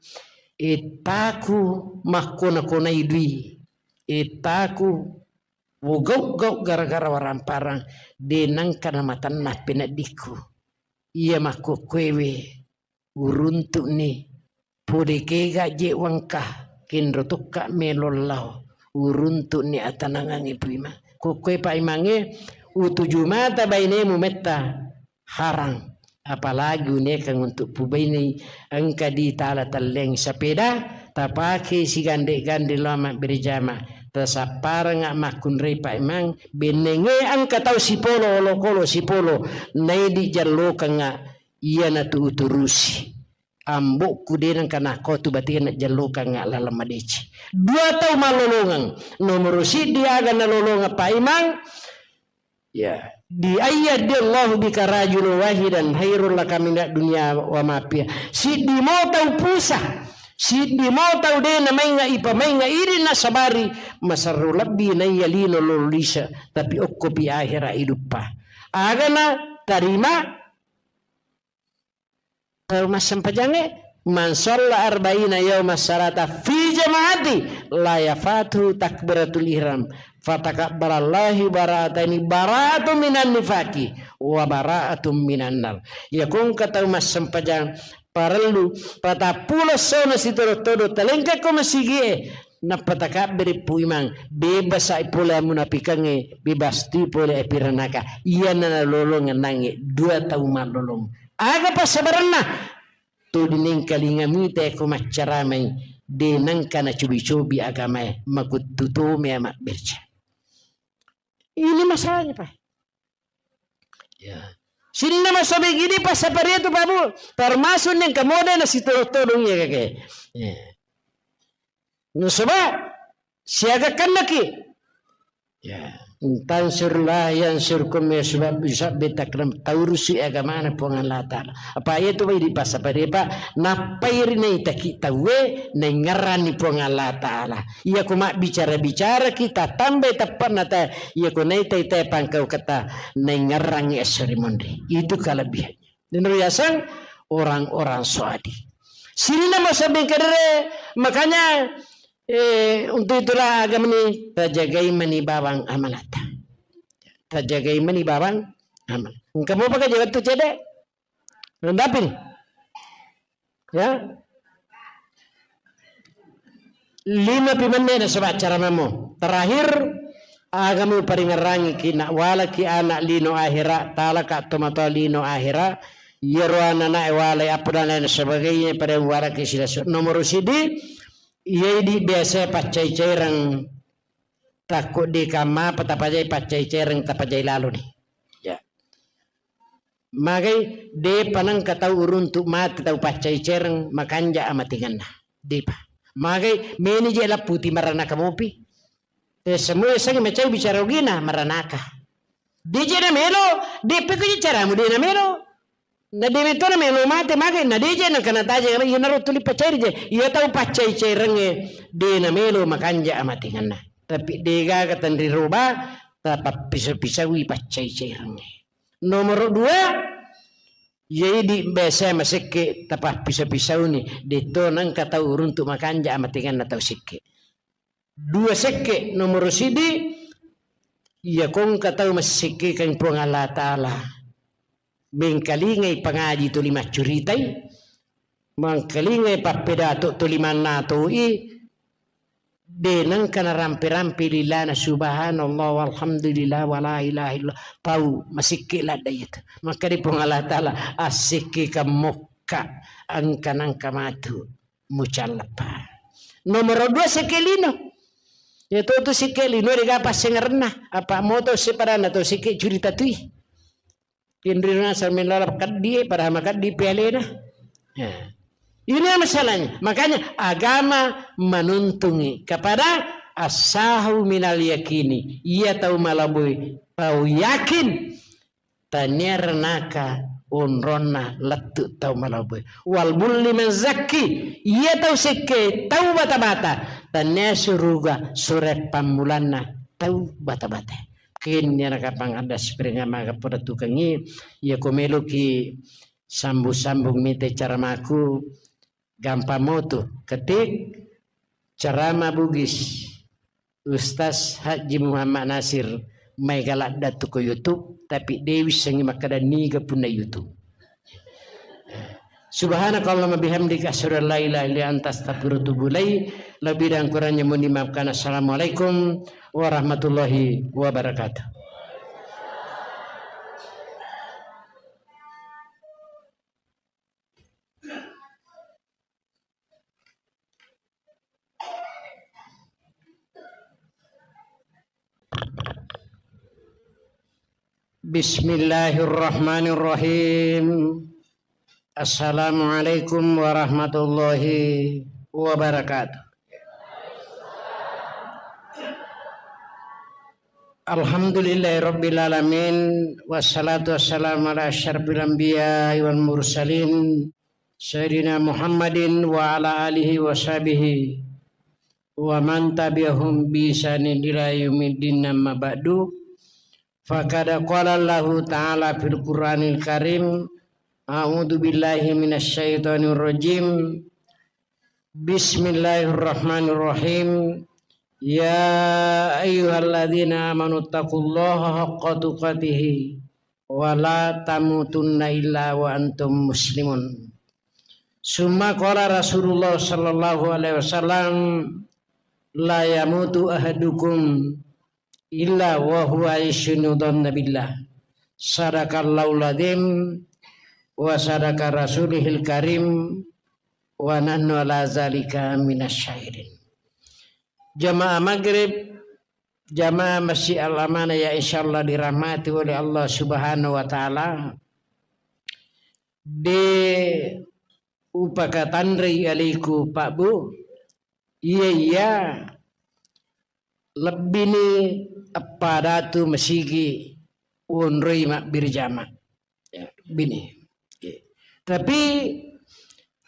ettaku makkona-konai dui. Ettaku wogau-gau gara-gara waramparang, de nengka namatenna peneddikku. Iya makkokkoewe uruntu'ni, pole kega je wengka, kenro tokka melo lao, uruntu'ni atanangangnge Puimang. Kokkoe Paimangnge, utuju mata bainemu metta harang. Apalagi unekang untuk pubainei engka di tala telleng sepeda, tapake sigande-gande lao mabbere jama, tasapparengnga makkunrai Paimang, bennenge engka tau sipolo, olokolo sipolo, naidi jallokengnga, iyanatu uturusi. Ambokku de nengka nakko tu batena jallokang laleng madeceng." Dua tau mallolongeng. Nomoro siddi aga nalolongeng Paimang, ya, "Di ayyahdiyallahu bika rajulan wahidan khairul laka minad dunya wa ma fiha." Siddi mo tau pusa, siddi mo tau de namainga ipamainga idi nasabari, maserro lebbi naiya lino lolisa, tapi okkopi ahera iduppa. Agana tarima tau massempajangnge, "Man shalla arba'ina yauma salata fi jama'ati la yafatuhu takbiratul ihram, fatakabbalallahu bara'ataini, bara'atun minan nifaqi wa bara'atun minan nar." Iya kongka tau massempajang parellu patappulo essona sitoro-toro talengkako masigie, nappa takabbere Puimang, bebasai pole amunapikangnge, bebas tu pole api ranaka. Iyana nalolongeng nangnge dua tau mallolong. Aga passabarenna? Tuli nengkalinga mita ko maccaramai, de nengka nacobi-cobi agamae, makuttu tome mabberca. Ini masalahnya, Pak. Ya. Sininna masobegi di passaparia tu, Pak Bu, termasuk nengka mode nasitodong-todong, ya, kakek. Ya. Nasaba siaga kannaki. Ya. Tansurlah yang surkum ya, sebab bisa beta kenam taurusi agamana Puang Allah Ta'ala. Apa itu baik di passaparia, Pak? Nappai ri naitaki tauwe naingerrani Puang Allah Ta'ala. Iya ko mabbicara-bicara kita tambai teppanna ta, iya ko naitai-tai pangkau kata naingerrangi esso ri monri. Itu kelebihannya. Nino riaseng orang-orang soadi. Sininna masabbing kadere, makanya, eh, untuk itulah agama ini tajagai mani bawang amanata. Tajagai mani bawang aman. Engka mopa ka jaga tu cede? Rendapin. Ya. Lima pi menne nasaba acara mamo. Terakhir, aga muparingerrangi ki nak walaki anak lino ahera, talaka tomatoa lino ahera, yero anak-anak walai apa dan lain sebagainya pada walaki silasu. Nomor sidi, iya idi biasa paccai-caireng, takko de kamma apa tapajai paccai-caireng tapajai lalo ni. Ya. Magai, depa nengka tau uruntu mate tau paccai-caireng makanja amatenganna. Depa. Magai, meni je lapputi maranaka mopi. Eh, semua sangi macai bicara ogina maranaka. De je na melo, depa ko je caramu de na melo. Na de meto na melo mate magai, na de je na kana taja, iya naro tuli paccai je. Iya tau paccai-cairengnge, de na melo makanja amatenganna. Tapi de gaga tenri roba, tapappiso-pisaui paccai-cairengnge. Nomoro dua, iya idi biasa masekke tapappiso-pisauni, deto nengka tau uruntu makanja amatenganna tau sekke. Dua sekke, nomoro sidi, iya kongka tau massekkekang Puang Allah Ta'ala. Mengkalingai pangaji tuli maccuritai, mengkalingai pappedato tuli mannatoi, de nengka narampe-rampe lilana subhanallah walhamdulillah wala ilaha illallah. Tau masekke ladda itu. Maka di Puang Allah Ta'ala, assekkekang mokka, engka nengka matu mucalleppa. Nomoro dua sekke lino. Iya to tu sikke lino dega passengerenna, apa moto sepadanna to sikke curita tui. Inrina sambil lalap keddi, padahal makeddi pialena. Ya. Ini masalahnya. Makanya agama menuntungi kepada as-sahwu minal yakini. Iya tau malaboi, tau yakin. Tania renaka onronna lettu tau malaboi. Wal bulli man zakki. Iya tau sekke, tau bata-bata. Tania suruga sure pammulanna tau bata-bata. Kenni anak kapang ada spring maga poda tukangi, iya ko meloki sambung-sambung mite caramaku, gampang motu, ketik ceramah Bugis Ustaz Haji Muhammad Nasir, mai galadda tu ko YouTube, tapi dewi sengi makkada niga punna YouTube. Subhanakallahumma bihamdika, asyhadu an la ilaha illa anta, astaghfiruka wa atubu ilaik. Lebih dan kurangnya mohon dimaafkan. Assalamualaikum warahmatullahi wabarakatuh. Bismillahirrahmanirrahim. Assalamualaikum warahmatullahi wabarakatuh. Alhamdulillahirabbil alamin, wassalatu wassalamu ala asyrafil anbiya'i wal mursalin, sayyidina Muhammadin wa ala alihi wa sahbihi wa man tabi'ahum bi ihsanin ila yaumiddin, amma ba'du. Faqad qala Allahu ta'ala fil Qur'anil Karim, a'udzu billahi minasy syaithanir rajim. Bismillahirrahmanirrahim. Ya ayyuhalladzina amanu taqullaha haqqa tuqatihi wa la tamutunna illa wa antum muslimun. Summa qala Rasulullah sallallahu alaihi wasallam, la yamutu ahadukum illa wa huwa yuhsinu dhanna billah. Sadaqallahul adzim wa sadaqa rasulihil karim wa nahnu ala zalika minasy syahidin. Jamaah maghrib, jamaah Masjid Al-Amanah yang insyaallah dirahmati oleh Allah Subhanahu wa Ta'ala, de upakatanrei aliku, Pak Bu, iya, iya, lebbini eppa datu masigi wonroi mabbirjama. Ya, bini. Oke. Tapi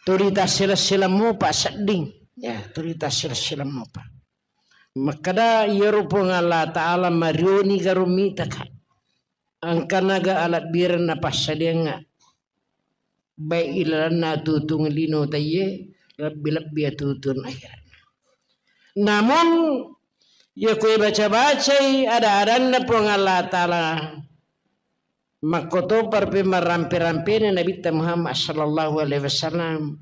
tuli tassila-sila mopa sedding. Ya, tuli tassila-sila mopa. Makkada iyaro Puang Allah Ta'ala marioni garo mitaka. Engkanaga alabbirenna passadiangnga. Baik ilalanna tutung lino taiye, lebbi-lebbi atutung akhiratna. Namun, iya kue baca-bacai ada-adanna Puang Allah Ta'ala, makkotopar pe marampe-rampena Nabitta Muhammad sallallahu alaihi wasallam,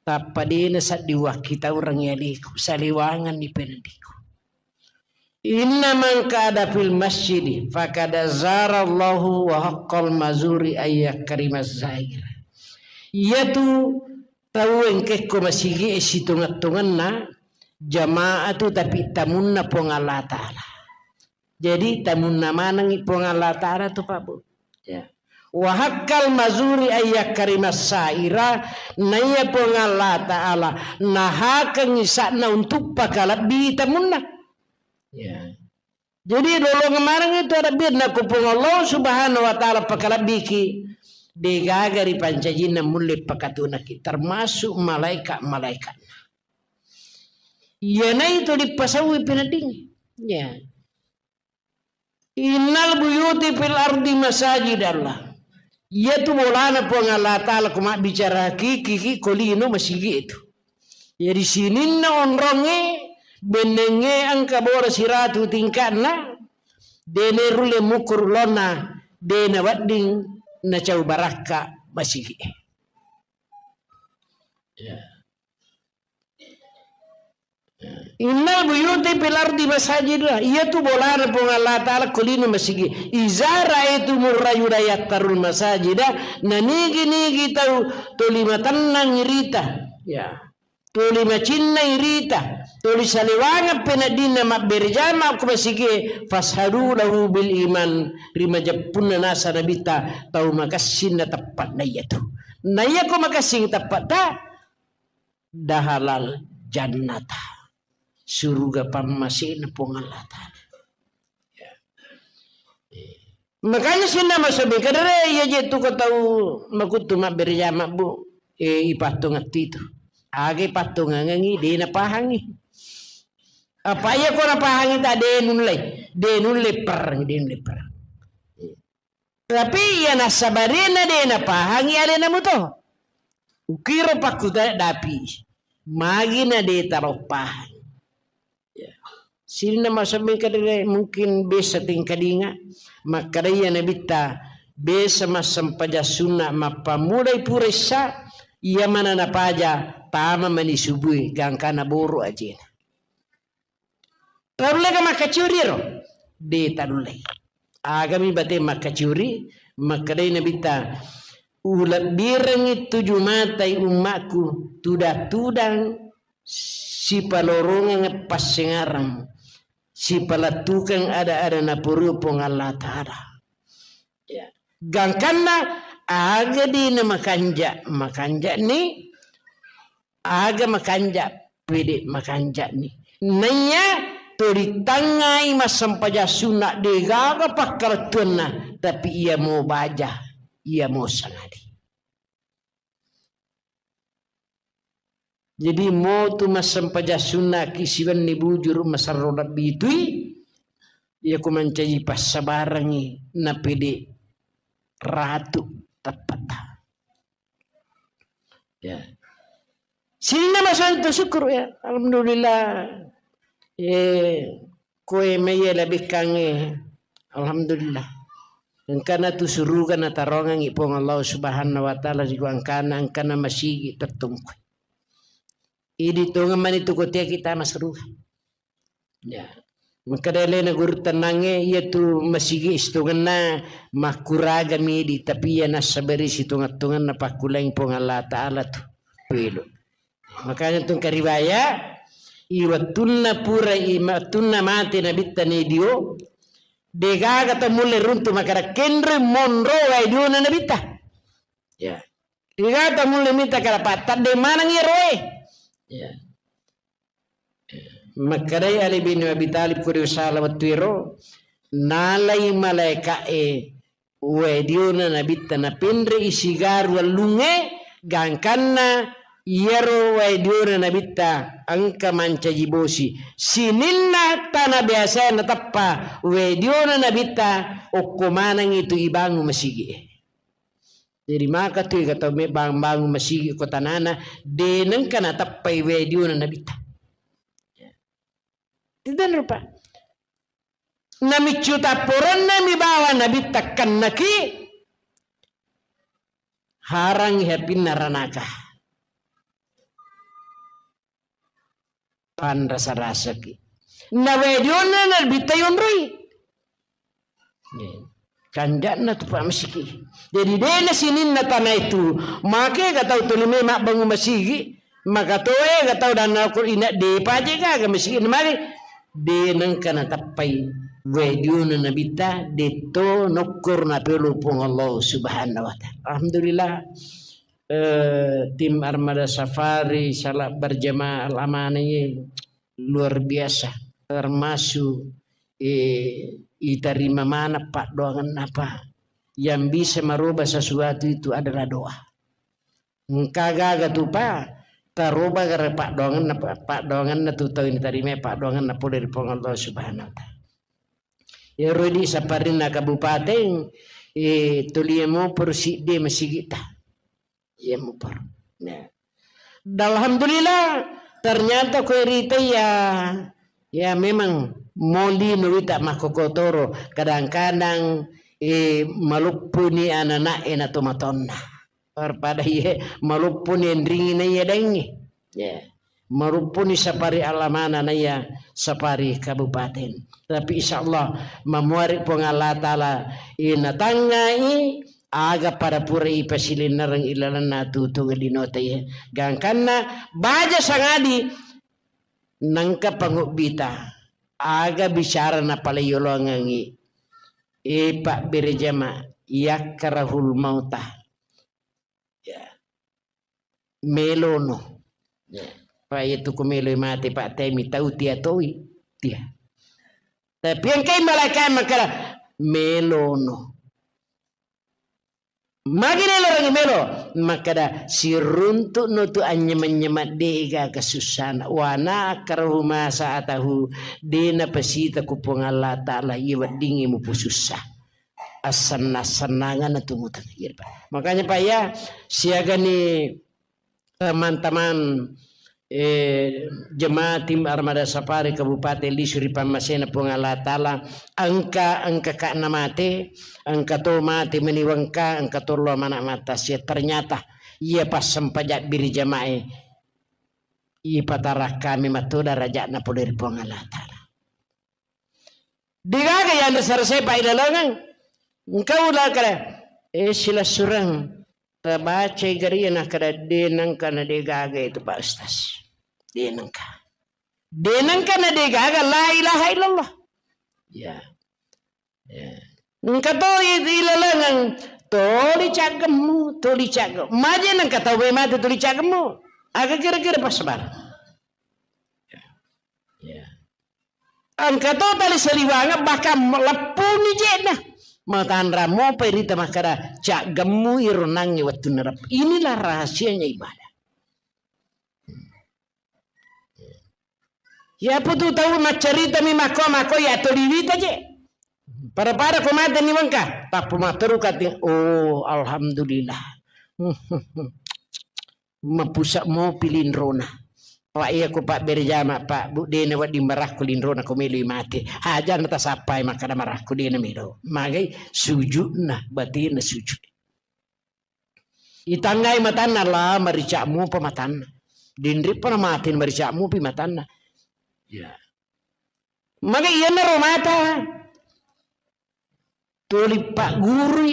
tappa dena saddi wakkitaureng yaliku, saliwangan ni pendiku. Inna man qa'ada fil masjidi faqad zarallahu wa haqqal mazuri ayyakrimaz zair. Iyatu tau engkekko masigi e sitongeng-tongenna jamaah tu, tapi tamunna Puang Allah Ta'ala. Jadi tamunna manengi Puang Allah Ta'ala tu, Pak Bu. Ya. Wa haqqal mazuri ayyakrimas saira, naiya Puang Allah Ta'ala nahakengi sa'na untuk pakalebbi tamunna. Ya. Jadi lolongeng maneng itu ada birna ku Puang Allah Subhanahu wa Ta'ala pakalebbiki, degaga ri pancajinna mulle pakatunaki, termasuk malaika-malaikatna. Iyanaitu dipasauwi peneddingnge. Ya. Innal buyuti fil ardi masajidallah. Iyatu bolana Puang Allah Ta'ala ko mabbicara hakiki ki ko lino masigi itu. Jadi sininna onrongnge, bennengnge engka bola siratu tingka'na, dene rulle mukur lonna, dena wedding nacau barakka masigi. Ya. Innal buyuti fil ardi masajidullah. Iyatu bolana Puang Allah Ta'ala ko lino masigi. Iza ra'aitumur rajula yattarul masajida, nanigi-nigi tau tuli matennang irita. Ya. Tuli macinnai rita. Tuli salewangeng peneddinna mabbere jama ko masigie, fashadu lahu bil iman, ri majeppunna nasa Nabitta tau makessing na teppa na iyatu. Na iya ko makessing teppa ta, dahalal jannata, suruga pammasena Puang Allah Ta'ala. Ya. Makanya sininna masobing kadere iya je tu ko tau makuttu mabbere jama, Bu. Eh, ipattongeng tu. Aga ipattongengeng, de napahangi. Apa iya ko napahangi ta de nulle. De nulle perang, de nulle perang. Tapi iya nassabarina de napahangi alena muto. Ukiro pakkutana dapi. Magi na de taro pahang. Ya. Sininna masobing kadere mungkin biasa tingkadinga. Makkada iya Nabitta biasa massempajang sunna mappamulai pura issa, iya mana napaja tama mani subui gangkana boro ajena. Tanulle ga makkacuri ro? De tanulle. Agami bate makkacuri, makkedai Nabitta, ulebbirengngi tuju matai ummakku, tudang-tudang sipalorongeng passengarang, sipalettukeng ada-ada napurui Puang Allah Ta'ala. Ya. Gangkanna aga dina makanja, makanja ni, aga makanja, pede makanja ni. Naiya to ditangngai massempajang sunna degaga pakkalettuanna, tapi iya mo baja, iya mo sangadi. Jadi motu massempajang sunnaki siwenni bujuru masarro lebbi tui, iya ko mancaji passabarengngi napede ratu teppata. Ya. Sininna masantu syukur ya. Alhamdulillah. Eh, koe maiya labekkangnge. Alhamdulillah. Engkana tu suruga natarongengngi Puang Allah Subhanahu wa Ta'ala ri gangkanna engkana masigi tettungku. Idi tongeng mani tu kotea kita masuruga. Ya. Makkeda alena guru tennangnge, iya tu masigi sitongenna makkuraga midi, tapi iya nassabari sitongeng-tongenna pakkulang Puang Allah Ta'ala tu. Pelo. Makanya tu engka riwaya, i wettunna pura, i wettunna mate Nabitta Nadio, degaga to mulle runtu makkeda kenroi monro wae diona Nabitta. Ya. Degaga to mulle mita kada pattadde maneng iyaro e. Ya. Makkedai Ali bin Abi Thalib ko ri sala wettu ero, nalai malaeka'e wae diona Nabitta napenre'i sigaru wellungnge, gangkanna iyaro wae diona Nabitta engka mancaji bosi. Sininna tana biasa nateppa wae diona Nabitta okko manengngi tu ibangun masigi'e. Jadi maka tu ega tau me bang-, bangun masigi ko tanana, de nengka nateppai wae diona Nabitta. Tidak rupa. Namiccu tapporenna mi bawa Nabitta kennaki, harangi hapinna ranaka. Panrasa-rasaki. Na wae dionna Nabitta yonroi. Kanja'na tu Pak Masiki. Jadi dena sininna tana itu, make ga tau tuli me mabbangun masigi, maka toe ga tau danna ko ina de paje gaga masigi na mari. De nengka natappai wae dionna Nabitta, detto nokkor napelo Puang Allah Subhanahu wa Ta'ala. Alhamdulillah. Eh, tim Armada Safari salat berjamaah Al-Amanah ye luar biasa, termasuk, eh, iterima mana paddoangenna, Pak. Yang bisa merubah sesuatu itu adalah doa. Engka gaga tu, Pak, taroba gara paddoangenna, Pak, paddoangenna tu tau ini terima paddoangenna pole ri Puang Allah Subhanahu wa Ta'ala. Iyaro idi saparinna kabupaten, eh, tulie moporo sidde masigita. Iya moporo. Nah. Dan alhamdulillah, ternyata ko rita ya, ya memang moli nuwita makkokotoro. Kadang-kadang, eh, maluppuni anak-anak e na tomatonna. Daripada iye maluppuni enringi na iya dengi. Ya. Maruppuni sapari Al-Amanah naiya sapari kabupaten. Tapi insyaallah mamuari Puang Allah Ta'ala inatangngai aga pada pura ipasilinnereng ilalenna tutung linota iye. Gangkanna baja sangadi Nengka pangobbita, aga bicara napalai yolongengngi, e, pabbere jama, yakkarahul mauta. Ya. Melono. Ya. Pa iya tu ko meloi mate, pa temi tau tia toi. Tia. Tapi engkai malaika makkeda, melono. Magi nelo rangi melo? Makkeda, siruntu'no tu anynyameng-nyameng de gaga sussana. Wana akrahu ma sa'atahu, de napasita ku Puang Allah Ta'ala, iya weddingngi mupusussa. Assenna-sennanganna tu mutang. Iya, Pak. Makanya, Pak, ya, siagani teman-teman, eh, jemaah tim Armada Safari Kabupaten Lisu ri pammasena Puang Allah Ta'ala, engka, engka ka'na mate, engka to mate meni wengka, engka to lo mana mata sia. Ternyata iya passempajang biri jamae, iya patarakami matoda raja'na pole ri Puang Allah Ta'ala. Degaga yanre sarasai pailalengeng. Engka ula kale, eh, silessureng. Tabacai gari nakkeda, de nengka na degaga itu, Pak Ustaz. De nengka. De nengka na degaga la ilaha illallah. Ya. Ya. Engka to i-, ilalengeng, toli caggemmu, toli caggemmu. Maje nengka tau mate toli caggemmu. Aga kira-kira pas sabar. Ya. Engka to tali saliwangeng, bahkan leppuni je'na. Matanra mopai rita makkeda, caggemmu iro nangnge wettunna rep-, inilah rahasianya ibadah. Iya putu tau maccaritami makko-makko, ya toliwita je. Pada-pada ko mate ni wengka, tappu matteru kati, oh, alhamdulillah. Mapusa mopi linrona. Pak, iya ko Pak berjama, Pak, Bu, dena wedding marakku linrona ko meloi mate. Hajana tasappai makkada marakku dena melo. Magai sujudna, batinna sujud. Itanggai matanna, la marica'mu pa matanna. Dinri pa na mate marica'mu pi matanna. Ya. Magai iyanaro mata. Tuli paggurui,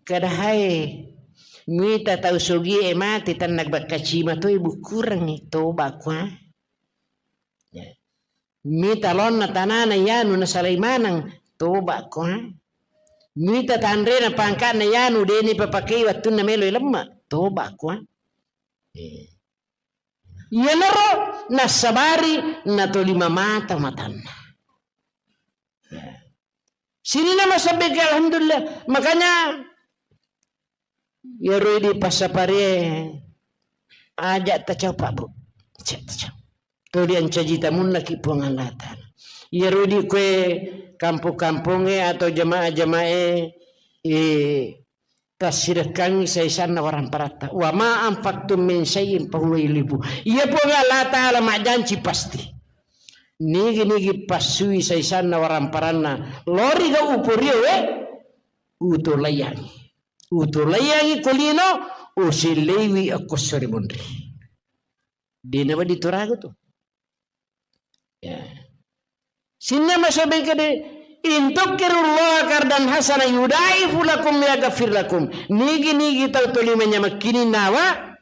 kada hae. Mita tau sogie mate, tanna bakkacima toi bukkurengngi, toba kua. Ya. Mita laonna tanana yanu nasalai maneng, toba kua. Mita tanrena pangka'na yanu deni papakei wattunna melo lemme, toba kua. Eh. Iyanaro nassabari natolima mata matanna. Ya. Sininna masabbeke, alhamdulillah. Makanya, iyaro idi passapare aja tacau, Pak, Bu. Aja tacau. Tuli ancaji tamunnaki Puang Allah Ta'ala. Iyaro idi kue kampung-kampunge atau jamaah-jamaah e, eh, tassidekkangngi saisanna waramparatta. Wa ma anfaqtum min syai'in fahuwa yukhlifu. Iya Puang Allah Ta'ala majjanci pasti. Nigi-nigi passui saisanna waramparanna, lori ga uporio we, utolaiyangi. Utolaiyangi ko lino, usilleiwi akko sori monri. Dena wedding turagu tu. Ya. Sininna masobeng kede, "In tuqridullaha qardan hasana yudha'ifu lakum wa yaghfir lakum." Nigi-nigi tau tolima nyamakkini nawa,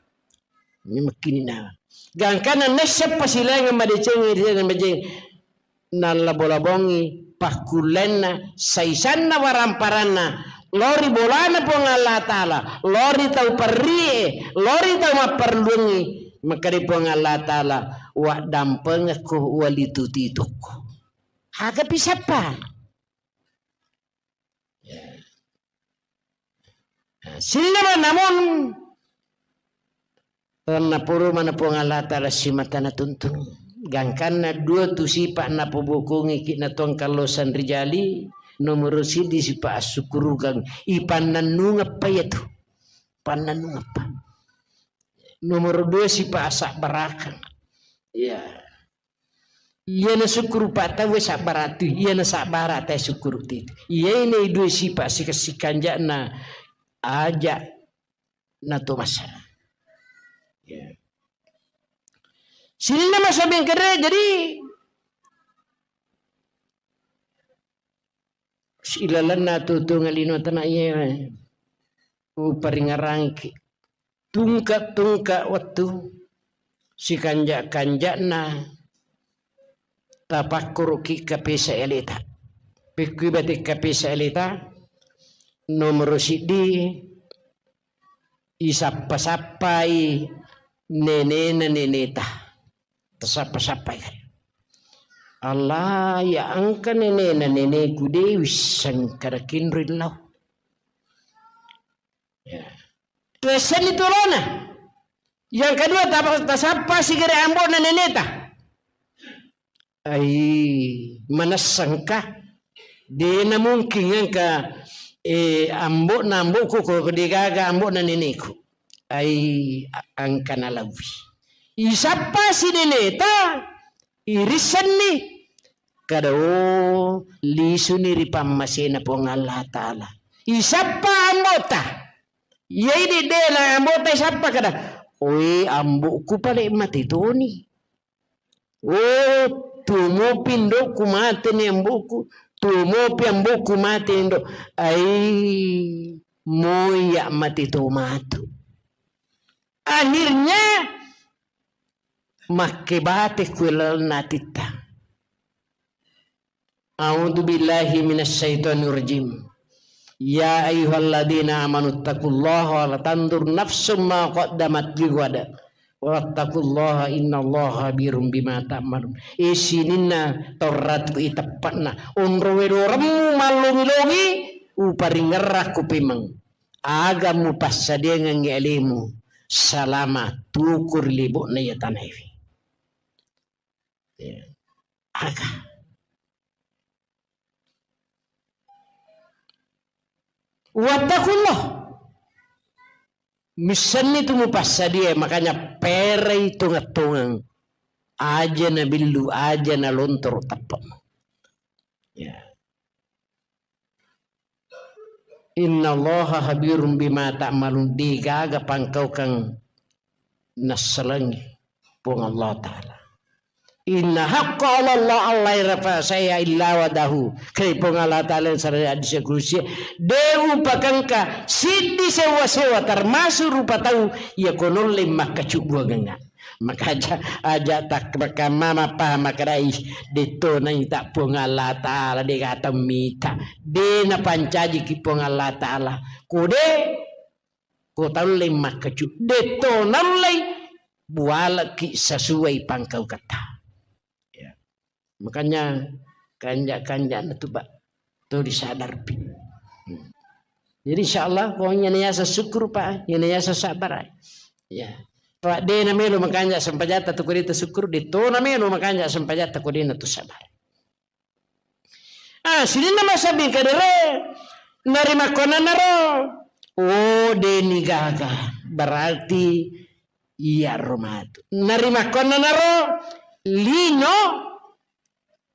nyamakkini nawa. Gangkana nesseppa silengeng madeceng, silengeng madeceng. Nallabo-labongi pakkullenna, saisanna waramparanna, lori bolana Puang Allah Ta'ala, lori tau perrie, lori tau mapparelluangngi, makkeda Puang Allah Ta'ala, "Waddampengekko, walitutitokko." Aga pisappa? Ya. Nah, sininna namun naporo mana Puang Allah Ta'ala simata natuntun. Gangkanna dua tu sipa napobokongiki natuang kallosang rijali, nomoro siddi sipa assukurukang, ipannannungeppa iyatu. Pannannungeppa. Nomoro dua sipa asabbarakang. Iya. Iyana sukkuru pa tauwe sabbara tu, iyana sabbara tae sukkuru tu. Iyae na dua sipa sikasikanja'na aja natomasa. Ya. Sininna masobeng kere, jadi ilalenna tutunga lino tana iye uparingarangki. Tungka-tungka wettu, sikanja-kanja'na Tapakkoroki kapesa eleta. Pekkui bate kapesa eleta, nomoro siddi, isappa-sappai nenena neneta. Tasappa-sappai kare. Allah, ya engka nenena neneku de wisseng kada kinro illau. Ya. Tuessenni tulona. Yang kedua, ta-, tasappa sigere ambo'na neneta. Ai, manessangka. Dena mungkin engka, eh, ambo'na ambo'ku ko degaga ambo'na neneku. Ai, a-, engka nalauwi. Isappa si neneta. Irissenni, kada, oh, lisuni ri pammasena Puang Allah Ta'ala. Isappa ambo'ta. Iya idi dena ambo'ta isappa kada, "Oi, ambo'ku pale mate toni. Oh, tuo mopi indo'ku mate ni ambo'ku. Tuo mopi ambo'ku mate indo'. Ai, moya mate to matu." Akhirnya, makkebate kuelalna atitta. A'udzu billahi minasyaitonir rajim. Ya ayyuhalladzina amanu taqullaha wa la tanzur nafsum ma qaddamat lighad. Wattaqullaha innallaha khabirum bima ta'malun. E sininna torratku iteppa'na. Onro weloremmu mallongi-longi, uparingerrakku pemeng. Aga mupassadiangengngi alemu salama tuku ri lebo'na iya tanaewe. Ya. Aga. Wattaqullah. Missenni tu mupassadia, makanya perai tongeng-tongeng. Aja nabillu, aja nalontoro teppe'mu. Ya. Innallaha khabirum bima ta'malun, degaga pangkaukang nassalengi Puang Allah Ta'ala. Inna haqqa 'ala Allah alla yurafa syai'an illa wa'adahu. Kai Puang Allah Ta'ala sareng hadis kudusi, de upakengka siddi sewa-sewa termasuk rupa tau iya ko nolle makkacubbuangengnga. Maka aja, aja tak makamma mapaham makkeda, "Ih, detto naita Puang Allah Ta'ala, de gaga tau mita." De napancajiki Puang Allah Ta'ala. Ko de, ko taulle makkacu, detto naullei bualeki sesuai pangkauketta. Ya. Makanya kanja-kanja na tu, Pak. Tu disadarpi. Hmm. Jadi insya Allah, pokoknya niasa syukur, Pak, niasa sabar. Ya. Pak, de na melo makanja sempajatta tu ko de tu syukur, de to na melo makanja sempajatta ko de na tu sabar. Ah, sininna masabbing kedere, narimakkonanaro, oh, de ni gaga. Berarti iyaro matu. Narimakkonanaro, lino,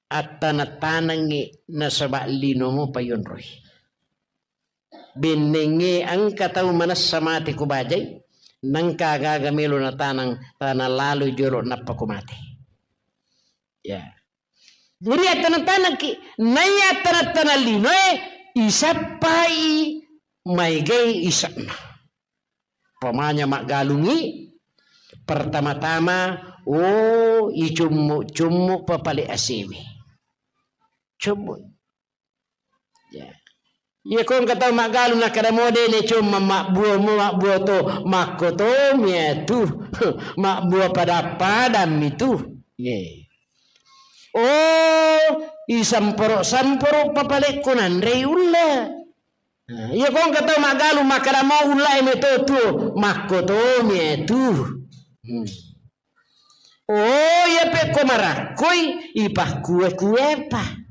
attana-tanangngi nasaba lino mopa yonroi. Bennengnge engka tau manessa mate ko bajai, nengka aga-aga melo natanang, tana lalo jolo nappa ko mate. Ya. Jadi attana-tanangki, naiya attana-tanang linoe, isappai maegai ise'na. Pamanya maggalungi, pertama-tama, oh, icummu-cummu papale asewe. Cummu. Ya. Iya ko engka tau maggalung nakkeda mo de ne cumma mabbua mo mabbua to, makko tomi atu. Mabbua pada-padammi tu. Ye. Oh, isamporo-samporo papalekko nanrei ulla. Nah, iya ko engka tau maggalung makkeda mau ullae meto tuo, makkotomi etu. Hmm. Oh, iya pekko marakkoi, ipakkue-kuepa.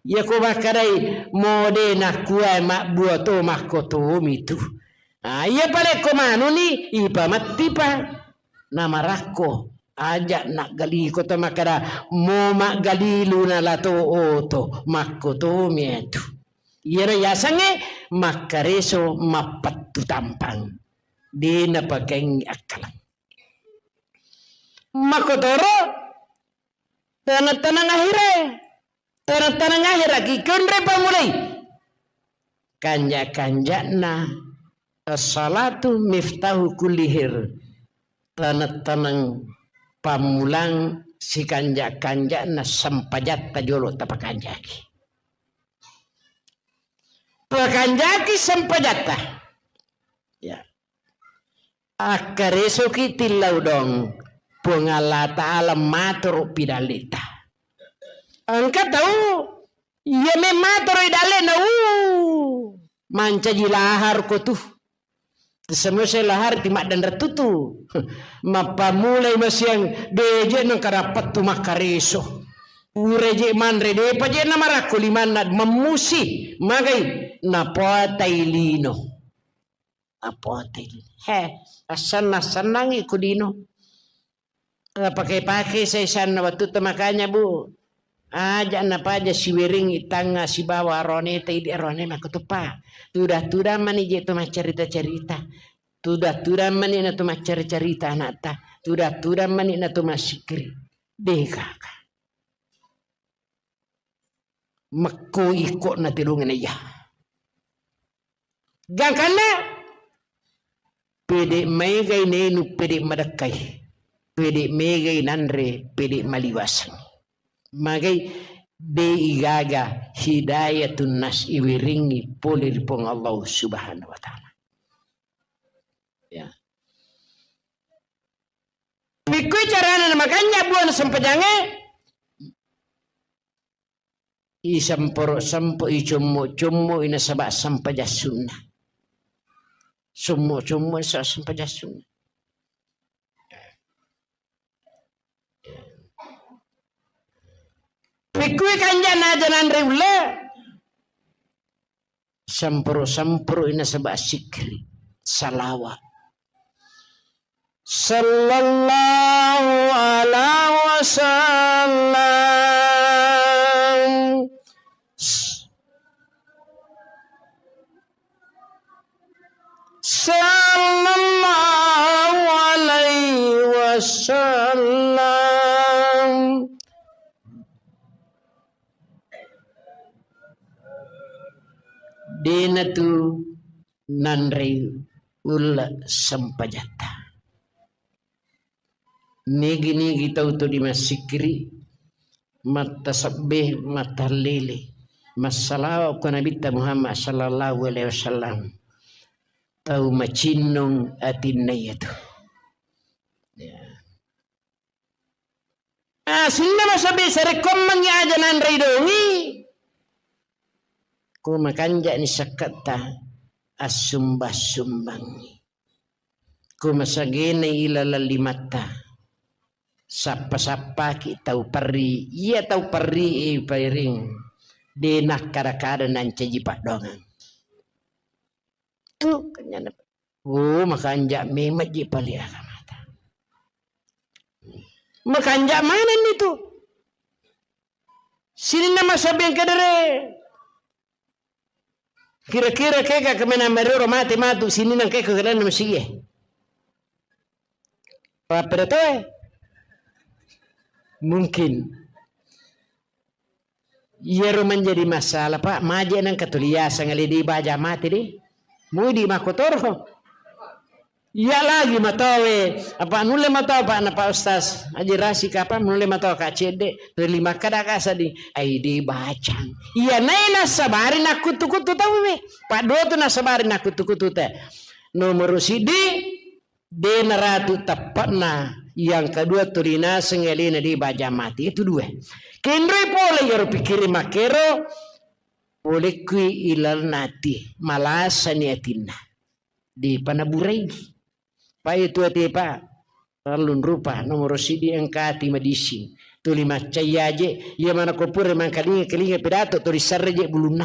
Iya ko makkedai mode nakkuae mabbua to makkotomi tu. Ah, iya palekko manuni, ipamettipa. Namarakko, aja naggaliko to makkeda mo maggalilu nalato oto, makkotomi etu. Iyaro yasengnge makkareso mappettu tampang. De napakengngi akkaleng. Makkotoro taneng-taneng ahire. Taneng-taneng ahiraki konre pamulai. Kanja-kanjana as-salatu miftahu kulli khair. Taneng-taneng pammulang sikanja-kanjana sempajatta jolo tapakanjaki. Pakanjaki sempajatta. Ya. Akkaresoki tillau dong, Puang Allah Ta'ala matoro pidallita. Engka tau, iya memmatoro idalle na, uh, mancaji lahar ko tu. Semua saya lahar ti maddanra tutu. Mappamulai masiang, deje nang karapat tu makkareso. Ureje manre, depa je na marakko limanna, memmusi, magai, napoatai lino. Apoatai lino. He, assanna-, assannangi ko lino. Napake-pake saisanna wettu tu, makanya, Bu, aja napaja siweringi tangnga sibawa aroneta, idi arone makkutuppa. Tudang-tudang mani je tu maccarita-carita. Tudang-tudang mani na tu maccari-carita anatta. Tudang-tudang mani na tu massikkiri. Degaka. Mekko ikko na tedong naiya. Gangkanna pede maegai nenu, pede madekkai, pede maegai nanre, pede maliwaseng. Magai de igaga hidayatun nas iweringi pole ri Puang Allah Subhanahu wa Ta'ala. Ya. Pikkui carana na makanja buana sempajangnge? Isemporo-sempoi, commo-commoi nasaba sempajang sunna. Sommo-commoi nasaba sempajang sunna. Pikkui kanjana aja nanre ulle? Sempuru-sempuru nasaba sikkiri, salawa. Sallallahu ala wasallam. Sallallahu alaihi wasallam. Dena tu nanrei ulle sempajatta. Nigi-nigi tau tu dimassikkiri, mattasebbe, mattallele, massalawa ko Nabitta Muhammad sallallahu alaihi wasallam, tau macinnong atinna iyatu. Ya. Ah, sininna masabbi sarekkoammengngi aja nanrei dongi. Ko makanja'ni sakketta, assumba-sumbangngi. Ko masagenai ilaleng limatta, sappa-sappaki tau perri. Iya tau perri e pairing, de nakkada-kada nancaji paddoangeng. Tu, kenyana. Oh, makanja memang ji pale agamata. Makanja manenni tu. Sininna masabbi engka dere. Kira-kira kega kemena merero mate matu sininna kega kena masiye. Pappada toe. Mungkin. Iyaro menjadi masalah, Pak. Maje nengka tuli yaseng ale de baja mate de. Mudi makkotoro. Iya lagi matowe, apa nulle matoa, Pak, na Pak Ustaz Haji Rasik, apa nulle matoa ka cedde, tuli makkada ka seddi, ai de bacang. Iya nai nassabari nakkuttu-kuttu tauwe. Pak dua tu nassabari nakkuttu-kuttu te. Nomoro siddi, de naratu teppa'na, yang kedua tuli naseng alena de baja mati. Itu dua. Kenroi pole iyaro pikkiri makkero, polekkui ilalna ati, malasani atinna. Depa naburai. Pa itu ati, Pak, tellung rupa, nomoro siddi engka ati madising. Tuli maccai aje, iya mana ko pura mangkalinga-kalinga pidato, tuli sarre je bulunna.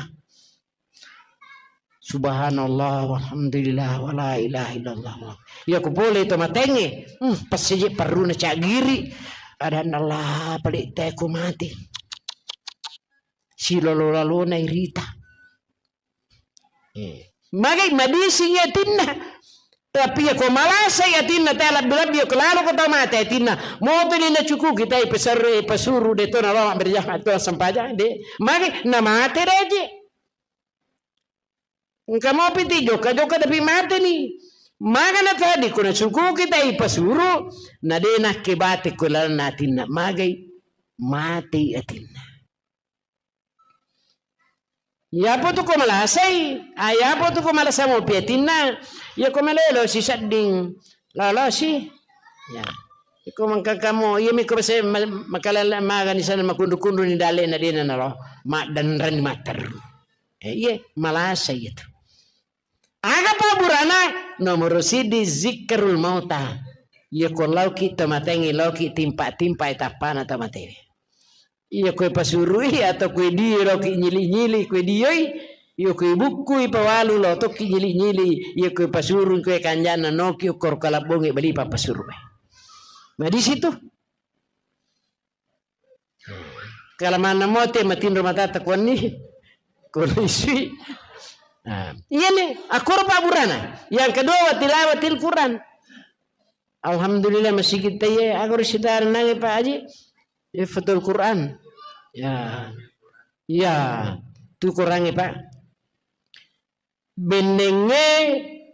Subhanallah, walhamdulillah, wala ilaha illallah. Iya ko pole to matengnge, hmm, passeje perruna caggiri. Adanna Allah, pale teko mati. Silolo-lalona irita. Eh. Magai madising atinna. Tapi ya ko malasai atinna, te lebbi-lebbi ya ko lalo ko tau mate atinna. Moto ni nacukuki tai pesarre, pesuru de to nalama berjamaah to sempajang de. Magai namate reje. Engka mopi ti jokka-jokka tapi mate ni. Magana tadi ko nasukuki tai pasuru, na de nakke bate ko lalenna atinna, magai matei atinna. Yapo tu ko malasai, ah, yapo tu ko malasa mopi atinna, ya ko malelo si sedding lolosi. Ya. Iko mangkakamo, iya miko bese ma-, makalele magani sana makundu-kundu ni dale na dena nalo, maddanrani matteru. Eh, iye, malasai itu. Aga pabburana? Nomoro siddi zikrul mauta. Iya ko lauki tamatengnge, lauki timpa-timpa tappana tamatewe. Iya koe pasurui atau koe die lauki nyili-nyili, koe dioi, iya koe bukkui pawalu lo tokki nyili-nyili, iya koe pasurui koe kanjana noki ukkoro kalabbonge bali papasurui. Nah, di situ. Kalamanna mote matinro matata kuanni. Kuanni sui. Nah, iya nih, akkoro pabburana. Yang kedua, wa tilawatil Quran. Alhamdulillah, masigi taiye, aga ro sitara nange Pak Haji. Hifdzul Quran. Ya. Ya, tu Qurange, Pak. Bennengnge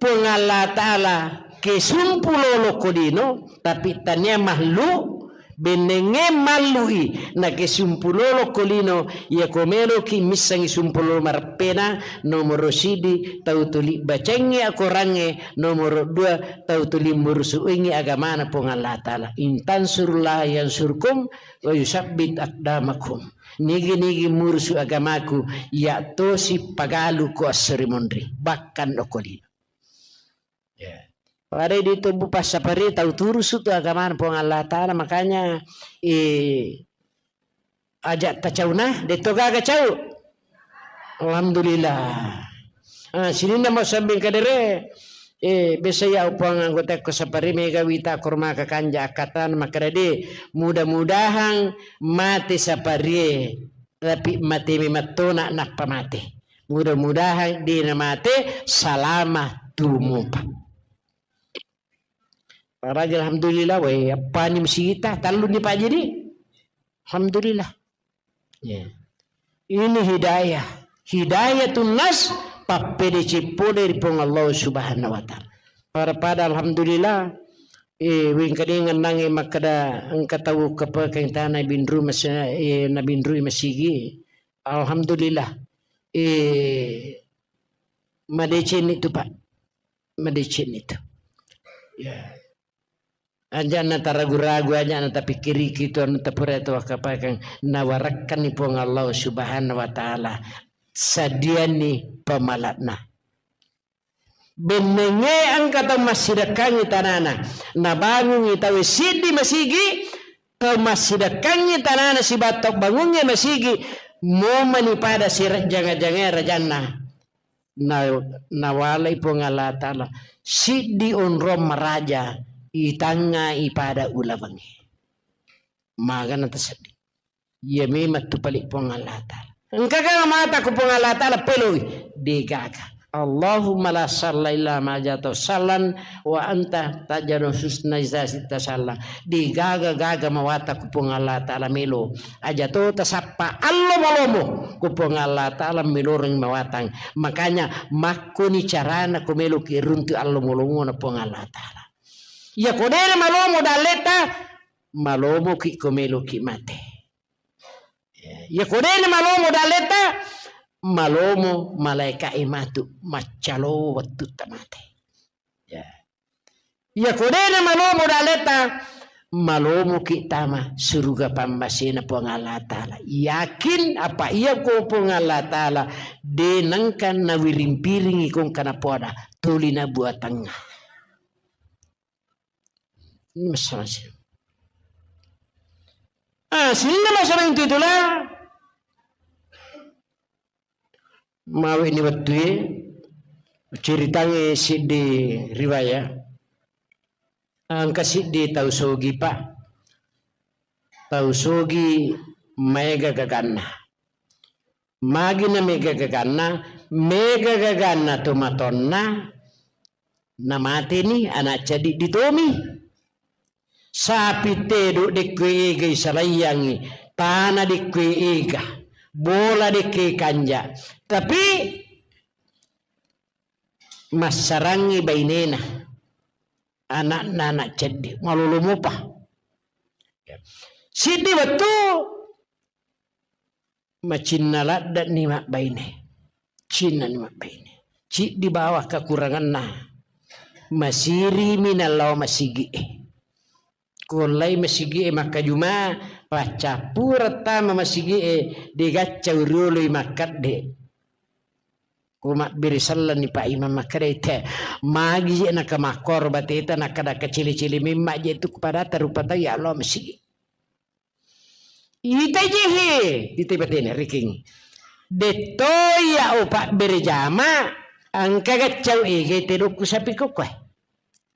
Puang Allah Ta'ala ke sumpulolo ko lino, tapi tania mahlu, bennengnge mallui na ke sumpulolo ko lino, iya ko meloki missangi sumpulolo mareppena, nomoro sidi tau tuli bacengnge akorangnge, nomoro dua tau tuli murusuingi agamana Puang Allah Ta'ala. In tansurullaha yansurkum wa yusabbit aqdamakum. Nigi-nigi murusu agamaku, iya tosi pagalu ko esso ri monri, bahkan okko lino. Ya. Pada di tubuh passapari tau turusu tu agamana Puang Allah Ta'ala, makanya, eh, aja tacauna, detto gaga cau. Alhamdulillah. Ah, sininna mau sambing kadere, eh, biasa ya upang anggota ko sapari mega wita kurma kakanja akatan makkeda de, mudah-mudahan mate saparie, tapi mate memettona nappa mate. Mudah-mudahan de namate salama tumupa. Paraja alhamdulillah, weh, appani musigita, talluni Pak Jadi. Alhamdulillah. Ya. Ini hidayah. Hidayatun nas, pappede ceppode ri Puang Allah Subhanahu wa Ta'ala. Pada-pada alhamdulillah, eh, wengkadengan nange makkeda engka tau kepekeng tana binru mas-, eh, na binrui masigi. Alhamdulillah. Eh, madeceng itu, Pak. Madeceng itu. Ya. Aja na taragu-ragu, aja na tapikkiriki tu anu tapura tu wakapakang nawarakkanni Puang Allah Subhanahu wa Ta'ala. Sadianni pamalakna. Bennengnge engka tau massidekkangngi tanana, nabangungngi tau siddi masigi, tau massidekkangngi tanana sibawa tau bangungnge masigi, momani pada sirejjang-jangae rajanna. Na, nawalai Puang Allah Ta'ala siddi onrong maraja itangnga ipada ulawengnge. Magana taseddi. Iya memang tu pale Puang Allah Ta'ala. Engkaga mata ku Puang Allah Ta'ala peloi? Degaga. Allahumma la salla illa ma ja'altahu sallan wa anta taj'alul husna idza syi'ta salla. Degaga-gaga mawata ku Puang Allah Ta'ala melo. Aja to tasappa allo malomo ku Puang Allah Ta'ala meloreng mawatang. Makanya makkoni carana ko meloki runtu allo malomona Puang Allah Ta'ala. Iya ko dena malomo dalleta, malomoki ko meloki mate. Ya, iya ko dena malomo dalleta, malomo malaika e matu maccalo wettutta mate. Ya. Iya ko dena malomo dalleta, malomoki tama suruga pammasena Puang Allah Ta'ala. Yakin apa iya ko Puang Allah Ta'ala de nengka nawiring-piringi kongka napoada tolina buatangnga. Ini masalah sih. Ah, sininna masalah itu itulah. Mawe ni wettue, ceritangnge siddi riwaya. Engka siddi tau sogi, Pak. Tau sogi maega gaganna. Magi na mega gaganna, mega gaganna to matonna, namateni ana' cadiddi tomi. Sapi tedo' dekko ega isalaiyangngi, tana dekko ega, bola dekko kanja. Tapi massarangngi bainena. ana'na anak ceddi, malolo mopa. Siddi wettu macinna ladde'ni mabbaine. Cinnani mabbaine. Ciddi bawang kakuranganna. Masirimi nalao masigi'e. Kuollai masigi'e makkajuma, paccappureng tama masigi'e, degaccau rioloi makkedde. Ko mabbere sellenni Pak Imam makkedai te, magi je nakamakkoro bateta nakkeda kacili-cili memma je tu kepada rupa tau ya Allah masigi. Ita je he, ita batena riking. Detto ya o pabbere jama, engka gaccau ege tedokku sapi kokkoe.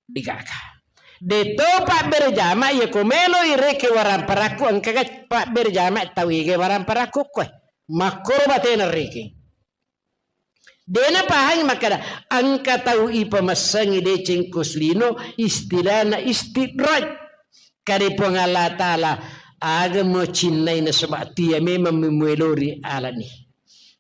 Digaga. Deto pabbere jama, iya ko melo ireke waramparakku, engka ga pabbere jama tau ege waramparakku koe. Makkoro batena reke. Dena pahangi makkada, engka tau ipamassangi deceng kos lino, istilahna istidraj. Kare Puang Allah Ta'ala, aga mo cinnai nasaba tia memang memuelori alani.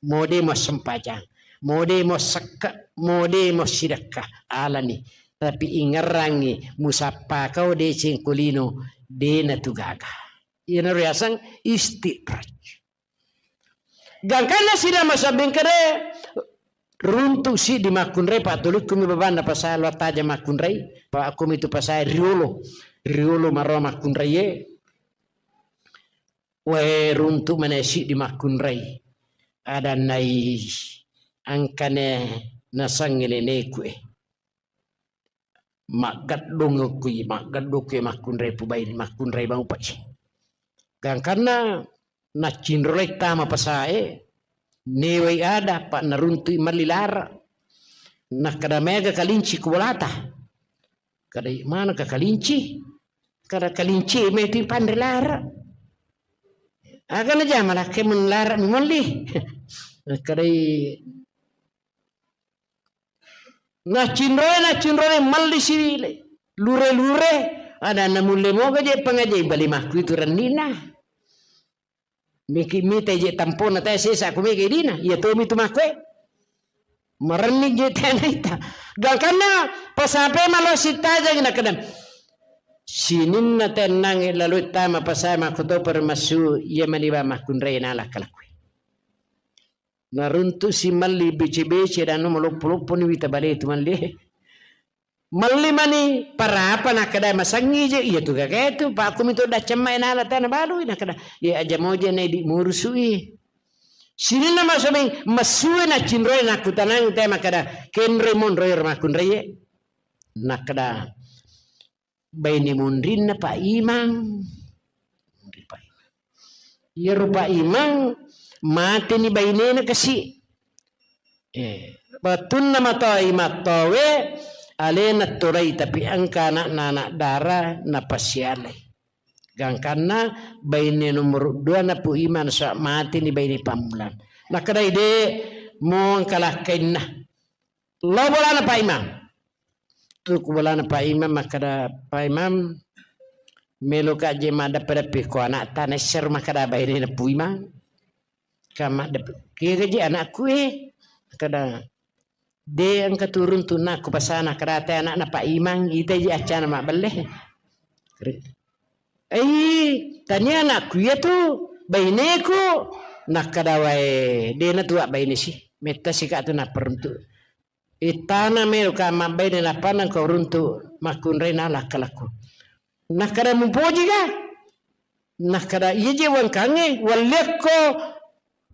Mode mo sempajang, mode mo sekka, mode mo sidekka alani. Tapi ingerrangi musappa kau deceng kulino dena tu gaga. Iyana riaseng istidraj. Gangkanna sida masabbing kede runtu siddi makkunrai, pa tulikkumi babanna pasai lo taja makkunrai, pa akkumi tu pasai riolo, riolo maro makkunrai ye. Wae runtu mana siddi makkunrai. Adannai angkane nasangnge neneku e. Maggeddong kui, maggeddong kui makkunrai pubaini, makkunrai mau pai. Gangkanna naccinrolai tama pasae, newai ada, pa naruntui malli lara. Nakkada mega kalinci ku bolata. Kadai mana ka kalinci? Kada kalinci meti panre lara. Aga na jama lakke mun lara mi molli. Kadai Nacinroe, nacinroe, malli si lure-lure, ada namulle moga je pangaje bali makku itu rennina. Miki mita je tampona te sesa ku mega dina, iya tomi tu makku e. Marenni je tena ita. Gangkanna pasape malo sitajang na kadang. Sininna tenang lalu tama pasai makku to permasu, iya mani ba makkunrai nala kalakui. Naruntu si malli bece-bece dan maloppo-loppo ni wita bale tu malli. Malli mani parapa nakkeda masangi je, iya tu gaga tu, pa aku mitu daccamma e nala tana balui nakkeda, iya aja moje na idi murusui. Sininna masomeng, masue na cinroe nakkutanang te makkeda, kenroi monroi ro makkunraie. Nakkeda, baine monrinna Pak Imang. Monri Pak Imang. Iyaro Pak Imang mateni bainena kasi. Eh, wettunna matoi mattowe alena torai, tapi engka anakna anak dara napasialai. Gangkanna baine nomor dua na Pu Imang sa mateni baine pammulang. Nakkedai de mo engka lakkainna. Lao bolana Pak Imang. Tu ku bolana Pak Imang makkeda, Pak Imang, melo ka je maddeppe-deppe ko anakta, naissero makkeda bainena Pu Imang. Ka maddeppe, kega je anakku e? Makkeda, de engka turun tu nakku pasana, makkeda te anakna Pak Imang, ita je accana mabbelle. Ri-, Ei, tania anakku iya tu, baineku. Nakkeda wae, dena tu abbaine si. Metta si ka tu napparuntu. Ittana melo ka mabbaine nappa nangka uruntu makkunrai na lakkalakku. Nakkeda mupoji ka? Nakkeda iya je wangkangnge, walliakko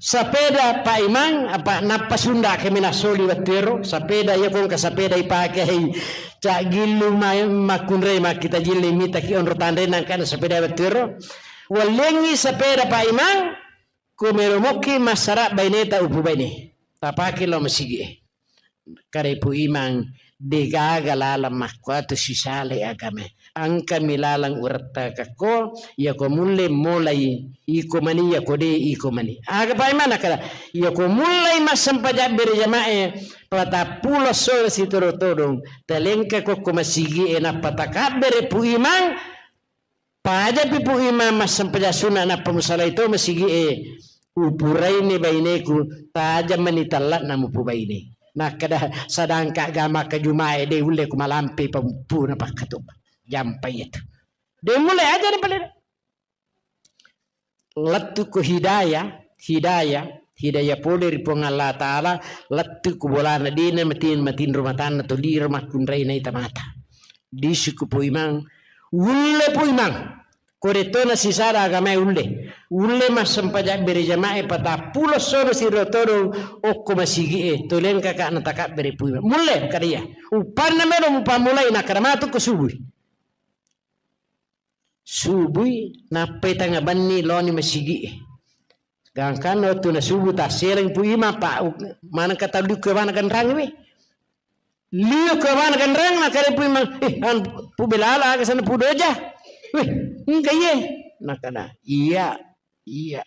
sapeda Pak Imang, apa nappa sunda kami nasoli wettuero, sapeda iya ko engka sapeda ipake hei, cak gillu ma-, makkunrai makkita jilli mita ki onro tanre nangkana sapeda wettuero. Walliangngi sapeda Pak Imang, ko melo mokki massara baineta upu baine. Tapake lao masigi e. Kare Pu Imang, degaga laleng makkuatu sisalai agamae. Engkami laleng urettakekko, iyako mulle molai iko mani, iyako de iko mani. Aga Pak Imang nakkeda, iyako mullai massempajang bere jamae, patappulo sore sitodong-todong, talengka kokko masigi e nappa takabbere Pu Imang, Pajapi Pu Imang massempajang sunna nappa musalai to masigi e, upuraini baineku, tajang mani talla'na mupubaine. Nakkeda sadangka agama kejumae de ulle ku malampe pampuna pakkatobba. Jampa iyatu. De mulle aja de pale. Lettu ko hidayah, hidayah, hidayah pole ri Puang Allah Ta'ala, lettu ko bolana dena matin-, matinro matanna toliro makkunrai naita mata. Disu ko Puimang, ulle Puimang. Ko dettona sisada agamae ulle. Ulle massempajang berejamae patappulo sono siro todong okko masigi'e. Tolengka ka natakabbere Puimang. Mulle kada iya. Uppanna melo mupammulai nakkada matu ko subui. Subui, nappai tengnga benni loni masigi'e. Gangkanna wettu na subuh tassereng Pu Imang, Pak, u-, maneng kata liu ke bana ganrang we. Liu ke bana ganrang, na kare Pu Imang, eh, an, Pu Belala, aga sana Pu Doja. Weh, engka iye. Nakana, iya, iya.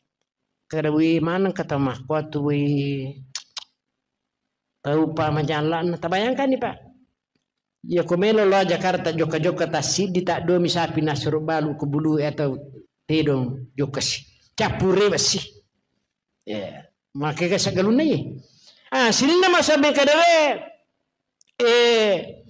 Kada we maneng kata makkuatu we. Tau pa majalla'na, tabayangkanni, Pak. Iya ko melo lao Jakarta jokka-jokka tassiddi, taddomi sapi nasuro balu ko bulu atau tedong jokkasi. Cappure bessi. Ya, makega sagalunna ye. Ah, sininna masabe kadawe, eh,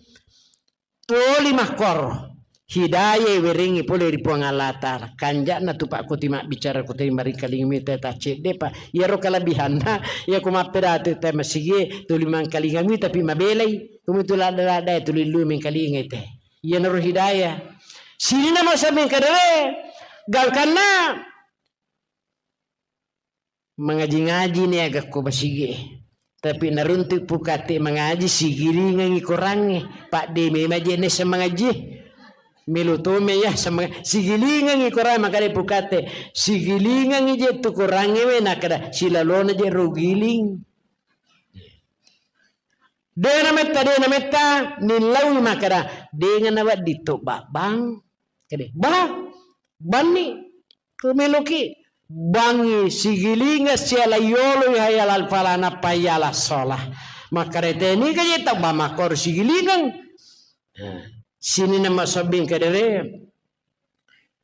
Toli makkoro, hidayah werengngi pole ri Puang Allah Ta'ala. Kanja'na tu, Pak, ko ti mabbicara ko toli maringkalinga mita ta cedde, Pak. Iyaro kalebihanna, iya ko mappedatu te masigie, toli mangkalinga mita pi mabelai. Komi tu ladda-ladda tuli lu mengkalinga te. Iyanaro hidayah. Sininna masa mengkadawe, galkanna mangaji-ngaji ni aga ko masigie. Tapi naruntu pukate mangaji, sigilingengi korangnge. Pak de memang je nessa mangaji. Melo tome ya sama sigilingengi korang makade pukate. Sigilingengi je tu korangnge we nakada silalona je rogiling. Dena metta, dena metta, nillaui makada, dengana waddi to babang. Kade, ba, banni, ko meloki, bangi, sigilinga, siala yolo, hayal al fala, nappa hayal as sholah. Makare teni ka je tau ba makor sigilingeng. Nah, sini nama sobbing kadere,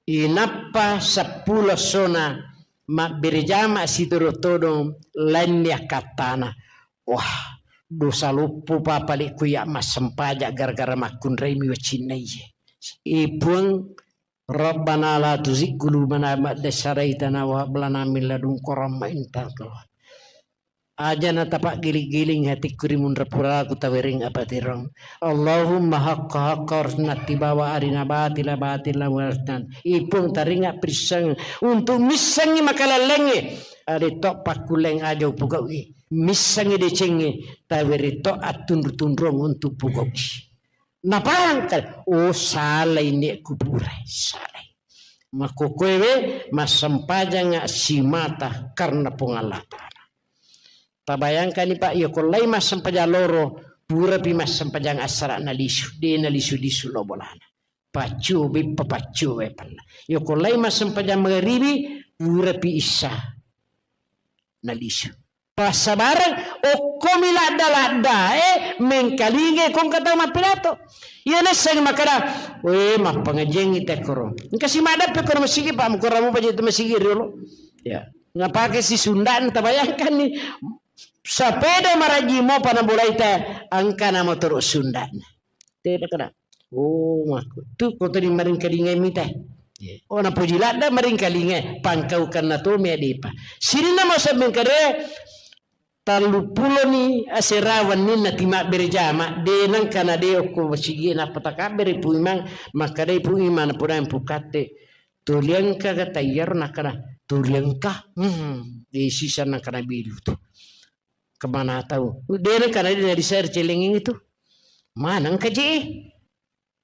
inappa seppulo sona mabbere jama situru todong lainni akkattana. Wah, dosa loppo papale ku ya massempajang gara-gara makkunrai mi wacinna iye. E Puang, Rabbana la tuzigh qulubana ba'da idh hadaitana wa hab lana min ladunka rahmah innaka antal wahhab. Aja na tapaggiling-giling hatikku ri munra puraku tawereng apatireng. Allahumma haqqa haqqa warzuqna ittiba wa arina batila batila warzuqna. Ipung taringa pirisseng untuk missengi makalallengnge. Ade to pakkulleng aja upugau'i. Missengi decengnge tawere to attunru-tunrung untuk pugau'i. Napahang kale, oh, salai nek kuburai, salai. Makkokkoe we massempajanga simata karena Puang Allah Ta'ala. Tabayangkani, Pak, iya ko lai massempajang loro, purapi massempajang assara nalisu, de nalisu-lisu lo bolana. Paccio, beppa paccio we palla. Iya ko lai massempajang magaribi, purapi issa nalisu. Passabareng, okkomi ladda-ladda, eh, mengkalinga kongka tau mappidato. Iya nasseng makkada, "Weh, mappangajiangngi tekkoro." Engka si maddappe koro masigi, Pak, mukoro mupaja tu masigi riolo. Ya. Ngapake si Sunda'na, tabayangkanni. Sapeda maraji mopa na bolai te, engka na motoro Sunda'na. Tena kena. Oh, makku. Tu ko tadi maringkalingai mita. Iya. Oh, napoji ladda maringkalingai, pangkaukanna to me adepa. Sininna masa mengkare, tallupuloni asera wenninna ti mabbere jama, de nengka na de okko masigi nappa takabbere Pu Imang, makkedai Pu Imang, napodang Pu Katte, "Toliangka ga taiyaro?" Nakkada, "Toliangka?" Hmm, de sisa nakkada bilu tu. Kemana tau? De nengka na de na disare celengeng itu. Maneng ka je?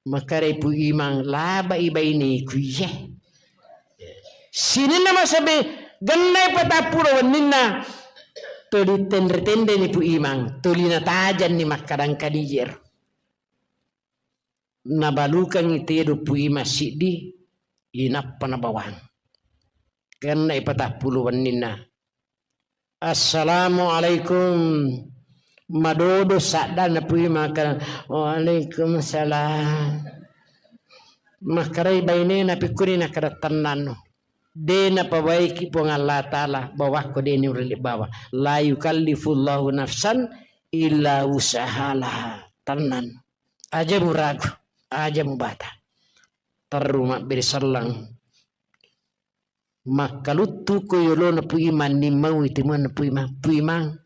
Makkedai Pu Imang, "Labai baineku iye." Sininna masabe, gennai patappulo wenninna, tuli tenre-tenreni Pu Imang, tuli natajanni makkadang kadijero. Nabalukangngi tedo Pu Imang siddi, inappa nabawang. Gennai patappulo wenninna, "Assalamualaikum." Madodo saddanna Pu Imang, makkada, "Waalaikumsalam." Makkedai bainena, "Pikkuni?" Nakkada, "Tennanno. De napabaiki Puang Allah Ta'ala, bawakko de niurili bawa. La yukallifullahu nafsan illa wus'aha laha. Tenang. Aja muragu, aja mubata. Terru mabbere selleng. Makkaluttu ko yolona Pu Imang, nimmau itimuanna Pu Imang. Pu Imang,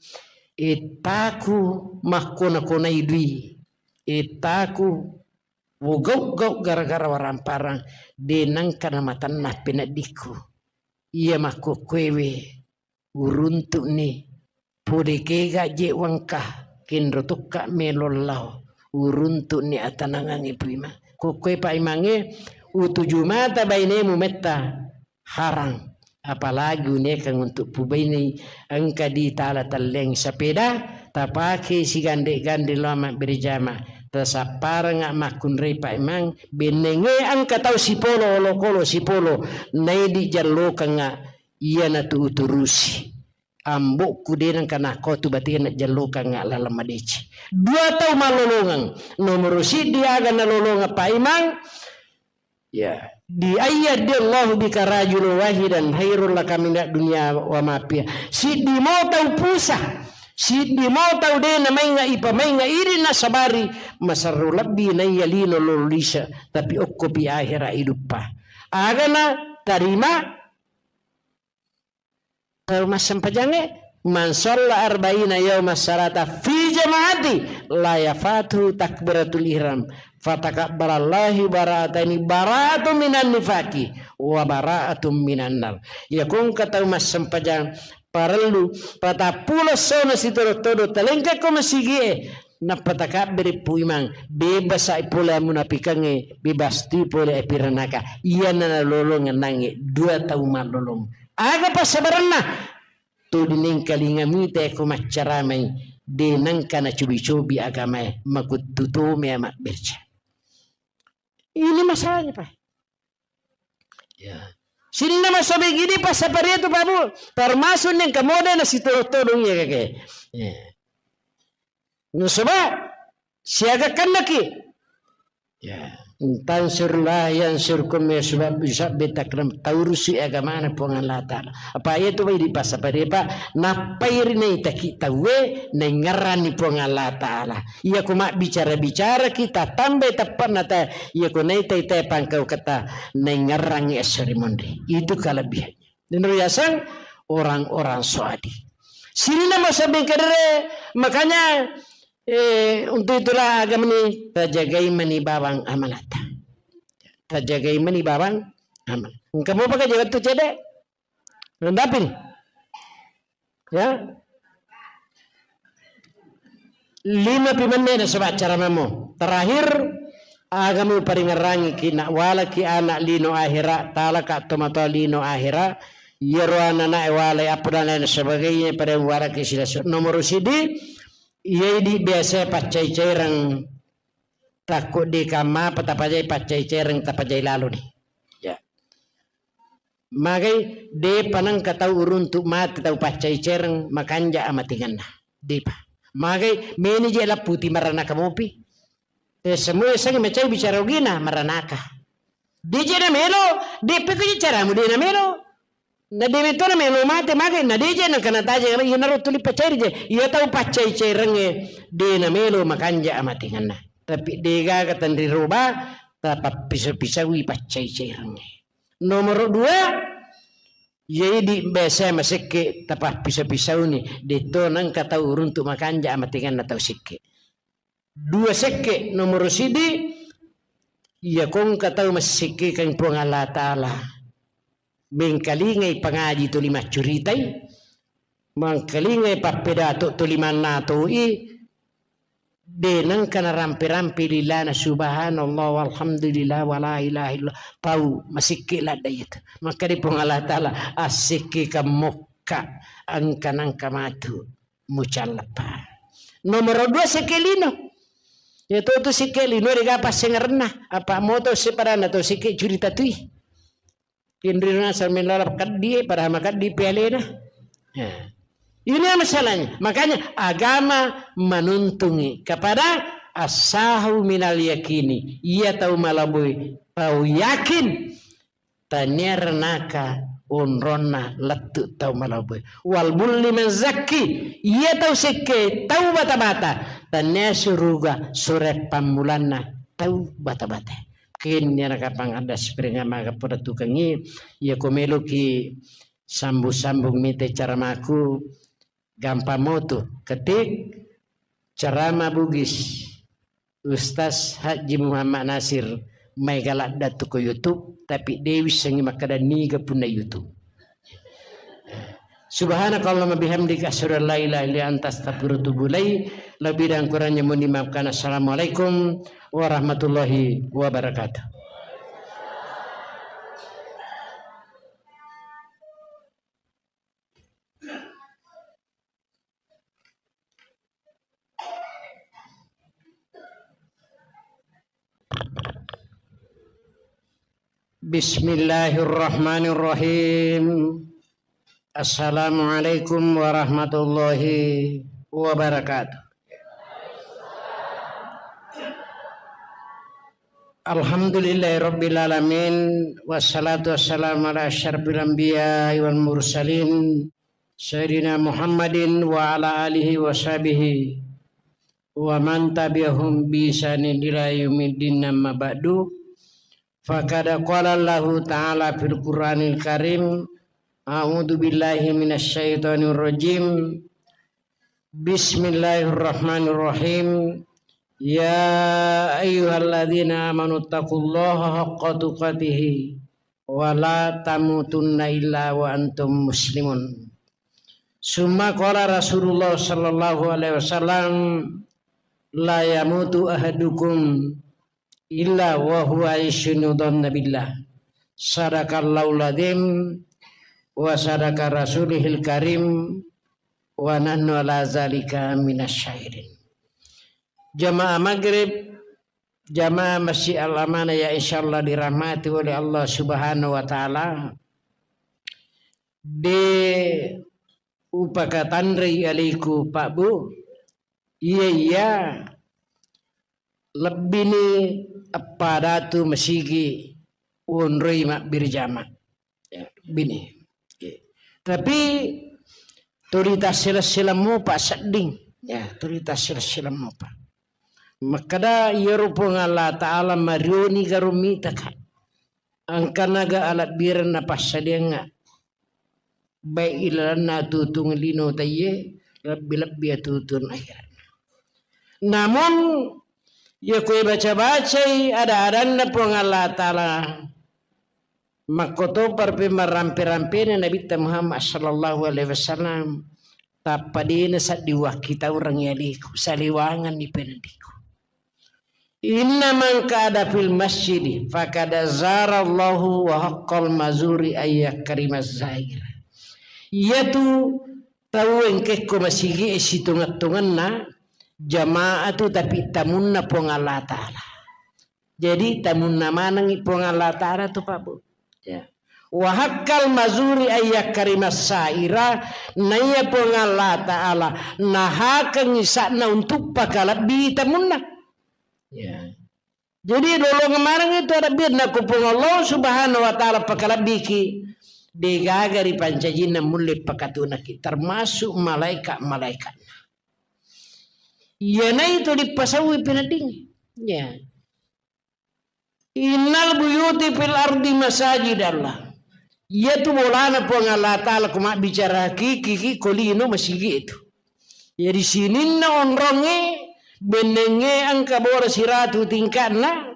ettaku makkona-konai dui. Ettaku wogau-gau gara-gara waramparang, de nengka namatenna peneddikku. Iya makkokkoewe uruntu'ni, pole kega je wengka, kenro tokka melo lao, uruntu'ni atanangangnge Pu Imang. Kokkoe Pak Imangnge, utuju mata bainemu metta harang. Apalagi unekang untuk pubainei engka di tala telleng sepeda, tapake sigande-gande lao mabbere jama, tasapparengnga makkunrai Pak Imang, bennengnge engka tau sipolo olokolo sipolo, naidi jallokengnga iyanatu uturusi. Ambokku de nengka nakko tu batie najjallokengnga laleng madeceng. Dua tau mallolongeng. Nomoro siddi aga nalolongeng Pak Imang, ya, di ayyahdi Allahu bika rajulan wahidan khairul laka minad dunya wa ma fiha. Siddi mo tau pusa, siddi mo tau de namainga ipamainga idi nasabari, maserro lebbi naiya lino lolo lise, tapi okkopi ahera iduppa. Agana tarima tau massempajangnge, "Man shalla arba'ina yauman salata fi jama'ati la yafatuhu takbiratul ihram, fatakabbalallahu bara'ataini, bara'atun minan nifaqi wa bara'atun minan nar." Iya kongka tau massempajang parellu patappulo essona sitodo-todo talengkako masigie, nappa takabbere Pu Imang, bebasa pole amunapikangnge, bebas tu pole apiranaka. Iyana nalolongeng nangnge dua tau mallolong. Aga passabarenna? Tuli nengkalinga mita ko maccaramai, de nengka nacobi-cobi agamae, makuttu tomea mabberca. Ini masalahnya, Pak. Ya. Sininna masobeng idi passaparia tu, Pak Bu, termasuk nengka moda nasitodong-todong iya kake. Ya. Nasaba siaga kannaki. Ya. Tansurlah yang surkum ya sebab bisa betakram taurusi agamana Puang Allah Ta'ala. Apa iya tu bai di passaparia, Pak, nappai ri naitaki tauwe naingerrani Puang Allah Ta'ala. Iya ko mabbicara-bicara kita tambai teppanna ta, iya ko naitai-tai pangkau kata naingerrangi esso ri monri. Itu kelebihannya. Niro yaseng orang-orang soadi. Sininna masobeng kedere, makanya, eh, untuk itulah agama ini tajagai mani bawang amalata. Tajagai mani bawang amal. Engka mopa ka jaga tu cede? Rendapin. Ya. Lima pi menne nasaba acara mamo. Terakhir, aga muparingerrangi ki nak walaki anak lino ahera, talaka tomatoa lino ahera, iyaro anak-anak e walai apa dan lain sebagainya pada walaki silasu. Nomor sidi, iya idi biasa paccai-caireng takko de kamma apa tapajai paccai-caireng tapajai lalo ni. Ya. Magai, depa nengka tau uruntu mate tau paccai-caireng makanja amatinganna. Depa. Magai, meni je lapputi maranaka mopi. Eh, semua yasengnge macai bicara ogina maranaka. De je namelo, depa ko je caramu de namelo. Na de metto namelo mate magai, na de je nengka nataja, iyanaro tuli paccai je. Iya tau paccai-cairengnge de namelo makanja amatinganna. Tapi degaga tenri roba, tapappiso-pisaui paccai-cairengnge. Nomoro dua, iya idi biasa masekke tapappiso-pisauni, detto nengka tau uruntu makanja amatinganna tau sekke. Dua sekke, nomoro sidi, iya kongka tau massekkekeng Puang Allah Ta'ala. Mengkalingai pangaji tuli maccuritai, mengkalingai pappedato tuli mannatoi, de nengka narampe-rampe lilana subhanallah walhamdulillah wala ilaha illallah. Tau masekke ladda iyatu. Makkeda Puang Allah Ta'ala, assekkekeng mokka engka nengka matu mucalleppa. Nomoro dua sekke lino. Iya to tu sekke lino dega passengerenna. Apa moto sepadanna to sekke curita tui. Inrina samilala keddi, padahal makeddi pialena. Ya. Ini masalahnya. Makanya agama menuntungi kepada asahu minal yakini. Iya tau malaboi, tau yakin. Tania renaka onronna lettu tau malao boe. Wal bulli man zakki, iya tau sekke tau bata-bata, tannia suruga sure pammulanna tau bata-bata. Kenni anak kapang ada spring amaga poda tukengi, iya ko meloki sambung-sambung mite caramaku, gampang motu ketik ceramah Bugis. Ustaz Haji Muhammad Nasir, maega ladda tu ko YouTube, tapi de wissengi makkeda niga punna YouTube. Subhanakallahumma bihamdika, asyhadu an la ilaha illa anta, astaghfiruka wa atubu ilaik. Lebih dan kurangnya mohon dimaafkan. Assalamualaikum warahmatullahi wabarakatuh. Bismillahirrahmanirrahim. Assalamualaikum warahmatullahi wabarakatuh. Alhamdulillahirabbil alamin, wassalatu wassalamu ala asyrafil anbiya'i wal mursalin, sayyidina Muhammadin wa ala alihi wa sahbihi wa man tabi'ahum bi ihsanin ila yaumiddin, amma ba'du. Faqad qala Allahu ta'ala fil Qur'anil Karim, a'udzu billahi minasy syaithanir rajim. Bismillahirrahmanirrahim. Ya ayyuhalladzina amanu taqullaha haqqa tuqatihi wa la tamutunna illa wa antum muslimun. Summa qala Rasulullah sallallahu alaihi wasallam, la yamutu ahadukum illa wa huwa yusinu dhanna billah. Sadaqallahul adzim wa sadaqa rasulihil karim wa nahnu ala zalika minasy syahidin. Jamaah maghrib, jamaah Masjid Al Amanah yang insyaallah dirahmati oleh Allah Subhanahu wa taala. De upakatanrei aliku, Pak Bu. Iya, iya. Lebbini eppa datu masigi wonroi mabbirjama. Ya, bini. Oke. Tapi tuli tasseleng-seleng mopa sedding. Ya, tuli tasseleng-seleng mopa. Makkeda iyaro Puang Allah Ta'ala marioni garo mitaka. Engkanaga alebbirenna passadiangnga. Baik ilalenna atutung lino taiye, lebbi-lebbi atutung akhiratna. Namun, iya koe baca-bacai ada-adanna Puang Allah Ta'ala, makkotopar pe marampe-rampena Nabitta Muhammad sallallahu alaihi wasallam, tappa dena saddi wakkitaureng yaliku, saliwanganni pendiku. Inna man qa'ada fil masjidi faqad zarallahu wa haqqal mazuri ayyakrimaz zair. Iyatu tau engkekko masigi e sitonget-tongenna jamaah tu, tapi tamunna Puang Allah Ta'ala. Jadi tamunna manengi Puang Allah Ta'ala tu, Pak Bu. Ya. Wa haqqal mazuri ayyakrimas saira, naiya Puang Allah Ta'ala nahakengi sa'na untuk pakalebbi tamunna. Ya. Jadi lolongeng maneng itu ada birna ku Puang Allah Subhanahu wa Ta'ala pakalebbiki, degaga ri pancajinna mulle pakatunaki, termasuk malaikat-malaikatna. Iyanaitu dippasaui peneddingnge. Ya. Innal buyuti fil ardi masajidallah. Iyatu bolana Puang Allah Ta'ala ko mabbicara hakiki ki ko lino masigi itu. Jadi sininna onrongnge, bennengnge engka bola siratu tingka'na,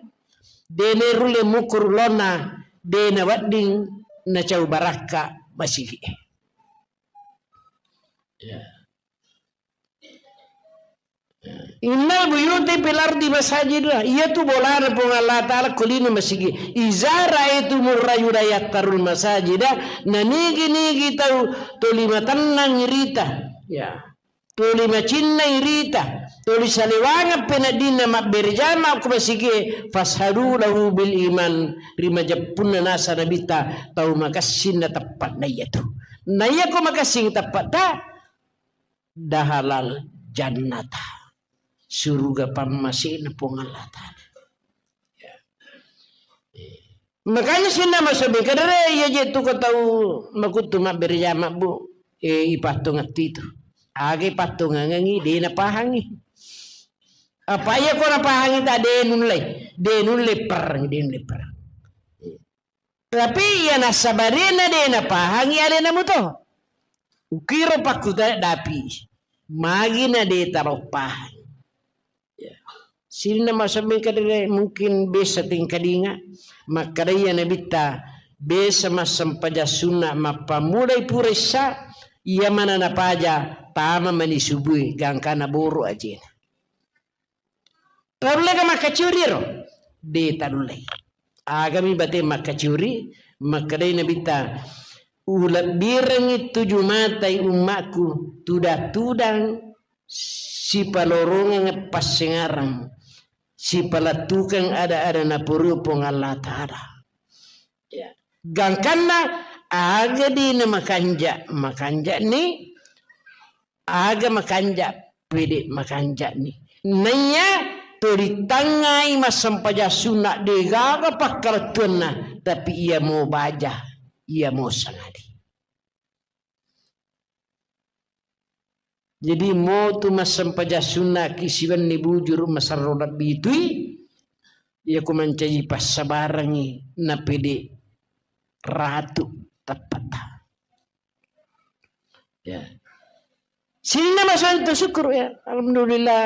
dene rulle mukur lonna, dena wedding nacau barakka masigi. Ya. Innal buyuti fil ardi masajidullah. Iyatu bolana Puang Allah Ta'ala ko lino masigi. Iza ra'aitumur rajula yattarul masajida. Nanigi-nigi tau tuli matennang irita. Ya. Tuli macinnai rita. Tuli salewangeng peneddinna mabberejama ko masigi. Fashhadu lahu bil iman. Ri majeppunna nasa Nabitta tau makessing na teppe'na iyatu. Na iyako makessing teppe'ta, dahalal jannata, suruga pammasena Puang Allah Ta'ala. Ya. Eh. Makanya sininna masobi kadere iya je tu ko tau makuttu mabbere jama bu, eh, ipattongetti tu. Aga ipattongengengi, de napahangi. Apa iya ko napahangi ta de nulle, de nulle perang, de nulle perang. Tapi iya nassabarina de napahangi alena muto. Ukiro pakkuta dapi. Magi na de taroppahang. Ya. Sininna masobi kadere mungkin besa tingkadinga. Makkadaiya nabitta besa massempajang sunna mappamulai pura issa, iya mana napaja tama mani subui gangkana boro ajena. Tanulleka makkacuri ro? De tanullei. Agami bate makkacuri, makkedai nabitta, ulebbirengngi tuju matai ummakku, tudang-tudang sipalorongeng passengarang, sipalettukeng ada-ada napuruo Puang Allah Ta'ala. Ya. Gangkanna aga dina makanja, makanja ni, aga makanja, pede makanja ni. Naiya to ritangngai massempajang sunna degaga pakkalettuanna, tapi iya mo baja, iya mo sangadi. Jadi motu massempajang sunnaki siwenni bujuru masarro nabbitui, iya ko mancaji passabarengngi napede ratu teppata. Ya. Sininna masobi tu syukur ya. Alhamdulillah.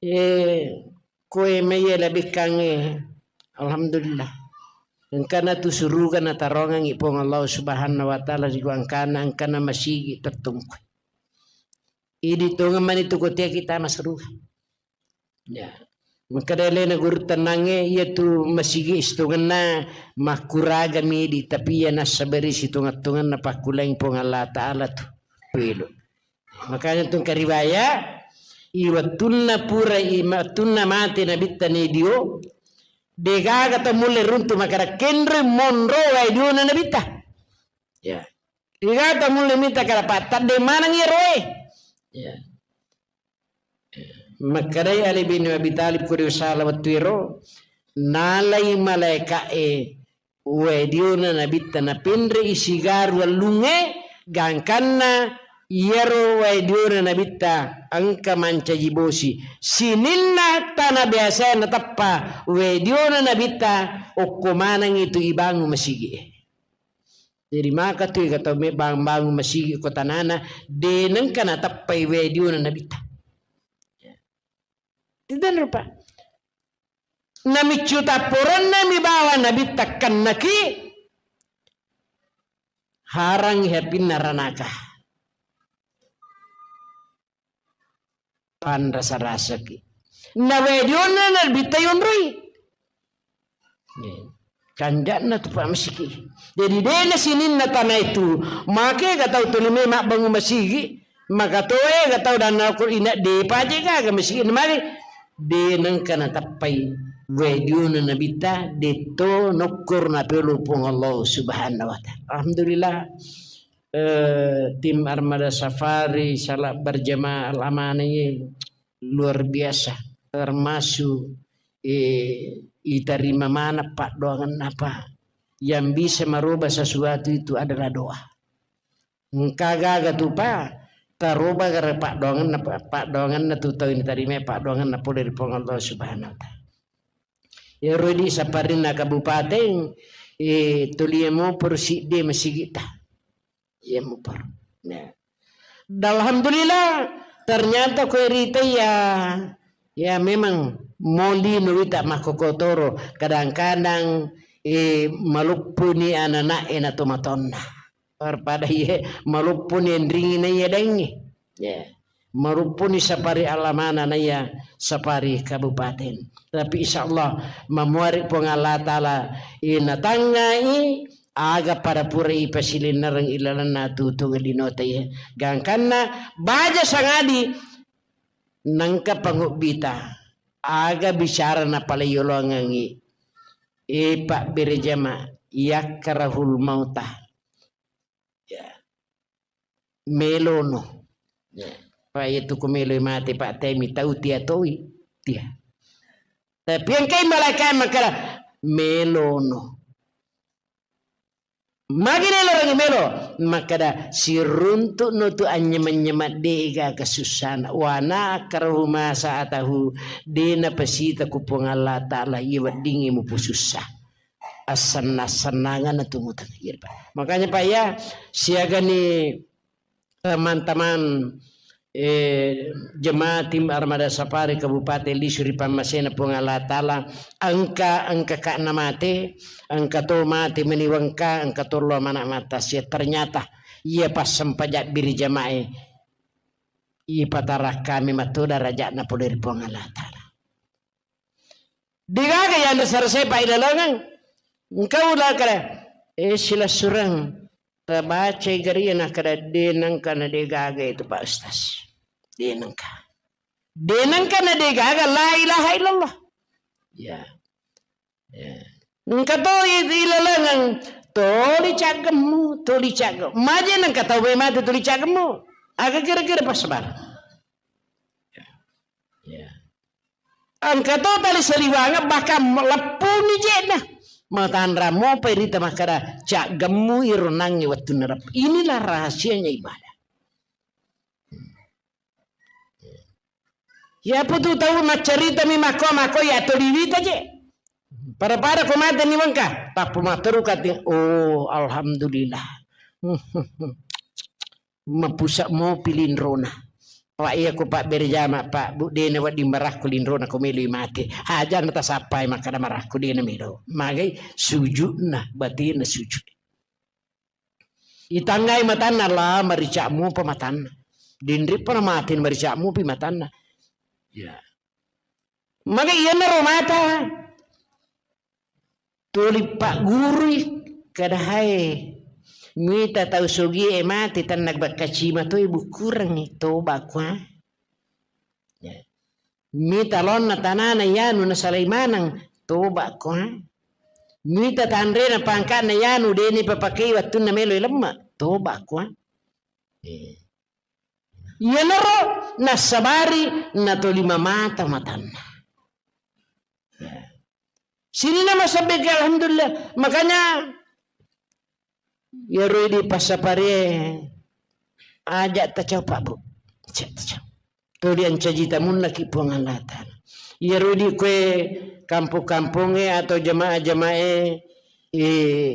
Eh, Koe maiye labekkangnge, alhamdulillah. Engkana tu suruga natarongengngi Puang Allah Subhanahu wa Ta'ala ri gangkanna engkana masigi tettungku. Idi tongeng mani tu kotea kita masuruga. Ya. Makkeda alena guru tennangnge, iya tu masigi sitongenna makkuraga midi, tapi iya nassabari sitongeng-tongenna pakkulang Puang Allah Ta'ala tu. Pelo. Makanya tu engka riwaya, i wettunna pura, i ma-, wettunna mate nabitta nedio, degaga tau mulle runtu makkeda kenroi monro wae diona nabitta. Ya. Degaga tau mulle mita kada pattadde maneng iroe. Ya. Makkedai Ali bin Abi Thalib ko de sala wettu ero, nalai malaeka'e wae diona nabitta napenre'i sigaru wellungnge, gangkanna iyaro wae diona nabitta engka mancaji bosi. Sininna tana biasae nateppa wae diona nabitta okko manengngi tu ibangun masigi'e. Jadi maka tu ega tau me bangun-bangun masigi ko tanana, de nengka nateppai wae diona nabitta. Tidak rupa. Namiccu tapporenna mi bawang nabitta kennaki, harangngi hapinna ranaka. Panrasa-rasaki. Na wae dionna nabitta yonroi. Kanja'na tu Pak Masiki. Jadi dena sininna tana itu, make ga tau tuli me mabbangun masigi, maka toe ga tau danna ko ina de paje gaga masigi mari. De nengka natappai wae dionna nabitta, detto nokkor napelo Puang Allah Subhanahu wa Ta'ala. Alhamdulillah. Eh, tim Armada Safari, salat berjamaah Al-Amanah ini luar biasa. Termasuk, eh, iterima mana paddoangenna, Pak. Yang bisa merubah sesuatu itu adalah doa. Engka gaga tu, Pak, taroba gara paddoangenna, Pak, paddoangenna tu tau ini terima paddoangenna pole ri Puang Allah Subhanahu wa Ta'ala. Iyaro di saparinna kabupaten, eh, tuli moporo sidde masigita. Iya moporo. Nah. Dan alhamdulillah, ternyata ko rita ya, ya memang moli nuwita makkokotoro, kadang-kadang, eh, maluppuni anak-anak ena tomatonna. Daripada iye maluppuni enringi naiya daengngi. Ya. Maluppuni sapari alamana naiya sapari kabupaten. Tapi insya Allah mamuari Puang Allah Ta'ala inatangngai aga pada pura ipasilinnereng ilalenna tutung linota iye. Gangkanna baja sangadi nangka pangobbita aga bicara napaleyolongengi. E pabbere jama yakkarahul mauta. Ya. Melono. Ya. Pa iya tu ko meloi mate, Pak, temi tau tia toi. Tia. Tapi engkai malaika makkeda, melono. Magi nailarengngi melo? Makkeda, siruntu'no tu anynyameng-nyameng de' gaga sussana. Wana akrahu ma sa'atahu, de' napasita ku Puang Allah Ta'ala, iya weddingngi mupusussa. Assenna-, assennanganna tu mutang. Iya, Pak. Makanya, Pak, ya, siagani teman-teman, eh, jemaah tim Armada Safari Kabupaten Lisu ri pammasena Puang Allah Ta'ala, engka, engka ka'na mate, engka to mate meni wengka, engka to lo mana mata sia. Ternyata iya passempajang biri jamae, ipatara kami matto darajatna pole ri Puang Allah Ta'ala. Degaga yanre sarasai pailalengeng. Engka ula kare, eh, silessureng. Tabacai gari nakkeda, de' nengka na degaga itu, Pak Ustaz. De' nengka. De' nengka na degaga la ilaha illallah. Ya. Ya. Engka to i-, ilalengeng, toli caggemmu, toli caggemmu. Maje nengka tau mai mate toli caggemmu. Aga kira-kira pas sabar. Ya. Ya. Engka to tali saliwangeng, bahkan leppuni je'na. Matanra mopai rita makkeda, caggemmu iro nangnge wettunna rep-, inilah rahasianya ibadah. Ya putu tau maccaritami makko-makko ya toliwita je. Pada-pada ko mate ni wengka, tappu matteru kati, oh, alhamdulillah. Mapusa mopi linrona. Pak, iya ko Pak berjama, Pak, Bu, dena wedding marakku linrona ko meloi mate. Hajana tasappai makkada marakku dena melo. Magai sujudna, batena sujud. Itangai matanna, la marica mupa matanna. Dinrippa na mate marica mupi matanna. Ya. Magai iyanaro mata. Tuli paggurui, kada hae. Mita tau sogie mate, tanna bakkacima toi bukkurengngi, toba kua. Ya. Mita laonna tanana yanu nasalai maneng, toba kua. Mita tanrena pangkana yanu deni papakei wattunna melo lemma, toba kua. Eh. Iyanaro nassabari natolima mata matanna. Ya. Sininna masabbeke, alhamdulillah. Makanya, iyaro idi passapare aja tacau, Pak, Bu. Aja tacau. Tuli ancaji tamunnaki Puang Allah Ta'ala. Iyaro idi kue kampung-kampunge atau jamaah-jamaah e, eh,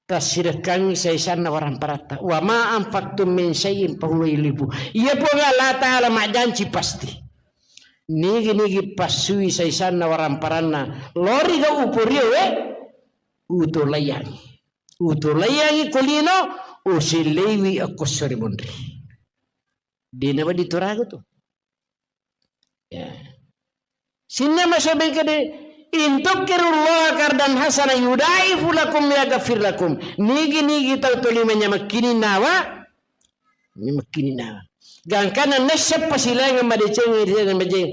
tassirekkangngi saisanna waramparatta. Wa ma anfaqtum min syai'in fahuwa yukhlifu. Iya Puang Allah Ta'ala majjanci pasti. Nigi-nigi passui saisanna waramparanna, lori ga uporio, eh? Utolaiyangi. Utolaiyangi ko lino, usilleiwi akko sori monri. Dena wedding toragu tu. Ya. Sininna masobeng kede, "In tuqridullaha qardan hasana yudha'ifu lakum wa yaghfir lakum." Nigi-nigi tau tolima nyamakkini nawa, nyamakkini nawa. Gangkana nesseppa silaingeng madeceng ri majeng.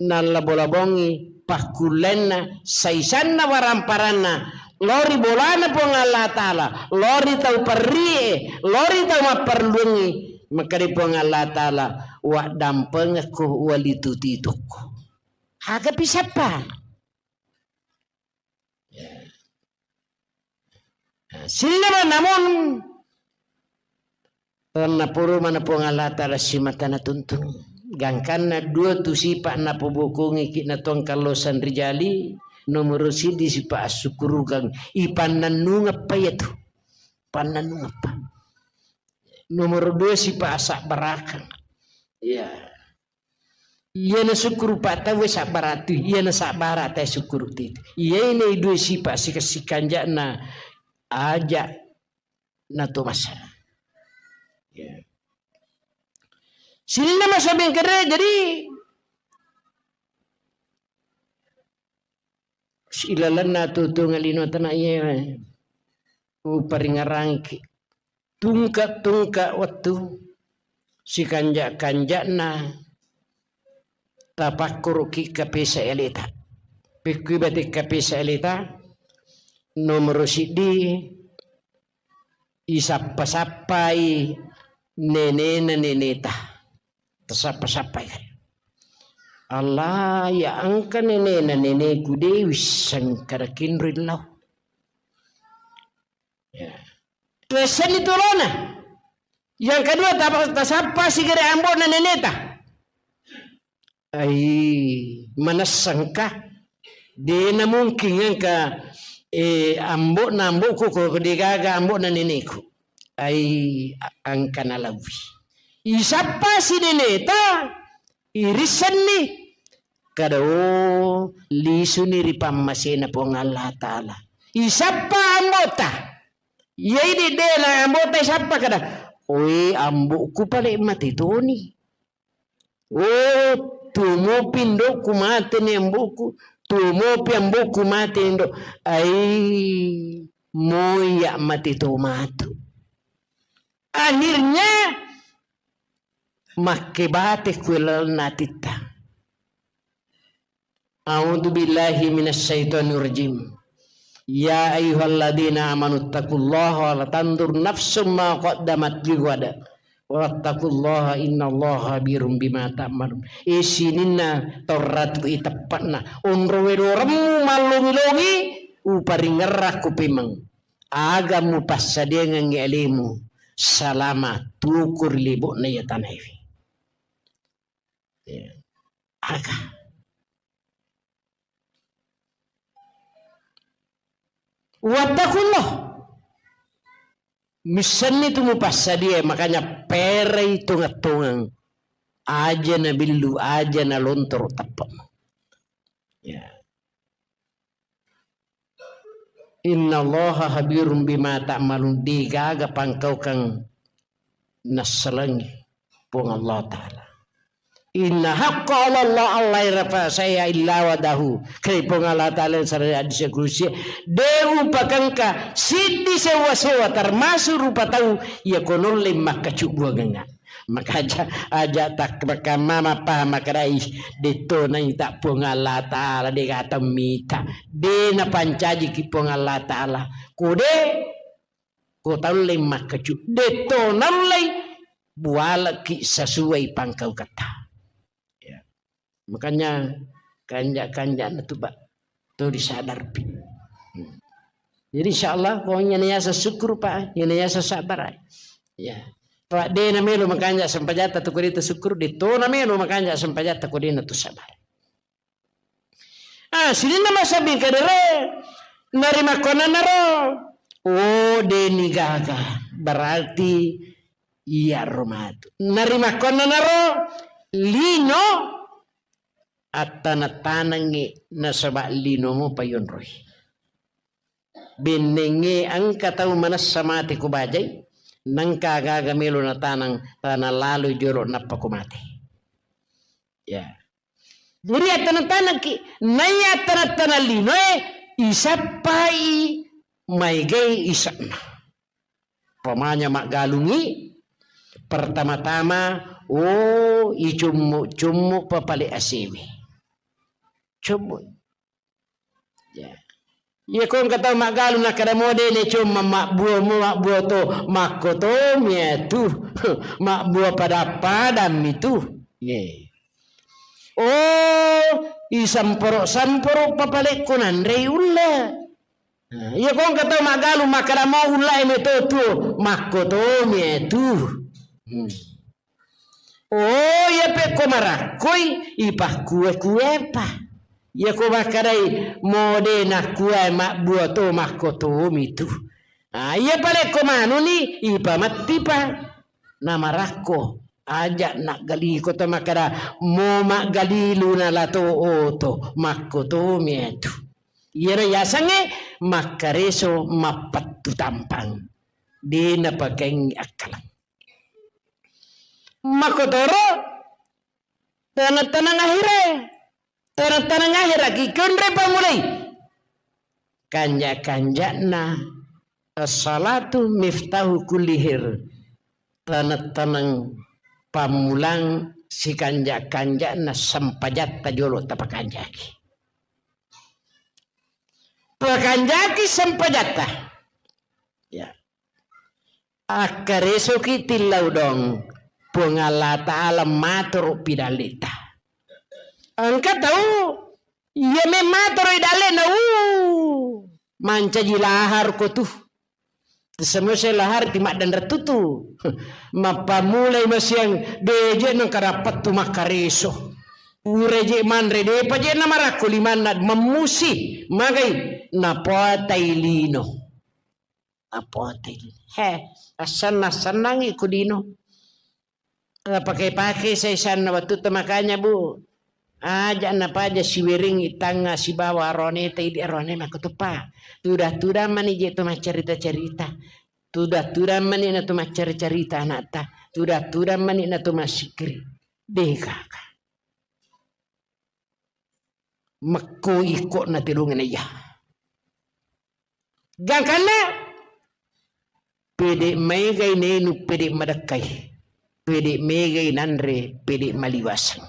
Nallabo-labongi pakkullenna, saisanna waramparanna, lao ri bolana Puang Allah Ta'ala, lao ri tau perrie, lao ri tau mapparelluangngi, makkeda Puang Allah Ta'ala, "Waddampengekko, walitututukko." Aga pisappa? Sininna, namun naporo mana Puang Allah Ta'ala simata natuntung. Gangkanna dua tu sipa napobokongiki na tongkallosan rijali, nomoro siddi sipa assukurukang, ipannannungeppa iyatu. Pannannungeppa. Nomoro dua sipa asabbarakang. Iya. Iyana sukkuru pa tauwe sabbaratu, iyana sabbara tae sukkuru titu. Iyaina dua sipa sika-, sikanja'na aja na to masa. Ya. Sininna masa bengkere, jadi ilalenna tutunga lino tana iye uparingarangki. Tungka-tungka wettu, sikanja-kanja'na tapakkuruki kapesa eleta. Pekkui bate kapesa eleta, nomoro siddi, isappa-sappai nenena neneta. Tasappa-sappai. Allah, ya engka nenena neneku de' wisseng kada kinroi lao. Ya. Tuessenni tulona. Yang kedua, ta-, tasappa sigere ambo'na neneta. Ai, manessangka. De' namungkin engka, eh, ambo'na ambo'ku ko de' gaga ambo'na neneku. Ai, a-, engka nalauwi. Isappa si neneta, irissenni. Kada, oh, lisuni ri pammasena Puang Allah Ta'ala. Isappa ambo'ta. Iya idi' de' na ambo'ta isappa kada, "Oi, ambo'ku pale' mate toni. Oh, tuo mopi indo'ku mate ni ambo'ku. Tuo mopi ambo'ku mate indo'." Ai, moi ya' mate to matu. Akhirnya, makkebate ku lalenna atitta. A'udzu billahi minasy syaithanir rajim. Ya ayyuhalladzina amanu taqullaha wa la tanzur nafsum ma qaddamat lighad. Wattaqullaha innallaha khabirum bima ta'malun. E sininna tau ratu e teppa'na. Onro wedoremmu mallongi-longi, uparingerrakku pemeng. Aga mupassadiangengngi alemu salama tuku ri lebo'na iya tanaewe. Ya. Aga. Wattaqullah. Missenni tu mupassadia, makanya perai tongeng-tongeng. Aja nabillu, aja nalontoro teppe'mu. Ya. Innallaha khabirum bima ta'malun, degaga pangkaukang nassalengi Puang Allah Ta'ala. Inna haqqa 'ala Allah alla yurafa'a syai'an illa wada'ahu. Kare Puang Allah Ta'ala sareng hadis kudusi, de upakengka siddi sewa-sewa termasuk rupa tau iya ko nolle makkacubbuangengnga. Maka aja, aja tak makamma mappahang makkeda, "Ih, detto naita Puang Allah Ta'ala, de gaga tau mita, de napancajiki Puang Allah Ta'ala." Ko de, ko taulle makkacu, detto naullei bualeki sesuai pangkauketta. Ya. Makanya kanja-kanjana tu, Pak, to disadarpi. Hmm. Jadi, insya Allah, pokoknya niasa syukur, Pak, niasa sabar. Ya. Pak, de namelo makanja sempajatta tu ko de tu syukur, detto namelo makanja sempajatta ko de na tu sabar. Ah, sininna masabbing kedere, narimakkonanaro, oh, deni gaga, berarti iyaro matu. Narimakkonanaro, lino, attana-tanangngi nasaba linomo payonroi. Bennengnge engka tau manessa mate ko bajai, nengka gaga melo natanang, tana laloi jolo nappa ko mate. Ya. Jadi, attana-tanangki, naiya attana-tanang linoe, isappai maegai isa'na. Pamanya maggalungi, pertama-tama, oh, icummu-cummu papale asewe. Cummu. Ya. Iya ko engka tau maggalung nakkeda mo de ne cumma mabbua mo mabbua to, makkotomi atu. Mabbua pada-padammi tu. Ye. Oh, isamporo-samporo papalekko nanrei ulle. Nah, iya ko engka tau maggalung makkeda mo ulle e meto tuo, makkotomi atu. Hmm. Oh, iya pekko marakkoi, ipakkue-kuepa. Iya ko makkedai mo de nakkue mabbua to makkotomi tu. Ah, iya palekko manuni, ipamettipa. Namarakko, aja naggaliko to makkeda mo maggalilu nalato oto, makkotomi tu. Iyaro yasengnge makkareso mappettu tampang. De napakengngi akkaleng. Makkotoro taneng-taneng ahire, taneng-taneng ahiraki konre pammulai. Kanja-kanjana as-salatu miftahu kulli khair. Taneng-taneng pammulang sikanja-kanjana sempajatta jolo tapakanjaki. Pakanjaki sempajatta. Ya. Akkaresoki tillau dong, Puang Allah Ta'ala maturu pidallita. Engka tau, iya memmatoro i dalle'na, uh, mancaji lahar ko tu. Semua saya lahar ti maddanre tutu. Mappamulai masiang, de je nengka dapat tu makkareso. Ure je manre, depa je namarakko limanna, memmusi, magai, napoatai lino. Apote. He, assenna-, sennangi ku lino. Pake-pake saisanna wettu tu, makanya, Bu, aja napaja siweringi tangnga sibawa aroneta, idi arone makkutuppa. Tudang-tudang mani je tu maccarita-carita. Tudang-tudang mani na tu maccarita-carita anakta. Tudang-tudang mani na tu massikkiri. Degaka. Mekko iko na telungeng iya. Gangkanna pede maegai nenu, pede madekkai, pede maegai nanre, pede maliwaseng.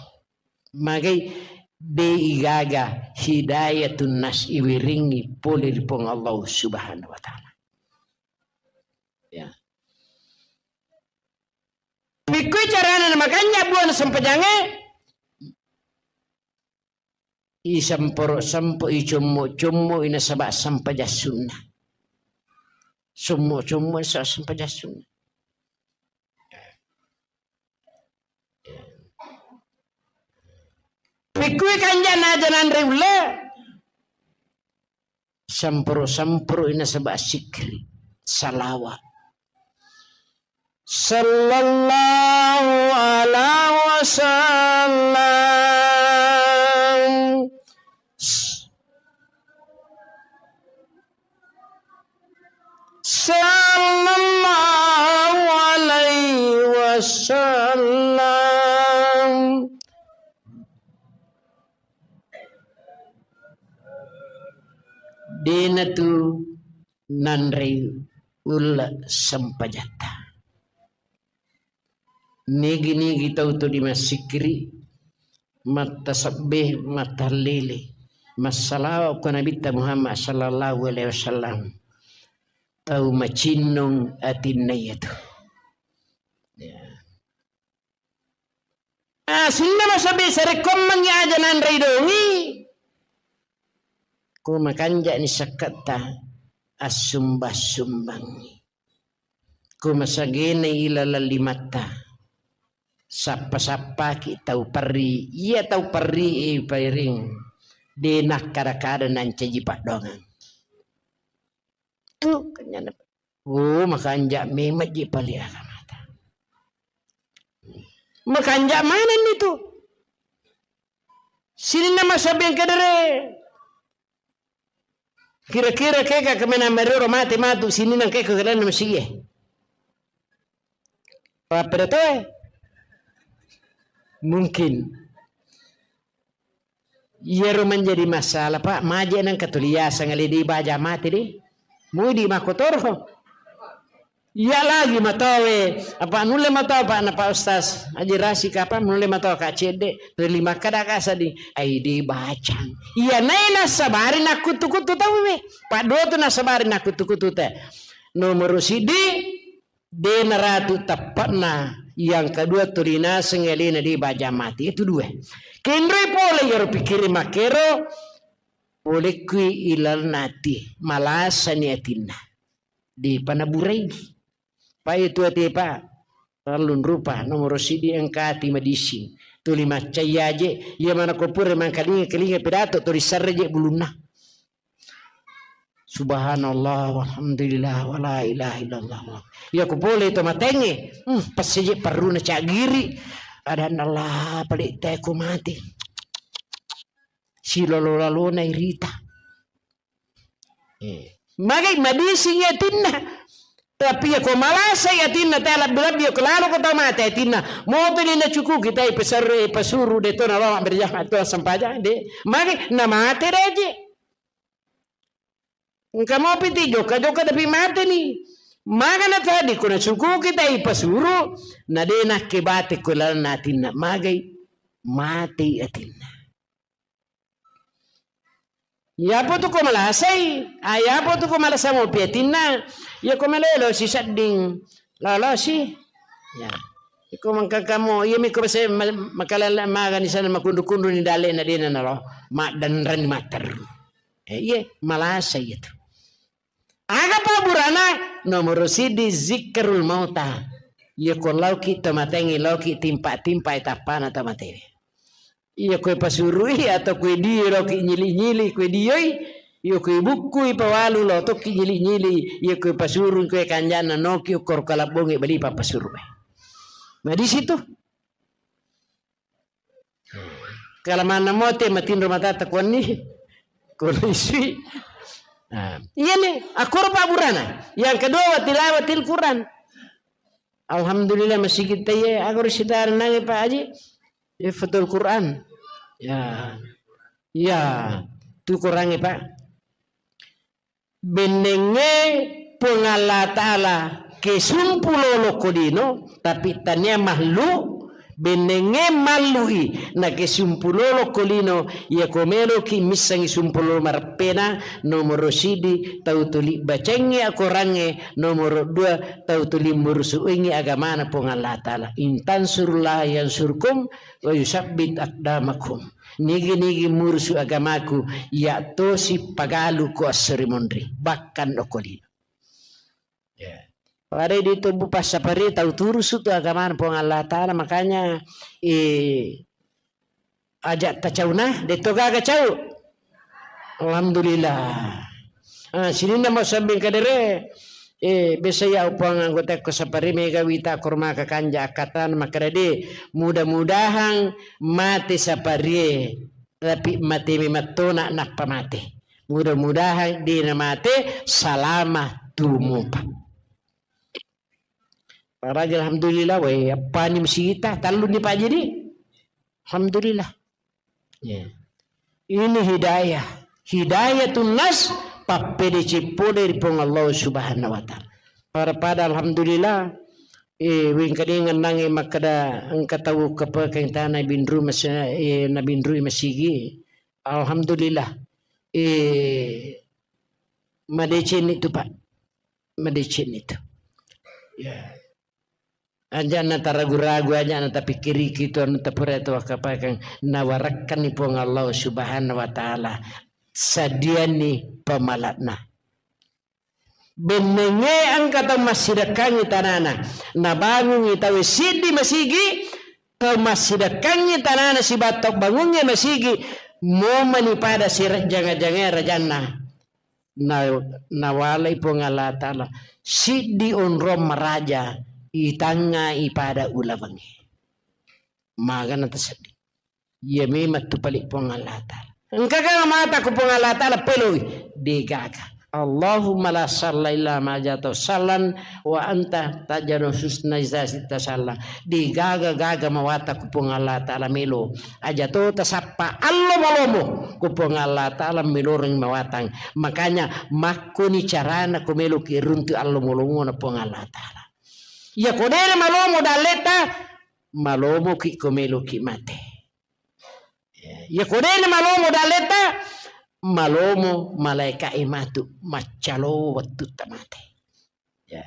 Magai de igaga hidayatun nas iwiringi pole ri Puang Allah Subhanahu wa Ta'ala. Ya. Pikkui carana namakanja buana sempajangnge? Isemporo-sempoi, commo-commoi nasaba sempajang sunna. Sommo-commo nasaba sempajang sunna. Pikkui kanja naja nanre ulle? Semporo-semporo nasaba sikkiri, salawa. Sallallahu ala wasallam. Sallallahu alaihi wasallam. Dena tu nanrei ulle sempajatta. Nigi-nigi tau tu dimassikkiri, mattasebbe, mattallele, massalawa ko Nabitta Muhammad sallallahu alaihi wasallam, tau macinnong atinna iyatu. Ya. Ah, sininna masabbi sarekkoammengngi aja nanrei dongi. Ko makanja'ni sakketta, assumbang-sumbangngi. Ko masagenai ilaleng limatta, sappa-sappaki tau perri. Iya tau perri e pairing, de nakkada-kada nancaji paddoangeng. Tu kenyana. Oh, makanja memang ji pale agamata. Makanja manenni tu. Sininna masabbi engka dere. Kira-kira kega kemena merero mate matu sininna engka ko kedanna masigie. Papeda toe. Mungkin. Iyaro menjadi masalah, Pak. Maje nengka tuli yaseng ale de baja mate de. Mudi makkotoro. Iya lagi matowe, apa nulle matoa, Pak, na Pak Ustaz Haji Rasik, apa nulle matoa ka cedde, tuli makkada ka seddi, ai de bacang. Iya nae nasabari nakkuttu-kuttu tauwe. Pak, dua tu nasabari nakkuttu-kuttu te. Nomoro siddi, de naratu teppa'na, yang kedua tuli naseng alena de baja mati. Itu dua. Kenroi pole iyaro pikkiri makkero, pole kui ilalna ati, malasani atinna. Depa naburai. Pa itu ate pa, tellung rupa, nomoro siddi engka ati madising. Tuli maccai aje, iya mana ko pura mangkalinga-kalinga pidato, tuli serre je bulunna. Subhanallah, walhamdulillah, wala ilaha illallah. Iya ko pole to matenge, hmm, passeje perruna caggiri. Adanna Allah, pale te ko mati. Silolo-lalona irita. Eh. Magai madising atinna. Tapi iya ko malasai atinna, te lebbi-lebbi iya ko lalo ko tau mate atinna. Moto ni nacukuki tai pesarre, pasuru de to nalama berjamaah to sempajang de. Magai namate raje. Engka mopi ti jokka-jokka tapi mate ni. Magana tadi ko nacukuki tai pasuru, na de nakke bate ko lalna atinna. Magai mate atinna. Iyapo tu ko malasai, ah, iyapo tu ko malasa mopi atinna, iya ko malelo si sedding lolosi. Ya. Ko mangkakamo, iya mi ko bese ma-, makalala magani sana makundu-kundu ni dale na dena naro. Maddanrani matteru. Eh, iya, malasa iya tu. Aga paburana? Nomoro sidi zikrul mauta. Iya ko lauki to matengi, lauki timpa-timpa tappana to matewe. Iya koe pasurui atau koe dio loki nyili-nyili koe dioi, iya koe bukkui pawalu lo tokki nyili-nyili, iya koe pasurui koe kanjana noki ukkoro kalabbongi bali papasurui. Nah, di situ. Kalamanna mote matinro matata kuanni, ko isui. Nah, iya ni, akkoro paburana. Yang kedua, wa tilawatil Quran. Alhamdulillah, masigi taiye, aga ro sitara nange, Pak Haji? Hifdzul Quran. Ya. Ya. Tu Qurange, Pak. Bennengnge Puang Allah Ta'ala kesumpu lolo ko lino, tapi tania mahlu, bennengnge mallui, na kesumpu lolo ko lino, iya ko meloki missangi sumpu lolo mareppena, nomoro sidi, tau tuli bacengngi akorangnge, nomoro dua, tau tuli murusuingngi agamana Puang Allah Ta'ala. In tansurullaha yansurkum wa yusabbit aqdamakum. Nigi-nigi murusu agamaku, iya tosi pagalu ko esso ri monri, bahkan okko lino. Ya. Pada di tubuh passapari tau turusu tu agamana Puang Allah Ta'ala, makanya, eh, aja tacauna, de to gaga cau. Alhamdulillah. Ah, sininna mau sabbing kadere, eh, biasa ya upang anggota ko sapari mega wita kurma kakanja akatan makkeda de, mudah-mudahan mate sapari, tapi mate memettona nappa mate. Mudah-mudahan de na mate salama tumupa. Paraji alhamdulillah, weh, appani musigita, talluni Pak Haji di. Alhamdulillah. Ya. Ini hidayah. Hidayatun nas, pappedeceng pole ri Puang Allah Subhanahu wa Ta'ala. Pada-pada alhamdulillah, eh, wengkadengeng nange makkeda engka tau kepekeng tana binru mas-, eh, na binru masigi. Alhamdulillah. Eh, madeceng ni tu, Pak. Madeceng ni tu. Ya. Aja na taragu-ragu, aja na tapikkiriki tu anu tapura tu wakapakang, nawarakkanni Puang Allah Subhanahu wa Ta'ala, sadianni pamala'na. Bennengnge engka tau massidekkangngi tanana, nabangungngi tau siddi masigi, tau massidekkangngi tanana sibawa tau bangungnge masigi, momani pada sirejjanga-jangae rajanna. Na-, nawalai Puang Allah Ta'ala siddi onrong maraja itangnga ipada ulawengnge. Magana taseddi. Iya memang tu pali Puang Allah Ta'ala. Engka ga mata ku Puang Allah Ta'ala peloi? Degaga. Allahumma la salla illa ma ja'altahu sallan wa anta taj'alul husna idza syi'ta salla. Degaga-gaga mawata ku Puang Allah Ta'ala melo. Aja to tasappa allo malomo ku Puang Allah Ta'ala meloreng mawatang. Makanya makkoni carana ko meloki runtu allo malomo na Puang Allah Ta'ala. Iya ko dena malomo dalleta, malomoki ko meloki mate. Iya ko dena malomo dalleta, malomo malaika e matu maccalo wettutta mate. Ya.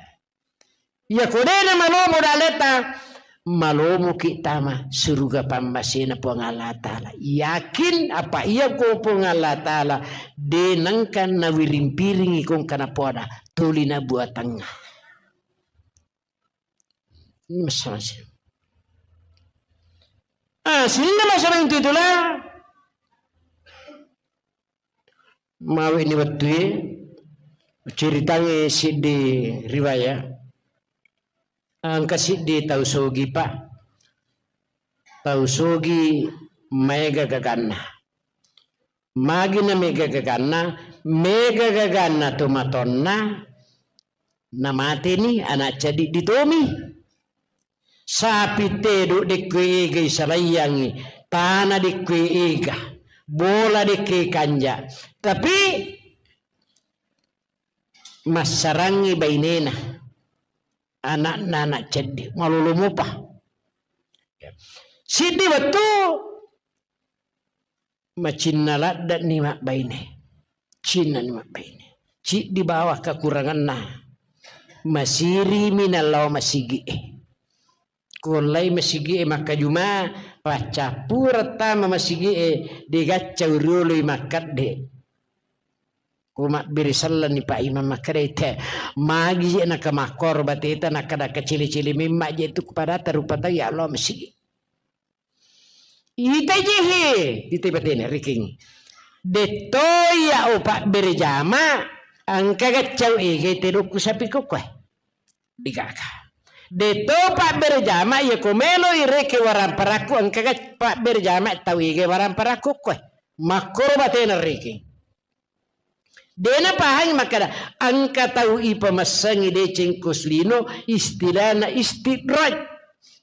Iya ko dena malomo dalleta, malomoki tama suruga pammasena Puang Allah Ta'ala. Yakin apa iya ko Puang Allah Ta'ala de nengka nawiring-piringi kongka napoada tuli nabuatangnga. Ini masalah. Ah, sininna masalah itu itulah. Mawe ni wettue, ceritangnge siddi riwayat. Engka siddi tau sogi, Pak. Tau sogi maega gaganna. Magi na mega gaganna, mega gaganna to matonna, namateni anak cadiddi tomi. Sapi tedo dekko ega isalaiyangi, tana dekko ega, bola dekko kanja. Tapi massarangi bainena, anakna anak ceddi, malolo mopa. Siddi wettu macinna ladde'ni mabbaine. Cinnani mabbaine. Ciddi bawang kakuranganna. Masirimi nallawa masigi'e. Ko lai masigi'e makkajuma, paccappureng tama masigi'e, de gaccau rioloi makkedde. Ko mabbere sellenni Pak Imam makkeda, "Ite, magi je naka makkoro bateta, naka, naka cili-cili memma je tu kepada rupa tau ya Allah masigi." Ita je he, ita batena riking. Detto ya o pabbere jama, engka gaccau ege tedokku sapi kokkoe. Digaga. Deto pabbere jama, iya ko melo ireke waramparakku, engkaga pabbere jama tau ige waramparakku koe. Makkoro batena reke. Dena pahangi makkada, engka tau ipamassangi deceng ko lino, istilahna istidraj.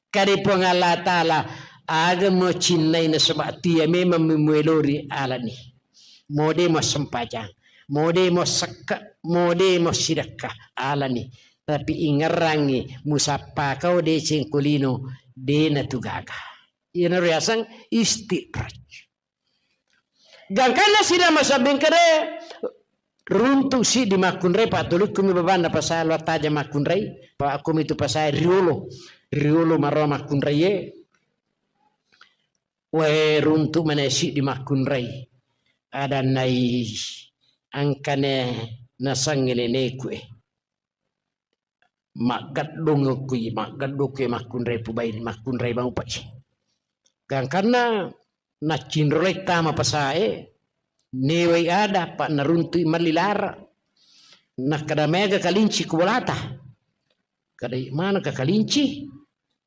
Kade Puang Allah Ta'ala, aga mo cinnai nasaba tia memang memuelori alani. Mode mo sempajang, mode mo sekke, mode mo sidekka, alani. Tapi ingerrangngi, musappa kau deceng kulino, dena tu gaga. Iyana riaseng istidraj. Gangkanna sida masabbing kede, runtu siddi makkunrai, pattulikkumi babanna pasai lo taja makkunrai, pa akumi tu pasai riolo, riolo maro makkunrai ye. Wae runtu mane siddi makkunrai. Adannai angkane nasangnge neneku e. Maggeddung kui, maggeddung kui makkunrai pubai, makkunrai mau pai. Gangkanna naccinrolai tama pasae, newai ada, pa naruntui malli lara. Nakkada mega kalinci ku bolata. Kada mana ka kalinci?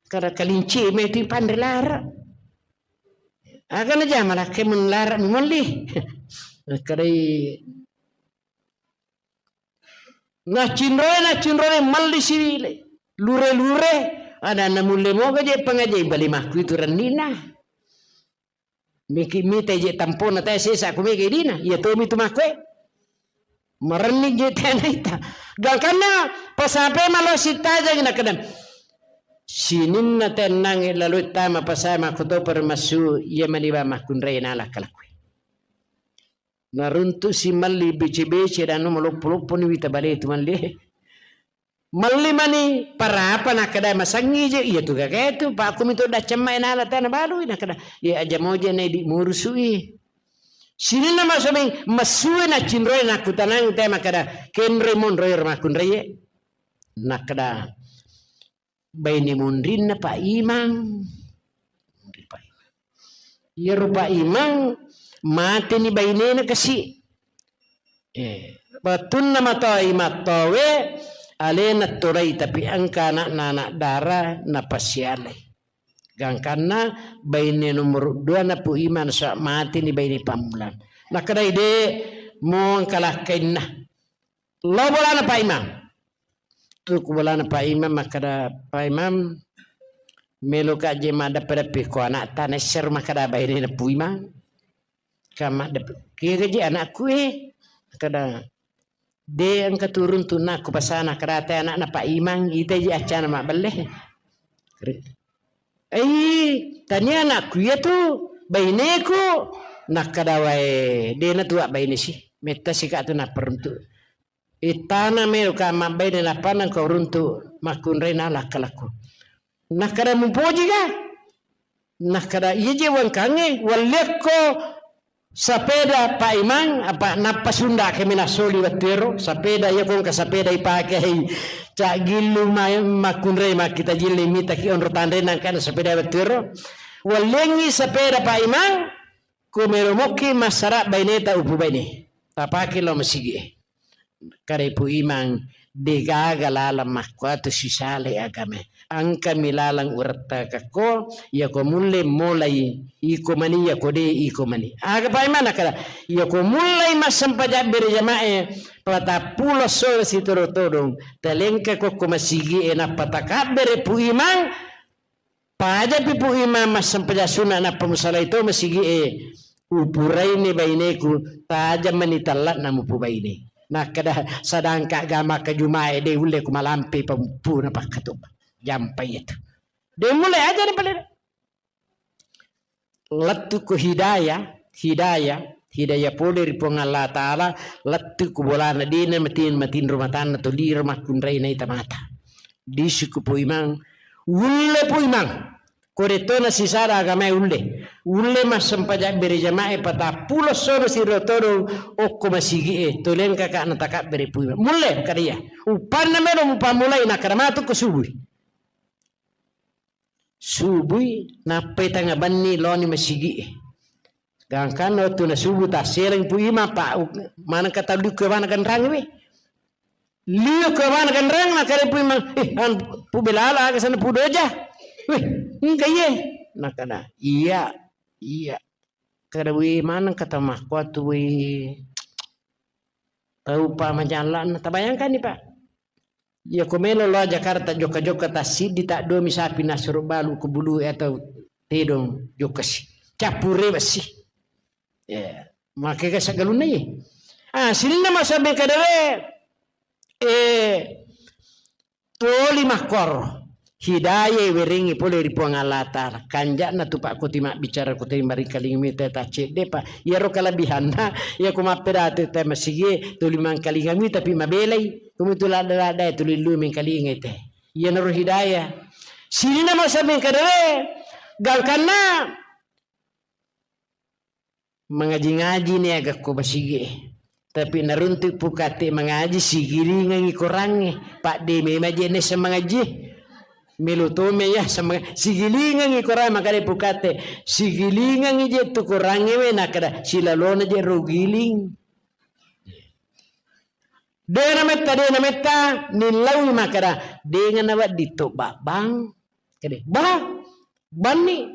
Kada kalinci meti panre lara. Aga na jama lakke mun lara mi molli. Kada i-, nacinroe, nacinroe malli si lure-lure. Ada na mulle moga je pangaje bali makku itu rennina. Miki mita je tampona tae sesa ku mega dina. Iya tomi tu makku e. Marenni je tena ita. Gangkanna pasape malo sitajang na kedam. Sininna tennang lalo tama pasai makku to permasu iya mani ba makkunrai na lakkalakku. Naruntu si malli bece-bece dan no maloppo-loppo ni wita bale tu malli. Malli mani parapa nakkeda masangi je, iya tu gaga tu, pa aku mito daccamma enala tana balu nakkeda, iya aja moja na idi murusui. Sininna masomeng, masue na cinroe nakkutanang te makkeda, kenre monroe makkunraie. Nakkeda, baine munrinna Pak Imang. Munri Pak Imang. Iyaro Pak Imang, mateni bainena kasi. Eh, wettunna matoa Imang towe, alena tolai, tapi engka anakna anak dara napasialai. Gangkanna baine nomor dua na Pu Imang, sa mateni baine pammulang. Nakkedai de mo engka lakkainna. Lao bolana Pak Imam. Tu ku bolana Pak Imam makkeda, "Pak Imam, meloka je maddeppe-deppe ko anakta naissero makkeda bainena Pu Imang." Ka maddeppe, "Kega je anakku e?" Makkeda, "De engka turun tunakku pasana kerata anakna Pak Imang, ita je accana mabbelle." "Ei, tania anakku iya tu, baineku." Nakkeda, "Wae, dena tuwa baine si. Metta sika tu napperuntu." Ittana melo ka mabbaine nappa nengka uruntu makkunrai na lakkalakku. Nakkeda, "Mupoji ga?" Nakkeda, "Iya je wengkangnge, walliakko sapeda Pak Imang, apa nappa sunda kami nasoli wettuero, sapeda iya ko engka sapeda ipake hei cak gillu ma-, makkunrai makkita jilli mitaki onro tanre nangkana sapeda wettuero. Walliangngi sapeda Pak Imang, ko melo mokki massara baineta upu baine. Tapake lao masigi e." Kada Ibu Imang, degaga laleng makkuatu sisale agama. Engkami laleng urettakakko, yako mulle molai iko mani, yako de iko mani. Aga Pak Imang nakkeda, yako mullai massempajang bere jamae, patappulo sole sitodong-todong, talengka kokko masigi e nappa takabbere Pu Imang, pajapi Pu Imang massempajang sunna nappa musalai to masigi e, upuraini baineku, tajang mani talla'na mupubaine. Nakkeda, "Sadangka ga makkajuma e de ulle ku malampe pampuna pakkatobba." Jampai itu. De mulle aja ni pale. Lettu ko hidayah, hidayah, hidayah pole ri Puang Allah Ta'ala, lettu ko bolana dena matin-, matinro matanna to liro makkunrai naita mata. Disuku Pu Imang, Ulle Pu Imang. Ko de to nasisara agamae ulle. Ulle massempajang bere jamae patappulo sono siro todong okko masigi'e. Toleng kaka natakabbere Pu Imang. Mulle kada iya. Uppanna melo mupammulai nakkada matu ko subui. Subui nappai tengnga benni loni masigi'e. Gangkanna wettu na subuh tassereng Pu Imang, Pak, maneng kata liu ke bana ganrang we. Liu ke bana ganrang, na kare Pu Imang, eh, an, Pu Belala aga sana Pu Doja. Weh, engka iye. Nakada, iya, iya. Kada we maneng kata makkuatu we. Tau pa majalla'na, tabayangkanni, Pak. Iya ko melo lo Jakarta jokka-jokka tassiddi, taddomi sapi nasuro balu ko bulu atau tedong jokka si. Cappure besi. Ya, makega sagalunna ye. Ah, sininna masabe kadere, eh, toli makkoro. Hidayah werengngi pole ri Puang Allah Ta'ala. Kanja'na tu Pak kuti mabbicara kuti maringkalinga mita ta cedde Pak. Iyaro kalebihanna, iya ko mappedatu ta masigi tuli mangkalinga mi tapi mabelai. Kumitu ladda-ladda tuli lu mengkalinga te. Iyanaro hidayah. Sininna masa mengkadere. Gangkanna mangaji-ngaji ni aga ko masigi. Tapi naruntuk pukate mangaji, sigilingangi korangnge. Pak de memang je nessa mangaji. Melo tome ya sama sigilingangi korang makade pukate. Sigilingangi je tu korangnge we nakada silalona je ro giling. Dena metta, dena metta, nillaui makada, dengana waddi to babang. Kade, bah, banni,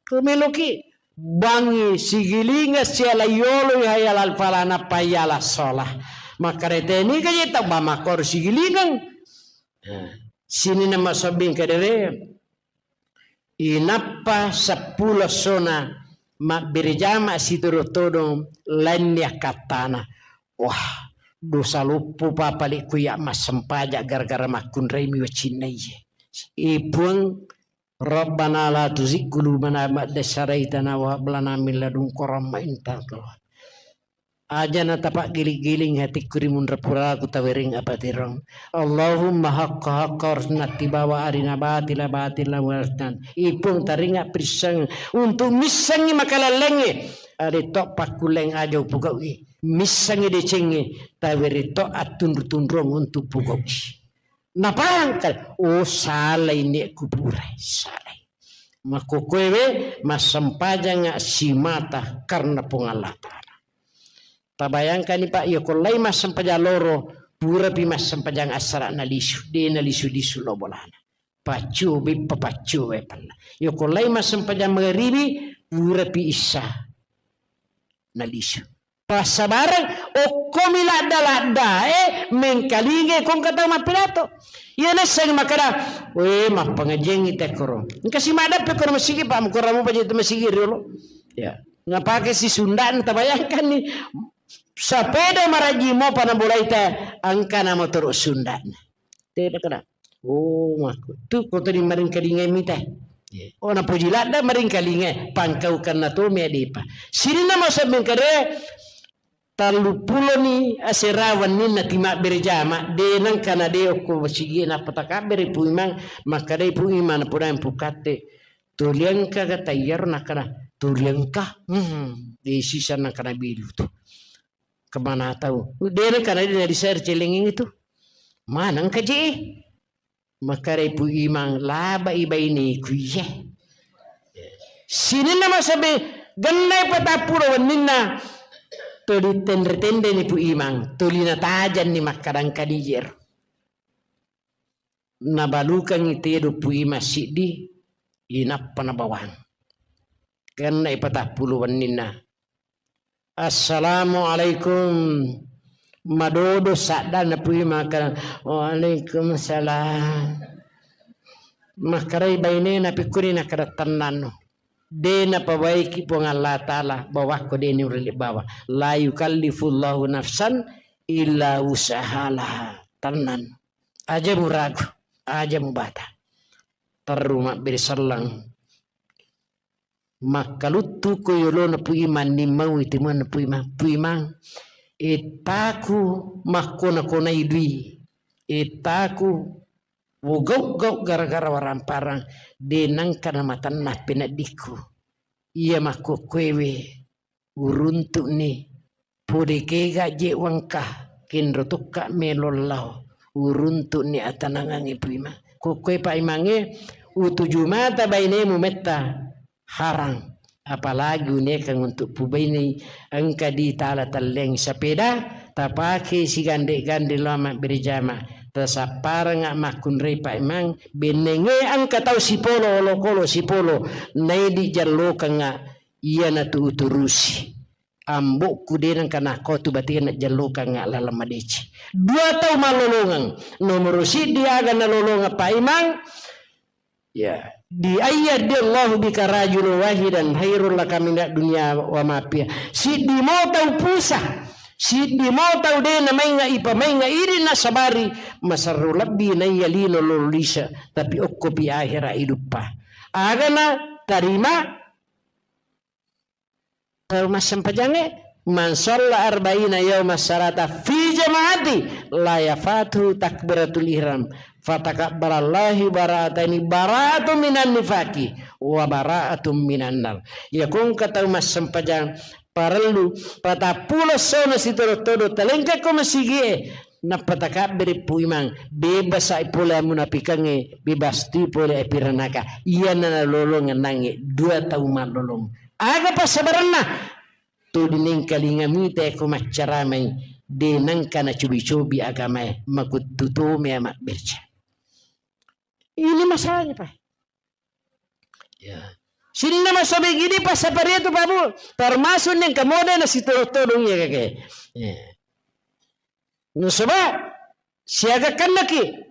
kumeloki, bangi sigilinga siala yolo hayal al falana payala sola. Makare teni kaje tau ba makor sigilingang. Nah, sini nama sobbing kadere. Inappa seppulo sona mabbere jama sitodong-todong lainni akkattana. Wah, dosa loppo papale kuya massempaja gara-gara makkunrai mi wacinna iye. Ipuang Rabbana la tuzigh qulubana ba'da idh hadaytana wa hab lana min ladunka rahmah innaka antal wahhab. Aja na tapaggiling-giling hatikku ri munra puraku tawereng apatirong. Allahumma haqqa haqqa warzuqna ittiba wa arina batila batila warzuqna. Ipung taringa pirisseng untuk missengi makalallengnge. Ade to pakkulleng aja upugau'i. Missengi decengnge tawere to attunru-tunrung untuk pugau'i. Napahang kale, oh, salai nek kupura, salai. Makkokkoe we massempajanga simata karena Puang Allah Ta'ala. Tabayangkani, Pak, iya ko lai massempajang loro, purapi massempajang assara nalisu, de nalisu-lisu lo bolana. Paccio beppa paccio we panna. Iya ko lai massempajang magaribi, purapi issa nalisu. Passabareng, okkomi ladda-laddae mengkalingai ko engka tau mappidato. Iya nasseng makkada, "We, mappangajiangngi tekkoro." Engka si maddappe kono masigi, Pak, mukura mupa je tu masigi riolo. Ya. Napake si Sunda'na, tabayangkanni. Sapeda maraji mopa nabolai te, engka na motoro Sunda'na. Tena kena. Oh, makku. Tu ko tadi maringkalingai mita. Oh, napoji ladda maringkalingai. Pangkaukanna to me adepa. Sininna masa mengkade, tellupuloni asera wenninna timabbere jama, de nengka na de okko masigi nappa takabbere Pu Imang, makkadai Pu Imang, napodai Pu Katte, "Tuli engka ga taiyaro?" Nakkada, "Tuli engka." Hmm, de sisa nakkada bilu tu. Kemana tau? De nengka na de na disare celengeng itu. Mana engka je? Makkarai Pu Imang, labai baineku iye. Sininna masabe, gennai patappulo wenninna, tuli tenre-tenreni Pu Imang, tuli natajanni makkadang kadijero. Nabalukangngi tedo Pu Imang siddi, inappa nabawang. Gennai patappulo wenninna, "Assalamualaikum." Madodo saddanna Pu Imang, makkada, "Waalaikumsalam." Makkarai bainena pikkuni, nakkada, "Tennanno. De napabaiki Puang Allah Ta'ala, bawakko de niurele bawa. La yukallifullahu nafsan illa wus'aha laha." Tennanno. Aja muragu, aja mubata. Terru mabbere selleng. Makkaluttu ko yolona Pu Imang, nimmaui timuanna Pu Imang. "Pu Imang, ettaku makkona-konai dui. Ettaku Wogau-gau gara-gara waramparang, de nengka namatenna peneddikku. Iya makkokkoewe uruntu'ni, pole kega je wengka, kenro tokka melo lao, uruntu'ni atanangangnge Puimang. Kokkoe Paimangnge, utuju mata bainemu metta harang. Apalagi uniakang untuk pubainei engka di tala telleng sepeda, tapake sigande-gande lao mabbere jama, tasapparengnga makkunrai Paimang, bennenge engka tau sipolo olokolo sipolo, naidi jallokengnga iyanatu uturusi. Ambokku de nengka nakko tu batinna jallokengnga laleng madeceng. Dua tau mallolongeng. Nomoro siddi aga nalolongeng Paimang, ya, di ayyahdi Allahu bika rajulan wahidan khairul laka minad dunya wa ma fiha. Siddi mo tau pusa, siddi mo tau de namainga ipamainga idi nasabari, masarro lebbi naiya lino lolisa, tapi okkopi ahera iduppa. Agana tarima tau massempajangnge, "Man shalla arba'ina yauma shalata fi jama'ati la yafatuhu takbiratul ihram, fatakabbalallahu bara'ataini, bara'atun minan nifaqi wa bara'atun minan nar." Iya kongka tau massempajang parellu patappulo essona sitodo-todo talengka ko masigie, nappa takabbere Puimang, bebasa pole amunapikangnge, bebas tu pole api ranaka. Iyana nalolongeng nangnge dua tau mallolong. Aga passabarenna? Tuli nengkalinga mita ko maccaramai, de nengka nacobi-cobi agamae, makuttu tomea mabberca. Ini masalahnya, Pak. Ya. Sininna masobeng idi passaparia tu, Pak Bu, termasuk nengka mode nasitodong-todong ya kake. Ya. Nasaba siaga kannaki.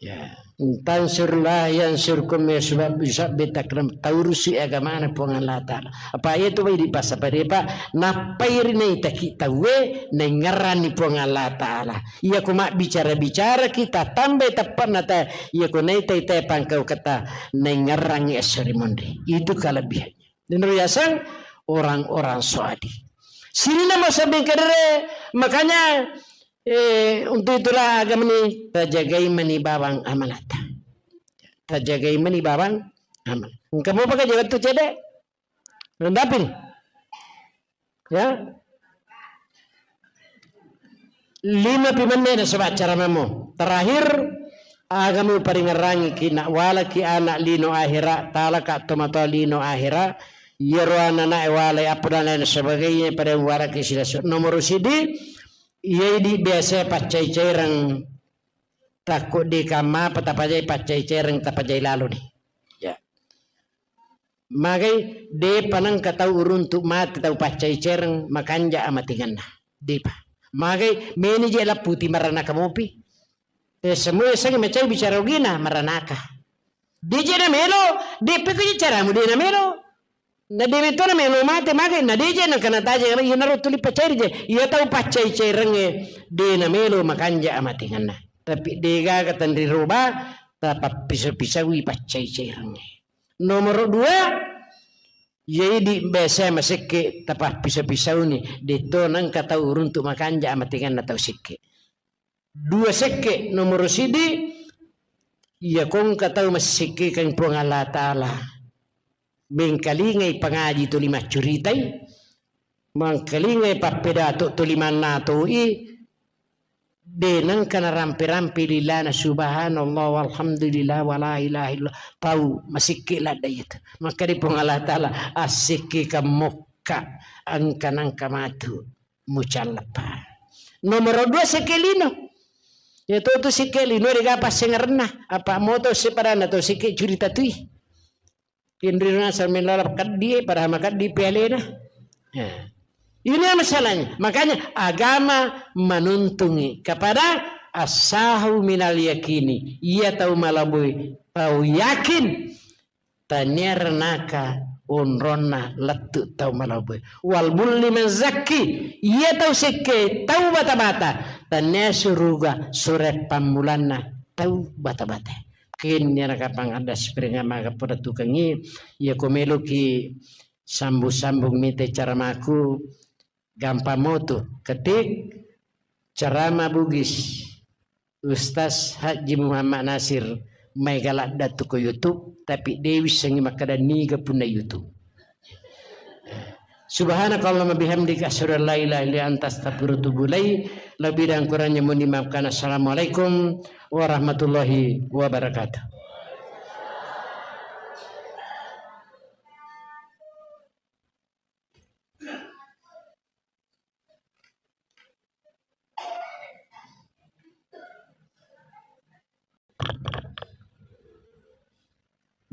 Ya. Tansurlah yang surkum ya sebab bisa betakram taurusi agamana Puang Allah Ta'ala. Apa iya tu bai di pasapare, Pak? Nappai ri naitaki tauwe naingerrani Puang Allah Ta'ala. Iya ko mabbicara-bicara kita tambai teppanna ta, iya ko naitai-tai pangkau kata naingerrangi esso ri monri. Itu kelebihannya. Niro yaseng orang-orang soadi. Sininna masabbing kadere, makanya, eh, untuk itulah agama ini, tajagai mani bawang amanata. Tajagai mani bawang amanata. Engka mopa ka jaga tu cede? Rendapin. Ya. Lima pi menne nasaba acara mamo. Terakhir, agami uparingerrangi ki nak walaki anak lino ahera, talaka tomatoa lino ahera, iyaro anak-anak e walai apa dan lain sebagainya pada walaki silasu. Nomor sidi, iya idi biasa paccai-caireng takko de kamma apa tapajai paccai-caireng tapajai lalo ni. Ya. Magai, depa nengka tau uruntu mate tau paccai cereng makanja amatinganna. Depa. Magai, meni je lapputi maranaka mopi. Eh, semua yasengnge macai bicara ogina maranaka. De je namelo, depe ko je caramu de namelo. Na de meto namelo mate magai, na de je nengka nataja, iyanaro tuli paccai je. Iya tau paccai cerengnge de namelo makanja amatinganna. Tapi degaga tenri roba, tapappiso-pisaui paccai cerengnge. Nomoro dua, iya idi biasa masekke tapappiso-pisauni, detto nengka tau uruntu makanja amatinganna tau sekke. Dua sekke, nomoro sidi, iya kongka tau massekkekeng Puang Allah Ta'ala. Mengkalingai pangaji tuli maccuritai, mengkalingai pappedato tuli mannatoi, de nengka narampe-rampe lilana subhanallah walhamdulillah wala ilaha illallah. Pau masekke ladda iyatu. Maka di Puang Allah Ta'ala, assekke kamokka engka nengka matu mucalleppa. Nomoro dua sekke lino. Iya to tu sekke lino dega passengerenna. Apa moto sepadanna to sekke curita tui. Kenrina samilala keddi, padahal makeddi pialena. Ya. Ini masalahnya. Makanya agama menuntungi kepada asahu minal yakini. Iya tau malaboi, tau yakin. Tania renaka onronna lettu tau malaboi. Wal bulli man zakki. Iya tau sekke tau bata-bata. Tania suruga sure pammulanna tau bata-bata. Kenni anak kapang ada spring maga poda tukangi, iya ko meloki sambung-sambung mite caramaku, gampang motu. Ketik carama Bugis. Ustaz Haji Muhammad Nasir, maega ladda tu ko YouTube, tapi de wissengngi makkeda niga punna YouTube. Subhanakallahumma bihamdika, asyhadu an la ilaha illa anta, astaghfiruka wa atubu ilaik. Lebih dan kurangnya mohon dimaafkan. Assalamualaikum warahmatullahi wabarakatuh.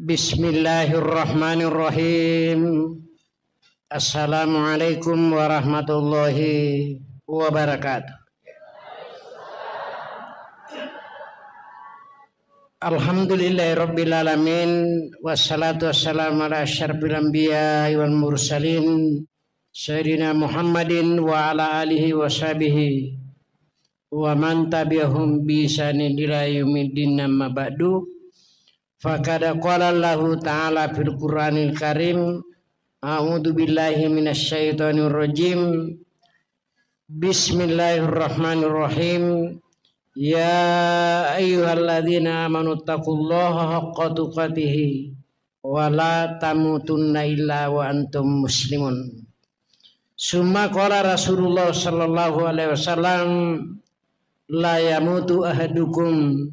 Bismillahirrahmanirrahim. Assalamualaikum warahmatullahi wabarakatuh. Alhamdulillahirabbil alamin, wassalatu wassalamu ala asyrafil anbiya'i wal mursalin, Sayyidina Muhammadin wa ala alihi wa sahbihi wa man tabi'ahum bi ihsanin ila yaumiddin, amma ba'du. Faqad qala Allahu ta'ala fil Qur'anil Karim, a'udzu billahi minasy syaithanir rajim. Bismillahirrahmanirrahim. Ya ayyuhalladzina amanu taqullaha haqqa tuqatihi wa la tamutunna illa wa antum muslimun. Summa qala Rasulullah sallallahu alaihi wasallam, la yamutu ahadukum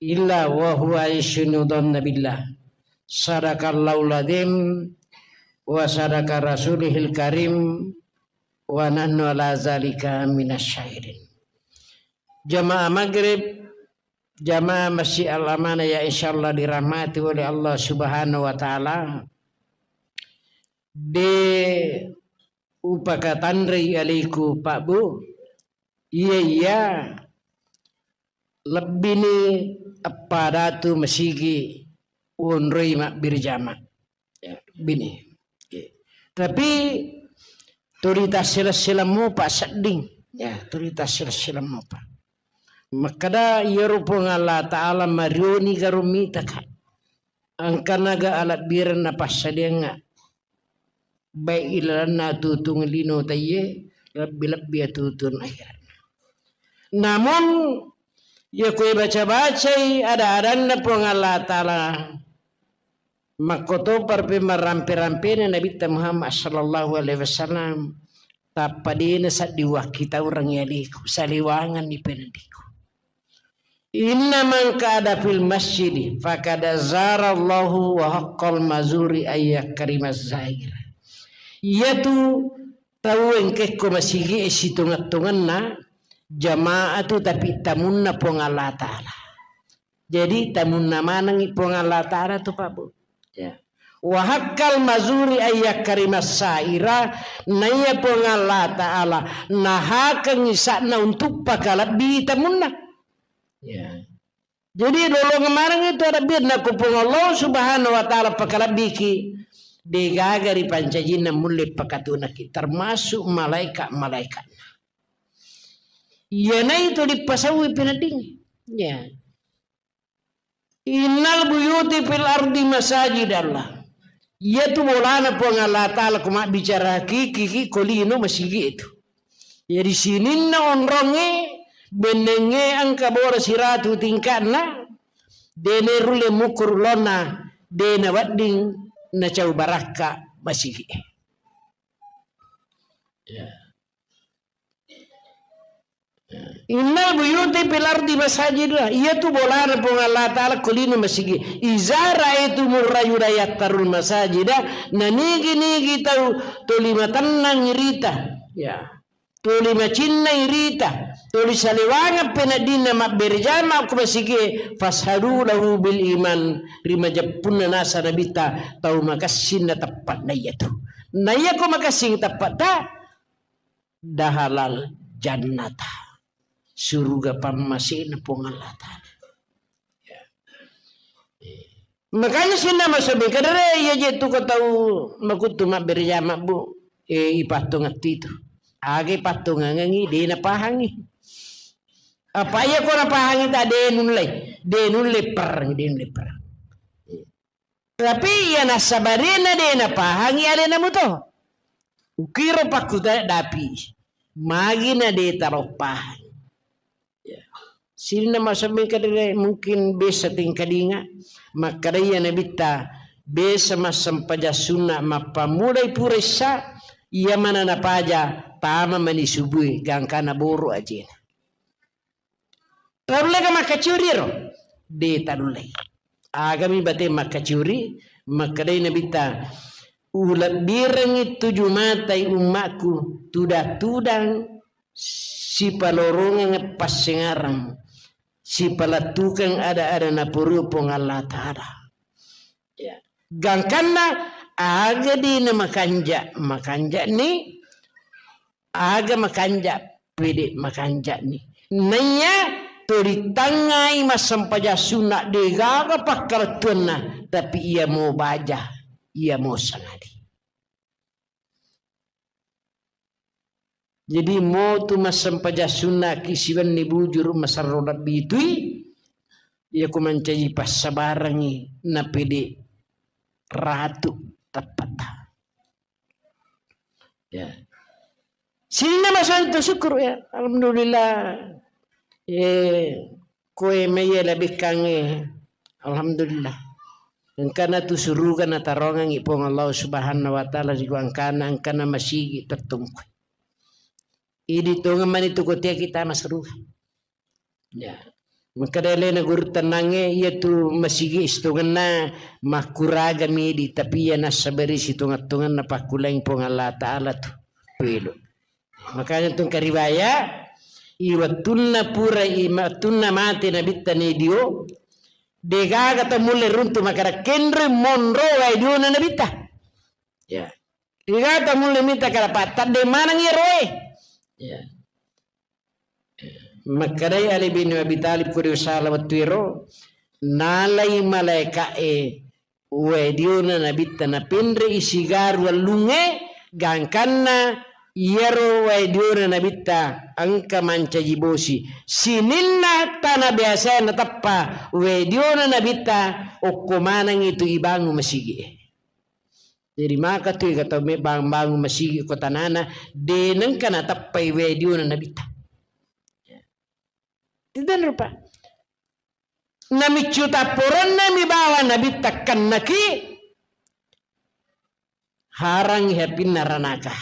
illa wa huwa yusinu dhanna billah. Sadaqallahul adzim wa sadaqa rasulihil karim wa nahnu ala zalika minasy syahidin. Jamaah maghrib, jamaah Masjid Al Amanah yang insyaallah dirahmati oleh Allah Subhanahu wa Ta'ala, de upakatanrei alaiku, Pak Bu, iya, iya, lebbini eppa datu masigi wonroi mabbirjama. Ya, bini. Oke. Tapi tuli tassila-sila mopa sedding. Ya, tuli tassila-sila mopa. Makkada iyaro Puang Allah Ta'ala marioni garo mitaka. Angkanaga alabbirenna passadiangnga. Baik ilalanna atutung lino taiye, lebbi-lebbi atutung akhiratna. Namun, iya kue baca-bacai ada-adanna Puang Allah Ta'ala, makkotopa rupi marampe-rampena Nabitta Muhammad sallallahu alaihi wasallam, tappa dena saddi wakkitaureng yaliku, saliwanganni penadiku. Inna man qa'ada fil masjidi faqad zarallahu wa haqqal mazuri ayyakrimaz zair. Iyatu tau engkekko masigi e sitongeng-tongenna jamaah tu, tapi tamunna Puang Allah Ta'ala. Jadi tamunna manengi Puang Allah Ta'ala tu, Pak Bu. Ya. Wa haqqal mazuri ayyakrimas saira, naiya Puang Allah Ta'ala nahakengi sa'na untuk pakalebbi tamunna. Ya. Jadi lolongeng maneng itu ada birna ku Puang Allah Subhanahu wa Ta'ala pakalebbiki, degaga ri pancajinna mulle pakatunaki, termasuk malaikat-malaikatna. Iyanaitu dipasauwi peneddingngi. Ya. Innal buyuti fil ardi masajidallah. Iyatu bolana Puang Allah Ta'ala ku mabbicara hakiki ki ko lino masigi itu. Jadi sininna onrongnge, bennengnge engka boro siratu tingka'na, dene rulle mukuru lonna, dena wedding nacau barakka masigi. Ya. Innal buyuti fil ardi masajid, iyatu bolana Puang Allah Ta'ala ko lino masigi. Iza ra'aitumur rajula yattarul masajida, nanigi-nigi tau tuli matennang irita, ya, tuli macinnai rita, tuli salewangeng peneddinna mabbere jama ko masigi, fashadu lahu bil iman, ri majeppunna nasa Nabitta tau makessinna teppe'na iyatu. Na iyako makessing teppe'ta, dahalal jannata, suruga pammasena Puang Allah Ta'ala. Ya. Makanya sinna masobi kadere iya je tu ko tau makuttu mabbere jama, Bu, e, ipattongeng tu. Aga ipattongengengi, de napahangi. Apa iya ko napahangi ta de nulle, de nulle perang, de nulle perang. Tapi iya nassabarena de napahangi alena muto. Ukiro pakkutana dapi. Magina de taro pahang. Ya. Sininna massempajang kadere mungkin biasa tingkalinga, makkadai iya Nabitta biasa massempajang sunna mappammulai pura issa, iya mana napaja tama mani subui gangkana boro ajena. Taulleka makkacuri ro? De taullei. Agami bate makkacuri, makkadai Nabitta, ulebbirengngi tuju matai ummakku, tudang-tudang sipalorongeng passengarang, sipalettukeng ada-ada napuruo Puang Allah Ta'ala. Ya. Gangkanna aga dena makanja, makanja ni, aga makanja, pede makanja ni. Naiya turitangngai massempajang sunna degaga pakkalettuanna, tapi iya mo baja, iya mo sangadi. Jadi motu massempajang sunnaki siwenni bujuru masarro lebbi tui, iya ku mancaji passabarengngi napede ratu teppata. Ya. Sininna masalah tu syukur ya. Alhamdulillah. Eh, koe meye lebih kange. Alhamdulillah. Engkana tu suruga natarongangi Puang Allah Subhanahu wa Ta'ala ri gangkana engkana masigi tettungku. Idi tongeng mani tu kotea kita masuruga. Ya. Makkeda alena guru tennangnge, iya tu masigi sitongenna makkuraga midi, tapi iya nassabari sitongang-tongenna pakkulang Puang Allah Ta'ala tu. Pelo. Makanya tu engka riwaya, i wettunna pura, i wettunna mate Nabitta Nabi Dio, degaga tau mulle runtu makkeda kenroi monro wae diona Nabitta. Ya. Degaga tau mulle mita kada pattadde maneng iya roe. Ya. Makkedai Ali bin Abi Thalib ko de usala wettu ero, nalai malaeka'e wae diona Nabitta napenre'i sigaru wellungnge, gangkanna iyaro wae diona Nabitta engka mancaji bosi. Sininna tana biasa nateppa wae diona Nabitta okko maneng itu ibangun masigi'e. Jadi maka tu ega tau me bang-, bangun masigi ko tanana, de nengka nateppai wae diona Nabitta. Itu rupa. Namiccu tapporenna mi bawa Nabitta kennaki, harangi hapinna ranaka.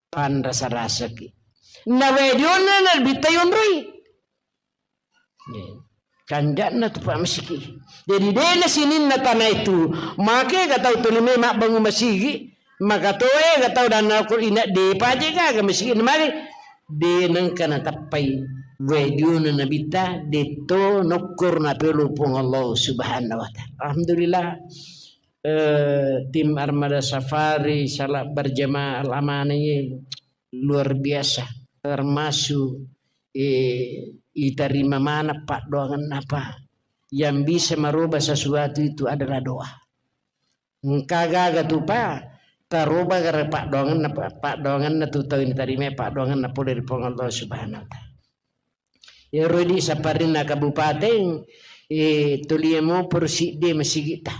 Panrasa-rasaki. Na wae dionna Nabitta yonroi. Kanja'na tu pa masigi. Jadi dena sininna tana itu, make ga tau tuli me mabbangun masigi, maka toe ga tau danna ko ina de paje gaga masigi mari de nengka natappai wae dionna Nabitta detto nokkor na pelo Puang Allah Subhanahu wa Ta'ala. Alhamdulillah. Eh, tim Armada Safari, salat berjamaah Al-Amanah ini luar biasa. Termasuk, eh, iterima mana paddoangenna, Pak. Yang bisa merubah sesuatu itu adalah doa. Engka gaga tu, Pak, taroba gara paddoangenna, Pak, paddoangenna tu tau ini terima paddoangenna pole ri Puang Allah Subhanahu wa Ta'ala. Iyaro di saparinna kabupaten, eh, tulie moporo sidde masigita.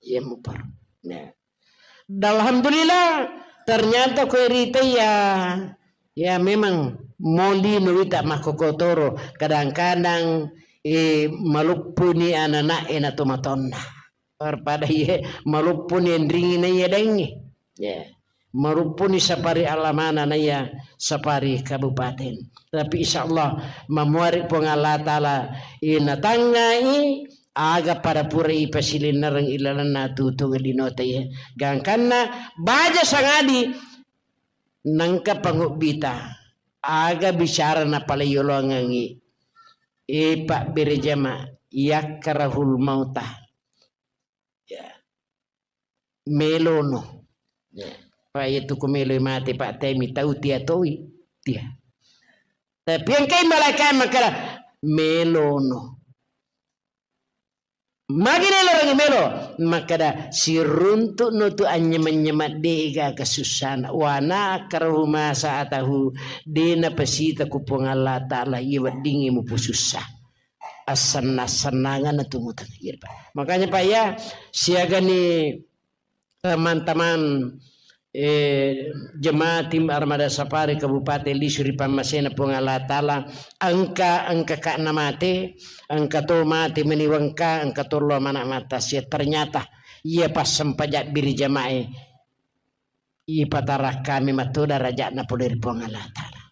Iya mupar. Ya. Dan alhamdulillah, ternyata ko rita ya, ya memang moli no wita makkokotoro. Kadang-kadang, eh, maluppuni anak-anak e na tomatonna. Pada iye maluppuni enringi na iya daingi. Ya. Maruppuni sapari alamana naiya sapari kabupaten. Tapi insya Allah mamuari Puang Allah Ta'ala inatangngai aga pada pura ipasilinnereng ilalenna tutung dinota iya. Gangkanna baja sangadi nangka pangubbita aga bicara napalai yolongangi. E pabbere jama yakkarahul mauta. Ya. Melono. Ya. Pa iya tu ku meloi mate, Pak, temi tau tia toi. Tia. Tapi engkai malaika makkeda, melono. Magi nelo rangi melo? Makkeda, siruntuk no tu anyema-nyema dega kasussana. Wa na akrahu ma sa'atahu, dena pasita ku Puang Allah Ta'ala, iya weddingi mupusussa. Assenna-sennanganna tu mutang. Iya, Pak. Makanya, Pak, ya, siagani teman-teman eh, jemaah tim Armada Safari Kabupaten Lisu ri pammasena Puang Allah Ta'ala, engka, engka ka namate, engka to mate meni wengka, engka to lo mana mata sia. Ternyata iya passempajang biri jamae ipatarakkami mato darajatna pole ri Puang Allah Ta'ala.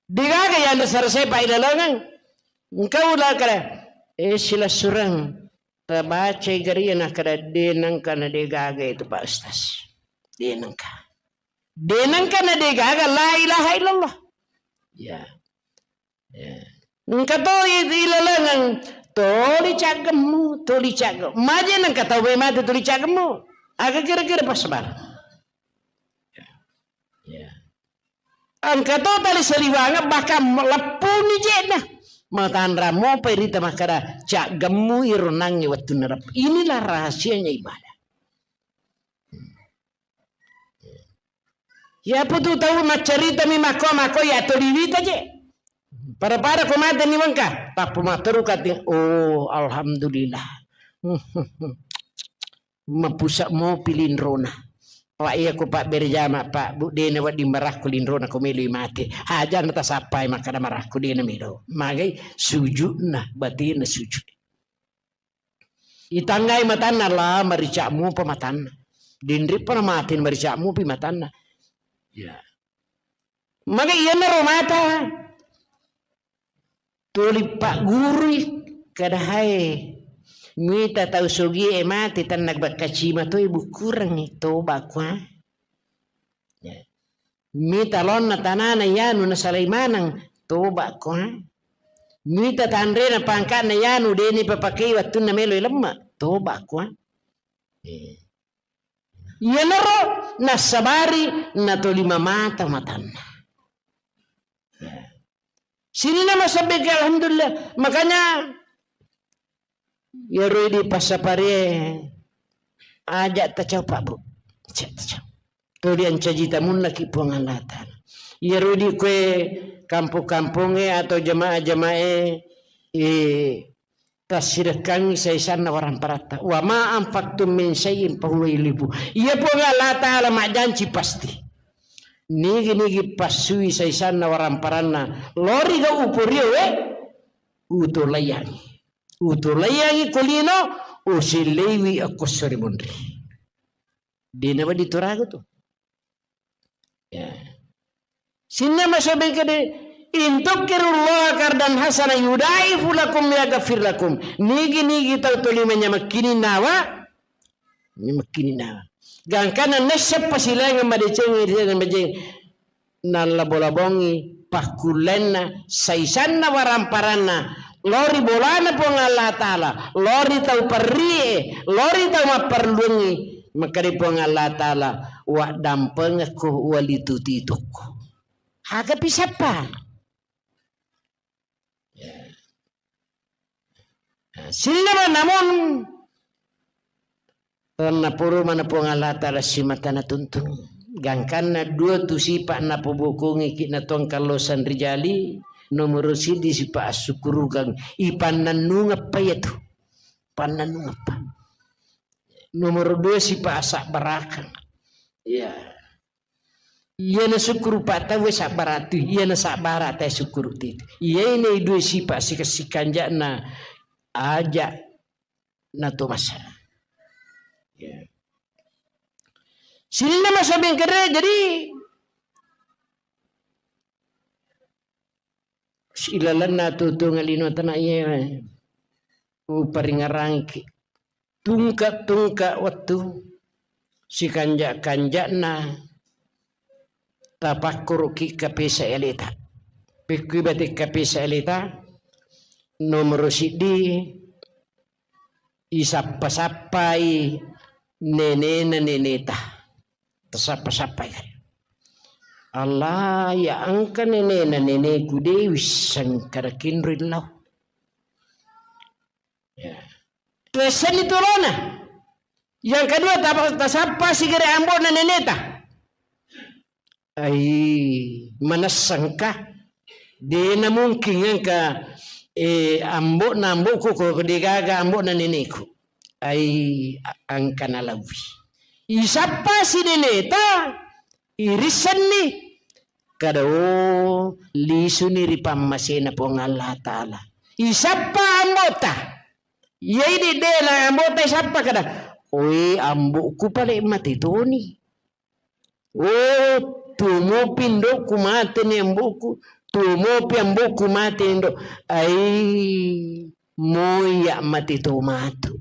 Degaga yanre sarasai pailalengeng. Engka ula kada, eh, silessureng. Tabacai gari nakkeda, "De nengka na degaga itu, Pak Ustaz. De nengka. De nengka na degaga la ilaha illallah." Ya. Ya. Engka to i-, ilalengeng, "Toli caggemmu, toli caggemmu." Maje nengka tau mate toli caggemmu. Aga kira-kira pas sabar. Ya. Engka to tali saliwangeng, bahkan leppuni je'na. Matanra mopai rita makkeda, "Caggemmu iro nangnge wettunna rep-." Inilah rahasianya ibadah. Iya putu tau maccaritami makko-makko, ya toliwita je. Pada-pada ko mate ni wengka, tappa matteru kati, "Oh, alhamdulillah." Mapusa mopi linrona. Pak, iya ko Pak berjama, Pak, Bu, dena wedding marakku linrona ko meloi mate. Hajana tasappai makkada marakku dena melo. Magai sujudna, batina sujud. Itanggai matanna, la marica mupa matanna. Dinrippa na mate marica mupi matanna. Ya. Magai iyanaro mata. Tuli paggurui, kada hae. Mita tau sogie mate tanna bakkacima toi bukkurengngi, toba kua. Ya. Mita laonna tanana yanu nasalai maneng, toba kua. Mita tanrena pangkana yanu deni papakei wattunna melo lemma, toba kua. Eh. Iyanaro nassabari natolima mata matanna. Ya. Sininna masabbeke, alhamdulillah. Makanya, iyaro idi passaparie, aja tacau, Pak, Bu. Aja tacau. Tuli ancaji tamunnaki Puang Allah Ta'ala. Iyaro idi kue kampung-kampunge atau jamaah-jamaah e, eh, tassirekkangngi saisanna waramparatta. "Wa ma anfaqtum min syai'in fahuwa yukhlifu." Iya Puang Allah Ta'ala majjanci pasti. Nigi-nigi passui saisanna waramparanna, lori ga uporio we, utolaiyangi. Utolaiyangi ko lino, usilleiwi akkosso ri munri. Dena wedding toraga tu. Ya. Sininna masobeng kede, "In tuqridullaha qardan hasana yudha'ifu lakum wa yaghfir lakum." Nigi-nigi tau tolima nyamakkini nawa, nyamakkini nawa. Gangkana nessa pasilainga madeceng, madeceng. Nallabo-labongi pakkullenna, saisanna waramparanna, lori bolana Puang Allah Ta'ala, lori tau perrie, lori tau mapperluengngi, makkeda Puang Allah Ta'ala, "Waddampengekko, walituti-tukko." Aga pisappa? Ya. Nah, sininna, namun, napuru mana Puang Allah Ta'ala simata natuntung. Gangkanna dua tu sipa napobokongiki na tongkallosan rijali, nomoro siddi sipa assukkurukang, ipannannungeppa iyatu. Pannannungeppa. Nomoro dua sipa asabbarakang. Iya. Iyana sukkuru pattauwe sabbaratu, iyana sabbara tae sukkuru titu. Iyae nei dua sipa sikessikanja'na aja nato masa. Ya. Sininna masa bengkere, jadi ilalenna tutunga lino tana iye uparingarangki. Tungka-tungka wettu, sikanja-kanja'na tapakkuruki kapesa eleta. Pekkui bate kapesa eleta, nomoro siddi, isappa-sappai nenena neneta. Tasappa-sappai kari. Allah, ya engka nenena neneku de wisseng kada kinro illau. Ya. Tuessenni tulona. Yang kedua, ta-, tasappa sigere ambo'na neneta. Ai, manessengka. Dena mungkin engka, eh, ambo'na ambo'ku ko degaga ambo'na neneku. Ai, a-, engka nalauwi. Isappa sineneta, irissenni. Kada, oh, lisuni ri pammasena Puang Allah Ta'ala. Isappa ambota. Iyai de, de na ambota isappa kada, "Oi, ambo'ku pale mate toni. Oh, tuo mopi indo'ku mate ni ambo'ku. Tuo mopi ambo'ku mate ni indo'. Ai, moiya mate to matu."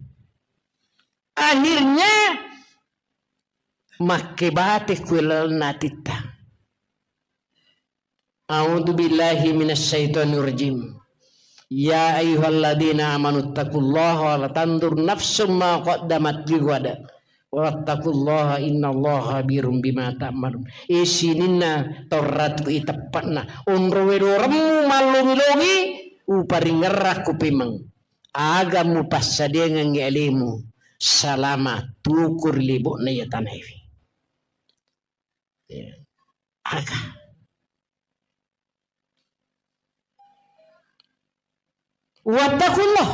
Akhirnya makkebate ku lalenna atitta. A'udzu billahi minasyaitonir rajim. Ya ayyuhalladzina amanu taqullaha wa la tanzur nafsum ma qaddamat lighad. Wattaqullaha innallaha khabirum bima ta'malun. E sininna tauratu iteppa'na. Onro wedoremmu mallongi-longi, uparingerrakku pemeng. Aga mupassadiangengngi alemu salama tuku ri lebo'na iya tanaewe. Ya. Aga. Wattaqullah.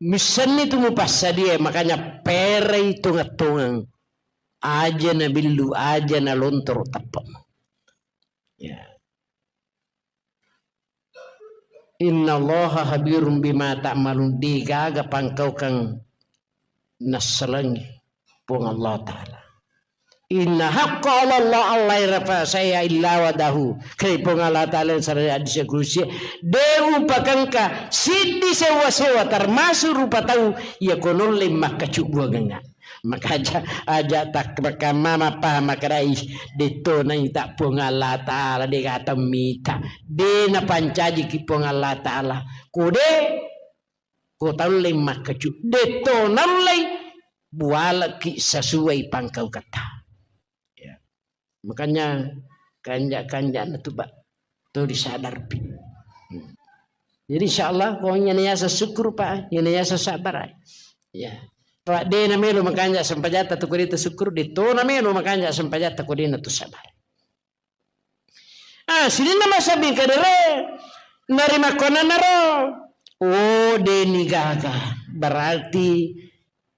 Missenni tu mupassadia, makanya perai tongeng-tongeng. Aja nabillu, aja nalontoro teppe'mu. Ya. Innallaha khabirum bima ta'malun, degaga pangkaukang nassalengi Puang Allah Ta'ala. Inna haqqa 'alallah alla yurafa syai'a illa wa'adahu. Kare Puang Allah Ta'ala sareng hadis kudusi, de upakengka siddi sewa-sewa termasuk rupa tau iya ko nolle makkacubbuangengnga. Maka aja, aja tak makamma mapaham makkedai, "Detto naita Puang Allah Ta'ala, de gaga temmita, de napancajiki Puang Allah Ta'ala." Ko de, ko taulle makkacu, detto naullei, bualeki sasuai pangkauketta. Ya. Makanya kanja-kanja na tu, Pak, to disadarpi. Hmm. Jadi insya Allah, pokoknya niasa syukur, Pak, niasa sabar. Ya. Pak, de na melo makanja sempajatta tu ko de tu syukur, de to na melo makanja sempajatta ko de na tu sabar. Ah, sininna masabbing kedere, narimakkonanaro. Oh, de ni gaga. Berarti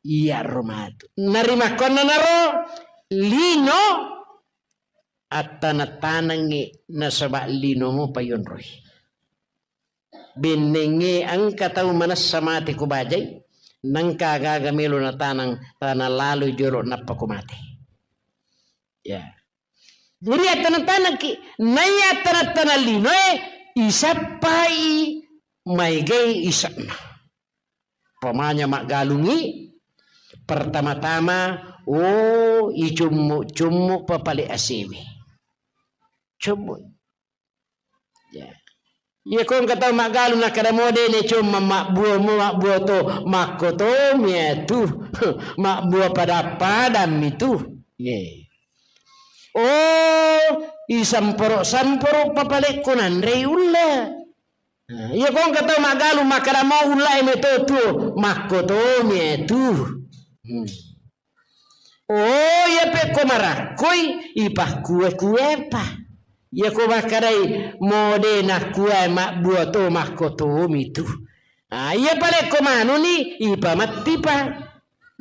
iya ro matu. Narimakkonanaro lino, attana-tanangngi nasaba lino mo payonroi. Bennengnge engka tau manessa mate ko bajai, nengka gaga melo natanang, tana lalo jolo nappa ko mate. Ya. Jadi attana-tanangki, naiya attana-tanang linoe, isappai maegai ise'na. Pamanya maggalungi, pertama-tama, oh, icummu-cummu papale asewe. Cummu. Ya. Iya ko engka tau maggalung nakkeda mo de ne cumma mabbua mo, mabbua to, makkotomi atu. Mabbua pada-padammi tu. Ye. Oh, isamporo-samporo papalekko nanrei ulla. Nah, iya ko engka tau maggalung makkeda mo ulla e meto tuo, makkotomi atu. Hmm. Oh, iya pekko marakkoi, ipakkue-kuepa. Iya ko makkedai mo de nakkue mabbua to makkotomi tu. Ah, iya palekko manuni, ipamettipa.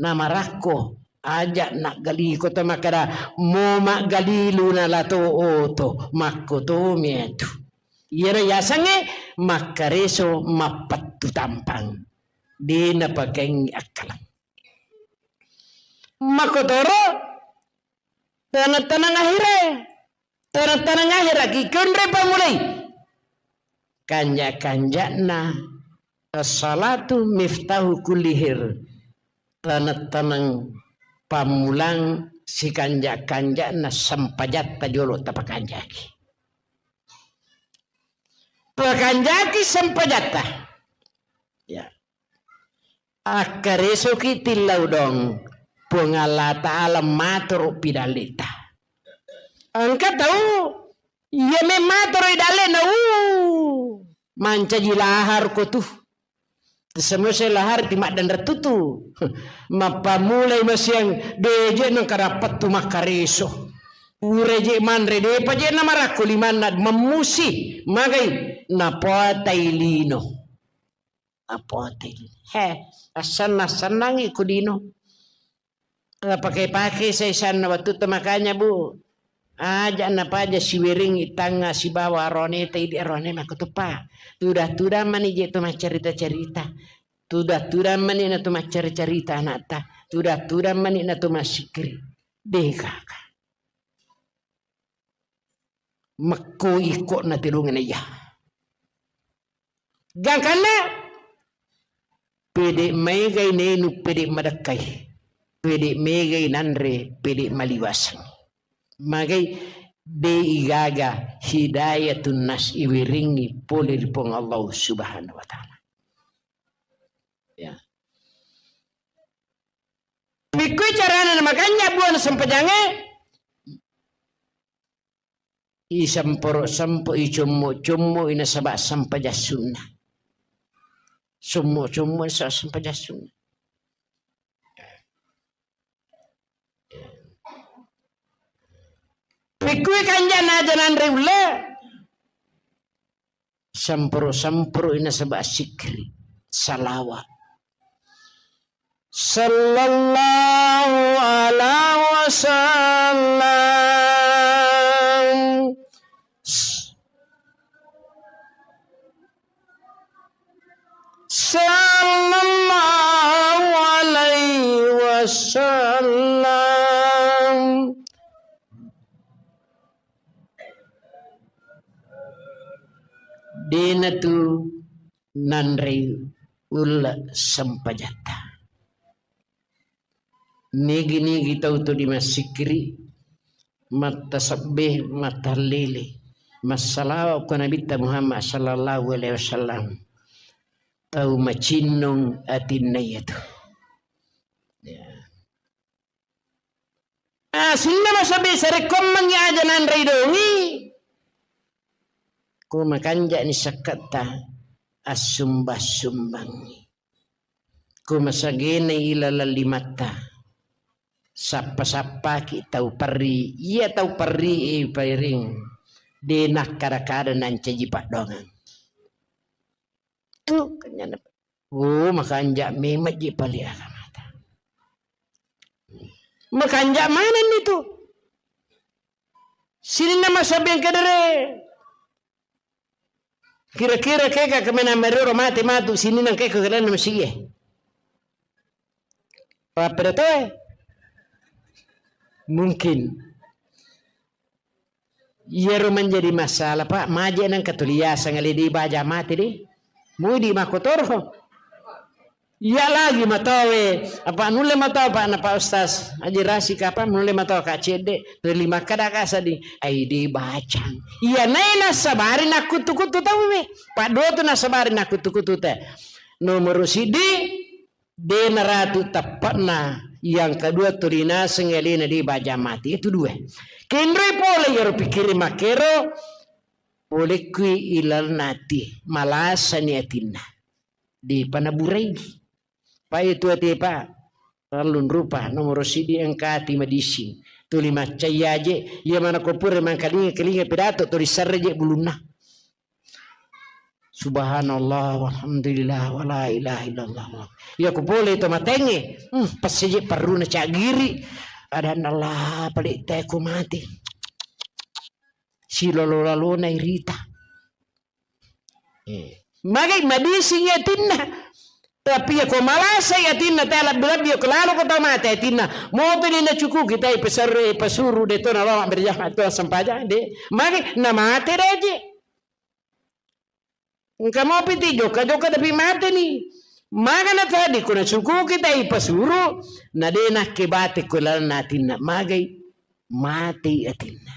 Namarakko, aja naggali ko to makkeda mo maggalilu nalato oto, makkotomi atu. Iyaro yasengnge makkareso mappettu tampang. De napakengngi akkalang. Makkotoro, taneng-taneng ahire, taneng-taneng ahiraki konre pamulai. Kanja-kanjana as-salatu miftahu kulli khair. Taneng-taneng pammulang sikanja-kanjana sempajatta jolo tapakanjaki. Pakanjaki sempajatta. Ya. Akkaresoki tillau dong, Puang Allah Ta'ala matoro pidalleta. Engka tau, iya memmatoro idallena, uh, mancaji lahar ko tu. Semese lahar ti maddanre tutu. Mappamulai masiang, deje nengka dapat tu makkareso. Ure je manre, depa je namarakko limanna, memmusi, magai, napotai lino. Apote. He, assenna-sennangi ku lino. Pakai-pakai saisanna wettu tu, makanya, Bu, aja napaja siwering itangnga sibawa aroneta, idi arone makkutuppa. Tudang-tudang mani je tu maccarita-carita. Tudang-tudang mani na tu maccarita-carita anakta. Tudang-tudang mani na tu massikkiri. Degaka. Mekko ikko'na tedongeng iya. Gangkanna pede maegai nainu, pede madekkai, pede maegai nanre, pede maliwaseng. Magai de igaga hidayatun nas iwiringi pole ri Puang Allah Subhanahu wa Ta'ala. Ya. Pikkui carana namakanja buana sempajangnge? Isemporo-sempo, icommo-commo, inasaba sempajang sunna. Sommo-sommo, inasaba sempajang sunna. Pikkui kanjana aja nanre ulle? Semporo-semporo, inasaba sikkiri, salawa. Sallallahu ala wasallam. Sallallahu alaihi wasallam. Dena tu nanrei ulle sempajatta. Nigi-nigi tau tu dimassikkiri, mattasebbe, mattallele, massalawa ko Nabitta Muhammad sallallahu alaihi wasallam, tau macinnong atinna iyatu. Ya. Ah, sininna masabbi sarekkoammengngi aja nanrei dongi. Ko makanja'ni sakketta, assumbang-sumbangngi. Ko masagenai ilaleng limatta, sappa-sappaki tau parri. Iya tau parri e pairing, de nakkada-kada nancaji paddoangeng. Tu kenyana. Oh, makanja memang ji pale agamata. Makanja manenni tu. Sininna masabbi engka dere. Kira-kira kega kemena merero mate matu sininna engka ko kelenna masigie. Pappada toe. Mungkin. Iyaro menjadi masalah, Pak, maje nengka tuli yaseng ale de baja mate de. Mudi makkotoro. Iya lagi matowe, apa nulle matoa, Pak, na Pak Ustaz Haji Rasik, apa nulle matoa ka cedde, ri lima kada ka seddi, ai de bacang. Iya nae nassabari nakkuttu-kuttu tauwe. Pak Dotu nassabari nakkuttu-kuttu te. Nomoro siddi, de naratu teppe'na, yang kedua tuli naseng alena de baja mate. Itu dua. Kenroi pole iyaro pikkiri makkero, polekkui ilalna ati, malasani atinna. Depa naburai. Pa itu ati, Pak, parellung rupa, nomoro siddi engka ati madising. Tuli maccai aje, iya mana ko pura mangkalinga-kalinga pidato, tuli serre je bulunna. Subhanallah, walhamdulillah, wala ilaha illallah. Iya ko pole to matengnge, hmm, passeje parruna caggiri. Adanna Allah, pale te ko mate. Silolo-lalona irita. Eh. Magai madising atinna. Tapi iya ko malasai atinna, te lebbi-lebbi ko lalo ko tau mate atinna. Moto ni nacukuki tai pesarre, pasuru de to nalama berjamaah to sempajang de. Magai namate de je. Engka mopi ti jokka-jokka tapi mateni. Magana tadi ko nacukuki tai pasuru, na de nakke bate ko lalna atinna. Magai matei atinna.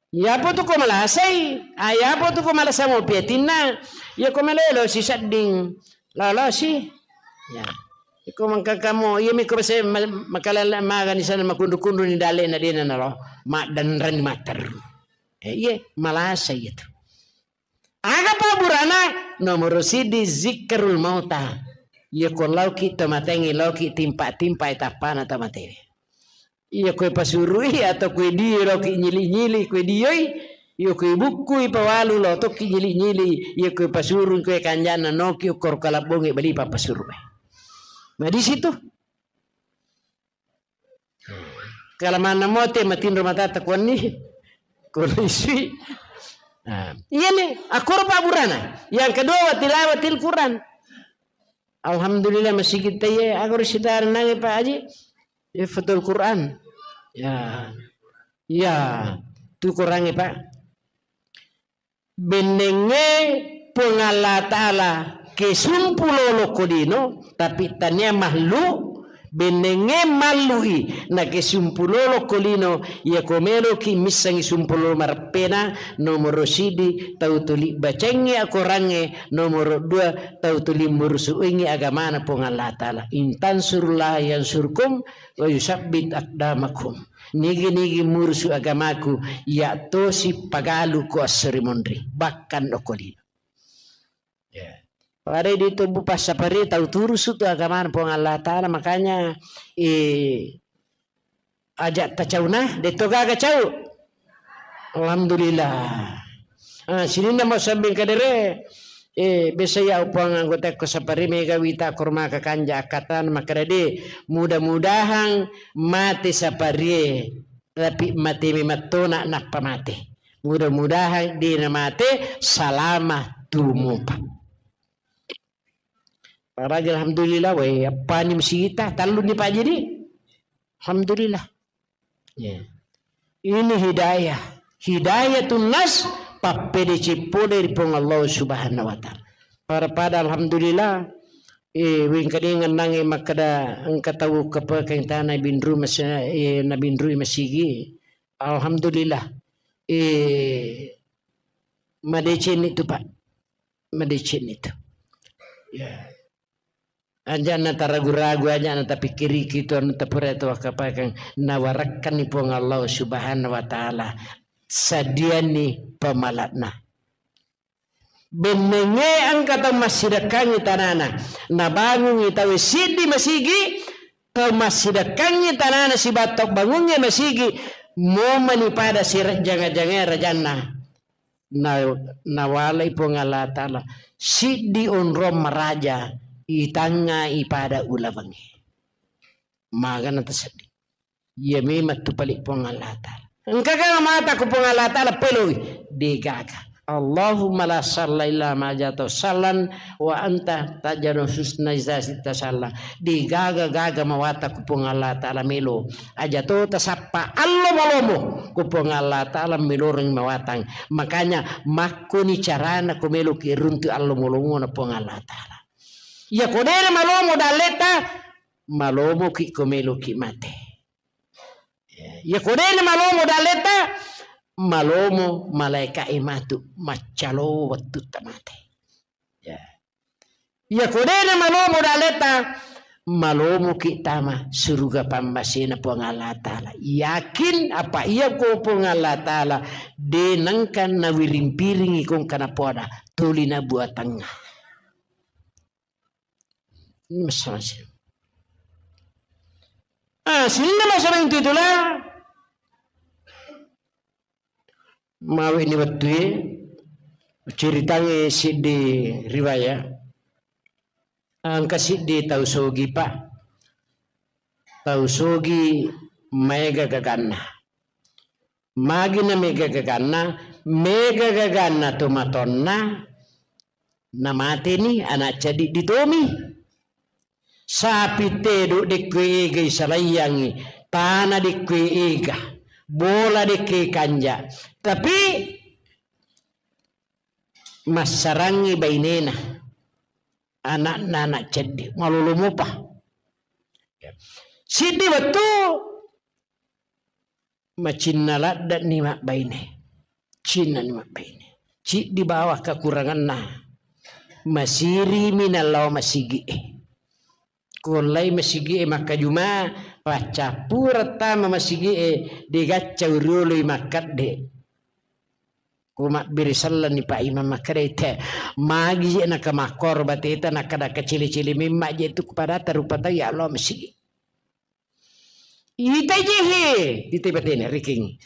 Yapo tu ko malasai, ah, yapo tu ko malasa mopi atinna, ya ko malelo si sedding lolosi. Ya. Iko mangkakamo, iya mi ko bese ma-, makalala magani sana makundu-kundu ni dalena dena nalo, maddanrani matteru. Eh, iye, malasa iya tu. Aga paburana? Nomoro siddi zikrul mauta. Iya ko lauki to matengi, lauki timpa-timpa tappana to matewe. Iya koe pasurui atau koe dio loki nyili-nyili koe dioi, iya koe bukkui pawalu lo tokki nyili-nyili, iya koe pasurui koe kanjana noki ukkoro kalabbongi bali papasurui. Nah, di situ Kalamanna mote matinro matata kuanni. Kulisui. Nah, iya ni, akkoro pabburana. Yang kedua, wa tilawatil Quran. Alhamdulillah, masigi taiye, aku ri sitaran nange, Pak Haji. Ihfadul Quran. Ya. Ya, tu Qurange, Pak. Bennengnge Puang Allah Ta'ala kesumpu lolo ko lino, tapi tania mallu, bennengnge mallui na kesumpu lolo ko lino, iya ko meloki missengi sumpu lolo mareppena, nomoro sidi tau tuli bacengngi akorangnge, nomoro dua tau tuli murusuingi agamana Puang Allah Ta'ala. In tansurullaha yansurkum wa yusabbit aqdamakum. Nigi-nigi murusu agamaku, iya tosi pagalu ko esso ri munri, bahkan okko lino. Ya. Pada di tubuh passapari tau turusu tu agamana Puang Allah Ta'ala, makanya, eh, aja tacauna, de to gaga cau. Alhamdulillah. Ah, sininna mau sambing kadere, eh, biasa ya upang anggota ko sapari mega wita kurma kakanja akatan makkeda de, mudah-mudahan mate saparie, tapi mate memettona nappa mate. Mudah-mudahan de namate salama tumupa. Paraja alhamdulillah, weh, appani musigita, talluni Pak Haji di. Alhamdulillah. Ya. Ini hidayah. Hidayatun nas, pappede cippode ri Puang Allah Subhanahu wa Ta'ala. Pada-pada alhamdulillah, eh, wengkadingan nange makkeda engka tau kepekeng tana binru mas-, eh, nabinrui masigi. Alhamdulillah. Eh, madeceng itu, Pak. Madeceng itu. Ya. Aja na taragu-ragu, aja na tapikkiriki tu anu tapura tu akapakang nawarakkanni Puang Allah Subhanahu wa Ta'ala. Sadiani pamalakna. Bennenge engka tau massidekkangi tanana, nabangungi tau siddi masigi, tau massidekkangi tanana sibawa tau bangungnge masigi, momani pada sirejjanga-jangae rajanna. Na-, nawalai Puang Allah Ta'ala siddi onrong maraja itangnga ipada ulawengnge. Magana taseddi. Iya memang tu pali Puang Allah Ta'ala. Engka ga mata ku Puang Allah Ta'ala peloi? Degaga. Allahumma la salla illa ma ja'altahu sallan wa anta taj'alul huzna idza syi'ta sahlan. Degaga-gaga mawata ku Puang Allah Ta'ala melo. Aja to tasappa allo malomo ku Puang Allah Ta'ala meloreng mawatang. Makanya makkoni carana ko meloki runtu allo malomo na Puang Allah Ta'ala. Iya ko dena malomo dalleta, malomoki ko meloki mate. Iya ko dena malomo dalleta, malomo malaika e matu maccalo wettutta mate. Ya. Iya ko dena malomo dalleta, malomoki tama suruga pammasena Puang Allah Ta'ala. Yakin apa iya ko Puang Allah Ta'ala de nengka nawiring-piringi kongka napoada tuli na buatangnga. Ini masalah sih. Ah, sininna masalah itu itulah. Mawe ni wettue ceritangi siddi riwayat. Engka siddi tau sogi, Pak. Tau sogi maega gaganna. Magi na mega gaganna, mega gaganna to matonna, namateni anak ceddi ditomi. Sapi tedo dekkue ega isalaiyangi, tana dekkue ega, bola dekke kanja. Tapi massarangi bainena, anakna anak ceddi, malolo mopa. Siddi wettu macinna ladde'ni mabbaine. Cinnani mabbaine. Ciddi bawang kakuranganna. Masirimi nallao masigi'e. Kuollai masigi'e makkajuma, paccappureng tama masigi'e, degaccau rioloi makkedde. Ko mabbere sellenni Pak Imam makkedai te, magi je naka makkoro bateta, nakkada kacele-cele memma je tu kupadata rupa tau ya Allah masigi. Ita jehe, ita batena riking.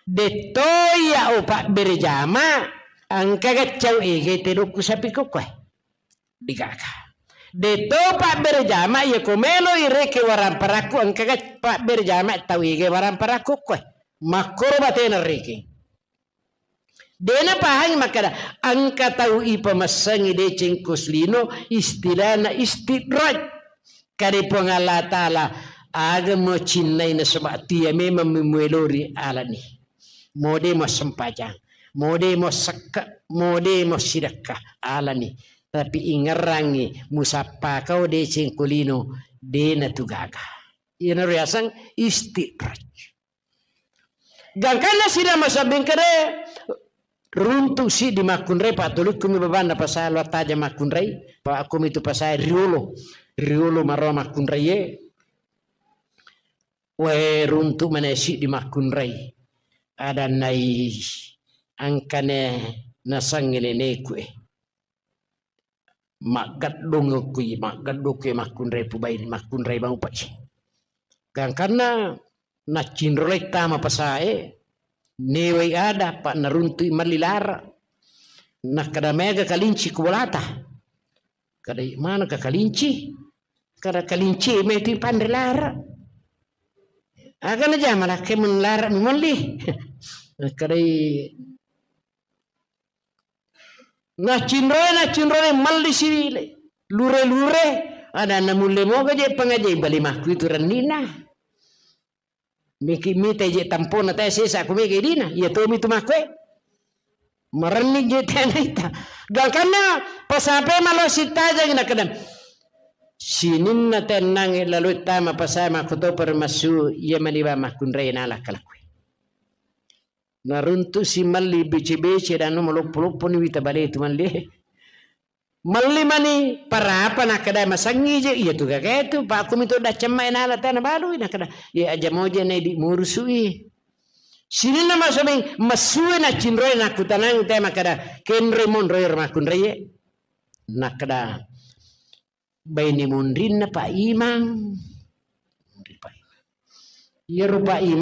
Detto ya o pabbere jama, engka gaccau ege tedokku sapi kokkoe. Degaga. Deto pabbere jama, iya ko melo ireke waramparakku, engkaga pabbere jama tau ige waramparakku koe. Makkoro batena reke. Dena pahangi makkada, engka tau ipamassangi deceng ko lino, istilahna istidraj. Kade Puang Allah Ta'ala, aga mo cinnai nasaba tia memang memuelori alani. Mode mo sempajang, mode mo sekka, mode mo sidekka alani. Tapi ingerrangi musappa kau deceng ko lino, dena tu gaga. Iyana riaseng istidraj. Gangkanna sidang masabbing kede, runtu siddi makkunrai, pattulikkumi babanna pasai lo attaja makkunrai, pa akkumitu pasai riolo, riolo maro makkunrai e. Wae runtu mane siddi makkunrai. Adannai angkane nasangnge neneku e. Maggeddong kui, maggeddong kui makkunrai pubai, makkunrai bang upai. Gangkanna naccinrolai tama pasae, newai ada, pa naruntui malli lara. Nakkada mega kalinci ku bolata. Kada mana ka kalinci? Kada kalinci metu panre lara. Aga na jama lakke mun lara mi malli. Nakkadai Naccinroi, naccinroi, malli si lure-lure, adanna mulle moga je pangajai bali makku itu rennina. Miki mita je tampona tae sesa ku mega dina, iya tomi tu makku e. Marenni je tena ita. Gangkanna pasape malo sitajang na kadang. Sininna tennang lalo tama pasai makku to per massu, iya mani ba makkunrai nala kalakku. Naruntu si malli bece-bece dan no maloppo-loppo ni wita bale tu malli. Malli mani parapa nakkada masangi je, iya tu gaga tu, pa aku mito daccamma enala tana balu nakkada, iya aja moja na idi murusui. Sininna masomeng masue na cinroi nakkutanang te makkada, kenroi monroi makkunrai e. Nakkada, baini munrinna Pak Imang. Iya rupa Imang.